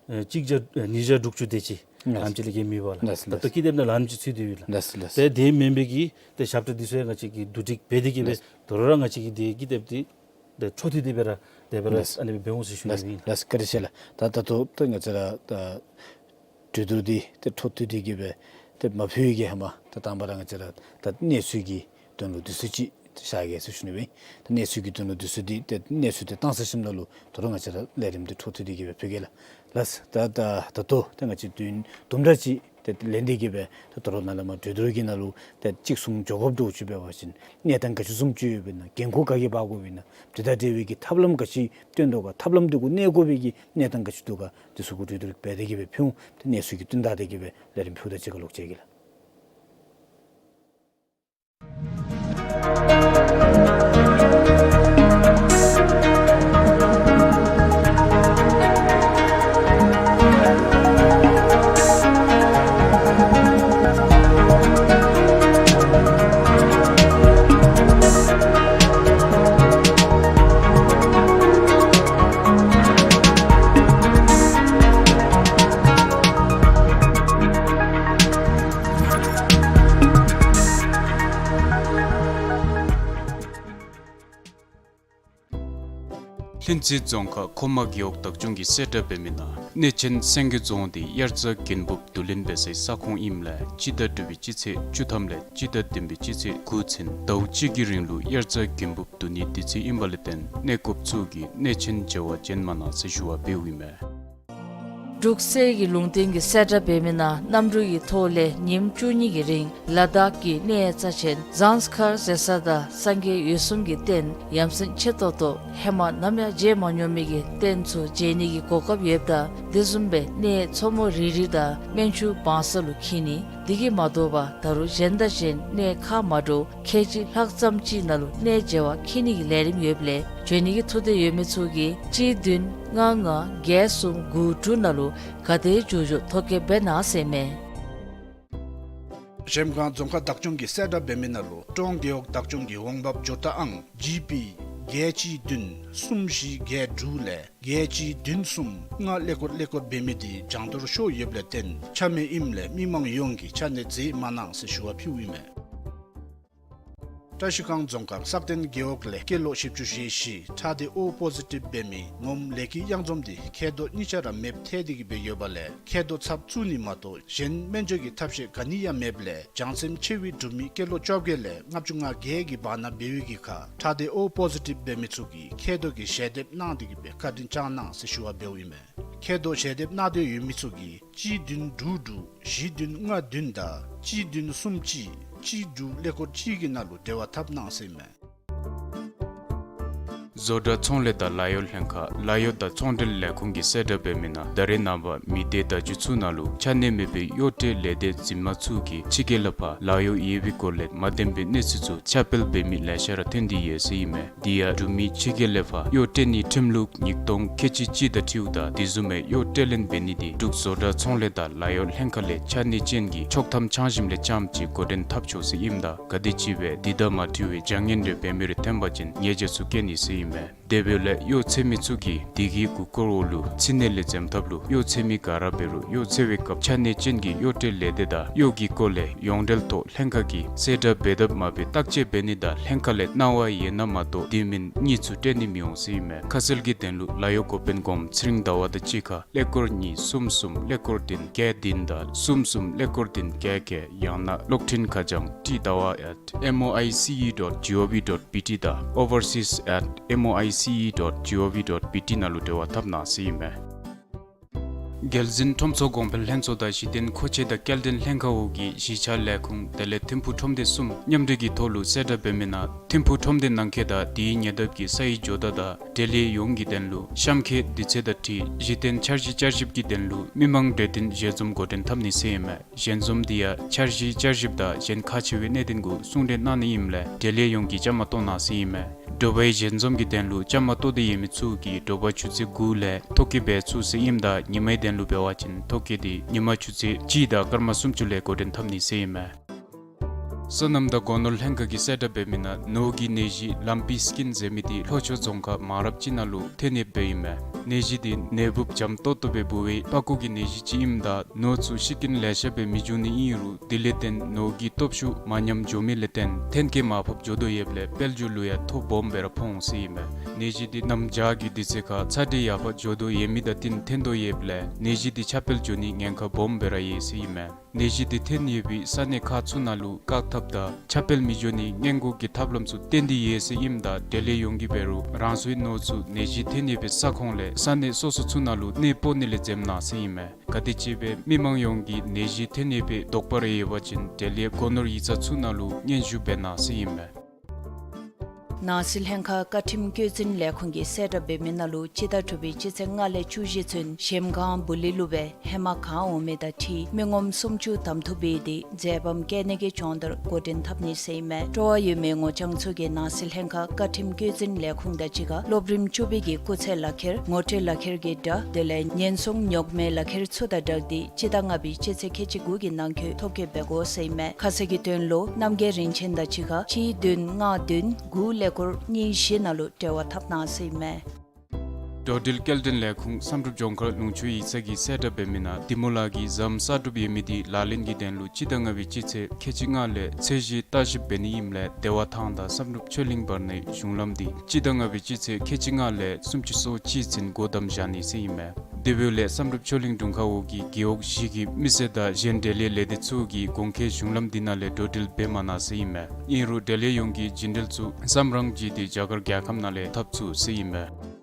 ཨེ་གཅིག་བརྒྱ་ཨེ་ཉིས་བརྒྱ་དྲུག་ཅུ་དེ་ཅིག། ལགས། ཨ་ནེམ་ཅིག་ལས་བརྒལ་མེད་པས་ལགས། ལགས། ད་ལྟོ་ལགས། ཀི་དེབ་ནང་ལུ་ཨ་ནེམ་ཅིག་ཚུད་དེ་ཡོད་ལགས། ལགས། ལགས། ཏེ་དེ་མེན་པའི་གི་ཏེ་ཞབས་ཁྲ་འདི་ཚུ་ཡང་ང་བཅས་ཀྱིས་བསྡུ་སྒྲིག་འབད་དེ་གི་སྦེ། ལགས། དོ་རུང་ར་ང་བཅས་ཀྱིས་དེ་ཀི་དེབ་འདི་ཏེ་འཕྲོ་མཐུད་དེ་སྦེ་ར་དེ་སྦེ་ར། ལགས། ཨ་ནི་སྦེ་འབད་འོང་ཟེར་ཞུ་ནི་ཨིན། ལགས། བཀའ་དྲིན་ཆེ་ལགས། ད་ད་ལྟོ་ཏེ་ང་བཅས་ར་ད་གྲོས་བསྡུར་འདི་ཏེ་འཕྲོ་མཐུད་དེ་གི་སྦེ་ཏེ་མ་ཕུལ་བའི་གི་ཧེ་མ་ད་དང་པ་ར་ང་བཅས་ར་ད་གནས་ཚུལ་གྱི་དོན་ལུ་དུས་ཚོད་ཅིག་བཞག་གེ་ཟེར་ཞུ་ནི་སྦེ་ཨིན། ད་གནས་ཚུལ་གྱི་དོན་ལུ་དུས་ཚོད་འདི་ཏེ་གནས་ཚུལ་འདི་བཏང་ཚར་ཞིནམ་ལས་དོ་རུང་ང་བཅས་ར་ལས་རིམ་འདི་འཕྲོ་མཐུད་དེ་གི་སྦེ་ཕུལ་གེ་ལགས། ལགས། ད་ད་ད་ལྟོ་ཏེ་ང་བཅས་དུས་ཡུན་དུམ་གྲ་ཅིག་ཏེ་ལེན་ཏེ་གི་སྦེ་ད་དོ་རུང་ནཱ་ལས་མར་གྲོས་བསྡུར་གྱི་ནང་ལུ་ཏེ་གཅིག་གསུང་འགྱོ་དགོཔ་འདྲཝ་ཅིག་འབད་བ་ཅིན་གནས་སྟངས་ག་ཅི་བཟུམ་ཅིག་ཡོདཔ་ཨིན་ན། འགན་ཁུར་ག་གིས་འབག་དགོཔ་ཨིན་ན། དེ་དང་འབྲེལ་བའི་གི་ཐབས་ལམ་ག་ཅི་སྟོན་དོ་ག། ཐབས་ལམ་འདི་གུ་གནས་དགོ་པའི་གི་གནས་སྟངས་ག་ཅི་འདུག་ག། འདི་ཚུ་གུ་གྲོས་བསྡུར་འབད་དེ་གི་སྦེ་ཕུལ་འོང་། ཏེ་གནས་ཚུལ་གྱི་དོན་དག་དེ་གི་སྦེ་ལས་རིམ་ཕུལཝ་ད་གཅིག་ཁར་ལོག་མཇལ་གེ་ལགས། ལྷུན་རྩེ་རྫོང་ཁག་མཁོ་མ་རྒེད་འོག་བདག་སྐྱོང་གིས་གསལ་བསྒྲགས་འབད་མི་ནང་གནས་ཆེན་སེང་གེ་རྫོང་འདི་དབྱར་རྩྭ་རྒན་ཕབ་བསྡུ་ལེན་འབད་སའི་ས་ཁོངས་ཨིནམ་ལས་སྤྱི་ཟླ་དྲུག་པའི་སྤྱི་ཚེས་བཅུ་ཐམ་ལས་སྤྱི་ཟླ་བདུན་པའི་སྤྱི་ཚེས་དགུ་ཚུན་ཟླཝ་གཅིག་གི་རིང་ལུ་དབྱར་རྩྭ་རྒན་ཕབ་བསྡུ་ནིའི་དུས་ཚོད་ཨིནམ་ལས་བརྟེན་གནས་སྐབས་ཚུ་གིས་གནས་ཆེན་བྱ་བ་བྱིན་མ་གནང་ཟེར་ཞུ་བ་འབདཝ་ཨིན་མས། འབྲུག་གསེར་གྱི་ལུང་བསྟན་གྱིས་གསལ་བསྒྲགས་འབད་མི་ནང་གནམ་གྲུ་གི་ཐོག་ལས་ཉིནམ་བཅུ་གཉིས་ཀྱི་རིང་ལ་དྭགས་ཀྱི་གནས་རྩ་ཆེན་ཟངས་དཀར་ཟེར་ས་དང་སངས་རྒྱས་འོད་སྲུང་གི་རྟེན་ཡ་མཚན་ཆེ་ཏོག་ཏོ་ཧེ་མ་ནམ་ཡང་མཇལ་མ་མྱོང་མི་གི་རྟེན་ཚུ་མཇལ་ནི་གི་གོ་སྐབས་ཡོདཔ་ད་དེ་བཟུམ་སྦེ་གནས་མཚོ་མོ་རིལ་རི་དང་སྨན་ཆུ་བང་ས་ལུ་འཁྱིད་ནི། དེ་གིས་མ་དོ་བར་ད་རུང་གཞན་དང་གཞན་གནས་ཁག་མ་འདྲཝ་ཁལ་གཅིག་ལྷག་ཙམ་ཅིག་ནང་ལུ་གནས་མཇལ་བར་འཁྱིད་ནི་གི་ལས་རིམ་ཡོདཔ་ལས་འབྱོན་ནི་གི་ཐུགས་འདོད་ཡོད་མི་ཚུ་གིས་གཅིག་བདུན་ལྔ་ལྔ་བརྒྱད་གསུམ་དགུ་དྲུག་ནང་ལུ་ག་དེ་མགྱོགས་མགྱོགས་ཐོ་བཀོད་འབད་གནང་ཟེར་མས། གཞལམ་སྒང་རྫོང་ཁག་བདག་སྐྱོང་གིས་གསལ་བསྒྲགས་འབད་མི་ནང་ལུ་ཀྲོང་རྒེད་འོག་བདག་སྐྱོང་གི་འོང་འབབ་འབྱོར་ཐོ་ཨང་ཇི་པི་བརྒྱད་གཅིག་བདུན་གསུམ་བཞི་བརྒྱད་དྲུག་ལས་བརྒྱད་གཅིག་བདུན་གསུམ་ལྔ་ཀླད་ཀོར་ཀླད་ཀོར་འབད་མི་འདི་བྱང་གཏོར་ཤོར་ཡོདཔ་ལས་བརྟེན་ཆ་མེད་ཨིནམ་ལས་མི་མང་ཡོངས་ཀྱིས་ཆ་གནས་མཛད་མ་གནང་ཟེར་ཞུ་བ་ཕུལཝ་ཨིན་མས། བཀྲ་ཤིས་སྒང་རྫོང་ཁག་སག་སྟེང་རྒེད་འོག་ལས་སྐྱེས་ལོ་བཞི་བཅུ་ཞེ་བཞི་ཁྲག་སྡེ་ཨོ་པོ་ཟི་ཊིབ་འབད་མི་ངོམ་ལེགས་སྐྱིད་གཡང་འཛོམས་འདི་མཁལ་རྡོག་གཉིས་ཆ་ར་མེདཔ་ཐལ་ཏེ་གི་སྦེ་ཡོདཔ་ལས་མཁལ་རྡོག་ཚབ་བཙུགས་ནི་མ་གཏོགས་གཞན་སྨན་བཅོས་ཀྱི་ཐབས་ཤེས་ག་ནི་ཡང་མེདཔ་ལས་བྱང་སེམས་ཆེ་བའི་འབྲུག་མི་སྐྱེས་ལོ་བཅོ་བརྒྱད་ལས་ལྔ་བཅུ་ང་བརྒྱད་ཀྱི་བར་ན་འབད་བའི་གི་ཁར་ཁྲག་སྡེ་ཨོ་པོ་ཟི་ཊིབ་འབད་མི་ཚུ་གིས་མཁལ་རྡོག་གི་ཞལ་འདེབས་གནང་སྟེ་གི་སྦེ་བཀའ་དྲིན་བསྐྱང་གནང་ཟེར་ཞུ་བ་འབདཝ་ཨིན་མས། མཁལ་རྡོག་ཞལ་འདེབས་གནང་འདོད་ཡོད་མི་ཚུ་གིས་གཅིག་བདུན་དྲུག་དྲུག་བཞི་བདུན་ལྔ་བདུན་དང་གཅིག་བདུན་གསུམ་གཅིག་གཅིག་དྲུག་ཀླད་ཀོར་གཅིག་གི་ནང་ལུ་འབྲེལ་བ་འཐབ་གནང་ཟེར་ཨིན་མས། བཟོ་གྲྭ་ཚོང་ལས་དང་ལཱ་གཡོག་ལྷན་ཁག་ལཱ་གཡོག་དང་ཚོང་འབྲེལ་ལས་ཁུངས་ཀྱིས་གསལ་བསྒྲགས་འབད་མི་ནང་ད་རེས་ནངས་པ་མི་སྡེ་བརྡ་བརྒྱུད་ཚུ་ནང་ལུ་ཆ་གནས་མེད་པའི་གཡོག་བྲལ་ལས་སྡེ་འཛིན་མ་ཚུ་གིས་ཕྱི་རྒྱལ་ལས་ཕར་ལཱ་གཡོག་ཡོད་པའི་སྐོར་ལས་མ་བདེན་པའི་གནས་ཚུལ་ཚུ་ཁྱབ་སྤེལ་འབད་མི་ལེ་ཤ་ར་ཐོན་ཏེ་ཡོད་ཟེར་ཨིན་མས། དེ་ཡང་འབྲུག་མི་ཕྱི་རྒྱལ་ལས་ཕར་གཡོག་བྲལ་ནིའི་ཁྲིམས་ལུགས་ཉིས་སྟོང་ཁལ་གཅིག་གཅིག་དང་འཁྲིལཝ་ད་དེ་བཟུམ་མའི་གཡོག་བྲལ་ལེན་འབད་ནི་འདི་འབྲུག་བཟོ་གྲྭ་ཚོང་ལས་དང་ལཱ་གཡོག་ལྷན་ཁག་ལས་ཕྱགས་སྙིགས་ཅན་གྱི་ཆོག་ཐམ་འཆང་ཞིནམ་ལས་རྐྱངམ་ཅིག་འགོ་འདྲེན་འཐབ་ཆོག་ཟེར་ཨིནམ་ད་ག་དེམ་ཅིག་སྦེ་འདི་དང་མ་འཁྲིལ་བའི་བྱ་ངན་རེ་འབད་མི་རེ་ཐོན་པ་ཅིན་ཉེས་བྱ་ཚུ་བཀལ་ནི་ཟེར་ཨིན་མས། དེ་འབདཝ་ལས་གཡོག་འཚོལ་མི་ཚུ་གིས་དེ་གི་གུར་སྐོར་འོག་ལུ་ཚིག་ནི་ལས་འཛེམ་ཐབས་ལུ་གཡོག་འཚོལ་མི་ག་ར་འབད་རུང་གཡོག་འཚོལ་བའི་སྐབས་ཆ་གནས་ཅན་གྱི་གཡོག་བྲལ་ལས་སྡེ་དང་གཡོག་གི་སྐོར་ལས་ཡོངས་འབྲེལ་ཐོག་ལྷན་ཁག་གིས་གསལ་བསྒྲགས་འབད་དཔ་མ་འབད་བརྟག་དཔྱད་འབད་ནི་དང་ལྷན་ཁག་ལས་གནང་བ་ཡོད་ན་མ་གཏོགས་དེ་མིན་གཉིས་ཚུ་སྤྲོད་ནི་མི་འོང་ཟེར་ཨིན་མས། ཁ་གསལ་གྱི་དོན་ལུ་ལཱ་གཡོག་འགོ་དཔོན་གོངམ་ཚེ་རིང་ཟླ་བ་དང་གཅིག་ཁར་ཀླད་ཀོར་གཉིས་གསུམ་གསུམ་ཀླད་ཀོར་བདུན་བརྒྱད་བདུན་དང་གསུམ་གསུམ་ཀླད་ཀོར་བདུན་བརྒྱད་བརྒྱད། ཡང་ན་གློག་འཕྲིན་ཁ་བྱང་ཏི་ཟླ་བ་at M O I C E dot G O V dot B T དང་overseas at M O I C E dot G O V dot B T ནང་ལུ་འབྲེལ་བ་འཐབ་གནང་ཟེར་ཨིན་མས། རྒྱལ་འཛིན་ཁྲོམ་ཚོགས་གོང་འཕེལ་ལྷན་ཚོགས་དང་གཞི་རྟེན་མཁོ་ཆས་དང་སྐྱེལ་འདྲེན་ལྷན་ཁག་འོག་གི་གཞིས་ཆགས་ལས་ཁུངས་དེ་ལས་ཐིམ་ཕུག་ཁྲོམ་སྡེ་གསུམ་མཉམ་འབྲེལ་གྱི་ཐོག་ལུ་གསལ་བསྒྲགས་འབད་མི་ནང་ཐིམ་ཕུག་ཁྲོམ་སྡེ་ནང་འཁོད་དང་དེའི་ཉེ་འདབས་ཀྱི་ས་ཡི་ཇོ་བདག་དང་འབྲེལ་ཡོད་ཡོངས་ཀྱི་དོན་ལུ་གཤམ་འཁོད་དུས་ཚོད་དང་འཁྲིལ་གཞི་རྟེན་འཆར་གཞི་བསྐྱར་ཞིབ་ཀྱི་དོན་ལུ་མི་མང་གྲོས་བསྟུན་ཞལ་འཛོམས་འགོ་འདྲེན་འཐབ་ནི་ཟེར་ཨིན་མས། ཞལ་འཛོམས་འདི་ཡང་འཆར་གཞི་བསྐྱར་ཞིབ་དང་གཞན་ཁག་ཆེ་བའི་གནད་དོན་གུ་གསུང་གྲོས་གནང་ནི་ཨིནམ་ལས་འབྲེལ་ཡོད་ཡོངས་ཀྱིས་བཅའ་མར་གཏོགས་གནང་ཟེར་ཨིན་མས། དྲོ་པའི་ཞལ་འཛོམས་ཀྱི་དོན་ལུ་བཅའ་མར་གཏོགས་ཏེ་ཡོད་མི་ཚུ་གིས་དྲོ་པ་ཆུ་ཚོད་དགུ་ལས་ཐོ་བཀོད་འབད་ཚུགས་ཟེར་ཨིནམ་ད་ཉི་མའི་དོན་ལུ་འབད་བ་ཅིན་ཐོ་བཀོད་འདི་ཉི་མ་ཆུ་ཚོད་གཅིག་དང་སྐར་མ་སུམ་ཅུ་ལས་འགོ་འདྲེན་འཐབ་ནི་ཟེར་ཨིན་མས། སོ་ནམ་དང་སྒོ་ནོར་ལྷན་ཁག་གིས་གསལ་བསྒྲགས་འབད་མི་ནང་ནོར་གྱི་ནད་གཞི་ལམ་པི་སི་ཀིན་ཟེར་མི་འདི་ལྷོ་ཕྱོགས་རྫོང་ཁག་མང་རབས་ཅིག་ནང་ལུ་ཐོན་ཡོདཔ་ཨིན་མས། ནད་གཞི་འདི་ནད་འབུཔ་འཇམ་ཏོག་ཏོ་སྦེ་འབུ་བའི་པགས་ཀོ་གི་ནད་གཞི་ཅིག་ཨིནམ་ད་ནོར་ཚུ་ཤི་རྐྱེན་ལེ་ཤ་སྦེ་མི་འབྱུང་ནི་ཨིན་རུང་དེ་ལས་བརྟེན་ནོར་གྱི་སྟོབས་ཤུགས་མ་ཉམས་འགྱོ་མི་ལས་བརྟེན་ཐོན་སྐྱེད་མར་ཕབ་འགྱོ་དོ་ཡོདཔ་ལས་དཔལ་འབྱོར་ལུ་ཡང་ཐོ་སྦོམ་སྦེ་ར་ཕོག་འོང་ཟེར་ཨིན་མས། ནད་གཞི་འདི་གནམ་བྱཱར་གྱི་དུས་ཚོད་ཁར་ཚ་དྲོད་ཡར་འཕར་འགྱོ་དོ་ཡོད་མི་དང་བསྟུན་ཐོན་དོ་ཡོདཔ་ལས་ནད་གཞི་འདི་ཁྱབ་སྤེལ་འགྱོ་ནི་ཉེན་ཁ་སྦོམ་སྦེ་ར་ཡོད་ཟེར་ཨིན་མས། ནད་གཞི་འདི་ཐོན་ཡོད་པའི་ས་གནས་ཁག་ཚུ་ནང་ལུ་བཀག་ཐབས་དང་ཁྱབ་སྤེལ་མི་འགྱོ་ནི་སྔོན་འགོག་གི་ཐབས་ལམ་ཚུ་བཏོན་ཏེ་ཡོད་ཟེར་ཨིནམ་ད་འབྲེལ་ཡོད་ཡོངས་ཀྱིས་འབད་རུང་རང་སོའི་ནོར་ཚུ་ནད་གཞི་ཐོན་ཡོད་པའི་ས་ཁོངས་ལས་ས་གནས་སོ་སོ་ཚུ་ནང་ལུ་གནས་སྤོ་ནི་ལས་འཛེམ་གནང་ཟེར་ཨིན་མས། ག་དེམ་ཅིག་སྦེ་མི་མང་ཡོངས་ཀྱིས་ནད་གཞི་ཐོན་ཡོད་པའི་དོགས་པ་རེ་ཡོད་པ་ཅིན་འབྲེལ་ཡོད་སྒོ་ནོར་ཡིག་ཚང་ཚུ་ནང་ལུ་སྙན་ཞུ་འབད་གནང་ཟེར་ཨིན་མས། ནང་སྲིད་ལྷན་ཁག་བཀའ་ཁྲིམས་བཀོད་འཛིན་ལས་ཁུངས་ཀྱིས་གསལ་བསྒྲགས་འབད་མི་ནང་ལུ་སྤྱི་ཟླ་དྲུག་པའི་སྤྱི་ཚེས་ལྔ་ལས་བཅུ་བཞི་ཚུན་གཞལམ་སྒང་སྦུག་ལུ་སྦེ་ཧེ་མ་གང་འོང་མི་དང་འཁྲིལ་མི་ངོམ་སུམ་ཅུ་གདམ་འཐུ་འབད་དེ་མཛད་པ་བཀལ་ནི་གི་སྦྱོང་བརྡར་འགོ་འདྲེན་འཐབ་ནི་ཟེར་ཨིན་མས། སྤྲོ་བ་ཡོད་མི་ངོ་རྐྱང་ཚུ་གིས་ནང་སྲིད་ལྷན་ཁག་བཀའ་ཁྲིམས་བཀོད་འཛིན་ལས་ཁུངས་དང་གཅིག་ཁར་སློབ་རིམ་བཅུ་པའི་གི་སྐུགས་ཚད་ལག་ཁྱེར་ངོ་སྤྲོད་ལག་ཁྱེར་གྱི་སྒྲ་དེ་ལས་ཉེན་སྲུང་ཉོག་མེད་ལག་ཁྱེར་ཚུ་དང་སྦྲགས་ཏེ་སྤྱི་ཟླ་ལྔ་པའི་སྤྱི་ཚེས་ཁལ་གཅིག་དགུ་གི་ནང་འཁོད་ཐོ་བཀོད་འབད་དགོ་ཟེར་ཨིན་མས། ཁ་གསལ་གྱི་དོན་ལུ་རྣམ་རྒྱལ་རིན་ཆེན་དང་གཅིག་ཁར་གཅིག་བདུན་ལྔ་བདུན་དགུ་ཀླད་ཀོར་གཉིས་བཞི་ནང་ལུ་འབྲེལ་བ་འཐབ་གནང་ཟེར་ཨིན་མས། འགྲོ་འགྲུལ་སྐྱེལ་འདྲེན་ལས་ཁུངས་བསམ་གྲུབ་ལྗོངས་མཁར་ལུང་ཕྱོགས་ཡིག་ཚང་གིས་གསལ་བསྒྲགས་འབད་མི་ནང་འདི་མོ་ལགས་ཀྱིས་ཟམ་གསར་སྒྲུབ་ཡོད་མི་འདི་ལག་ལེན་གྱི་དོན་ལུ་སྤྱི་ཟླ་ལྔ་པའི་སྤྱི་ཚེས་ཁལ་གཅིག་ལྔ་ལས་ཚད་གཞི་བརྟག་ཞིབ་འབད་ནི་ཨིནམ་ལས་བདེ་བ་ཐང་དང་བསམ་གྲུབ་ཆོས་གླིང་བར་ནའི་གཞུང་ལམ་འདི་སྤྱི་ཟླ་ལྔ་པའི་སྤྱི་ཚེས་ཁལ་གཅིག་ལྔ་ལས་སུམ་ཅུ་སོ་གཅིག་ཚུན་སྒོ་བསྡམ་བཞག་ནི་ཟེར་ཨིན་མས། དེ་འབདཝ་ལས་བསམ་གྲུབ་ཆོས་གླིང་དྲུང་ཁག་འོག་གི་རྒེད་འོག་བཞི་གི་མི་སེར་དང་གཞན་འབྲེལ་ཡོད་ལས་སྡེ་ཚུ་གིས་གོང་འཁོད་གཞུང་ལམ་འདི་ནང་ལས་འགྲོ་འགྲུལ་འབད་མ་གནང་ཟེར་ཨིན་མས། ཨིན་རུང་འབྲེལ་ཡོད་ཡོངས་ཀྱིས་རྒྱུན་འགྲུལ་ཚུ་སམ་རང་བྱིན་ཏེ་རྒྱ་གར་རྒྱལ་ཁབ་ནང་ལས་འཐབ་ཚུགས་ཟེར་ཨིན་མས།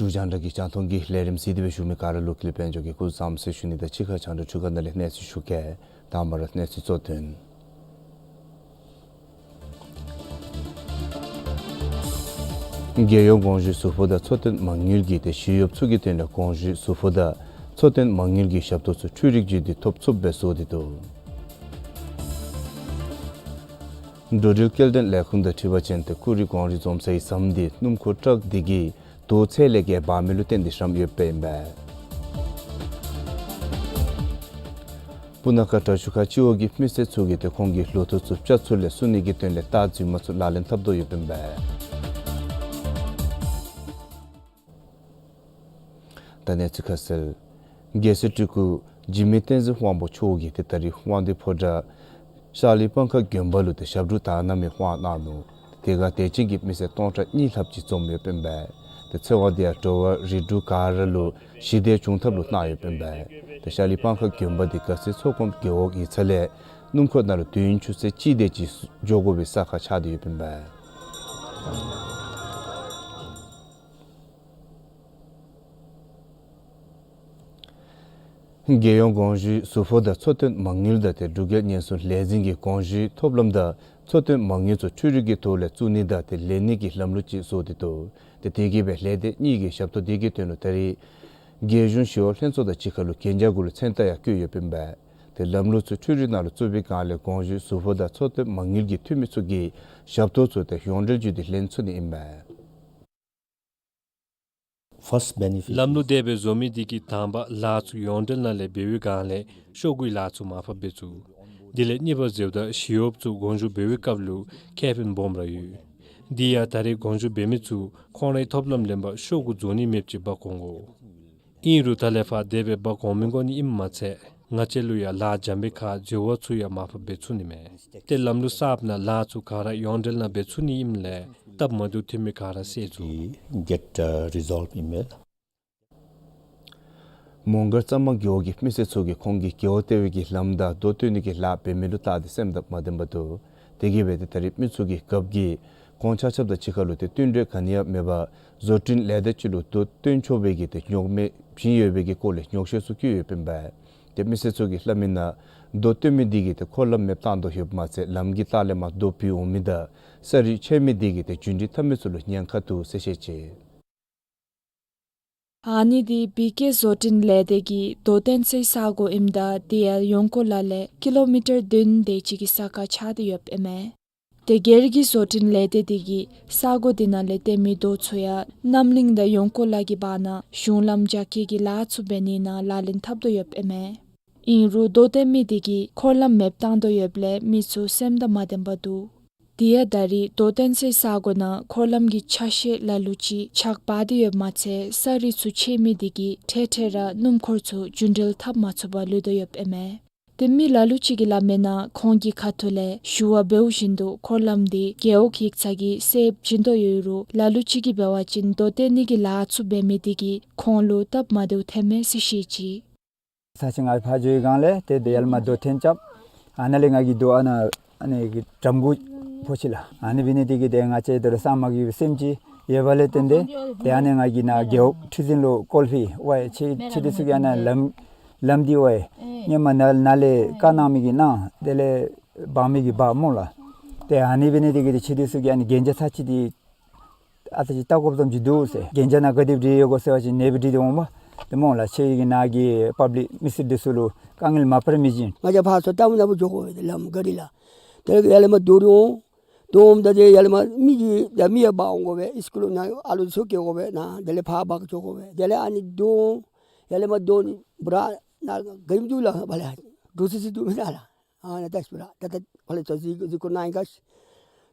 འབྲུག་རྒྱང་བསྒྲགས་ཀྱི་རྒྱང་མཐོང་གི་ལས་རིམ་གཟིགས་ཏེ་སྦེ་བཞུགས་མི་ག་ར་ལུ་ཀུན་ལེགས་དཔལ་འབྱོར་གྱིས་སྐུ་གཟུགས་བཟང་པོ་ཟེར་ཞུ་ནི་དང་གཅིག་ཁར་རྒྱང་བསྒྲགས་འཕྲུལ་ཁང་ནང་ལས་གནས་ཚུལ་ཞུ་གེ། དང་པ་ར་གནས་ཚུལ་གཙོ་དོན། རྒྱལ་ཡོངས་དགོངས་ཞུའི་ཟུར་ཕོགས་དང་འཚོ་རྟེན་མ་དངུལ་གྱི་ཏེ་ཞི་གཡོགཔ་ཚུ་གི་དོན་ལས་དགོངས་ཞུའི་ཟུར་ཕོགས་དང་འཚོ་རྟེན་མ་དངུལ་གྱི་ཞབས་ཏོག་ཚུ་འཕྲུལ་རིག་བརྒྱུད་དེ་ཐོབ་ཚུགསཔ་སྦེ་བཟོ་སྟེ་འདུག། འགྲོ་འགྲུལ་སྐྱེལ་འདྲེན་ལས་ཁུངས་དང་འཁྲིལ་བ་ཅིན་ཏེ་ཀུ་རི་གངས་རི་འཛོམས་སའི་ཟམ་འདི་སྣུམ་འཁོར་ཊཱག་འདི་གིས་དོས་ཚད་ལས་བརྒལ་འབག་མི་ལུ་བརྟེན་ཏེ་རམ་ཡོདཔ་ཨིན་པས། སྤུ་ན་ཁ་དྲག་ཤོས་ཁག་སྤྱི་འོག་གི་མི་སེར་ཚུ་གིས་ཏེ་ཁོང་གི་ལོ་ཐོག་ཚུ་སྤྱོད་ཚུགས་ལས་བསུ་ནི་གི་དོན་ལས་རྟགས་རྫུན་མ་ཚུ་ལག་ལེན་འཐབ་དོ་ཡོདཔ་ཨིན་པས། ད་གནས་ཚུལ་ཁ་གསལ། རྒྱལ་སྲས་སྤྲུལ་སྐུ་འཇིགས་མེད་བསྟན་འཛིན་དབང་པོ་མཆོག་གིས་ཏེ་ད་རིས་དབང་འདུས་ཕོ་བྲང་ཤར་གླིང་སྤང་ཁ་དགོན་པ་ལུ་ཏེ་ཞབས་དྲུང་དག་སྣང་མེད་དབང་གནང་ནུག། དེ་ཁར་དད་ཅན་གྱི་མི་སེར་སྟོང་ཕྲག་གཉིས་ལྷགཔ་ཅིག་འཛོམས་ཡོདཔ་ཨིན་པས། ཏེ་ཚེ་དབང་འདི་ཡང་འགྲོ་བ་རིགས་དྲུག་ག་ར་ལུ་ཞི་བདེ་འབྱུང་ཐབས་ལུ་གནང་ཡོདཔ་ཨིན་པས། ཏེ་ཤར་གླིང་སྤང་ཁ་དགོན་པ་འདི་ག་ཚོད་ཚོགས་ཁོངས་རྒེད་འོག་ཡིག་ཚང་ལས་སྣུམ་འཁོར་ནང་ལུ་དུས་ཡུན་ཆུ་ཚོད་གཅིག་དེ་ཅིག་འགྱོ་དགོ་པའི་ས་ཁར་ཆགས་ཏེ་ཡོདཔ་ཨིན་པས། རྒྱལ་ཡོངས་དགོངས་ཞུའི་ཟུར་ཕོགས་དང་འཚོ་རྟེན་མ་དངུལ་དང་ཏེ་འབྲུག་རྒྱལ་ཉེན་སྲུང་ལས་འཛིན་གྱི་དགོངས་ཞུའི་ཐོབ་ལམ་དང་འཚོ་རྟེན་མ་དངུལ་ཚུ་འཕྲུལ་རིག་གི་ཐོག་ལས་བཙུགས་ནི་དང་ཏེ་ལེན་ནི་གི་ལམ་ལུགས་ཅིག་བཟོ་སྟེ་འདུག། ཏེ་དེ་གིས་སྦེ་ལས་སྡེ་གཉིས་ཀྱི་ཞབས་ཏོག་དེ་གི་དོན་ལུ་ད་རིས་རྒྱལ་གཞུང་ཞི་གཡོག་ལྷན་ཚོགས་དང་གཅིག་ཁར་ལུ་གན་རྒྱ་གུ་ལུ་མཚན་རྟགས་ཡང་བཀོད་ཡོདཔ་ཨིན་པས། ཏེ་ལམ་ལུགས་ཚུ་འཕྲུལ་རིག་ནང་ལུ་བཙུགས་པའི་སྒང་ལས་དགོངས་ཞུའི་ཟུར་ཕོགས་དང་འཚོ་རྟེན་མ་དངུལ་གྱི་འཐུས་མི་ཚུ་གིས་ཞབས་ཏོག་ཚུ་ཏེ་ཡོངས་འབྲེལ་བརྒྱུད་དེ་ལེན་ཚུགས་ནི་ཨིན་པས། First benefit. ལམ་ལུགས་དེ་སྦེ་བཟོ་མི་དེ་གིས་དང་པ་ལཱ་ཚུ་ཡོངས་འབྲེལ་ནང་ལས་འབད་བའི་སྒང་ལས་ཤོག་གུའི་ལཱ་ཚུ་མར་ཕབ་འབད་ཚུགས། དེ་ལས་གཉིས་པ་ཟེརཝ་ད་ཞི་གཡོགཔ་ཚུ་དགོངས་ཞུ་འབད་བའི་སྐབས་ལུ་ཁེ་ཕན་སྦོམ་ར་ཡོད། དེ་ཡང་ད་རེས་དགོངས་ཞུ་འབད་མི་ཚུ་ཁོང་རའི་ཐོབ་ལམ་ལེན་པར་ཤོག་གུ་བཟོ་ནི་མེདཔ་ཅིག་འབག་འོང་དགོ། ཨིན་རུང་ད་ལས་ཕར་དེ་སྦེ་འབག་འོང་མི་དགོ་ནི་ཨིནམ་མ་ཚད་ང་བཅས་ལུ་ཡང་ལཱ་འཇམ་པའི་ཁར་འཛོལ་བ་ཚུ་ཡང་མར་ཕབ་འབད་ཚུགས་ནི་མས། ཏེ་ལམ་ལུགས་གསརཔ་ནང་ལཱ་ཚུ་ག་ར་ཡོངས་འབྲེལ་ནང་འབད་ཚུགས་ནི་ཨིནམ་ལས་སྟབས་མ་བདེཝ་ཐོན་མི་ག་ར་སེལ་ཚུགས། Get, uh, resolve email. མོང་སྒར་གཙང་པ་རྒེད་འོག་གི་མི་སེར་ཚུ་གིས་ཁོང་གི་རྒེད་འོག་ལྟེ་བའི་གི་ལམ་དང་རྡོ་བཏོན་ནི་གི་ལཱ་འབད་མི་ལུ་བལྟ་སྟེ་སེམས་སྟབས་མ་བདེཝ་འདུག། དེ་གིས་འབད་དེ་ད་རེས་མི་ཚུ་གིས་རྒཔོ་གིས་ཁོང་ཆ་ཁྱབ་དང་གཅིག་ཁར་ལུ་ཏེ་བསྟུན་གྲོས་ག་ནི་ཡང་མེད་པར་བཟོ་སྐྲུན་ལས་སྡེ་ཅིག་ལུ་རྡོ་བཏོན་ཆོག་པའི་གི་ཏེ་རྙོག་མེད་བྱིན་ཡོད་པའི་གི་སྐོར་ལས་རྙོག་གཞི་ཚུ་བཀོད་ཡོདཔ་ཨིན་པས། ཏེ་མི་སེར་ཚུ་གིས་སླབ་མི་ནང་རྡོ་བཏོན་མི་དེ་གིས་ཏེ་འཁོར་ལམ་མེདཔ་བཏང་དོ་ཡོདཔ་མ་ཚད་ལམ་གྱི་ལྟག་ལས་མར་རྡོ་བུད་འོང་མི་དང་ས་རུད་ཆད་མི་དེ་གིས་ཏེ་རྒྱུན་འགྲུལ་འཐབ་མི་ཚུ་ལུ་ཉེན་ཁ་འདུག་ཟེར་བཤད་ཅི། ཨ་ནི་འདི་བི་ཀེ་བཟོ་སྐྲུན་ལས་སྡེ་གི་རྡོ་བཏོན་སའི་ས་གོ་ཨིནམ་ད་དེ་ཡང་ཡོང་སྒོ་ལས་ཀི་ལོ་མི་ཊར་བདུན་དེ་ཅིག་གི་ས་ཁར་ཆགས་ཏེ་ཡོདཔ་ཨིན་མས། ཏེ་སྒེར་གྱི་བཟོ་སྐྲུན་ལས་སྡེ་དེ་གིས་ས་གོ་དེ་ནང་ལས་བཏོན་མི་རྡོ་ཚུ་ཡང་རྣམ་གླིང་དང་ཡོང་སྒོ་ལས་ཀྱི་བར་ན་གཞུང་ལམ་རྒྱ་སྐྱེད་ཀྱི་ལཱ་ཚུ་འབད་ནི་ནང་ལག་ལེན་འཐབ་དོ་ཡོདཔ་ཨིན་མས། ཨིན་རུང་རྡོ་བཏོན་མི་དེ་གིས་འཁོར་ལམ་མེདཔ་བཏང་དོ་ཡོདཔ་ལས་མི་ཚུ་སེམས་དང་མ་བདེན་པ་འདུག། དེ་ཡང་ད་རེས་རྡོ་བཏོན་སའི་ས་གོ་ནང་འཁོར་ལམ་གྱི་ཆ་ཤས་ལ་ལུ་ཅིག་ཆག་འབག་སྟེ་ཡོདཔ་མ་ཚད་ས་རུད་ཚུ་ཆད་མི་དེ་གིས་འཕྲལ་འཕྲལ་ར་སྣུམ་འཁོར་ཚུ་རྒྱུན་འགྲུལ་འཐབ་མ་ཚུགས་པར་ལུས་དོ་ཡོདཔ་ཨིན་མས། ཏེ་མི་ལ་ལུ་ཅིག་གིས་སླབ་མི་ནང་ཁོང་གི་ཁ་ཐུག་ལས་ཞུ་བ་འབདཝ་བཞིན་དུ་འཁོར་ལམ་དེ་རྒེད་འོག་ཡིག་ཚང་གིས་སེལ་བྱིན་དོ་ཡོད་རུང་ལ་ལུ་ཅིག་གིས་འབད་བ་ཅིན་རྡོ་བཏོན་ནི་གི་ལཱ་ཚུ་འབད་མི་དེ་གིས་ཁོང་ལུ་སྟབས་མ་བདེཝ་ཐོན་མས་ཟེར་བཤད་ཅི། ས་ཅིག་ང་ཕར་འགྱོ་བའི་སྒང་ལས་ཏེ་དེ་ཡར་ལས་མར་རྡོ་འཐེན་རྐྱབ། ཨ་ནཱ་ལས་ང་གིས་རྡོ་ཨ་ནཱ་ཨ་ནི་གི་འགྲམ་གུ་ཕོག་ཅི་ལགས། ཨ་ནི་འབད་ནི་དེ་གིས་ཏེ་ང་བཅས་དོ་རུང་ས་མ་གི་སེམས་ཅིག་ཡོད་པ་ལས་བརྟེན་ཏེ་ཏེ་ཨ་ནི་ང་གིས་ནཱ་རྒེད་འོག་ཁྲི་འཛིན་ལུ་བཀོད་ཕུལ་བས། ཁྱེད་ཁྱེད་དེ་ཚུ་གིས་ཨ་ནཱ་ལམ་ལམ་འདི་བས་སྔོན་མ་ནཱ་ནཱ་ལས་བཀག་གནང་མི་གིས་གནང་། དེ་ལས་འབག་མི་གིས་འབག་སྨོ་ལགས། ཏེ་ཨ་ནི་འབད་ནི་དེ་གིས་ཏེ་ཁྱེད་དེ་ཚུ་གིས་ཨ་ནི་གན་རྒྱ་ཚར་གཅིག་དེ་ཨ་ཙི་ཅིག་བལྟ་དགོཔ་ཙམ་ཅིག་འདུག་ཟེར། གན་རྒྱ་ནང་ག་དེ་སྦེ་འབྲི་ཡོད་གོ་ཟེར་བ་ཅིན་ཨ་ནི་སྦེ་འབྲི་སྟེ་འོང་པ། ཏེ་སྨོ་ལགས། ཁྱེད་ཀྱིས་ནཱ་གི་པབ་ལིཀ་མི་སེར་དེ་ཚུ་ལུ་དཀའ་ངལ་མ་སྤར་མི་བྱིན། ང་བཅས་ཕར་ཚུར་ལྟ་བུ་ན་བུ་འགྱོ་དགོ་པས། ཏེ་ལམ་ག་རི་ལགས། དེ་ལས་ཡར་ལས་མར་རྡོ་རུང་འོང་། རྡོ་འོངམ་ད་ཏེ་ཡར་ལས་མར་མི་གིས་ད་མི་ཡང་འབག་འོང་དགོ་པས། སི་ཀུལ་ནང་ཨ་ལུ་ཚུ་སྐྱེལ་དགོ་པས། ནཱ་དེ་ལས་ཕར་འབག་འགྱོ་དགོ་པས། དེ་ལས་ཨ་ནི་རྡོ་འོང་། ཡར་ལས་མར་རྡོ་ནི་བུ་ར་ནཱ་ག་ཨིནམ་འདུག་ལགས། བ་ལས་འདྲོག་སི་སི་འདུག་མེན་ན་ལགས། ཨ་ནཱ་ད་ཤུལ་ལགས། ད་ད་ཕར་ལས་ཚུར་གཟིགས་གཟིགས་ཁར་ནཱ་ཨིན་ག་ཤི།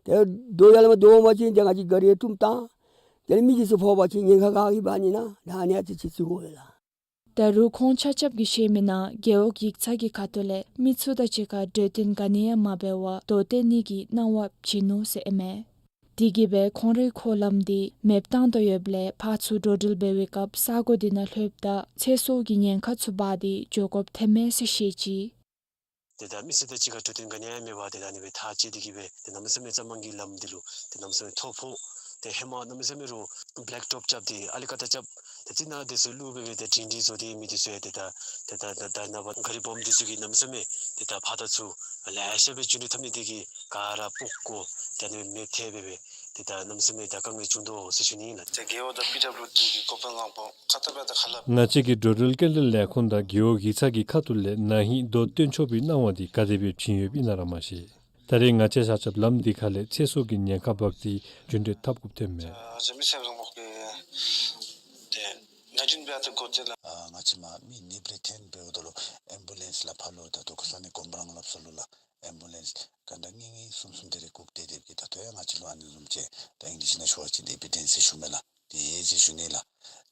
ཏེ་རྡོ་ཡར་ལས་མར་རྡོ་འོང་པ་ཅིན་ཏེ་ང་བཅས་ག་རི་ཡང་དཀྲུམ་བཏང་། དེ་ལས་མི་གིས་ཚུར་ཕོག་པ་ཅིན་ཉེན་ཁ་ག་གིས་འབག་ནི་ན། ད་ཨ་ནི་ཨ་ཙི་ཅིག་གཟིགས་དགོ་པས་ལགས། ད་རུང་ཁོང་ཆ་ཁྱབ་ཀྱིས་བཤད་མི་ནང་རྒེད་འོག་ཡིག་ཚང་གི་ཁ་ཐུག་ལས་མི་ཚུ་དང་གཅིག་ཁར་གྲོས་བསྟུན་ག་ནི་ཡང་མ་འབད་བར་རྡོ་བཏོན་ནི་གི་གནང་བ་བྱིན་ནུག་ཟེར་ཨིན་མས། དེ་གིས་སྦེ་ཁོང་རའི་འཁོར་ལམ་དེ་མེདཔ་བཏང་དོ་ཡོདཔ་ལས་ཕར་ཚུར་འགྲོ་འགྲུལ་འབད་བའི་སྐབས་ས་གོ་དེ་ནང་ལྷོདཔ་ད་ཚེ་སྲོག་གི་ཉེན་ཁ་ཚུ་འབག་སྟེ་འགྱོ་དགོཔ་ཐོན་མས་ཟེར་བཤད་ཅི། ཏེ་ད་མི་སེར་དང་གཅིག་ཁར་གྲོས་བསྟུན་ག་ནི་ཡང་མེད་པར་ཏེ་ད་ཨ་ནི་སྦེ་ཐག་བཅད་དེ་གིས་སྦེ་ཏེ་གནམ་མེད་ས་མེད་གཙང་མ་གི་ལམ་འདི་ལུ་ཏེ་གནམ་མེད་ས་མེད་ཐོ་ཕོག། ཏེ་ཧེ་མ་གནམ་མེད་ས་མེད་རུང་བེ་ལེཀ་ཊོབ་རྐྱབ་སྟེ་ཨ་ལི་ཀ་ཏ་རྐྱབ། ཏེ་ཅིག་ནཱ་དེ་ཚུ་བླུགས་སྦེ་སྦེ་ཏེ་སྒྲིང་སྒྲི་བཟོ་སྟེ་མི་དེ་ཚུ་ཡང་ཏེ་ད་ཏེ་ད་ད་ད་ནངས་པ་ག་རི་སྦོམ་དེ་ཚུ་གིས་གནམ་མེད་ས་མེད་ཏེ་ད་ཕར་དང་ཚུར་ལེ་ཤ་སྦེ་རྒྱུན་འགྲུལ་འཐབ་ནི་དེ་གིས་ག་ར་སྤུབ་བཀོ་ཏེ་ཨ་ནི་མེདཔ་ཐལ་སྦེ་སྦེ་ཏེ་ད་གནམ་མེད་ས་མེད་ད་དཀའ་ངལ་བྱུང་དོ་ཟེར་ཞུ་ནི་ཨིན་ལགས། ཏེ་རྒེད་འོག་དང་པི་ཌབ་ལིའུ་ཌི་གི་གོ་འཕང་བླངས་པ་ཁ་ཏ་པ་དང་ཁ་ལ། ང་བཅས་ཀྱིས་འགྲོ་འགྲུལ་སྐྱེལ་འདྲེན་ལས་ཁུངས་དང་རྒེད་འོག་ཡིག་ཚང་གི་ཁ་ཐུག་ལས་ན་ཧིང་རྡོ་བཏོན་ཆོག་པའི་གནང་བ་འདི་ག་དེ་སྦེ་བྱིན་ཡོདཔ་ཨིན་ན་ར་མ་ཤེས། ད་རེས་ང་བཅས་ཆ་ཁྱབ་ལམ་འདི་ཁ་ལས་ཚེ་སྲོག་གི་ཉེན་ཁ་འབག་སྟེ་རྒྱུན་འགྲུལ་འཐབ་དགོཔ་ཐོན་མས། ཨ་ང་བཅས་མར་མི་ནདཔ་རེ་འཐོན་འབདཝ་ད་ལུ་ཨེམ་བུ་ལེནསི་ལགས་ཕར་ལུ་ད་ལྟོ་ཁོང་ས་གནས་གོམ་བུ་ར་ནང་ལུ་སོང་ལོ་ལགས། ཨེམ་བུ་ལེནསི་ག་འདྲ་གཉིས་གཉིས་གསུམ་གསུམ་དེ་རེ་སྒུག་སྡོད་སྡོདཔ་གིས་ད་ལྟོ་ཡང་ང་བཅས་ལུ་ཨ་ནི་བཟུམ་ཅིག་ད་ཨིང་ལིཤ་ནང་ཞུ་བ་ཅིན་ཨི་བི་ཌེནསི་ཟེར་ཞུ་མས་ལགས། དེ་ཟེར་ཞུ་ནི་ལགས།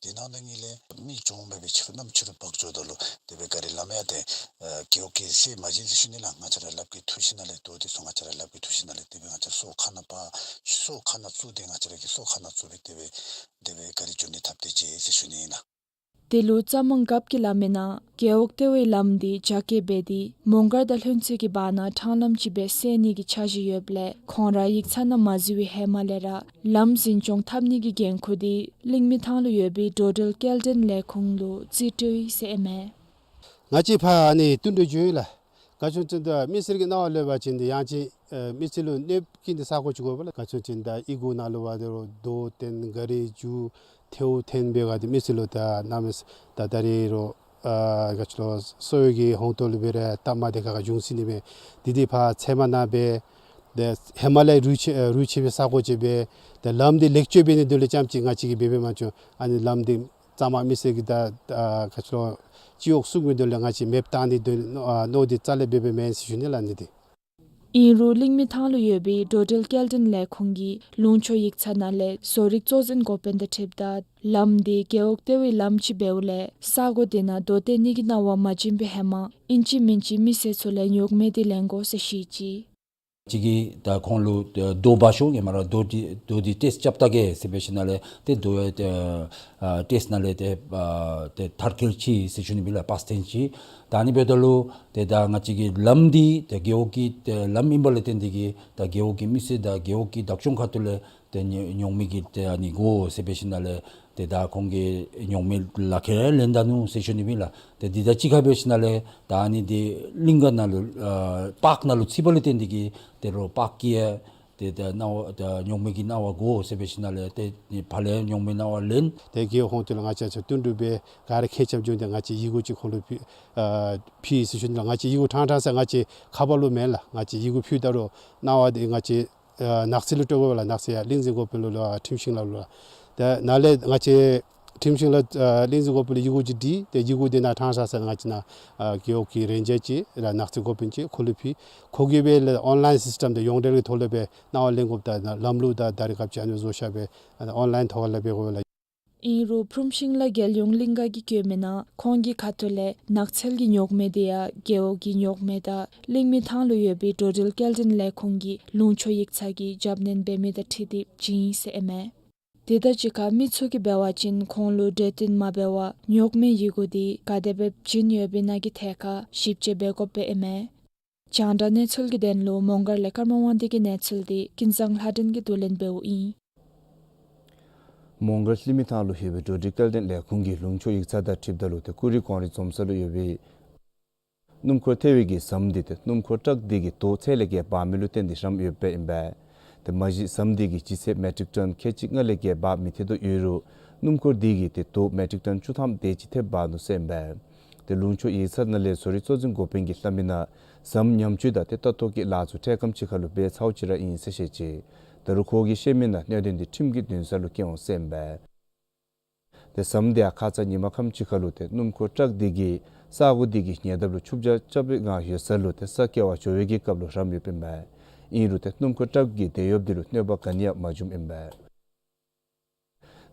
དེ་ནང་དོན་ཉིད་ལས་མི་གྱོངམ་སྦེ་སྦེ་ཕྱི་རུ་གནམ་ཕྱི་རུ་འབག་འགྱོཝ་ད་ལུ་དེ་སྦེ་ག་རི་ལམ་ཡང་ཏེ་ཨ་རྒེད་འོག་གིས་སེལ་མ་བྱིན་ཟེར་ཞུ་ནི་ལགས། ང་བཅས་ར་ལགཔ་གིས་འཐུ་ཞིནམ་ལས་རྡོ་དེ་ཚུ་ང་བཅས་ར་ལགཔ་གིས་འཐུ་ཞིནམ་ལས་དེ་སྦེ་ང་བཅས་སོ་ཁ་ནང་འབག་སོ་ཁ་ནང་བཙུགས་ཏེ་ང་བཅས་ར་གི་སོ་ཁ་ནང་བཙུགས་སྦེ་དེ་སྦེ་དེ་སྦེ་ག་རི་རྒྱུན་འགྲུལ་འཐབ་སྟེ་བྱོན་ཟེར་ཞུ་ནི་ཨིན་ལགས། དེ་ལུ་རྩ་དམངས་རྒཔོ་གིས་སླབ་མི་ནང་རྒེད་འོག་ལྟེ་བའི་ལམ་འདི་རྒྱ་སྐྱེད་འབད་དེ་མོང་སྒར་དང་ལྷུན་རྩེ་གི་བར་ན་ཕྲང་ལམ་ཅིག་སྦེ་སེལ་ནི་གི་འཆར་གཞི་ཡོདཔ་ལས་ཁོང་ར་ཡིག་ཚང་ནང་མ་འཛུལ་བའི་ཧེ་མ་ལས་ར་ལམ་འཛིན་སྐྱོང་འཐབ་ནི་གི་འགན་ཁུར་འདི་གླིང་མི་ཐང་ལུ་ཡོད་པའི་འགྲོ་འགྲུལ་སྐྱེལ་འདྲེན་ལས་ཁུངས་ལུ་རྩིས་སྤྲོད་ཡི་ཟེར་ཨིན་མས། ང་བཅས་ཕར་ཨ་ནི་བསྟུན་གྲོས་བྱོན་ཡི་ལགས། ག་ཅི་སྨོ་ཟེར་བ་ཅིན་ད་མི་སེར་གྱི་སྣང་བ་ལུ་འབད་བ་ཅིན་ད་ཡང་ཅིན་ཨེ་མི་སེར་ལུ་གནོདཔ་བཀལ་ནི་ས་གོ་ཅིག་དགོ་པས་ལགས། ག་ཅི་སྨོ་ཟེར་བ་ཅིན་ད་ཨི་གུ་ནང་ལུ་འབད་དེ་རུང་རྡོ་བཏོན་ག་རི་བསྒྱུར་ཐལཝ་འཐེན་འབད་ག་དེ་མི་སེར་ལུ་ད་གནམ་མེད་ས་ད་ད་རེས་རུང་ཨ་ག་ཅི་ལོ་གསོ་བའི་གི་ཧོང་ཏོ་ལུ་འབད་རུང་སྟབས་མ་བདེ་ཁག་ཁ་འབྱུང་སྲིད་ནི་མས། དེ་དེ་ཕར་ཚལ་མ་ནང་འབད་ ཏེ་ཧེ་མ་ལས་རུ་ཆེ་རུ་ཆེ་བའི་ས་གོ་ཅིག་སྦེ་ཏེ་ལམ་འདི་ལེགས་བཅོས་འབད་ནི་དོན་ལས་རྐྱངམ་ཅིག་ང་བཅས་ཀྱིས་འབད་འབདཝ་མ་ཚད་ཨ་ནི་ལམ་འདི་གཙང་མ་མི་སེར་གྱིས་ད་ཨ་ག་ཅི་ལོ་སྤྱི་འོག་བཙུགས་མི་དོན་ལས་ང་བཅས་མེདཔ་བཏང་ནི་དོན་ཨ་མནོ་སྟེ་རྩ་ལས་འབད་འབདཝ་མེན་ཟེར་ཞུ་ནི་ལགས། ཨ་ནི་འདི་ཨིན་རུང་གླིང་མི་ཐང་ལུ་ཡོད་པའི་འགྲོ་འགྲུལ་སྐྱེལ་འདྲེན་ལས་ཁུངས་ཀྱི་ལུང་ཕྱོགས་ཡིག་ཚང་ནང་ལས་བཟོ་རིག་གཙོ་འཛིན་འགོ་དཔོན་དང་འཁྲིལཝ་ད་ལམ་འདི་རྒེད་འོག་ལྟེ་བའི་ལམ་ཅིག་འབདཝ་ལས་ས་གོ་དེ་ནང་རྡོ་བཏོན་ནི་གི་གནང་བ་མ་བྱིན་པའི་ཧེ་མ་ཨིན་ཅི་མིན་ཅི་མི་སེར་ཚུ་ལས་ཉོག་མེད་འདི་ལེན་དགོ་ཟེར་བཤད་ཅི། ཅིག་གིས་ད་ཁོང་ལུ་རྡོ་འབག་ཤོག་ཨིན་སྨ་རེ། རྡོ་འདི་རྡོ་འདི་ཊེསཊ་རྐྱབ་བལྟ་གེ་ཟེར་འབད་ཞིནམ་ལས་ཏེ་རྡོ་ཨ་ཊེསཊ་ནང་ལས་ཏེ་ཨ་ཏེ་མཐར་འཁྱོལ་ཅི་ཟེར་ཞུ་ནི་ཨིན་ལགས། པཱསི་ཐོན་ཅི། ད་ཨ་ནི་འབདཝ་ད་ལུ་ཏེ་ད་ང་བཅས་ཀྱི་ལམ་འདི་ཏེ་རྒེད་འོག་གི་ཏེ་ལམ་ཨིན་པ་ལས་བརྟེན་ཏེ་གིས་ད་རྒེད་འོག་གི་མི་སེར་དང་རྒེད་འོག་གི་བདག་སྐྱོང་ཁ་ཐུག་ལས་ཏེ་ཉོ་ཉོག་མེད་ཀྱི་ཏེ་ཨ་ནི་དགོ་ཟེར་འབད་ཞིནམ་ལས་ཏེ་ད་ཁོང་གིས་ཉོག་མེད་ལག་ཁྱེར་ལེན་ད་ནུག་ཟེར་ཞུ་ནི་ཨིན་ལགས། ཏེ་འདི་དང་གཅིག་ཁར་འབད་ཞིནམ་ལས་ད་ཨ་ནི་འདི་གླིང་ག་ནང་ལུ་ཨ་པཱརཀ་ནང་ལུ་ཚུད་པ་ལས་བརྟེན་ཏེ་གིས་ཏེ་རོགས་པཱརཀ་གི་ཡང་ཏེ་ད་གནང་བ་ད་ཉོག་མེད་ཀྱི་གནང་བ་དགོ་ཟེར་འབད་ཞིནམ་ལས་ཏེ་ཕར་ལས་ཉོག་མེད་གནང་བ་ལེན། ཏེ་རྒེད་འོག་ཁོངས་གཏོགས་ལུ་ང་བཅས་ཚུ་བསྟུན་གྲོས་འབད་ག་ར་ཁྱད་ཆབ་བྱུང་སྟེ་ང་བཅས་ཡི་གུ་ཅིག་ཁོང་ལུ་ཕུལ་ཨ་ཕུལ་ཟེར་ཞུ་ནི་ལགས། ང་བཅས་ཡི་གུ་ཕྲང་ཕྲང་ཟེར་ང་བཅས་ཁ་པར་ལུ་མེན་ལགས། ང་བཅས་ཡི་གུ་ཕུལཝ་ད་རུང་གནང་བ་འདི་ང་བཅས་ཨ་ནགས་ཚལ་ལུ་སྤྲོད་དགོ་པས་ལགས། ནགས་ཚལ་ཡར་གླིང་འཛིན་འགོ་དཔོན་ལུ་ལུ་ཨ་ཁྲིམས་ཤིང་ལགས་ལུ་ལགས། ཏེ་ནཱ་ལས་ང་བཅས་ཁྲིམས་ཤིང་ལགས་ཨ་གླིང་འཛིན་འགོ་དཔོན་ལུ་ཡི་གུ་ཅིག་བྲིས། ཏེ་ཡི་གུ་འདི་ནང་ཕྲང་ཕྲང་ཟེར་ང་བཅས་ནཱ་ཨ་རྒེད་འོག་གི་རེན་ཇར་ཅིག་ར་ནགས་ཚལ་འགོ་དཔོན་ཅིག་ཁོ་ལུ་ཕུལ། ཁོ་གིས་འབད་ལས་ཨོན་ལའིན་སིསི་ཊེམ་དང་ཡོངས་འབྲེལ་གྱི་ཐོག་ལས་འབད་གནང་བ་ལེན་དགོཔ་ད་ནཱ་ལམ་ལུགས་དང་ད་རེས་སྐབས་ཅིག་ཨ་ནི་བཟོ་བཞག་སྦེ་ཨ་ནི་ཨོན་ལའིན་ཐོག་ལས་འབད་དགོ་པས་ལགས། ཨིན་རུང་ཕུརམ་ཤིང་ལ་རྒྱལ་ཡོངས་གླིང་ག་གིས་བཀོད་མི་ནང་ཁོང་གི་ཁ་ཐུག་ལས་ནགས་ཚལ་གྱི་ཉོག་མེད་དེ་ཡང་རྒེད་འོག་གི་ཉོག་མེད་དང་གླིང་མི་ཐང་ལུ་ཡོད་པའི་འགྲོ་འགྲུལ་སྐྱེལ་འདྲེན་ལས་ཁུངས་ཀྱི་ལུང་ཕྱོགས་ཡིག་ཚང་གིས་རྒྱབ་སྣོན་འབད་མི་དང་འཁྲིལ་ཏེ་བྱིན་ཡི་ཟེར་ཨིན་མས། དེ་དང་གཅིག་ཁར་མི་ཚུ་གིས་འབད་བ་ཅིན་ཁོང་ལུ་གྲོས་བསྟུན་མ་འབད་བར་ཉོག་མེད་ཡི་གུ་དེ་ག་དེ་སྦེ་བྱིན་ཡོདཔ་ཨིན་ན་གི་ཐད་ཁར་ཞིབ་དཔྱད་འབད་དགོཔ་ཨིན་མས། རྒྱང་བསྒྲགས་གནས་ཚུལ་གྱི་དོན་ལུ་མོང་སྒར་ལས་ཀརྨ་དབང་འདུས་ཀྱི་གནས་ཚུལ་དེ་ཀུན་བཟང་ལྷ་སྒྲོན་གྱིས་བསྡུ་ལེན་འབདཝ་ཨིན། མོང་སྒར་གླིང་མི་ཐང་ལུ་ཡོད་པའི་འགྲོ་འགྲུལ་སྐྱེལ་འདྲེན་ལས་ཁུངས་ཀྱི་ལུང་ཕྱོགས་ཡིག་ཚང་དང་འཁྲིལཝ་ད་ལུ་ཏེ་ཀུ་རི་ཀོང་རི་འཛོམས་ས་ལུ་ཡོད་པའི་སྣུམ་འཁོར་ཐེ་བའི་གི་ཟམ་འདི་ཏེ་སྣུམ་འཁོར་ཊཱག་འདི་གིས་རྡོ་ཚད་ལས་བརྒལ་འབག་མི་ལུ་བརྟེན་ཏེ་རམ་ཡོདཔ་ཨིན་པས། ཏེ་མ་གཞི་ཟམ་འདི་གི་ལྗིད་ཚད་མེ་ཊིག་ཊོན་ཁལ་གཅིག་ལྔ་ལས་བརྒལ་འབག་མི་ཐེག་དོ་ཡོད་རུང་སྣུམ་འཁོར་འདི་གིས་ཏེ་རྡོ་མེ་ཊིག་ཊོན་བཅུ་ཐམ་དེ་ཅིག་ཐེབས་འབག་ནུག་ཟེར་ཨིན་པས། ཏེ་ལུང་ཕྱོགས་ཡིག་ཚང་ནང་ལས་བཟོ་རིག་གཙོ་འཛིན་འགོ་དཔོན་གྱིས་སླབ་མི་ནང་ཟམ་ཉམས་བཅོས་དང་ཏེ་ལྟ་རྟོག་གི་ལཱ་ཚུ་འཕྲལ་ཁམས་ཅིག་ཁར་ལུ་འབད་ཚརཝ་ཅིག་ར་ཨིན་ཟེར་བཤད་ཅི། ད་རུང་ཁོ་གིས་བཤད་མི་ནང་གནད་དོན་འདི་ཁྲིམས་ཀྱི་འདུན་ས་ལུ་བསྐྱལ་འོང་ཟེར་ཨིན་པས། ཏེ་ཟམ་འདི་ཡང་ཁ་ཙ་ཉིན་མ་ཁམས་ཅིག་ཁར་ལུ་ཏེ་སྣུམ་འཁོར་ཊཱག་འདི་གིས་ས་གོ་འདི་གི་ཉེ་འདབས་ལུ་ཆུ་བྱ་རྐྱབ་པའི་ངང་ཡོད་ས་ལུ་ཏེ་ས་སྐྱེལ་བར་འགྱོ་བའི་གི་སྐབས་ལུ་རམ་ཡོདཔ་ཨིན་པས། ཨིན་རུང་ཏེ་སྣུམ་འཁོར་ཊཱག་གི་དེད་གཡོགཔ་འདི་ལུ་གནོད་པ་ག་ནི་ཡང་མ་བྱུངམ་ཨིན་པས།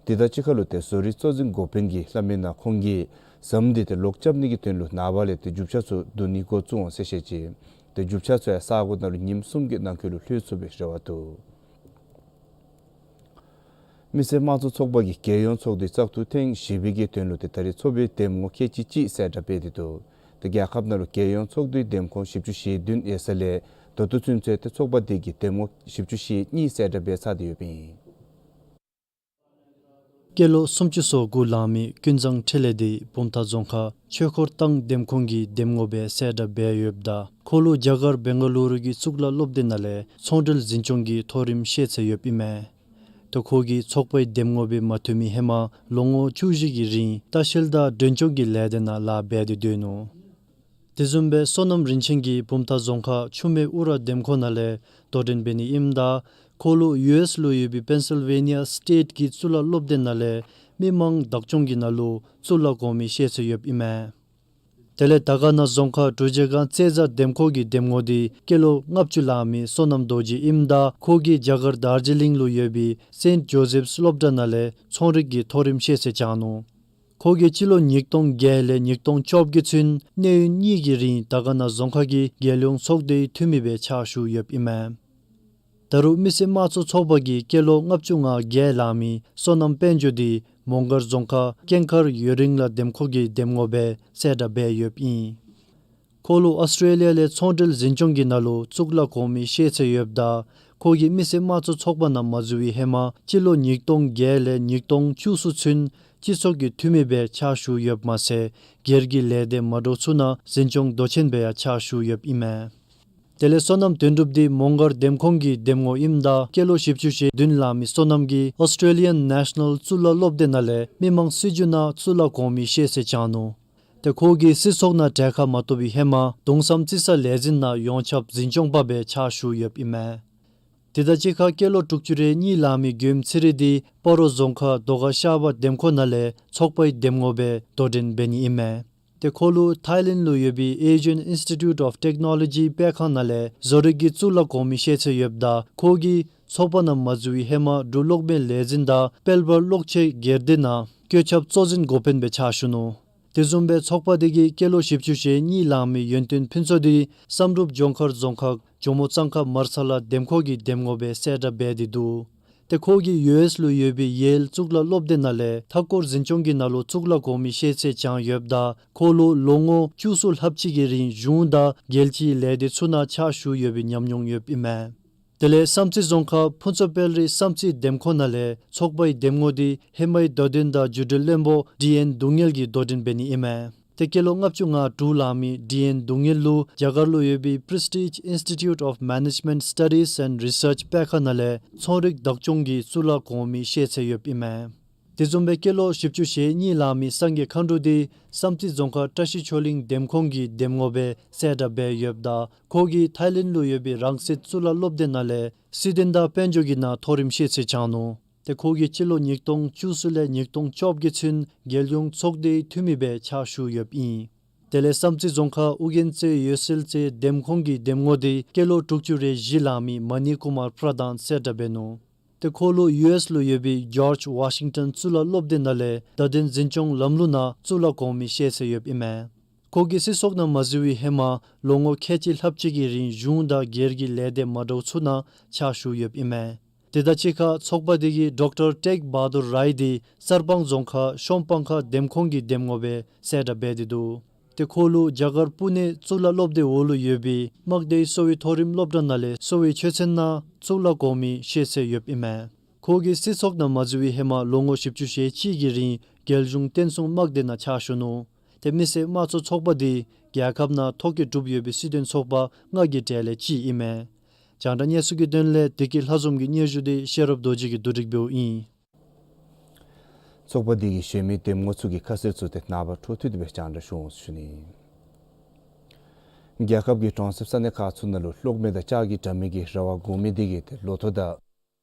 དེ་དང་གཅིག་ཁར་ལུ་ཏེ་བཟོ་རིག་གཙོ་འཛིན་འགོ་དཔོན་གྱིས་སླབ་མི་ནང་ཁོང་གིས་ཟམ་འདི་ཏེ་ལོག་རྐྱབ་ནི་གི་དོན་ལུ་ནངས་པ་ལས་ཏེ་རྒྱུ་ཆ་ཚུ་བསྡུ་ནི་འགོ་བཙུགས་འོང་ཟེར་བཤད་ཅི། ཏེ་རྒྱུ་ཆ་ཚུ་ཡང་ས་གོ་ནང་ལུ་ཉིནམ་གསུམ་གྱི་ནང་འཁོད་ལུ་ལྷོད་ཚུགས་པའི་རེ་བ་འདུག། མི་སེར་དམངས་གཙོ་ཚོགས་པ་གིས་རྒྱལ་ཡོངས་ཚོགས་འདུའི་བཙག་འཐུ་ཐེངས་བཞི་པའི་གི་དོན་ལུ་ཏེ་ད་རིས་ཚོགས་པའི་འདེམས་ངོ་ཁལ་གཅིག་གཅིག་གསལ་བསྒྲགས་འབད་དེ་འདུག། ཏེ་རྒྱལ་ཁབ་ནང་ལུ་རྒྱལ་ཡོངས་ཚོགས་འདུའི་འདེམས་ཁོངས་བཞི་བཅུ་ཞེ་བདུན་ཡོད་ས་ལས་ད་ལྟོ་ཚུན་ཚོད་ཏེ་ཚོགས་པ་དེ་གིས་འདེམས་ངོ་བཞི་བཅུ་ཞེ་གཉིས་གསལ་བསྒྲགས་འབད་ཚར་ཏེ་ཡོདཔ་ཨིན། སྐྱེས་ལོ་སུམ་ཅུ་སོ་དགུ་ལང་མི་ཀུན་བཟང་འཕྲིན་ལས་འདི་བུམ་ཐང་རྫོང་ཁག་ཆོས་འཁོར་ཐང་འདེམས་ཁོངས་ཀྱི་འདེམས་ངོ་སྦེ་གསལ་བསྒྲགས་འབད་ཡོདཔ་ད་ཁོ་ལུ་རྒྱ་གར་བེང་ག་ལུ་རུ་གི་གཙུག་ལག་སློབ་སྡེ་ནང་ལས་ཚོང་འབྲེལ་འཛིན་སྐྱོང་གི་མཐོ་རིམ་ཤེས་ཚད་ཡོདཔ་ཨིན་མས། ཏེ་ཁོ་གིས་ཚོགས་པའི་འདེམས་ངོ་སྦེ་མ་ཐོན་མི་ཧེ་མ་ལོ་ངོ་བཅུ་བཞི་གི་རིང་ལྟ་བཤལ་དང་མགྲོན་སྐྱོང་གི་ལས་སྡེ་ནང་ལཱ་འབད་དེ་སྡོད་ནུག། དེ་བཟུམ་སྦེ་བསོད་ནམས་རིན་ཆེན་གྱིས་བུམ་ཐང་རྫོང་ཁག་ཆུ་སྨད་ཨུ་ར་འདེམས་ཁོངས་ནང་ལས་དོ་འགྲན་འབད་ནི་ཨིནམ་ད་ཁོ་ལུ་ཡུ་ཨེསི་ལུ་ཡོད་པའི་པེན་སིལ་ཝེ་ནི་ཡ་སི་ཊེཊ་ཀྱི་གཙུག་ལག་སློབ་སྡེ་ནང་ལས་མི་མང་བདག་སྐྱོང་གི་ནང་ལུ་གཙུག་ལག་གོང་མའི་ཤེས་ཚད་ཡོདཔ་ཨིན་མས། དེ་ལས་དར་དཀར་ན་རྫོང་ཁག་གྲུ་ཆེན་སྒང་རྩེ་བཟའ་འདེམས་ཁོངས་ཀྱི་འདེམས་ངོ་འདི་སྐྱེས་ལོ་ལྔ་བཅུ་ལང་མི་བསོད་ནམས་རྡོ་རྗེ་ཨིནམ་ད་ཁོ་གིས་རྒྱ་གར་དར་ཇི་ལིང་ལུ་ཡོད་པའི་སེནཊ་ཇོ་སེཕ་སློབ་གྲྭ་ནང་ལས་ཚོང་རིག་གི་མཐོ་རིམ་ཤེས་ཚད་སྦྱངས་ནུག། ཁོ་གིས་སྤྱི་ལོ་ཉིས་སྟོང་བརྒྱད་ལས་ཉིས་སྟོང་བཅོ་བརྒྱད་ཚུན་གནས་ཡུན་གཉིས་ཀྱི་རིང་དར་དཀར་ན་རྫོང་ཁག་གི་རྒྱལ་ཡོངས་ཚོགས་སྡེའི་འཐུས་མི་སྦེ་ཕྱག་ཞུ་ཡོདཔ་ཨིན་མས། ད་རུང་མི་སེར་དམངས་གཙོ་ཚོགས་པ་གིས་སྐྱེས་ལོ་ལྔ་བཅུ་ང་བརྒྱད་ལང་མི་བསོད་ནམས་དཔལ་འབྱོར་འདི་མོང་སྒར་རྫོང་ཁག་ཀེང་མཁར་ཡུན་རིང་ལ་འདེམས་ཁོངས་ཀྱི་འདེམས་ངོ་སྦེ་གསལ་བསྒྲགས་འབད་ཡོདཔ་ཨིན། ཁོ་ལུ་ཨོསི་ཊེ་ལི་ཡ་ལས་ཚོང་འབྲེལ་འཛིན་སྐྱོང་གི་ནང་ལུ་གཙུག་ལག་གོང་མའི་ཤེས་ཚད་ཡོདཔ་ད་ཁོ་གིས་མི་སེར་དམངས་གཙོ་ཚོགས་པ་ནང་མ་འཛུལ་བའི་ཧེ་མ་སྤྱི་ལོ་ཉིས་སྟོང་བརྒྱད་ལས་ཉིས་སྟོང་བཅུ་གསུམ་ཚུན་སྤྱི་ཚོགས་ཀྱི་འཐུས་མི་སྦེ་ཕྱག་ཞུ་ཡོདཔ་མ་ཚད་སྒེར་གྱི་ལས་སྡེ་མ་འདྲཝ་ཚུ་ནང་འཛིན་སྐྱོང་མདོ་ཆེན་སྦེ་ཡང་ཕྱག་ཞུ་ཡོདཔ་ཨིན་མས། དེ་ལས་བསོད་ནམས་དོན་གྲུབ་འདི་མོང་སྒར་འདེམས་ཁོངས་ཀྱི་འདེམས་ངོ་ཨིནམ་ད་སྐྱེས་ལོ་བཞི་བཅུ་ཞེ་བདུན་ལང་མི་བསོད་ནམས་ཀྱིས་ཨོསི་ཊེ་ལི་ཡན་ནེ་ཤ་ནཱལ་གཙུག་ལག་སློབ་སྡེ་ནང་ལས་མི་མང་སྲིད་བྱུས་ནང་གཙུག་ལག་གོང་མའི་ཤེས་ཚད་སྦྱངས་ནུག། ཏེ་ཁོ་གིས་སྲིད་ཚོགས་ནང་གྲལ་ཁར་མ་གཏོགས་པའི་ཧེ་མ་གདུང་བསམ་རྩི་ས་ལས་འཛིན་ནང་ཡོངས་ཁྱབ་འཛིན་སྐྱོང་པ་སྦེ་ཕྱག་ཞུ་ཡོདཔ་ཨིན་མས། དེ་དང་གཅིག་ཁར་སྐྱེས་ལོ་དྲུག་ཅུ་རེ་གཉིས་ལང་མི་མགྱོནམ་ཚེ་རིང་འདི་སྤ་རོ་རྫོང་ཁག་རྡོ་དཀར་ཤར་པ་འདེམས་ཁོངས་ནང་ལས་ཚོགས་པའི་འདེམས་ངོ་སྦེ་དོ་འགྲན་འབད་ནི་ཨིན་མས། ཏེ་ཁོ་ལུ་ཐཱའི་ལེནཌ་ལུ་ཡོད་པའི་Asian Institute of Technology དཔེ་ཁང་ནང་ལས་བཟོ་རིག་གི་གཙུག་ལག་གོང་མའི་ཤེས་ཚད་ཡོདཔ་ད་ཁོ་གིས་ཚོགས་པ་ནང་མ་འཛུལ་བའི་ཧེ་མ་འབྲུག་གློག་མེའི་ལས་འཛིན་དང་དཔལ་འབར་གློག་ཆས་སྒེར་སྡེ་ནང་བཀོད་ཁྱབ་གཙོ་འཛིན་འགོ་དཔོན་སྦེ་ཕྱག་ཞུ་ནུག། དེ་བཟུམ་སྦེ་ཚོགས་པ་དེ་གིས་སྐྱེས་ལོ་བཞི་བཅུ་ཞེ་གཉིས་ལང་མི་ཡོན་ཏན་ཕུན་ཚོགས་འདི་བསམ་གྲུབ་ལྗོངས་མཁར་རྫོང་ཁག་ཇོ་མོ་གཙང་ཁ་མར་ཚ་ལ་འདེམས་ཁོངས་ཀྱི་འདེམས་ངོ་སྦེ་གསལ་བསྒྲགས་འབད་དེ་འདུག། ཏེ་ཁོ་གིས་ཡུ་ཨེསི་ལུ་ཡོད་པའི་ཡེལ་གཙུག་ལག་སློབ་སྡེ་ནང་ལས་མཐའ་འཁོར་འཛིན་སྐྱོང་གི་ནང་ལུ་གཙུག་ལག་གོང་མའི་ཤེས་ཚད་སྦྱང་ཡོདཔ་ད་ཁོ་ལུ་ལོ་ངོ་བཅུ་གསུམ་ལྷགཔ་ཅིག་གི་རིང་གཞུང་དང་རྒྱལ་སྤྱིའི་ལས་སྡེ་ཚུ་ནང་ཕྱག་ཞུ་ཡོད་པའི་ཉམས་མྱོང་ཡོདཔ་ཨིན་མས། དེ་ལས་བསམ་རྩེ་རྫོང་ཁག་ཕུན་ཚོགས་དཔལ་རི་བསམ་རྩེ་འདེམས་ཁོངས་ནང་ལས་ཚོགས་པའི་འདེམས་ངོ་འདི་ཧེ་མའི་དོ་འགྲན་དང་བརྒྱུད་འབྲེལ་བློན་པོ་ཌི་ཨེན་གདོང་ལྔ་གིས་དོ་འགྲན་འབད་ནི་ཨིན་མས། ཏེ་སྐྱེས་ལོ་ལྔ་བཅུ་ང་དྲུག་ལང་མི་ཌི་ཨེན་གདོང་ལྔ་ལུ་རྒྱ་གར་ལུ་ཡོད་པའི་Prestige Institute of Management Studies and Research དཔེ་ཁང་ནང་ལས་ཚོང་རིག་བདག་སྐྱོང་གི་གཙུག་ལག་གོང་མའི་ཤེས་ཚད་ཡོདཔ་ཨིན་མས། དེ་བཟུམ་སྦེ་སྐྱེས་ལོ་བཞི་བཅུ་ཞེ་གཉིས་ལང་མི་སངས་རྒྱས་མཁའ་འགྲོ་འདི་བསམ་རྩེ་རྫོང་ཁག་བཀྲ་ཤིས་ཆོས་གླིང་འདེམས་ཁོངས་ཀྱི་འདེམས་ངོ་སྦེ་གསལ་བསྒྲགས་འབད་ཡོདཔ་ད་ཁོ་གིས་ཐཱའི་ལེནཌ་ལུ་ཡོད་པའི་རང་སྲིད་གཙུག་ལག་སློབ་སྡེ་ནང་ལས་སྲིད་དོན་དང་དཔལ་འབྱོར་གྱི་ནང་མཐོ་རིམ་ཤེས་ཚད་སྦྱང་ནུག། ཏེ་ཁོ་གིས་སྤྱི་ལོ་ཉིས་སྟོང་བཅུ་གསུམ་ལས་ཉིས་སྟོང་བཅོ་བརྒྱད་ཚུན་རྒྱལ་ཡོངས་ཚོགས་སྡེའི་འཐུས་མི་སྦེ་ཕྱག་ཞུ་ཡོདཔ་ཨིན། དེ་ལས་བསམ་རྩེ་རྫོང་ཁག་ཨོ་རྒྱན་རྩེ་འོད་གསལ་རྩེ་འདེམས་ཁོངས་ཀྱི་འདེམས་ངོ་འདི་སྐྱེས་ལོ་དྲུག་ཅུ་རེ་བཞི་ལང་མི་མ་ནི་ཀུ་མར་པྲ་དཱན་གསལ་བསྒྲགས་འབད་ནུག། ཏེ་ཁོ་ལུ་ཡུ་ཨེསི་ལུ་ཡོད་པའི་ཇོརཇ་ཝ་ཤིང་ཊོན་གཙུག་ལག་སློབ་སྡེ་ནང་ལས་བརྡ་དོན་འཛིན་སྐྱོང་ལམ་ལུགས་ནང་གཙུག་ལག་གོང་མའི་ཤེས་ཚད་ཡོདཔ་ཨིན་མས། ཁོ་གིས་སྲིད་ཚོགས་ནང་མ་འཛུལ་བའི་ཧེ་མ་ལོ་ངོ་ཁལ་གཅིག་ལྷགཔ་ཅིག་གི་རིང་གཞུང་དང་སྒེར་གྱི་ལས་སྡེ་མ་འདྲཝ་ཚུ་ནང་ཕྱག་ཞུ་ཡོདཔ་ཨིན་མས། དེ་དང་གཅིག་ཁར་ཚོགས་པ་དེ་གིས་ཌོག་ཊར་ཊེག་བྷ་དུར་རའི་འདི་གསར་སྤང་རྫོང་ཁག་ཤོམ་སྤང་ཁ་འདེམས་ཁོངས་ཀྱི་འདེམས་ངོ་སྦེ་གསལ་བསྒྲགས་འབད་དེ་འདུག། ཏེ་ཁོ་ལུ་རྒྱ་གར་པུ་ནེ་གཙུག་ལག་སློབ་སྡེ་འོག་ལུ་ཡོད་པའི་དམག་སྡེའི་གསོ་བའི་མཐོ་རིམ་སློབ་གྲྭ་ནང་ལས་གསོ་བའི་ཆོས་ཚན་ནང་གཙུག་ལག་གོང་མའི་ཤེས་ཚད་ཡོདཔ་ཨིན་མས། ཁོ་གིས་སྲིད་ཚོགས་ནང་མ་འཛུལ་བའི་ཧེ་མ་ལོ་ངོ་བཞི་བཅུ་ཞེ་གཅིག་གི་རིང་རྒྱལ་གཞུང་བསྟན་སྲུང་དམག་སྡེ་ནང་ཕྱག་ཞུ་ནུག། ཏེ་མི་སེར་དམངས་གཙོ་ཚོགས་པ་འདི་རྒྱལ་ཁབ་ནང་ཐོ་བཀོད་གྲུབ་ཡོད་པའི་སྲིད་དོན་ཚོགས་པ་ལྔ་གི་གྲས་ལས་གཅིག་ཨིན་མས། རྒྱང་བསྒྲགས་གནས་ཚུལ་གྱི་དོན་ལས་བདེ་སྐྱིད་ལྷ་འཛོམས་ཀྱི་སྙན་ཞུ་འདི་ཤེས་རབ་རྡོ་རྗེ་གིས་བསྡུ་སྒྲིག་འབདཝ་ཨིན། ཚོགས་པ་འདི་གི་གཞན་མི་འདེམས་ངོ་ཚུ་གི་ཁ་གསལ་ཚུ་ཏེ་ནངས་པ་འཕྲོ་མཐུད་དེ་སྦེ་རྒྱང་བསྒྲགས་ཞུ་འོང་ཞུ་ནི། རྒྱལ་ཁབ་ཀྱི་གྲོང་གསེབ་ས་གནས་ཁག་ཚུ་ནང་ལུ་གློག་མེ་དང་ལྕགས་ཀྱི་དྲ་མིག་གི་རེ་བ་དགོ་མི་འདི་གིས་ཏེ་ལོ་ཐོག་དང་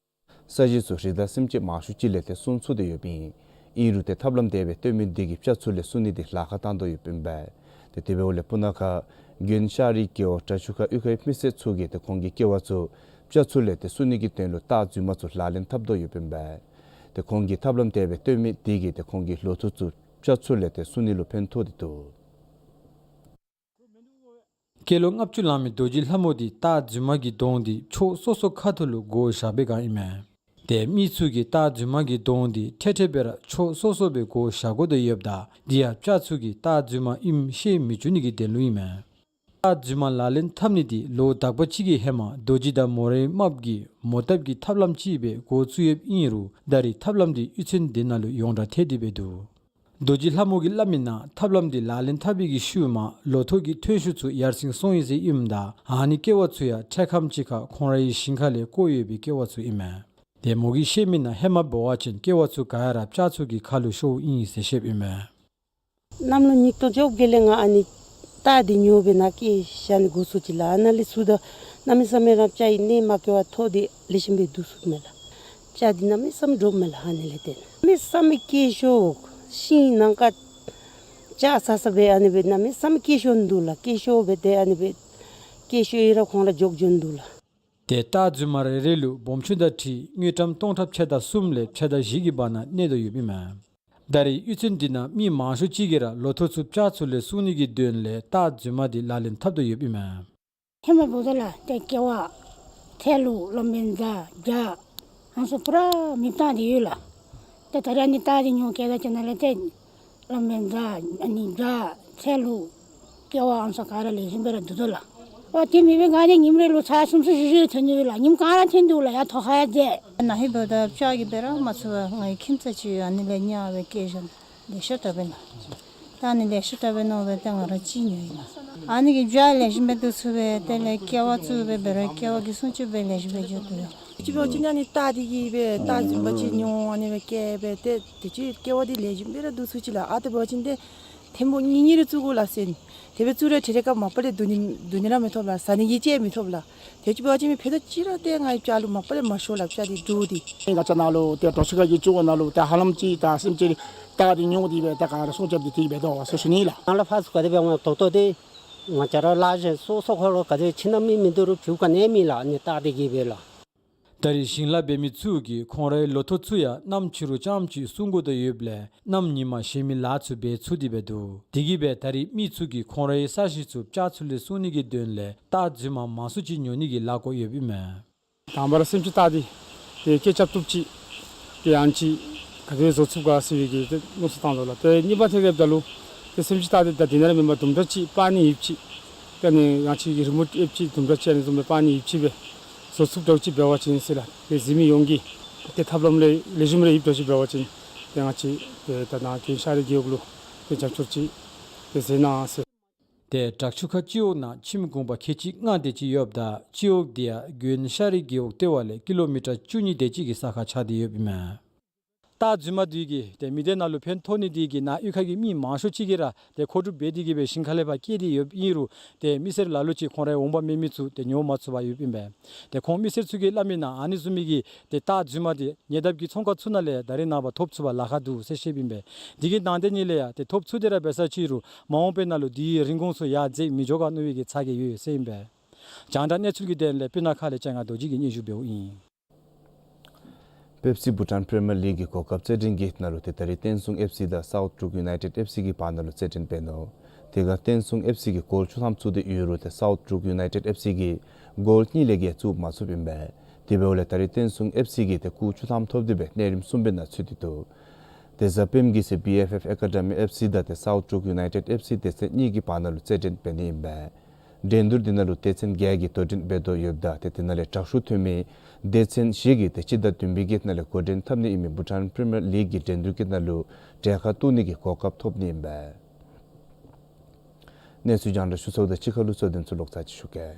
ས་གཞི་ཚུ་རི་དྭགས་སེམས་ཅན་མང་ཤོས་ཅིག་ལས་ཏེ་སྲུང་ཚུགས་ཏེ་ཡོདཔ་ཨིན། ཨིན་རུང་ཏེ་ཐབས་ལམ་དེ་སྦེ་སྟོན་མི་འདི་གིས་སྤྱ་ཚུ་ལས་སྲུང་ནི་འདི་ལཱ་ཁག་བཏང་དོ་ཡོདཔ་ཨིན་པས། ཏེ་དེ་འབདཝ་ལས་སྤུ་ན་ཁ་དགོན་ཤར་རི་རྒེད་འོག་བྲག་ཆུ་ཁ་གཡུས་ཁའི་མི་སེར་ཚུ་གིས་ཏེ་ཁོང་གི་ཀེ་བ་ཚུ་སྤྱ་ཚུ་ལས་ཏེ་སྲུང་ནི་གི་དོན་ལུ་རྟ་རྫུན་མ་ཚུ་ལག་ལེན་འཐབ་དོ་ཡོདཔ་ཨིན་པས། ཏེ་ཁོང་གིས་ཐབས་ལམ་དེ་སྦེ་སྟོན་མི་འདི་གིས་ཏེ་ཁོང་གི་ལོ་ཐོག་ཚུ་སྤྱ་ཚུ་ལས་ཏེ་སྲུང་ནི་ལུ་ཕན་ཐོགས་ཏེ་འདུག། སྐྱེས་ལོ་ལྔ་བཅུ་ལང་མི་རྡོ་རྗེ་ལྷ་མོ་འདི་རྟ་རྫུན་མ་གི་གདོང་འདི་ཕྱོགས་སོ་སོ་ཁ་ཐུག་ལུ་བགོ་བཞག་པའི་བསྒང་ཨིན་མས། ཏེ་མི་ཚུ་གིས་རྟ་རྫུན་མ་གི་གདོང་འདི་འཕྲལ་འཕྲལ་སྦེ་ར་ཕྱོགས་སོ་སོ་སྦེ་བགོ་བཞག་དགོ་དོ་ཡོདཔ་ད་འདི་ཡང་སྤྱ་ཚུ་གིས་རྟ་རྫུན་མ་ཨིནམ་ཤེས་མི་བཅུག་ནི་གི་དོན་ལུ་ཨིན་མས། རྟ་རྫུན་མ་ལག་ལེན་འཐབ་ནི་འདི་ལོ་དག་པ་ཅིག་གི་ཧེ་མ་རྡོ་རྗེ་དང་མོ་རའི་རྨགཔ་གིས་མོ་བཏབ་ཀྱི་ཐབས་ལམ་ཅིག་སྦེ་འགོ་བཙུགས་ཡོདཔ་ཨིན་རུང་ད་རེས་ཐབས་ལམ་འདི་གཡུས་ཚན་འདི་ནང་ལུ་ཡོངས་གྲགས་ཐལ་ཏེ་སྦེ་འདུག། རྡོ་རྗེ་ལྷ་མོ་གིས་སླབ་མིའི་ནང་ཐབས་ལམ་འདི་ལག་ལེན་འཐབ་པའི་གི་ཤུལ་མ་ལོ་ཐོག་གི་ཐོན་ཤུགས་ཚུ་ཡར་སེང་སོང་ཡི་ཟེར་ཨིནམ་ད་ཨ་ནི་ཀེ་བ་ཚུ་ཡང་འཕྲལ་ཁམས་ཅིག་ཁར་ཁོང་རའི་ཞིང་ཁ་ལས་བཀོ་ཡོད་པའི་ཀེ་བ་ཚུ་ཨིན་མས། ཏེ་མོ་གིས་བཤད་མིའི་ནང་ཧེ་མ་འབད་བ་ཅིན་ཀེ་བ་ཚུ་ག་ར་སྤྱ་ཚུ་གི་ཁ་ལུ་ཤོརཝ་ཨིན་ཟེར་བཤདཔ་ཨིན་མས། གནམ་ལོ་ཉིས་སྟོང་བཅོ་བརྒྱད་ལས་ང་ཨ་ནི་རྟ་འདི་ཉོ་སྦེ་ནཱ་སྐྱེལ་བཞག་ནི་འགོ་བཙུགས་ཅི་ལགས། ཨ་ནཱ་ལས་ཚུར་ད་གནམ་མེད་ས་མེད་ར་སྤྱ་གི་གནས་མ་སྐྱེལ་བར་ཐོག་འདི་ལེགས་ཤོམ་སྦེ་བསྡུ་ཚུགས་མས་ལགས། སྤྱ་འདི་གནམ་མེད་ས་མེད་འདྲོག་མས་ལགས། ཨ་ནི་ལས་ཏེ་གནམ་མེད་ས་མེད་སྐྱེལ་ཤོར། ཤིང་ནང་ཁར་ལྕགས་ས་ས་སྦེ་ཨ་ནི་སྦེ་གནམ་མེད་ས་མེད་སྐྱེལ་ཤོར་འདུག་ལགས། སྐྱེལ་ཤོར་སྦེ་ཏེ་ཨ་ནི་སྦེ་སྐྱེལ་ཤོར་ཡི་ར་ཁོང་ར་འགྱོ་འགྱོཝ་འདུག་ལགས། ཏེ་རྟ་རྫུན་མ་རེ་རེ་ལུ་སྦོམ་ཆུང་དང་འཁྲིལ་དངུལ་ཀྲམ་སྟོང་ཕྲག་ཕྱེད་དང་གསུམ་ལས་ཕྱེད་དང་བཞི་གི་བར་ན་གནས་དོ་ཡོདཔ་ཨིན་མས། ད་རེས་གཡུས་ཚན་འདི་ནང་མི་མང་ཤོས་ཅིག་གིས་ར་ལོ་ཐོག་ཚུ་སྤྱ་ཚུ་ལས་སྲུང་ནི་གི་དོན་ལས་རྟ་རྫུན་མ་འདི་ལག་ལེན་འཐབ་དོ་ཡོདཔ་ཨིན་མས། ཧེ་མ་འབདཝ་ད་ལགས་ཏེ་ཀེ་བ་ཚལ་ལུ་གླང་མེ་རྫ་རྒྱ་ཨ་ནི་ཚུ་པུ་ར་མེདཔ་བཏང་སྟེ་ཡོད་ལགས། ཏེ་ད་རེས་ཨ་ནི་རྟ་འདི་ཉོ་སྐྱེལ་ད་ཅིག་ནང་ལས་ཏེ་གླང་མེ་རྫ་ཨ་ནི་རྒྱ་ཚལ་ལུ་ཀེ་བ་ཨ་ནི་ཚུ་ག་ར་ལེགས་ཤོམ་སྦེ་ར་འདུག་དོ་ལགས། ཨོ་དེ་མེད་པའི་སྒང་ནི་ཉིནམ་རེ་ལུ་ཚར་གསུམ་གསུམ་བཞི་བཞི་ཐོན་ནི་ཡོད་ལགས། ཉིནམ་གང་ར་ཐོན་འདུག་ལགས། ཡར་ཐོག་ཁར་ཡར་འཛེགས། ན་ཧིང་འབདཝ་ད་སྤྱ་གིས་འབད་ར་མ་ཚུགས་པར་ང་གི་ཁྱིམ་ཚང་ཅིག་ཡོད། ཨ་ནི་ལས་ཉར་སྦེ་སྐྱེལ་བཞག་ལེགས་ཤོམ་དྲགས་པས་ལགས། ད་ཨ་ནི་ལེགས་ཤོམ་དྲགས་པས་མནོ་སྦེ་ཏེ་ང་ར་ཅིག་ཉོ་ཡི་ལགས། ཨ་ནི་གིས་སྤྱ་ལེགས་ཤོམ་སྦེ་བསྡུ་ཚུགས་པས། དེ་ལས་ཀེ་བ་བཙུགས་སྦེ་འབད་ར་ཀེ་བ་གི་སྲུང་སྐྱོབ་སྦེ་ལེགས་ཤོམ་སྦེ་འགྱོ་དོ་ཡོད། ཅིག་འབད་བ་ཅིན་ཨ་ནི་རྟ་འདི་གིས་སྦེ་རྟ་རྫུན་མ་ཅིག་ཉོ་ཨ་ནི་སྦེ་སྐྱེལ་སྦེ་ཏེ་དེ་ཅིག་ཀེ་བ་འདི་ལེགས་ཤོམ་སྦེ་ར་བསྡུ་ཚུགས་ཅི་ལགས། ཨ་དེ་འབད་བ་ཅིན་ཏེ་ ཐེངས་མ་གཉིས་གཉིས་རེ་བཙུགས་དགོ་ལགས་ཟེར་ཨིན། དེ་སྦེ་བཙུགས་རུང་ཏེ་རེ་ཁ་མ་པ་ལས་སྡོད་ནི་སྡོད་ནི་ར་མི་ཐོབ་ལགས། བཟའ་ནི་གི་ཅིག་མི་ཐོབ་ལགས། དེ་ཅིག་འབད་བ་ཅིན་མི་ཕུད་རྡོག་ཅིག་ར་ཏེ་ང་གི་ལྕགས་ལུ་མ་པ་ལས་མ་ཤོར་ལགས། ལྕགས་འདི་འདྲོག་སྟེ། ང་བཅས་ནཱ་ལུ་ཏེ་དྲག་ཤོས་ཁ་གི་སྤྱི་འོག་ནང་ལུ་ཏེ་ཧ་ལམ་ཅིག་ད་སེམས་ཅན་སྟག་འདི་ཉོ་སྟེ་སྦེ་ད་ག་ར་སྲུང་སྐྱོབ་འདི་དེ་སྦེ་འདུག་ཟེར་ཞུ་ནི་ལགས། ནཱ་ལུ་ཕར་ཚུ་ག་དེ་སྦེ་འོང་དོག་དོག་སྟེ། ང་བཅས་ར་ལཱ་གཞན་སོ་སོ་འཁོར་ལུ་ག་དེ་ཕྱི་ནང་མི་མིན་འདུག་རུང་ཕུད་ག་ནི་མེད་ལགས། ནི་སྟག་འདི་གིས་སྦེ་ལགས། ད་རེས་ཞིང་ལཱ་འབད་མི་ཚུ་གིས་ཁོང་རའི་ལོ་ཐོག་ཚུ་ཡང་གནམ་ཕྱི་རུ་རྐྱངམ་ཅིག་སྲུང་དགོ་དོ་ཡོདཔ་ལས་གནམ་ཉིན་མ་གཞན་མི་ལཱ་ཚུ་འབད་ཚུགས་ཏེ་སྦེ་འདུག། དེ་གིས་སྦེ་ད་རེས་མི་ཚུ་གིས་ཁོང་རའི་ས་གཞི་ཚུ་ལྕགས་ཚུ་ལས་སྲུང་ནི་གི་དོན་ལས་སྟག་རྫུན་མ་མང་སུ་ཅིག་ཉོ་ནི་གི་ལཱ་བཀོད་ཡོདཔ་ཨིན་མས། དང་པ་ར་སེམས་ཅན་སྟག་འདི་ཏེ་སྐད་རྐྱབ་བཏུབ་ཅིག་ཏེ་ཡང་ཅིན་ག་དེ་བཟོ་ཚུགས་ག་ཟེར་བའི་གི་ཏེ་མནོ་བསམ་བཏང་དོ་ལགས། ཏེ་གཉིས་པ་ཐད་ཁར་འབདཝ་ད་ལུ་ཏེ་སེམས་ཅན་སྟག་འདི་ད་འདི་ནང་ར་མེན་པར་དུམ་གྲ་ཅིག་པར་ནི་ཡོདཔ་ཅིག་ཏེ་ནི་ཡང་ཅིན་རི་མོཊ་ཨེབ་ཅིག་དུམ་གྲ་ཅིག་ཨ་ནི་བཟུམ་སྦེ་པར་ནི་ཡོདཔ་ཅིག་སྦེ་བཟོ་ཚུགསཔ་འདྲཝ་ཅིག་འབད་བ་ཅིན་ཟེར་ལགས། ཏེ་གཟིགས་མི་ཡོངས་ཀྱིས་ཏེ་ཐབས་ལམ་ལེགས་ལེགས་ཤོམ་རེ་ཡོདཔ་འདྲཝ་ཅིག་འབད་བ་ཅིན་ཏེ་ང་བཅས་ཏེ་ད་ནཱ་ཏེ་ཤར་རི་རྒེད་འོག་ལུ་ཏེ་རྒྱབ་སྐྱོར་ཅིག་ཏེ་མཛད་གནང་ཟེར། ཏེ་བྲག་ཆུ་ཁ་སྤྱི་འོག་ནང་ཁྱིམ་གུང་པ་ཁལ་གཅིག་ལྔ་དེ་ཅིག་ཡོདཔ་ད་སྤྱི་འོག་འདི་ཡང་དགོན་ཤར་རི་རྒེད་འོག་ལྟེ་བ་ལས་ཀི་ལོ་མི་ཊར་བཅུ་གཉིས་དེ་ཅིག་གི་ས་ཁར་ཆགས་ཏེ་ཡོདཔ་ཨིན་མས། སྟག་རྫུན་མ་འདི་གིས་ཏེ་མི་སྡེ་ནང་ལུ་ཕན་ཐོགས་ནི་འདི་གིས་ནཱ་གཡུས་ཁ་གི་མི་མང་ཤོས་ཅིག་གིས་ར་ཏེ་མཁོ་སྒྲུབ་འབད་དེ་གིས་སྦེ་ཞིང་ཁ་ལས་ཕར་བསྐྱལ་ཏེ་ཡོདཔ་ཨིན་རུང་ཏེ་མི་སེར་ལ་ལུ་ཅིག་ཁོང་རའི་འོང་འབབ་མེད་མི་ཚུ་ཏེ་ཉོ་མ་ཚུགས་པར་ཡོདཔ་ཨིན་པས། ཏེ་ཁོང་མི་སེར་ཚུ་གིས་སླབ་མིའི་ནང་ཨ་ནི་བཟུམ་མའི་གི་ཏེ་སྟག་རྫུན་མ་འདི་ཉེ་འདབས་ཀྱི་ཚོང་ཁང་ཚུ་ནང་ལས་ད་རེས་ནངས་པ་ཐོབ་ཚུགས་པར་ལཱ་ཁག་འདུག་ཟེར་བཤདཔ་ཨིན་པས། དེ་གི་ནང་དེ་ཉིད་ལས་ཡང་ཏེ་ཐོབ་ཚུགས་ཏེ་ར་འབད་ས་ཅིག་རུང་མ་འོངས་པའི་ནང་ལུ་དེའི་རིན་གོང་ཚུ་ཡར་འཛེགས་མི་འགྱོ་ག་མནོ་བའི་གི་ཚ་གྱང་ཡོད་ཟེར་ཨིན་པས། རྒྱང་བསྒྲགས་གནས་ཚུལ་གྱི་དོན་ལས་སྤུ་ན་ཁ་ལས་ལྕང་ང་རྡོ་རྗེ་གིས་སྙན་ཞུ་འབདཝ་ཨིན། པེབ་སི་བྷུ་ཊཱན་པི་རི་མི་ཡར་ལིག་གི་གོ་སྐབས་རྩེད་འགྲན་གྱི་ནང་ལུ་ཏེ་ད་རེས་བསྟན་སྲུང་ཨེཕ་སི་དང་སའུཐ་ཀྲུག་ཡུ་ནའི་ཊེཌ་ཨེཕ་སི་གི་བར་ན་ལུ་རྩེད་འགྲན་འབད་ནུག། དེ་ཁར་བསྟན་སྲུང་ཨེཕ་སི་གིས་གོལ་ཆུ་ཐམ་བཙུགས་ཏེ་ཡོད་རུང་ཏེ་སའུཐ་ཀྲུག་ཡུ་ནའི་ཊེཌ་ཨེཕ་སི་གིས་གོལ་གཉིས་ལས་བརྒལ་བཙུགས་མ་ཚུགསཔ་ཨིན་པས། དེ་འབདཝ་ལས་ད་རེས་བསྟན་སྲུང་ཨེཕ་སི་གིས་ཏེ་སྐུགས་ཆུ་ཐམ་ཐོབ་སྟེ་སྦེ་གནས་རིམ་གསུམ་པའི་ནང་ཚུད་དེ་འདུག། ཏེ་གཟའ་སྤེནམ་གི་ཚེ་བི་ཨེཕ་ཨེཕ་ཨེ་ཀ་ཌི་མི་ཨེཕ་སི་དང་ཏེ་སའུཐ་ཀྲུག་ཡུ་ནའི་ཊེཌ་ཨེཕ་སི་སྡེ་ཚན་གཉིས་ཀྱི་བར་ན་ལུ་རྩེད་འགྲན་འབད་ནི་ཨིན་པས། འགྲན་བསྡུར་འདི་ནང་ལུ་སྡེ་ཚན་བརྒྱད་ཀྱིས་དོ་འགྲན་འབད་དོ་ཡོདཔ་ད་ཏེ་དེ་ནང་ལས་དྲག་ཤོས་ཐོན་མི་སྡེ་ཚན་བཞི་གིས་ཏེ་སྤྱི་ཟླ་བདུན་པའི་གི་ནང་ལས་འགོ་འདྲེན་འཐབ་ནི་ཨིན་མི་བྷུ་ཊཱན་པི་རི་མི་ཡར་ལིག་གི་འགྲན་བསྡུར་གྱི་ནང་ལུ་གྲལ་ཁར་གཏོགས་ནི་གི་གོ་སྐབས་ཐོབ་ནི་ཨིན་པས། གནས་ཚུལ་རྒྱང་བསྒྲགས་ཞུ་ཚརཝ་ད་གཅིག་ཁར་ལུ་གཙོ་དོན་ཚུ་ལོག་ཚར་ཅིག་ཞུ་གེ།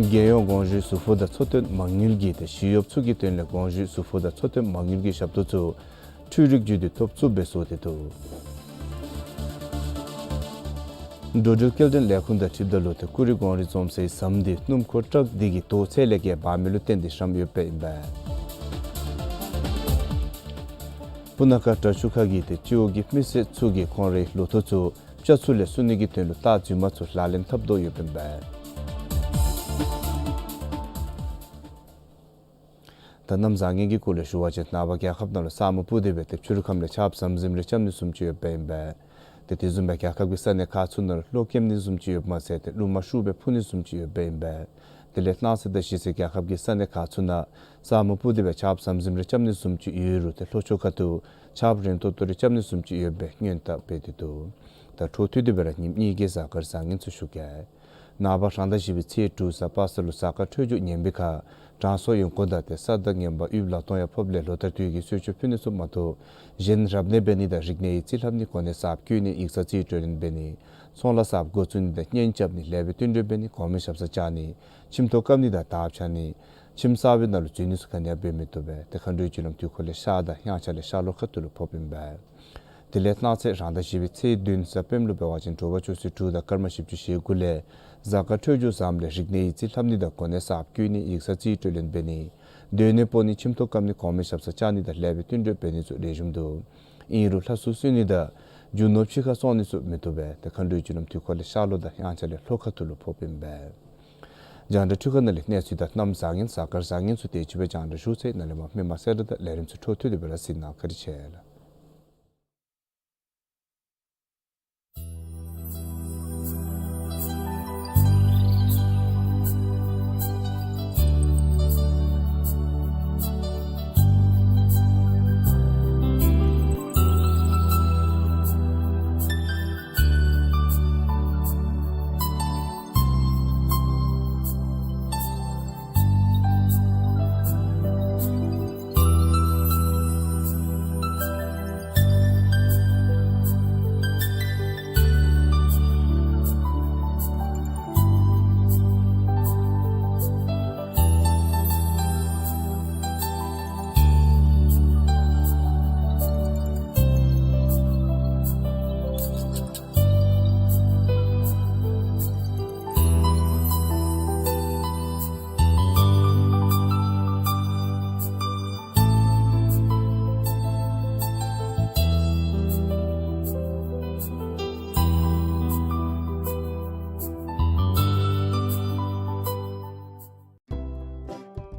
རྒྱལ་ཡོངས་དགོངས་ཞུའི་ཟུར་ཕོགས་དང་འཚོ་རྟེན་མ་དངུལ་གྱིས་ཏེ་ཞི་གཡོགཔ་ཚུ་གི་དོན་ལས་དགོངས་ཞུའི་ཟུར་ཕོགས་དང་འཚོ་རྟེན་མ་དངུལ་གྱི་ཞབས་ཏོག་ཚུ་འཕྲུལ་རིག་བརྒྱུད་དེ་ཐོབ་ཚུགསཔ་སྦེ་བཟོ་སྟེ་འདུག། འགྲོ་འགྲུལ་སྐྱེལ་འདྲེན་ལས་ཁུངས་དང་འཁྲིལཝ་ད་ལུ་ཏེ་ཀུ་རི་སྒང་རི་འཛོམས་སའི་ཟམ་འདི་སྣུམ་འཁོར་ཊཱག་འདི་གི་དོས་ཚད་ལས་བརྒལ་འབག་མི་ལུ་བརྟེན་ཏེ་ཤོར་ཡོདཔ་ཨིན་པས། སྤུ་ན་ཁ་བྲག་ཆུ་ཁ་གི་ཏེ་སྤྱི་འོག་གི་མི་སེར་ཚུ་གིས་ཁོང་རའི་ལོ་ཐོག་ཚུ་སྤྱ་ཚུ་ལས་སྲུང་ནི་གི་དོན་ལུ་སྟག་རྫུན་མ་ཚུ་ལག་ལེན་འཐབ་དོ་ཡོདཔ་ཨིན་པས། ད་གནམ་བཟང་ངན་གྱི་སྐོར་ལས་ཞུ་བ་ཅིན་ནངས་པ་རྒྱལ་ཁབ་ནང་ལུ་ས་སྨུག་སྤུབས་ཏེ་སྦེ་ཏེ་ཕྱི་རུ་ཁམས་ལས་ཆརཔ་ཟམ་ཟིམ་རེ་རྐྱབ་ནི་བཟུམ་ཅིག་ཡོདཔ་ཨིན་པས། ཏེ་དེ་བཟུམ་སྦེ་རྒྱལ་ཁབ་ཀྱི་ས་གནས་ཁག་ཚུ་ནང་ལུ་གློག་ཀེམ་ནི་བཟུམ་ཅིག་ཡོདཔ་མ་ཚད་ཏེ་རླུང་མ་ཤུགས་སྦེ་འཕུ་ནི་བཟུམ་ཅིག་ཡོདཔ་ཨིན་པས། དེ་ལས་གནངས་ཚེ་དང་གཞེས་ཚེ་རྒྱལ་ཁབ་ཀྱི་ས་གནས་ཁག་ཚུ་ནང་ས་སྨུག་སྤུབས་ཏེ་སྦེ་ཆརཔ་ཟམ་ཟིམ་རེ་རྐྱབ་ནི་བཟུམ་ཅིག་ཡོད་རུང་ཏེ་ལྷོ་ཕྱོགས་ཁ་ཐུག་ཆརཔ་རན་ཏོག་ཏོ་རེ་རྐྱབ་ནི་བཟུམ་ཅིག་ཡོད་པའི་སྔོན་བརྡ་འབད་དེ་འདུག། ད་འཕྲོ་མཐུད་དེ་སྦེ་ར་ཉིནམ་གཉིས་ཀྱི་གཟའ་སྐར་བཟང་ངན་ཚུ་ཞུ་གེ། ནངས་པ་རང་ཟླ་བཞི་པའི་ཚེས་དྲུག་གཟའ་པ་སངས་ལུ་གཟའ་སྐར་འཕྲོད་སྦྱོར་ངན་པའི་ཁར་དྲང་སྲོང་ཡོན་ཀོང་དང་ཏེ་ས་བདག་ངན་པ་དབུལ་ལག་སྟོང་ཡང་ཕབ་ལས་ལོ་ལྟར་དུས་ཀྱི་གསོལ་མཆོད་ཕུལ་ནི་ཚུ་མ་གཏོགས་གཞན་རབ་གནས་འབད་ནི་དང་རིག་གནས་ཡིག་རྩིས་ལྷབ་ནི་གོ་གནས་གསརཔ་བསྐོ་ནི་ཡིག་ཚང་རྩིས་སྤྲོད་ལེན་འབད་ནི་ཚོང་ལཱ་གསརཔ་འགོ་བཙུགས་ནི་དང་གཉེན་རྐྱབ་ནི་ལེགས་པའི་བསྟུན་གྲོས་འབད་ནི་གོང་མའི་ཞབས་སར་བཅར་ནི་ཁྱིམ་ཐོག་བཀབ་ནི་དང་དར་འཕྱར་ནི་ཁྱིམ་གསར་པའི་ནང་ལུ་འཛུལ་ནི་ཚུ་ག་ནི་ཡང་འབད་མི་བཏུབ་པས། ཏེ་མཁའ་འགྲོའི་རྒྱུ་ལམ་དུས་འཁོར་ལས་ཤར་དང་དབྱངས་འཆར་ལས་ཤར་ལྷོ་ཁ་ཐུག་ལུ་ཕོགཔ་ཨིན་པས། དེ་ལས་གནངས་ཚེ་རང་ཟླ་བཞི་པའི་ཚེས་བདུན་གཟའ་སྤེནམ་ལུ་འབད་བ་ཅིན་དྲོ་པ་ཆུ་ཚོད་དྲུག་དང་སྐར་མ་བཞི་བཅུ་ཞེ་དགུ་ལས་གཟའ་སྐར་འཕྲོད་སྦྱོར་བཟངམ་ལས་རིག་གནས་ཡིག་རྩིས་ལྷབ་ནི་དང་གོ་གནས་གསརཔ་བསྐོ་ནི་ཡིག་ཚང་རྩིས་སྤྲོད་ལེན་འབད་ནི་སྡོད་གནས་སྤོ་ནི་ཁྱིམ་ཐོག་བཀབ་ནི་གོང་མའི་ཞབས་སར་བཅར་ནི་དང་ལེགས་པའི་བསྟུན་གྲོས་འབད་ནི་ཚུ་ལེགས་ཤོམ་འདུག། ཨིན་རུང་ལྷ་གསོལ་གསོལ་ནི་དང་རྒྱུ་ནོར་ཕྱི་ཁར་བཙོང་ནི་ཚུ་མི་བཏུབ་པས། ཏེ་མཁའ་འགྲོའི་རྒྱུ་ལམ་དུས་འཁོར་ལས་ཤར་ལྷོ་དང་དབྱངས་འཆར་ལས་ལྷོ་ཁ་ཐུག་ལུ་ཕོགཔ་ཨིན་པས། རྒྱང་བསྒྲགས་འཕྲུལ་ཁང་ནང་ལས་གནས་ཚུལ་དང་གནམ་བཟང་ངན་གཟའ་སྐར་བཟང་ངན་ཚུ་དེ་ཅིག་སྦེ་རྒྱང་བསྒྲགས་ཞུ་ཚར་ཡི། ནཱ་ལས་མར་མི་མང་གསལ་བསྒྲགས་དང་ལས་རིམ་ཚུ་འཕྲོ་མཐུད་དེ་སྦེ་ར་གཟིགས་གནང་། བཀའ་དྲིན་ཆེ་ལགས།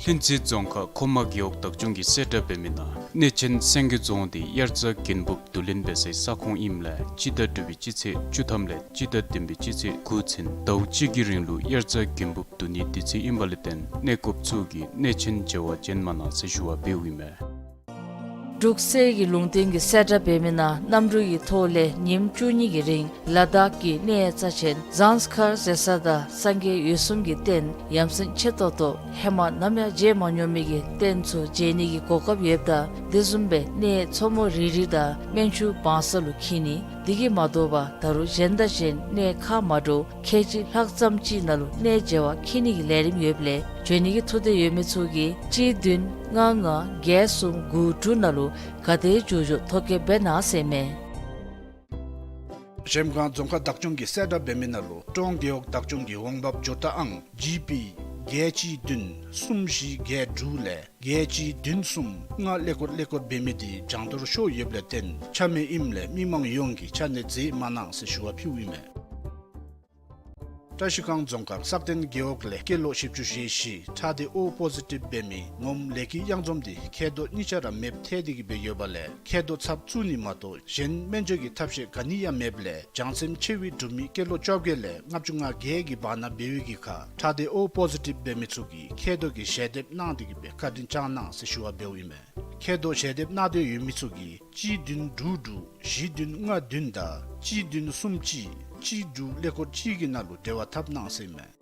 ལྷུན་རྩེ་རྫོང་ཁག་མཁོ་མ་རྒེད་འོག་བདག་སྐྱོང་གིས་གསལ་བསྒྲགས་འབད་མི་ནང་གནས་ཆེན་སེང་གེ་རྫོང་འདི་དབྱར་རྩྭ་དགུན་འབུབ་བསྡུ་ལེན་འབད་སའི་ས་ཁོངས་ཨིནམ་ལས་སྤྱི་ཟླ་དྲུག་པའི་སྤྱི་ཚེས་བཅུ་ཐམ་ལས་སྤྱི་ཟླ་བདུན་པའི་སྤྱི་ཚེས་དགུ་ཚུན་ཟླཝ་གཅིག་གི་རིང་ལུ་དབྱར་རྩྭ་དགུན་འབུབ་བསྡུ་ནིའི་དུས་ཚོད་ཨིནམ་ལས་བརྟེན་གནས་སྐོརཔ་ཚུ་གིས་གནས་ཆེན་མཇལ་བར་འབྱོན་མ་གནང་ཟེར་ཞུ་བ་འབདཝ་ཨིན་མས། འབྲུག་གསེར་གྱི་ལུང་བསྟན་གྱིས་གསལ་བསྒྲགས་འབད་མི་ནང་གནམ་གྲུ་གི་ཐོག་ལས་ཉིནམ་བཅུ་གཉིས་ཀྱི་རིང་ལ་དྭགས་ཀྱི་གནས་རྩ་ཆེན་ཟངས་དཀར་ཟེར་ས་དང་སངས་རྒྱས་འོད་སྲུང་གི་རྟེན་ཡ་མཚན་ཆེ་ཏོག་ཏོ་ཧེ་མ་ནམ་ཡང་མཇལ་མ་མྱོང་མི་གི་རྟེན་ཚུ་མཇལ་ནི་གི་གོ་སྐབས་ཡོདཔ་ད་དེ་བཟུམ་སྦེ་གནས་མཚོ་མོ་རི་རི་དང་སྨན་ཆུ་བང་ས་ལུ་འཁྱིད་ནི། དེ་གིས་མ་དོ་བར་ད་རུང་གཞན་དང་གཞན་གནས་ཁ་མ་འདྲཝ་ཁལ་གཅིག་ལྷག་ཙམ་ཅིག་ནང་ལུ་གནས་མཇལ་བར་འཁྱིད་ནི་གི་ལས་རིམ་ཡོདཔ་ལས་འབྱོན་ནི་གི་ཐུགས་འདོད་ཡོད་མི་ཚུ་གིས་གཅིག་བདུན་ལྔ་ལྔ་བརྒྱད་གསུམ་དགུ་དྲུག་ནང་ལུ་ག་དེ་མགྱོགས་མགྱོགས་ཐོ་བཀོད་འབད་གནང་ཟེར་ཨིན་མས། གཞལམ་སྒང་རྫོང་ཁག་བདག་སྐྱོང་གིས་གསལ་བསྒྲགས་འབད་མི་ནང་ལུ་ཀྲོང་རྒེད་འོག་བདག་སྐྱོང་གི་འོང་འབབ་འབྱོར་ཐོ་ཨང་ཇི་པི་བརྒྱད་གཅིག་བདུན་གསུམ་བཞི་བརྒྱད་དྲུག་ལས་བརྒྱད་གཅིག་བདུན་གསུམ་ལྔ་ཀླད་ཀོར་ཀླད་ཀོར་འབད་མི་དེ་གྱང་ཐོར་ཤོར་ཡོདཔ་ལས་བརྟེན་ཆ་མེད་ཨིནམ་ལས་མི་མང་ཡོངས་ཀྱིས་ཆ་གནས་མཛད་མ་གནང་ཟེར་ཞུ་བ་ཕུལཝ་ཨིན་མས། བཀྲ་ཤིས་སྒང་རྫོང་ཁག་སག་སྟེང་རྒེད་འོག་ལས་སྐྱེས་ལོ་བཞི་བཅུ་ཞེ་བཞི་ཁྲག་སྡེ་ཨོ་པོ་ཟི་ཊིབ་འབད་མི་ངོམ་ལེགས་སྐྱིད་གཡང་འཛོམས་དེ་མཁལ་རྡོག་གཉིས་ཆ་ར་མེདཔ་ཐལ་ཏེ་གི་སྦེ་ཡོདཔ་ལས་མཁལ་རྡོག་ཚབ་བཙུགས་ནི་མ་གཏོགས་གཞན་སྨན་བཅོས་ཀྱི་ཐབས་ཤེས་ག་ནི་ཡང་མེདཔ་ལས་བྱང་སེམས་ཆེ་བའི་འབྲུག་མི་སྐྱེས་ལོ་བཅོ་བརྒྱད་ལས་ལྔ་བཅུ་ང་བརྒྱད་ཀྱི་བར་ན་འབད་བའི་གི་ཁར་ཁྲག་སྡེ་ཨོ་པོ་ཟི་ཊིབ་འབད་མི་ཚུ་གིས་མཁལ་རྡོག་གི་ཞལ་འདེབས་གནང་སྟེ་གི་སྦེ་བཀའ་དྲིན་བསྐྱང་གནང་ཟེར་ཞུ་བ་འབདཝ་ཨིན་མས། མཁལ་རྡོག་ཞལ་འདེབས་གནང་འདོད་ཡོད་མི་ཚུ་གིས་གཅིག་བདུན་དྲུག་དྲུག་བཞི་བདུན་ལྔ་བདུན་དང་གཅིག་བདུན་གསུམ་གཅིག་གཅིག་དྲུག་ཀླད་ཀོར་གཅིག་གི་ནང་ལུ་འབྲེལ་བ་འཐབ་གནང་ཟེར་ཨིན་མས།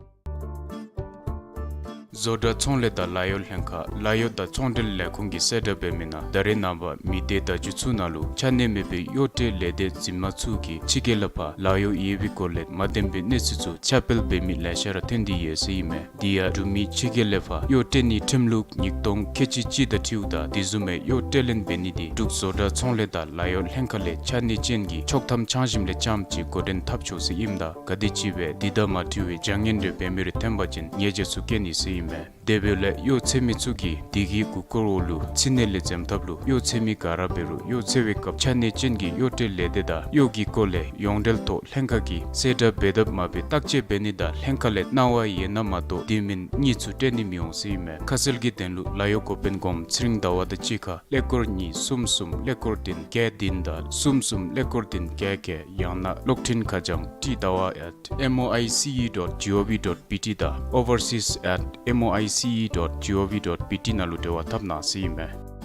བཟོ་གྲྭ་ཚོང་ལས་དང་ལཱ་གཡོག་ལྷན་ཁག་ལཱ་གཡོག་དང་ཚོང་འབྲེལ་ལས་ཁུངས་ཀྱིས་གསལ་བསྒྲགས་འབད་མི་ནང་ད་རེས་ནངས་པ་མི་སྡེ་བརྡ་བརྒྱུད་ཚུ་ནང་ལུ་ཆ་གནས་མེད་པའི་གཡོག་སྤྲོད་ལས་སྡེ་འཛིན་མ་ཚུ་གིས་ཕྱི་རྒྱལ་ལས་ཕར་ལཱ་གཡོག་ཡོད་པའི་སྐོར་ལས་མ་བདེན་པའི་གནས་ཚུལ་ཚུ་ཁྱབ་སྤེལ་འབད་མི་ལེ་ཤ་ར་ཐོན་ཏེ་ཡོད་ཟེར་ཨིན་མས། དེ་ཡང་འབྲུག་མི་ཕྱི་རྒྱལ་ལས་ཕར་གཡོག་སྤྲོད་ནིའི་ཁྲིམས་ལུགས་ཉིས་སྟོང་ཁལ་གཅིག་གཅིག་དང་འཁྲིལཝ་ད་དེ་བཟུམ་མའི་གཡོག་སྤྲོད་ལེན་འབད་ནི་དེ་འབྲུག་བཟོ་གྲྭ་ཚོང་ལས་དང་ལཱ་གཡོག་ལྷན་ཁག་ལས་ཆ་གནས་ཅན་གྱི་ཆོག་ཐམ་འཆང་ཞིནམ་ལས་རྐྱངམ་ཅིག་འགོ་འདྲེན་འཐབ་ཆོག་ཟེར་ཨིནམ་ད་ག་དེམ་ཅིག་སྦེ་དེ་དང་མ་འཁྲིལ་བའི་བྱ་ངན་རེ་འབད་མི་རེ་ཐོན་པ་ཅིན་ཉེས་ཆད་ཚུ་བཀལ་ནི་ཟེར་ཨིན་མས། དེ་འབདཝ་ལས་གཡོག་འཚོལ་མི་ཚུ་གིས་དེ་གི་མགུ་སྐོར་འོག་ལུ་ཚིག་སྣེ་ལས་འཛེམ་ཐབས་ལུ་གཡོག་འཚོལ་མི་ག་ར་འབད་རུང་གཡོག་འཚོལ་བའི་སྐབས་ཆ་གནས་ཅན་གྱི་གཡོག་སྤྲོད་ལས་སྡེ་དང་གཡོག་གི་སྐོར་ལས་ཡོངས་འབྲེལ་ཐོག་ལྷན་ཁག་གིས་གསལ་བསྒྲགས་འབད་དཔ་མ་འབད་བརྟག་དཔྱད་འབད་ནི་དང་ལྷན་ཁག་ལས་གནང་བ་ཡོད་ན་མ་གཏོགས་དེ་མིན་གཉིས་ཚུ་སྤྲོད་ནི་མི་འོང་ཟེར་ཨིན་མས། ཁ་གསལ་གྱི་དོན་ལུ་ལཱ་གཡོག་འགོ་དཔོན་སྒོམ་ཚེ་རིང་ཟླ་བ་དང་གཅིག་ཁར་ཀླད་ཀོར་གཉིས་གསུམ་གསུམ་ཀླད་ཀོར་བདུན་བརྒྱད་བདུན་དང་གསུམ་གསུམ་ཀླད་ཀོར་བདུན་བརྒྱད་བརྒྱད། ཡང་ན་གློག་འཕྲིན་ཁ་བྱང་ཊི་ཟླ་བ་at M O I C E dot G O V dot B T དང་overseas at M O I C E dot G O V dot B T ནང་ལུ་འབྲེལ་བ་འཐབ་གནང་ཟེར་ཨིན་མས།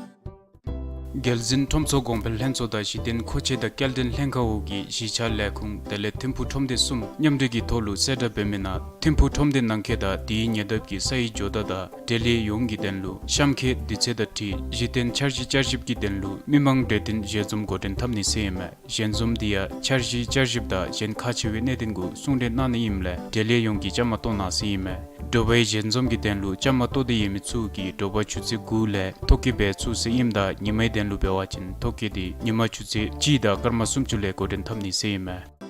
རྒྱལ་འཛིན་ཁྲོམ་ཚོགས་གོང་འཕེལ་ལྷན་ཚོགས་དང་གཞི་རྟེན་མཁོ་ཆས་དང་སྐྱེལ་འདྲེན་ལྷན་ཁག་འོག་གི་གཞིས་ཆགས་ལས་ཁུངས་དེ་ལས་ཐིམ་ཕུག་ཁྲོམ་སྡེ་གསུམ་མཉམ་འབྲེལ་གྱི་ཐོག་ལུ་གསལ་བསྒྲགས་འབད་མི་ནང་ཐིམ་ཕུག་ཁྲོམ་སྡེ་ནང་འཁོད་དང་དེའི་ཉེ་འདབས་ཀྱི་ས་ཡི་ཇོ་བདག་དང་འབྲེལ་ཡོད་ཡོངས་ཀྱི་དོན་ལུ་གཤམ་འཁོད་དུས་ཚོད་དང་འཁྲིལ་གཞི་རྟེན་འཆར་གཞི་བསྐྱར་ཞིབ་ཀྱི་དོན་ལུ་མི་མང་གྲོས་བསྟུན་ཞལ་འཛོམས་འགོ་འདྲེན་འཐབ་ནི་ཟེར་ཨིན་མས། ཞལ་འཛོམས་དེ་ཡང་འཆར་གཞི་བསྐྱར་ཞིབ་དང་གཞན་ཁག་ཆེ་བའི་གནད་དོན་གུ་གསུང་གྲོས་གནང་ནི་ཨིནམ་ལས་འབྲེལ་ཡོད་ཡོངས་ཀྱིས་བཅའ་མར་གཏོགས་གནང་ཟེར་ཨིན་མས། དྲོ་པའི་ཞལ་འཛོམས་ཀྱི་དོན་ལུ་བཅའ་མར་གཏོགས་ཏེ་ཡོད་མི་ཚུ་གིས་དྲོ་པ་ཆུ་ཚོད་དགུ་ལས་ཐོ་བཀོད་འབད་ཚུགས་ཟེར་ཨིནམ་ད་ཉི་མའི་དོན་ལུ་འབད་བ་ཅིན་ཐོ་བཀོད་དེ་ཉི་མ་ཆུ་ཚོད་གཅིག་དང་སྐར་མ་སུམ་ཅུ་ལས་འགོ་འདྲེན་འཐབ་ནི་ཟེར་ཨིན་མས།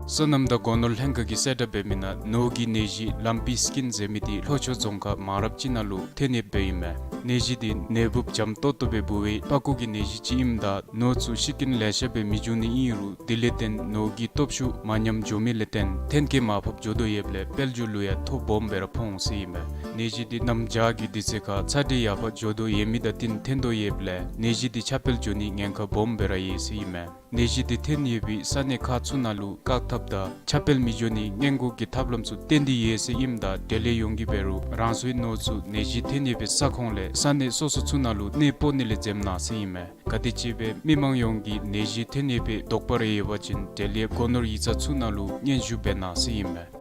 སོ་ནམ་དང་སྒོ་ནོར་ལྷན་ཁག་གིས་གསལ་བསྒྲགས་འབད་མི་ནང་ནོར་གྱི་ནད་གཞི་ལམ་པི་སི་ཀིན་ཟེར་མི་དེ་ལྷོ་ཕྱོགས་རྫོང་ཁག་མང་རབས་ཅིག་ནང་ལུ་ཐོན་ཡོདཔ་ཨིན་མས། ནད་གཞི་དེ་ནད་འབུཔ་འཇམ་ཏོག་ཏོ་སྦེ་འབུ་བའི་པགས་ཀོ་གི་ནད་གཞི་ཅིག་ཨིནམ་ད་ནོར་ཚུ་ཤི་རྐྱེན་ལེ་ཤ་སྦེ་མི་འབྱུང་ནི་ཨིན་རུང་དེ་ལས་བརྟེན་ནོར་གྱི་སྟོབས་ཤུགས་མ་ཉམས་འགྱོ་མི་ལས་བརྟེན་ཐོན་སྐྱེད་མར་ཕབ་འགྱོ་དོ་ཡོདཔ་ལས་དཔལ་འབྱོར་ལུ་ཡང་ཐོ་སྦོམ་སྦེ་ར་ཕོག་འོང་ཟེར་ཨིན་མས། ནད་གཞི་དེ་གནམ་བྱཱར་གྱི་དུས་ཚོད་ཁར་ཚ་དྲོད་ཡར་འཕར་འགྱོ་དོ་ཡོད་མི་དང་བསྟུན་ཐོན་དོ་ཡོདཔ་ལས་ནད་གཞི་དེ་ཁྱབ་སྤེལ་འགྱོ་ནིའི་ཉེན་ཁ་སྦོམ་སྦེ་ར་ཡོད་ཟེར་ཨིན་མས། ནད་གཞི་དེ་ཐོན་ཡོད་པའི་ས་གནས་ཁག་ཚུ་ནང་ལུ་བཀག་ཐབས་དང་ཁྱབ་སྤེལ་མི་འགྱོ་ནིའི་སྔོན་འགོག་གི་ཐབས་ལམ་ཚུ་བཏོན་ཏེ་ཡོད་ཟེར་ཨིནམ་ད་འབྲེལ་ཡོད་ཡོངས་ཀྱིས་འབད་རུང་རང་སོའི་ནོར་ཚུ་ནད་གཞི་ཐོན་ཡོད་པའི་ས་ཁོངས་ལས་ས་གནས་སོ་སོ་ཚུ་ནང་ལུ་གནས་སྤོ་ནི་ལས་འཛེམ་གནང་ཟེར་ཨིན་མས། ག་དེམ་ཅིག་སྦེ་མི་མང་ཡོངས་ཀྱིས་ནད་གཞི་ཐོན་ཡོད་པའི་དོགས་པ་རེ་ཡོད་པ་ཅིན་འབྲེལ་ཡོད་སྒོ་ནོར་ཡིག་ཚང་ཚུ་ནང་ལུ་སྙན་ཞུ་འབད་གནང་ཟེར་ཨིན་མས།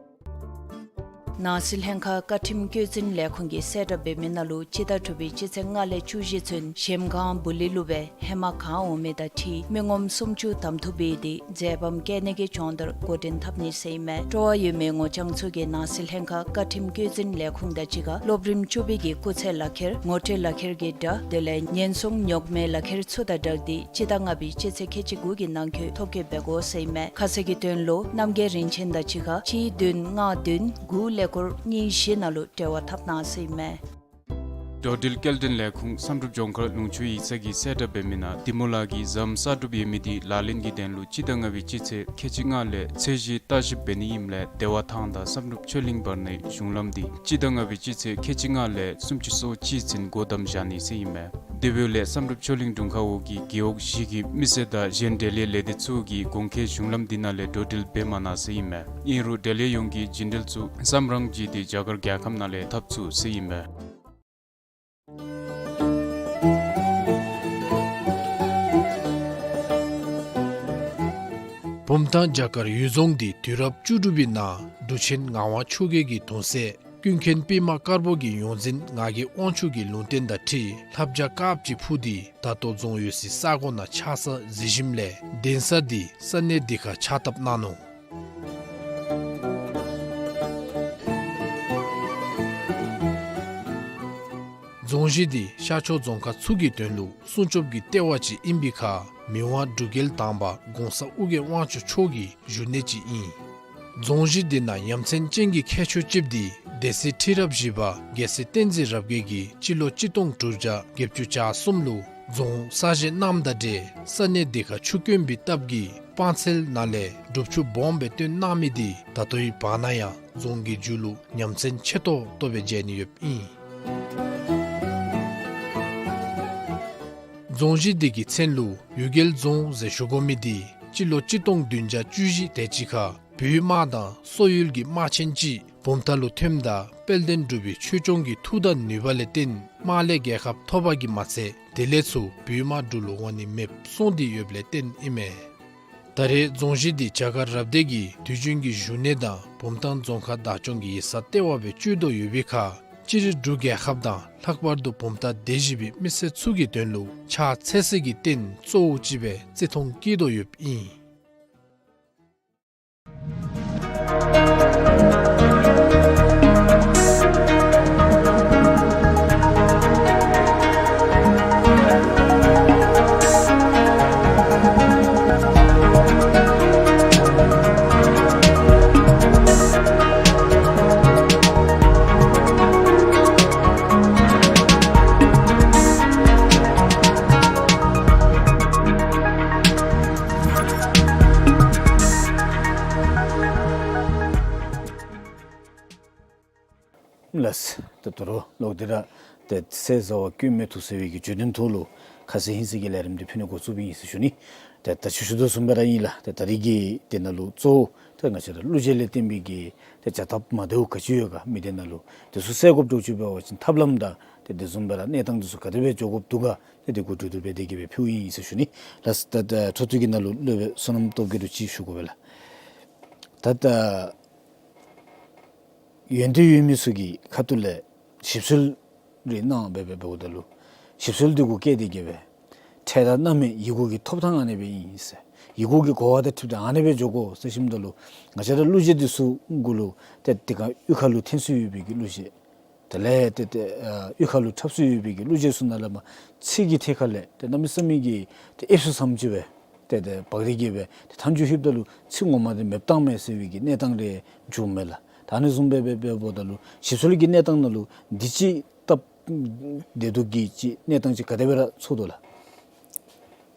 ནང་སྲིད་ལྷན་ཁག་བཀའ་ཁྲིམས་བཀོད་འཛིན་ལས་ཁུངས་ཀྱིས་གསལ་བསྒྲགས་འབད་མི་ནང་ལུ་སྤྱི་ཟླ་དྲུག་པའི་སྤྱི་ཚེས་ལྔ་ལས་བཅུ་བཞི་ཚུན་གཞལམ་སྒང་སྦུག་ལེགས་ལུ་སྦེ་ཧེ་མ་གང་འོང་མི་དང་འཁྲིལ་མི་ངོམ་སུམ་ཅུ་གདམ་འཐུ་འབད་དེ་མཛད་པམ་བཀལ་ནི་གི་སྦྱོང་བརྡར་འགོ་འདྲེན་འཐབ་ནི་ཟེར་ཨིན་མས། སྤྲོ་བ་ཡོད་མི་ངོ་རྐྱང་ཚུ་གིས་ནང་སྲིད་ལྷན་ཁག་བཀའ་ཁྲིམས་བཀོད་འཛིན་ལས་ཁུངས་དང་གཅིག་ཁར་སློབ་རིམ་བཅུ་པའི་གི་སྐུགས་ཚད་ལག་ཁྱེར་ངོ་སྤྲོད་ལག་ཁྱེར་གྱི་སྒྲ་དེ་ལས་ཉེན་སྲུང་ཉོག་མེད་ལག་ཁྱེར་ཚུ་དང་སྦྲགས་ཏེ་སྤྱི་ཟླ་ལྔ་པའི་སྤྱི་ཚེས་ཁལ་གཅིག་དགུ་གི་ནང་འཁོད་ཐོ་བཀོད་འབད་དགོ་ཟེར་ཨིན་མས། ཁ་གསལ་གྱི་དོན་ལུ་རྣམ་རྒྱལ་རིན་ཆེན་དང་གཅིག་ཁར་གཅིག་བདུན་ལྔ་བདུན་དགུ་ཀླད་ཀོར་གཉིས་བཞི་ནང་ལུ་འབྲེལ་བ་འཐབ་གནང་ཟེར་ཨིན་མས། འགྲོ་འགྲུལ་སྐྱེལ་འདྲེན་ལས་ཁུངས་བསམ་གྲུབ་ལྗོངས་མཁར་ལུང་ཕྱོགས་ཡིག་ཚང་གིས་གསལ་བསྒྲགས་འབད་མི་ནང་དེ་མོ་ལགས་ཀྱིས་ཟམ་གསར་སྒྲུབ་ཡོད་མི་དེ་ལག་ལེན་གྱི་དོན་ལུ་སྤྱི་ཟླ་ལྔ་པའི་སྤྱི་ཚེས་ཁལ་གཅིག་ལྔ་ལས་ཚད་གཞི་བརྟག་ཞིབ་འབད་ནི་ཨིནམ་ལས་བདེ་བ་ཐང་དང་བསམ་གྲུབ་ཆོས་གླིང་བར་ནའི་གཞུང་ལམ་དེ་སྤྱི་ཟླ་ལྔ་པའི་སྤྱི་ཚེས་ཁལ་གཅིག་ལྔ་ལས་སུམ་ཅུ་སོ་གཅིག་ཚུན་སྒོ་བསྡམ་བཞག་ནི་ཟེར་ཨིན་མས། དེ་འབདཝ་ལས་བསམ་གྲུབ་ཆོས་གླིང་དྲུང་ཁག་འོག་གི་རྒེད་འོག་བཞི་གི་མི་སེར་དང་གཞན་འབྲེལ་ཡོད་ལས་སྡེ་ཚུ་གིས་གོང་འཁོད་གཞུང་ལམ་འདི་ནང་ལས་འགྲོ་འགྲུལ་འབད་མ་གནང་ཟེར་ཨིན་མས། ཨིན་རུང་འབྲེལ་ཡོད་ཡོངས་ཀྱིས་རྒྱུན་འགྲུལ་ཚུ་ཟམ་རང་བརྒྱུད་དེ་རྒྱ་གར་རྒྱལ་ཁབ་ནང་ལས་འཐབ་ཚུགས་ཟེར་ཨིན་མས། བུམ་ཐང་བྱ་དཀར་གཡུལ་རྫོང་འདི་དུས་རབས་བཅུ་དྲུག་པའི་ནང་འབྲུག་ཆེན་ངག་དབང་ཆོས་རྒྱལ་གྱི་གདུང་སྲས་ཀུན་མཁྱེན་པདྨ་དཀར་པོ་གི་ཡོངས་འཛིན་ངག་གི་དབང་ཕྱུག་གི་ལུང་བསྟན་དང་འཁྲིལ་ལྷ་བྱ་དཀརཔོ་ཅིག་འཕུར་ཏེ་ད་ལྟོ་རྫོང་ཡོད་སའི་ས་གོ་ནང་ཆགས་ས་གཟིགས་ཞིནམ་ལས་གདན་ས་འདི་ས་གནས་འདི་ཁར་ཕྱག་བཏབ་གནང་ནུག། རྫོང་གཞི་འདི་ཤར་ཕྱོགས་རྫོང་ཁག་ཚུ་གི་དོན་ལུ་སྲུང་སྐྱོབ་ཀྱི་ལྟེ་བ་ཅིག་ཨིན་པའི་ཁར་མི་དབང་འབྲུག་རྒྱལ་དང་པ་གོང་ས་ཨོ་རྒྱན་དབང་ཕྱུག་མཆོག་གི་བཞུགས་གནས་ཅིག་ཨིན། རྫོང་གཞི་འདི་ནང་ཡ་མཚན་ཅན་གྱི་ཁྱད་ཆོས་ཅིག་འདི་སྡེ་སྲིད་ཁྲི་རབས་བཞི་པ་རྒྱལ་སྲས་བསྟན་འཛིན་རབ་རྒྱས་ཀྱིས་སྤྱི་ལོ་གཅིག་སྟོང་དྲུག་བརྒྱ་བརྒྱད་ཅུ་གྱ་གསུམ་ལུ་རྫོང་གསར་བཞེངས་གནངམ་དང་འབྲེལ་ས་གནས་འདི་ཁར་ཆུ་དཀོན་པའི་སྟབས་ཀྱིས་སྤང་ཚལ་ནང་ལས་སྒྲུབ་ཆུ་སྦོམ་སྦེ་བཏོན་གནང་མི་འདི་ད་ལྟོའི་བར་ན་ཡང་རྫོང་གི་མཇུག་ལུ་ཡ་མཚན་ཆེ་ཏོག་ཏོ་སྦེ་མཇལ་ནི་ཡོདཔ་ཨིན། རྫོང་གཞི་འདི་གི་མཚན་ལུ་གཡུལ་རྒྱལ་རྫོང་ཟེར་ཞུ་དགོ་མི་འདི་སྤྱི་ལོ་གཅིག་སྟོང་བདུན་བརྒྱ་བཅུ་བཞི་དེ་ཅིག་ཁར་བོད་དམག་དང་སོག་ཡུལ་གྱི་དམག་ཆེན་ཅིག་བུམ་ཐང་ལུ་ཐོནམ་ད་དཔལ་ལྡན་འབྲུག་པའི་ཆོས་སྐྱོང་གི་མཐུ་དང་ནུས་པ་ལས་བརྟེན་དམག་ལས་རྒྱལ་ཁ་ཐོབ་པ་གིས་མ་ཚད་དེ་ལས་ཚུར་བོད་དམག་འབྲུག་ལུ་འོང་ནི་མེདཔ་སོང་སྟེ་ཡོདཔ་ལས་བརྟེན་ཨིན་མས། ད་རེས་རྫོང་གཞི་འདི་བྱ་དཀར་རབ་སྡེ་གི་དུས་རྒྱུན་གྱི་བཞུགས་གནས་དང་བུམ་ཐང་རྫོང་ཁག་བདག་སྐྱོང་གི་ཡིག་ཚང་ལྟེ་བ་སྦེ་སྤྱོད་དོ་ཡོད་པའི་ཁར་སྤྱིར་འབྲུག་རྒྱལ་ཁབ་དང་ལྷག་པར་དུ་བུམ་ཐང་སྡེ་བཞི་པའི་མི་སེར་ཚུ་གི་དོན་ལུ་ཕྱག་འཚལ་སའི་རྟེན་གཙོ་བོ་ཅིག་སྦེ་བརྩི་མཐོང་བསྐྱེད་དོ་ཡོདཔ་ཨིན། ལགས། ད་ད་རུང་ལོག་སྟེ་ར་ཏེ་སྲས་བཟའ་བ་སྐྱོན་མེད་དུ་ཟེར་བའི་གི་བརྗོད་དོན་ཐོག་ལུ་ཁ་གསལ་ཧིང་གསལ་གྱི་ལས་རིམ་འདི་ཕུལ་ནི་འགོ་བཙུགསཔ་ཨིན་ཟེར་ཞུ་ནི། ཏེ་ད་ཅི་ཞུ་དོ་བཟུམ་སྦེ་ར་ཨིན་ལགས། ཏེ་ད་རིས་ཀྱི་དེ་ནང་ལུ་གཙོ་བོ་ཏེ་ང་བཅས་ར་གླུ་གཞས་ལས་བརྟེན་པའི་གི་ཏེ་བྱ་སྟབས་མ་བདེཝ་ག་ཅི་ཡོད་ག་མི་སྡེ་ནང་ལུ་དེ་ཚུ་སེལ་དགོཔ་འདྲཝ་ཅིག་འབད་བ་ཅིན་ཐབས་ལམ་དང་ཏེ་དེ་བཟུམ་སྦེ་ར་གནས་སྟངས་དེ་ཚུ་ག་དེ་སྦེ་འགྱོ་དགོཔ་འདུག་ག་ཏེ་དེ་གུ་གྲོས་བསྡུར་འབད་དེ་གི་སྦེ་ཕུལཝ་ཨིན་ཟེར་ཞུ་ནི། ལགས། ད་ད་འཕྲོ་མཐུད་ཀྱི་ནང་ལུ་སློབ་དཔོན་བསོད་ནམས་སྟོབས་རྒྱས་ལུ་ཅིག་ཞུ་དགོ་པས་ལགས། ད་ད་ཡོན་ཏན་ཡོད་མི་ཚུ་གི་ཁ་ཐུག་ལས་ཞིབ་འཚོལ་རེ་གནང་སྦེ་སྦེ་འབདཝ་ད་ལུ་ཞིབ་འཚོལ་འདི་གུ་བཀལ་ཏེ་གི་སྦེ་འཕྲལ་དང་རྣམ་སྨིན་ཡི་གུ་གི་ཐོབ་ཐངས་ཨ་ནེ་སྦེ་ཨིན་ཟེར། ཡི་གུ་གི་གོ་བ་དང་འཁྲིལ་ཏེ་ཨ་ནེ་སྦེ་འགྱོ་དགོ་ཟེར་ཞིནམ་ད་ལུ་ང་བཅས་ར་གླུ་གཞས་འདི་ཚུ་གུ་ལུ་ཏེ་དེ་ཁར་གཡུས་ཁ་ལུ་ཐོན་སྲོལ་ཡོད་པའི་གི་གླུ་གཞས། དེ་ལས་ཏེ་ཏེ་ཨ་གཡུས་ཁ་ལུ་འཁྲབ་སྲོལ་ཡོད་པའི་གི་གླུ་གཞས་ཚུ་ནང་ལས་མར་ཚིག་གི་ཐད་ཁ་ལས་ཏེ་གནམ་མེད་ས་མེད་ཀྱི་ཏེ་ཨེབ་སུ་ཙམ་ཅིག་སྦེ་ཏེ་ཏེ་བག་རིག་གི་སྦེ་ཏེ་མཐའ་མཇུག་ལྷོདཔ་ད་ལུ་ཚིག་ངོ་མ་འདི་མེདཔ་བཏང་མས་ཟེར་བའི་གི་གནས་སྟངས་རེ་བྱུངམ་མས་ལགས། ད་ཨ་ནི་བཟུམ་སྦེ་སྦེ་འབདཝ་ད་ལུ་ཞིབ་འཚོལ་གྱི་གནས་སྟངས་ནང་ལུ་འདི་ཅིག་སྟབས་བདེ་སྡུག་གི་ཅིག་གནས་སྟངས་ཅིག་ག་དེ་སྦེ་ར་ཚོར་དོ་ལགས།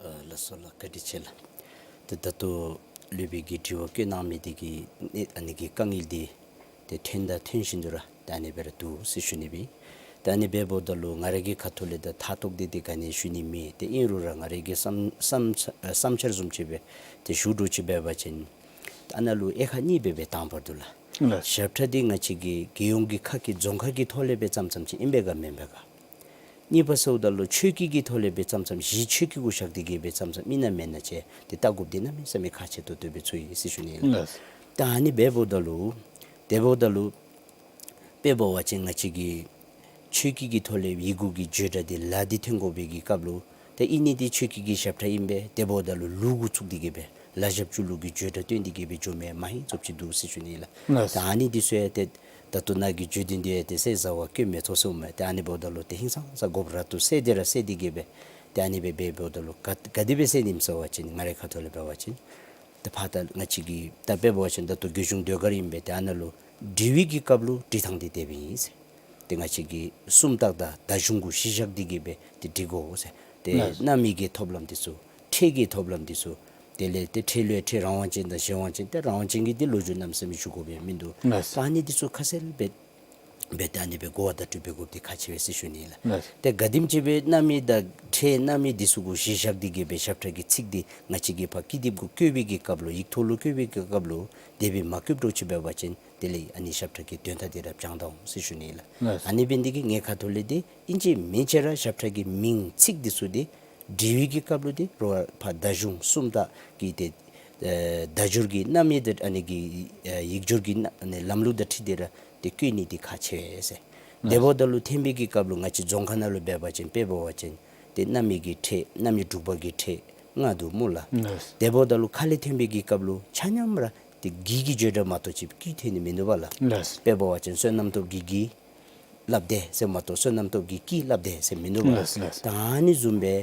ཨ་ལགས་སོ་ལགས། བཀའ་དྲིན་ཆེ་ལགས། ཏེ་ད་ལྟོ་སློབ་དཔོན་གྱིས་དྲི་བ་བཀོད་གནང་མི་འདི་གི་ཨ་ནི་གི་དཀའ་ངལ་འདི་ཏེ་ཐོན་དང་ཐོན་བཞིན་དུ་ར་ད་ཨ་ནི་སྦེ་ར་འདུག་ཟེར་ཞུ་ནི་སྦེ། ད་ཨ་ནི་སྦེ་འབདཝ་ད་ལུ་ང་རའི་གི་ཁ་ཐུག་ལས་ད་ཐག་ཐོག་འདི་ཏེ་ག་ནི་ཞུ་ནི་མེད། ཏེ་ཨིན་རུང་ར་ང་རའི་གི་བསམ་བསམ་བསམ་འཆར་བཟུམ་ཅིག་སྦེ་ཏེ་ཞུ་འགྱོ་ཅིག་འབད་བ་ཅིན་ད་ཨ་ནཱ་ལུ་དབྱེ་ཁག་གཉིས་སྦེ་སྦེ་བཏང་བར་འདུག་ལགས། ལགས། ཞབས་ཁྲ་འདི་ང་བཅས་ཀྱི་རྒྱལ་ཡོངས་ཀྱི་ཁག་གི་རྫོང་ཁག་གི་ཐོག་ལས་སྦེ་བརྩམས་བརྩམསམ་ཅིག་ཨིན་པས་ག་མེན་པས་ག། གཉིས་པ་ཟེརཝ་ད་ལུ་ཆོས་བརྒྱུད་ཀྱི་ཐོག་ལས་སྦེ་བརྩམས་བརྩམསམ་གཞི་ཆོས་བརྒྱུད་གུ་བཞག་སྟེ་གི་སྦེ་བརྩམས་བརྩམསམ་ཨིན་ན་མེན་ན་ཅིག་ཏེ་བལྟ་དགོཔ་འདི་གནམ་མེད་ས་མེད་ཁག་ཆེ་ཏོག་ཏོ་སྦེ་ཚོར་ཡི་ཟེར་ཞུ་ནི་ལགས། ལགས། ད་ཨ་ནི་སྦེ་འབདཝ་ད་ལུ་དེ་འབདཝ་ད་ལུ་དཔེ་འབད་བ་ཅིན་ང་བཅས་ཀྱི་ཆོས་བརྒྱུད་ཀྱི་ཐོག་ལས་ཡི་གུ་གི་བརྗོད་སྒྲ་འདི་ལ་འདི་ཐོན་དགོ་པའི་གི་སྐབས་ལུ་ད་ཨིན་ནི་འདི་ཆོས་བརྒྱུད་ཀྱི་ཞབས་ཁྲ་ཨིན་པས། དེ་འབདཝ་ད་ལུ་ལུགས་གུ་བཙུགས་ཏེ་གི་སྦེ་ལ་ཞབས་ཀྱུ་ལུགས་ཀྱི་བརྗོད་སྒྲ་བཏོན་ཏེ་གི་སྦེ་འགྱོ་མི་མ་ཧིང་ཙོགས་ཅིག་འདུག་ཟེར་ཞུ་ནི་ལགས། ལགས། ད་ཨ་ནི་འདི་ཚུ་ཡང་ཏེ་ད་ལྟོ་ནཱ་གི་བརྗོད་དོན་འདི་ཡང་ཏེ་སྲས་བཟའ་བ་སྐྱོན་མེད་ཚོགས་ཟེརཝ་མས། ཏེ་ཨ་ནི་འབདཝ་ད་ལུ་ཏེ་ཧིང་སངས་ས་དགོཔ་ར་ཏེ་གསལ་ཏེ་ར་གསལ་ཏེ་གི་སྦེ་ཏེ་ཨ་ནི་སྦེ་འབད་འབདཝ་ད་ལུ་ག་ག་དེ་སྦེ་གསལ་ནི་ཨིནམ་ཟེར་བ་ཅིན་ང་རའི་ཁ་ཐུག་ལས་འབད་བ་ཅིན་ཏེ་ཕར་ད་ང་བཅས་ཀྱི་ད་དཔེ་འབད་བ་ཅིན་ད་ལྟོ་རྒྱལ་གཞུང་ཟློས་གར་ཨིན་པས། ཏེ་ཨ་ནཱ་ལུ་འབྲི་བའི་གི་སྐབས་ལུ་འབྲི་ཐངས་འདི་དེ་སྦེ་ཨིན་ཟེར། ཏེ་ང་བཅས་ཀྱི་སུམ་རྟགས་དང་བརྡ་གཞུང་གུ་གཞི་བཞག་སྟེ་གིས་སྦེ་ཏེ་སྒྲིག་དགོ་ཟེར། ཏེ་ལགས། གནམ་མེད་ཀྱི་ཐོབ་ལམ་འདི་ཚུ་ཕྲད་ཀྱི་ཐོབ་ལམ་འདི་ཚུ་དེ་ལས་ཏེ་ཕྲད་ལུ་ཡང་ཕྲད་རང་དབང་ཅན་དང་གཞན་དབང་ཅན། ཏེ་རང་དབང་ཅན་གྱི་འདི་ལོ་རྒྱུས་གནམ་མེད་ས་མེད་ཞུ་དགོ་པའི་མིན་འདུག། ལགས། ད་ཨ་ནི་འདི་ཚུ་ཁ་གསལ་སྦེ་སྦེ་ད་ཨ་ནི་སྦེ་གོ་བ་བརྡ་སྤྲོད་འབད་དགོཔ་འདི་ཁག་ཆེ་བས་ཟེར་ཞུ་ནི་ལགས། ལགས། ཏེ་ག་དེམ་ཅིག་སྦེ་གནམ་མེད་དང་ཕྲད་གནམ་མེད་འདི་ཚུ་གུ་གཞི་བཞག་སྟེ་གིས་སྦེ་ཞབས་ཁྲ་གི་ཚིག་འདི་ང་བཅས་ཀྱིས་ཕར་ཀི་དེབ་གུ་བཀོད་པའི་གི་སྐབས་ལུ་ཡིག་ཐོག་ལུ་བཀོད་པའི་གི་སྐབས་ལུ་དེ་སྦེ་མ་བཀོདཔ་འདྲཝ་ཅིག་འབད་བ་ཅིན་དེ་ལས་ཨ་ནི་ཞབས་ཁྲ་གི་དོན་དག་འདི་ར་བྱང་ད་འོང་ཟེར་ཞུ་ནི་ལགས། ལགས། ཨ་ནི་འབད་ནི་འདི་གིས་ངེའི་ཁ་ཐུག་ལས་འདི་ཨིན་ཅི་མིན་ཅི་ར་ཞབས་ཁྲ་གི་མིང་ཚིག་འདི་ཚུ་འདི་འབྲི་བའི་གི་སྐབས་ལུ་འདི་རོགས་ཕར་བརྡ་གཞུང་སུམ་རྟགས་ཀྱི་ཏེ་ཨེ་བརྡ་སྦྱོར་གྱི་རྣམ་དབྱེ་དང་ཨ་ནི་གི་ཨེ་ཡིག་སྦྱོར་གྱི་རྣམ་ཨ་ནི་ལམ་ལུགས་དང་འཁྲིལ་ཏེ་ར་ཏེ་བཀོད་ནི་འདི་ཁག་ཆེ་བས་ཟེར། དེ་འབདཝ་ད་ལུ་ཐོན་པའི་གི་སྐབས་ལུ་ང་བཅས་རྫོང་ཁ་ནང་ལུ་འབད་བ་ཅིན་དཔེ་འབད་བ་ཅིན་ཏེ་གནམ་མེད་ཀྱི་ཕྲད་གནམ་མེད་འབྲུག་པ་གི་ཕྲད་ལྔ་འདུག་སྨོ་ལགས། ལགས། དེ་འབདཝ་ད་ལུ་ཁ་ལས་ཐོན་པའི་གི་སྐབས་ལུ་ཆ་མཉམ་ར་ཏེ་གི་གི་བརྗོད་སྒྲ་མ་གཏོགས་ཅིག་ཀྱི་ཐོན་ནི་མིན་འདུག་པ་ལགས། ལགས། དཔེ་འབད་བ་ཅིན་བསོད་ནམས་སྟོབས་ཀྱིས་གི་སླབ་དེས་ཟེར་མ་གཏོགས་བསོད་ནམས་སྟོབས་ཀྱིས་ཀྱི་སླབ་དེས་ཟེར་མིན་འདུག་པ་ལགས། ལགས། ལགས། ད་ཨ་ནི་བཟུམ་སྦེ་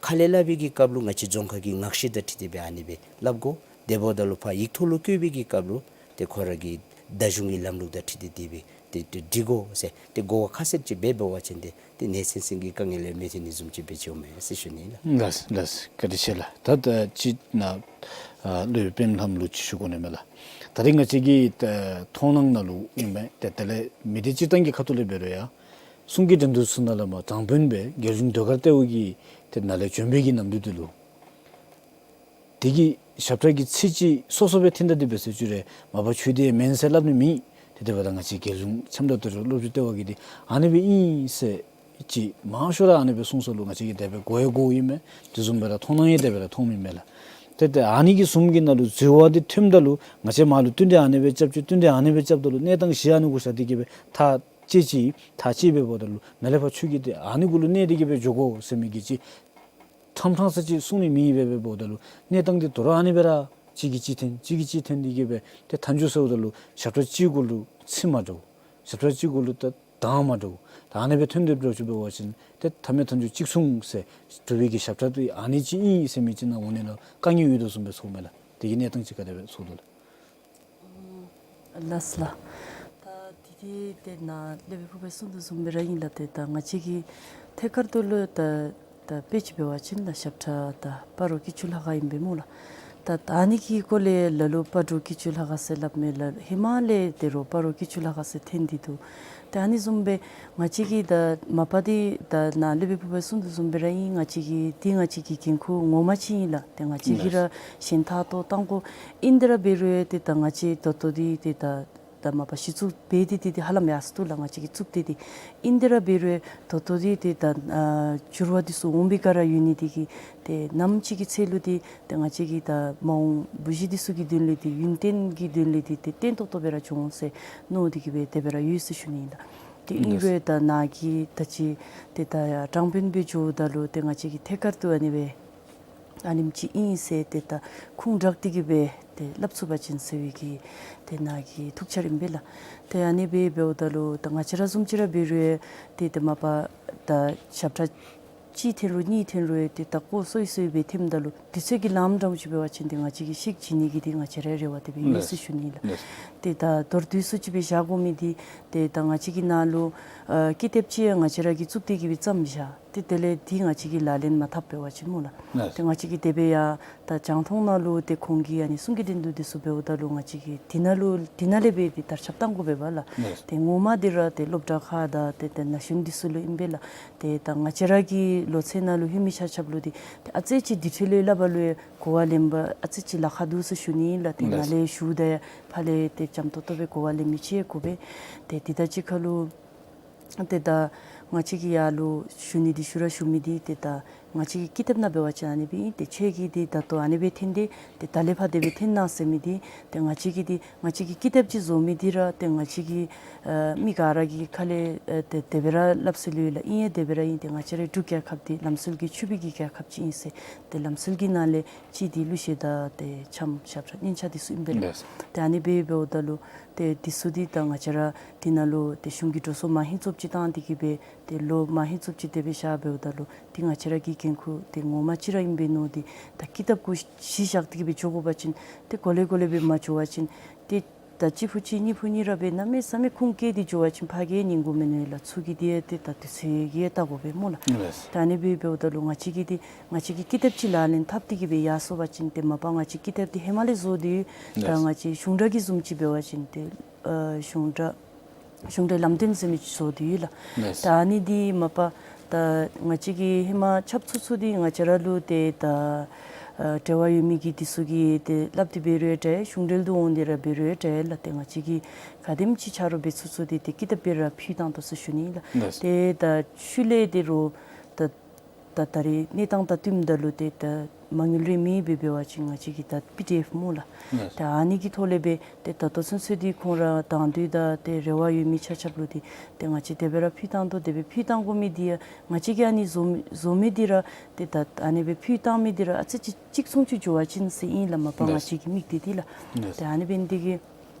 ཁ་ལས་སླབ་པའི་གི་སྐབས་ལུ་ང་བཅས་རྫོང་ཁ་གི་ངག་བཤད་དང་འཁྲིལ་ཏེ་སྦེ་ཨ་ནི་སྦེ་སླབ་དགོ། དེ་འབདཝ་ད་ལུ་ཕར་ཡིག་ཐོག་ལུ་བཀོད་པའི་གི་སྐབས་ལུ་ཏེ་ཁོ་ར་གི་བརྡ་གཞུང་གི་ལམ་ལུགས་དང་འཁྲིལ་ཏེ་དེ་སྦེ་ཏེ་ཏེ་འབྲི་དགོ་ཟེར་ཏེ་གོ་བ་ཁ་གསལ་ཅིག་འབད་འབད་བ་ཅིན་ཏེ་ཏེ་ནད་སེལ་སེལ་གྱི་དཀའ་ངལ་ཡང་མི་ཐོན་ནི་བཟུམ་ཅིག་སྦེ་ཅིག་འོང་མས་ཟེར་ཞུ་ནི་ལགས། ལགས། བཀའ་དྲིན་ཆེ་ལགས། ད་ད་ཅི་ན་ཨ་སློབ་དཔོན་ལྷམོ་ལུ་ཅིག་ཞུ་དགོ་ནི་མས་ལགས། ད་རེས་ང་བཅས་ཀྱི་ད་མཐོང་སྣང་ནང་ལུ་ཨིན་མས། ཏེ་དེ་ལས་མི་སྡེ་སྤྱིར་བཏང་གི་ཁ་ཐུག་ལས་འབད་རུང་ཡང་གསུང་གི་འགྲན་བསྡུར་ཚུ་ནང་ལས་མར་དྲང་དཔོན་སྦེ་རྒྱལ་གཞུང་ཟློས་གར་ལྟེ་བ་གི་ཏེ་ནང་ལས་བྱོན་པའི་གི་ནམ་དུས་འདི་ལུ་དེ་གི་ཞབས་ཁྲ་གི་ཚིག་ཅིག་སོ་སོ་སྦེ་འཐེན་ད་དེ་སྦེ་ཟེར་ཞུ་རུང་མ་པ་ཁྱོད་དེ་མེན་ཟེར་སླབ་ནི་མེད། ཏེ་དེ་འབདཝ་ད་ང་བཅས་རྒྱལ་གཞུང་ཁྱིམ་བདག་ལྟེ་བ་སློབ་སྦྱོང་ལྟེ་བ་གིས་འདི་ཨ་ནི་སྦེ་ཨིན་ཟེར་ཅིག་མང་ཤོས་ར་ཨ་ནི་སྦེ་གསུངས་ས་ལུ་ང་བཅས་ཀྱིས་དེ་སྦེ་གོ་ཡང་གོཝ་ཨིན་མས། དེ་བཟུམ་སྦེ་ར་མཐོང་སྣང་ཡང་དེ་སྦེ་ར་མཐོངམ་ཨིན་མས་ལགས། ཏེ་ཏེ་ཨ་ནི་གི་བཟུམ་གྱི་ནང་ལུ་འཛོལ་བ་འདི་ཐོནམ་ད་ལུ་ང་བཅས་མར་ལུ་བསྟུན་ཏེ་ཨ་ནི་སྦེ་རྐྱབ་ཅི་བསྟུན་ཏེ་ཨ་ནི་སྦེ་རྐྱབ་ད་ལུ་གནས་སྟངས་གཞི་ཨ་ནི་གུ་བཞག་སྟེ་གིས་སྦེ་ཐག་བཅད་ཅི། ཐག་བཅད་སྦེ་འབདཝ་ད་ལུ་ནཱ་ལས་ཕར་ཁྱོད་ཀྱིས་ཏེ་ཨ་ནི་གུ་ལུ་གནས་ཏེ་གིས་སྦེ་འགྱོ་དགོ་ཟེར་མི་གི་ཅིག་ཕྲང་ཕྲང་ས་ཅིག་གསུང་ནི་མེད་པས། འབདཝ་ད་ལུ་གནས་སྟངས་འདི་དོ་རུང་ཨ་ནི་སྦེ་ར་གཅིག་གིས་གཅིག་འཐེན་གཅིག་གིས་གཅིག་འཐེན་ཏེ་གིས་སྦེ་ཏེ་མཐའ་མཇུག་ཟེརཝ་ད་ལུ་ཞབས་ཁྲ་གཅིག་གུ་ལུ་ཚིག་མ་འདྲཝ་ཞབས་ཁྲ་གཅིག་གུ་ལུ་ད་གདངས་མ་འདྲཝ་ད་ཨ་ནི་སྦེ་འཐེན་ཏེ་འགྱོ་ཅི། འབད་བ་ཅིན་ཏེ་མཐའ་མའི་མཐའ་མཇུག་གཅིག་མཚུངས་ཟེར་གྲུབ་པའི་གི་ཞབས་ཁྲ་འདི་ཨ་ནི་ཅིག་ཨིན་ཟེར་མི་ཅིག་ནང་འོང་ནི་ལུ་དཀའ་ངལ་ཡོད་དོ་བཟུམ་སྦེ་ཚོརཝ་མས་ལགས། དེ་གི་གནས་སྟངས་ཅིག་ག་དེ་སྦེ་ཚོར་དོ་ལགས། ལགས་ལགས། ད་དེ་དེ་ཏེ་ནཱ་སློབ་དཔོན་ཕུར་པས་གསུངས་དོ་བཟུམ་སྦེ་ར་ཨིན་ལགས། ཏེ་ད་ང་བཅས་ཀྱི་ཐད་ཀར་དུ་ལུ་ད་ད་དཔེ་ཅིག་འབད་བ་ཅིན་ད་ཞབས་ཁྲ་ད་སྤ་རོ་སྐྱིད་ཆུ་ལྷ་ཁ་ཨིན་པས་སྨོ་ལགས། ད་ད་ཨ་ནི་གི་སྐོར་ལས་ལ་ལུ་སྤ་རོ་སྐྱིད་ཆུ་ལྷ་ཁ་ཟེར་སླབ་མས་ལགས། ཧེ་མ་ལས་དེ་རུང་སྤ་རོ་སྐྱིད་ཆུ་ལྷ་ཁ་ཟེར་འཐེན་ཏེ་འདུག། ཏེ་ཨ་ནི་བཟུམ་སྦེ་ང་བཅས་ཀྱིས་ད་མ་པ་འདི་ད་ནཱ་སློབ་དཔོན་ཕུར་པས་གསུངས་དོ་བཟུམ་སྦེ་ར་ཨིན། ང་བཅས་ཀྱི་འདི་ང་བཅས་ཀྱི་འགན་ཁུར་ངོ་མ་ཅིག་ཨིན་ལགས། ཏེ་ང་བཅས་ཀྱིས་ར་གཞན་ཐག་གཏོགས་བཏང་དགོ། ཨིན་དེ་ར་འབད་རུང་ཏེ་ད་ང་བཅས་ད་ལྟོ་འདི་ཏེ་ད་ད་མ་པ་གཞི་བཙུགས་འབད་དེ་འདི་ཏེ་ཧ་ལམ་ཡར་སོ་ནུག་ལགས། ང་བཅས་ཀྱིས་བཙུགས་ཏེ་འདི་ཨིན་དེ་ར་འབད་རུང་ད་ལྟོ་འདི་ཏེ་ད་ཨ་འགྱུར་བ་འདི་ཚུ་འོང་བའི་སྒང་ར་ཡོད་ནི་འདི་གིས་ཏེ་ནམ་ཅིག་གི་ཚེ་ལུ་འདི་ཏེ་ང་བཅས་ཀྱི་ད་མ་འོངས་བུ་གཞི་འདི་ཚུ་གི་དོན་ལས་འདི་ཡུན་བརྟན་གྱི་དོན་ལས་འདི་ཏེ་བརྟན་ཏོག་ཏོ་སྦེ་ར་འགྱོ་འོང་ཟེར་མནོ་སྟེ་གིས་སྦེ་དེ་སྦེ་ར་ཡོད་ཟེར་ཞུ་ནི་ཨིན་ལགས། ཏེ་ཨིན་རུང་ད་ནཱ་གི་ད་ཅི་ཏེ་ད་དྲང་དཔོན་སྦེ་འགྱོཝ་ད་ལུ་ཏེ་ང་བཅས་ཀྱི་ཐད་ཀར་དུ་ཨ་ནི་སྦེ་ཨ་ནེམ་ཅིག་ཨིན་ཟེར་ཏེ་ད་ཁུངས་དྲངས་ཏེ་གིས་སྦེ་ཏེ་སླབ་ཚུགས་པ་ཅིན་ཟེར་བའི་གི་ཏེ་ནཱ་གི་ཐུགས་འཆར་ཨིན་པས་ལགས། ཏེ་ཨ་ནི་སྦེ་འབདཝ་ད་ལུ་ད་ང་བཅས་ར་བཟུམ་ཅིག་ར་འབད་རུང་ཏེ་ཏེ་མ་པ་ད་ཞབས་ཁྲ་གཅིག་འཐེན་རུང་གཉིས་འཐེན་རུང་ཏེ་ད་ཁོ་སོ་སོ་སྦེ་འཐེནམ་ད་ལུ་དུས་ཚོད་ཀྱི་ལམ་འདྲཝ་ཅིག་འབད་བ་ཅིན་ཏེ་ང་བཅས་ཀྱིས་ཤེས་བྱིན་ནི་གི་ཏེ་ང་བཅས་ར་རེ་བ་དེ་སྦེ་ཡོད་ཟེར་ཞུ་ནི་ལགས། ཏེ་ད་མདོར་བསྡུས་སུ་ཅིག་སྦེ་བཞག་དགོ་མི་འདི་ཏེ་ད་ང་བཅས་ཀྱི་ནཱ་ལུ་ཨ་ཀི་དེབ་ཅིག་ཡང་ང་བཅས་ར་གིས་བཙུགས་ཏེ་གིས་སྦེ་བརྩམས་བཞག། ཏེ་དེ་ལས་འདི་ང་བཅས་ཀྱིས་ལག་ལེན་མ་འཐབ་འབད་བ་ཅིན་སྨོ་ལགས། ཏེ་ང་བཅས་ཀྱིས་དེ་སྦེ་ཡང་ད་རྒྱང་མཐོང་ནང་ལུ་ཏེ་ཁོང་གི་ཨ་ནི་གསུང་གི་འགྲན་བསྡུར་འདི་ཚུ་འབདཝ་ད་ལུ་ང་བཅས་ཀྱིས་འདི་ནང་ལུ་འདི་ནང་ལས་སྦེ་ཏེ་དར་ཁྱབ་བཏང་དགོ་པས་ལགས། ཏེ་ངོ་མ་འདི་ར་ཏེ་སློབ་གྲྭ་ཁག་དང་ཏེ་ཏེ་ན་གཞོན་འདི་ཚུ་ལུ་ཨིན་པས་ལགས། ཏེ་ད་ང་བཅས་ར་གི་ལོ་ཚད་ནང་ལུ་ལྷོད་མི་ཆ་ཁྱབ་ལུ་འདི་ཏེ་ཨ་ཙི་ཅིག་འདི་འཕྲོ་ལས་སླབ་པ་ལུ་གོ་བ་ལེན་པ་ཨ་ཙི་ཅིག་ལཱ་ཁག་འདུག་ཟེར་ཞུ་ནི་ལགས། ཏེ་ནཱ་ལས་ཞུཝ་ད་ཡང་ཕར་ལས་ཏེ་འཇམ་ཏོག་ཏོ་སྦེ་གོ་བ་ལེན་མི་ཅིག་ཡང་དགོ་པས། ཏེ་འདི་དང་གཅིག་ཁར་ལུ་ཏེ་ད་ང་བཅས་ཀྱིས་ཡར་ལུ་ཞུ་ནི་འདི་ཞུ་ར་ཞུ་མི་འདི་ཏེ་ད་ང་བཅས་ཀྱི་ཀི་དེབ་ནང་འབད་བ་ཅིན་ཨ་ནི་སྦེ་ཨིན། ཏེ་ཁྱོད་ཀྱིས་འདི་ད་ལྟོ་ཨ་ནི་སྦེ་འཐེན་ཏེ་ཏེ་ད་ལས་ཕར་དེ་སྦེ་འཐེན་གནང་ཟེར་མི་འདི་ཏེ་ང་བཅས་ཀྱིས་འདི་ང་བཅས་ཀྱི་ཀི་དེབ་ཅིག་བཟོ་མི་འདི་ར་ཏེ་ང་བཅས་ཀྱི་ཨ་མི་ག་ར་གི་ཁ་ལས་ཨ་ཏེ་དེ་སྦེ་ར་སླབ་སྲོལ་ཡོད་ལགས། ཨིན་ཡང་དེ་སྦེ་ར་ཨིན། ཏེ་ང་བཅས་རའི་འབྲུག་རྒྱལ་ཁབ་འདི་ལམ་སྲོལ་གྱི་ཕྱུག་པའི་གི་རྒྱལ་ཁབ་ཅིག་ཨིན་ཟེར། ཏེ་ལམ་སྲོལ་གྱི་ནང་ལས་གཅིག་འདི་གླུ་གཞས་དང་ཏེ་འཆམ་ཞབས་ཁྲ་སྙན་ཆ་འདི་ཚུ་ཨིན་པས་ལགས། ཏེ་ཨ་ནི་སྦེ་འབདཝ་ད་ལུ་ཏེ་འདི་ཚུ་འདི་ད་ང་བཅས་ར་འདི་ནང་ལུ་ཏེ་གཞུང་གི་འགྲོ་སོང་མ་ཧེང་ཙོགས་ཅིག་བཏང་སྟེ་གིས་སྦེ་ཏེ་ལོ་མ་ཧེང་ཙོགས་ཅིག་དེ་སྦེ་བཞག་འབདཝ་ད་ལུ་ཏེ་ང་བཅས་ར་གི་འགན་ཁུར་འདི་ངོ་མ་ཅིག་ར་ཨིན་པས་མནོ་སྟེ་ད་ཀི་དེབ་གུ་གཞི་བཞག་སྟེ་གིས་སྦེ་འགྱོ་དགོ་པ་ཅིན་ཏེ་གོ་ལེ་གོ་ལེ་སྦེ་མ་འགྱོ་བ་ཅིན་ཏེ་ ད་གཅིག་ཕུད་གཅིག་གཉིས་ཕུད་གཉིས་ར་སྦེ་གནམ་མེད་ས་མེད་ཁུངས་བཀལ་ཏེ་འགྱོ་བ་ཅིན་ཕར་གི་ཉན་དགོ་མི་ནི་ལགས། ཚུར་གི་འདི་ཡང་ཏེ་ད་དུས་ཚོད་ཀྱིས་བལྟ་དགོ་པས་སྨོ་ལགས། ལགས། ད་ཨ་ནི་སྦེ་འབདཝ་ད་ལུ་ང་བཅས་ཀྱིས་འདི་ང་བཅས་ཀྱིས་ཀི་དེབ་ཅིག་ལག་ལེན་འཐབ་སྟེ་གི་སྦེ་ཡར་སོང་པ་ཅིན་ཏེ་མ་པ་ང་བཅས་ཀི་དེབ་འདི་ཧེ་མ་ལས་བཟོ་སྟེ་ཡོད། ད་ལགས། ང་བཅས་གཞུང་སྒྲ་གི་བཟུམ་ཅིག་འབད་བ་ཅིན་ཏེ་ཨ་གཞུང་སྒྲ་གཞུང་སྒྲའི་ལམ་སྟོན་ཟེར་མི་ཅིག་བཟོ་སྟེ་ཡོད་ལགས། ལགས། ད་ཨ་ནི་འདི་མ་པ་ད་ང་བཅས་ཀྱིས་ཧེ་མ་ཁྱབ་ཚུགས་ཚུགས་འདི་ང་བཅས་ར་ལུ་ཏེ་ད་ཨ་འབྲེལ་བ་ཡོད་མི་གི་འདི་ཚུ་གིས་ཏེ་སླབ་སྟེ་འབད་རུང་ཡང་འདྲ། གཞུང་འབྲེལ་དུ་འོང་སྟེ་ར་འབད་རུང་ཡང་འདྲ་ལགས། ཏེ་ང་བཅས་ཀྱིས་ག་དེམ་ཅིག་ཆ་རོགས་འབད་ཚུགས་ཚུགས་འདི་ཏེ་ཀི་དེབ་སྦེ་ར་ཕུལ་བཏང་དོ་ཟེར་ཞུ་ནི་ལགས། ལགས། ཏེ་ད་ཤུལ་ལས་ཏེ་རོགས་ད་ད་ད་རེས་གནས་སྟངས་དང་བསྟུནམ་ད་ལུ་ཏེ་ད་མ་དངུལ་རེ་མེད་པར་འབད་བ་ཅིན་ང་བཅས་ཀྱིས་ད་པི་ཌི་ཨེཕ་སྨོ་ལགས། ལགས། ད་ཨ་ནི་གི་ཐོག་ལས་སྦེ་ཏེ་ད་ལྟོ་ཚུན་ཚོད་འདི་ཁོང་ར་དང་འདོད་དང་ཏེ་རེ་བ་ཡོད་མི་ཆ་ཁྱབ་ལུ་འདི་ཏེ་ང་བཅས་དེ་སྦེ་ར་ཕུལ་བཏང་དོ། དེ་སྦེ་ཕུལ་བཏང་དགོ་མི་འདི་ཡང་ང་བཅས་ཀྱིས་ཨ་ནི་བཟོ་བཟོ་མི་འདི་ར་ཏེ་ད་ཨ་ནི་སྦེ་ཕུལ་བཏང་མི་འདི་ར་ཨ་ཙི་ཅིག་གཅིག་མཚུངས་ཅིག་འགྱོ་བ་ཅིན་ཟེར་ཨིན་ལགས། མ་པ་ང་ལགས། བཅས་ཀྱི་དམིགས་གཏད་འདི་ལགས། ལགས། ཏེ་ཨ་ནི་འབད་ནི་འདི་གིས་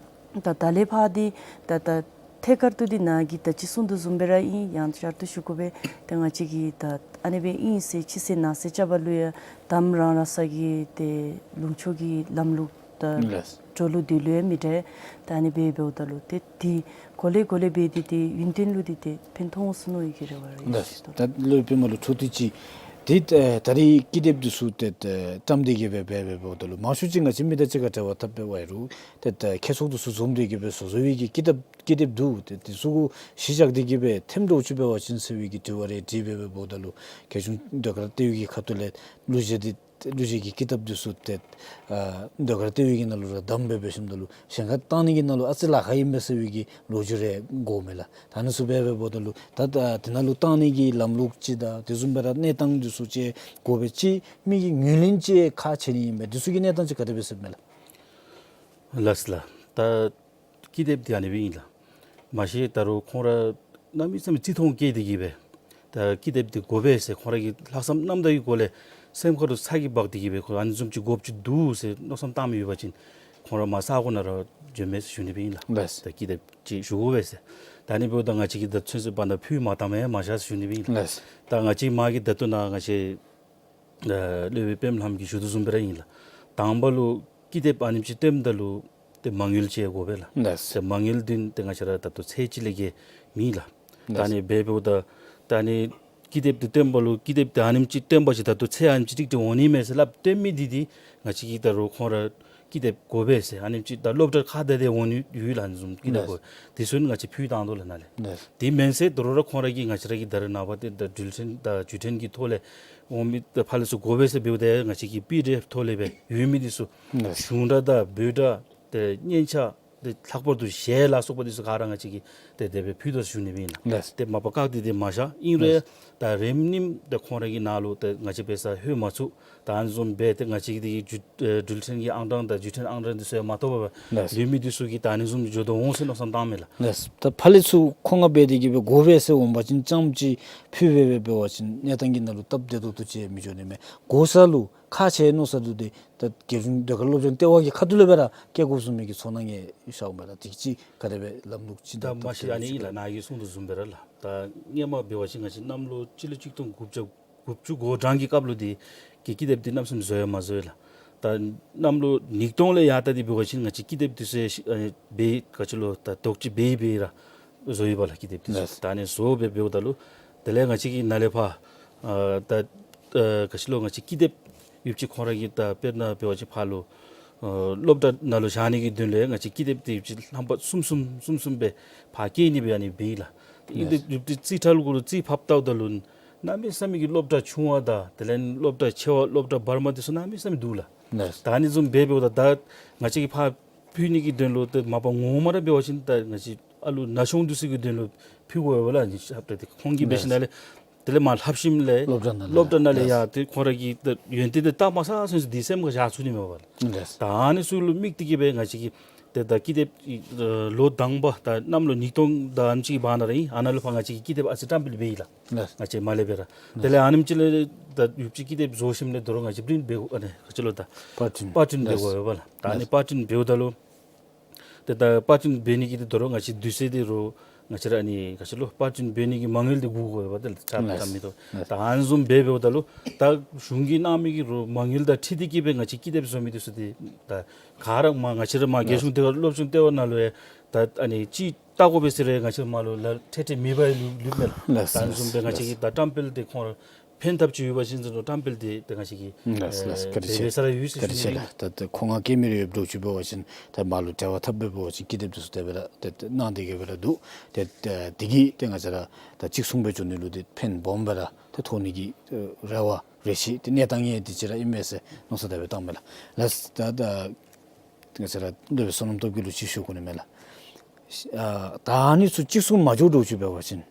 ད་ད་ལས་ཕར་འདི་ད་ད་ཐད་ཀར་དུ་འདི་ནཱ་གིས་ད་ཅི་གསུངས་དོ་བཟུམ་སྦེ་ར་ཨིན། ཡང་བསྐྱར་དུ་ཞུ་དགོ་པས། ཏེ་ང་བཅས་ཀྱིས་ད་ཨ་ནི་སྦེ་ཨིན་ཟེར་ཕྱི་གསལ་ནང་གསལ་རྐྱབ་པ་ལུ་ཡང་དམ་རང་རང་ས་གི་ཏེ་ལུང་ཕྱོགས་ཀྱི་ལམ་ལུགས་ད་ལགས། འགྲོ་ལུགས་འདི་ལུ་ཡང་མི་འདྲ། ད་ཨ་ནི་སྦེ་འབདཝ་ད་ལུ་ཏེ་འདི་གོ་ལེ་གོ་ལེ་སྦེ་འདི་ཏེ་ཡུན་བརྟན་ལུ་འདི་ཏེ་ཕན་ཐོགས་འོང་ཟེར་མནོ་བའི་གི་རེ་བ་རེ་ལགས། ཡོད་ཟེར་དོ། ད་ལུ་སྦེ་མ་ལུ་འཕྲོ་མཐུད་ཅིག་འདི་ད་རེས་ཀི་དེབ་འདི་ཚུ་ཏེ་ད་བཀྲམ་སྟེ་གི་སྦེ་འབད་འབདཝ་ད་ལུ་མང་ཤོས་ཅིག་ང་བཅས་མི་དང་གཅིག་ཁར་འབྲེལ་བ་འཐབ་འབད་བ་ཡོད་རུང་ཏེ་ད་ཁྱད་ཆོས་འདི་ཚུ་འཛོམས་ཏེ་གི་སྦེ་བཟོ་བཟོ་བའི་གི་ཀི་དེབ་ཀི་དེབ་འདུག། ཏེ་འདི་ཚུ་གུ་གཞི་བཞག་སྟེ་གི་སྦེ་ཐེམ་འདྲཝ་ཅིག་འབད་བ་ཅིན་ཟེར་བའི་གི་དྲི་བ་རེ་དྲིས་འབད་འབདཝ་ད་ལུ་རྒྱལ་གཞུང་ཟློས་གར་ལྟེ་བའི་གི་ཁ་ཐུག་ལས་གླུ་གཞས་འདི་གླུ་གཞས་ཀྱི་ཀི་དེབ་འདི་ཚུ་ཏེ་ཨ་ཟློས་གར་ལྟེ་བའི་གི་ནང་ལུ་ར་བདམས་སྦེ་འབད་ཞིནམ་ད་ལུ་གཞན་ཁར་བཏང་ནི་གི་ནང་ལུ་ཨ་ཙི་ལཱ་ཁག་ཨིན་པས་ཟེར་བའི་གི་ལོ་རྒྱུས་རེ་གོཝ་མས་ལགས། ད་ཨ་ནི་ཚུ་འབད་འབདཝ་ད་ལུ་ད་ད་དེ་ནང་ལུ་བཏང་ནི་གི་ལམ་ལུགས་ཅིག་དང་དེ་བཟུམ་སྦེ་ར་གནས་སྟངས་འདི་ཚུ་ཅིག་དགོ་པས། ཅིག་མི་གི་ངོས་ལེན་ཅིག་ཁག་ཆེ་ནི་ཨིན་པས། འདི་ཚུ་གི་གནས་སྟངས་ཅིག་ག་དེ་སྦེ་ཟེར་མས་ལགས། ལགས་ལགས། ད་ཀི་དེབ་འདི་ཨ་ནི་སྦེ་ཨིན་ལགས། མ་གཞི་ད་རུང་ཁོང་ར་གནམ་མེད་ས་མེད་བརྩི་མཐོང་བསྐྱེད་དེ་གི་སྦེ་ད་ཀི་དེབ་འདི་དགོ་པས་ཟེར་ཁོང་ར་གི་ལྷག་བསམ་རྣམ་དག་གི་སྒོ་ལས་སེམས་ཁ་ལུ་ཚ་གྱང་འབག་སྟེ་གི་སྦེ་ཁོང་ཨ་ནི་བཟུམ་ཅིག་དགོཔ་ཅིག་འདུག་ཟེར་མནོ་བསམ་བཏང་མི་ཡོད་པ་ཅིན་ཁོང་ར་མར་ས་གོ་ནང་ར་བྱོན་མས་ཟེར་ཞུ་ནི་སྦེ་ཨིན་ལགས། ལགས། ད་ཀི་དེབ་ཅིག་ཞུ་དགོ་པས་ཟེར། ད་ཨ་ནི་འབདཝ་ད་ང་བཅས་ཀྱིས་ད་ཚུན་ཚོད་བར་ན་ཕུལ་མ་བཏངམ་ཡང་མ་བཞག་ཟེར་ཞུ་ནི་སྦེ་ཨིན་ལགས། ལགས། ད་ང་བཅས་མ་གི་ད་ལྟོ་ནཱ་ང་བཅས་ཨ་སློབ་དཔོན་པདྨ་ལྷམ་གྱིས་ཞུ་དོ་བཟུམ་སྦེ་ར་ཨིན་ལགས། དང་པ་ལུ་ཀི་དེབ་ཨ་ནེམ་ཅིག་བཏོནམ་ད་ལུ་ཏེ་མ་དངུལ་ཅིག་དགོ་པས་ལགས། ལགས། ཏེ་མ་དངུལ་འདི་ཏེ་ང་བཅས་ར་ད་ལྟོ་ཚད་ཅིག་ལས་བརྒལ་མེད་ལགས། ད་ཨ་ནི་སྦེ་འབདཝ་ད་ད་ཨ་ནི་ཀི་དེབ་འདི་བཏོན་པ་ལུ་ཀི་དེབ་འདི་ཨ་ནེམ་ཅིག་བཏོན་པ་ཅིན་ད་ལྟོ་ཚད་ཨ་ནེམ་ཅིག་ཀྲིག་ཀྲི་འོང་ནི་མས་ཟེར་སླབ་བཏོན་མི་འདི་འདི་ང་བཅས་ཀྱིས་ད་རུང་ཁོང་ར་ཀི་དེབ་དགོ་པས་ཟེར་ཨ་ནེམ་ཅིག་ད་སློབ་གྲྭ་ཁག་དེ་དེ་འོང་ནི་ཡོད་ལགས། ཨ་ནི་བཟུམ་ཀི་དེབ་དགོ། ལགས། དེ་ཚུ་ནི་ང་བཅས་ཕུལ་བཏང་དོ་ལགས་ནཱ་ལས། ལགས། དེ་མེན་ཟེར་དོ་རུང་ར་ཁོང་ར་གིས་ང་བཅས་ར་གི་ད་རེས་ནངས་པ་ཏེ་ད་འགྲུལ་འཕྲིན་དང་བརྒྱུད་འཕྲིན་གྱི་ཐོག་ལས་འོང་མི་ད་ཕར་ལས་ཚུར་དགོ་པས་ཟེར་འབདཝ་ད་ང་བཅས་ཀྱིས་པི་ཌི་ཨེཕ་ཐོག་ལས་སྦེ་ཡོད་མི་འདི་ཚུ་ལགས། གཞུང་སྒྲ་དང་འབོད་སྒྲ་ཏེ་སྙན་ཆ་ཏེ་ལྷག་པར་དུ་གཞས་ལ་སོགས་པ་འདི་ཚུ་ག་ར་ང་བཅས་ཀྱིས་ཏེ་དེ་སྦེ་ཕུལ་དོ་ཟེར་ཞུ་ནི་སྦེ་ཨིན་ལགས། ལགས། ཏེ་མ་པ་བཀག་སྟེ་ཏེ་མ་བཞག། ཨིན་རུང་ལགས། ད་རིམ་གཉིསམ་ཏེ་ཁོང་ར་གི་ནང་ལུ་ཏེ་ང་བཅས་འབད་སར་ལྷོད་མ་ཚུགས། ད་ཨ་ནི་བཟུམ་སྦེ་ཏེ་ང་བཅས་ཀྱི་འགྲུལ་ཨེ་འགྲུལ་འཕྲིན་གྱི་ཨང་གྲངས་དང་བརྒྱུད་འཕྲིན་ཨང་གྲངས་འདི་ཚུ་ཡང་མ་ཐོབ་པར་ལགས། ལུས་མི་འདི་ཚུ་གིས་ད་ཨ་ནི་བཟུམ་འགྱོ་དོ་འོང་ཟེར་མནོ་བསམ་བཏང་མས་ལགས། ལགས། ད་ཕར་ལས་ཚུར་ཁོང་ང་འབད་དེ་གི་སྦེ་དགོ་པས་ཟེར་འོང་པ་ཅིན་རྐྱངམ་ཅིག་ཕུལ་སྦེ་སྦེ་འབད་བ་ཅིན་གནས་སྟངས་ཀྱི་ནང་ལུ་སྟབས་བདེ་ཏོག་ཏོ་ཅིག་མི་འགྱོ་ནི་མས། དགོ་ས་ལུ་ཁག་ཆེ་མནོ་ས་འདུག། ཏེ་ད་རྒྱལ་གཞུང་ཟློས་གར་སློབ་སྦྱོང་ལྟེ་བ་གི་ཁ་ཐུག་ལས་སྦེ་ར་བསྐྱལ་དགོ་ཟེར་མི་གི་ཚོར་སྣང་ཡང་ཤརཝ་མས་ལགས། དེ་ཅིག་ག་དེ་སྦེ་ལམ་ལུགས་ཅིག་ད་མ་གཞི་ཨ་ནི་ཨིན་ལགས། ནཱ་གིས་གསུངས་དོ་བཟུམ་སྦེ་ར་ལགས། ད་སྔོན་མ་འབད་བ་ཅིན་ང་བཅས་གནམ་ལོ་སྤྱི་ལོ་གཅིག་སྟོང་དགུ་བརྒྱ་དགུ་བཅུ་གོ་གྲངས་ཀྱི་སྐབས་ལུ་འདི་གི་ཀི་དེབ་འདི་གནམ་མེད་ས་མེད་བཟོ་ཡང་མ་བཟོ་ཡི་ལགས། ད་གནམ་ལོ་ཉིས་སྟོང་ལས་ཡར་ད་འདི་འབད་བ་ཅིན་ང་བཅས་ཀི་དེབ་འདི་ཚུ་ཡང་ཨ་ནི་སྦེ་ག་ཅི་ལོ་ད་རྡོག་ཅིག་སྦེ་སྦེ་ར་བཟོ་ཡི་པ་ལགས། ཀི་དེབ་འདི་ཚུ་ལགས། ད་ཨ་ནི་བཟོ་སྦེ་འབདཝ་ད་ལུ་དེ་ལས་ང་བཅས་ཀྱིས་ནཱ་ལས་ཕར་ཨ་ད་ཨ་ག་ཅི་ལོ་ང་བཅས་ཀི་དེབ་ཡོདཔ་ཅིག་ཁོང་ར་གིས་ད་དཔེར་ན་འབད་བ་ཅིན་ཕར་ལུ་ཨ་སློབ་གྲྭ་ནང་ལུ་བཞག་ནི་གི་དོན་ལས་ང་བཅས་ཀི་དེབ་འདི་ཡོདཔ་ཅིག་ལྷམ་པ་གསུམ་གསུམ་གསུམ་གསུམ་སྦེ་ཕར་བསྐྱལ་ནི་སྦེ་ཨ་ནི་སྦེ་ཨིན་ལགས། ཨིན་ཏེ་ཡོདཔ་འདི་རྩིས་ཁྲ་ལུ་གུ་ལུ་རྩིས་ཕབ་བལྟཝ་ད་ལུ་གནམ་མེད་ས་མེད་ཀྱི་སློབ་གྲྭ་ཆུང་བ་དང་དེ་ལས་སློབ་གྲྭ་ཆེ་བ་སློབ་གྲྭ་བར་མ་འདི་ཚུ་གནམ་མེད་ས་མེད་འདུག་ལགས། ལགས། ད་ཨ་ནི་བཟུམ་སྦེ་འབདཝ་ད་ད་ང་བཅས་ཀྱིས་ཕར་ཕུལ་ནི་གི་དོན་ལུ་ཏེ་མ་པ་ངོ་མ་ར་འབད་བ་ཅིན་ད་ང་བཅས་ཨ་ལུ་ན་ཆུང་འདི་ཚུ་གི་དོན་ལུ་ཕུལ་དགོ་པས་ལགས། ཨ་ནི་ཞབས་ཏ་འདི་ཁོང་གིས་འབད་ཞིནམ་ལས་དེ་ལས་མར་ལྷབ་ཞིནམ་ལས་སློབ་གྲྭ་ནང་ལས་སློབ་གྲྭ་ནང་ལས་ཡང་ཏེ་ཁོང་ར་གི་ད་ཡོན་ཏན་འདི་བལྟ་མ་ཚར་ཚུན་ཚོད་འདི་སེམས་ཁར་བཞག་ཚུགས་ནི་མས་པ་ལགས། ད་ཨ་ནི་ཚུ་ལུ་དམིགས་ཏེ་གི་སྦེ་ང་བཅས་ཀྱིས་ཏེ་ད་ཀི་དེབ་ཨ་ལོ་དང་པ་ད་གནམ་ལོ་ཉིས་སྟོང་དང་ཨ་ནེམ་ཅིག་གི་བར་ན་ར་ཨིན། ཨ་ནཱ་ལུ་ཕར་ང་བཅས་ཀྱིས་ཀི་དེབ་ཨ་ཙི་བཀྲམ་སྤེལ་འབད་ཡི་ལགས། ལགས། ང་བཅས་མར་ལས་སྦེ་ར། ལགས། དེ་ལས་ཨ་ནེམ་ཅིག་ལས་ད་ཡོདཔ་ཅིག་ཀི་དེབ་བཟོ་ཞིནམ་ལས་དོ་རུང་ང་བཅས་པིརིནཊ་འབད་དགོ། ཨ་ནི་ག་ཅི་ལོ་ད་པར་པར་པར་པྲིནཊ་འབད་དགོ་པས་ལགས། ད་ཨ་ནི་ལགས། པར་པྲིནཊ་འབདཝ་ད་ལུ་ཏེ་ད་པར་པྲིནཊ་འབད་ནི་གི་ཏེ་དོ་རུང་ང་བཅས་དུས་ཚོད་འདི་རུང་ ང་བཅས་ར་ཨ་ནི་ག་ཅི་ལོ་པར་ཅིན་འབད་ནི་གི་མ་དངུལ་འདི་དགོ་དགོ་པས་ད་ལགས། ལགས། ད་མི་ཐོབ། ལགས། ད་ཨ་ནི་བཟུམ་སྦེ་འབདཝ་ད་ལུ་ད་གཞུང་གིས་གནང་མི་གི་རོགས་མ་དངུལ་དང་འཁྲིལ་ཏེ་གི་སྦེ་ང་བཅས་ཀྱིས་ཀི་དེབ་བཟོ་མི་འདི་ཚུ་འདི་ད་ག་ར་མ་ང་བཅས་ར་མ་རྒྱལ་གཞུང་ལྟེ་བ་སློབ་སྦྱོང་ལྟེ་བ་ནང་ལུ་ཡང་ད་ཨ་ནི་ཅིག་བལྟ་དགོ་པས་ཟེར་རུང་ང་བཅས་མ་ལུ་ལ་ཁྲལ་ཁྲལ་མེད་པར་ལུ་ལུསཔ་མས་ལགས། ལགས། ད་ཨ་ནི་བཟུམ་སྦེ་ང་བཅས་ཀྱིས་ད་བཀྲམ་སྤེལ་འདི་ཁོང་ར་ཕན་ཐབས་ཅིག་ཡོད་པ་ཅིན་ཟེར་རུང་བཀྲམ་སྤེལ་འདི་ད་ང་བཅས་ཀྱིས་ལགས་ལགས། ཨེ་བཀའ་དྲིན་འབད་ཆེ། འབད་ས་ར་ཡོད་ཟེར་བཀའ་དྲིན་ཞུ་ནི་ཆེ་ལགས། ད་ད་མཁོ་མངགས་སྐྱེལ་མི་རེ་ཡོདཔ་འདྲཝ་ཅིག་འབད་བ་ཅིན་ད་མ་ལུ་འབྲེལ་བ་འཐབ་འབད་བ་ཅིན་ཀི་དེབ་འདི་ཚུ་དེ་སྦེ་ར་ཏེ་ཏེ་གནང་སྟེ་གི་སྦེ་ར་འདུག། ཏེ་ཏེ་དེ་གིས་ཏེ་ང་བཅས་ར་ད་གཅིག་མཚུངས་སྦེ་འགྱོ་ནི་ལུ་ཏེ་ཕན་སྦོམ་སྦེ་ར་ཏེ་ཐོགས་ནི་གི་ཨེ་རེ་བ་རེ་ཆེ་ཏེ་གནས་སྟངས་ཡང་དེ་ཅིག་ར་ཨིན་མས་ཟེར་མནོ་བསམ་དེ་སྦེ་བཏངམ་མས་ལགས། ལགས་ད་ད་ང་བཅས་ར་སློབ་དཔོན་བསོད་ནམས་སྟོབས་རྒྱས་ལུ་ཅིག་ཞུ་དགོ་ནི་མས་ལགས། ཨ་ད་ཨ་ནི་ཚུ་གཅིག་མཚུངས་མ་འགྱོ་འདྲཝ་ཅིག་འབད་བ་ཅིན་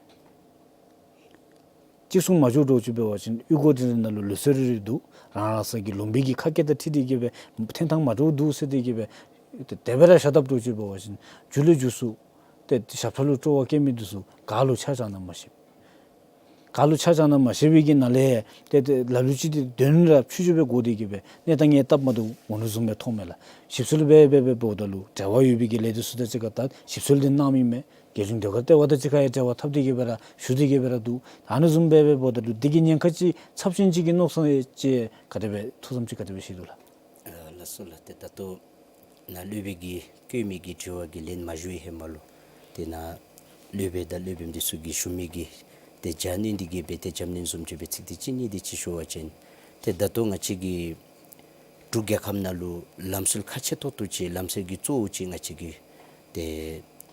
གཅིག་མཚུངས་མ་འགྱོ་འདྲཝ་ཅིག་འབད་བ་ཅིན་གཡུས་སྒོ་དེ་ནང་ལུ་ལུགས་སྲོལ་རེ་རེ་འདུག། རང་རང་སོ་གི་ལུང་པའི་གི་ཁ་སྐད་དང་འཁྲིལ་ཏེ་གི་སྦེ་འཐོན་ཐངས་མ་འདྲཝ་འདུག་ཟེར་ཏེ་གི་སྦེ་དེ་སྦེ་ར་བཞག་དཔ་འདྲཝ་ཅིག་འབད་བ་ཅིན་མཇུག་ལས་མཇུག་སུ་ཏེ་ཞབས་ཁྲ་ལུ་སྤྲོ་བ་བསྐྱེད་མི་འདི་ཚུ་ག་ལུ་ཆ་བཞག་ན་མ་ཤེས། ག་ལུ་ཆ་བཞག་ན་མ་ཤེས་པའི་གི་ནང་ལས་ཏེ་ཏེ་ལ་ལུ་ཅིག་ཏེ་དོན་ར་ཕྱུག་ཕྱུག་སྦེ་གོ་སྟེ་གི་སྦེ་གནས་སྟངས་ཡང་སྟབས་མ་བདེཝ་འོང་ནི་བཟུམ་སྦེ་མཐོངམ་མས་ལགས། ཞིབ་འཚོལ་འབད་འབད་འབད་འབདཝ་ད་ལུ་འབྲེལ་བ་ཡོད་པའི་གི་ལས་སྡེ་ཚུ་དང་གཅིག་ཁར་ད་ཞིབ་འཚོལ་འདི་གནངམ་ཨིན་མས། རྒྱལ་གཞུང་ཟློས་གར་ལྟེ་བ་དང་གཅིག་ཁར་ཡང་འབྲེལ་བ་འཐབ་སྟེ་གི་སྦེ་ར་ཞུ་སྟེ་གི་སྦེ་ར་འདུག། ཨ་ནི་བཟུམ་སྦེ་འབད་འབདཝ་ད་ལུ་འདི་གི་ཉེན་ཁ་ཅིག་ཚབས་ཆེན་ཅིག་གི་མནོ་བསམ་ཅིག་ག་དེ་སྦེ་ཐུགས་བསམ་ཅིག་ག་དེ་སྦེ་བཞེས་འདུག་ལགས། ཨ་ལགས་སོ་ལགས། ཏེ་ད་ལྟོ་ནཱ་སློབ་དཔོན་གྱིས་བཀོད་མི་གི་དྲི་བ་གི་ལན་མ་ཞུ་བའི་ཧེ་མ་ལུ་ཏེ་ནཱ་སློབ་དཔོན་དང་སློབ་དཔོན་འདི་ཚུ་གིས་ཞུ་མི་གི་ཏེ་རྒྱབ་སྣོན་འདི་གི་སྦེ་ཏེ་རྒྱབ་སྣོན་བཟུམ་ཅིག་སྦེ་ཚིག་འདི་གཅིག་གཉིས་འདི་ཅིག་ཞུ་བ་ཅིན་ཏེ་ད་ལྟོ་ང་བཅས་ཀྱི་འབྲུག་རྒྱལ་ཁབ་ནང་ལུ་ལམ་སྲོལ་ཁག་ཆེ་ཏོག་ཏོ་ཅིག་ལམ་སྲོལ་གྱི་གཙོ་བོ་ཅིག་ང་བཅས་ཀྱི་ཏེ་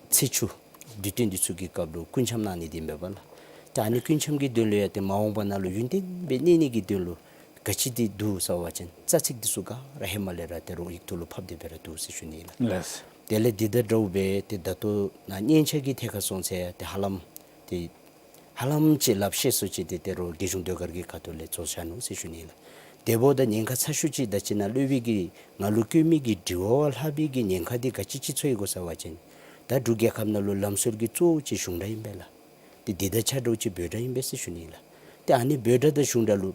ཚེས་བཅུ་དུས་སྟོན་འདི་ཚུ་གི་སྐབས་ལུ་སྐུ་འཆམ་གནང་ནི་འདི་མས་པ་ལགས། ཏེ་ཨ་ནི་སྐུ་འཆམ་གྱི་དོན་ལུ་ཡང་ཏེ་མ་འོངས་པ་ནང་ལུ་ཡུན་བརྟན་སྦེ་གནས་ནི་གི་དོན་ལུ་ག་ཅི་འདི་འདུག་ཟེར་བ་ཅིན་རྩ་ཚིག་འདི་ཚུ་ག་ར་ཧེ་མ་ལས་ར་ཏེ་རོགས་ཡིག་ཐོག་ལུ་ཕབ་སྟེ་སྦེ་ར་འདུག་ཟེར་ཞུ་ནི་ལགས། ལགས། དེ་ལས་འདི་དང་འདྲཝ་སྦེ་ཏེ་ད་ལྟོ་ནཱ་སྙན་ཆ་གི་ཐད་ཁར་སོང་ཚེ་ཏེ་ཧ་ལམ་ཏེ་ཧ་ལམ་ཅིག་ལགཔ་ཤེས་སུ་ཅིག་ཏེ་ཏེ་རོགས་རྒྱལ་གཞུང་ཟློས་གར་གྱི་ཁ་ཐུག་ལས་རྫོགས་ཆི་ནུག་ཟེར་ཞུ་ནི་ལགས། དེ་འབདཝ་ད་ཉེན་ཁ་ཚ་ཤོས་ཅིག་ད་ཅི་ནཱ་སློབ་དཔོན་གྱིས་ང་ལུ་བཀོད་མི་གི་དྲི་བ་བ་ལྷག་པའི་གི་ཉེན་ཁ་འདི་ག་ཅི་ཅིག་ཚོར་ཡི་གོ་ཟེར་བ་ཅིན་ད་འབྲུག་རྒྱལ་ཁབ་ནང་ལུ་ལམ་སྲོལ་གྱི་གཙོ་བོ་ཅིག་གཞུང་སྒྲ་ཨིན་པས་ལགས། ཏེ་འདི་དང་ཆ་འདྲཝ་ཅིག་འབོད་སྒྲ་ཨིན་པས་ཟེར་ཞུ་ནི་ལགས། ཏེ་ཨ་ནི་འབོད་སྒྲ་དང་གཞུང་སྒྲ་ལུ་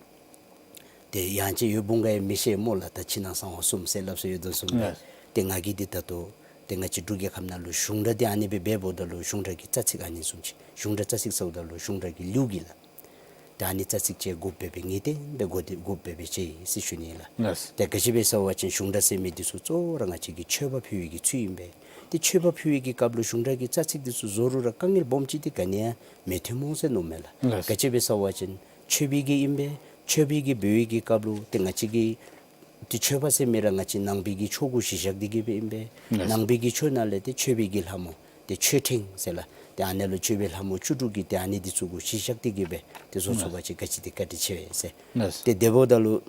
ཏེ་ཡང་ཅིན་ཡོད་འབུང་ག་ཡང་མི་ཤེས་སྨོ་ལགས། ད་ཕྱི་ནང་གསང་བ་གསུམ་ཟེར་སླབ་སྲོལ་ཡོད་དོ་བཟུམ་སྦེ། ལགས། ཏེ་ང་གིས་འདི་ད་ལྟོ་ཏེ་ང་བཅས་འབྲུག་རྒྱལ་ཁབ་ནང་ལུ་གཞུང་སྒྲ་འདི་ཨ་ནི་སྦེ་འབདཝ་ད་ལུ་གཞུང་སྒྲ་གི་རྩ་ཚིག་ཨ་ནི་བཟུམ་ཅིག་གཞུང་སྒྲ་རྩ་ཚིག་ཟེརཝ་ད་ལུ་གཞུང་སྒྲ་གི་ལེའུ་གི་ལགས། ཏེ་ཨ་ནི་རྩ་ཚིག་ཅིག་དགོཔ་སྦེ་སྦེ་ངེས་གཏན་སྦེ་དགོ་སྟེ་དགོཔ་སྦེ་སྦེ་ཅིག་ཨིན་ཟེར་ཞུ་ནི་ལགས། ལགས། ཏེ་ག་ཅི་སྦེ་ཟེར་བ་ཅིན་གཞུང་སྒྲ་ཟེར་མི་འདི་ཚུ་གཙོ་བོ་ར་ང་བཅས་ཀྱི་མཆོད་པ་ཕུལ་བའི་གི་ཚུལ་ཨིན་པས། ཏེ་མཆོད་པ་ཕུལ་བའི་གི་སྐབས་ལུ་གཞུང་སྒྲ་གི་རྩ་ཚིག་འདི་ཚུ་བཟོ་རུང་ར་དཀའ་ངལ་སྦོམ་ཅིག་འདི་ག་ནི་ཡང་མི་འཐོན་སྨོ་ཟེར་མནོཝ་མས་ལགས། ལགས། ག་ཅི་སྦེ་ཟེར་བ་ཅིན་མཆོད་པའི་གི་ཨིན་པས། མཆོད་པའི་གི་འབོལ་བའི་གི་སྐབས་ལུ་ཏེ་ང་བཅས་ཀྱི་ཏེ་མཆོད་པ་ཟེར་མི་ར་ང་བཅས་ནང་པའི་གི་ཆོས་སྒོ་གཞི་བཞག་སྟེ་གི་སྦེ་ཨིན་པས། ལགས། ནང་པའི་གི་ཆོས་ནང་ལས་ཏེ་མཆོད་པའི་གི་ལྷ་མོ་ཏེ་མཆོད་ཕྲེང་ཟེར་ལགས། ཏེ་ཨ་ནི་ལུ་མཆོད་པའི་ལྷ་མོ་བཅུ་དྲུག་གི་ཏེ་ཨ་ནི་འདི་ཚུ་གུ་གཞི་བཞག་སྟེ་གི་སྦེ་ཏེ་བཟོ་ཚུགས་པ་ཅིན་ག་ཅི་འདི་བཀའ་དྲིན་ཆེ་བས་ཟེར། ལགས། ཏེ་དེ་འབདཝ་ད་ལུ་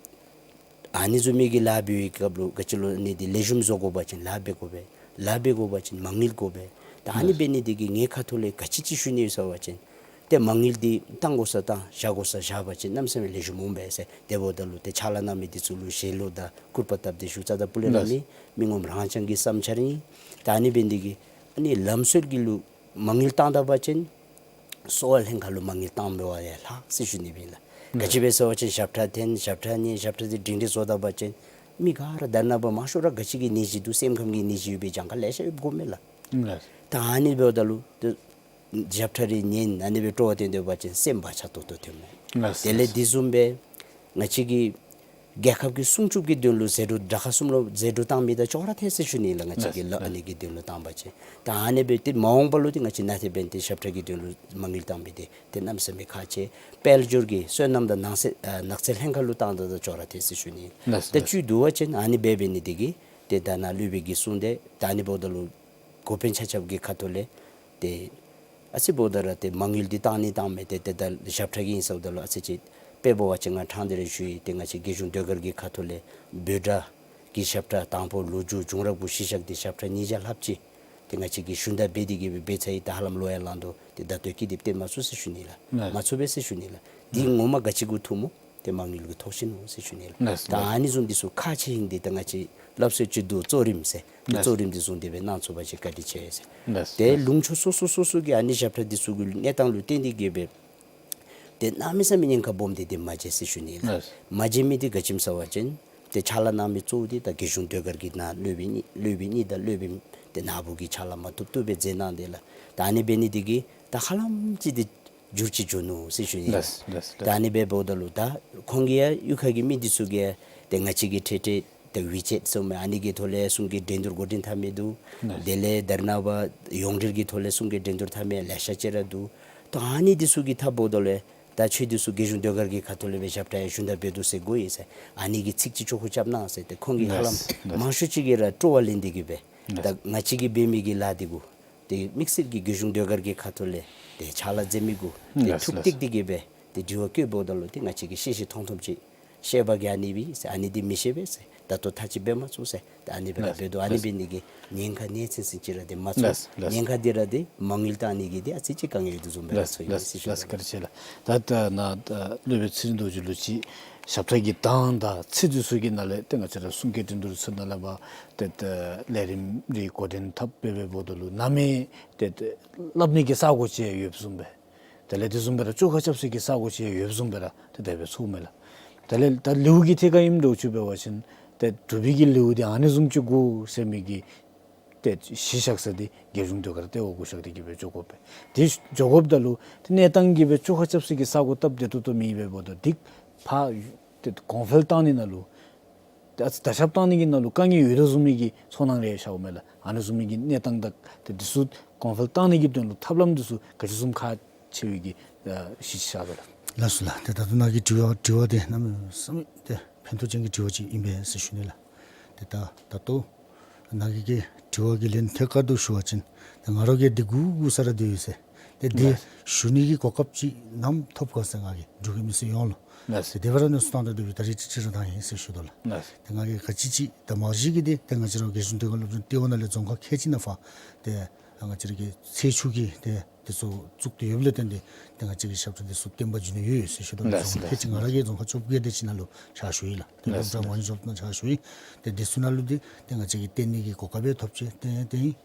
ཨ་ནི་བཟུམ་མའི་གི་ལཱ་འབད་བའི་སྐབས་ལུ་ག་ཅི་ལོ་ནི་འདི་ལེགས་ཤོམ་བཟོ་དགོ་པ་ཅིན་ལཱ་འབད་དགོ་པས། ལཱ་འབད་དགོ་པ་ཅིན་མ་དངུལ་དགོ་པས། ད་ཨ་ནི་འབད་ནི་འདི་གིས་ངེའི་ཁ་ཐུག་ལས་ག་ཅི་ཅིག་ཞུ་ནི་ཡོད་ཟེར་བ་ཅིན་ཏེ་མ་དངུལ་འདི་བཏང་དགོ་ས་བཏང་བཞག་དགོ་ས་བཞག་པ་ཅིན་གནམ་མེད་ས་མེད་ལེགས་ཤོམ་འོང་པས་ཟེར། དེ་འབདཝ་ད་ལུ་ཏེ་ཕྱག་ལཱ་གནང་མི་འདི་ཚུ་ལུ་ཞལ་ལུ་དང་སྐུར་པ་བཏབ་སྟེ་ཞུ་རྩ་དང་སྤུ་ལས་ར་མེད། མི་ངོམ་རང་རྐྱང་གི་བསམ་འཆར་ཨིན། ད་ཨ་ནི་འབད་ནི་འདི་གིས་ཨ་ནི་ལམ་སྲོལ་གྱི་ལུ་མ་དངུལ་བཏང་ད་པ་ཅིན་གསོ་བ་ལྷན་ཁག་ལུ་མ་དངུལ་བཏང་མི་བ་ཡང་ལྷག་ཟེར་ཞུ་ནི་སྦེ་ལགས། ག་ཅི་སྦེ་ཟེར་བ་ཅིན་ཞབས་ཁྲ་འཐེན་ཞབས་ཁྲ་ཉན་ཞབས་ཁྲ་འདི་སྒྲིང་སྒྲི་བཟོ་ད་པ་ཅིན་མི་ག་ར་ད་རེས་ནངས་པ་མང་ཤོས་ར་ག་ཅི་གི་ནད་གཞི་འདུག། སེམས་ཁམས་ཀྱི་ནད་གཞི་ཡོད་པའི་གྱངས་ཁ་ལེ་ཤ་ཡོདཔ་དགོ་མས་ལགས། ད་ཨ་ནི་འབདཝ་ད་ལུ་ཏེ་ཞབས་ཁྲ་རེ་ཉན་ཨ་ནི་སྦེ་སྤྲོ་བ་བཏོན་སྡོད་པ་ཅིན་སེམས་བག་ཆགས་ཏོག་ཏོ་ཐོན་མས། དེ་ལས་དེ་བཟུམ་སྦེ་ང་བཅས་ཀྱི་རྒྱལ་ཁབ་ཀྱི་སྲུང་སྐྱོབ་ཀྱི་དོན་ལུ་ཟད་འགྲོ་དགྲ་ཁ་གསུམ་ལུ་ཟད་འགྲོ་བཏང་མི་དང་ཅོག་ར་འཐད་ཟེར་ཞུ་ནི་ལགས། ང་བཅས་ཀྱི་ལཱ་ཨ་ནི་གི་དོན་ལུ་བཏང་པ་ཅིན་ད་ཨ་ནི་སྦེ་ཏེ་མ་འོངས་པ་ལུ་ཏེ་ང་བཅས་ནཱ་དེ་འབདན་ཏེ་ཞབས་ཁྲ་གི་དོན་ལུ་མ་དངུལ་བཏང་མི་འདི་ཏེ་གནམ་མེད་ས་མེད་ཁག་ཆེ། དཔལ་འབྱོར་གྱི་སོ་ནམ་དང་ནགས་ཚལ་ཨ་ནགས་ཚལ་ལྷན་ཁག་ལུ་བཏང་ད་དང་ཅོག་ར་འཐད་ཟེར་ཞུ་ནི། ཏེ་བཅུད་བསྡུ་བ་ཅིན་ཨ་ནི་འབད་འབད་ནི་འདི་གིས་ཏེ་ད་ནཱ་སློབ་དཔོན་གྱིས་གསུངས་ཏེ་ད་ཨ་ནི་འབདཝ་ད་ལུ་འགོ་དཔོན་ཆ་ཁྱབ་ཀྱི་ཁ་ཐུག་ལས་ཏེ་ཨ་ཙི་འབདཝ་ད་ར་ཏེ་མ་དངུལ་འདི་བཏང་ནི་བཏང་མི་འདི་ཏེ་ད་ཞབས་ཁྲ་གི་ཨིན་ཟེརཝ་ད་ལུ་ཨ་ཙི་ཅིག་དཔེ་འབད་བ་ཅིན་ང་ཕྲང་སྟེ་ར་ཞུ་ཡི། ཏེ་ང་བཅས་རྒྱལ་གཞུང་ཟློས་གར་གྱི་ཁ་ཐུག་ལས་འབོད་སྒྲ་གི་ཞབས་ཁྲ་དང་པོ་ལོ་རྒྱུས་བྱུང་རབས་གུ་གཞི་བཞག་སྟེ་ཞབས་ཁྲ་ཉིས་བརྒྱ་ལྷགཔ་ཅིག་ཏེ་ང་བཅས་ཀྱིས་ཞུན་དག་འབད་དེ་གི་སྦེ་འབད་ཚར་ཡི། ད་ཧ་ལམ་ལོ་ཡང་ལང་དོ། ཏེ་ད་ལྟོ་ཀི་དེབ་སྟོན་མ་ཚུགས་ཟེར་ཞུ་ནི་ལགས། མ་ཚུགས་པས་ཟེར་ཞུ་ནི་ལགས། འདི་ངོ་མ་ག་ཅི་གུ་ཐུག་སྨོ། ཏེ་མ་དངུལ་གྱིས་ཐོགས་ཞིནམ་ཟེར་ཞུ་ནི་ལགས། ད་ཨ་ནི་བཟུམ་འདི་ཚུ་ཁག་ཆེ་ཧིང་འདི་ད་ང་བཅས་སླབ་སྲོལ་ཅིག་འདུག། གཙོ་རིམ་ཟེར། ཏེ་གཙོ་རིམ་འདི་བཟུང་སྟེ་སྦེ་གནང་ཚུགས་པ་ཅིན་བཀའ་དྲིན་ཆེ་ཟེར། ཏེ་ལུང་ཕྱོགས་སོ་སོ་སོ་སོ་གི་ཨ་ནི་ཞབས་ཁྲ་འདི་ཚུ་གི་གནས་སྟངས་ལུ་བརྟེན་ཏེ་གི་སྦེ་ཏེ་གནམ་མེད་ས་མེད་ཉེན་ཁ་སྦོམ་འདི་ཏེ་མ་མཇལ་ཟེར་ཞུ་ནི་ལགས། མ་མཇལ་མི་འདི་ག་ཅི་སྨོ་ཟེར་བ་ཅིན་ཏེ་ཕྱག་ལཱ་གནང་མི་གཙོ་བོ་འདི་ད་རྒྱལ་གཞུང་ཟློས་གར་གྱི་ནང་སློབ་དཔོན་གཉིས་སློབ་དཔོན་གཉིས་དང་སློབ་དཔོན་ ཏེ་ནཱ་བུ་གིས་ཕྱག་ལཱ་མ་བཏུབ་བཏུབ་སྦེ་མཛད་གནང་དེ་ལགས། ད་ཨ་ནི་འབད་ནི་འདི་གིས་ད་ཧ་ལམ་ཅིག་འདི་འགྱུར་ཅིག་འགྱུར་ནུག་ཟེར་ཞུ་ནི། ལགས་ལགས་ད་ལགས། ཨ་ནི་འབདཝ་ད་ལུ་ད་ཁོང་གིས་ཡང་གཡུས་ཁ་གི་མི་འདི་ཚུ་གིས་ཏེ་ང་བཅས་ཀྱི་འཕྲལ་འཕྲལ་ཏེ་ཝི་ཅེཊ་ཟེར་མི་ཨ་ནི་གི་ཐོག་ལས་གསུང་གི་འགྲན་བསྡུར་འགོ་འདྲེན་འཐབ་མི་འདུག། ལགས། དེ་ལས་དྷར་ན་པ་ཡོངས་འབྲེལ་གྱི་ཐོག་ལས་གསུང་གི་འགྲན་བསྡུར་འཐབ་མི་ལེ་ཤ་ཅིག་ར་འདུག། ད་ཨ་ནི་འདི་ཚུ་གིས་འཐབ་འབདཝ་ད་ལུ་ད་ཁྱོད་འདི་ཚུ་རྒྱལ་གཞུང་ཟློས་གར་གྱི་ཁ་ཐུག་ལས་སྦེ་ཞབས་ཁྲ་ཡང་ཞུ་ནི་འབད་དོ་ཟེར་གོ་ཡི་ཟེར་ཨ་ནི་གི་ཚིག་ཅིག་ཅོག་ཁ་རྐྱབ་གནང་ཟེར། ཏེ་ཁོང་གིས་ཧ་ལམ་ལགས་ལགས། མང་ཤོས་ཅིག་གིས་ར་སྤྲོ་བ་ལེན་ཏེ་གིས་སྦེ་ལགས། ད་ང་བཅས་ཀྱིས་འབད་མི་གི་ལཱ་འདི་གུ་ཏེ་དམིགས་བསལ་གྱི་རྒྱལ་གཞུང་ཟློས་གར་གྱི་ཁ་ཐུག་ལས་ཏེ་ཕྱག་ལཱ་མཛད་མི་གུ་ཏེ་ལགས་ཐུགས་ལགས། གཏད་དེ་གིས་སྦེ་ཏེ་དྲི་བ་བཀོད་འབདཝ་ད་ལུ་ཏེ་ང་བཅས་ཀྱིས་ཤེས་ཤེས་མཐོང་མཐོངམ་ཅིག་བཤད་པ་གིས་ཨ་ནི་སྦེ་ཟེར་ཨ་ནི་འདི་མི་ཤེས་པས་ཟེར། ད་ལྟོ་ཐག་ཅིག་འབད་མ་ཚུགས་ཟེར། ད་ཨ་ནི་སྦེ་ར་ལགས་འབད་དོ། ཨ་ནི་ལགས། འབད་ནི་གིས་ཉེན་ཁ་ནེ་ཚན་ཚན་ཅིག་ར་འདི་མ་ཚུགས། ལགས་ལགས། ཉེན་ཁ་འདི་ར་འདི་མ་དངུལ་དང་ཨ་ནི་གི་འདི་ཨ་ཙི་ཅིག་དཀའ་ངལ་ཡོད་དོ་བཟུམ་སྦེ་ར་ལགས་ཚོར་ཡི་ལགས་ཟེར་ཞུ་ལགས། དོ་ལགས། བཀའ་དྲིན་ཆེ་ལགས། ད་ད་ནཱ་ད་སློབ་དཔོན་ཚེ་རིང་རྡོ་རྗེ་ལུ་ཅིག་ཞབས་ཁྲ་གི་གདངས་དང་ཚིག་འདི་ཚུ་གི་ནང་ལས་ཏེ་ང་བཅས་ར་གསུང་སྐད་འགྲན་བསྡུར་ཚུ་ནང་ལས་མར་ཏེ་ད་ལས་རིམ་རེ་འགོ་འདྲེན་འཐབ་སྦེ་འབདཝ་ད་ལུ་ནམ་ཡང་ཏེ་ཏེ་སླབ་ནི་གི་ས་གོ་ཅིག་ཡོདཔ་བཟུམ་སྦེ་དེ་ལས་དེ་བཟུམ་སྦེ་ར་བཅོ་ཁ་རྐྱབ་ས་གི་ས་གོ་ཅིག་ཡོདཔ་བཟུམ་སྦེ་ར་ཏེ་དེ་སྦེ་ཚོརཝ་མས་ལགས། དེ་ལས་ད་ལེའུ་གི་ཐད་ཁར་ཨིནམ་འདྲཝ་ཅིག་འབད་བ་ཅིན་ཏེ་འབྲུག་པའི་གི་ལེའུ་འདི་ཨ་ནི་བཟུམ་ཅིག་དགོ་ཟེར་མི་གི་ཏེ་གཞི་བཞག་ས་འདི་རྒྱལ་གཞུང་ཟློས་གར་ལྟེ་བ་གུ་བཞག་སྟེ་གིས་སྦེ་འགྱོ་དགོ་པས། དེ་འགྱོ་དགོཔ་ད་ལུ་ཏེ་གནས་སྟངས་ཀྱིས་སྦེ་བཅོ་ཁ་རྐྱབ་ས་གི་ས་གོ་སྟབས་བདེ་ཏོག་ཏོ་མེད་པས། འབདཝ་ད་འདི་ཕར་ཏེ་གོང་འཕེལ་བཏང་ནི་ནང་ལུ་ཏེ་ཨ་ཙི་ད་ཞབས་བཏང་ནི་གི་ནང་ལུ་དཀའ་ངལ་ཡོད་དོ་བཟུམ་མའི་གི་ཚོར་སྣང་རེ་ཤརཝ་མས་ལགས། ཨ་ནི་བཟུམ་མའི་གི་གནས་སྟངས་དང་ཏེ་འདི་ཚུ་གོང་འཕེལ་བཏང་ནི་གི་དོན་ལུ་ཐབས་ལམ་འདི་ཚུ་ག་ཅི་བཟུམ་ཁག་ཆེ་བའི་གི་ཨ་གཞི་ཅིག་ཤར་བས་ལགས། ལགས་སོ་ལགས། ཏེ་ད་ལྟོ་ནཱ་གི་དྲི་བ་དྲི་བ་འདི་གནམ་མེད་ས་མེད་ཏེ་ཕན་ཐོགས་ཅན་གྱི་དྲི་བ་ཅིག་ཨིན་པས་ཟེར་ཞུ་ནི་ལགས། ཏེ་ད་ད་ལྟོ་ནཱ་གི་གི་དྲི་བ་གི་ལན་ཐད་ཀར་དུ་ཞུ་བ་ཅིན་ཏེ་ང་ར་གིས་འདི་དགོ་དགོ་ས་ར་འདི་ཡོད་ཟེར་ཏེ་འདི་ལགས། ཞུ་ནི་གི་གོ་སྐབས་ཅིག་ནམ་ཐོབ་ག་ཟེར་ང་གིས་འབྲུག་གི་མི་སེར་ཡོངས་ལུ་ལགས། ཏེ་དེ་སྦེ་ར་གནས་ཚུལ་བཏང་སྟེ་སྡོད་པའི་ད་རིས་ཅིག་ཅིག་ར་བཏང་ཡི་ཟེར་ཞུ་དོ་ལགས། ལགས། ཏེ་ང་གིས་ག་ཅི་ཅིག་ད་མ་གཞི་གི་འདི་ཏེ་ང་བཅས་ར་རྒྱལ་གཞུང་ཟློས་གར་སློབ་སྦྱོང་ལྟེ་བ་ནང་ལས་རྫོང་ཁག་ཁལ་གཅིག་ནང་ཕར་ཏེ་ང་བཅས་ར་གི་ཚེས་བཅུ་གི་ཏེ་དེ་ཚུ་བཙུགས་ཏེ་ཡོདཔ་ལས་བརྟེན་ཏེ་ཏེ་ང་བཅས་ཀྱིས་ཞབས་ཁྲ་དེ་ཚུ་བསྟན་པ་བསྒྱུར་ནི་ཡོད་ཡོད་ཟེར་ཞུ་དོ་ལགས། ལགས། རྫོང་ཁག་ཁལ་གཅིག་ང་ར་གིས་རྫོང་ཁག་བཅོ་བརྒྱད་དེ་ཅིག་ནང་ལུ་ཕྱག་ཞུ་ཡི་ལགས། ཏེ་ལགས། སློབ་གྲྭ་མང་ཤོས་ནང་ཕྱག་ཞུ་ཡི། ཏེ་དེ་ཚུ་ནང་ལུ་འདི་ཏེ་ང་བཅས་ཀྱིས་བསྟན་ནི་གི་གོ་སྐབས་ཐོབ་ཅི། ཏེ་ཏེ་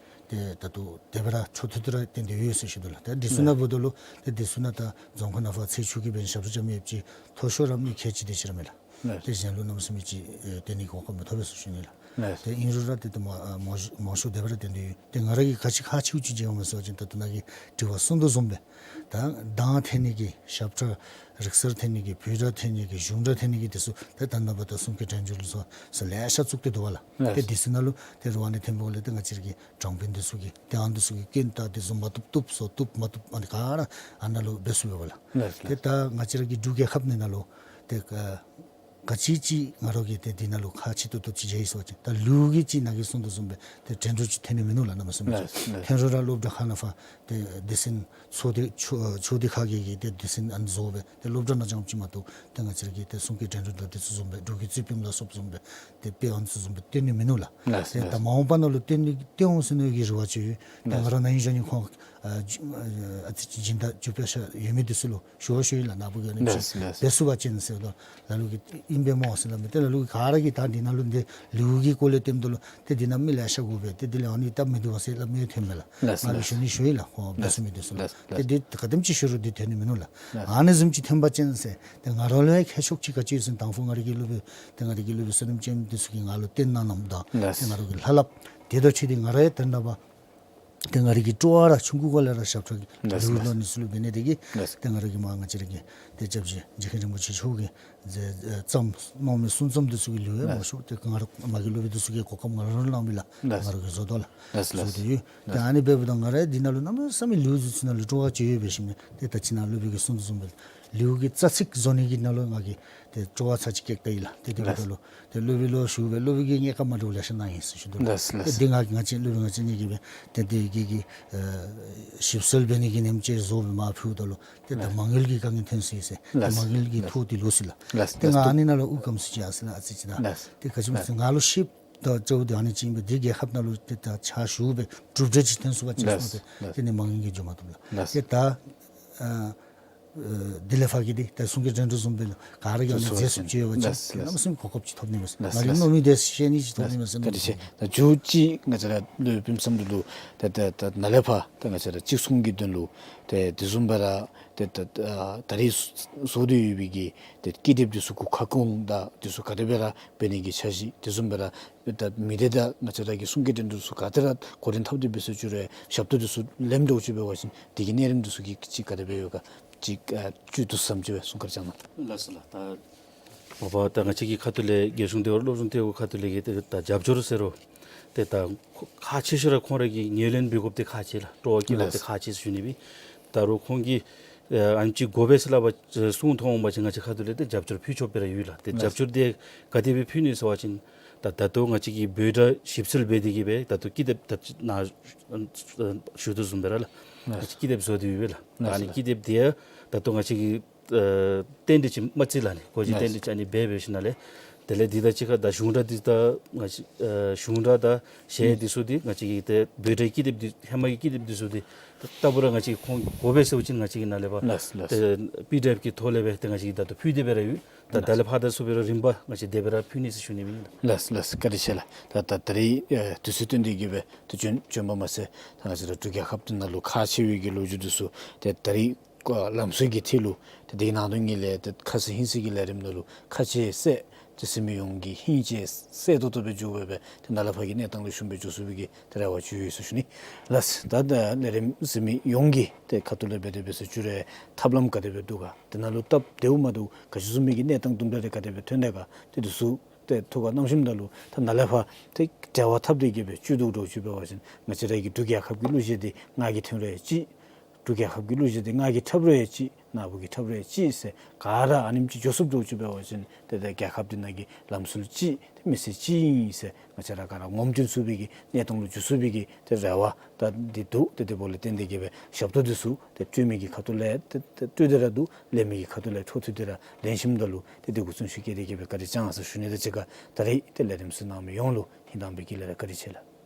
ཏེ་ད་ལྟོ་དེ་སྦེ་ར་འཕྲོ་མཐུད་དེ་ར་བསྟན་ཏེ་ཡོད་ཟེར་ཞུ་དོ་ལགས། ཏེ་དེ་ཚུ་ནང་འབདཝ་ད་ལུ་ཏེ་དེ་ཚུ་ནང་ད་རྫོང་ཁག་ནང་ཕར་ཚེས་བཅུ་གི་འབད་ཞབས་ཁྲ་རྐྱབ་མི་ཡོདཔ་ཅིག་མཐོ་ཤོས་ར་མི་ཁལ་གཅིག་དེ་ཅིག་ར་མས་ལགས། ལགས། ཏེ་གཞན་ལུ་གནམ་མེད་ས་མེད་ཅིག་ཨེ་བསྟན་ནི་གི་གོ་སྐབས་མི་ཐོབ་པས་ཟེར་ཞུ་ནི་ལགས། ལགས། ཏེ་ཨིན་རུང་ར་ཏེ་ཏེ་མང་མང་མང་ཤོས་དེ་སྦེ་ར་བསྟན་ཏེ་ཡོད། ཏེ་ང་ར་གིས་ག་ཅི་ཁག་ཆེཝ་ཅིག་མཇལཝ་མས་ཟེར་བ་ཅིན་ད་ལྟོ་ནཱ་གིས་དྲི་བ་གསུངས་དོ་བཟུམ་སྦེ་ད་གདངས་འཐེན་ནི་གི་ཞབས་ཁྲ་རིག་གསར་འཐེན་ནི་གི་བོད་སྒྲ་འཐེན་ནི་གི་གཞུང་སྒྲ་འཐེན་ནི་གི་དེ་ཚུ་ཏེ་ད་ནངས་པ་ད་གསུང་སྐད་འགྲན་བསྡུར་ལུ་སོགས་སོགས་ལེ་ཤ་བཙུགས་ཏེ་འདུག་པ་ལགས། ལགས། ཏེ་དེ་ཚུ་ནང་ལུ་ཏེ་རུ་ཨ་ནི་འཐེན་པའི་སྒང་ལས་ཏེ་ང་བཅས་ར་གི་དྲང་དཔོན་དེ་ཚུ་གིས་ཏེ་ཨ་ནི་དེ་ཚུ་གི་སྐྱོན་དང་དེ་ཚུ་མ་བཏུབ་བཏུབ་སོ་བཏུབ་མ་བཏུབ་ཨ་ནི་ག་ར་ཨ་ནཱ་ལུ་འབད་ཚུགས་པས་ལགས། ལགས། ཏེ་ད་ང་བཅས་ར་གི་འབྲུག་རྒྱལ་ཁབ་ནང་ལུ་ཏེ་ག་ག་ཅི་ཅིག་ང་ར་གིས་ཏེ་འདི་ནང་ལུ་ཁག་ཆེ་ཏོག་ཏོ་ཅིག་མཇལ་ཡི་ཟེར་བ་ཅིན་ད་ལེའུ་གི་ཅིག་ནཱ་གིས་གསུངས་དོ་བཟུམ་སྦེ་ཏེ་འགྲན་བསྡུར་ཅིག་འཐོན་ནི་མིན་ནུག་ལགས། གནམ་མེད་ས་མེད་ཅིག། ལགས། ལགས། འཐོན་རུང་ར་སློབ་གྲྭ་ཁག་ནང་ཕར་ཏེ་སྡེ་ཚན་ཚོགས་སྡེ་ཚོགས་ཚོགས་སྡེ་ཁག་གིས་གིས་ཏེ་སྡེ་ཚན་ཨ་ནི་བཟོ་སྦེ་ཏེ་སློབ་གྲྭ་ནང་རྐྱངམ་ཅིག་མ་གཏོགས་ཏེ་ང་བཅས་ར་གི་ཏེ་གསུང་སྐད་འགྲན་བསྡུར་དེ་ཚུ་བཟུམ་སྦེ་འབྲུག་གི་རྩེ་ཕུད་ལ་སོགསཔ་བཟུམ་སྦེ་ཏེ་དཔེ་ཨ་ནི་ཚུ་བཟུམ་སྦེ་འཐོན་ནི་མིན་ནུག་ལགས། ལགས། ཏེ་ད་ལགས། མ་འོངས་པ་ནང་ལུ་འཐོན་ནི་འཐོན་འོང་ཟེར་ནི་གི་རེ་བ་ཅིག་ཡོད། ཏེ་ང་ར་ནཱ་ཨིན་ཞུ་ནི་ཁོང་ཨ་ཅིག་ཨ་ཨ་ཙི་ཅིག་སྦྱིན་བདག་རྒྱུ་སྤུས་ཤ་ཡོད་མི་དེ་ཚུ་ལུ་ཞུ་བ་ཞུ་ཡི་ལགས། ནཱ་བུ་གིས་ཨ་ནི་ལགས། ལགས། འབད་ཚུགས་པ་ཅིན་ཟེར་ལོ། ལ་ལུ་གིས་ཨིན་པས་སྨོ་ཟེར་སླབ་མས། ཏེ་ལ་ལུ་གིས་ག་ར་གིས་ད་འདི་ནང་ལུ་འདི་ལེའུ་གི་སྐོར་ལས་སྟོནམ་ད་ལུ་ཏེ་འདི་ནང་མི་ལེ་ཤ་དགོ་པས། ཏེ་འདི་ལས་ཨ་ནི་སྟབས་མི་བདེཝ་ཟེར་སླབ་མི་འཐོནམ་མས་ལགས། ལགས། ང་གིས་ལགས། ཞུ་ནི་ཞུ་ཡི་ལགས། ཁོང་འབད་ཚུགས་མི་དེ་ཚུ་ལུ། ལགས། ཏེ་ལགས། འདི་ག་དེམ་ཅིག་ཞུ་རུང་འདི་འཐོན་ནི་མིན་ནུག་ལགས། ལགས། ཨ་ནི་བཟུམ་ཅིག་འཐོན་པ་ཅིན་ཟེར་ཏེ་ང་ར་ལུ་ཡང་ཁྱད་ཆོས་ཅིག་ག་ཅི་ཡོད་ཟེར་དང་ཕུ་ང་ར་གི་སློབ་དཔོན་ཏེ་ང་ར་གི་སློབ་དཔོན་བསོད་ནམས་ཅན་དེ་ཚུ་གིས་ང་ལུ་སྟོན་གནང་གནངམ་ད། ལགས། ཏེ་ང་ར་གི་ལྷབ་ལྷབ་དེ་དང་འཁྲིལ་ཏེ་ང་ར་ཡང་ད་རེས་ནངས་པ་ཏེ་ང་ར་གི་སྤྲོ་བ་ར་ཆུང་ཀུ་གུ་ལས་ར་ཞབས་ཁྲ་གི་ལགས། ལེའུ་ལོ་ལགས། ནི་ཚུ་ལུ་འབད་ནི་དེ་གིས། ལགས། ཏེ་ང་ར་གིས་མར་ང་བཅས་ར་གི་ཏེ་སྐྱབས་རྗེ་རྗེ་མཁན་རིན་པོ་ཆེ་མཆོག་གིས་མཛད་བརྩམས་གནང་མི་གསུང་རྩོམ་དེ་ཚུ་གི་ལེའུ་ཡང་མང་ཤོས་ཏེ་ང་ར་མ་གི་སློབ་དཔོན་དེ་ཚུ་གིས་གོ་སྐབས་ང་ར་ལུ་གནང་མི་ལགས། ལགས། ང་ར་གིས་བཟོ་དོ་ལགས། ལགས། བཟོ་སྟེ་ཡོད། ཏེ་ཨ་ནི་འབདཝ་ད་ང་ར་འདི་ནང་ལུ་གནམ་མེད་ས་མེད་ལེའུ་བཟོ་ཚུ་ནང་ལུ་སྤྲོ་བ་ཅིག་ཡོད་པའི་ཞིནམ་ལས་ཏེ་ད་ཅི་ནཱ་སློབ་དཔོན་གྱིས་གསུངས་དོ་བཟུམ་སྦེ་ལེའུ་གི་རྩ་ཚིག་བཟོ་ནི་གི་ནང་ལུ་ང་གིས་ཏེ་སྤྲོ་བ་ཚར་ཅིག་སྐྱེས་ད་ཡི་ལགས། ཏེ་དེ་འབདཝ་ད་ལུ་ཏེ་སློབ་དཔོན་ལུ་ཞུ་སྦེ་སློབ་དཔོན་གྱིས་ངེའི་བཀའ་མ་འདྲཝ་ལེ་ཤ་གནང་ཡི་ཟེར་ཞུ་དོ་ལགས། ལགས། ཏེ་ལགས། འདི་ང་ང་བཅས་སློབ་དཔོན་ང་བཅས་གཉིས་ཀྱིས་སྦེ་ཏེ་འདི་གི་གི་ཨེ་ཞིབ་འཚོལ་འབད་ནི་གི་ཉིནམ་ཅིག་བཟོ་སྦེ་མར་ཕུལཝ་ད་ལུ་ཏེ་ད་ལགས། མ་དངུལ་གྱི་དཀའ་ངལ་འཐོན་སོ་ཡི་ཟེར། ཏེ་ལགས། མ་དངུལ་གྱི་ལགས། ཐོག་འདི་ལོག་སོ་ཡི་ལགས། ལགས། ཏེ་ང་ལགས། ཨ་ནི་ནང་ལུ་ཨུ་ཁམས་སུ་ཅིག་ཨ་ཙི་ལགས་ཨ་ཙི་ཅིག་ད། ལགས། ཏེ་ག་ཅི་སྨོ་ཟེར་ང་ལུ་ཤེསཔ་ད་ཅིག་འདི་ཨ་ནི་ཅིག་ཨིན་པས། འདི་རྒྱལ་ཁབ་ནང་ལུ་ཏེ་ད་ཕྱག་ཞུ་སྦེ་གྲུབ་འབྲས་ཅིག་འཐོན་ཚུགས་པ་ཅིན་ལགས། སྨོ་ཏེ། ལགས། ཏེ་ནི་མ་དངུལ་གྱིས་འགྱོ་མ་བཏུབ་ལགས། ལགས། ཏེ་ད་ཨ་ཨ་འདི་ལས་ཕར་གྱི་འདི་ད་གསུང་སྐད་འགྲན་བསྡུར་བཟུམ་སྦེ་ལགས་ག་ར་གིས་ཨ་ནི་མཛད་ཚུགསཔ་ཅིག་ཡོད་པ་ཅིན། ལགས། ཏེ་ལགས། གནམ་མེད་ས་མེད་གོ་སྐབས་ཅིག་ཐོབ་ནི་མས་ཟེར། ལགས། ང་གིས་ལགས། མནོ་མི་དེ་ཤེས་ནི་ཅིག་ཐོབ་ནི་མས་ཟེར། ལགས། ད་དེ་ཤེས། ད་མཇུག་ཅིག་ང་བཅས་ར་སློབ་དཔོན་བསམ་འགྲུབ་ལུ་ད་ད་ད་ནཱ་ལས་ཕར་ད་ང་བཅས་ར་གཅིག་གསུང་གི་དོན་ལུ་ཏེ་དེ་བཟུམ་སྦེ་ར་ ཏེ་ད་ད་ད་རེས་བཟོ་སྟེ་ཡོད་པའི་གི་ཏེ་ཀི་དེབ་འདི་ཚུ་གུ་ཁ་སྐོང་དང་འདི་ཚུ་ག་དེ་སྦེ་ར་འབད་ནི་གི་འཆར་གཞི། དེ་བཟུམ་སྦེ་ར་ད་མི་སྡེ་དང་ང་བཅས་ར་གི་གསུང་སྐད་འགྲན་བསྡུར་ཚུ་ག་དེ་ར་འགོ་འདྲེན་འཐབ་སྟེ་འབད་ས་ཅིག་རུང་ཞབས་ཏོག་འདི་ཚུ་ལེན་འགྱོ་ཅི་འབད་བ་ཅིན་དེ་གི་གནས་རིམ་འདི་ཚུ་གི་ཅིག་ག་དེ་སྦེ་ཡོད་ག་ཅིག་ཨ་བཅུད་བསྡུ་ཙམ་ཅིག་སྦེ་གསུང་བཀའ་དྲིན་བསྐྱང་གནང་། ལགས་སོ་ལགས། ད་འོ་བ་ད་ང་བཅས་ཀྱི་ཁ་ཐུག་ལས་རྒྱལ་གཞུང་བདེ་བར་སློབ་སྦྱོང་ལྟེ་བ་ཁ་ཐུག་ལས་ཀྱི་ཏེ་ད་རྒྱབ་སྐྱོར་ཟེར་རུང་ཏེ་ད་ཁག་ཆེ་ཤོས་ར་ཁོང་ར་གིས་ངོས་ལེན་འབད་དགོཔ་འདི་ཁག་ཆེ་ལགས། སྤྲོ་བ་བསྐྱེད་དགོཔ་འདི་ལགས། ཁག་ཆེ་ཟེར་ཞུ་ནི་སྦེ། ད་རུང་ཁོང་གིས་ཨ་ནེམ་ཅིག་དགོ་པས་ཟེར་སླབ་པ་གསུང་མཐོང་འོང་པ་ཅིན་ང་བཅས་ཁ་ཐུག་ལས་ཏེ་རྒྱབ་སྐྱོར་ཕུལ་ཆོག་པའི་ར་ཡོད་ལགས། ཏེ་ལགས། རྒྱབ་སྐྱོར་འདི་ག་དེ་སྦེ་ཕུལ་ནི་ཟེར་བ་ཅིན་ད་ད་ལྟོ་ང་བཅས་ཀྱིས་འབོད་སྒྲ་ཞིབ་འཚོལ་འབད་དེ་གིས་སྦེ་ད་ལྟོ་ཀི་དེབ་ད་ནཱ་ཞུ་དོ་བཟུམ་སྦེ་ར་ལགས། ལགས། ང་བཅས་ཀི་དེབ་བཟོ་སྟེ་ཡོད་པས་ལགས། ལགས། ཨ་ནི་ཀི་དེབ་འདི་ཡང་ད་ལྟོ་ང་བཅས་ཀྱིས་ཨ་རྟེན་འབྲེལ་ཅིག་མ་བརྩི་ལགས་ནི། གོ་བརྗེ་རྟེན་འབྲེལ་ཅིག་ཨ་ནི་འབད་འབད་ཞིནམ་ལས་དེ་ལས་འདི་དང་གཅིག་ཁར་ད་གཞུང་སྒྲ་འདི་ད་ང་བཅས་ཨ་གཞུང་སྒྲ་དང་གཞས་འདི་ཚུ་འདི་ང་བཅས་ཀྱི་ཏེ་འབོད་སྒྲའི་ཀི་དེབ་འདི་ཧེ་མ་གི་ཀི་དེབ་འདི་ཚུ་འདི་ད་ལྟ་བུ་ར་ང་བཅས་ཁོང་དགོ་པས་ཟེར་བ་ཅིན་ང་བཅས་ཀྱིས་ནཱ་ལས་ཕར་ལགས་ལགས། ཏེ་པི་ཌི་ཨེཕ་གི་ཐོག་ལས་སྦེ་ཏེ་ང་བཅས་ཀྱིས་ད་ལྟོ་ཕུལ་ཏེ་སྦེ་ར་ཡོད། ད་ད་ལས་ཕར་ད་ཚུ་འབད་རུང་རིམ་པ་ང་བཅས་དེ་སྦེ་ར་ཕུལ་ནི་ཟེར་ཞུ་ནི་ཨིན་ལགས། ལགས་ལགས། བཀའ་དྲིན་ཆེ་ལགས། ད་ད་ད་རེས་ཨ་དུས་ཚོད་བཏོན་ཏེ་གིས་སྦེ་ཏེ་བྱོན་བྱོན་པ་མ་ཚད་ད་ང་བཅས་ར་འབྲུག་རྒྱལ་ཁབ་འདི་ནང་ལུ་ཁག་ཆེ་བའི་གི་ལོ་རྒྱུས་འདི་ཚུ་ཏེ་ད་རེས་ལམ་སྲོལ་གྱི་ཐད་ལུ་ཏེ་དེ་ནང་དོན་ཉིད་ལས་ཏེ་ཁ་ཚིག་ཧིང་ཚིག་གི་ལས་རིམ་ནང་ལུ་ཁ་ཆེ་ཟེར་ཏེ་གཟིགས་མི་ཡོངས་ཀྱིས་ཧིང་ཆེ་གསལ་ཏོག་ཏོ་སྦེ་འགྱོ་བའི་སྦེ་ཏེ་ནཱ་ལས་ཕར་གྱི་གནས་སྟངས་ལེགས་ཤོམ་སྦེ་འགྱོ་ཚུགས་པའི་གི་ཏེ་རེ་བ་ཅིག་ཡོད་ཟེར་ཞུ་ནི། ལགས། ད་ད་ལས་རིམ་གཟིགས་མི་ཡོངས་ཀྱི་ཏེ་ཁ་ཐུག་ལས་འབད་དེ་འབད་ས་ཅིག་རུང་ཐབས་ལམ་ག་དེ་སྦེ་འདུག་ག། དེ་ནང་ལུ་སྟབས་བདེཝ་མ་བདེཝ་ག་ཅི་བཟུམ་མའི་གི་གནས་སྟངས་དུམ་གྲ་རེ་ག་དེ་སྦེ་ཐོན་དེས་ག། ཏེ་འདི་ཚུ་ཏེ་ཐུགས་ཁར་བསྣམས་ཞིནམ་ད་ལུ་ད་ནཱ་ལས་ཕར་ཏེ་འབྲེལ་བ་འཐབ་སྟེ་གིས་སྦེ་བཅུད་བསྡུ་འདྲཝ་ཅིག་འབད་བ་ཅིན་ང་བཅས་ར་གི་འབྲུག་རྒྱལ་ཁབ་ཀྱི་གླུ་གཞས་འདི་ངག་གིས་འཐེན་རུང་ཡང་ཅིག། འབྲུག་རྒྱལ་ཁབ་ཀྱི་གླུ་གཞས་འདི་ངག་གིས་འཁྲབ་རུང་ཡང་ཅིག། ནཱ་བུ་གིས་འཁྲབ་རུང་ཡང་ཅིག་ཟེར་ག་ར་ཨ་ནེམ་ཅིག་འགྱོ་ཚུགསཔ་འདྲཝ་ཅིག་འབད་བ་ཅིན་ཏེ་ད་རྒྱལ་ཁབ་འདི་ནང་གི་ལམ་སྲོལ་ཅིག་ཏེ་མི་ཚེ་ཅིག་ཨིན་ཟེར་ང་བཅས་ར་ག་ར་ངོམ་སྟོན་ཚུགས་པའི་གི་གནས་སྟངས་ལུ་འགྱོ་ཚུགས་པའི་གི་ཏེ་རེ་བ་ད་འདི་འདུག། ཏེ་དེ་འབདཝ་ལས་བརྟེན་ཏེ་གིས་སྦེ་ཞབས་ཏོག་འདི་ཚུ་ཏེ་སྤྲོད་མི་གི་ཁ་ཐུག་ལས་ཏེ་ཏེ་སྤྲོད་དེ་ར་འདུག། ལེན་མི་གི་ཁ་ཐུག་ལས་འཕྲོ་མཐུད་དེ་ར་ལེན་ཞིནམ་ད་ལུ་ཏེ་དེ་གུ་བརྩོན་ཤུགས་བསྐྱེད་དེ་གིས་སྦེ་བཀའ་དྲིན་བསྐྱང་ཟེར་ཞུ་ནི་དང་གཅིག་ཁར་ད་རེས་ཏེ་ལས་རིམ་གཟིགས་གནང་མི་ཡོངས་ལུ་ཧིང་དྭངས་པའི་དགེ་ལེགས་དང་བཀའ་དྲིན་ཆེ་ལགས།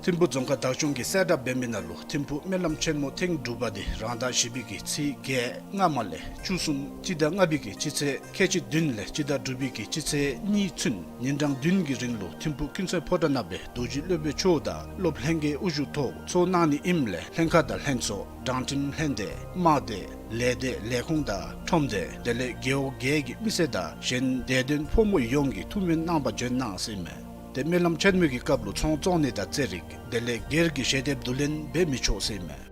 ཐིམ་ཕུ་རྫོང་ཁག་བདག་སྐྱོང་གིས་གསལ་བསྒྲགས་འབད་མི་ནང་ལུ་ཐིམ་ཕུ་སྨོན་ལམ་ཆེན་མོ་ཐེངས་དྲུག་པ་འདི་རང་ཟླ་བཞི་པའི་གི་ཚེས་བརྒྱད་སྔ་མ་ལས་བཅུ་གསུམ་སྤྱི་ཟླ་ལྔ་པའི་གི་སྤྱི་ཚེས་ཁལ་གཅིག་བདུན་ལས་སྤྱི་ཟླ་དྲུག་པའི་གི་སྤྱི་ཚེས་གཉིས་ཚུན་ཉིན་གྲངས་བདུན་གྱི་རིང་ལུ་ཐིམ་ཕུ་ཀུན་གསལ་ཕོ་བྲང་ནང་སྦེ་རྡོ་རྗེ་སློབ་དཔོན་མཆོག་དང་སློབ་ལྷན་རྒྱས་དབུ་བཞུགས་ཐོག་ཚོགས་གནང་ནི་ཨིནམ་ལས་ལྷན་ཁག་དང་ལྷན་ཚོགས་དྲང་ཁྲིམས་ལྷན་སྡེ་དམག་སྡེ་ལས་སྡེ་ལས་ཁུངས་དང་ཁྲོམ་སྡེ་དེ་ལས་རྒེད་འོག་བརྒྱད་ཀྱི་མི་སེར་དང་གཞན་དད་ལྡན་ཕོ་མོ་ཡོངས་ཀྱིས་ཐུགས་སྨོན་གནང་བར་འབྱོན་གནང་ཟེར་ཨིན་མས། ཏེ་སྨོན་ལམ་ཆེན་མོའི་གི་སྐབས་ལུ་ཚོང་བཙོང་ནི་དང་རྩེད་རིགས་དེ་ལས་སྒེར་གྱི་ཞལ་འདེབས་བསྡུ་ལེན་འབད་མི་ཆོག་ཟེར་ཨིན་མས།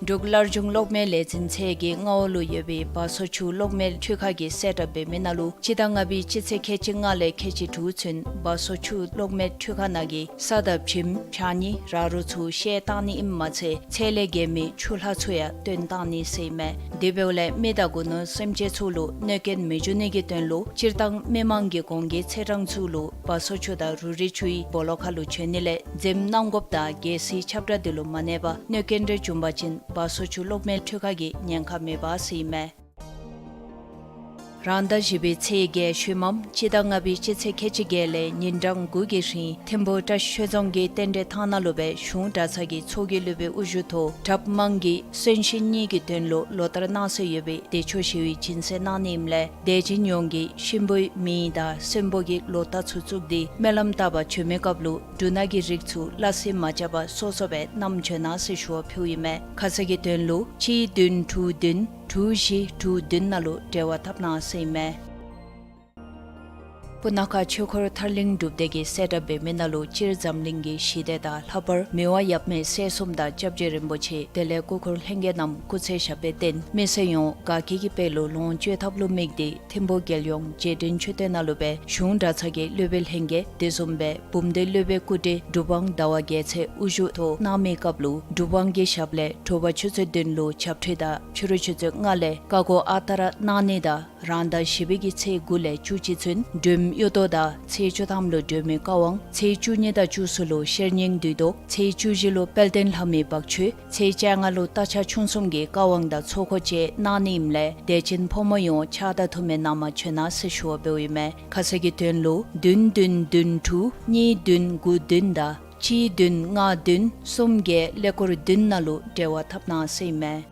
འབྲུག་སླར་འབྱུང་གློག་མེའི་ལས་འཛིན་ཚད་ཀྱི་མངའ་འོག་ལུ་ཡོད་པའི་བ་སོ་ཆུ་གློག་མེ་འཕྲུལ་ཁང་གིས་གསལ་བསྒྲགས་འབད་མི་ནང་ལུ་སྤྱི་ཟླ་ལྔ་པའི་སྤྱི་ཚེས་ཁལ་གཅིག་ལྔ་ལས་ཁལ་གཅིག་དྲུག་ཚུན་བ་སོ་ཆུ་གློག་མེ་འཕྲུལ་ཁང་ནང་གི་ས་དང་བྱེམ་ཕྱགས་སྙིགས་ར་རོ་ཚུ་བཤལ་བཏང་ནི་ཨིནམ་མ་ཚད་ཚད་ལས་བརྒལ་མི་ཆུ་ལྷག་ཚུ་ཡང་བཏོན་བཏང་ནི་ཟེར་ཨིན་མས། དེ་འབདཝ་ལས་མི་དང་རྒུ་ནོར་སེམས་ཅན་ཚུ་ལུ་གནོད་སྐྱོན་མི་འབྱུང་ནི་གི་དོན་ལུ་སྤྱིར་བཏང་མི་མང་གི་གོང་གི་ཚེས་གྲངས་ཚུ་ལུ་བ་སོ་ཆུ་དང་རུ་རི་ཆུའི་སྦོ་ལོགས་ཁར་ལུ་བྱོན་ནི་ལས་འཛེམ་གནང་དགོཔ་དང་གལ་སྲིད་ཁྱབ་བསྒྲགས་འདི་ལུ་མ་གནས་པར་གནོད་སྐྱོན་རེ་བྱུང་པ་ཅིན་ བ་སོ་ཆུ་གློག་མེ་འཕྲུལ་ཁང་གི་ཉེན་ཁ་མེད་པ་ཟེར་ཨིན་མས། རང་ཟླ་བཞི་པའི་ཚེས་བརྒྱད་ཤུལ་མམ་སྤྱི་ཟླ་ལྔ་པའི་སྤྱི་ཚེས་ཁལ་གཅིག་བརྒྱད་ལས་ཉིན་གྲངས་དགུ་གི་རིང་ཐིམ་ཕུ་བཀྲ་ཤིས་ཆོས་རྫོང་གི་རྟེན་འབྲེལ་ཐང་ནང་ལུ་སྦེ་གཞུང་གྲྭ་ཚང་གི་ཚོགས་ཀྱི་སློབ་དཔོན་དབུ་བཞུགས་ཐོག་གྲབས་དམངས་ཀྱི་གསོན་གཤིན་གཉིས་ཀྱི་དོན་ལུ་ལོ་ལྟར་གནང་སྲོལ་ཡོད་པའི་བདེ་མཆོག་ཞི་བའི་སྦྱིན་སྲེག་གནང་ནི་ཨིནམ་ལས་དད་ཅན་ཡོངས་ཀྱིས་གཤིན་པོའི་མིང་དང་གསོན་པོ་གི་ལོ་རྟགས་ཚུ་བཙུགས་ཏེ་སྨོན་ལམ་བཏབ་པར་བྱོན་མི་སྐབས་ལུ་འབྲུ་སྣ་གི་རིགས་ཚུ་སླ་བསྲེ་མ་རྐྱབ་པར་སོ་སོ་སྦེ་བསྣམས་བྱོན་གནང་ཟེར་ཞུ་བ་ཕུལཝ་ཨིན་མས། ཁ་གསལ་གྱི་དོན་ལུ་གཅིག་བདུན་དྲུག་བདུན་དྲུག་བཞི་དྲུག་བདུན་ནང་ལུ་འབྲེལ་བ་འཐབ་གནང་ཟེར་ཨིན་མས། སྤུ་ན་ཁ་ཆོས་འཁོར་ཐར་གླིང་སྒྲུབ་སྡེ་གིས་གསལ་བསྒྲགས་འབད་མི་ནང་ལུ་སྤྱིར་འཛམ་གླིང་གི་ཞི་བདེ་དང་ལྷག་པར་མི་དབང་ཡབ་མེས་སྲས་གསུམ་དང་སྐྱབས་རྗེ་རིན་པོ་ཆེ་དེ་ལས་སྐུ་འཁོར་ལྷན་རྒྱས་རྣམས་སྐུ་ཚེ་ཞབས་པད་བརྟན་མི་སེར་ཡོངས་དགའ་སྐྱིད་ཀྱི་དཔལ་ལུ་ལོངས་སྤྱོད་ཐབས་ལུ་དམིགས་ཏེ་ཐིམ་ཕུ་རྒྱལ་ཡོངས་རྗེས་དྲན་མཆོད་རྟེན་ནང་ལུ་སྦེ་གཞུང་གྲྭ་ཚང་གི་སློབ་དཔོན་ལྷན་རྒྱས་དེ་བཟུམ་སྦེ་བུམ་སྡེ་སློབ་དཔོན་སྐུ་བགྲེས་གྲུབ་དབང་ཟླ་བ་རྒྱལ་མཚན་དབུ་བཞུགས་ཐོག་གནང་མི་སྐབས་ལུ་གྲུབ་དབང་གི་ཞབས་ལས་དྲོ་པ་ཆུ་ཚོད་བདུན་ལུ་ཆབ་འཁྲུད་དང་ཕྱི་རུ་ཆུ་ཚོད་ལྔ་ལས་བཀའ་བསྒོ་ཨ་རྟག་ར་གནང་ནི་དང་རང་ཟླ་བཞི་པའི་གི་ཚེས་དགུ་ལས་བཅུ་གཅིག་ཚུན་སྒྲོལམ་གཡུ་ཐོག་དང་ཚེས་བཅུ་ཐམ་ལུ་སྒྲོལ་མའི་བཀའ་དབང་ཚེས་བཅུ་གཉིས་དང་བཅུ་གསུམ་ལུ་ཤེར་སྙིང་བསྡུས་ཐོག་ཚེས་བཅུ་བཞི་ལུ་དཔལ་ལྡན་ལྷ་མོའི་བག་མཆོད་ཚེས་བཅོ་ལྔ་ལུ་རྟ་ཕྱག་མཆོང་གསུམ་གྱི་བཀའ་དབང་དང་ཚོགས་འཁོར་བཅས་གནང་ནི་ཨིནམ་ལས་དད་ཅན་ཕོ་མོ་ཡོངས་ཕྱག་དང་འཐུས་མེད་གནང་བར་བྱོན་གནང་ཟེར་ཞུ་བ་འབདཝ་ཨིན་མས། ཁ་གསལ་གྱི་དོན་ལུ་བདུན་བདུན་བདུན་དྲུག་གཉིས་བདུན་དགུ་བདུན་དང་གཅིག་བདུན་ལྔ་བདུན་གསུམ་བརྒྱད་ཀླད་ཀོར་བདུན་ནང་ལུ་འབྲེལ་བ་འཐབ་གནང་ཟེར་ཨིན་མས།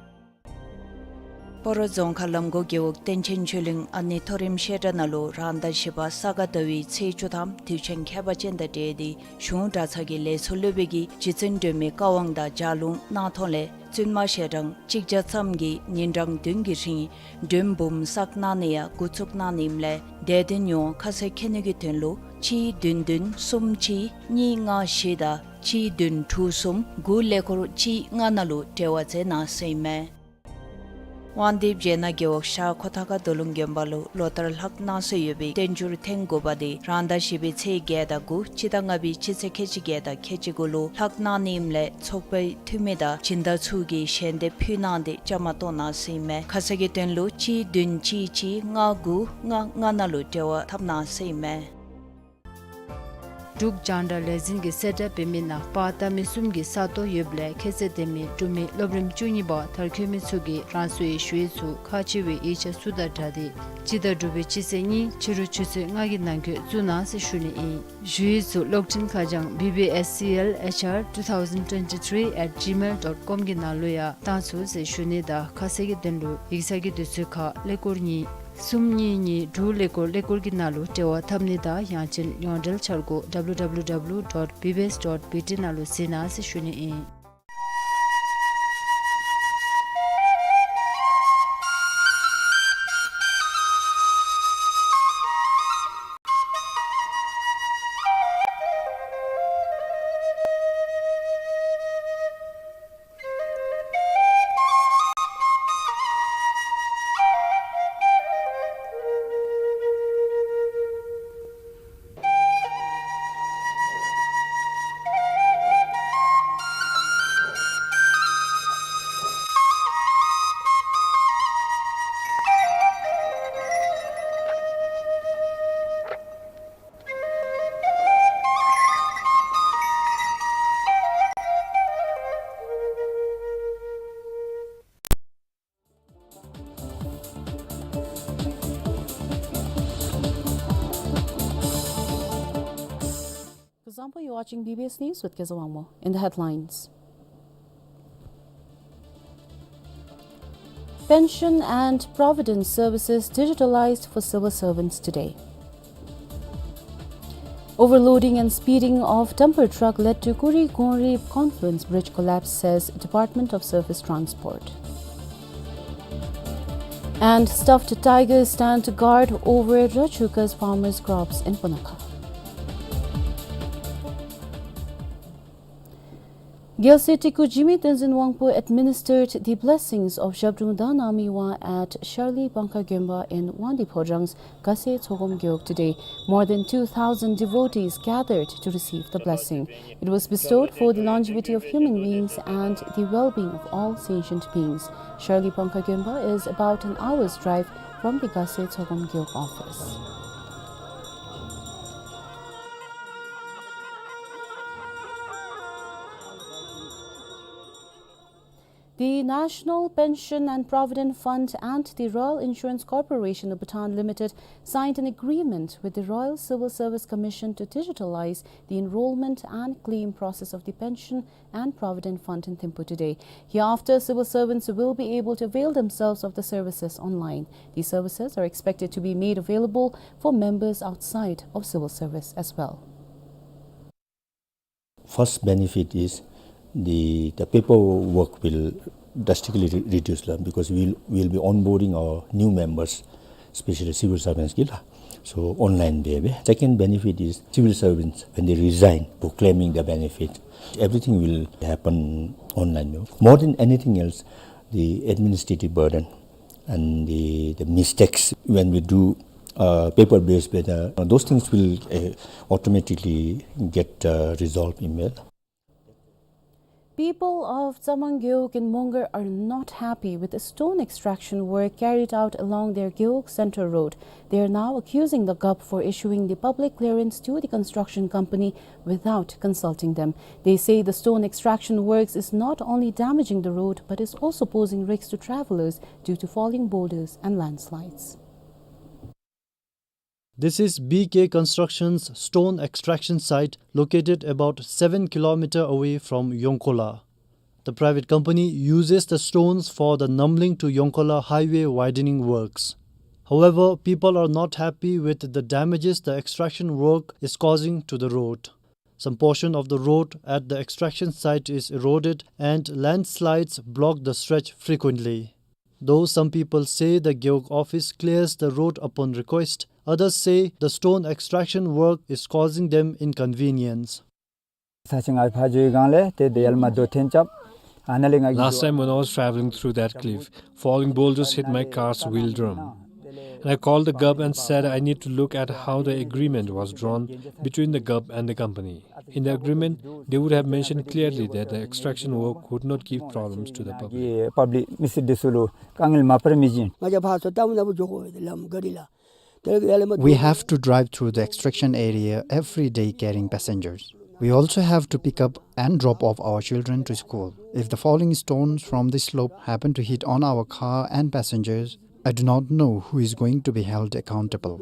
སྤ་རོ་རྫོང་ཁག་ལམ་གོང་རྒེད་འོག་བསྟན་ཆེན་ཆོས་གླིང་ཨ་ནེ་མཐོ་རིམ་བཤད་གྲྭ་ནང་ལུ་རང་ཟླ་བཞི་པ་ས་ག་ཟླ་བའི་ཚེས་བཅུ་ཐམ་དུས་ཆེན་ཁྱད་པར་ཅན་དང་འབྲེལ་ཏེ་གཞུང་གྲྭ་ཚང་གི་ལས་ཚོགས་སློབ་དཔོན་གྱིས་རྗེ་བཙུན་སྒྲོལ་མའི་བཀའ་དབང་དང་ལྗགས་ལུང་གནང་ཐོག་ལས་བཙུན་མ་ཞལ་གྲངས་གཅིག་བརྒྱ་ཙམ་གྱིས་ཉིན་གྲངས་བདུན་གྱི་རིང་སྒྲོལམ་འབུམ་བསགས་གནང་ནི་ཡང་འགོ་བཙུགས་གནང་ནི་ཨིནམ་ལས་དད་ལྡན་ཡོངས་ཁ་གསལ་མཁྱེན་ནི་གི་དོན་ལུ་གཅིག་བདུན་བདུན་གསུམ་གཅིག་གཉིས་ལྔ་བཞི་དང་གཅིག་བདུན་དྲུག་གསུམ་དགུ་ཀླད་ཀོར་གཅིག་ལྔ་ནང་ལུ་འབྲེལ་བ་མཛད་གནང་ཟེར་ཨིན་མས། དབང་འདུས་བྱེ་ནག་རྒེད་འོག་ཤར་ཁོ་ཐང་ཁ་རྡོ་ལུང་དགོན་པ་ལུ་ལོ་ལྟར་ལྷག་གནང་སྲོལ་ཡོད་པའི་བསྟན་འགྱུར་ཐེངས་དགུ་པ་དེ་རང་ཟླ་བཞི་པའི་ཚེས་བརྒྱད་དང་དགུ་སྤྱི་ཟླ་ལྔ་པའི་སྤྱི་ཚེས་ཁལ་གཅིག་བརྒྱད་དང་ཁལ་གཅིག་དགུ་ལུ་ལྷག་གནང་ནི་ཨིནམ་ལས་ཚོགས་པའི་འཐུས་མི་དང་སྦྱིན་བདག་ཚུ་གིས་ཞལ་འདེབས་ཕུལ་གནང་སྟེ་བཅའ་མར་གཏོགས་གནང་ཟེར་ཨིན་མས། ཁ་གསལ་གྱི་དོན་ལུ་གཅིག་བདུན་གཅིག་གཅིག་ལྔ་དགུ་ལྔ་ལྔ་ནང་ལུ་འབྲེལ་བ་འཐབ་གནང་ཟེར་ཨིན་མས། འབྲུག་རྒྱང་བསྒྲགས་ལས་འཛིན་གྱིས་གསལ་བསྒྲགས་འབད་མི་ནང་པར་བཏབ་མི་གསུམ་གྱི་ས་སྟོང་ཡོདཔ་ལས་ཁྱད་ཚད་ལྡན་མི་འབྲུག་མི་སློབ་རིམ་བཅུ་གཉིས་པ་མཐར་འཁྱོལ་མི་ཚུ་གིས་རང་སོའི་ཞུ་ཡིག་ཚུ་ཁག་ཆེ་བའི་ཡིག་ཆ་ཚུ་དང་སྦྲགས་ཏེ་སྤྱི་ཟླ་དྲུག་པའི་སྤྱི་ཚེས་གཉིས་ཕྱི་རུ་ཆུ་ཚོད་ལྔ་གི་ནང་འཁོད་བཙུགས་གནང་ཟེར་ཞུ་ནི་ཨིན། ཞུ་ཡིག་ཚུ་གློག་འཕྲིན་ཁ་བྱང་B B S C L H R two thousand twenty-three at gmail dot com གི་ནང་ལུ་ཡང་བཏང་ཚུགས་ཟེར་ཞུ་ནི་དང་ཁ་གསལ་གྱི་དོན་ལུ་ཡིག་ཚང་གི་དུས་ཚོད་ཁར་ཀླད་ཀོར་གཉིས་གསུམ་གཉིས་གཉིས་དྲུག་ཀླད་ཀོར་ཀླད་ཀོར་གྱི་ནང་ལུ་འབྲེལ་བ་འཐབ་ནི་དང་ཡང་ཅིན་ཡོངས་འབྲེལ་འཆར་སྒོ་W W W dot B B S dot B T ནང་ལུ་གཟིགས་གནང་ཟེར་ཞུ་ནི་ཨིན། Kuzuzangpo, you're watching B B S News with Keza Wangmo. In the headlines: Pension and provident services digitalized for civil servants today. Overloading and speeding of dumper truck led to Kuri Gongri confluence bridge collapse, says Department of Surface Transport. And stuffed tigers stand guard over Rachuka's farmers' crops in Punakha. Gyalse Tengku Jigme Tenzin Wangpo administered the blessings of Zhabdrung Danyangmi Wang at Sharli Bangkha Gyonpa in Wangdue Phodrang's Gase Tsogom Gewog today. More than two thousand devotees gathered to receive the blessing. It was bestowed for the longevity of human beings and the well-being of all sentient beings. Sharli Bangkha Gyonpa is about an hour's drive from the Gase Tsogom Gewog office. The National Pension and Provident Fund and the Royal Insurance Corporation of Bhutan Limited signed an agreement with the Royal Civil Service Commission to digitalize the enrollment and claim process of the Pension and Provident Fund in Thimphu today. Hereafter, civil servants will be able to avail themselves of the services online. These services are expected to be made available for members outside of civil service as well. First benefit is the, the paperwork will drastically re-, reduce lah, because we'll, we'll be onboarding our new members, especially civil servants ki lah. So online bebe. Second benefit is civil servants, when they resign, for claiming the benefit, everything will happen online. More than anything else, the administrative burden and the, the mistakes when we do, uh, paper-based, whether, uh, those things will, uh, automatically get, uh, resolved in mail. People of Tsamang Gewog in Mongar are not happy with the stone extraction work carried out along their Gewog Centre Road. They are now accusing the gup for issuing the public clearance to the construction company without consulting them. They say the stone extraction works is not only damaging the road but is also posing risks to travellers due to falling boulders and landslides. This is B K Construction's stone extraction site located about seven kilometer away from Yongkhola. The private company uses the stones for the Namling to Yongkhola highway widening works. However, people are not happy with the damages the extraction work is causing to the road. Some portion of the road at the extraction site is eroded and landslides block the stretch frequently. Though some people say the Gewog office clears the road upon request, others say the stone extraction work is causing them inconvenience. ས་ཆ་ང་ཕར་འགྱོ་བའི་སྒང་ལས་ཏེ་དེ་ཡར་ལས་མར་རྡོ་འཐེན་རྐྱབ། ཨ་ནཱ་ལས་ང་གིས་Last time when I was traveling through that cliff, falling boulders hit my car's wheel drum. And I called the gup and said I need to look at how the agreement was drawn between the gup and the company. In the agreement, they would have mentioned clearly that the extraction work would not give problems to the public. ཡེ་པབ་ལིཀ་མི་སེར་འདི་ཚུ་ལུ་དཀའ་ངལ་མ་འཕར་མི་བྱིན། ང་ཅག་ཕར་ཚུར་ལྟ་བུ་ན་བུ་འགྱོ་དགོ་པས་ལམ་ག་རི་ལ། དེ་ལས་ཡར་ལས་མར། We have to drive through the extraction area every day carrying passengers. We also have to pick up and drop off our children to school. If the falling stones from this slope happen to hit on our car and passengers, I do not know who is going to be held accountable.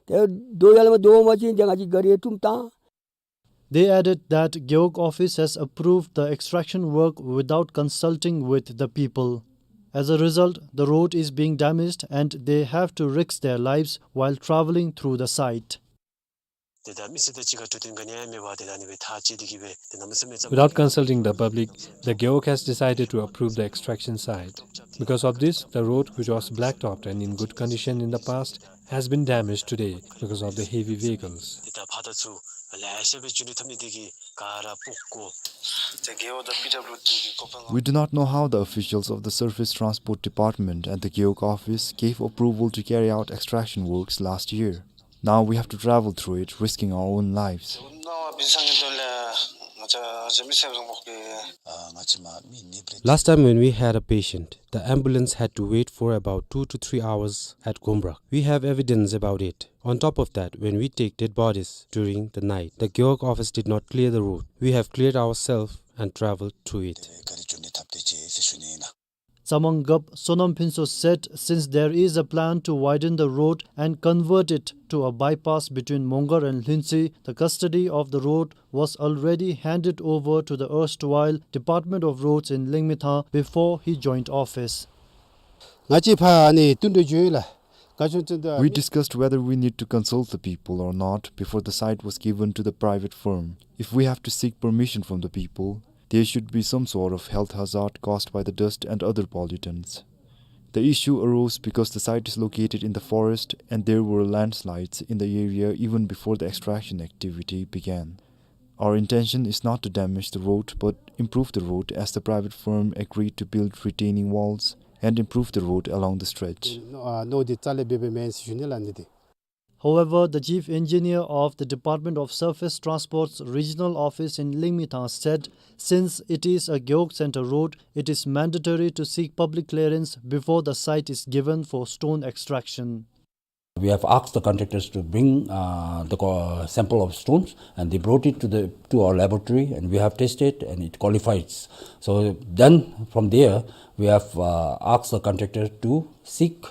དེ་རྡོ་ཡར་ལས་མར་རྡོ་འོང་པ་ཅིན་ང་ཅག་གི་ག་རི་ཡང་དཀྲུམ་བཏང་། They added that Gewog office has approved the extraction work without consulting with the people. As a result, the road is being damaged and they have to risk their lives while traveling through the site. དེ་ད་མི་སེར་དང་གཅིག་ཁར་འཕྲོད་བསྟེན་ག་ནི་ཡང་མེད་པར་དེ་ད་ཨ་ནི་སྦེ་ཐག་བཅད་དེ་གི་སྦེ་དེ་གནམ་མེད་ས་མེད་ཙམ། Without consulting the public, the Gewog has decided to approve the extraction site. Because of this, the road, which was blacktopped and in good condition in the past, has been damaged today because of the heavy vehicles. དེ་ད་ཕར་དང་ཚུར་ལེ་ཤ་སྦེ་འགྱོ་ནི་འཐབ་ནི་དེ་གིས་ག་ར་སྤུབ་དགོ། དེ་གེའོ་དང་པི་ཌབ་ལིའུ་ཌི་གི་ཀོ་པ་ལ། We do not know how the officials of the Surface Transport Department at the Gewog office gave approval to carry out extraction works last year. Now we have to travel through it, risking our own lives. Last time when we had a patient, the ambulance had to wait for about two to three hours at Gomrak. We have evidence about it. On top of that, when we take dead bodies during the night, the Gewog office did not clear the road. We have cleared ourselves and traveled through it. Tsamang Gup Sonam Phuntsho said since there is a plan to widen the road and convert it to a bypass between Mongar and Lhuentse, the custody of the road was already handed over to the erstwhile Department of Roads in Lingmethang before he joined office. ང་བཅས་ཕར་ཨ་ནི་བསྟུན་གྲོས་བྱུང་ཡི་ལགས། ག་ཅུང་ཅན་ད། We discussed whether we need to consult the people or not before the site was given to the private firm. If we have to seek permission from the people, there should be some sort of health hazard caused by the dust and other pollutants. The issue arose because the site is located in the forest and there were landslides in the area even before the extraction activity began. Our intention is not to damage the road, but improve the road as the private firm agreed to build retaining walls and improve the road along the stretch. ནོར་འདི་རྩ་ལས་འབད་འབདཝ་མེན་ཟེར་ཞུ་ནི་ལགས་ཨ་ནི་འདི། However, the chief engineer of the Department of Surface Transport's regional office in Lingmethang said, since it is a Gewog Centre road, it is mandatory to seek public clearance before the site is given for stone extraction. We have asked the contractors to bring, uh, the co-, sample of stones, and they brought it to the, to our laboratory, and we have tested, and it qualifies. So then, from there, we have, uh, asked the contractor to seek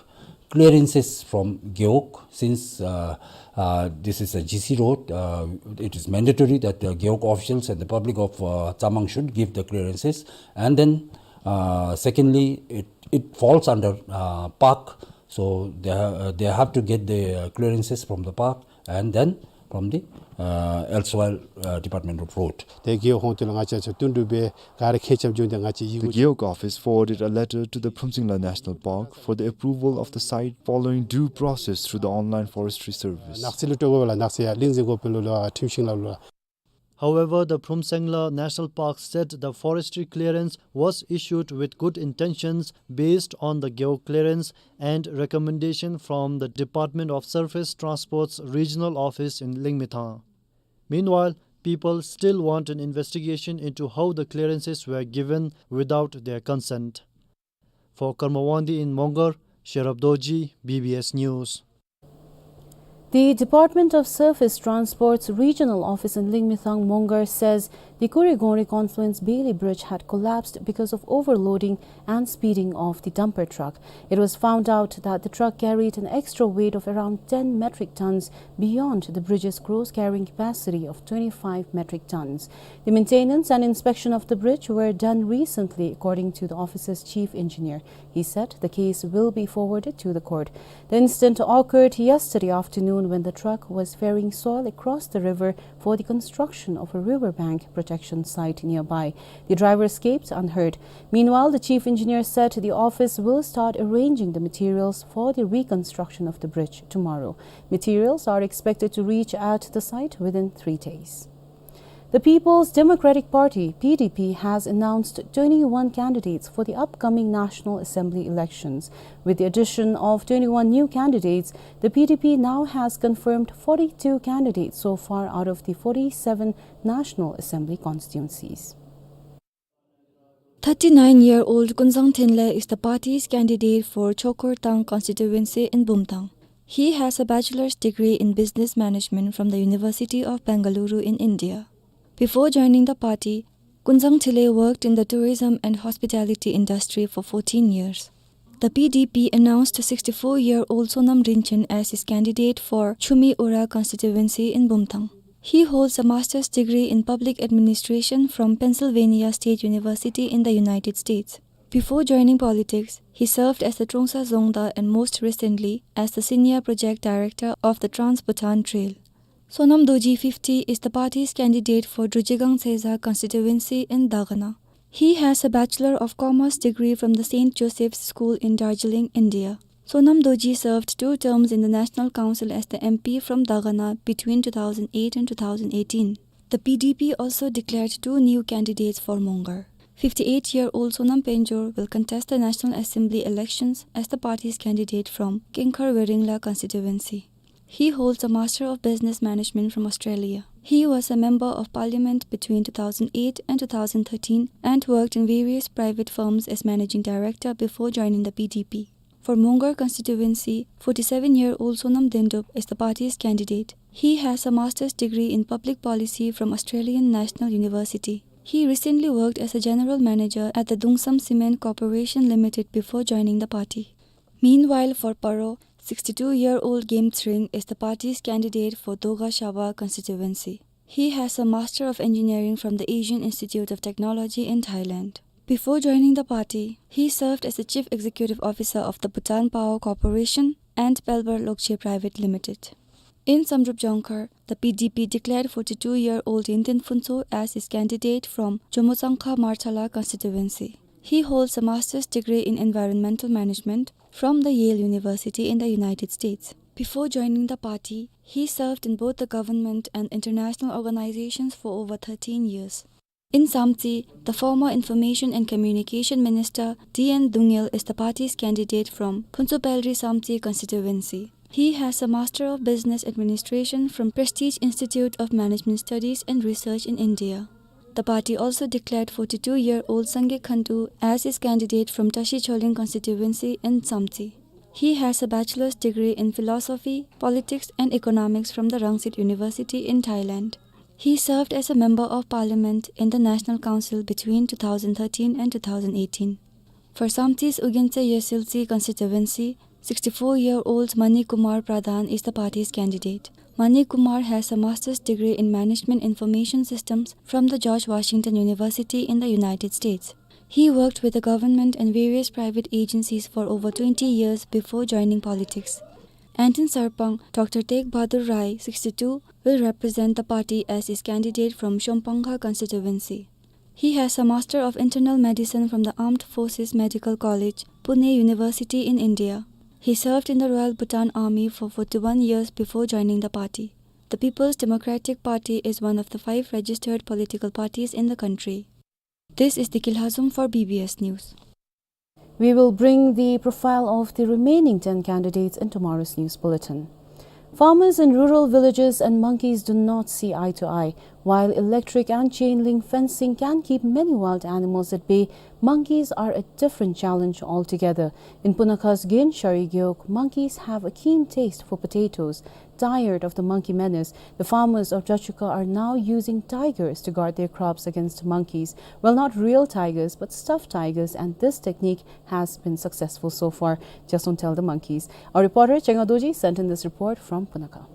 clearances from Gewog, since, uh, uh, this is a G C road. Uh, it is mandatory that the Gewog officials and the public of, uh, Tsamang should give the clearances. And then, uh, secondly, it, it falls under, uh, park, so they ha-, uh, they have to get the, uh, clearances from the park and then from the, uh, elsewhere, uh, Department of Road. ཏེ་རྒེད་འོག་ཁོངས་ལུ་ང་བཅས་ཚུ་བསྟུན་གྲོས་འབད་ག་ར་མཁས་རྐྱབ་བྱུང་སྟེ་ང་བཅས་ཡི་གུ། The Gewog office forwarded a letter to the Phromsingla National Park for the approval of the site following due process through the online forestry service. ནགས་ཚལ་ལུ་སྤྲོད་དགོ་པས་ལགས། ནགས་ཚལ་ཡར་གླིང་རྫོང་ཁོངས་ཕར་ལུ་ལུ་ཨ་ཁྲིམས་ཤིང་ལ་ལུ། However, the Phromsingla National Park said the forestry clearance was issued with good intentions based on the Gewog clearance and recommendation from the Department of Surface Transport's regional office in Lingmithang. Meanwhile, people still want an investigation into how the clearances were given without their consent. For Karma Wangdi in Mongar, Sherab Dorji, B B S News. The Department of Surface Transport's regional office in Lingmithang, Mongar says the Kurigongri Confluence Bailey Bridge had collapsed because of overloading and speeding of the dumper truck. It was found out that the truck carried an extra weight of around ten metric tons beyond the bridge's gross carrying capacity of twenty-five metric tons. The maintenance and inspection of the bridge were done recently, according to the office's chief engineer. He said the case will be forwarded to the court. The incident occurred yesterday afternoon when the truck was ferrying soil across the river for the construction of a riverbank protection site nearby. The driver escaped unhurt. Meanwhile, the chief engineer said the office will start arranging the materials for the reconstruction of the bridge tomorrow. Materials are expected to reach at the site within three days. The People's Democratic Party, P D P, has announced twenty-one candidates for the upcoming National Assembly elections. With the addition of twenty-one new candidates, the P D P now has confirmed forty-two candidates so far out of the forty-seven National Assembly constituencies. Thirty-nine-year-old Kunzang Thinley is the party's candidate for Chokhortang constituency in Bumthang. He has a bachelor's degree in business management from the University of Bengaluru in India. Before joining the party, Kunzang Thinley worked in the tourism and hospitality industry for fourteen years. The P D P announced sixty-four-year-old Sonam Rinchen as its candidate for Chumi Ura constituency in Bumthang. He holds a master's degree in public administration from Pennsylvania State University in the United States. Before joining politics, he served as the Trongsa Zongda and most recently as the senior project director of the Trans-Bhutan Trail. Sonam Dorji, fifty, is the party's candidate for Drujegang Seza constituency in Dagana. He has a Bachelor of Commerce degree from the Saint Joseph's School in Darjeeling, India. Sonam Dorji served two terms in the National Council as the M P from Dagana between two thousand eight and two thousand eighteen. The P D P also declared two new candidates for Mongar. Fifty-eight-year-old Sonam Penjor will contest the National Assembly elections as the party's candidate from Kengkhar Weringla constituency. He holds a Master of Business Management from Australia. He was a Member of Parliament between two thousand eight and two thousand thirteen and worked in various private firms as Managing Director before joining the P D P. For Mongar constituency, forty-seven-year-old Sonam Dendup is the party's candidate. He has a master's degree in public policy from Australian National University. He recently worked as a general manager at the Dungsam Cement Corporation Limited before joining the party. Meanwhile, for Paro, sixty-two-year-old Game Tshering is the party's candidate for Doga Shaba constituency. He has a Master of Engineering from the Asian Institute of Technology in Thailand. Before joining the party, he served as the Chief Executive Officer of the Bhutan Power Corporation and Pelbar Lokche Private Limited. In Samdrup Jongkhar, the P D P declared forty-two-year-old Yinten Phuntsho as its candidate from Jomotsangkha Marthala constituency. He holds a master's degree in environmental management from the Yale University in the United States. Before joining the party, he served in both the government and international organizations for over thirteen years. In Samtse, the former Information and Communication Minister T N Dungel is the party's candidate from Phuntsho Pelri Samtse constituency. He has a Master of Business Administration from Prestige Institute of Management Studies and Research in India. The party also declared forty-two-year-old Sangay Khandu as its candidate from Tashi Choling constituency in Samtse. He has a bachelor's degree in philosophy, politics and economics from the Rangsit University in Thailand. He served as a member of parliament in the National Council between two thousand thirteen and two thousand eighteen. For Samtse's Ugyen Tse Yesiltse constituency, sixty-four-year-old Manik Kumar Pradhan is the party's candidate. Manik Kumar has a master's degree in management information systems from the George Washington University in the United States. He worked with the government and various private agencies for over twenty years before joining politics. Antin Sarpang, Doctor Tek Bahadur Rai, sixty-two, will represent the party as his candidate from Shongpangkha constituency. He has a Master of Internal Medicine from the Armed Forces Medical College, Pune University in India. He served in the Royal Bhutan Army for forty-one years before joining the party. The People's Democratic Party is one of the five registered political parties in the country. This is Diki Lhazom for B B S News. We will bring the profile of the remaining ten candidates in tomorrow's news bulletin. Farmers in rural villages and monkeys do not see eye to eye. While electric and chain link fencing can keep many wild animals at bay, monkeys are a different challenge altogether. In Punakha's Gyenshari Gewog, monkeys have a keen taste for potatoes. Tired of the monkey menace, the farmers of Drachukha are now using tigers to guard their crops against monkeys. Well, not real tigers, but stuffed tigers, and this technique has been successful so far. Just don't tell the monkeys. Our reporter Chenga Dorji sent in this report from Punakha.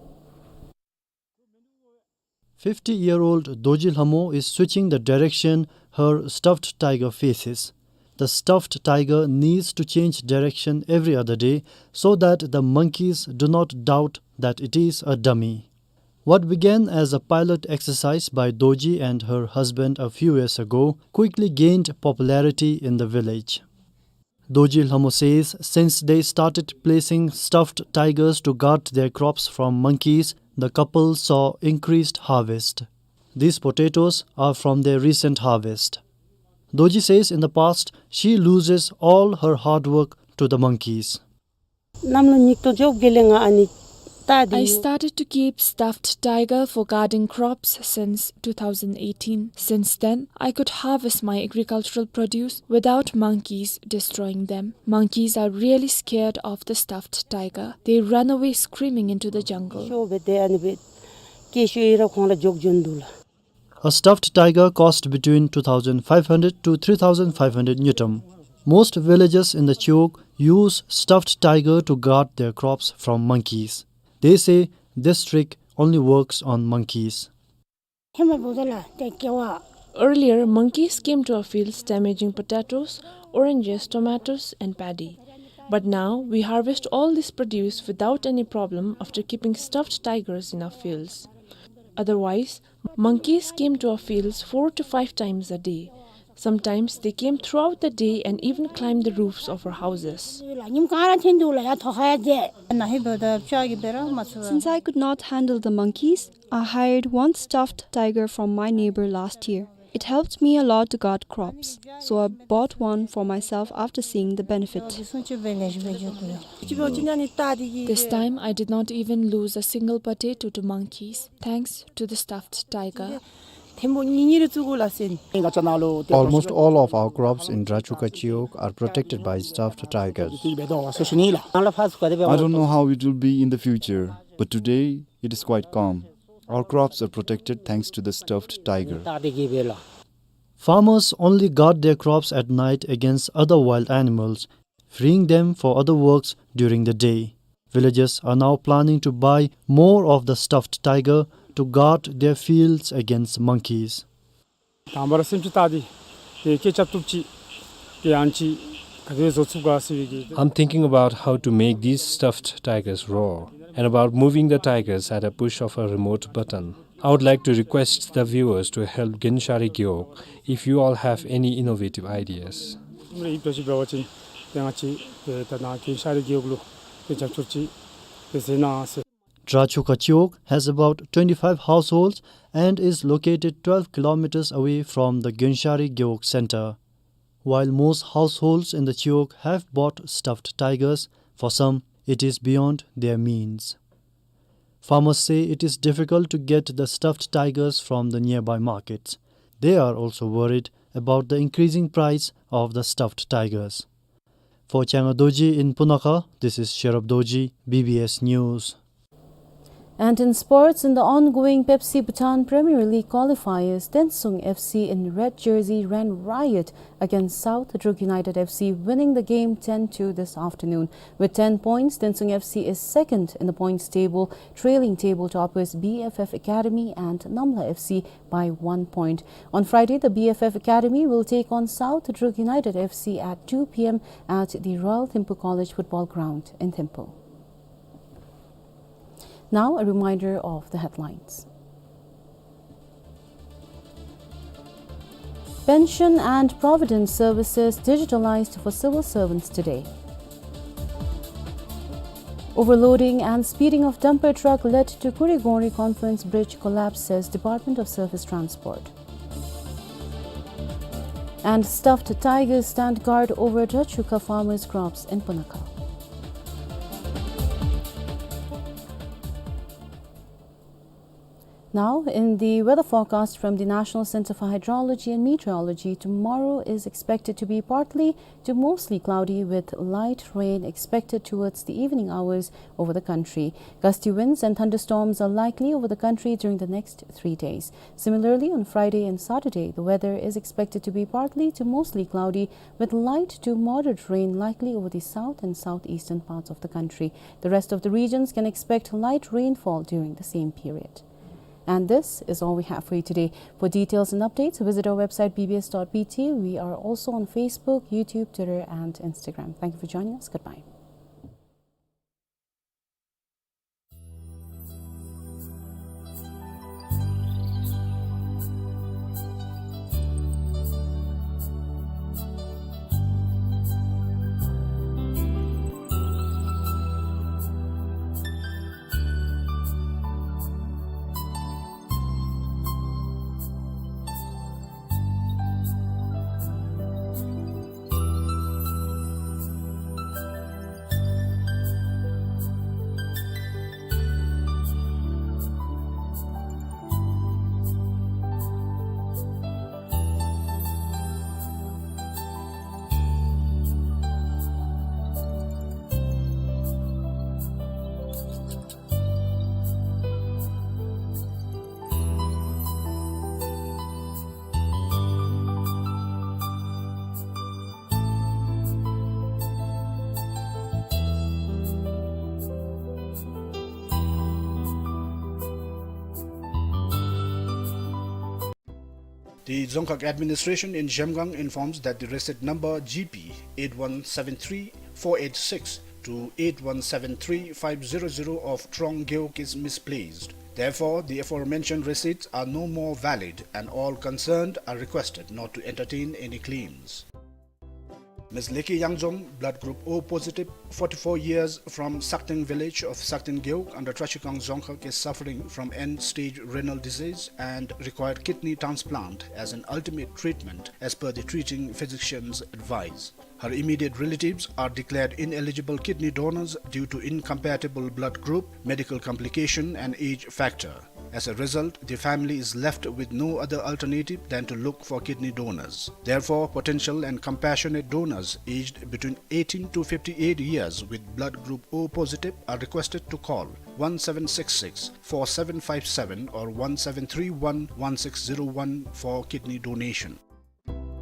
Fifty-year-old Dorji Lhamo is switching the direction her stuffed tiger faces. The stuffed tiger needs to change direction every other day so that the monkeys do not doubt that it is a dummy. What began as a pilot exercise by Dorji and her husband a few years ago quickly gained popularity in the village. Dorji Lhamo says since they started placing stuffed tigers to guard their crops from monkeys, the couple saw increased harvest. These potatoes are from their recent harvest. Dorji says in the past, she loses all her hard work to the monkeys. I started to keep stuffed tiger for guarding crops since two thousand eighteen. Since then, I could harvest my agricultural produce without monkeys destroying them. Monkeys are really scared of the stuffed tiger. They run away screaming into the jungle. A stuffed tiger cost between two thousand five hundred to three thousand five hundred ngultrum. Most villagers in the Chiwog use stuffed tiger to guard their crops from monkeys. They say this trick only works on monkeys. Earlier, monkeys came to our fields damaging potatoes, oranges, tomatoes, and paddy. But now, we harvest all this produce without any problem after keeping stuffed tigers in our fields. Otherwise, monkeys came to our fields four to five times a day. Sometimes they came throughout the day and even climbed the roofs of our houses. Since I could not handle the monkeys, I hired one stuffed tiger from my neighbor last year. It helped me a lot to guard crops, so I bought one for myself after seeing the benefit. This time, I did not even lose a single potato to monkeys, thanks to the stuffed tiger. Almost all of our crops in Drachukha Chiwog are protected by stuffed tigers. I don't know how it will be in the future, but today it is quite calm. Our crops are protected thanks to the stuffed tiger. Farmers only guard their crops at night against other wild animals, freeing them for other works during the day. Villagers are now planning to buy more of the stuffed tiger to guard their fields against monkeys. དང་པ་ར་སེམས་ཅན་ལྟ་སྟེ་དེ་སྐད་རྐྱབ་བཏུབ་ཅིག་དེ་ཡང་ཅིག་ག་དེ་བཟོ་ཚུགས་ག་ཟེར་བའི་གི། I'm thinking about how to make these stuffed tigers roar and about moving the tigers at a push of a remote button. I would like to request the viewers to help Gyenshari Gewog if you all have any innovative ideas. ཁྲིམས་ར་ཡིབ་ཏོ་ཅིག་འབད་བ་ཅིན་དེ་ང་བཅས་དེ་ད་ནཱ་གྱོན་ཤར་རི་རྒེད་འོག་ལུ་དེ་རྒྱབ་སྐྱོར་ཅིག་དེ་མཛད་གནང་ཟེར། Drachukha Chiwog has about twenty-five households and is located twelve kilometers away from the Gyenshari Gewog center. While most households in the Chiwog have bought stuffed tigers, for some it is beyond their means. Farmers say it is difficult to get the stuffed tigers from the nearby markets. They are also worried about the increasing price of the stuffed tigers. For Changa Dorji in Punakha, this is Sherab Dorji, B B S News. And in sports, in the ongoing Pepsi Bhutan Premier League qualifiers, Tensung F C in red jersey ran riot against South Druk United F C, winning the game ten two this afternoon. With ten points, Tensung F C is second in the points table, trailing table toppers B F F Academy and Namla F C by one point. On Friday, the B F F Academy will take on South Druk United F C at two p m at the Royal Thimphu College Football Ground in Thimphu. Now, a reminder of the headlines. Pension and provident services digitalized for civil servants today. Overloading and speeding of dumper truck led to Kurigongri Conference Bridge collapse, says Department of Surface Transport. And stuffed tigers stand guard over Drachukha farmers' crops in Punakha. Now, in the weather forecast from the National Center for Hydrology and Meteorology, tomorrow is expected to be partly to mostly cloudy with light rain expected towards the evening hours over the country. Gusty winds and thunderstorms are likely over the country during the next three days. Similarly, on Friday and Saturday, the weather is expected to be partly to mostly cloudy with light to moderate rain likely over the south and southeastern parts of the country. The rest of the regions can expect light rainfall during the same period. And this is all we have for you today. For details and updates, visit our website B B S dot B T. We are also on Facebook, YouTube, Twitter, and Instagram. Thank you for joining us. Goodbye. The Dzongkhag Administration in Zhemgang informs that the receipt number G P eight one seven three four eight six to eight one seven three five zero zero of Trong Gewog is misplaced. Therefore, the aforementioned receipts are no more valid and all concerned are requested not to entertain any claims. Miss Leki Yangjom, blood group O positive, forty-four years, from Sakteng village of Sakteng Gewog under Trashikang Dzongkhag, is suffering from end-stage renal disease and required kidney transplant as an ultimate treatment as per the treating physician's advice. Her immediate relatives are declared ineligible kidney donors due to incompatible blood group, medical complication and age factor. As a result, the family is left with no other alternative than to look for kidney donors. Therefore, potential and compassionate donors aged between eighteen to fifty-eight years with blood group O positive are requested to call one seven six six four seven five seven or one seven three one one six zero one for kidney donation.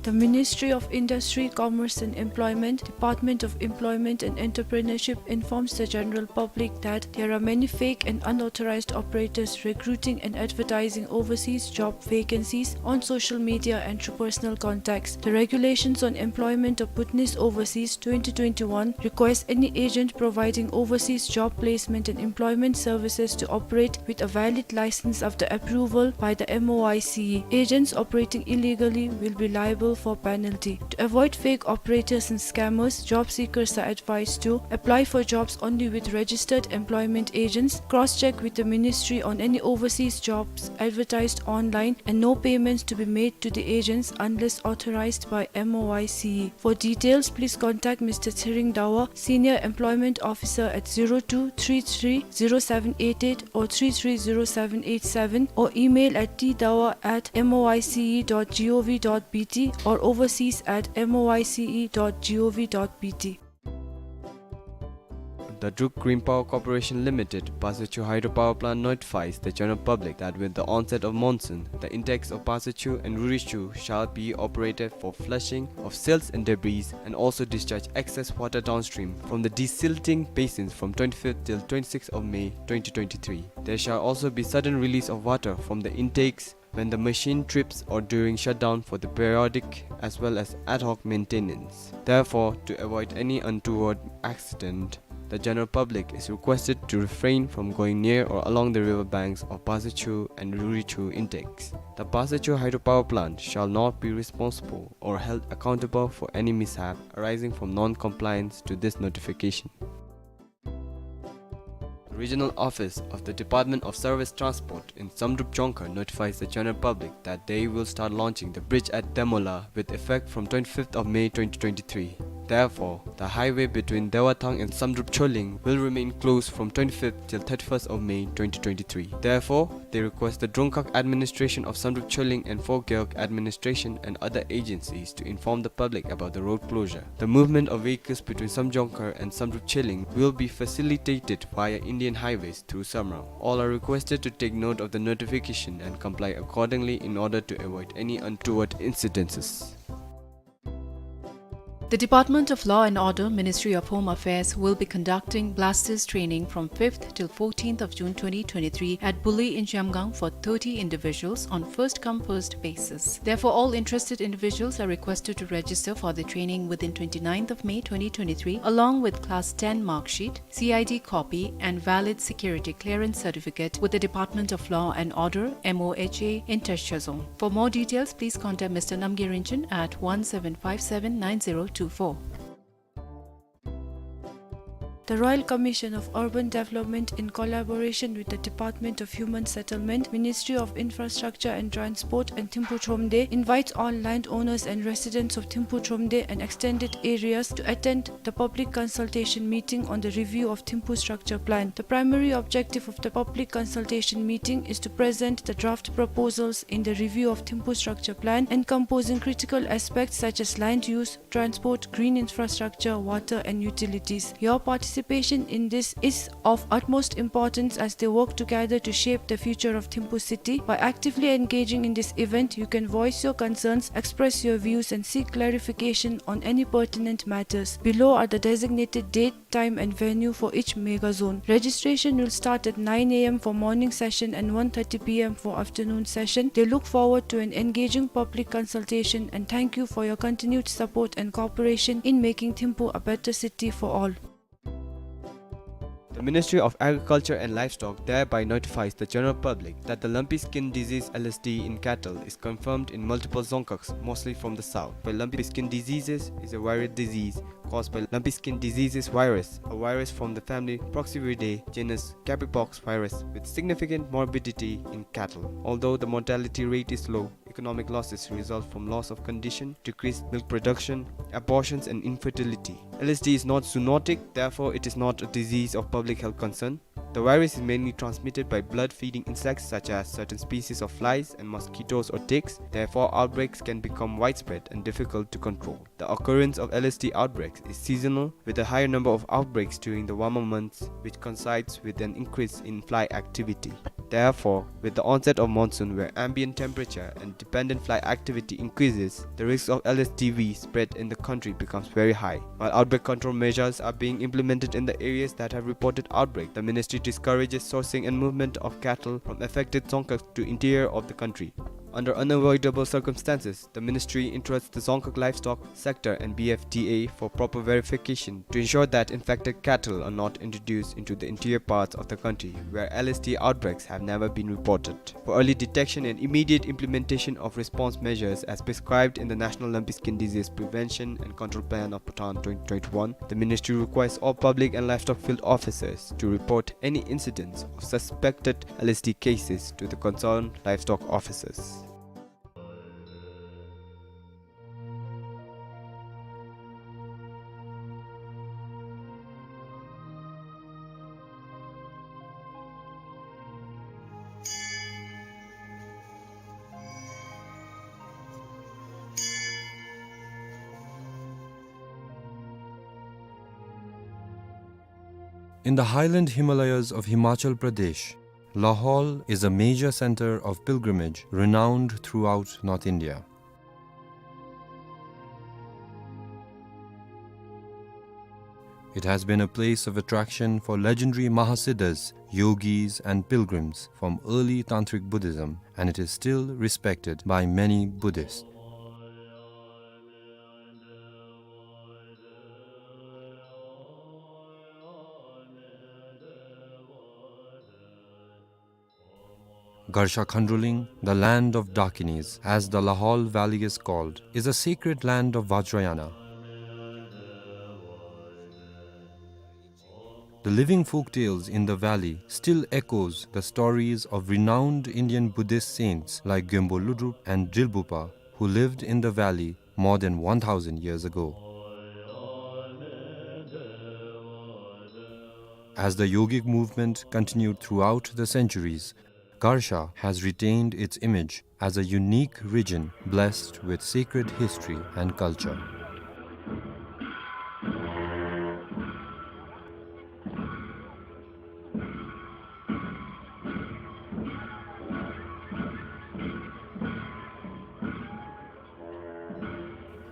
The Ministry of Industry, Commerce and Employment, Department of Employment and Entrepreneurship informs the general public that there are many fake and unauthorized operators recruiting and advertising overseas job vacancies on social media and through personal contacts. The Regulations on Employment of Bhutanese Overseas twenty twenty-one requires any agent providing overseas job placement and employment services to operate with a valid license after approval by the M O I C E. Agents operating illegally will be liable for penalty. To avoid fake operators and scammers, job seekers are advised to apply for jobs only with registered employment agents, cross-check with the ministry on any overseas jobs advertised online, and no payments to be made to the agents unless authorized by M O I C E. For details, please contact Mister Tshering Dawa, Senior Employment Officer, at zero two three three zero seven eight eight or three three zero seven eight seven, or email at t dawa at M O I C E dot gov dot B T or overseas at M O I C E dot gov dot B T. The Druk Green Power Corporation Limited, Pasachu Hydropower Plant notifies the general public that with the onset of monsoon, the intakes of Pasachu and Rurichu shall be operated for flushing of silts and debris and also discharge excess water downstream from the desilting basins from twenty-fifth till twenty-sixth of May twenty twenty-three. There shall also be sudden release of water from the intakes when the machine trips or during shutdown for the periodic as well as ad hoc maintenance. Therefore, to avoid any untoward accident, the general public is requested to refrain from going near or along the river banks of Pasachu and Rurichu intakes. The Pasachu hydropower plant shall not be responsible or held accountable for any mishap arising from non-compliance to this notification. The regional office of the Department of Service Transport in Samdrup Jongkhar notifies the general public that they will start launching the bridge at Demola with effect from twenty-fifth of May twenty twenty-three. Therefore, the highway between Dewathang and Samdrup Choling will remain closed from twenty-fifth till thirty-first of May twenty twenty-three. Therefore, they request the Drongkhag administration of Samdrup Choling and Fogeok administration and other agencies to inform the public about the road closure. The movement of vehicles between Samjongkhar and Samdrup Choling will be facilitated via Indian highways through Samrao. All are requested to take note of the notification and comply accordingly in order to avoid any untoward incidences. The Department of Law and Order, Ministry of Home Affairs, will be conducting blasters training from fifth till fourteenth of June twenty twenty-three at Buli in Jamgang for thirty individuals on first come, first basis. Therefore, all interested individuals are requested to register for the training within twenty-ninth of May twenty twenty-three, along with Class ten mark sheet, C I D copy, and valid security clearance certificate with the Department of Law and Order, M O H A, in Teshozong. For more details, please contact Mister Namgay Rinchen at one seven five seven nine zero two four. The Royal Commission of Urban Development, in collaboration with the Department of Human Settlement, Ministry of Infrastructure and Transport, and Thimphu Thromde, invites all landowners and residents of Thimphu Thromde and extended areas to attend the public consultation meeting on the review of Thimphu structure plan. The primary objective of the public consultation meeting is to present the draft proposals in the review of Thimphu structure plan, encompassing critical aspects such as land use, transport, green infrastructure, water, and utilities. Your participation in this is of utmost importance as they work together to shape the future of Thimphu city. By actively engaging in this event, you can voice your concerns, express your views, and seek clarification on any pertinent matters. Below are the designated date, time, and venue for each mega zone. Registration will start at nine A M for morning session and one thirty P M for afternoon session. They look forward to an engaging public consultation and thank you for your continued support and cooperation in making Thimphu a better city for all. The Ministry of Agriculture and Livestock thereby notifies the general public that the lumpy skin disease, L S D, in cattle is confirmed in multiple dzongkhags, mostly from the south. But lumpy skin diseases is a viral disease caused by lumpy skin diseases virus, a virus from the family Proxiviridae, genus Capripox virus, with significant morbidity in cattle. Although the mortality rate is low, economic losses result from loss of condition, decreased milk production, abortions, and infertility. L S D is not zoonotic, therefore it is not a disease of public health concern. The virus is mainly transmitted by blood-feeding insects such as certain species of flies and mosquitoes or ticks. Therefore, outbreaks can become widespread and difficult to control. The occurrence of L S D outbreaks is seasonal, with a higher number of outbreaks during the warmer months, which coincides with an increase in fly activity. Therefore, with the onset of monsoon, where ambient temperature and dependent fly activity increases, the risk of L S D V spread in the country becomes very high. While outbreak control measures are being implemented in the areas that have reported outbreak, the ministry discourages sourcing and movement of cattle from affected dzongkhags to interior of the country. Under unavoidable circumstances, the ministry entrusts the Dzongkhag Livestock Sector and B F D A for proper verification to ensure that infected cattle are not introduced into the interior parts of the country where L S D outbreaks have never been reported. For early detection and immediate implementation of response measures as prescribed in the National Lumpy Skin Disease Prevention and Control Plan of Bhutan twenty twenty-one, the ministry requires all public and livestock field officers to report any incidents of suspected L S D cases to the concerned livestock officers. In the highland Himalayas of Himachal Pradesh, Lahaul is a major center of pilgrimage renowned throughout North India. It has been a place of attraction for legendary Mahasiddhas, yogis, and pilgrims from early Tantric Buddhism, and it is still respected by many Buddhists. Garsha Khandroling, the land of Dakinis, as the Lahaul Valley is called, is a sacred land of Vajrayana. The living folktales in the valley still echoes the stories of renowned Indian Buddhist saints like Gyönpo Lodrop and Drilbugpa, who lived in the valley more than one thousand years ago. As the yogic movement continued throughout the centuries, Garsha has retained its image as a unique region blessed with sacred history and culture.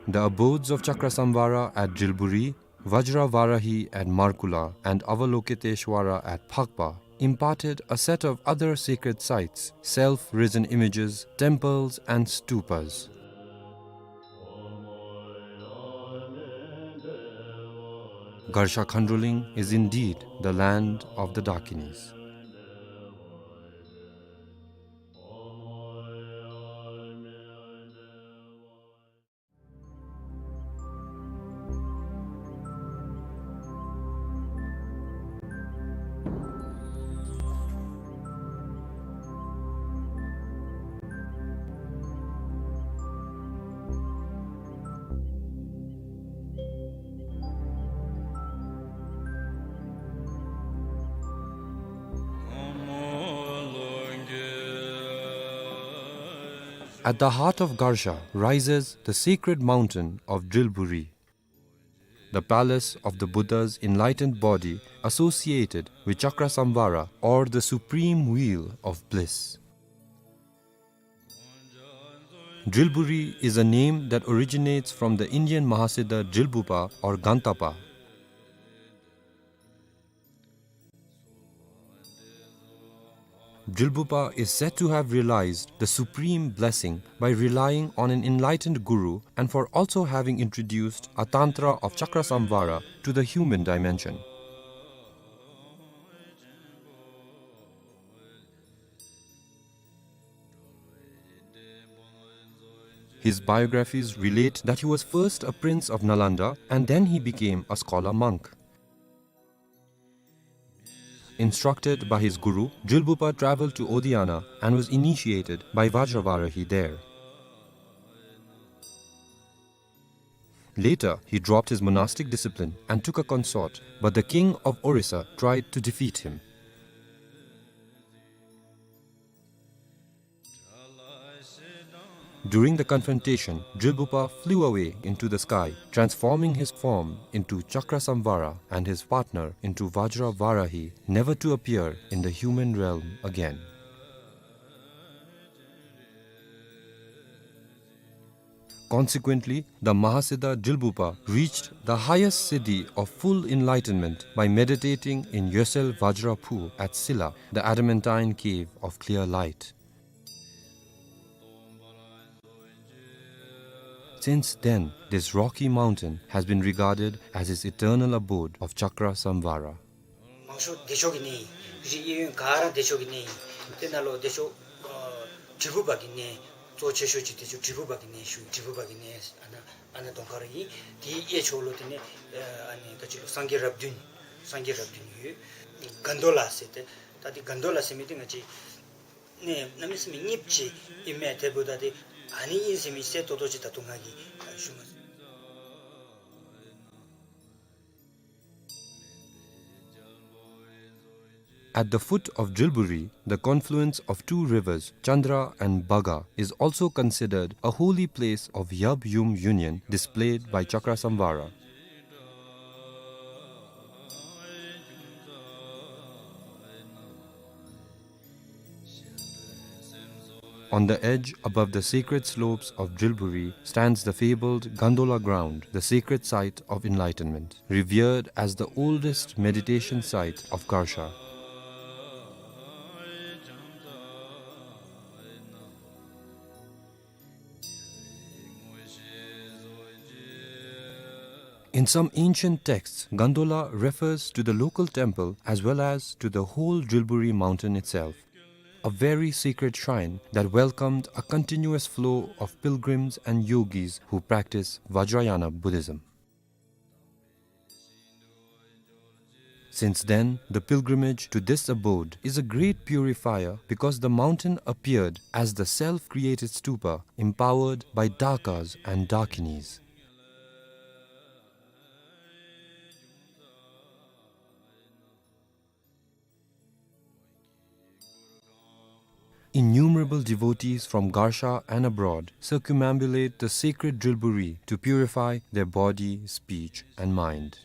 The abodes of Chakrasamvara at Drilburi, Vajra Varahi at Markula, and Avalokiteshvara at Phakpa imparted a set of other sacred sites, self-risen images, temples, and stupas. Garsha Khandroling is indeed the land of the Dakinis. At the heart of Garsha rises the sacred mountain of Drilburi, the palace of the Buddha's enlightened body associated with Chakrasamvara, or the supreme wheel of bliss. Drilburi is a name that originates from the Indian Mahasiddha Drilbugpa or Gantapa. Drilbugpa is said to have realized the supreme blessing by relying on an enlightened guru and for also having introduced a tantra of Chakrasamvara to the human dimension. His biographies relate that he was first a prince of Nalanda and then he became a scholar monk. Instructed by his guru, Drilbugpa traveled to Odiyana and was initiated by Vajravarahi there. Later, he dropped his monastic discipline and took a consort, but the king of Orissa tried to defeat him. During the confrontation, Drilbugpa flew away into the sky, transforming his form into Chakrasamvara and his partner into Vajra Varahi, never to appear in the human realm again. Consequently, the Mahasiddha Drilbugpa reached the highest siddhi of full enlightenment by meditating in Yosel Vajra Phu at Silla, the adamantine cave of clear light. Since then, this rocky mountain has been regarded as his eternal abode of Chakrasamvara. མང་ཤོས་བདེ་མཆོག་གི་གནས་ཨིན། རིགས་གཡས་གཡོན་ག་ར་བདེ་མཆོག་གི་གནས་ཨིན། དེ་ནང་ལུ་བདེ་མཆོག་ཨ་དྲིལ་བུ་པ་གི་གནས། གཙོ་ཆེ་ཤོས་ཅིག་བདེ་མཆོག་དྲིལ་བུ་པ་གི་གནས་ཞུ། དྲིལ་བུ་པ་གི་གནས་ཨ་ནཱ་ཨ་ནཱ་གདོང་ཁར་ཨིན། དེའི་གཡས་ཕྱོགས་ལུ་དེ་ནས་ཨ་ནི་ད་ཅི་ལུ་སངས་རྒྱས་རབས་བདུན། སངས་རྒྱས་རབས་བདུན་ཡོད། གན་དྷོ་ལ་ཟེར་ཏེ། ད་དེ་གན་དྷོ་ལ་ཟེར་མི་དེ་ང་བཅས་གནས་གནམ་མེད་ས་མེད་རྙིངམ་ཅིག་ཨིན་མས། དེ་འབདཝ་ད་དེ་ཨ་ནི་ཨིན་ཟེར་མི་གསལ་ཏོག་ཏོ་ཅིག་ད་ལྟོ་ང་གིས་ཞུ་མ་ཚུགས། At the foot of Drilburi, the confluence of two rivers, Chandra and Bhaga, is also considered a holy place of Yab-Yum union displayed by Chakrasamvara. On the edge, above the sacred slopes of Drilburi, stands the fabled Gandola ground, the sacred site of enlightenment, revered as the oldest meditation site of Garsha. In some ancient texts, Gandola refers to the local temple as well as to the whole Drilburi mountain itself, a very sacred shrine that welcomed a continuous flow of pilgrims and yogis who practice Vajrayana Buddhism. Since then, the pilgrimage to this abode is a great purifier because the mountain appeared as the self-created stupa empowered by Dakas and Dakinis. Innumerable devotees from Garsha and abroad circumambulate the sacred Drilburi to purify their body, speech, and mind.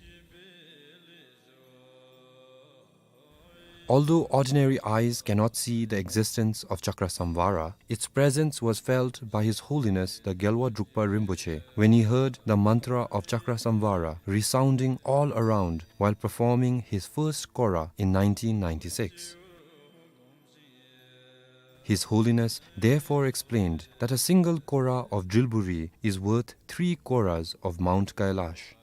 Although ordinary eyes cannot see the existence of Chakrasamvara, its presence was felt by His Holiness the Gyalwa Drukpa Rinpoche when he heard the mantra of Chakrasamvara resounding all around while performing his first kora in nineteen ninety-six. His Holiness therefore explained that a single kora of Drilburi is worth three koras of Mount Kailash.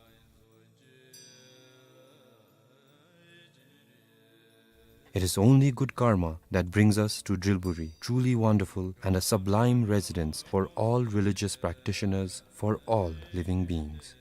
It is only good karma that brings us to Drilburi, truly wonderful and a sublime residence for all religious practitioners, for all living beings.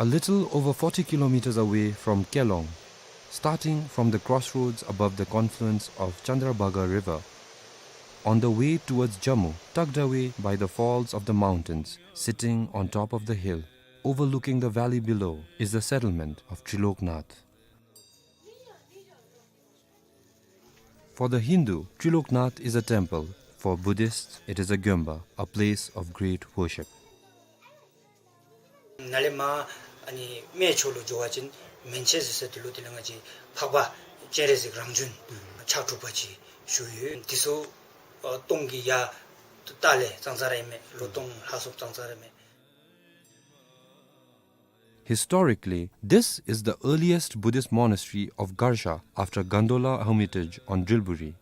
A little over forty kilometers away from Kelong, starting from the crossroads above the confluence of Chandrabhaga River, on the way towards Jammu, tucked away by the falls of the mountains, sitting on top of the hill, overlooking the valley below, is the settlement of Triloknath. For the Hindu, Triloknath is a temple. For Buddhists, it is a gyomba, a place of great worship. ནཱ་ལས་མར་ཨ་ནི་སྨད་ཕྱོགས་ལུ་འགྱོ་བ་ཅིན་མན་ཆད་ཟེར་ས་དེ་ལུ་དེ་ལས་ང་བཅས་འཕགས་པ་སྤྱན་རས་གཟིགས་རང་བྱོན་ཕྱག་དྲུག་པ་ཅིག་བཞུགས་ཡོད། དེ་ཚུ་ཨ་སྟོང་གི་ཡ་ཏ་ལས་ཙང་ཙང་ར་ཨིན་མས། ལོ་སྟོང་ལྷག་སོངམ་ཙང་ཙང་ར་ཨིན་མས། Historically, this is the earliest Buddhist monastery of Garsha after Gondola Hermitage on Drilburi.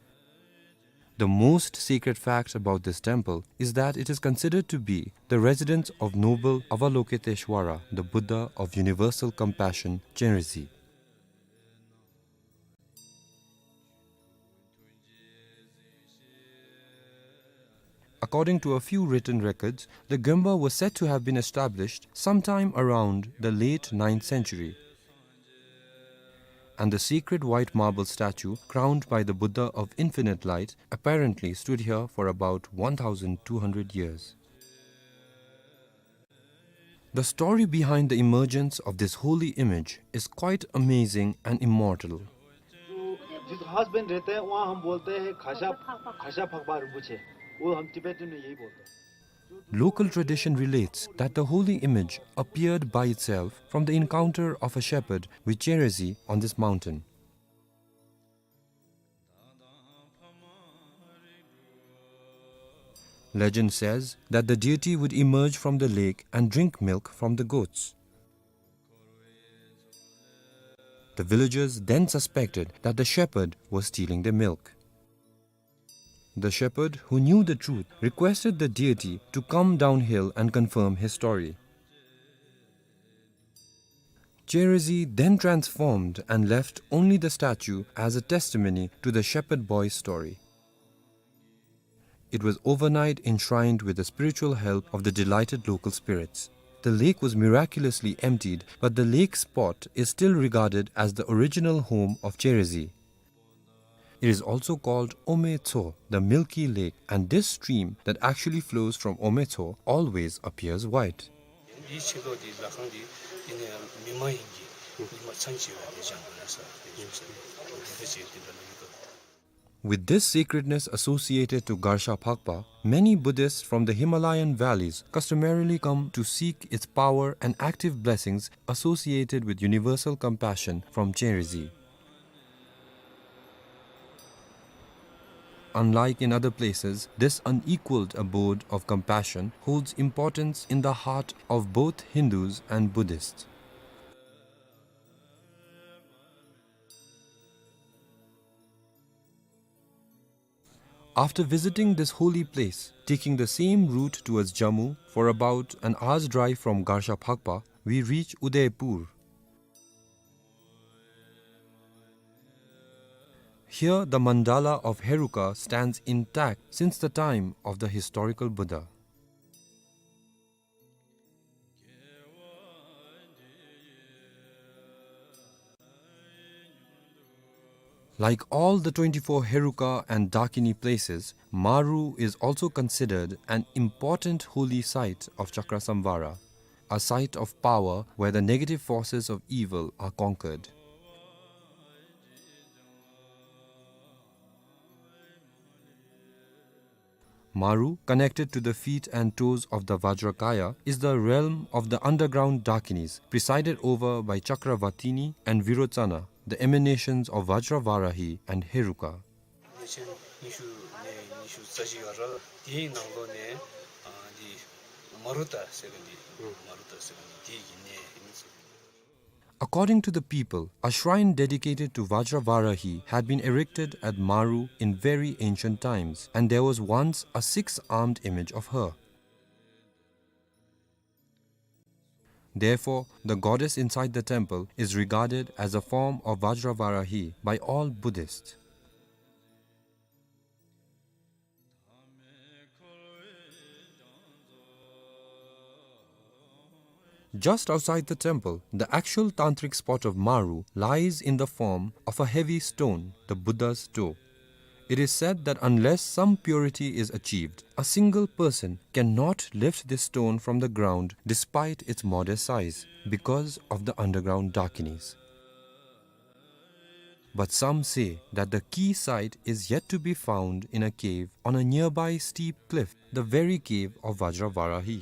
The most sacred fact about this temple is that it is considered to be the residence of noble Avalokiteshvara, the Buddha of universal compassion, Chenrezig. According to a few written records, the gyomba was said to have been established sometime around the late ninth century. And the sacred white marble statue crowned by the Buddha of infinite light apparently stood here for about one thousand two hundred years. The story behind the emergence of this holy image is quite amazing and immortal. जो जिस खास बन रहते हैं, वहाँ हम बोलते हैं खासा, खासा फकबा रिंपोछे। वो हम Tibetan में यही बोलते हैं। Local tradition relates that the holy image appeared by itself from the encounter of a shepherd with Chenrezig on this mountain. Legend says that the deity would emerge from the lake and drink milk from the goats. The villagers then suspected that the shepherd was stealing their milk. The shepherd, who knew the truth, requested the deity to come downhill and confirm his story. Chenrezig then transformed and left only the statue as a testimony to the shepherd boy's story. It was overnight enshrined with the spiritual help of the delighted local spirits. The lake was miraculously emptied, but the lake spot is still regarded as the original home of Chenrezig. It is also called Ome Tso, the milky lake, and this stream that actually flows from Ome Tso always appears white. འདི་ཕྱི་ལོགས་འདི་ལྷ་ཁང་འདི་འདི་ནི་མི་མ་ཡིན་གྱི་ ཉི་མ་ཚང་ཅིག་ཡོད་དེ་ཅང་ཡོད་ས་དེ་ཡོད་ས་དེ་འདྲ་ཅིག་དེ་འདྲ་ལ་ཡོད་དོ། With this sacredness associated to Garsha Phakpa, many Buddhists from the Himalayan valleys customarily come to seek its power and active blessings associated with universal compassion from Chenrezig. Unlike in other places, this unequaled abode of compassion holds importance in the heart of both Hindus and Buddhists. After visiting this holy place, taking the same route towards Jammu for about an hour's drive from Garsha Phakpa, we reach Udaipur. Here, the mandala of Heruka stands intact since the time of the historical Buddha. Like all the twenty-four Heruka and Dakini places, Maru is also considered an important holy site of Chakrasamvara, a site of power where the negative forces of evil are conquered. Maru, connected to the feet and toes of the Vajrakaya, is the realm of the underground Dakinis, presided over by Chakravatini and Virochana, the emanations of Vajravarahi and Heruka. གནས་ཆེན་ཉི་ཤུ་ནས་ཉི་ཤུ་རྩ་བཞི་བར་དེའི་ནང་ལོགས་ནས་ཨ་འདི་མ་རུ་ཏ་ཟེར་མཁན་འདི་མ་རུ་ཏ་ཟེར་མཁན་འདི་དེའི་གི་གནས་ཨིན་ཟེར། According to the people, a shrine dedicated to Vajravarahi had been erected at Maru in very ancient times, and there was once a six-armed image of her. Therefore, the goddess inside the temple is regarded as a form of Vajravarahi by all Buddhists. Just outside the temple, the actual tantric spot of Maru lies in the form of a heavy stone, the Buddha's toe. It is said that unless some purity is achieved, a single person cannot lift this stone from the ground despite its modest size, because of the underground Dakinis. But some say that the key site is yet to be found in a cave on a nearby steep cliff, the very cave of Vajravarahi.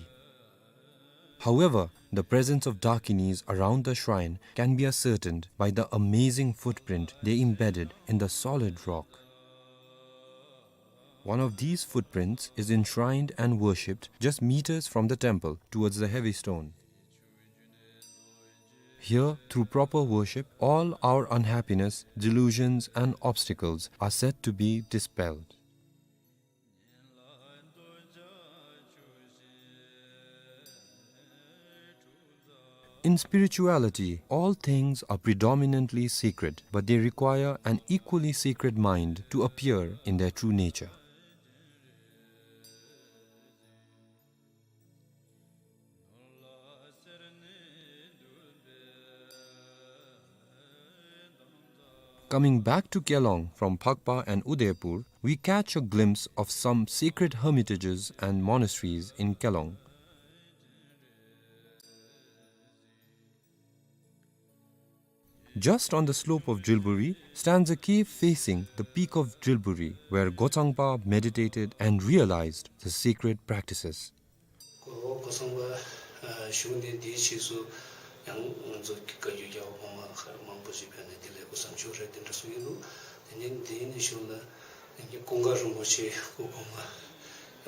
However, the presence of Dakinis around the shrine can be ascertained by the amazing footprint they embedded in the solid rock. One of these footprints is enshrined and worshipped just meters from the temple towards the heavy stone. Here, through proper worship, all our unhappiness, delusions, and obstacles are said to be dispelled. In spirituality, all things are predominantly sacred, but they require an equally sacred mind to appear in their true nature. Coming back to Kelong from Phakpa and Udaipur, we catch a glimpse of some sacred hermitages and monasteries in Kelong. Just on the slope of Drilburi stands a cave facing the peak of Drilburi, where Gochangpa meditated and realized the sacred practices. གོ་གོ་སོང་བ་ཨ་གཞུང་འདི་འདིའི་ཕྱིས་སུ་ཡང་ང་ཚོ་བཀའ་བརྒྱུད་རྒྱལ་བ་གོང་མ་མཁས་མང་པོ་ཅིག་ཕེབས་ནས་འདི་ལས་སྐུ་གསུང་ཆོས་རེ་འདི་འདྲ་གསུང་གི་འདུག། དེ་ནས་འདི་ནས་གཞུང་ལ་ཡང་ཀུན་དགའ་རིན་པོ་ཆེ་སྐུ་གོང་མ་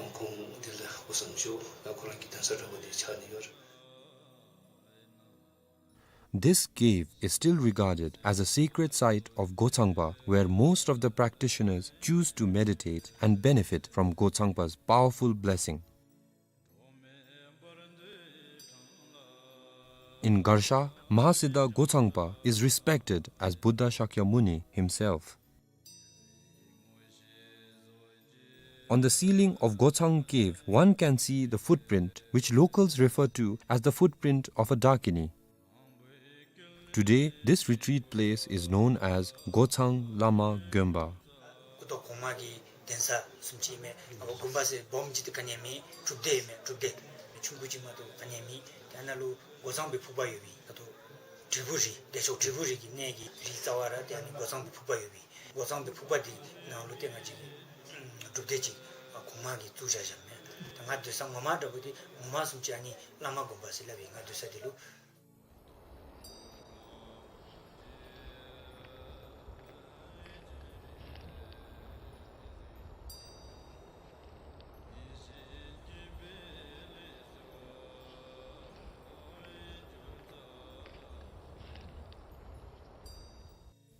ཡང་ཁོང་འདི་ལ་སྐུ་གསུང་ཆོས་ཡང་ཁོ་རང་གི་གདན་ས་འདྲ་བོ་འདི་ཆགས་ནས་ཡོད། This cave is still regarded as a sacred site of Gochangpa, where most of the practitioners choose to meditate and benefit from Gochangpa's powerful blessing. In Garsha, Mahasiddha Gochangpa is respected as Buddha Shakyamuni himself. On the ceiling of Gochang Cave, one can see the footprint which locals refer to as the footprint of a Dakini. Today, this retreat place is known as Gochang Lama Gonpa. སྐུ་ཐོག་གོང་མ་གི་གདན་ས་བཟུམ་ཅིག་མས། ཨ་ཕོ་དགོན་པ་ཟེར་སྦོམ་ཅིག་ཏུ་ག་ནི་ཡང་མེད། གྲུབ་སྡེ་མས། གྲུབ་སྡེ་ཆུང་ཀུ་ཅིག་མ་གཏོགས་ག་ནི་ཡང་མེད། དེ་ནང་ལུ་འགོ་གཙང་པའི་ཕུག་པ་ཡོད་པས། ད་ལྟོ་ དྲིལ་བུ་རི་བདེ་མཆོག་དྲིལ་བུ་རི་གི་གནས་ཀྱི་རི་རྩ་བར་ཏེ་ཨ་ནི་སྒོ་ཚང་པའི་ཕུག་པ་ཡོད་པས། སྒོ་ཚང་པའི་ཕུག་པ་འདི་ནང་ལུ་ཏེ་ང་བཅས་ཀྱི་སྒྲུབ་སྡེ་ཅིག་གོང་མ་གིས་བཙུགས་བཞག་བཞགཔ་མས། ད་ང་སྡོད་ས་ངོ་མ་འདྲ་པོ་འདི་ངོ་མ་བཟུམ་ཅིག་ཨ་ནི་བླ་མ་དགོན་པ་ཟེར་སླབ་ཨིན། ང་སྡོད་ས་འདི་ལུ།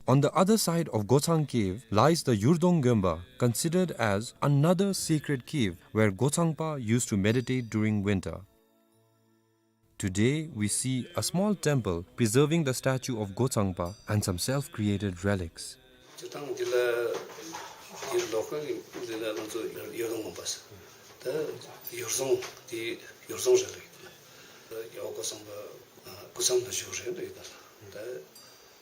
On the other side of Gochang Cave lies the Yurdong Gönpa, considered as another sacred cave where Gochangpa used to meditate during winter. Today, we see a small temple preserving the statue of Gochangpa and some self-created relics. ད་ཐང་འདི་ལུ་ཡུལ་ལོ་ཁ་གི་འདི་ལུ་ང་ཚོ་ཡུར་རྫོང་དགོན་པ་ཟེར། ད་ཡུར་རྫོང་འདི་ཡུར་རྫོང་རེད་ལགས། ད་རྒྱལ་བ་སྐུ་ཚང་པ་སྐུ་མཚམས་ནང་བཞུགས་རེད་ལགས། ད་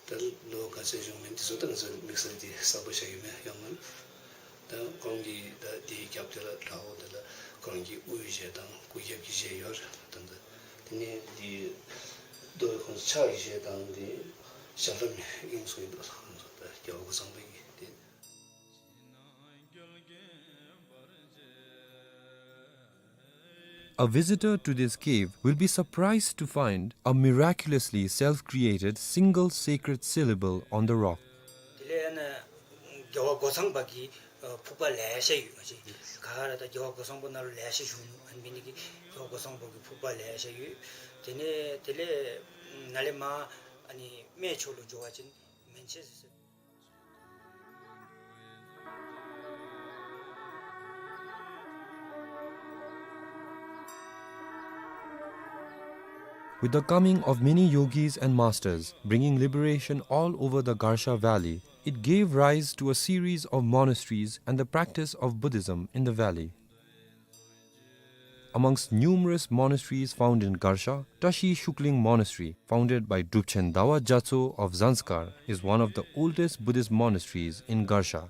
ད་ལོ་ག་ཚོད་བཞུགས་མིན་འདི་ཚོ་ད་ང་ཚོ་དམིགས་བསལ་འདི་གསལ་པོ་ཤེས་ཀྱི་མེད། ཡང་མིན་ད་ཁོང་གི་ད་འདི་རྒྱབ་དེ་ལ་དགྲ་བོ་དེ་ལ་ཁོང་གི་དབུའི་གཞས་དང་སྐུ་རྒྱབ་ཀྱི་གཞས་ཡོད་རེད། ད་ད་དེ་ནས་འདི་རྡོ་ཁོང་ཕྱག་གི་གཞས་དང་འདི་ཞབས་ལྷམ་ཨིན་ཚུལ་འདུག་ལགས། ང་ཚོ་ད་རྒྱལ་བ་སྐུ་ཚང་པ་གི་འདི། A visitor to this cave will be surprised to find a miraculously self-created single sacred syllable on the rock. དེ་ལས་ཨ་ནི་རྒྱལ་བ་སྒོ་ཚང་པ་གི་ཕུག་པ་ལེ་ཤ་ཡོད། ང་བཅས་ག་ར་ད་རྒྱལ་བ་སྒོ་ཚང་པ་ནང་ལུ་ལེ་ཤ་བཞུགས་ནུག། ཨ་ནི་འབད་ནི་དེ་གིས་རྒྱལ་བ་སྒོ་ཚང་པ་གི་ཕུག་པ་ལེ་ཤ་ཡོད། དེ་ནས་དེ་ལས་ནཱ་ལས་མར་ཨ་ནི་སྨད་ཕྱོགས་ལུ་འགྱོ་བ་ཅིན་མན་ཆད་ཟེར། With the coming of many yogis and masters bringing liberation all over the Garsha Valley, it gave rise to a series of monasteries and the practice of Buddhism in the valley. Amongst numerous monasteries found in Garsha, Tashi Shukling Monastery, founded by Drupchen Dawa Gyatso of Zanskar, is one of the oldest Buddhist monasteries in Garsha.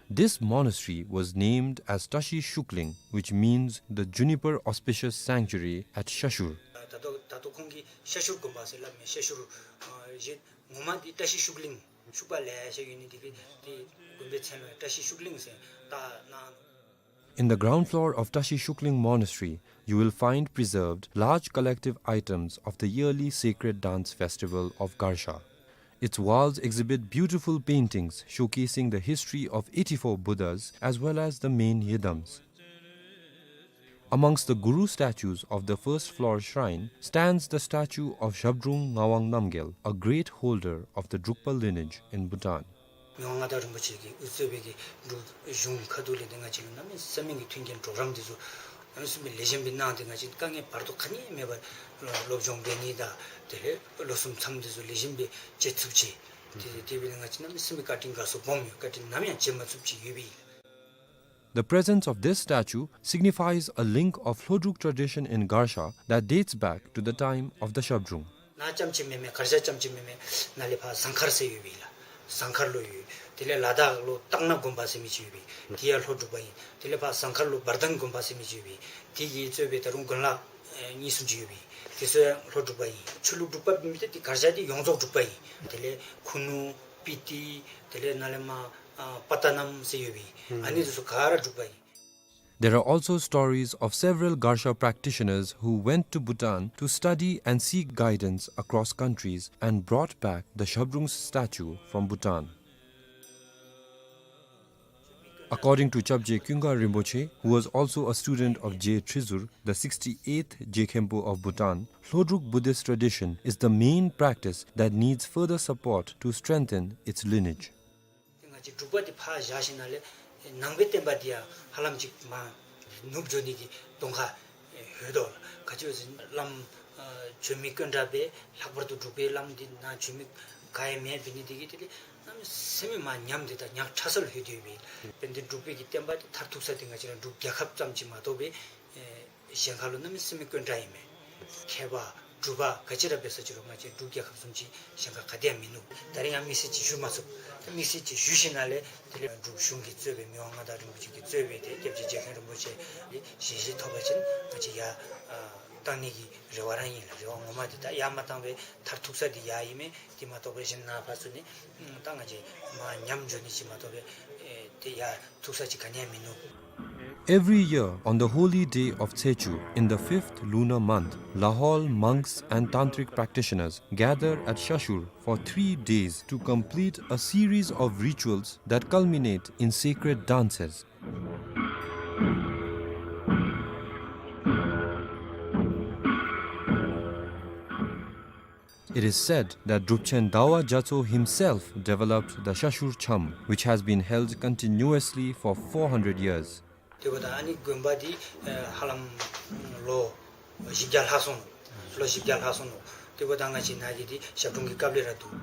This monastery was named as Tashi Shukling, which means the juniper auspicious sanctuary at Shashur. ད་ལྟོ་ད་ལྟོ་ཁོང་གིས་ཤ་ཤུར་དགོན་པ་ཟེར་སླབ་མས། ཤ་ཤུར་ཨ་ཡིན། ངོ་མ་འདི་བཀྲ་ཤིས་ཤུགས་གླིང་ཤུག་པ་ལེ་ཤ་ཡོད་ནི་འདི་གིས་འདི་དགོན་པའི་མཚན་ལུ་བཀྲ་ཤིས་ཤུགས་གླིང་ཟེར་བཏགས་གནང་ནུག། In the ground floor of Tashi Shukling Monastery, you will find preserved large collective items of the yearly sacred dance festival of Garsha. Its walls exhibit beautiful paintings showcasing the history of eighty-four Buddhas as well as the main yidams. Amongst the Guru statues of the first floor shrine stands the statue of Zhabdrung Ngawang Namgyel, a great holder of the Drukpa lineage in Bhutan. མི་དབང་མངའ་བདག་རིན་པོ་ཆེ་གིས་དབུ་གཙོས་པའི་གི་འབྲུག་གཞུང་ཁ་ཐུག་ལས་ཏེ་ང་བཅས་ལུ་གནམ་མེད་ས་མེད་ཀྱི་མཐུན་རྐྱེན་གྲོགས་རམ་འདི་ཚུ་གནམ་མེད་ས་མེད་ལེགས་ཤོམ་སྦེ་གནང་སྟེ་ང་བཅས་དཀའ་ངལ་བར་དོ་ག་ནི་མེད་པར་སློབ་སྦྱོང་འབད་ནི་དང་དེ་ལས་ལོ་གསུམ་མཚམས་འདི་ཚུ་ལེགས་ཤོམ་སྦེ་བཅད་ཚུགས་ཅི། དེ་དེ་འབད་ནི་ང་བཅས་གནམ་མེད་ས་མེད་བཀའ་དྲིན་དགའ་ཚོར་སྦོམ་ཡོད། བཀའ་དྲིན་ནམ་ཡང་བརྗེད་མ་ཚུགསཔ་ཅིག་ཡོད་པས། The presence of this statue signifies a link of Lhodruk tradition in Garsha that dates back to the time of the Zhabdrung. ནཱ་རྐྱངམ་ཅིག་མེན་མས། གར་ཞ་རྐྱངམ་ཅིག་མེན་མས། ནཱ་ལས་ཕར་ཟངས་མཁར་ཟེར་ཡོད་པས་ལགས། ཟངས་མཁར་ལུ་ཡོད། དེ་ལས་ལ་དྭགས་ལུ་སྟག་སྣ་དགོན་པ་ཟེར་མི་ཅིག་ཡོད་པས། དེ་ཡང་ལྷོ་འབྲུག་པ་ཨིན། དེ་ལས་ཕར་ཟངས་མཁར་ལུ་བར་ལྡན་དགོན་པ་ཟེར་མི་ཅིག་ཡོད་པས། དེ་གིས་གཙོས་པའི་ད་རུང་དགོན་ལག་ཨེ་གཉིས་གསུམ་ཅིག་ཡོད་པས། དེ་ཚུ་ཡང་ལྷོ་འབྲུག་པ་ཨིན། ཆོས་ལུགས་འབྲུག་པ་མེན་ཏེ་དེ་གར་ཞ་དེ་ཡོངས་རྫོགས་འབྲུག་པ་ཨིན། དེ་ལས་ཁུ་ནུ་སྤི་ཏི་དེ་ལས་ནཱ་ལས་མར་ཨ་པ་ཏ་ནམ་ཟེར་ཡོད་པས། ཨ་ནི་དེ་ཚུ་ག་ར་འབྲུག་པ་ཨིན། There are also stories of several Garsha practitioners who went to Bhutan to study and seek guidance across countries and brought back the Zhabdrung's statue from Bhutan. According to Chapje Kyunga Rinpoche, who was also a student of Je Trizur, the sixty-eighth Je Khenpo of Bhutan, Lhodruk Buddhist tradition is the main practice that needs further support to strengthen its lineage. ང་བཅས་འབྲུག་པ་འདི་ཕར་བཞག་ཞིནམ་ལས་ནང་པའི་བསྟན་པ་འདི་ཡང་ཧ་ལམ་ཅིག་མར་ནུབ་འགྱོ་ནི་གི་གདོང་ཁ་ཡོད་དོ་ལགས། ག་ཅི་ཟེར་བླམ་ཨ་བྱོན་མི་དཀོན་དྲགས་སྦེ་ལྷག་པར་དུ་འབྲུག་པའི་བླམ་འདི་ནཱ་བྱོན་མི་ག་ཡང་མེདཔ་འབད་ནི་འདི་གིས་དེ་ལས་གནམ་མེད་ས་མེད་མར་ཉམས་ཏེ་ད་ཉག་ཕྲ་ས་ལུ་ལྷོད་དེ་ཡོད་པས། དཔེར་ན་འབྲུག་པའི་གི་བསྟན་པ་འདི་མཐར་ཐུག་ས་འདི་ང་བཅས་ར་འབྲུག་རྒྱལ་ཁབ་ཙམ་ཅིག་མ་གཏོགས་སྦེ་ཨེ་གཞན་ཁ་ལུ་གནམ་མེད་ས་མེད་དཀོན་དྲགས་ཨིན་མས། མཁས་པ་འབྲུག་པ་ག་ཅི་ར་འབད་ས་ཅི་རུང་ང་བཅས་འབྲུག་རྒྱལ་ཁབ་བཟུམ་ཅིག་གཞན་ཁ་ག་ཏེ་ཡང་མིན་ནུག། ད་རིས་ཡང་དམིགས་བསལ་ཅིག་ཞུ་མ་ཚུགས། དམིགས་བསལ་ཅིག་ཞུ་ཞིནམ་ལས་དེ་ལས་འབྲུག་གཞུང་གིས་གཙོས་པའི་མི་དབང་མངའ་བདག་རིན་པོ་ཆེ་གིས་གཙོས་པའི་དེ་སྐྱབས་རྗེ་རྗེ་མཁན་རིན་པོ་ཆེ་གི་ཞལ་བཞེས་ཐོབ་པ་ཅིན་ང་བཅས་ཡར་ཨ་ བཏང་ནི་གི་རེ་བ་ར་ཨིན་ལགས། རེ་བ་ངོ་མ་འདི་ད་ཡར་མ་བཏང་པའི་མཐར་ཐུག་ས་འདི་ཡར་ཨིན་མས། དེ་མ་གཏོགས་པའི་གཞན་ནཱ་ཕར་ཚུར་ནི་ད་ང་བཅས་མར་ཉམས་འགྱོ་ནི་ཅིག་མ་གཏོགས་པའི་ཨེ་དེ་ཡར་ཐུག་ས་ཅིག་ག་ནི་ཡང་མིན་ནུག། Every year, on the holy day of Tsechu, in the fifth lunar month, Lahaul monks and tantric practitioners gather at Shashur for three days to complete a series of rituals that culminate in sacred dances. It is said that Drupchen Dawa Gyatso himself developed the Shashur Cham, which has been held continuously for four hundred years. དེ་འབདཝ་ད་ཨ་ནི་དགོན་པ་འདི་ཨེ་ཧ་ལམ་ལོ་བཞི་བརྒྱ་ལྷག་སོང་ནུག། ལོ་བཞི་བརྒྱ་ལྷག་སོང་ནུག། དེ་འབདཝ་ད་ང་བཅས་ནཱ་གི་འདི་ཞབས་དྲུང་གི་སྐབས་ལས་ར་འདུག།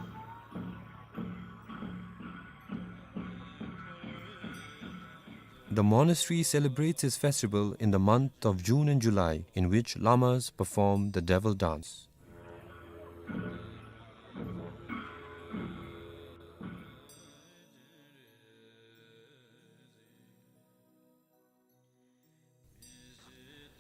The monastery celebrates its festival in the month of June and July, in which lamas perform the devil dance.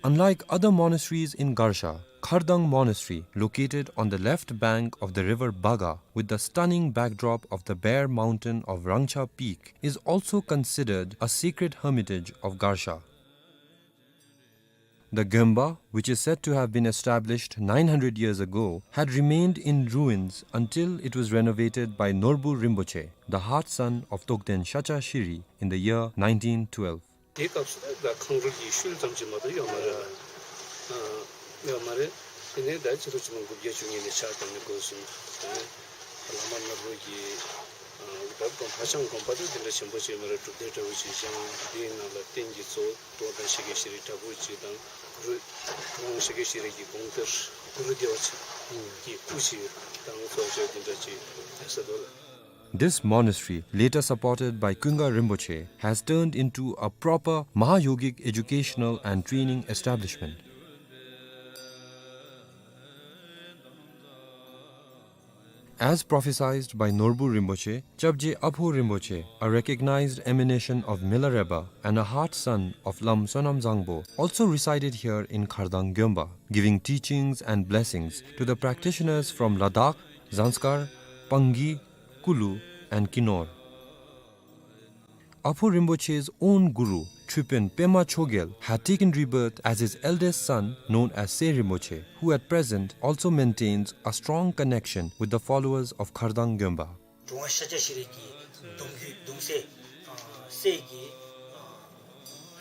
Unlike other monasteries in Garsha, Khardang Monastery, located on the left bank of the river Baga, with the stunning backdrop of the bare mountain of Rangcha Peak, is also considered a sacred hermitage of Garsha. The Gyönba, which is said to have been established nine hundred years ago, had remained in ruins until it was renovated by Norbu Rinpoche, the heart son of Togden Shacha Shiri, in the year nineteen twelve. དེའི་སྐབས་སུ་ད་ཁང་རུལ་གྱི་ཤུལ་ཙམ་ཅིག་མ་གཏོགས་ཡོད་མ་རེད་ལགས། ཨ་ཡོད་མ་རེད། དེ་ནས་ད་ཕྱི་ལོ་ཆིག་སྟོང་དགུ་བརྒྱ་བཅུ་གཉིས་ནས་ཕྱག་བཏབ་ནས་འགོ་བཟུང་། དེ་ནས་བླ་མ་ནོར་བུ་གིས་ཨ་ད་དགོན་ཧ་ཅང་དགོན་པ་དེ་དེ་འདྲ་ཆེན་པོ་ཅིག་མ་རེད། སྒྲུབ་སྡེ་འདྲ་བོ་ཅིག་བཞེངས། དེའི་ནང་ལ་རྟེན་གྱི་གཙོ་བོ་རྟོགས་ལྡན་ཤཱཀྱ་ཤྲཱི་དྲག་པོ་ཅིག་དང་གུ་རུ་ཁོང་ཤཱཀྱ་ཤྲཱི་གི་དགོངས་གཏེར་གུ་རུ་བདེ་བ་ཆེན་གྱི་སྐུ་ཅིག་དང་ཚོགས་བཅས་དེ་འདྲ་ཅིག་ཡོད་ས་འདུག་ལགས། This monastery, later supported by Kunga Rinpoche, has turned into a proper Mahayogic educational and training establishment. As prophesied by Norbu Rinpoche, Chapje Apho Rinpoche, a recognized emanation of Milarepa and a heart son of Lam Sonam Zangpo, also resided here in Khardang Gyönba, giving teachings and blessings to the practitioners from Ladakh, Zanskar, Pangi, Kulu, and Kinor. Apho Rinpoche's own guru, Tripin Pema Chogyal, had taken rebirth as his eldest son, known as Se Rinpoche, who at present also maintains a strong connection with the followers of Khardang Gyönba. དྲུང་པ་ཤཱཀྱ་ཤྲཱི་གི་གདུང་བརྒྱུད་གདུང་སྲས་ཨ་སྲས་ཀྱི་ཨ་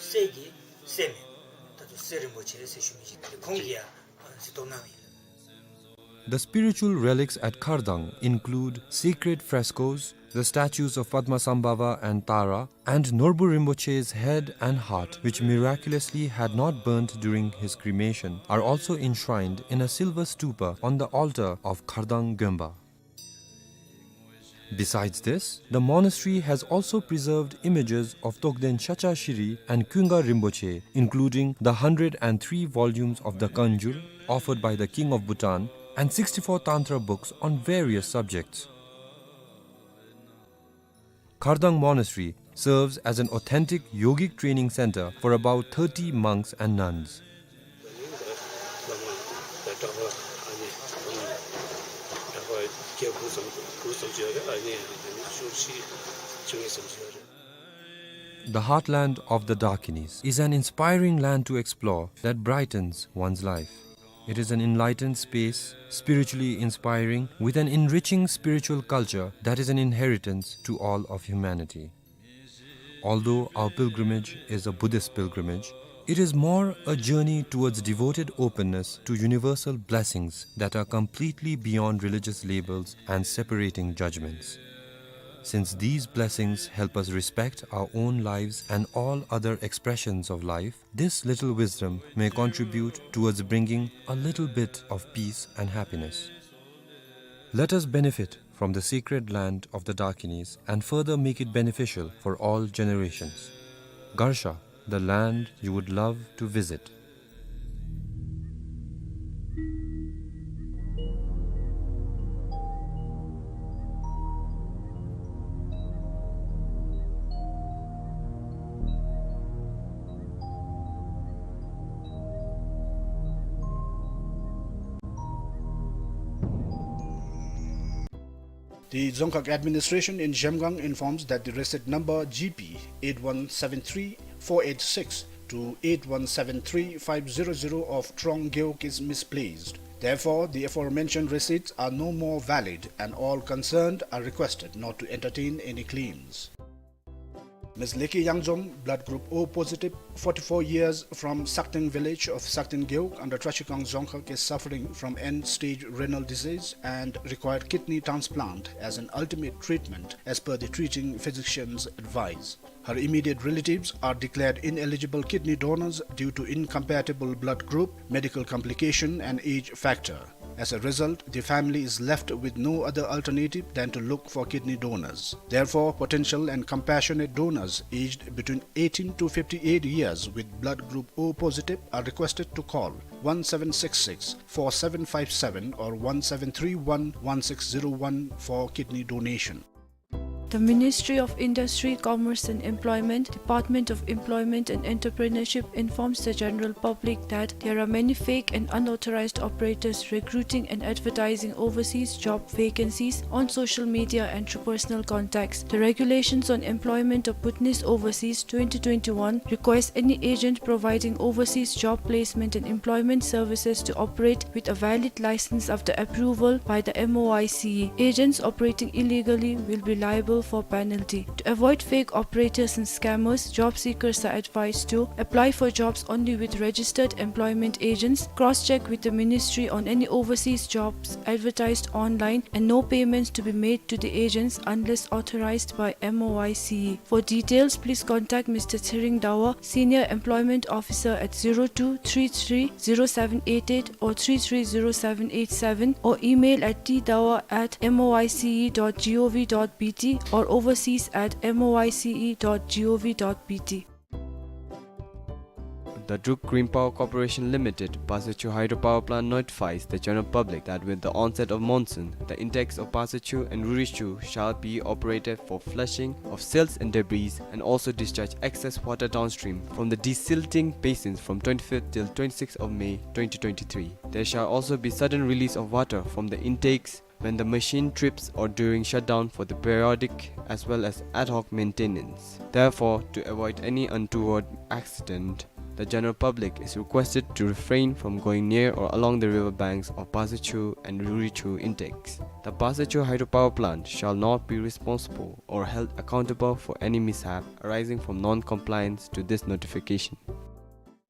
སྲས་ཀྱི་སྲས་མོ་ད་ལྟོ་སེ་རིན་པོ་ཆེ་ཟེར་ཞུ་མི་ཅིག་ཁོང་གིས་ཡང་གཟིགས་རྟོག་གནང་བ་ཨིན། The spiritual relics at Khardang include sacred frescoes, the statues of Padmasambhava and Tara, and Norbu Rinpoche's head and heart, which miraculously had not burnt during his cremation, are also enshrined in a silver stupa on the altar of Khardang Gyönba. Besides this, the monastery has also preserved images of Togden Shacha Shri and Kunga Rinpoche, including the hundred and three volumes of the Kanjur offered by the King of Bhutan and sixty-four Tantra books on various subjects. Khardang Monastery serves as an authentic yogic training center for about thirty monks and nuns. The heartland of the Dakinis is an inspiring land to explore that brightens one's life. It is an enlightened space, spiritually inspiring, with an enriching spiritual culture that is an inheritance to all of humanity. Although our pilgrimage is a Buddhist pilgrimage, it is more a journey towards devoted openness to universal blessings that are completely beyond religious labels and separating judgments. Since these blessings help us respect our own lives and all other expressions of life, this little wisdom may contribute towards bringing a little bit of peace and happiness. Let us benefit from the sacred land of the Dakinis and further make it beneficial for all generations. Garsha, the land you would love to visit. The Dzongkhag administration in Zhemgang informs that the receipt number G P eight one seven three four eight six to eight one seven three five zero zero of Trong Gewog is misplaced. Therefore, the aforementioned receipts are no more valid and all concerned are requested not to entertain any claims. Miss Leki Yangjom, blood group O positive, forty-four years, from Sakteng village of Sakteng Gewog under Trashikang Dzongkhag, is suffering from end-stage renal disease and required kidney transplant as an ultimate treatment as per the treating physician's advice. Her immediate relatives are declared ineligible kidney donors due to incompatible blood group, medical complication and age factor. As a result, the family is left with no other alternative than to look for kidney donors. Therefore, potential and compassionate donors aged between eighteen to fifty-eight years with blood group O positive are requested to call one seven six six four seven five seven or one seven three one one six zero one for kidney donation. The Ministry of Industry, Commerce and Employment, Department of Employment and Entrepreneurship informs the general public that there are many fake and unauthorized operators recruiting and advertising overseas job vacancies on social media and through personal contacts. The Regulations on Employment of Bhutanese Overseas twenty twenty-one requires any agent providing overseas job placement and employment services to operate with a valid license after approval by the M O I C E. Agents operating illegally will be liable for penalty. To avoid fake operators and scammers, job seekers are advised to apply for jobs only with registered employment agents, cross-check with the ministry on any overseas jobs advertised online, and no payments to be made to the agents unless authorized by M O I C E. For details, please contact Mister Tshering Dawa, Senior Employment Officer, at zero two three three zero seven eight eight or three three zero seven eight seven, or email at t dawa at M O I C E dot gov dot B T or overseas at M O I C E dot gov dot B T. The Druk Green Power Corporation Limited, Pasachu Hydropower Plant, notifies the general public that with the onset of monsoon, the intakes of Pasachu and Rurichu shall be operated for flushing of silts and debris and also discharge excess water downstream from the desilting basins from twenty-fifth till twenty-sixth of May twenty twenty-three. There shall also be sudden release of water from the intakes when the machine trips or during shutdown for the periodic as well as ad hoc maintenance. Therefore, to avoid any untoward accident, the general public is requested to refrain from going near or along the river banks of Pasachu and Rurichu intakes. The Pasachu Hydropower Plant shall not be responsible or held accountable for any mishap arising from non-compliance to this notification.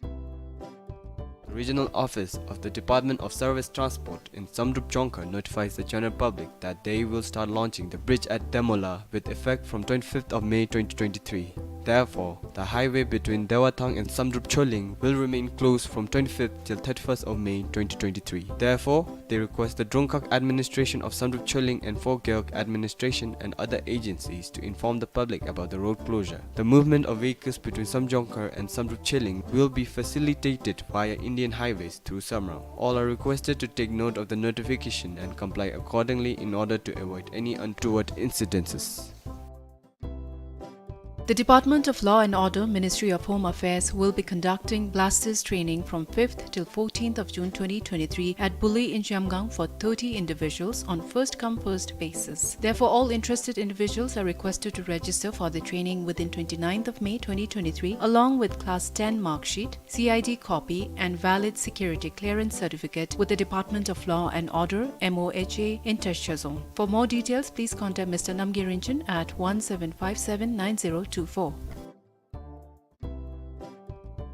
The regional office of the Department of Surface Transport in Samdrup Jongkhar notifies the general public that they will start launching the bridge at Demola with effect from twenty-fifth of May twenty twenty-three. Therefore, the highway between Dewathang and Samdrup Choling will remain closed from twenty-fifth till thirty-first of May twenty twenty-three. Therefore, they request the Drongkhag administration of Samdrup Choling and Phogewog administration and other agencies to inform the public about the road closure. The movement of vehicles between Samjongkhar and Samdrup Choling will be facilitated via Indian Highways through Samrang. All are requested to take note of the notification and comply accordingly in order to avoid any untoward incidences. The Department of Law and Order, Ministry of Home Affairs, will be conducting blasters training from fifth till fourteenth of June twenty twenty-three at Buli in Zhemgang for thirty individuals on first-come, first basis. Therefore, all interested individuals are requested to register for the training within twenty-ninth of May twenty twenty-three, along with Class ten mark sheet, C I D copy and valid security clearance certificate with the Department of Law and Order, M O H A, in Trashikang. For more details, please contact Mister Namgay Rinchen at one seven five seven nine zero two four.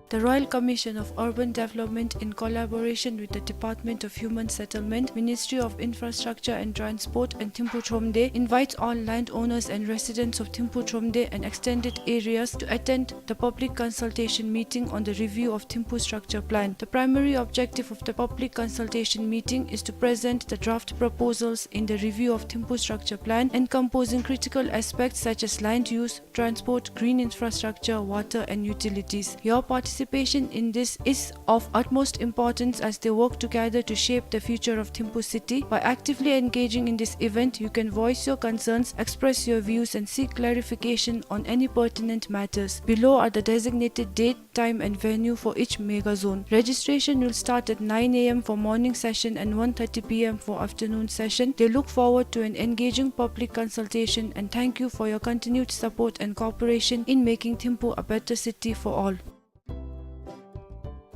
The Royal Commission of Urban Development, in collaboration with the Department of Human Settlement, Ministry of Infrastructure and Transport, and Thimphu Thromde, invites all landowners and residents of Thimphu Thromde and extended areas to attend the public consultation meeting on the review of Thimphu Structure Plan. The primary objective of the public consultation meeting is to present the draft proposals in the review of Thimphu Structure Plan, encompassing critical aspects such as land use, transport, green infrastructure, water and utilities. Your participation participation in this is of utmost importance as they work together to shape the future of Thimphu city. By actively engaging in this event, you can voice your concerns, express your views, and seek clarification on any pertinent matters. Below are the designated date, time and venue for each mega zone. Registration will start at nine A M for morning session and one thirty P M for afternoon session. They look forward to an engaging public consultation and thank you for your continued support and cooperation in making Thimphu a better city for all.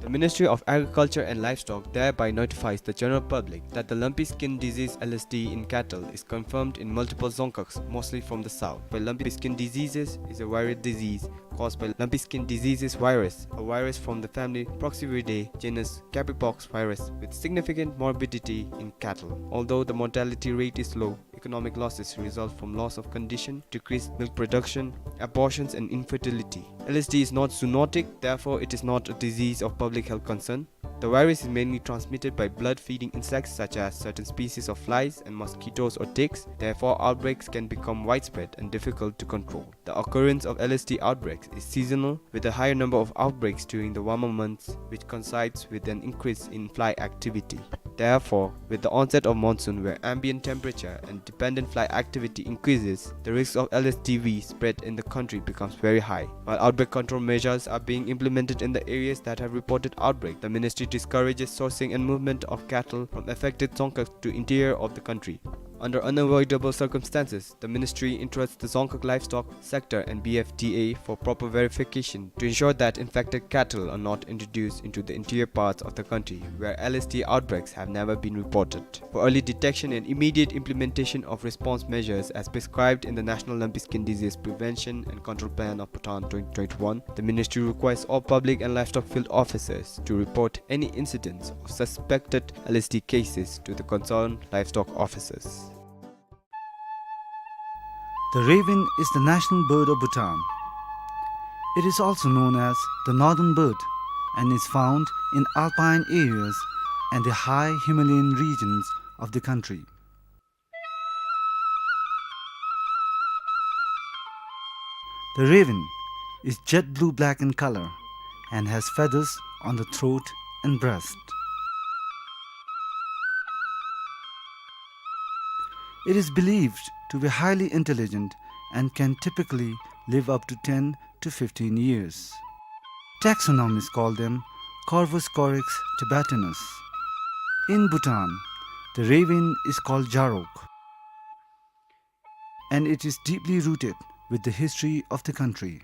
The Ministry of Agriculture and Livestock thereby notifies the general public that the lumpy skin disease, L S D, in cattle is confirmed in multiple dzongkhags, mostly from the south, where lumpy skin diseases is a viral disease caused by lumpy skin diseases virus, a virus from the family Proxiviridae, genus Capipox virus, with significant morbidity in cattle. Although the mortality rate is low, economic losses result from loss of condition, decreased milk production, abortions, and infertility. L S D is not zoonotic, therefore it is not a disease of public health concern. The virus is mainly transmitted by blood-feeding insects such as certain species of flies and mosquitoes or ticks. Therefore, outbreaks can become widespread and difficult to control. The occurrence of L S D outbreaks is seasonal, with a higher number of outbreaks during the warmer months, which coincides with an increase in fly activity. Therefore, with the onset of monsoon, where ambient temperature and dependent fly activity increases, the risk of L S D V spread in the country becomes very high. While outbreak control measures are being implemented in the areas that have reported outbreak, the ministry discourages sourcing and movement of cattle from affected dzongkhags to interior of the country. Under unavoidable circumstances, the ministry entrusts the Dzongkhag Livestock Sector and B F D A for proper verification to ensure that infected cattle are not introduced into the interior parts of the country where L S D outbreaks have never been reported. For early detection and immediate implementation of response measures as prescribed in the National Lumpy Skin Disease Prevention and Control Plan of Bhutan twenty twenty-one, the ministry requires all public and livestock field officers to report any incidents of suspected L S D cases to the concerned livestock officers. The raven is the national bird of Bhutan. It is also known as the northern bird and is found in alpine areas and the high Himalayan regions of the country. The raven is jet blue-black in color and has feathers on the throat and breast. It is believed to be highly intelligent and can typically live up to ten to fifteen years. Taxonomists call them Corvus corax tibetanus. In Bhutan, the raven is called jarok, and it is deeply rooted with the history of the country.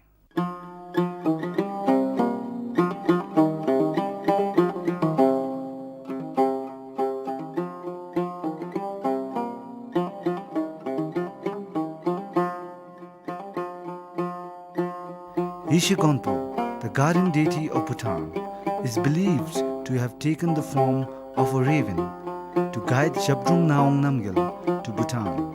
Yeshe Gonpo, the guardian deity of Bhutan, is believed to have taken the form of a raven to guide Zhabdrung Ngawang Namgyal to Bhutan.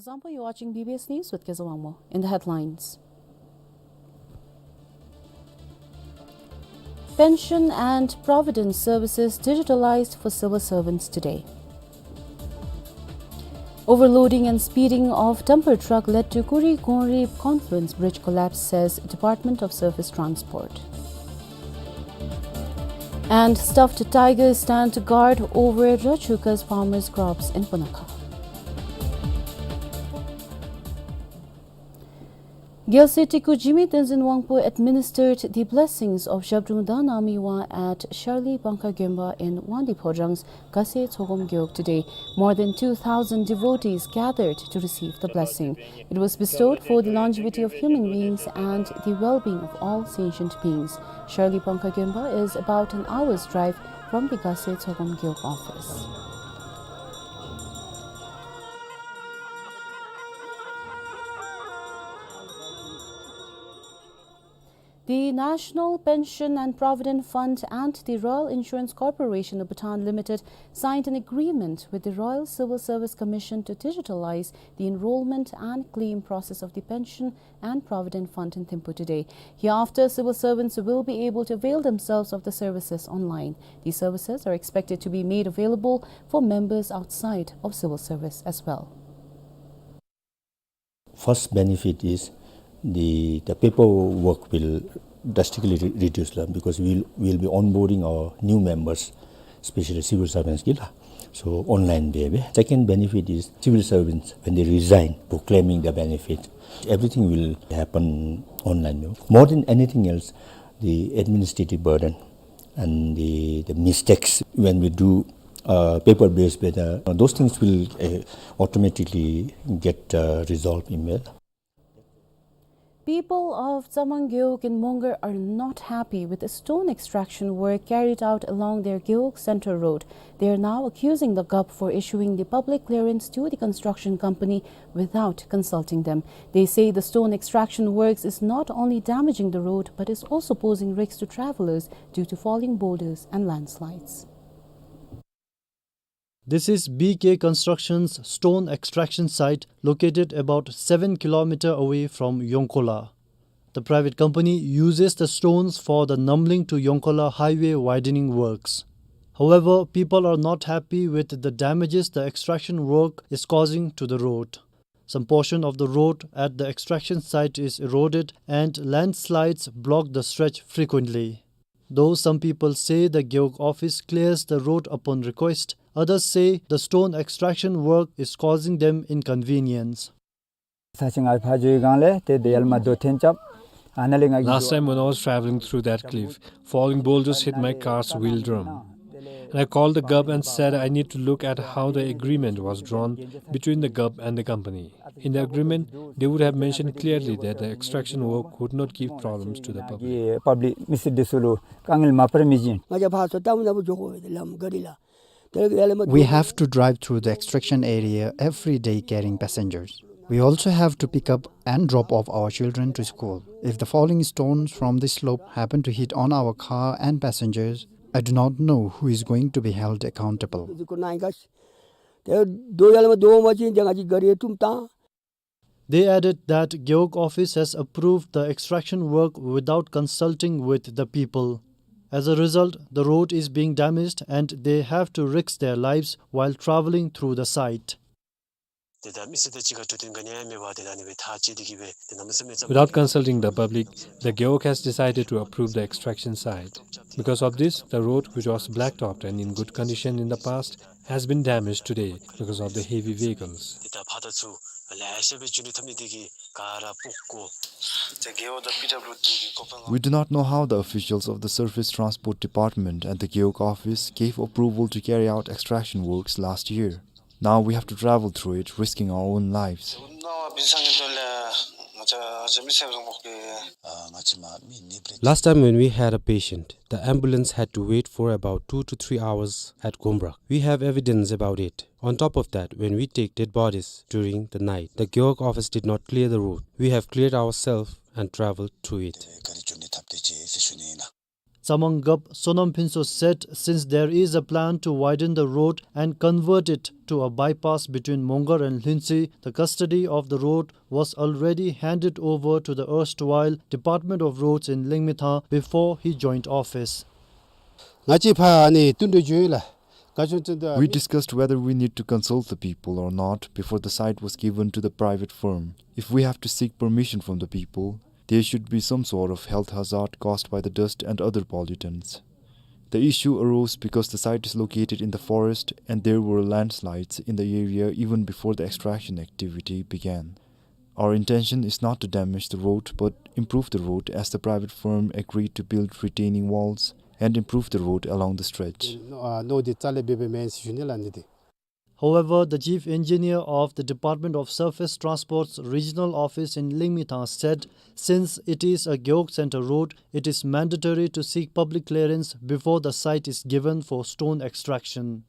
Kuzuzangpo, you're watching B B S News with Keza Wangmo. In the headlines: Pension and provident services digitalized for civil servants today. Overloading and speeding of dumper truck led to Kuri Gonrip Confluence Bridge collapse, says Department of Surface Transport. And stuffed tigers stand guard over Rachuka's farmers' crops in Punakha. Gyalse Teku Jigme Tenzin Wangpo administered the blessings of Zhabdrung Danar Miwa at Sharli Pangkha Gyemba in Wangdue Phodrang's Gase Tsogom Gewog today. More than two thousand devotees gathered to receive the blessing. It was bestowed for the longevity of human beings and the well-being of all sentient beings. Sharli Pangkha Gyemba is about an hour's drive from the Gase Tsogom Gewog office. The National Pension and Provident Fund and the Royal Insurance Corporation of Bhutan Limited signed an agreement with the Royal Civil Service Commission to digitalize the enrollment and claim process of the Pension and Provident Fund in Thimphu today. Hereafter, civil servants will be able to avail themselves of the services online. These services are expected to be made available for members outside of civil service as well. First benefit is the, the paperwork will drastically re-, reduce lah, because we'll, we'll be onboarding our new members, especially civil servants ki lah. So online be be. Second benefit is civil servants, when they resign for claiming their benefit, everything will happen online. More than anything else, the administrative burden and the, the mistakes when we do, uh, paper-based, whether, uh, those things will, uh, automatically get, uh, resolved in mail. People of Tsamang Gewog in Mongar are not happy with the stone extraction work carried out along their Gewog Central Road. They are now accusing the gup for issuing the public clearance to the construction company without consulting them. They say the stone extraction works is not only damaging the road but is also posing risks to travelers due to falling boulders and landslides. This is B K Construction's stone extraction site located about seven kilometer away from Yongkola. The private company uses the stones for the Namling to Yongkola highway widening works. However, people are not happy with the damages the extraction work is causing to the road. Some portion of the road at the extraction site is eroded and landslides block the stretch frequently. Though some people say the Gewog office clears the road upon request, others say the stone extraction work is causing them inconvenience. ས་ཆ་ང་ཕར་འགྱོ་བའི་སྒང་ལས་ཏེ་དེ་ཡར་ལས་མར་རྡོ་འཐེན་རྐྱབ། ཨ་ནཱ་ལས་ང་གིས། Last time when I was traveling through that cliff, falling boulders hit my car's wheel drum. And I called the gup and said I need to look at how the agreement was drawn between the gup and the company. In the agreement, they would have mentioned clearly that the extraction work would not give problems to the public. ཡེ་པབ་ལིཀ་མི་སེར་འདི་ཚུ་ལུ་དཀའ་ངལ་མ་འཕར་མི་བྱིན། ང་བཅས་ཕར་ཚུར་ལྟ་མ་ལྟ་བུ་འགྱོ་དགོ་པས་ལམ་ག་རི་ལ། དེ་ལས་ཡར་ལས་མར། We have to drive through the extraction area every day carrying passengers. We also have to pick up and drop off our children to school. If the falling stones from this slope happen to hit on our car and passengers, I do not know who is going to be held accountable. འདི་ཁོ་ན་ཨིན་ག། དེ་རྡོ་ཡར་ལས་མར་རྡོ་འོང་བ་ཅིན་དེ་ང་བཅས་ག་རི་ཡང་བཀྲུམ་བཏང་། They added that Gewog office has approved the extraction work without consulting with the people. As a result, the road is being damaged and they have to risk their lives while traveling through the site. དེ་ད་མི་སེར་དང་གཅིག་ཁར་འཕྲོད་བསྟེན་ག་ནི་ཡང་མེད་པར་དེ་ད་ཨ་ནི་སྦེ་ཐག་བཅད་དེ་གི་སྦེ་དེ་གནམ་མེད་ས་མེད་རྩ། Without consulting the public, the Gewog has decided to approve the extraction site. Because of this, the road, which was blacktopped and in good condition in the past, has been damaged today because of the heavy vehicles. དེ་ད་ཕར་དང་ཚུར་ལེ་ཤ་སྦེ་རྒྱུ་ནོར་འཐོན་མི་དེ་གིས་ག་ར་སྤུ་བཀོ། We do not know how the officials of the Surface Transport Department and the Gewog office gave approval to carry out extraction works last year. Now we have to travel through it, risking our own lives. Last time when we had a patient, the ambulance had to wait for about two to three hours at Gomrak. We have evidence about it. On top of that, when we take dead bodies during the night, the Gewog office did not clear the road. We have cleared ourselves and traveled through it. Tsamang Gup Sonam Phuntsho said since there is a plan to widen the road and convert it to a bypass between Mongar and Lhuentse, the custody of the road was already handed over to the erstwhile Department of Roads in Lyngmeitvang before he joined office. ང་བཅས་ཕར་ཨ་ནི་བསྟུན་གྲོས་བྱུང་ཡི་ལགས། བཀའ་བློན་ཁྲི་འདི། We discussed whether we need to consult the people or not before the site was given to the private firm. If we have to seek permission from the people, there should be some sort of health hazard caused by the dust and other pollutants. The issue arose because the site is located in the forest and there were landslides in the area even before the extraction activity began. Our intention is not to damage the road, but improve the road, as the private firm agreed to build retaining walls and improve the road along the stretch. ནོར་འདི་རྩ་ལས་འབད་བའི་མེན་ཟེར་ཞུ་ནི་ལགས་ཨ་ནི་འདི། However, the chief engineer of the Department of Surface Transport's regional office in Lingmithang said, since it is a Gewog Center road, it is mandatory to seek public clearance before the site is given for stone extraction.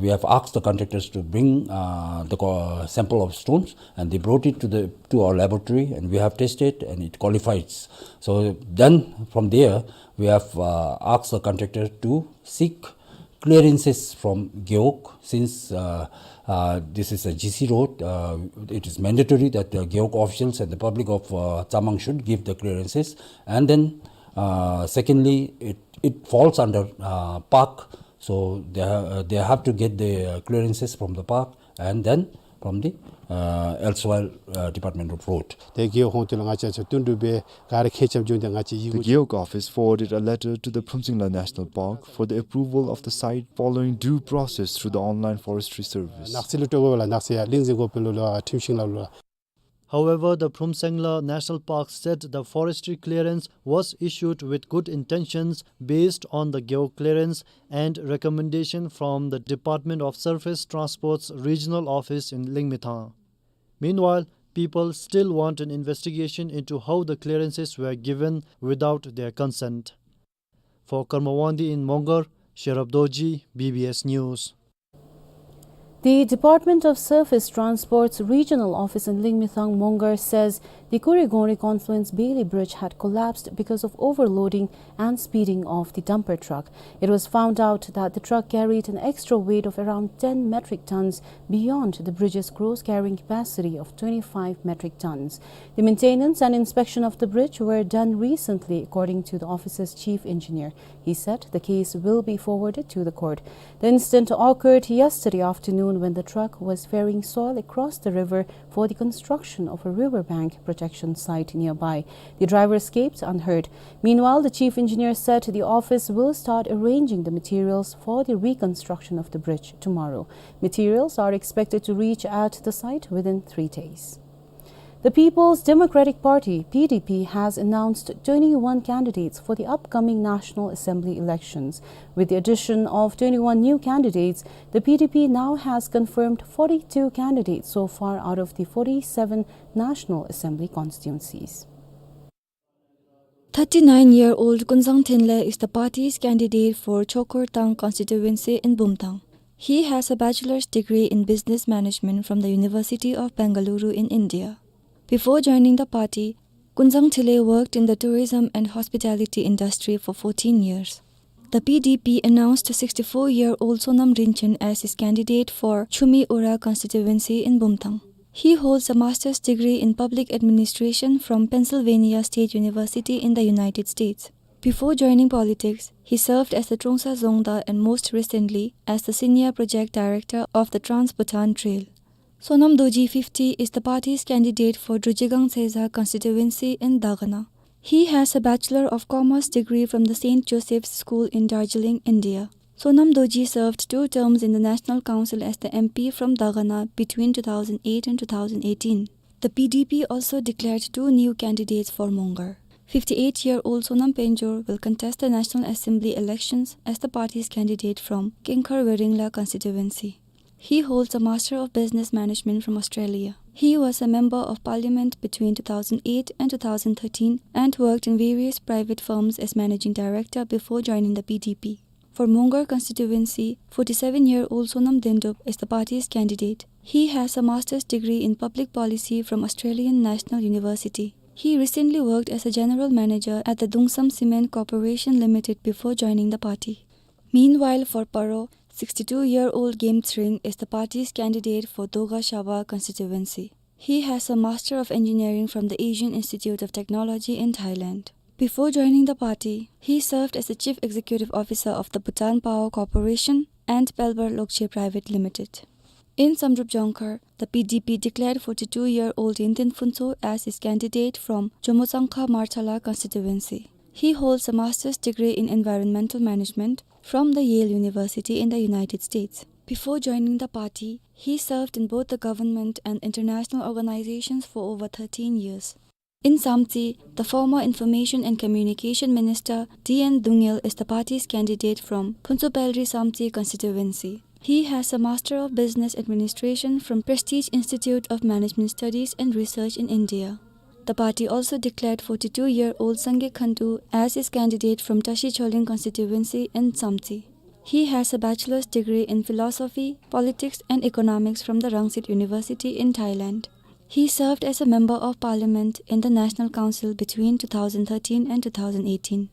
We have asked the contractors to bring, uh, the co-, sample of stones, and they brought it to the, to our laboratory, and we have tested, and it qualifies. So then, from there, we have, uh, asked the contractor to seek clearances from Gewog, since, uh, uh, this is a G C road. Uh, it is mandatory that the Gewog officials and the public of, uh, Tsamang should give the clearances. And then, uh, secondly, it, it falls under, uh, park. So they ha-, uh, they have to get the, uh, clearances from the park and then from the, uh, elsewhere, uh, Department of Road. ཏེ་རྒེད་འོག་ཁོངས་ལུ་ང་བཅས་ཚུ་བསྟུན་གྲོས་འབད་ག་ར་མཁས་ཁྱབ་བྱུང་སྟེ་ང་བཅས་ཡི་The གུ། Gewog office forwarded a letter to the Phromsingla National Park for the approval of the site following due process through the online forestry service. ནགས་ཚལ་ལུ་སྤྲོད་དགོ་པས་ལགས། ནགས་ཚལ་ཡར་གླིང་འཛིན་འགོ་དཔོན་ལུ་ལུ་ཨ་ཁྲིམས་ཤིང་ལ་ལུ། However, the Phromsingla National Park said the forestry clearance was issued with good intentions based on the Gewog clearance and recommendation from the Department of Surface Transport's regional office in Lingmithang. Meanwhile, people still want an investigation into how the clearances were given without their consent. For Karma Wangdi in Mongar, Sherab Dorji, B B S News. The Department of Surface Transport's regional office in Lingmithang, Mongar, says the Kurigongri Confluence Bailey Bridge had collapsed because of overloading and speeding of the dumper truck. It was found out that the truck carried an extra weight of around ten metric tons beyond the bridge's gross carrying capacity of twenty-five metric tons. The maintenance and inspection of the bridge were done recently, according to the office's chief engineer. He said the case will be forwarded to the court. The incident occurred yesterday afternoon when the truck was ferrying soil across the river for the construction of a riverbank protection site nearby. The driver escaped unhurt. Meanwhile, the chief engineer said the office will start arranging the materials for the reconstruction of the bridge tomorrow. Materials are expected to reach at the site within three days. The People's Democratic Party, P D P, has announced twenty-one candidates for the upcoming National Assembly elections. With the addition of twenty-one new candidates, the P D P now has confirmed forty-two candidates so far out of the forty-seven National Assembly constituencies. Thirty-nine-year-old Kunzang Thinley is the party's candidate for Chokortang constituency in Bumthang. He has a bachelor's degree in business management from the University of Bengaluru in India. Before joining the party, Kunzang Thinley worked in the tourism and hospitality industry for fourteen years. The P D P announced sixty-four-year-old Sonam Rinchen as his candidate for Chumi Ura constituency in Bumthang. He holds a master's degree in public administration from Pennsylvania State University in the United States. Before joining politics, he served as the Trongsa Dzongda and most recently as the senior project director of the Trans-Bhutan Trail. Sonam Dorji, fifty, is the party's candidate for Druzhgang Tseza constituency in Dagana. He has a Bachelor of Commerce degree from the Saint Joseph's School in Darjeeling, India. Sonam Dorji served two terms in the National Council as the M P from Dagana between two thousand eight and two thousand eighteen. The P D P also declared two new candidates for Mongar. Fifty-eight-year-old Sonam Penjor will contest the National Assembly elections as the party's candidate from Kengkhar Weringla constituency. He holds a Master of Business Management from Australia. He was a Member of Parliament between two thousand eight and two thousand thirteen and worked in various private firms as Managing Director before joining the P D P. For Mongar constituency, forty-seven-year-old Sonam Dendup is the party's candidate. He has a master's degree in public policy from Australian National University. He recently worked as a general manager at the Dungsam Cement Corporation Limited before joining the party. Meanwhile, for Paro, sixty-two-year-old Game Tsering is the party's candidate for Doga Shaba constituency. He has a Master of Engineering from the Asian Institute of Technology in Thailand. Before joining the party, he served as the Chief Executive Officer of the Bhutan Power Corporation and Pelbar Lokche Private Limited. In Samdrup Jongkhar, the P D P declared forty-two-year-old Yinthen Phuntsho as his candidate from Jomotsangkha Marthala constituency. He holds a master's degree in environmental management from the Yale University in the United States. Before joining the party, he served in both the government and international organizations for over thirteen years. In Samtse, the former Information and Communication Minister T N Dungel is the party's candidate from Phuntsupelri Samtse constituency. He has a Master of Business Administration from Prestige Institute of Management Studies and Research in India. The party also declared forty-two-year-old Sangay Khandu as its candidate from Tashi Choling constituency in Samtse. He has a bachelor's degree in philosophy, politics and economics from the Rangsit University in Thailand. He served as a member of parliament in the National Council between two thousand thirteen and two thousand eighteen.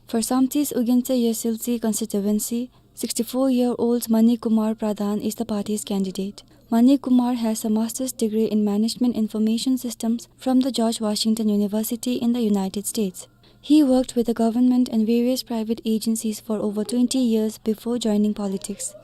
For Samtse's Ugyen Tse Yesiltse constituency, sixty-four-year-old Mani Kumar Pradhan is the party's candidate. Mani Kumar has a master's degree in management information systems from the George Washington University in the United States. He worked with the government and various private agencies for over twenty years before joining politics.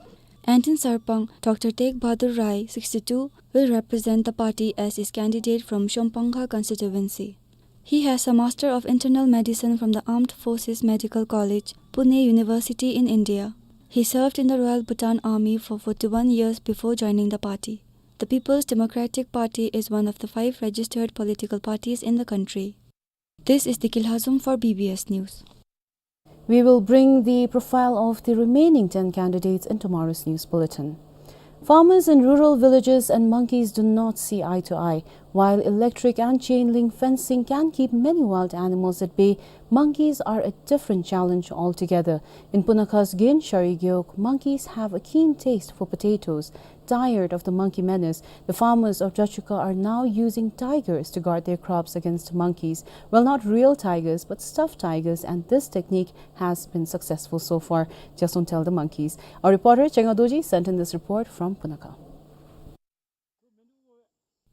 Acting Sarpang, Doctor Teg Bahadur Rai, sixty-two, will represent the party as its candidate from Shongpangkha constituency. He has a Master of Internal Medicine from the Armed Forces Medical College, Pune University in India. He served in the Royal Bhutan Army for forty-one years before joining the party. The People's Democratic Party is one of the five registered political parties in the country. This is Diki Lhazom for B B S News. We will bring the profile of the remaining ten candidates in tomorrow's news bulletin. Farmers in rural villages and monkeys do not see eye to eye. While electric and chain link fencing can keep many wild animals at bay, monkeys are a different challenge altogether. In Punakha's Gensari Gewog, monkeys have a keen taste for potatoes. Tired of the monkey menace, the farmers of Drachukha are now using tigers to guard their crops against monkeys. Well, not real tigers, but stuffed tigers, and this technique has been successful so far. Just don't tell the monkeys. Our reporter Chenga Dorji sent in this report from Punakha.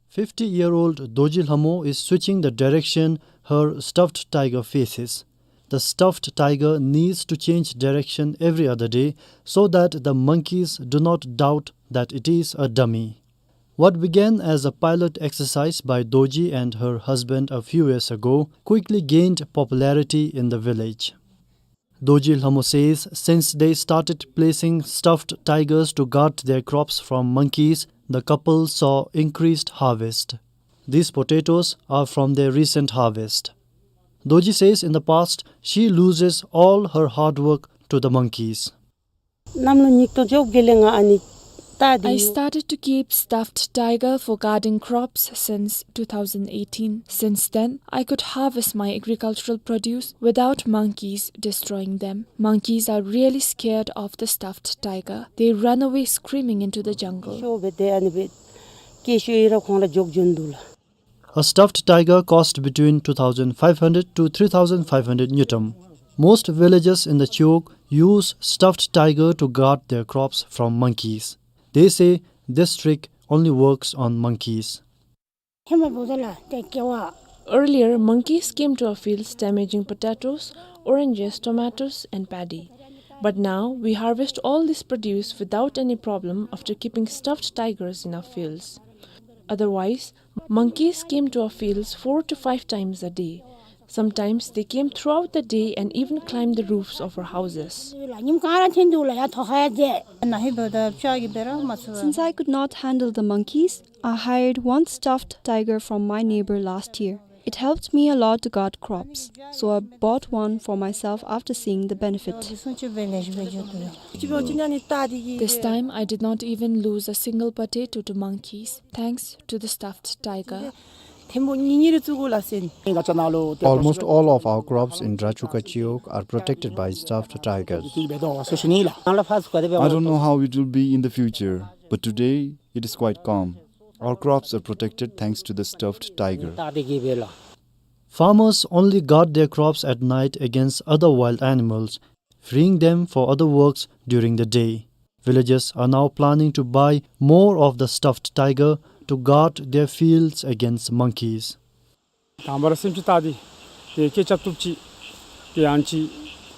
Fifty-year-old Dorji Lhamo is switching the direction her stuffed tiger faces. The stuffed tiger needs to change direction every other day so that the monkeys do not doubt that it is a dummy. What began as a pilot exercise by Dorji and her husband a few years ago quickly gained popularity in the village. Dorji Lhamo says since they started placing stuffed tigers to guard their crops from monkeys, the couple saw increased harvest. These potatoes are from their recent harvest. Dorji says in the past, she loses all her hard work to the monkeys. I started to keep stuffed tiger for guarding crops since two thousand eighteen. Since then, I could harvest my agricultural produce without monkeys destroying them. Monkeys are really scared of the stuffed tiger. They run away screaming into the jungle. A stuffed tiger cost between two thousand five hundred to three thousand five hundred ngultrum. Most villagers in the Chiyok use stuffed tiger to guard their crops from monkeys. They say this trick only works on monkeys. Earlier, monkeys came to our fields damaging potatoes, oranges, tomatoes, and paddy. But now, we harvest all this produce without any problem after keeping stuffed tigers in our fields. Otherwise, monkeys came to our fields four to five times a day. Sometimes they came throughout the day and even climbed the roofs of our houses. Since I could not handle the monkeys, I hired one stuffed tiger from my neighbor last year. It helped me a lot to guard crops, so I bought one for myself after seeing the benefit. This time, I did not even lose a single potato to monkeys, thanks to the stuffed tiger. Almost all of our crops in Drachukha Chiyok are protected by stuffed tigers. I don't know how it will be in the future, but today it is quite calm. Our crops are protected thanks to the stuffed tiger. Farmers only guard their crops at night against other wild animals, freeing them for other works during the day. Villagers are now planning to buy more of the stuffed tiger to guard their fields against monkeys. དང་པ་ར་སེམས་ཅན་ད་འདི་ཏེ་སྐད་རྐྱབ་བཏུབ་ཅིག་ཏེ་ཨ་ནི་ཅིག་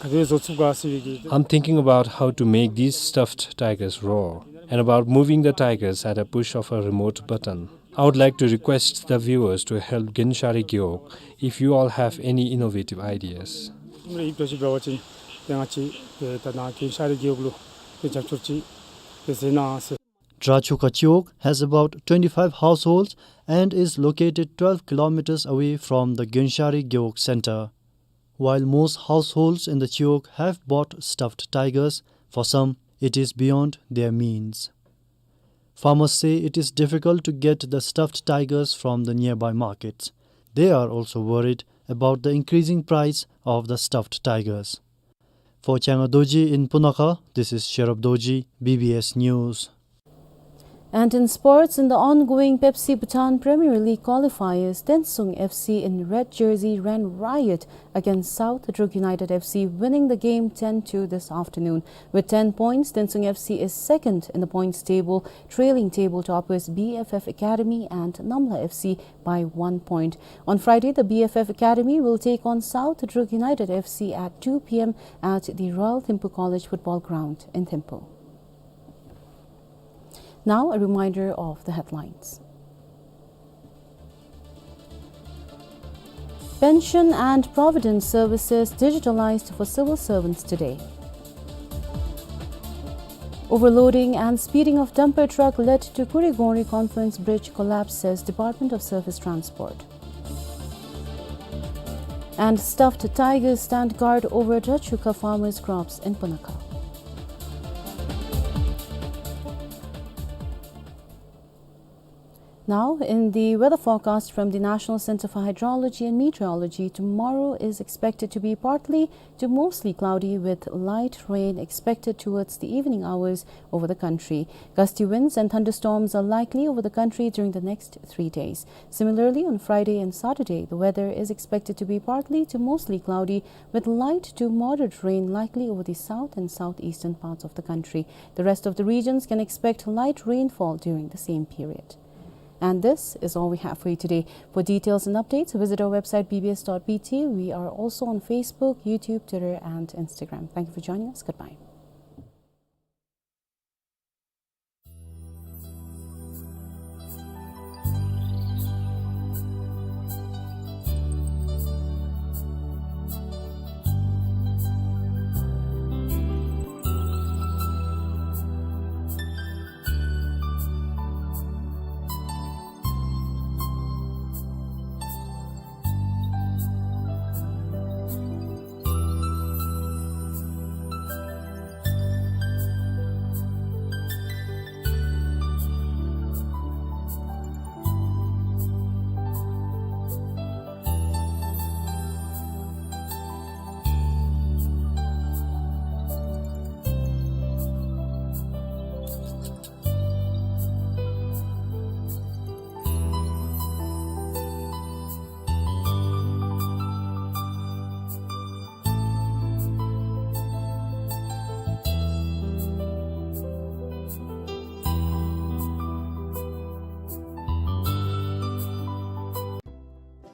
ག་དེ་བཟོ་ཚུགས་ག་ཟེར་བའི་གི། I'm thinking about how to make these stuffed tigers roar and about moving the tigers at a push of a remote button. I would like to request the viewers to help Gensari Gewog if you all have any innovative ideas. ཨིབ་ཏོ་ཅིག་འབད་བ་ཅིན་ཏེ་ང་བཅས་ཏེ་ད་ནཱ་གེན་ཤ་རི་གེ་ཝོག་ལུ་ཏེ་རྒྱབ་སྐྱོར་ཅིག་ Drachukha Chiwog has about twenty-five households and is located twelve kilometers away from the Gyenshari Gewog center. While most households in the Chiwog have bought stuffed tigers, for some it is beyond their means. Farmers say it is difficult to get the stuffed tigers from the nearby markets. They are also worried about the increasing price of the stuffed tigers. For Changa Dorji in Punakha, this is Sherab Dorji, B B S News. And in sports, in the ongoing Pepsi Bhutan Premier League qualifiers, Tensung F C in red jersey ran riot against South Druk United F C, winning the game ten two this afternoon. With ten points, Tensung F C is second in the points table, trailing table toppers B F F Academy and Namla F C by one point. On Friday, the B F F Academy will take on South Druk United F C at two p.m. at the Royal Thimphu College Football Ground in Thimphu. Now, a reminder of the headlines. Pension and provident services digitalized for civil servants today. Overloading and speeding of dumper truck led to Kurigongri Conference Bridge collapse, says Department of Surface Transport. And stuffed tigers stand guard over Drachukha farmers' crops in Punakha. Now, in the weather forecast from the National Center for Hydrology and Meteorology, tomorrow is expected to be partly to mostly cloudy with light rain expected towards the evening hours over the country. Gusty winds and thunderstorms are likely over the country during the next three days. Similarly, on Friday and Saturday, the weather is expected to be partly to mostly cloudy with light to moderate rain likely over the south and southeastern parts of the country. The rest of the regions can expect light rainfall during the same period. And this is all we have for you today. For details and updates, visit our website B B S dot B T. We are also on Facebook, YouTube, Twitter, and Instagram. Thank you for joining us. Goodbye.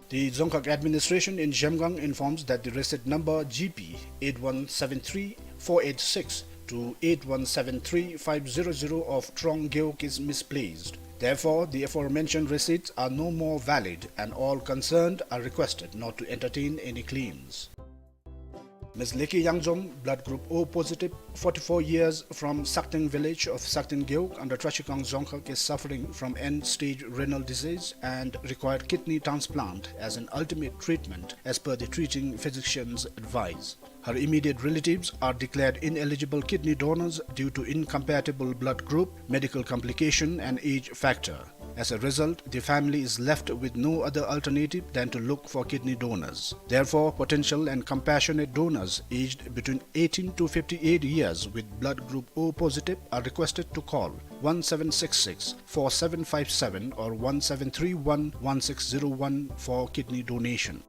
The Dzongkhag Administration in Zhemgang informs that the receipt number G P eight one seven three four eight six to eight one seven three five zero zero of Trong Gewog is misplaced. Therefore, the aforementioned receipts are no more valid and all concerned are requested not to entertain any claims. Miss Leki Yangjom, blood group O positive, forty-four years, from Sakteng village of Sakteng Gewog under Trachikang Dzongkhag, is suffering from end-stage renal disease and required kidney transplant as an ultimate treatment, as per the treating physician's advice. Her immediate relatives are declared ineligible kidney donors due to incompatible blood group, medical complication, and age factor. As a result, the family is left with no other alternative than to look for kidney donors. Therefore, potential and compassionate donors aged between eighteen to fifty-eight years with blood group O positive are requested to call one seven six six four seven five seven or one seven three one one six zero one for kidney donation.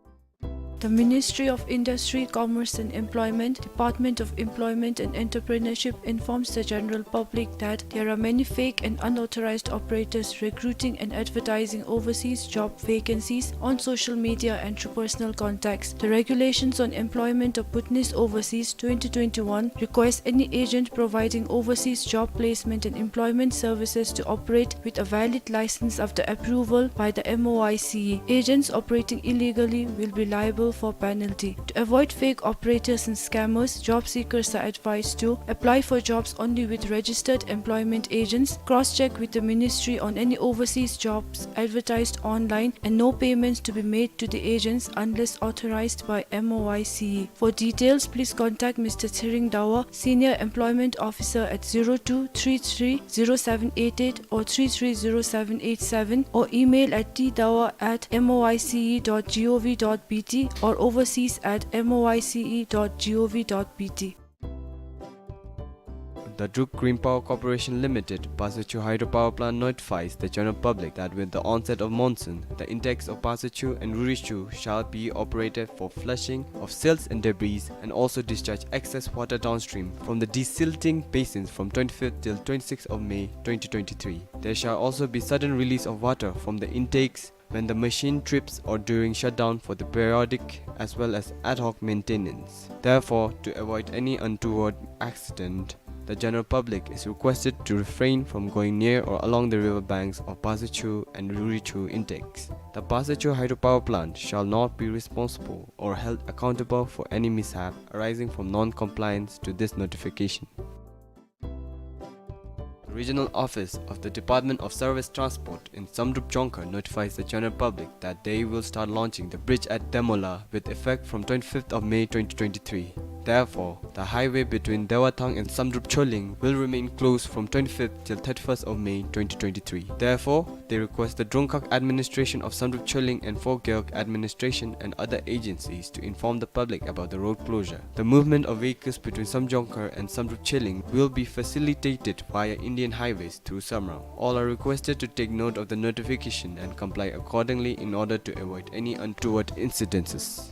The Ministry of Industry, Commerce and Employment, Department of Employment and Entrepreneurship informs the general public that there are many fake and unauthorized operators recruiting and advertising overseas job vacancies on social media and through personal contacts. The regulations on employment of Bhutanese overseas twenty twenty-one requires any agent providing overseas job placement and employment services to operate with a valid license after approval by the M O I C E. Agents operating illegally will be liable for penalty. To avoid fake operators and scammers, job seekers are advised to apply for jobs only with registered employment agents, cross-check with the ministry on any overseas jobs advertised online, and no payments to be made to the agents unless authorized by M O I C E. For details, please contact Mister Tshering Dawa, Senior Employment Officer, at zero two three three zero seven eight eight or three three zero seven eight seven, or email at t dawa at m o i c e dot g o v dot b t or overseas at m o i c e dot g o v dot b t. The Druk Green Power Corporation Limited, Pasachu Hydropower Plant notifies the general public that with the onset of monsoon, the intakes of Pasachu and Rurichu shall be operated for flushing of silts and debris and also discharge excess water downstream from the desilting basins from twenty-fifth till twenty-sixth of May twenty twenty-three. There shall also be sudden release of water from the intakes when the machine trips or during shutdown for the periodic as well as ad hoc maintenance. Therefore, to avoid any untoward accident, the general public is requested to refrain from going near or along the river banks of Pasachu and Rurichu intakes. The Pasachu Hydropower Plant shall not be responsible or held accountable for any mishap arising from non-compliance to this notification. The regional office of the Department of Service Transport in Samdrup Jongkhar notifies the general public that they will start launching the bridge at Demola with effect from twenty-fifth of May twenty twenty-three. Therefore, the highway between Dewathang and Samdrup Choling will remain closed from twenty-fifth till thirty-first of May twenty twenty-three. Therefore, they request the Drongkhag administration of Samdrup Choling and Phogyeog administration and other agencies to inform the public about the road closure. The movement of vehicles between Samjongkhar and Samdrup Choling will be facilitated via Indian Highways through Samrao. All are requested to take note of the notification and comply accordingly in order to avoid any untoward incidences.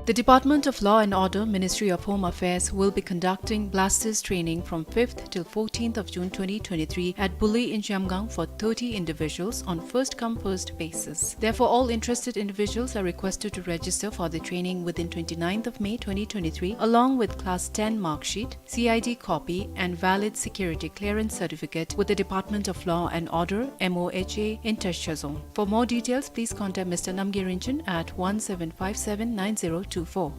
The Department of Law and Order, Ministry of Home Affairs, will be conducting blasters training from fifth till fourteenth of June twenty twenty-three at Buli in Zhemgang for thirty individuals on first come, first basis. Therefore, all interested individuals are requested to register for the training within twenty-ninth of May twenty twenty-three, along with class ten mark sheet, C I D copy, and valid security clearance certificate with the Department of Law and Order, M O H A, in Tashazong. For more details, please contact Mister Namgay Rinchen at one seven five seven nine zero two four.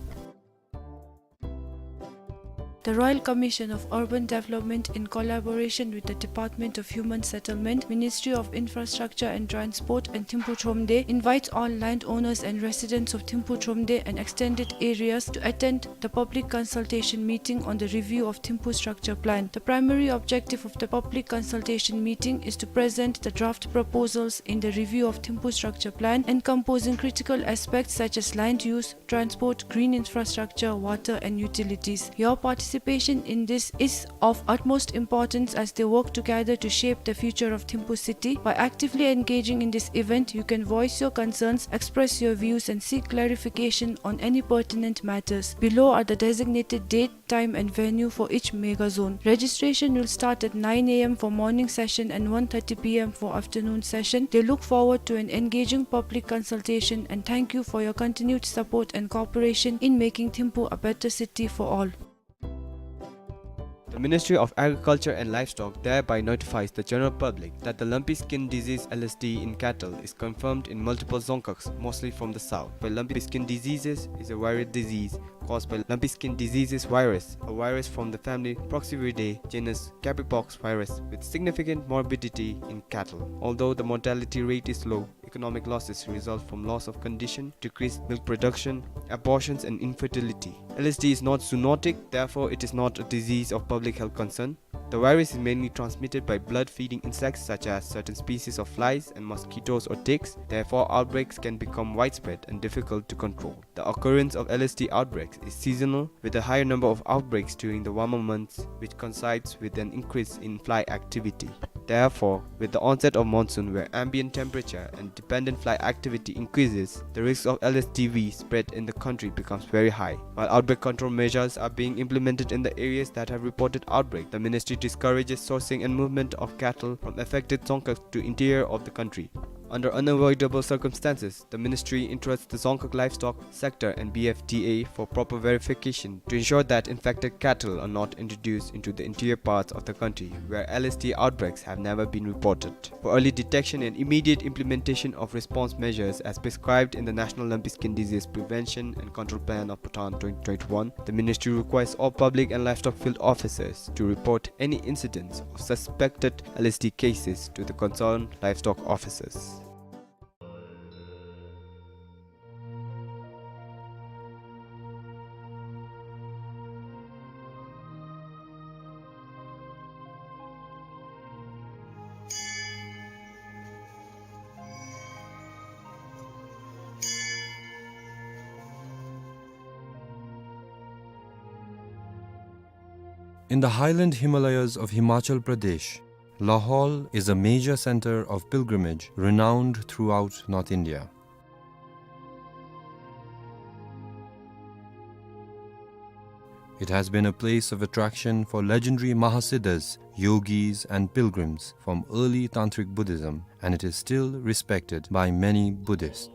The Royal Commission of Urban Development, in collaboration with the Department of Human Settlement, Ministry of Infrastructure and Transport, and Thimphu Thromde, invites all landowners and residents of Thimphu Thromde and extended areas to attend the public consultation meeting on the review of Thimphu Structure Plan. The primary objective of the public consultation meeting is to present the draft proposals in the review of Thimphu Structure Plan, encompassing critical aspects such as land use, transport, green infrastructure, water, and utilities. Your participation in this is of utmost importance as they work together to shape the future of Thimphu city. By actively engaging in this event, you can voice your concerns, express your views, and seek clarification on any pertinent matters. Below are the designated date, time, and venue for each mega zone. Registration will start at nine A M for morning session and one thirty P M for afternoon session. They look forward to an engaging public consultation and thank you for your continued support and cooperation in making Thimphu a better city for all. The Ministry of Agriculture and Livestock thereby notifies the general public that the lumpy skin disease, L S D, in cattle is confirmed in multiple Dzongkhags, mostly from the south, where lumpy skin diseases is a viral disease caused by lumpy skin diseases virus, a virus from the family Proxiviridae, genus Capripox virus, with significant morbidity in cattle. Although the mortality rate is low, economic losses result from loss of condition, decreased milk production, abortions, and infertility. L S D is not zoonotic, therefore it is not a disease of public health concern. The virus is mainly transmitted by blood-feeding insects such as certain species of flies and mosquitoes or ticks. Therefore, outbreaks can become widespread and difficult to control. The occurrence of L S D outbreaks is seasonal, with a higher number of outbreaks during the warmer months, which coincides with an increase in fly activity. Therefore, with the onset of monsoon, where ambient temperature and dependent fly activity increases, the risk of L S D V spread in the country becomes very high. While outbreak control measures are being implemented in the areas that have reported outbreak, the ministry discourages sourcing and movement of cattle from affected Dzongkhags to interior of the country. Under unavoidable circumstances, the ministry entrusts the Dzongkhag livestock sector and B F D A for proper verification to ensure that infected cattle are not introduced into the interior parts of the country, where L S D outbreaks have never been reported. For early detection and immediate implementation of response measures as prescribed in the National Lumpy Skin Disease Prevention and Control Plan of Bhutan twenty twenty-one, the ministry requires all public and livestock field officers to report any incidents of suspected L S D cases to the concerned livestock officers. In the highland Himalayas of Himachal Pradesh, Lahaul is a major center of pilgrimage renowned throughout North India. It has been a place of attraction for legendary Mahasiddhas, yogis, and pilgrims from early Tantric Buddhism, and it is still respected by many Buddhists.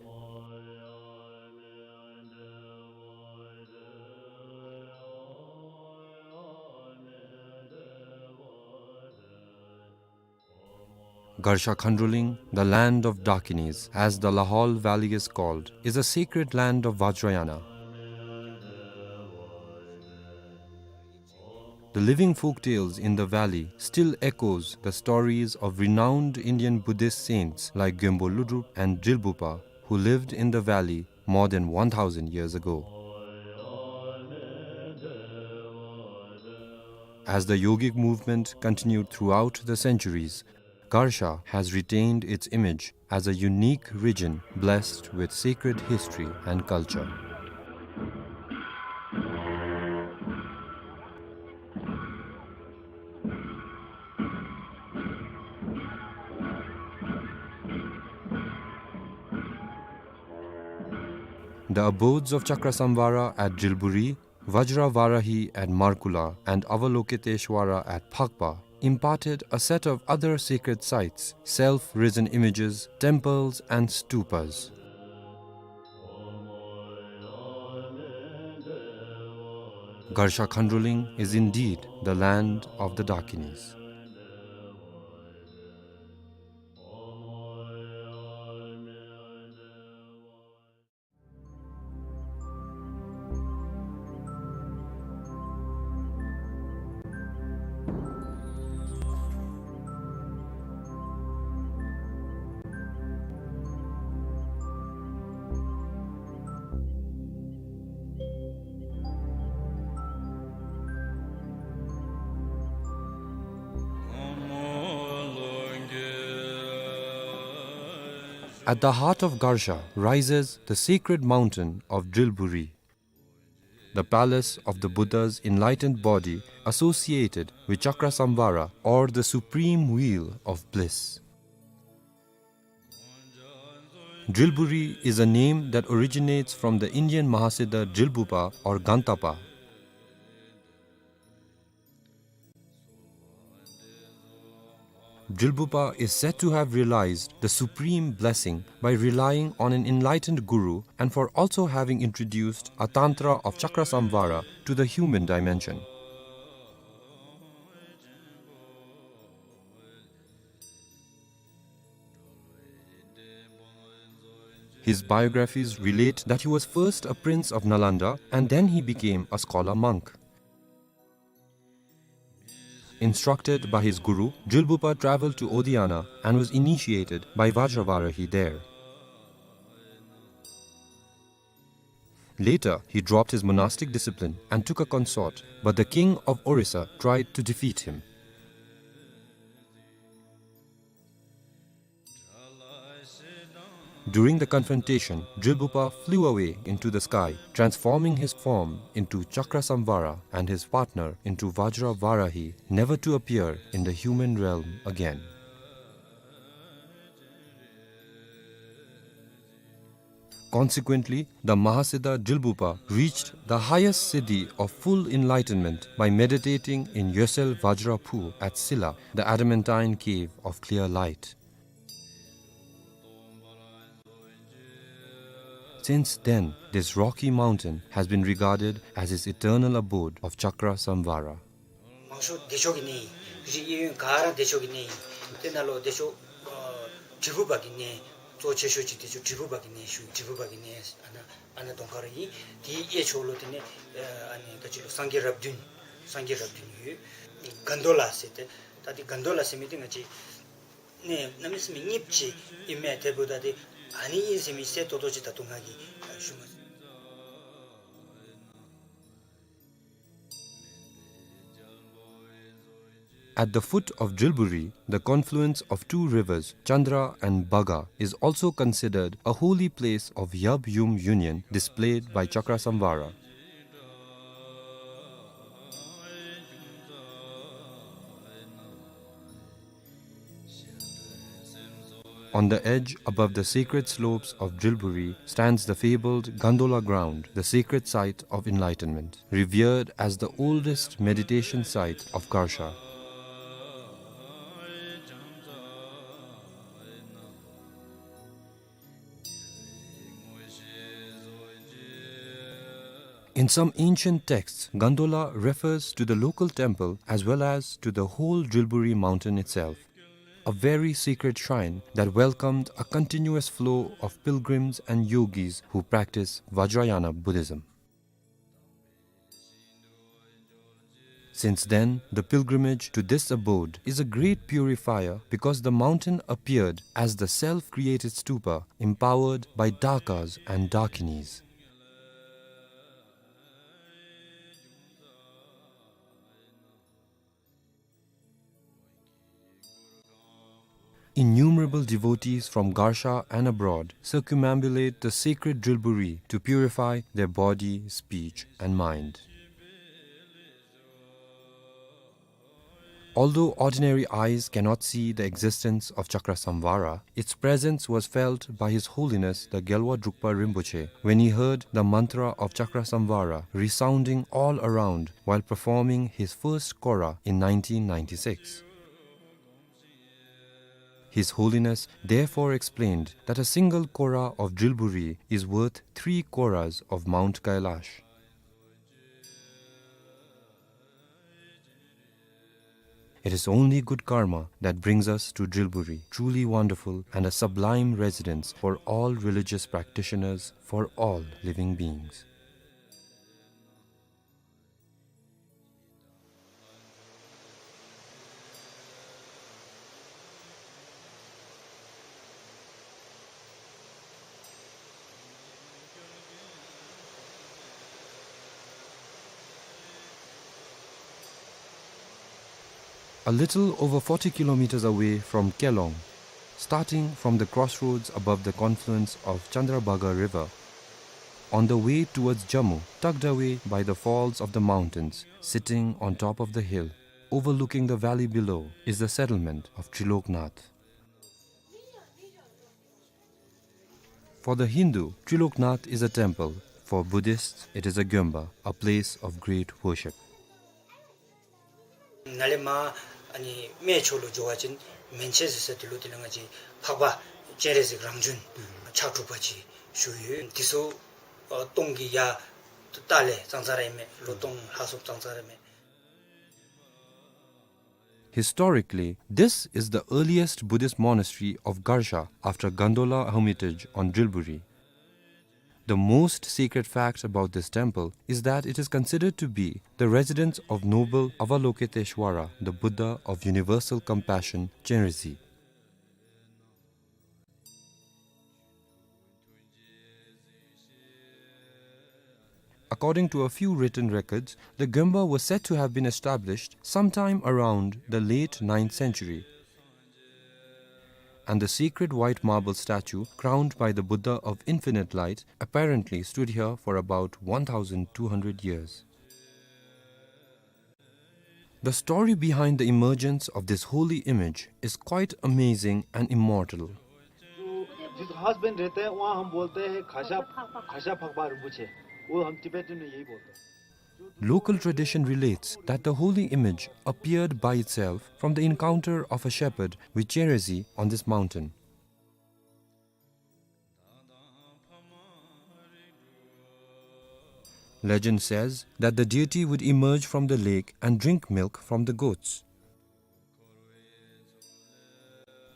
Garsha Khandroling, the land of Dakinis, as the Lahaul Valley is called, is a sacred land of Vajrayana. The living folk tales in the valley still echoes the stories of renowned Indian Buddhist saints like Gyalpo Lodrop and Drilbugpa, who lived in the valley more than one thousand years ago. As the yogic movement continued throughout the centuries, Garsha has retained its image as a unique region blessed with sacred history and culture. The abodes of Chakrasamvara at Drilburi, Vajra Varahi at Markula, and Avalokiteshwara at Phakpa imparted a set of other sacred sites, self-risen images, temples, and stupas. Garsha Khandroling is indeed the land of the Dakinis. At the heart of Garsha rises the sacred mountain of Drilburi, the palace of the Buddha's enlightened body associated with Chakrasamvara, or the supreme wheel of bliss. Drilburi is a name that originates from the Indian Mahasiddha Drilbugpa or Gantapa. Drilbugpa is said to have realized the supreme blessing by relying on an enlightened guru and for also having introduced a tantra of Chakrasamvara to the human dimension. His biographies relate that he was first a prince of Nalanda and then he became a scholar monk. Instructed by his guru, Drilbugpa traveled to Odiyana and was initiated by Vajravarahi there. Later, he dropped his monastic discipline and took a consort, but the king of Orissa tried to defeat him. During the confrontation, Drilbugpa flew away into the sky, transforming his form into Chakrasamvara and his partner into Vajra Varahi, never to appear in the human realm again. Consequently, the Mahasiddha Drilbugpa reached the highest siddhi of full enlightenment by meditating in Yosel Vajra Phu at Silla, the adamantine cave of clear light. Since then, this rocky mountain has been regarded as his eternal abode of Chakrasamvara. མང་ཤོས་བདེ་མཆོག་གི་གནས་ཨིན། རི་གཡས་གཡོན་ག་ར་བདེ་མཆོག་གི་གནས་ཨིན། དེ་ནང་ལུ་བདེ་མཆོག་ཨ་དྲིལ་བུ་པ་གི་གནས་གཙོ་ཆེ་ཤོས་ཅིག་བདེ་མཆོག་དྲིལ་བུ་པ་གི་གནས་ཞུ། དྲིལ་བུ་པ་གི་གནས་ཨ་ནཱ་ཨ་ནཱ་གདོང་ཁར་ཨིན། དེའི་གཡས་ཕྱོགས་ལུ་དེ་ནས་ཨ་ནི་ད་ཅི་ལུ་སངས་རྒྱས་རབས་བདུན། སངས་རྒྱས་རབས་བདུན་ཡོད། གན་དྷོ་ལ་ཟེར་ཏེ། ད་དེ་གན་དྷོ་ལ་ཟེར་མི་དེ་ང་བཅས་ནས་གནམ་མེད་ས་མེད་རྙིངམ་ཅིག་ཨིན་མས། དེ་འབདཝ་ད་དེ་ཨ་ནི་ཨིན་ཟེར་མི་གསལ་ཏོག་ཏོ་ཅིག་ད་ལྟོ་ང་གིས་ཞུ་མ་ཚུགས། At the foot of Drilburi, the confluence of two rivers, Chandra and Bhaga, is also considered a holy place of Yab-Yum union displayed by Chakrasamvara. On the edge, above the sacred slopes of Drilburi, stands the fabled Gandola ground, the sacred site of enlightenment, revered as the oldest meditation site of Garsha. In some ancient texts, Gandola refers to the local temple as well as to the whole Drilburi mountain itself, a very sacred shrine that welcomed a continuous flow of pilgrims and yogis who practice Vajrayana Buddhism. Since then, the pilgrimage to this abode is a great purifier because the mountain appeared as the self-created stupa empowered by Dakas and Dakinis. Innumerable devotees from Garsha and abroad circumambulate the sacred Drilburi to purify their body, speech, and mind. Although ordinary eyes cannot see the existence of Chakrasamvara, its presence was felt by His Holiness the Gyalwa Drukpa Rinpoche when he heard the mantra of Chakrasamvara resounding all around while performing his first Kora in nineteen ninety-six. His Holiness therefore explained that a single Kora of Drilburi is worth three Koras of Mount Kailash. It is only good karma that brings us to Drilburi, truly wonderful and a sublime residence for all religious practitioners, for all living beings. A little over forty kilometers away from Kelong, starting from the crossroads above the confluence of Chandrabhaga River, on the way towards Jammu, tucked away by the falls of the mountains, sitting on top of the hill, overlooking the valley below, is the settlement of Triloknath. For the Hindu, Triloknath is a temple. For Buddhists, it is a gyomba, a place of great worship. ནཱ་ལས་མར་ཨ་ནི་སྨད་ཕྱོགས་ལུ་འགྱོ་བ་ཅིན་མན་ཆད་ཟེར་ས་དེ་ལུ་དེ་ལས་ང་བཅས་འཕགས་པ་སྤྱན་རས་གཟིགས་རང་བྱོན་ཕྱག་དྲུག་པ་ཅིག་བཞུགས་ཡོད། དེ་ཚུ་ཨ་སྟོང་གི་ཡར་ལྟག་ལས་ཙང་ཙ་ར་ཨིན་མས། ལོ་སྟོང་ལྷག་སུ་ཙང་ཙ་ར་ཨིན་མས། Historically, this is the earliest Buddhist monastery of Garsha after Gandola Hermitage on Drilburi. The most sacred fact about this temple is that it is considered to be the residence of noble Avalokiteshvara, the Buddha of universal compassion, Chenrezig. According to a few written records, the gyomba was said to have been established sometime around the late ninth century, and the sacred white marble statue crowned by the Buddha of Infinite Light apparently stood here for about one thousand two hundred years. The story behind the emergence of this holy image is quite amazing and immortal. जो जिस घास बन रहते हैं, वहाँ हम बोलते हैं खासा, खासा फकबा रिंपोछे। वो हम तिब्बत में यही बोलते हैं। Local tradition relates that the holy image appeared by itself from the encounter of a shepherd with Chenrezig on this mountain. Legend says that the deity would emerge from the lake and drink milk from the goats.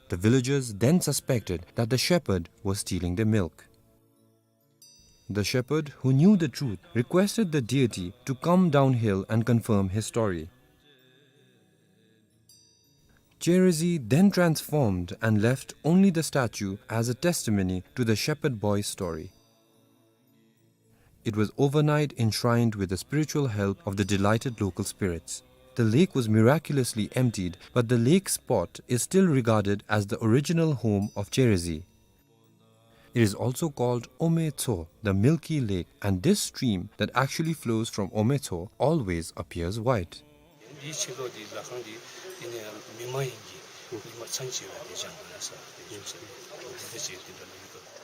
The villagers then suspected that the shepherd was stealing their milk. The shepherd, who knew the truth, requested the deity to come downhill and confirm his story. Cherezi then transformed and left only the statue as a testimony to the shepherd boy's story. It was overnight enshrined with the spiritual help of the delighted local spirits. The lake was miraculously emptied, but the lake spot is still regarded as the original home of Cherezi. It is also called Ometso, the milky lake, and this stream that actually flows from Ometso always appears white. འདིའི་ཕྱི་ལོགས་འདི་ལྷ་ཁང་འདི་འདི་ནས་མི་མ་ཡིན་གྱི་ཉི་མ་མཚན་བྱེད་པ་དེ་སྦྱང་དགོས་ན་ས་དེ་བཞུགས་ས་འདི་འདི་འདྲ་བྱེད་འདི་འདྲ་ལུས་དོ།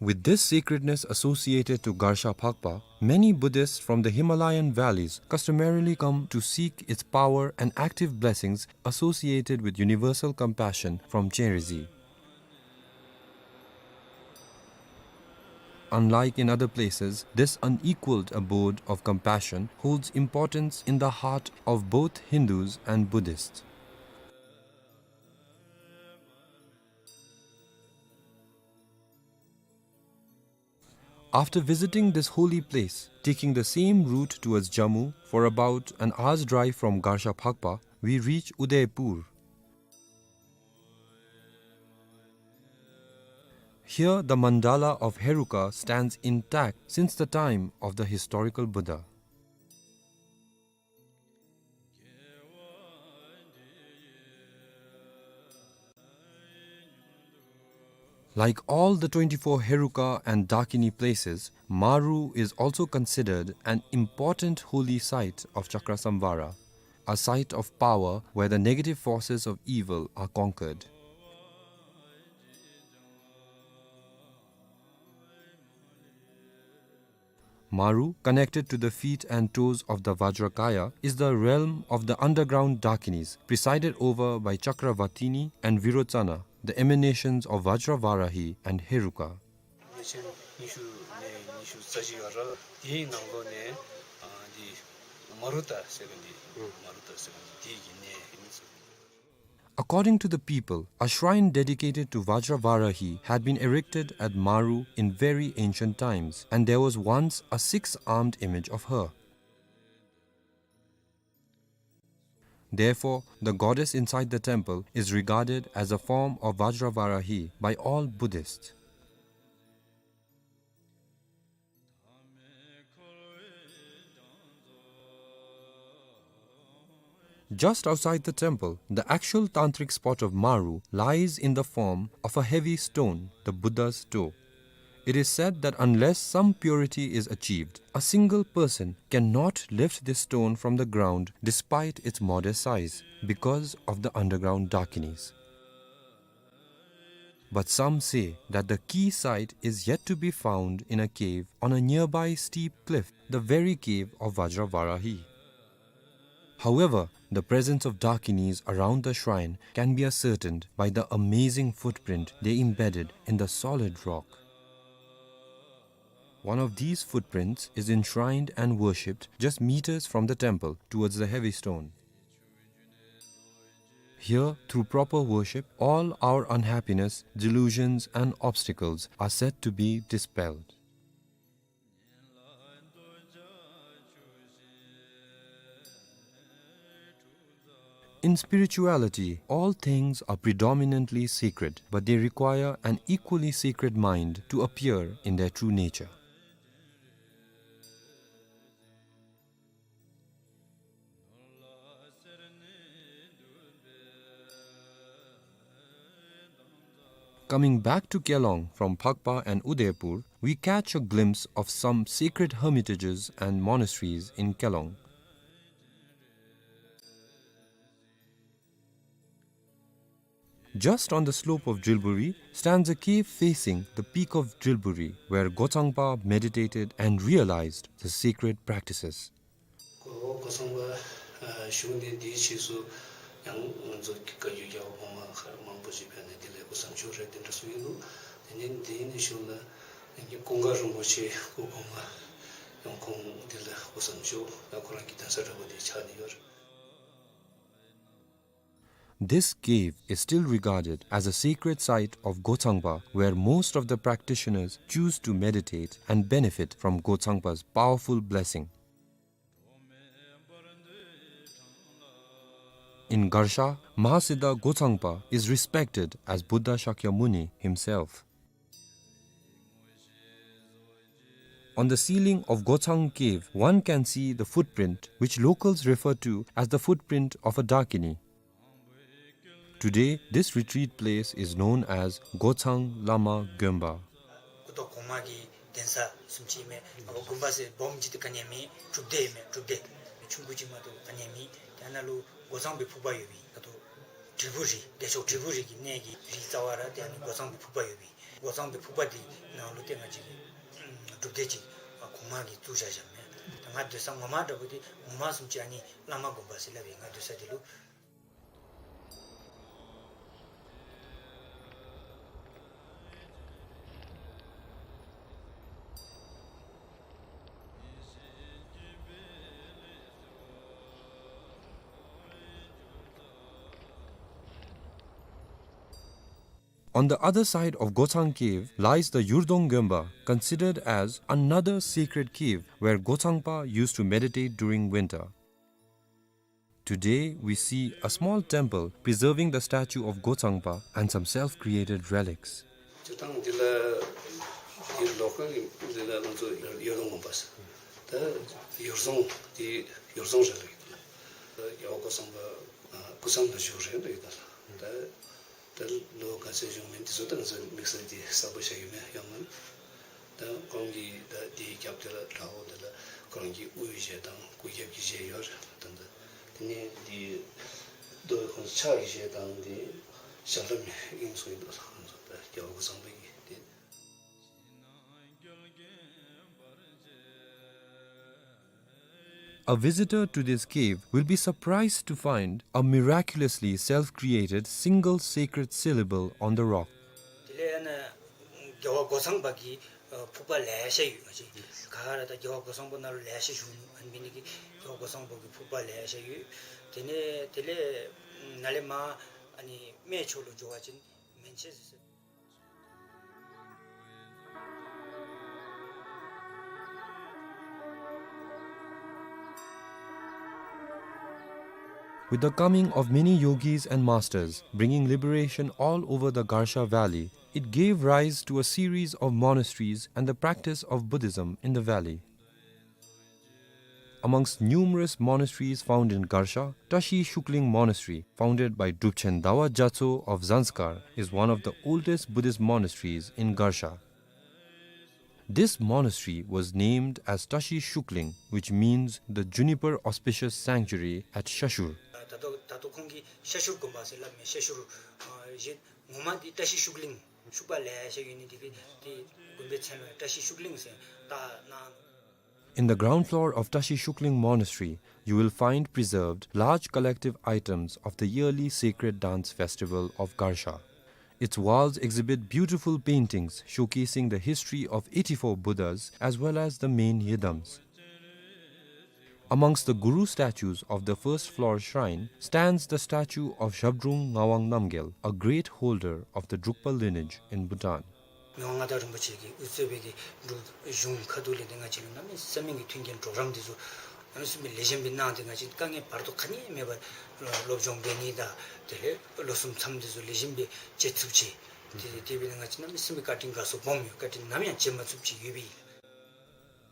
With this sacredness associated to Garsha Phakpa, many Buddhists from the Himalayan valleys customarily come to seek its power and active blessings associated with universal compassion from Cherezi. Unlike in other places, this unequaled abode of compassion holds importance in the heart of both Hindus and Buddhists. After visiting this holy place, taking the same route towards Jammu for about an hour's drive from Garsha Phakpa, we reach Udaipur. Here, the mandala of Heruka stands intact since the time of the historical Buddha. Like all the twenty-four Heruka and Dakini places, Maru is also considered an important holy site of Chakrasamvara, a site of power where the negative forces of evil are conquered. Maru, connected to the feet and toes of the Vajrakaya, is the realm of the underground Dakinis, presided over by Chakravatini and Virochana, the emanations of Vajravarahi and Heruka. ཉིས་སྟོང་ཉི་ཤུ་ནས་ཉི་ཤུ་རྩ་གཅིག་བར་དེའི་ནང་ལོགས་ནས་ཨ་འདི་མ་རུ་ཏ་ཟེར་མཁན་འདི་མ་རུ་ཏ་ཟེར་མཁན་འདི་དེའི་གི་གནས་ཨིན་ཟེར། According to the people, a shrine dedicated to Vajravarahi had been erected at Maru in very ancient times, and there was once a six-armed image of her. Therefore, the goddess inside the temple is regarded as a form of Vajravarahi by all Buddhists. Just outside the temple, the actual tantric spot of Maru lies in the form of a heavy stone, the Buddha's toe. It is said that unless some purity is achieved, a single person cannot lift this stone from the ground despite its modest size because of the underground Dakinis. But some say that the key site is yet to be found in a cave on a nearby steep cliff, the very cave of Vajravarahi. However, the presence of Dakinis around the shrine can be ascertained by the amazing footprint they embedded in the solid rock. One of these footprints is enshrined and worshipped just meters from the temple towards the heavy stone. Here, through proper worship, all our unhappiness, delusions, and obstacles are said to be dispelled. In spirituality, all things are predominantly sacred, but they require an equally sacred mind to appear in their true nature. Coming back to Kelong from Phakpa and Udaipur, we catch a glimpse of some sacred hermitages and monasteries in Kelong. Just on the slope of Drilburi stands a cave facing the peak of Drilburi, where Gochangpa meditated and realized the sacred practices. གོ་གོ་ཚང་པ་ཨ་བཞུགས་ནས་འདིའི་རྗེས་སུ་ཡང་ང་ཚོ་བཀའ་བརྒྱུད་རྒྱལ་བ་གོང་མ་མཁར་མང་པོ་ཅིག་ཕེབས་ནས་དེ་ལས་སྐུ་གཟུངས་ཆོག་རེད་དེ་འདྲ་གསུངས་ཡོད་འདུག། དེ་ནས་འདི་ནས་བཞུགས་ན་ཀུན་དགའ་རིན་པོ་ཆེ་སྐུ་གོང་མ་ ཡང་ཁོང་འདི་ལུ་སྐུ་གསུང་ཞུ་ད་ཁོ་རང་གི་གདན་ས་འདྲ་པོ་འདི་ཆགས་ནི་ཡོད། This cave is still regarded as a sacred site of Gotsangpa, where most of the practitioners choose to meditate and benefit from Gotsangpa's powerful blessing. In Garsha, Mahasiddha Gotsangpa is respected as Buddha Shakyamuni himself. On the ceiling of Gotsang Cave, one can see the footprint, which locals refer to as the footprint of a Dakini. Today, this retreat place is known as Gotsang Lama Gonpa. སྐུ་ཐོག་གོང་མ་གི་གདན་ས་བཟུམ་ཅིག་མས། ཨ་ནི་དགོན་པ་ཟེར་སྦོམ་ཅིག་ཏེ་ག་ནི་ཡང་མེད། སྒྲུབ་སྡེ་མས། སྒྲུབ་སྡེ་ཆུང་ཀུ་ཅིག་མ་གཏོགས་ག་ནི་ཡང་མེད། ཏེ་ཨ་ནཱ་ལུ་སྒོ་གཙང་པའི་ཕུག་པ་ཡོད་པས། ད་ལྟོ་དྲིལ་བུ་རི་བདེ་མཆོག་དྲིལ་བུ་རི་གི་གནས་ཀྱི་རི་རྩ་བ་ར་ཏེ་ཨ་ནི་སྒོ་གཙང་པའི་ཕུག་པ་ཡོད་པས། སྒོ་གཙང་པའི་ཕུག་པ་འདི་ནང་ལུ་ཏེ་ང་བཅས་ཀྱི་སྒྲུབ་སྡེ་ཅིག་གོང་མ་གིས་བཙུགས་བཞག་བཞགཔ་མས། ད་ང་སྡོད་ས་ངོ་མ་འདྲ་པོ་འདི་ངོ་མ་བཟུམ་ཅིག་ཨ་ནི་བླ་མ་དགོན་པ་ཟེར་སླབ་ཨིན། ང་སྡོད་ས་འདི་ལུ། On the other side of Gotsang Cave lies the Yurdong Gonpa, considered as another sacred cave where Gotsangpa used to meditate during winter. Today, we see a small temple preserving the statue of Gotsangpa and some self-created relics. སྤྱིར་བཏང་འདི་ལུ་འདི་ལོ་ཀལ་འདི་ལུ་ང་ཚོ་ཡུར་རྫོང་དགོན་པ་ཟེར། ད་ཡུར་རྫོང་འདི་ཡུར་རྫོང་རེད་ལགས། རྒྱལ་བ་སྐུ་བཟང་པ་སྐུ་མཚམས་ལུ་བཞུགས་རེད་ལགས། ད་ད་ལོ་ག་ཚོད་བཞུགས་མིན་འདི་ཚོ་ད་ང་ཚོ་དམིགས་བསལ་གྱི་གསལ་པོ་ཤེས་ཀྱི་མེད། ཡང་མིན་ད་ཁོང་གིས་ད་འདིའི་རྒྱབ་དེ་ལུ་བྲག་འོག་དེ་ལུ་ཁོང་གི་དབུའི་གཞས་དང་སྐུ་རྒྱབ་ཀྱི་གཞས་ཡོད་རེད། ད་ད་དེ་ནས་འདི་རྡོ་ཁོང་ཕྱག་གི་གཞས་དང་འདི་ཞབས་ལྷམ་ཨིན་ཚུལ་ཨིན་འདུག་ལགས། ང་ཚོ་ད་རྒྱལ་བ་སྐུ་བཟང་པོ་གི་དེ། A visitor to this cave will be surprised to find a miraculously self-created single sacred syllable on the rock. དེ་ལས་ཨ་ནི་རྒྱལ་བ་སྐུ་བཟང་པོ་གི་ཕུག་པ་ལེ་ཤ་ཡོད། ང་བཅས་ག་ར་ད་རྒྱལ་བ་སྐུ་བཟང་པོ་ནང་ལུ་ལེ་ཤ་བཞུགས་ནུག། ཨ་ནི་འབད་ནི་དེ་གིས་རྒྱལ་བ་སྐུ་བཟང་པོ་གི་ཕུག་པ་ལེ་ཤ་ཡོད། དེ་ནས་དེ་ལས་ནཱ་ལས་མར་ཨ་ནི་སྨད་ཕྱོགས་ལུ་འགྱོ་བ་ཅིན་མན་ཆད་ཟེར། With the coming of many yogis and masters, bringing liberation all over the Garsha Valley, it gave rise to a series of monasteries and the practice of Buddhism in the valley. Amongst numerous monasteries found in Garsha, Tashi Shukling Monastery, founded by Drupchen Dawa Gyatso of Zanskar, is one of the oldest Buddhist monasteries in Garsha. This monastery was named as Tashi Shukling, which means the juniper auspicious sanctuary at Shashur. ད་ལྟོ་ད་ལྟོ་ཁོང་གིས་ཤ་ཤུར་དགོན་པ་ཟེར་སླབ་མས། ཤ་ཤུར་གཞན་ངོ་མ་འདི་བཀྲ་ཤིས་ཤུགས་གླིང་ཤུག་པ་ལེ་ཤ་ཡོད་ནི་འདི་གིས་འདི་དགོན་པའི་མཚན་ལུ་བཀྲ་ཤིས་ཤུགས་གླིང་ཟེར་བཏགས་གནང་། In the ground floor of Tashi Shukling Monastery, you will find preserved large collective items of the yearly sacred dance festival of Garsha. Its walls exhibit beautiful paintings showcasing the history of eighty-four Buddhas as well as the main yidams. Amongst the Guru statues of the first floor shrine stands the statue of Zhabdrung Ngawang Namgyel, a great holder of the Drukpa lineage in Bhutan. མི་དབང་མངའ་བདག་རིན་པོ་ཆེ་གིས་དབུ་གཙོས་པའི་གི་འབྲུག་གཞུང་ཁ་ཐུག་ལས་ཏེ་ང་བཅས་ལུ་གནམ་མེད་ས་མེད་ཀྱི་མཐུན་རྐྱེན་གྲོགས་རམ་འདི་ཚུ་གནམ་མེད་ས་མེད་ལེགས་ཤོམ་སྦེ་གནང་སྟེ་ང་བཅས་དཀའ་ངལ་བར་དོ་ག་ནི་མེད་པར་སློབ་སྦྱོང་འབད་ནི་དང་དེ་ལས་ལོ་གསུམ་མཚམས་འདི་ཚུ་ལེགས་ཤོམ་སྦེ་བཅད་ཚུགས་ཅི། དེ་དེ་འབད་ནི་ང་བཅས་གནམ་མེད་ས་མེད་བཀའ་དྲིན་དགའ་ཚོར་སྦོམ་ཡོད། བཀའ་དྲིན་ནམ་ཡང་བརྗེད་མ་ཚུགསཔ་ཅིག་ཡོད་པས།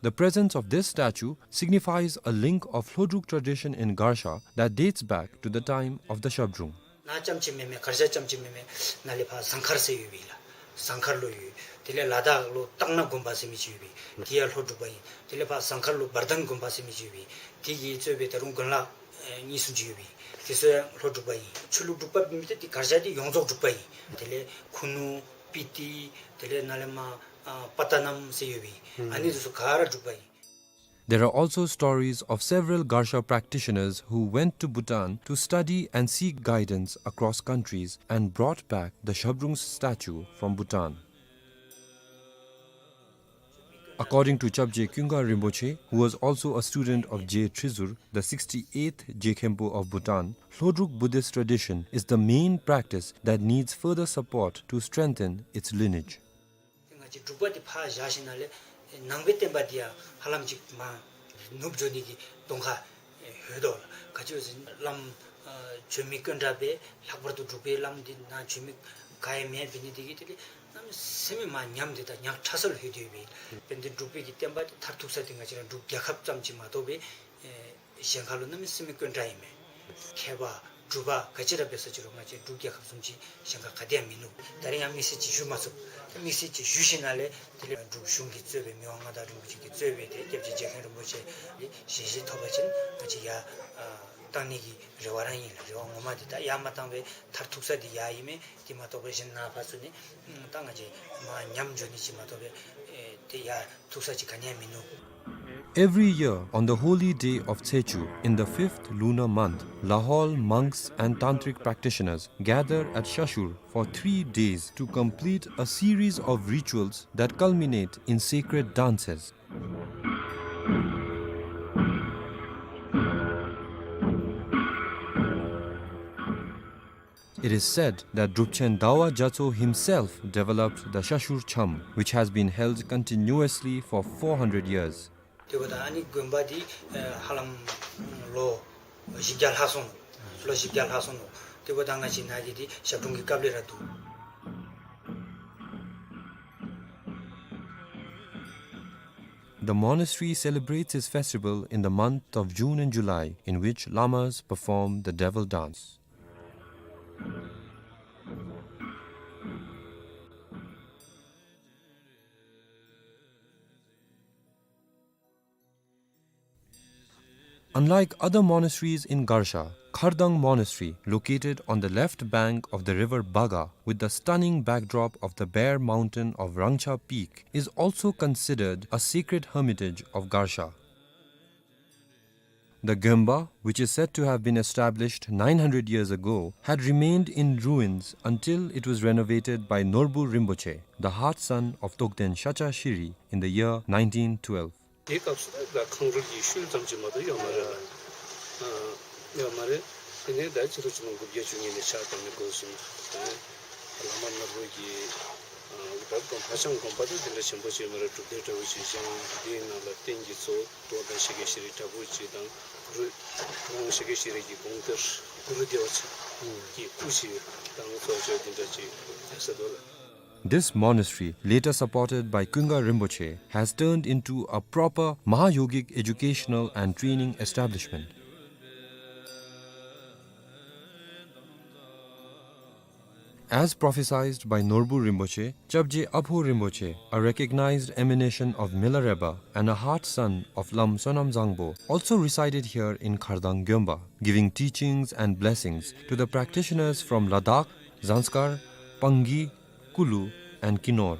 The presence of this statue signifies a link of Hlodruk tradition in Garsha that dates back to the time of the Zhabdrung. ནཱ་རྐྱངམ་གཅིག་མེན་མས། གར་ཞ་རྐྱངམ་གཅིག་མེན་མས། ནཱ་ལས་ཕར་ཟངས་དཀར་ཟེར་ཡོད་པས་ལགས། ཟངས་དཀར་ལུ་ཡོད། དེ་ལས་ལ་དྭགས་ལུ་སྟག་སྣ་དགོན་པ་ཟེར་མི་ཅིག་ཡོད་པས། དེ་ཡང་ལྷོ་འབྲུག་པ་ཨིན། དེ་ལས་ཕར་ཟངས་དཀར་ལུ་བར་ལྡན་དགོན་པ་ཟེར་མི་ཅིག་ཡོད་པས། དེ་གིས་གཙོས་པའི་ད་རུང་དགོན་ལག་ཨེ་གཉིས་གསུམ་ཅིག་ཡོད་པས། དེ་ཚུ་ཡང་ལྷོ་འབྲུག་པ་ཨིན། ཆོས་ལུགས་འབྲུག་པ་མེན་ཏེ་དེ་གར་ཞ་དེ་ཡོངས་རྫོགས་འབྲུག་པ་ཨིན། དེ་ལས་ཁུ་ནུ་སྤི་ཏི་དེ་ལས་ནཱ་ལས་མར་ཨ་པ་ཏ་ནམ་ཟེར་ཡོད་པས། ཨ་ནི་དེ་ཚུ་ག་ར་འབྲུག་པ་ཨིན། There are also stories of several Garsha practitioners who went to Bhutan to study and seek guidance across countries and brought back the Zhabdrung's statue from Bhutan. According to Chapje Kyunga Rinpoche, who was also a student of Je Trizur, the sixty-eighth Je Khenpo of Bhutan, Lhodruk Buddhist tradition is the main practice that needs further support to strengthen its lineage. ང་བཅས་འབྲུག་པ་འདི་ཕར་བཞག་ཞིནམ་ལས་ནང་པའི་བསྟན་པ་འདི་ཡང་ཧ་ལམ་ཅིག་མར་ནུབ་འགྱོ་ནི་གི་གདོང་ཁར་ལྷོད་དོ་ལགས། ག་ཅི་ཟེར་བ་ཅིན་བླམ་ཨ་བྱོན་མི་ཀུན་དགའ་སྦེ་ལྷག་པར་དུ་འབྲུག་པའི་བླམ་འདི་ནཱ་བྱོན་མི་ག་ཡང་མེདཔ་འབད་ནི་དེ་གིས་དེ་ལས་གནམ་མེད་ས་མེད་མར་ཉམས་ཏེ་ད་ཉག་ཕྲ་ས་ལུ་ལྷོད་དེ་ཡོདཔ་ཨིན། དཔེར་ན་འབྲུག་པའི་གི་བསྟན་པ་འདི་མཐར་ཐུག་ས་འདི་ང་བཅས་ར་འབྲུག་རྒྱལ་ཁབ་ཙམ་ཅིག་མ་གཏོགས་པའི་ཨེ་གཞན་ཁ་ལུ་གནམ་མེད་ས་མེད་དཀོན་དྲགས་ཨིན་མས། མཁས་པ་གྲུབ་པ་ག་ཅི་ར་འབད་ས་ཅི་རུང་ང་བཅས་འབྲུག་རྒྱལ་ཁབ་བཟུམ་ཅིག་གཞན་ཁ་ག་ཏེ་ཡང་མིན་ནུག། ད་རིས་ཡང་དམིགས་བསལ་ཅིག་ཞུ་མ་ཚུགས། དམིགས་བསལ་ཅིག་ཞུ་ཞིནམ་ལས་དེ་ལས་འབྲུག་གཞུང་གིས་གཙོས་པའི་མི་དབང་མངའ་བདག་རིན་པོ་ཆེ་གིས་གཙོས་པའི་དེ་སྐྱབས་རྗེ་རྗེ་མཁན་རིན་པོ་ཆེ་གི་ཞལ་བཞེས་ཐོབ་པ་ཅིན་ང་བཅས་ཡར་ཨ་བཏང་ནི་གི་རེ་བ་ར་ཨིན་ལགས། རེ་བ་ངོ་མ་འདི་ད་ཡར་མ་བཏང་པའི་མཐར་ཐུག་ས་འདི་ཡར་ཨིན་མས། དེ་མ་གཏོགས་པའི་གཞན་ནཱ་ཕར་ཚུར་ནི་ཨ་ད་ང་བཅས་མར་ཉམས་འགྱོ་ནི་ཅིག་མ་གཏོགས་པའི་ཨེ་དེ་ཡར་ཐུག་ས་ཅིག་ག་ནི་ཡང་མིན་ནུག། Every year, on the holy day of Tsechu, in the fifth lunar month, Lahaul monks and tantric practitioners gather at Shashur for three days to complete a series of rituals that culminate in sacred dances. It is said that Drupchen Dawa Gyatso himself developed the Shashur Cham, which has been held continuously for four hundred years. དེ་འབདཝ་ད་ཨ་ནི་དགོན་པ་འདི་ཨེ་ཧ་ལམ་ལོ་བཞི་བརྒྱ་ལྷག་སོང་ནུག། ལོ་བཞི་བརྒྱ་ལྷག་སོང་ནུག། དེ་འབདཝ་ད་ང་བཅས་ནཱ་གི་འདི་ཞབས་དྲུང་གི་སྐབས་ལས་ར་འདུག། The monastery celebrates its festival in the month of June and July, in which lamas perform the devil dance. Unlike other monasteries in Garsha, Khardang Monastery, located on the left bank of the river Baga with the stunning backdrop of the bare mountain of Rangcha Peak, is also considered a sacred hermitage of Garsha. The Gyönba, which is said to have been established nine hundred years ago, had remained in ruins until it was renovated by Norbu Rinpoche, the heart son of Tokden Shacha Shiri, in the year nineteen twelve. དེའི་སྐབས་སུ་ད་ཁང་རུལ་གྱི་ཤུལ་ཙམ་ཅིག་མ་གཏོགས་ཡོད་མ་རེད། ཨ་ཡོད་མ་རེད། དེ་ནས་ད་ཕྱི་ལོ་ཆིག་སྟོང་དགུ་བརྒྱ་བཅུ་གཉིས་ནས་ཕྱག་བཏབ་ནས་འགོ་བཟུང་། དེ་ནས་བླ་མ་ནོར་བུ་གིས་ཨ་ད་དགོན་ཧ་ཅང་དགོན་པ་དེ་དེ་འདྲ་ཆེན་པོ་ཅིག་མ་རེད། སྒྲུབ་སྡེ་འདྲ་བོ་ཅིག་བཞེངས། དེའི་ནང་ལ་རྟེན་གྱི་གཙོ་བོ་རྟོགས་ལྡན་ཤཱཀྱ་ཤྲཱི་འདྲ་བོ་ཅིག་དང་གུ་རུ་ཁོང་ཤཱཀྱ་ཤྲཱི་གི་དགོངས་གཏེར་གུ་རུ་བདེ་བ་ཆེན་གྱི་སྐུ་ཅིག་དང་གཙོ་བོ་དེ་འདྲ་ཅིག་ཡོད་ས་འདུག་ལགས། This monastery, later supported by Kunga Rinpoche, has turned into a proper Mahayogic educational and training establishment. As prophesied by Norbu Rinpoche, Chapje Apho Rinpoche, a recognized emanation of Milarepa and a heart son of Lam Sonam Zangpo, also resided here in Khardang Gyönba, giving teachings and blessings to the practitioners from Ladakh, Zanskar, Pangi, Kulu, and Kinor.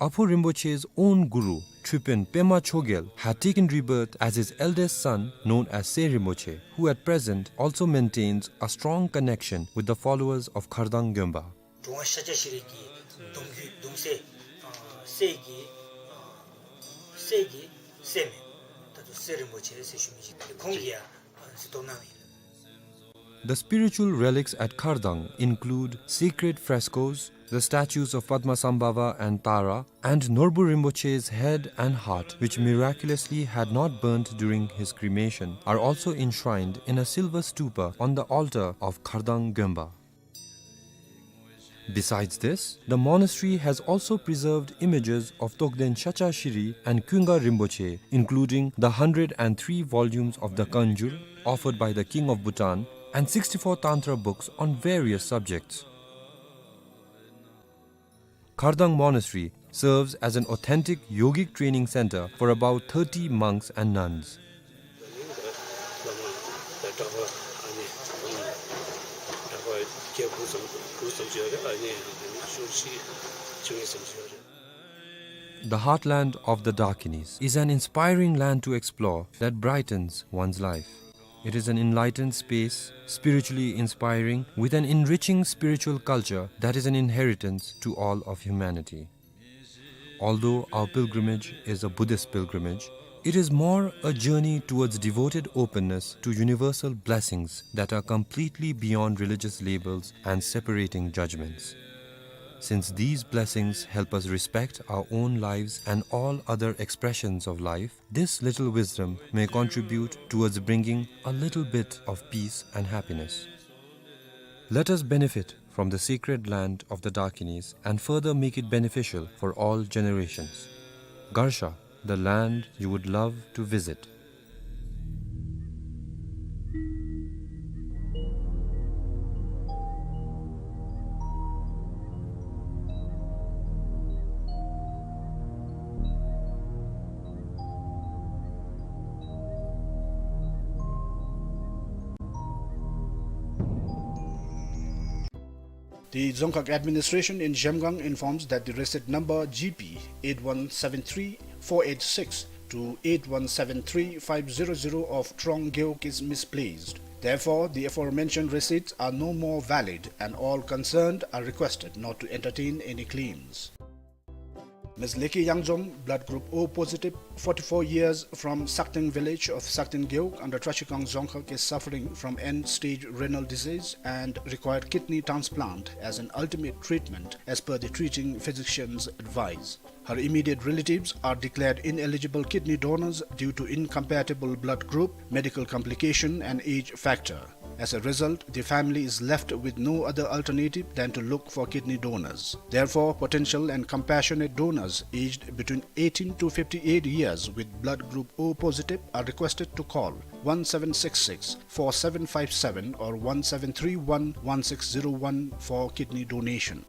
Apho Rinpoche's own guru, Tripin Pema Chogyal, had taken rebirth as his eldest son, known as Se Rinpoche, who at present also maintains a strong connection with the followers of Khardang Gyönba. དྲུང་པ་ཤཱཀྱ་ཤྲཱི་གི་གདུང་བརྒྱུད་གདུང་སྲས་ཨ་སྲས་ཀྱི་ཨ་སྲས་ཀྱི་སྲས་མོ་ད་ལྟོ་སེ་རིན་པོ་ཆེ་ཟེར་ཞུ་མི་ཅིག་ཁོང་གིས་ཡང་གཟིགས་རྟོག་གནང་ཡི། The spiritual relics at Khardang include sacred frescoes, the statues of Padmasambhava and Tara, and Norbu Rinpoche's head and heart, which miraculously had not burnt during his cremation, are also enshrined in a silver stupa on the altar of Khardang Gyönba. Besides this, the monastery has also preserved images of Tokden Shacha Shiri and Kunga Rinpoche, including the hundred and three volumes of the Kanjur offered by the King of Bhutan and sixty-four Tantra books on various subjects. Khardang Monastery serves as an authentic yogic training center for about thirty monks and nuns. The heartland of the Dakinis is an inspiring land to explore that brightens one's life. It is an enlightened space, spiritually inspiring, with an enriching spiritual culture that is an inheritance to all of humanity. Although our pilgrimage is a Buddhist pilgrimage, it is more a journey towards devoted openness to universal blessings that are completely beyond religious labels and separating judgments. Since these blessings help us respect our own lives and all other expressions of life, this little wisdom may contribute towards bringing a little bit of peace and happiness. Let us benefit from the sacred land of the Dakinis and further make it beneficial for all generations. Garsha, the land you would love to visit. The Dzongkhag administration in Zhemgang informs that the receipt number G P eight one seven three four eight six to eight one seven three five zero zero of Trong Geok is misplaced. Therefore, the aforementioned receipts are no more valid and all concerned are requested not to entertain any claims. Miss Leki Yangjom, blood group O positive, forty-four years, from Sakteng village of Sakteng Geuk under Trashikang Dzongkhag, is suffering from end-stage renal disease and required kidney transplant as an ultimate treatment as per the treating physician's advice. Her immediate relatives are declared ineligible kidney donors due to incompatible blood group, medical complication and age factor. As a result, the family is left with no other alternative than to look for kidney donors. Therefore, potential and compassionate donors aged between eighteen to fifty-eight years with blood group O positive are requested to call one seven six six four seven five seven or one seven three one one six zero one for kidney donation.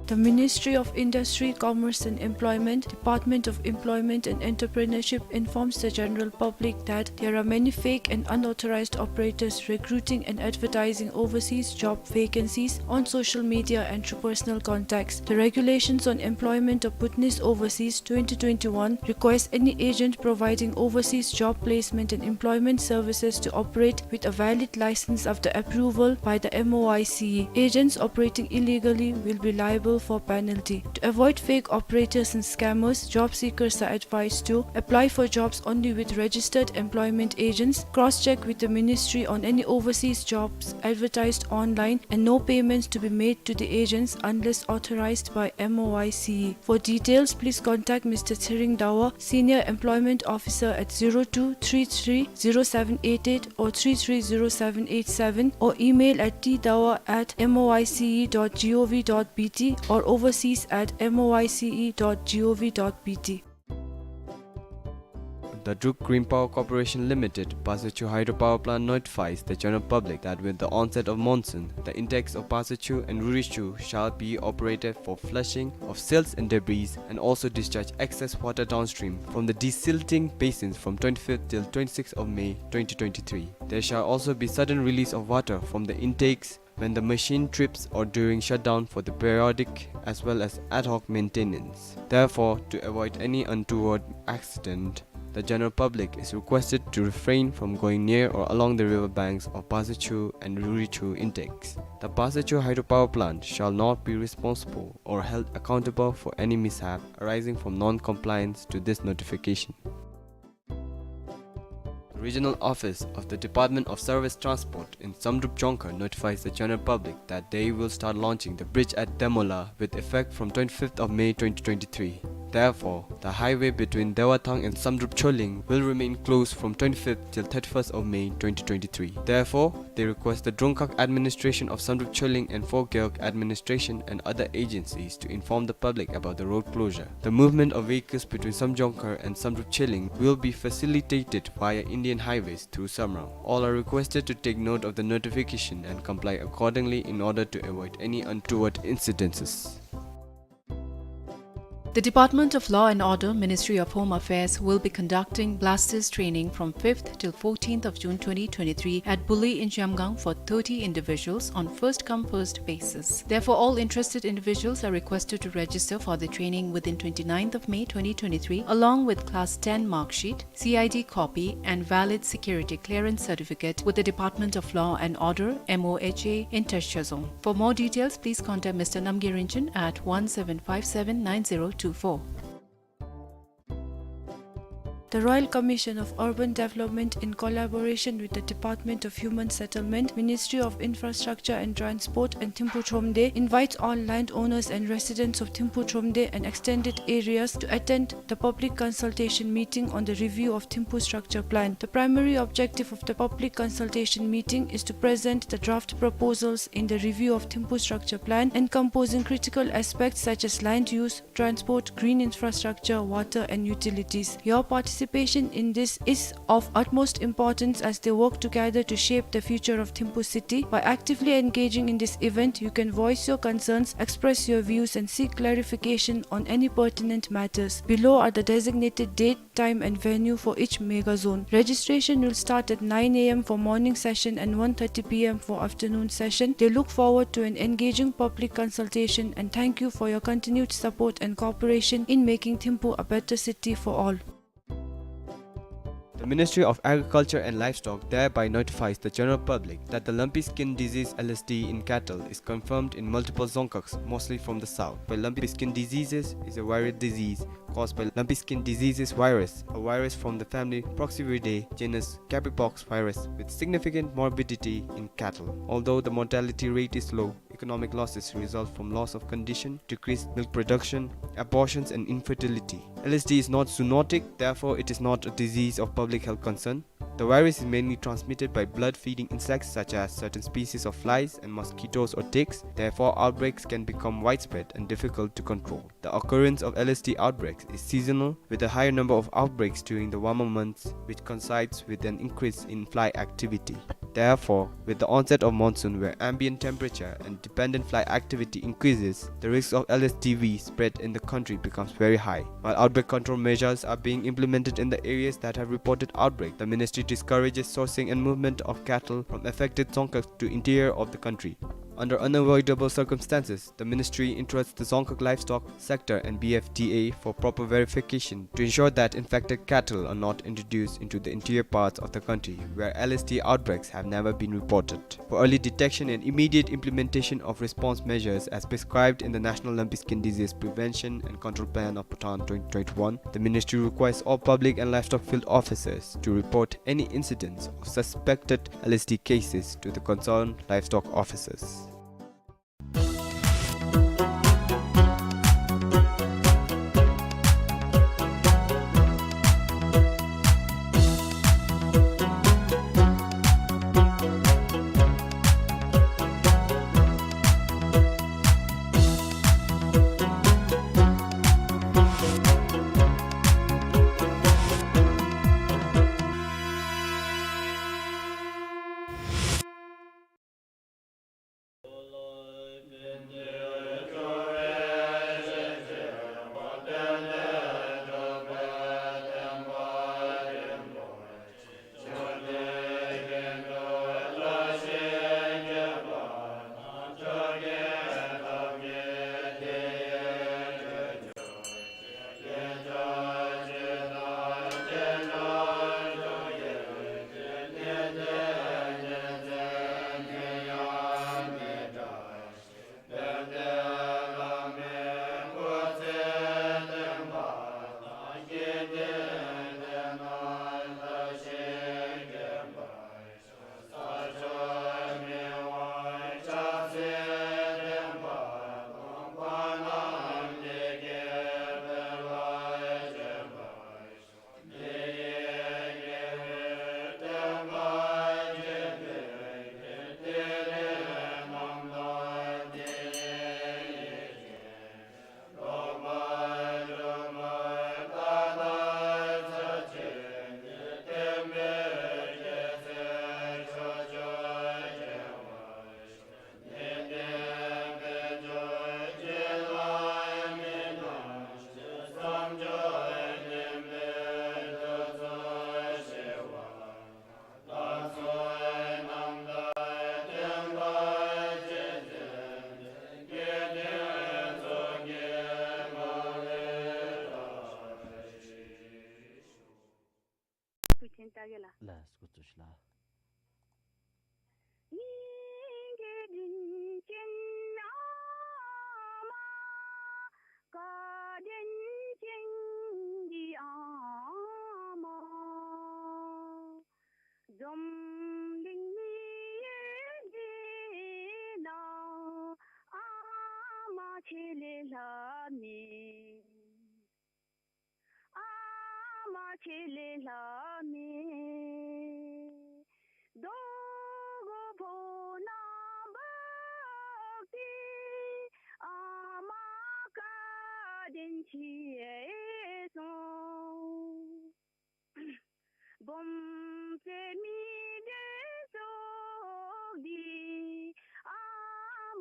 The Ministry of Industry, Commerce and Employment, Department of Employment and Entrepreneurship informs the general public that there are many fake and unauthorized operators recruiting and advertising overseas job vacancies on social media and through personal contacts. The Regulations on Employment of Bhutanese Overseas twenty twenty-one requires any agent providing overseas job placement and employment services to operate with a valid license after approval by the M O I C E. Agents operating illegally will be liable for penalty. To avoid fake operators and scammers, job seekers are advised to apply for jobs only with registered employment agents, cross-check with the ministry on any overseas jobs advertised online, and no payments to be made to the agents unless authorized by M O I C E. For details, please contact Mister Tshering Dawa, Senior Employment Officer, at zero two three three zero seven eight eight or three three zero seven eight seven, or email at t dawa at M O I C E dot gov dot B T or overseas at M O I C E dot gov dot B T. The Druk Green Power Corporation Limited, Pasachu Hydropower Plant, notifies the general public that with the onset of monsoon, the intakes of Pasachu and Rurichu shall be operated for flushing of silts and debris and also discharge excess water downstream from the desilting basins from twenty-fifth till twenty-sixth of May twenty twenty-three. There shall also be sudden release of water from the intakes when the machine trips or during shutdown for the periodic as well as ad hoc maintenance. Therefore, to avoid any untoward accident, the general public is requested to refrain from going near or along the river banks of Pasachu and Rurichu intakes. The Pasachu Hydropower Plant shall not be responsible or held accountable for any mishap arising from non-compliance to this notification. The regional office of the Department of Surface Transport in Samdrup Jongkhar notifies the general public that they will start launching the bridge at Demola with effect from twenty-fifth of May twenty twenty-three. Therefore, the highway between Dewathang and Samdrup Choling will remain closed from twenty-fifth till thirty-first of May twenty twenty-three. Therefore, they request the Drongkhag administration of Samdrup Choling and Fogeok administration and other agencies to inform the public about the road closure. The movement of vehicles between Samjongkhar and Samdrup Choling will be facilitated via Indian Highways through Samrang. All are requested to take note of the notification and comply accordingly in order to avoid any untoward incidences. The Department of Law and Order, Ministry of Home Affairs, will be conducting blasters training from fifth till fourteenth of June twenty twenty-three at Buli in Zhemgang for thirty individuals on first come, first basis. Therefore, all interested individuals are requested to register for the training within twenty-ninth of May twenty twenty-three, along with Class ten mark sheet, C I D copy and valid security clearance certificate with the Department of Law and Order, M O H A, in Teshozong. For more details, please contact Mister Namgay Rinchen at one seven five seven nine zero two four. The Royal Commission of Urban Development, in collaboration with the Department of Human Settlement, Ministry of Infrastructure and Transport, and Thimphu Thromde, invites all landowners and residents of Thimphu Thromde and extended areas to attend the public consultation meeting on the review of Thimphu Structure Plan. The primary objective of the public consultation meeting is to present the draft proposals in the review of Thimphu Structure Plan, encompassing critical aspects such as land use, transport, green infrastructure, water, and utilities. Your participation in this is of utmost importance as they work together to shape the future of Thimphu city. By actively engaging in this event, you can voice your concerns, express your views, and seek clarification on any pertinent matters. Below are the designated date, time and venue for each mega zone. Registration will start at nine A M for morning session and one thirty P M for afternoon session. They look forward to an engaging public consultation and thank you for your continued support and cooperation in making Thimphu a better city for all. The Ministry of Agriculture and Livestock thereby notifies the general public that the lumpy skin disease, L S D, in cattle is confirmed in multiple Dzongkhags, mostly from the south. By lumpy skin diseases is a viral disease caused by lumpy skin diseases virus, a virus from the family Proxiviridae, genus Capripox virus, with significant morbidity in cattle. Although the mortality rate is low, economic losses result from loss of condition, decreased milk production, abortions, and infertility. L S D is not zoonotic, therefore it is not a disease of public health concern. The virus is mainly transmitted by blood-feeding insects such as certain species of flies and mosquitoes or ticks. Therefore, outbreaks can become widespread and difficult to control. The occurrence of L S D outbreaks is seasonal, with a higher number of outbreaks during the warmer months, which coincides with an increase in fly activity. Therefore, with the onset of monsoon, where ambient temperature and dependent fly activity increases, the risk of L S D V spread in the country becomes very high. While outbreak control measures are being implemented in the areas that have reported outbreak, the ministry discourages sourcing and movement of cattle from affected Dzongkhag to interior of the country. Under unavoidable circumstances, the ministry entrusts the Dzongkhag livestock sector and B F D A for proper verification to ensure that infected cattle are not introduced into the interior parts of the country where L S D outbreaks have never been reported. For early detection and immediate implementation of response measures as prescribed in the National Lumpy Skin Disease Prevention and Control Plan of Bhutan twenty twenty-one, the ministry requires all public and livestock field officers to report any incidents of suspected L S D cases to the concerned livestock officers. ལགས་སོ། ཁྱེད་ལས་ལྷག་མེད། ཨ་མ་ཁྱེད་ལས་ལྷག་མེད། རྡོ་གུ་ཕོ་ནང་འབག་སྟེ། ཨ་མ་སྐལ་ལྡན་ཁྱེད་སོང་། སྦོམ་ཚེ་མི་བདེ་སོགས་ཀྱིས། ཨ་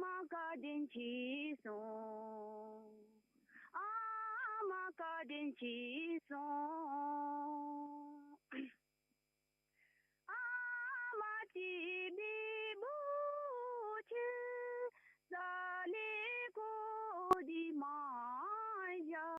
མ་སྐལ་ལྡན་ཁྱེད་སོང་། ཨ་མ་སྐལ་ལྡན་ཁྱེད་སོང་།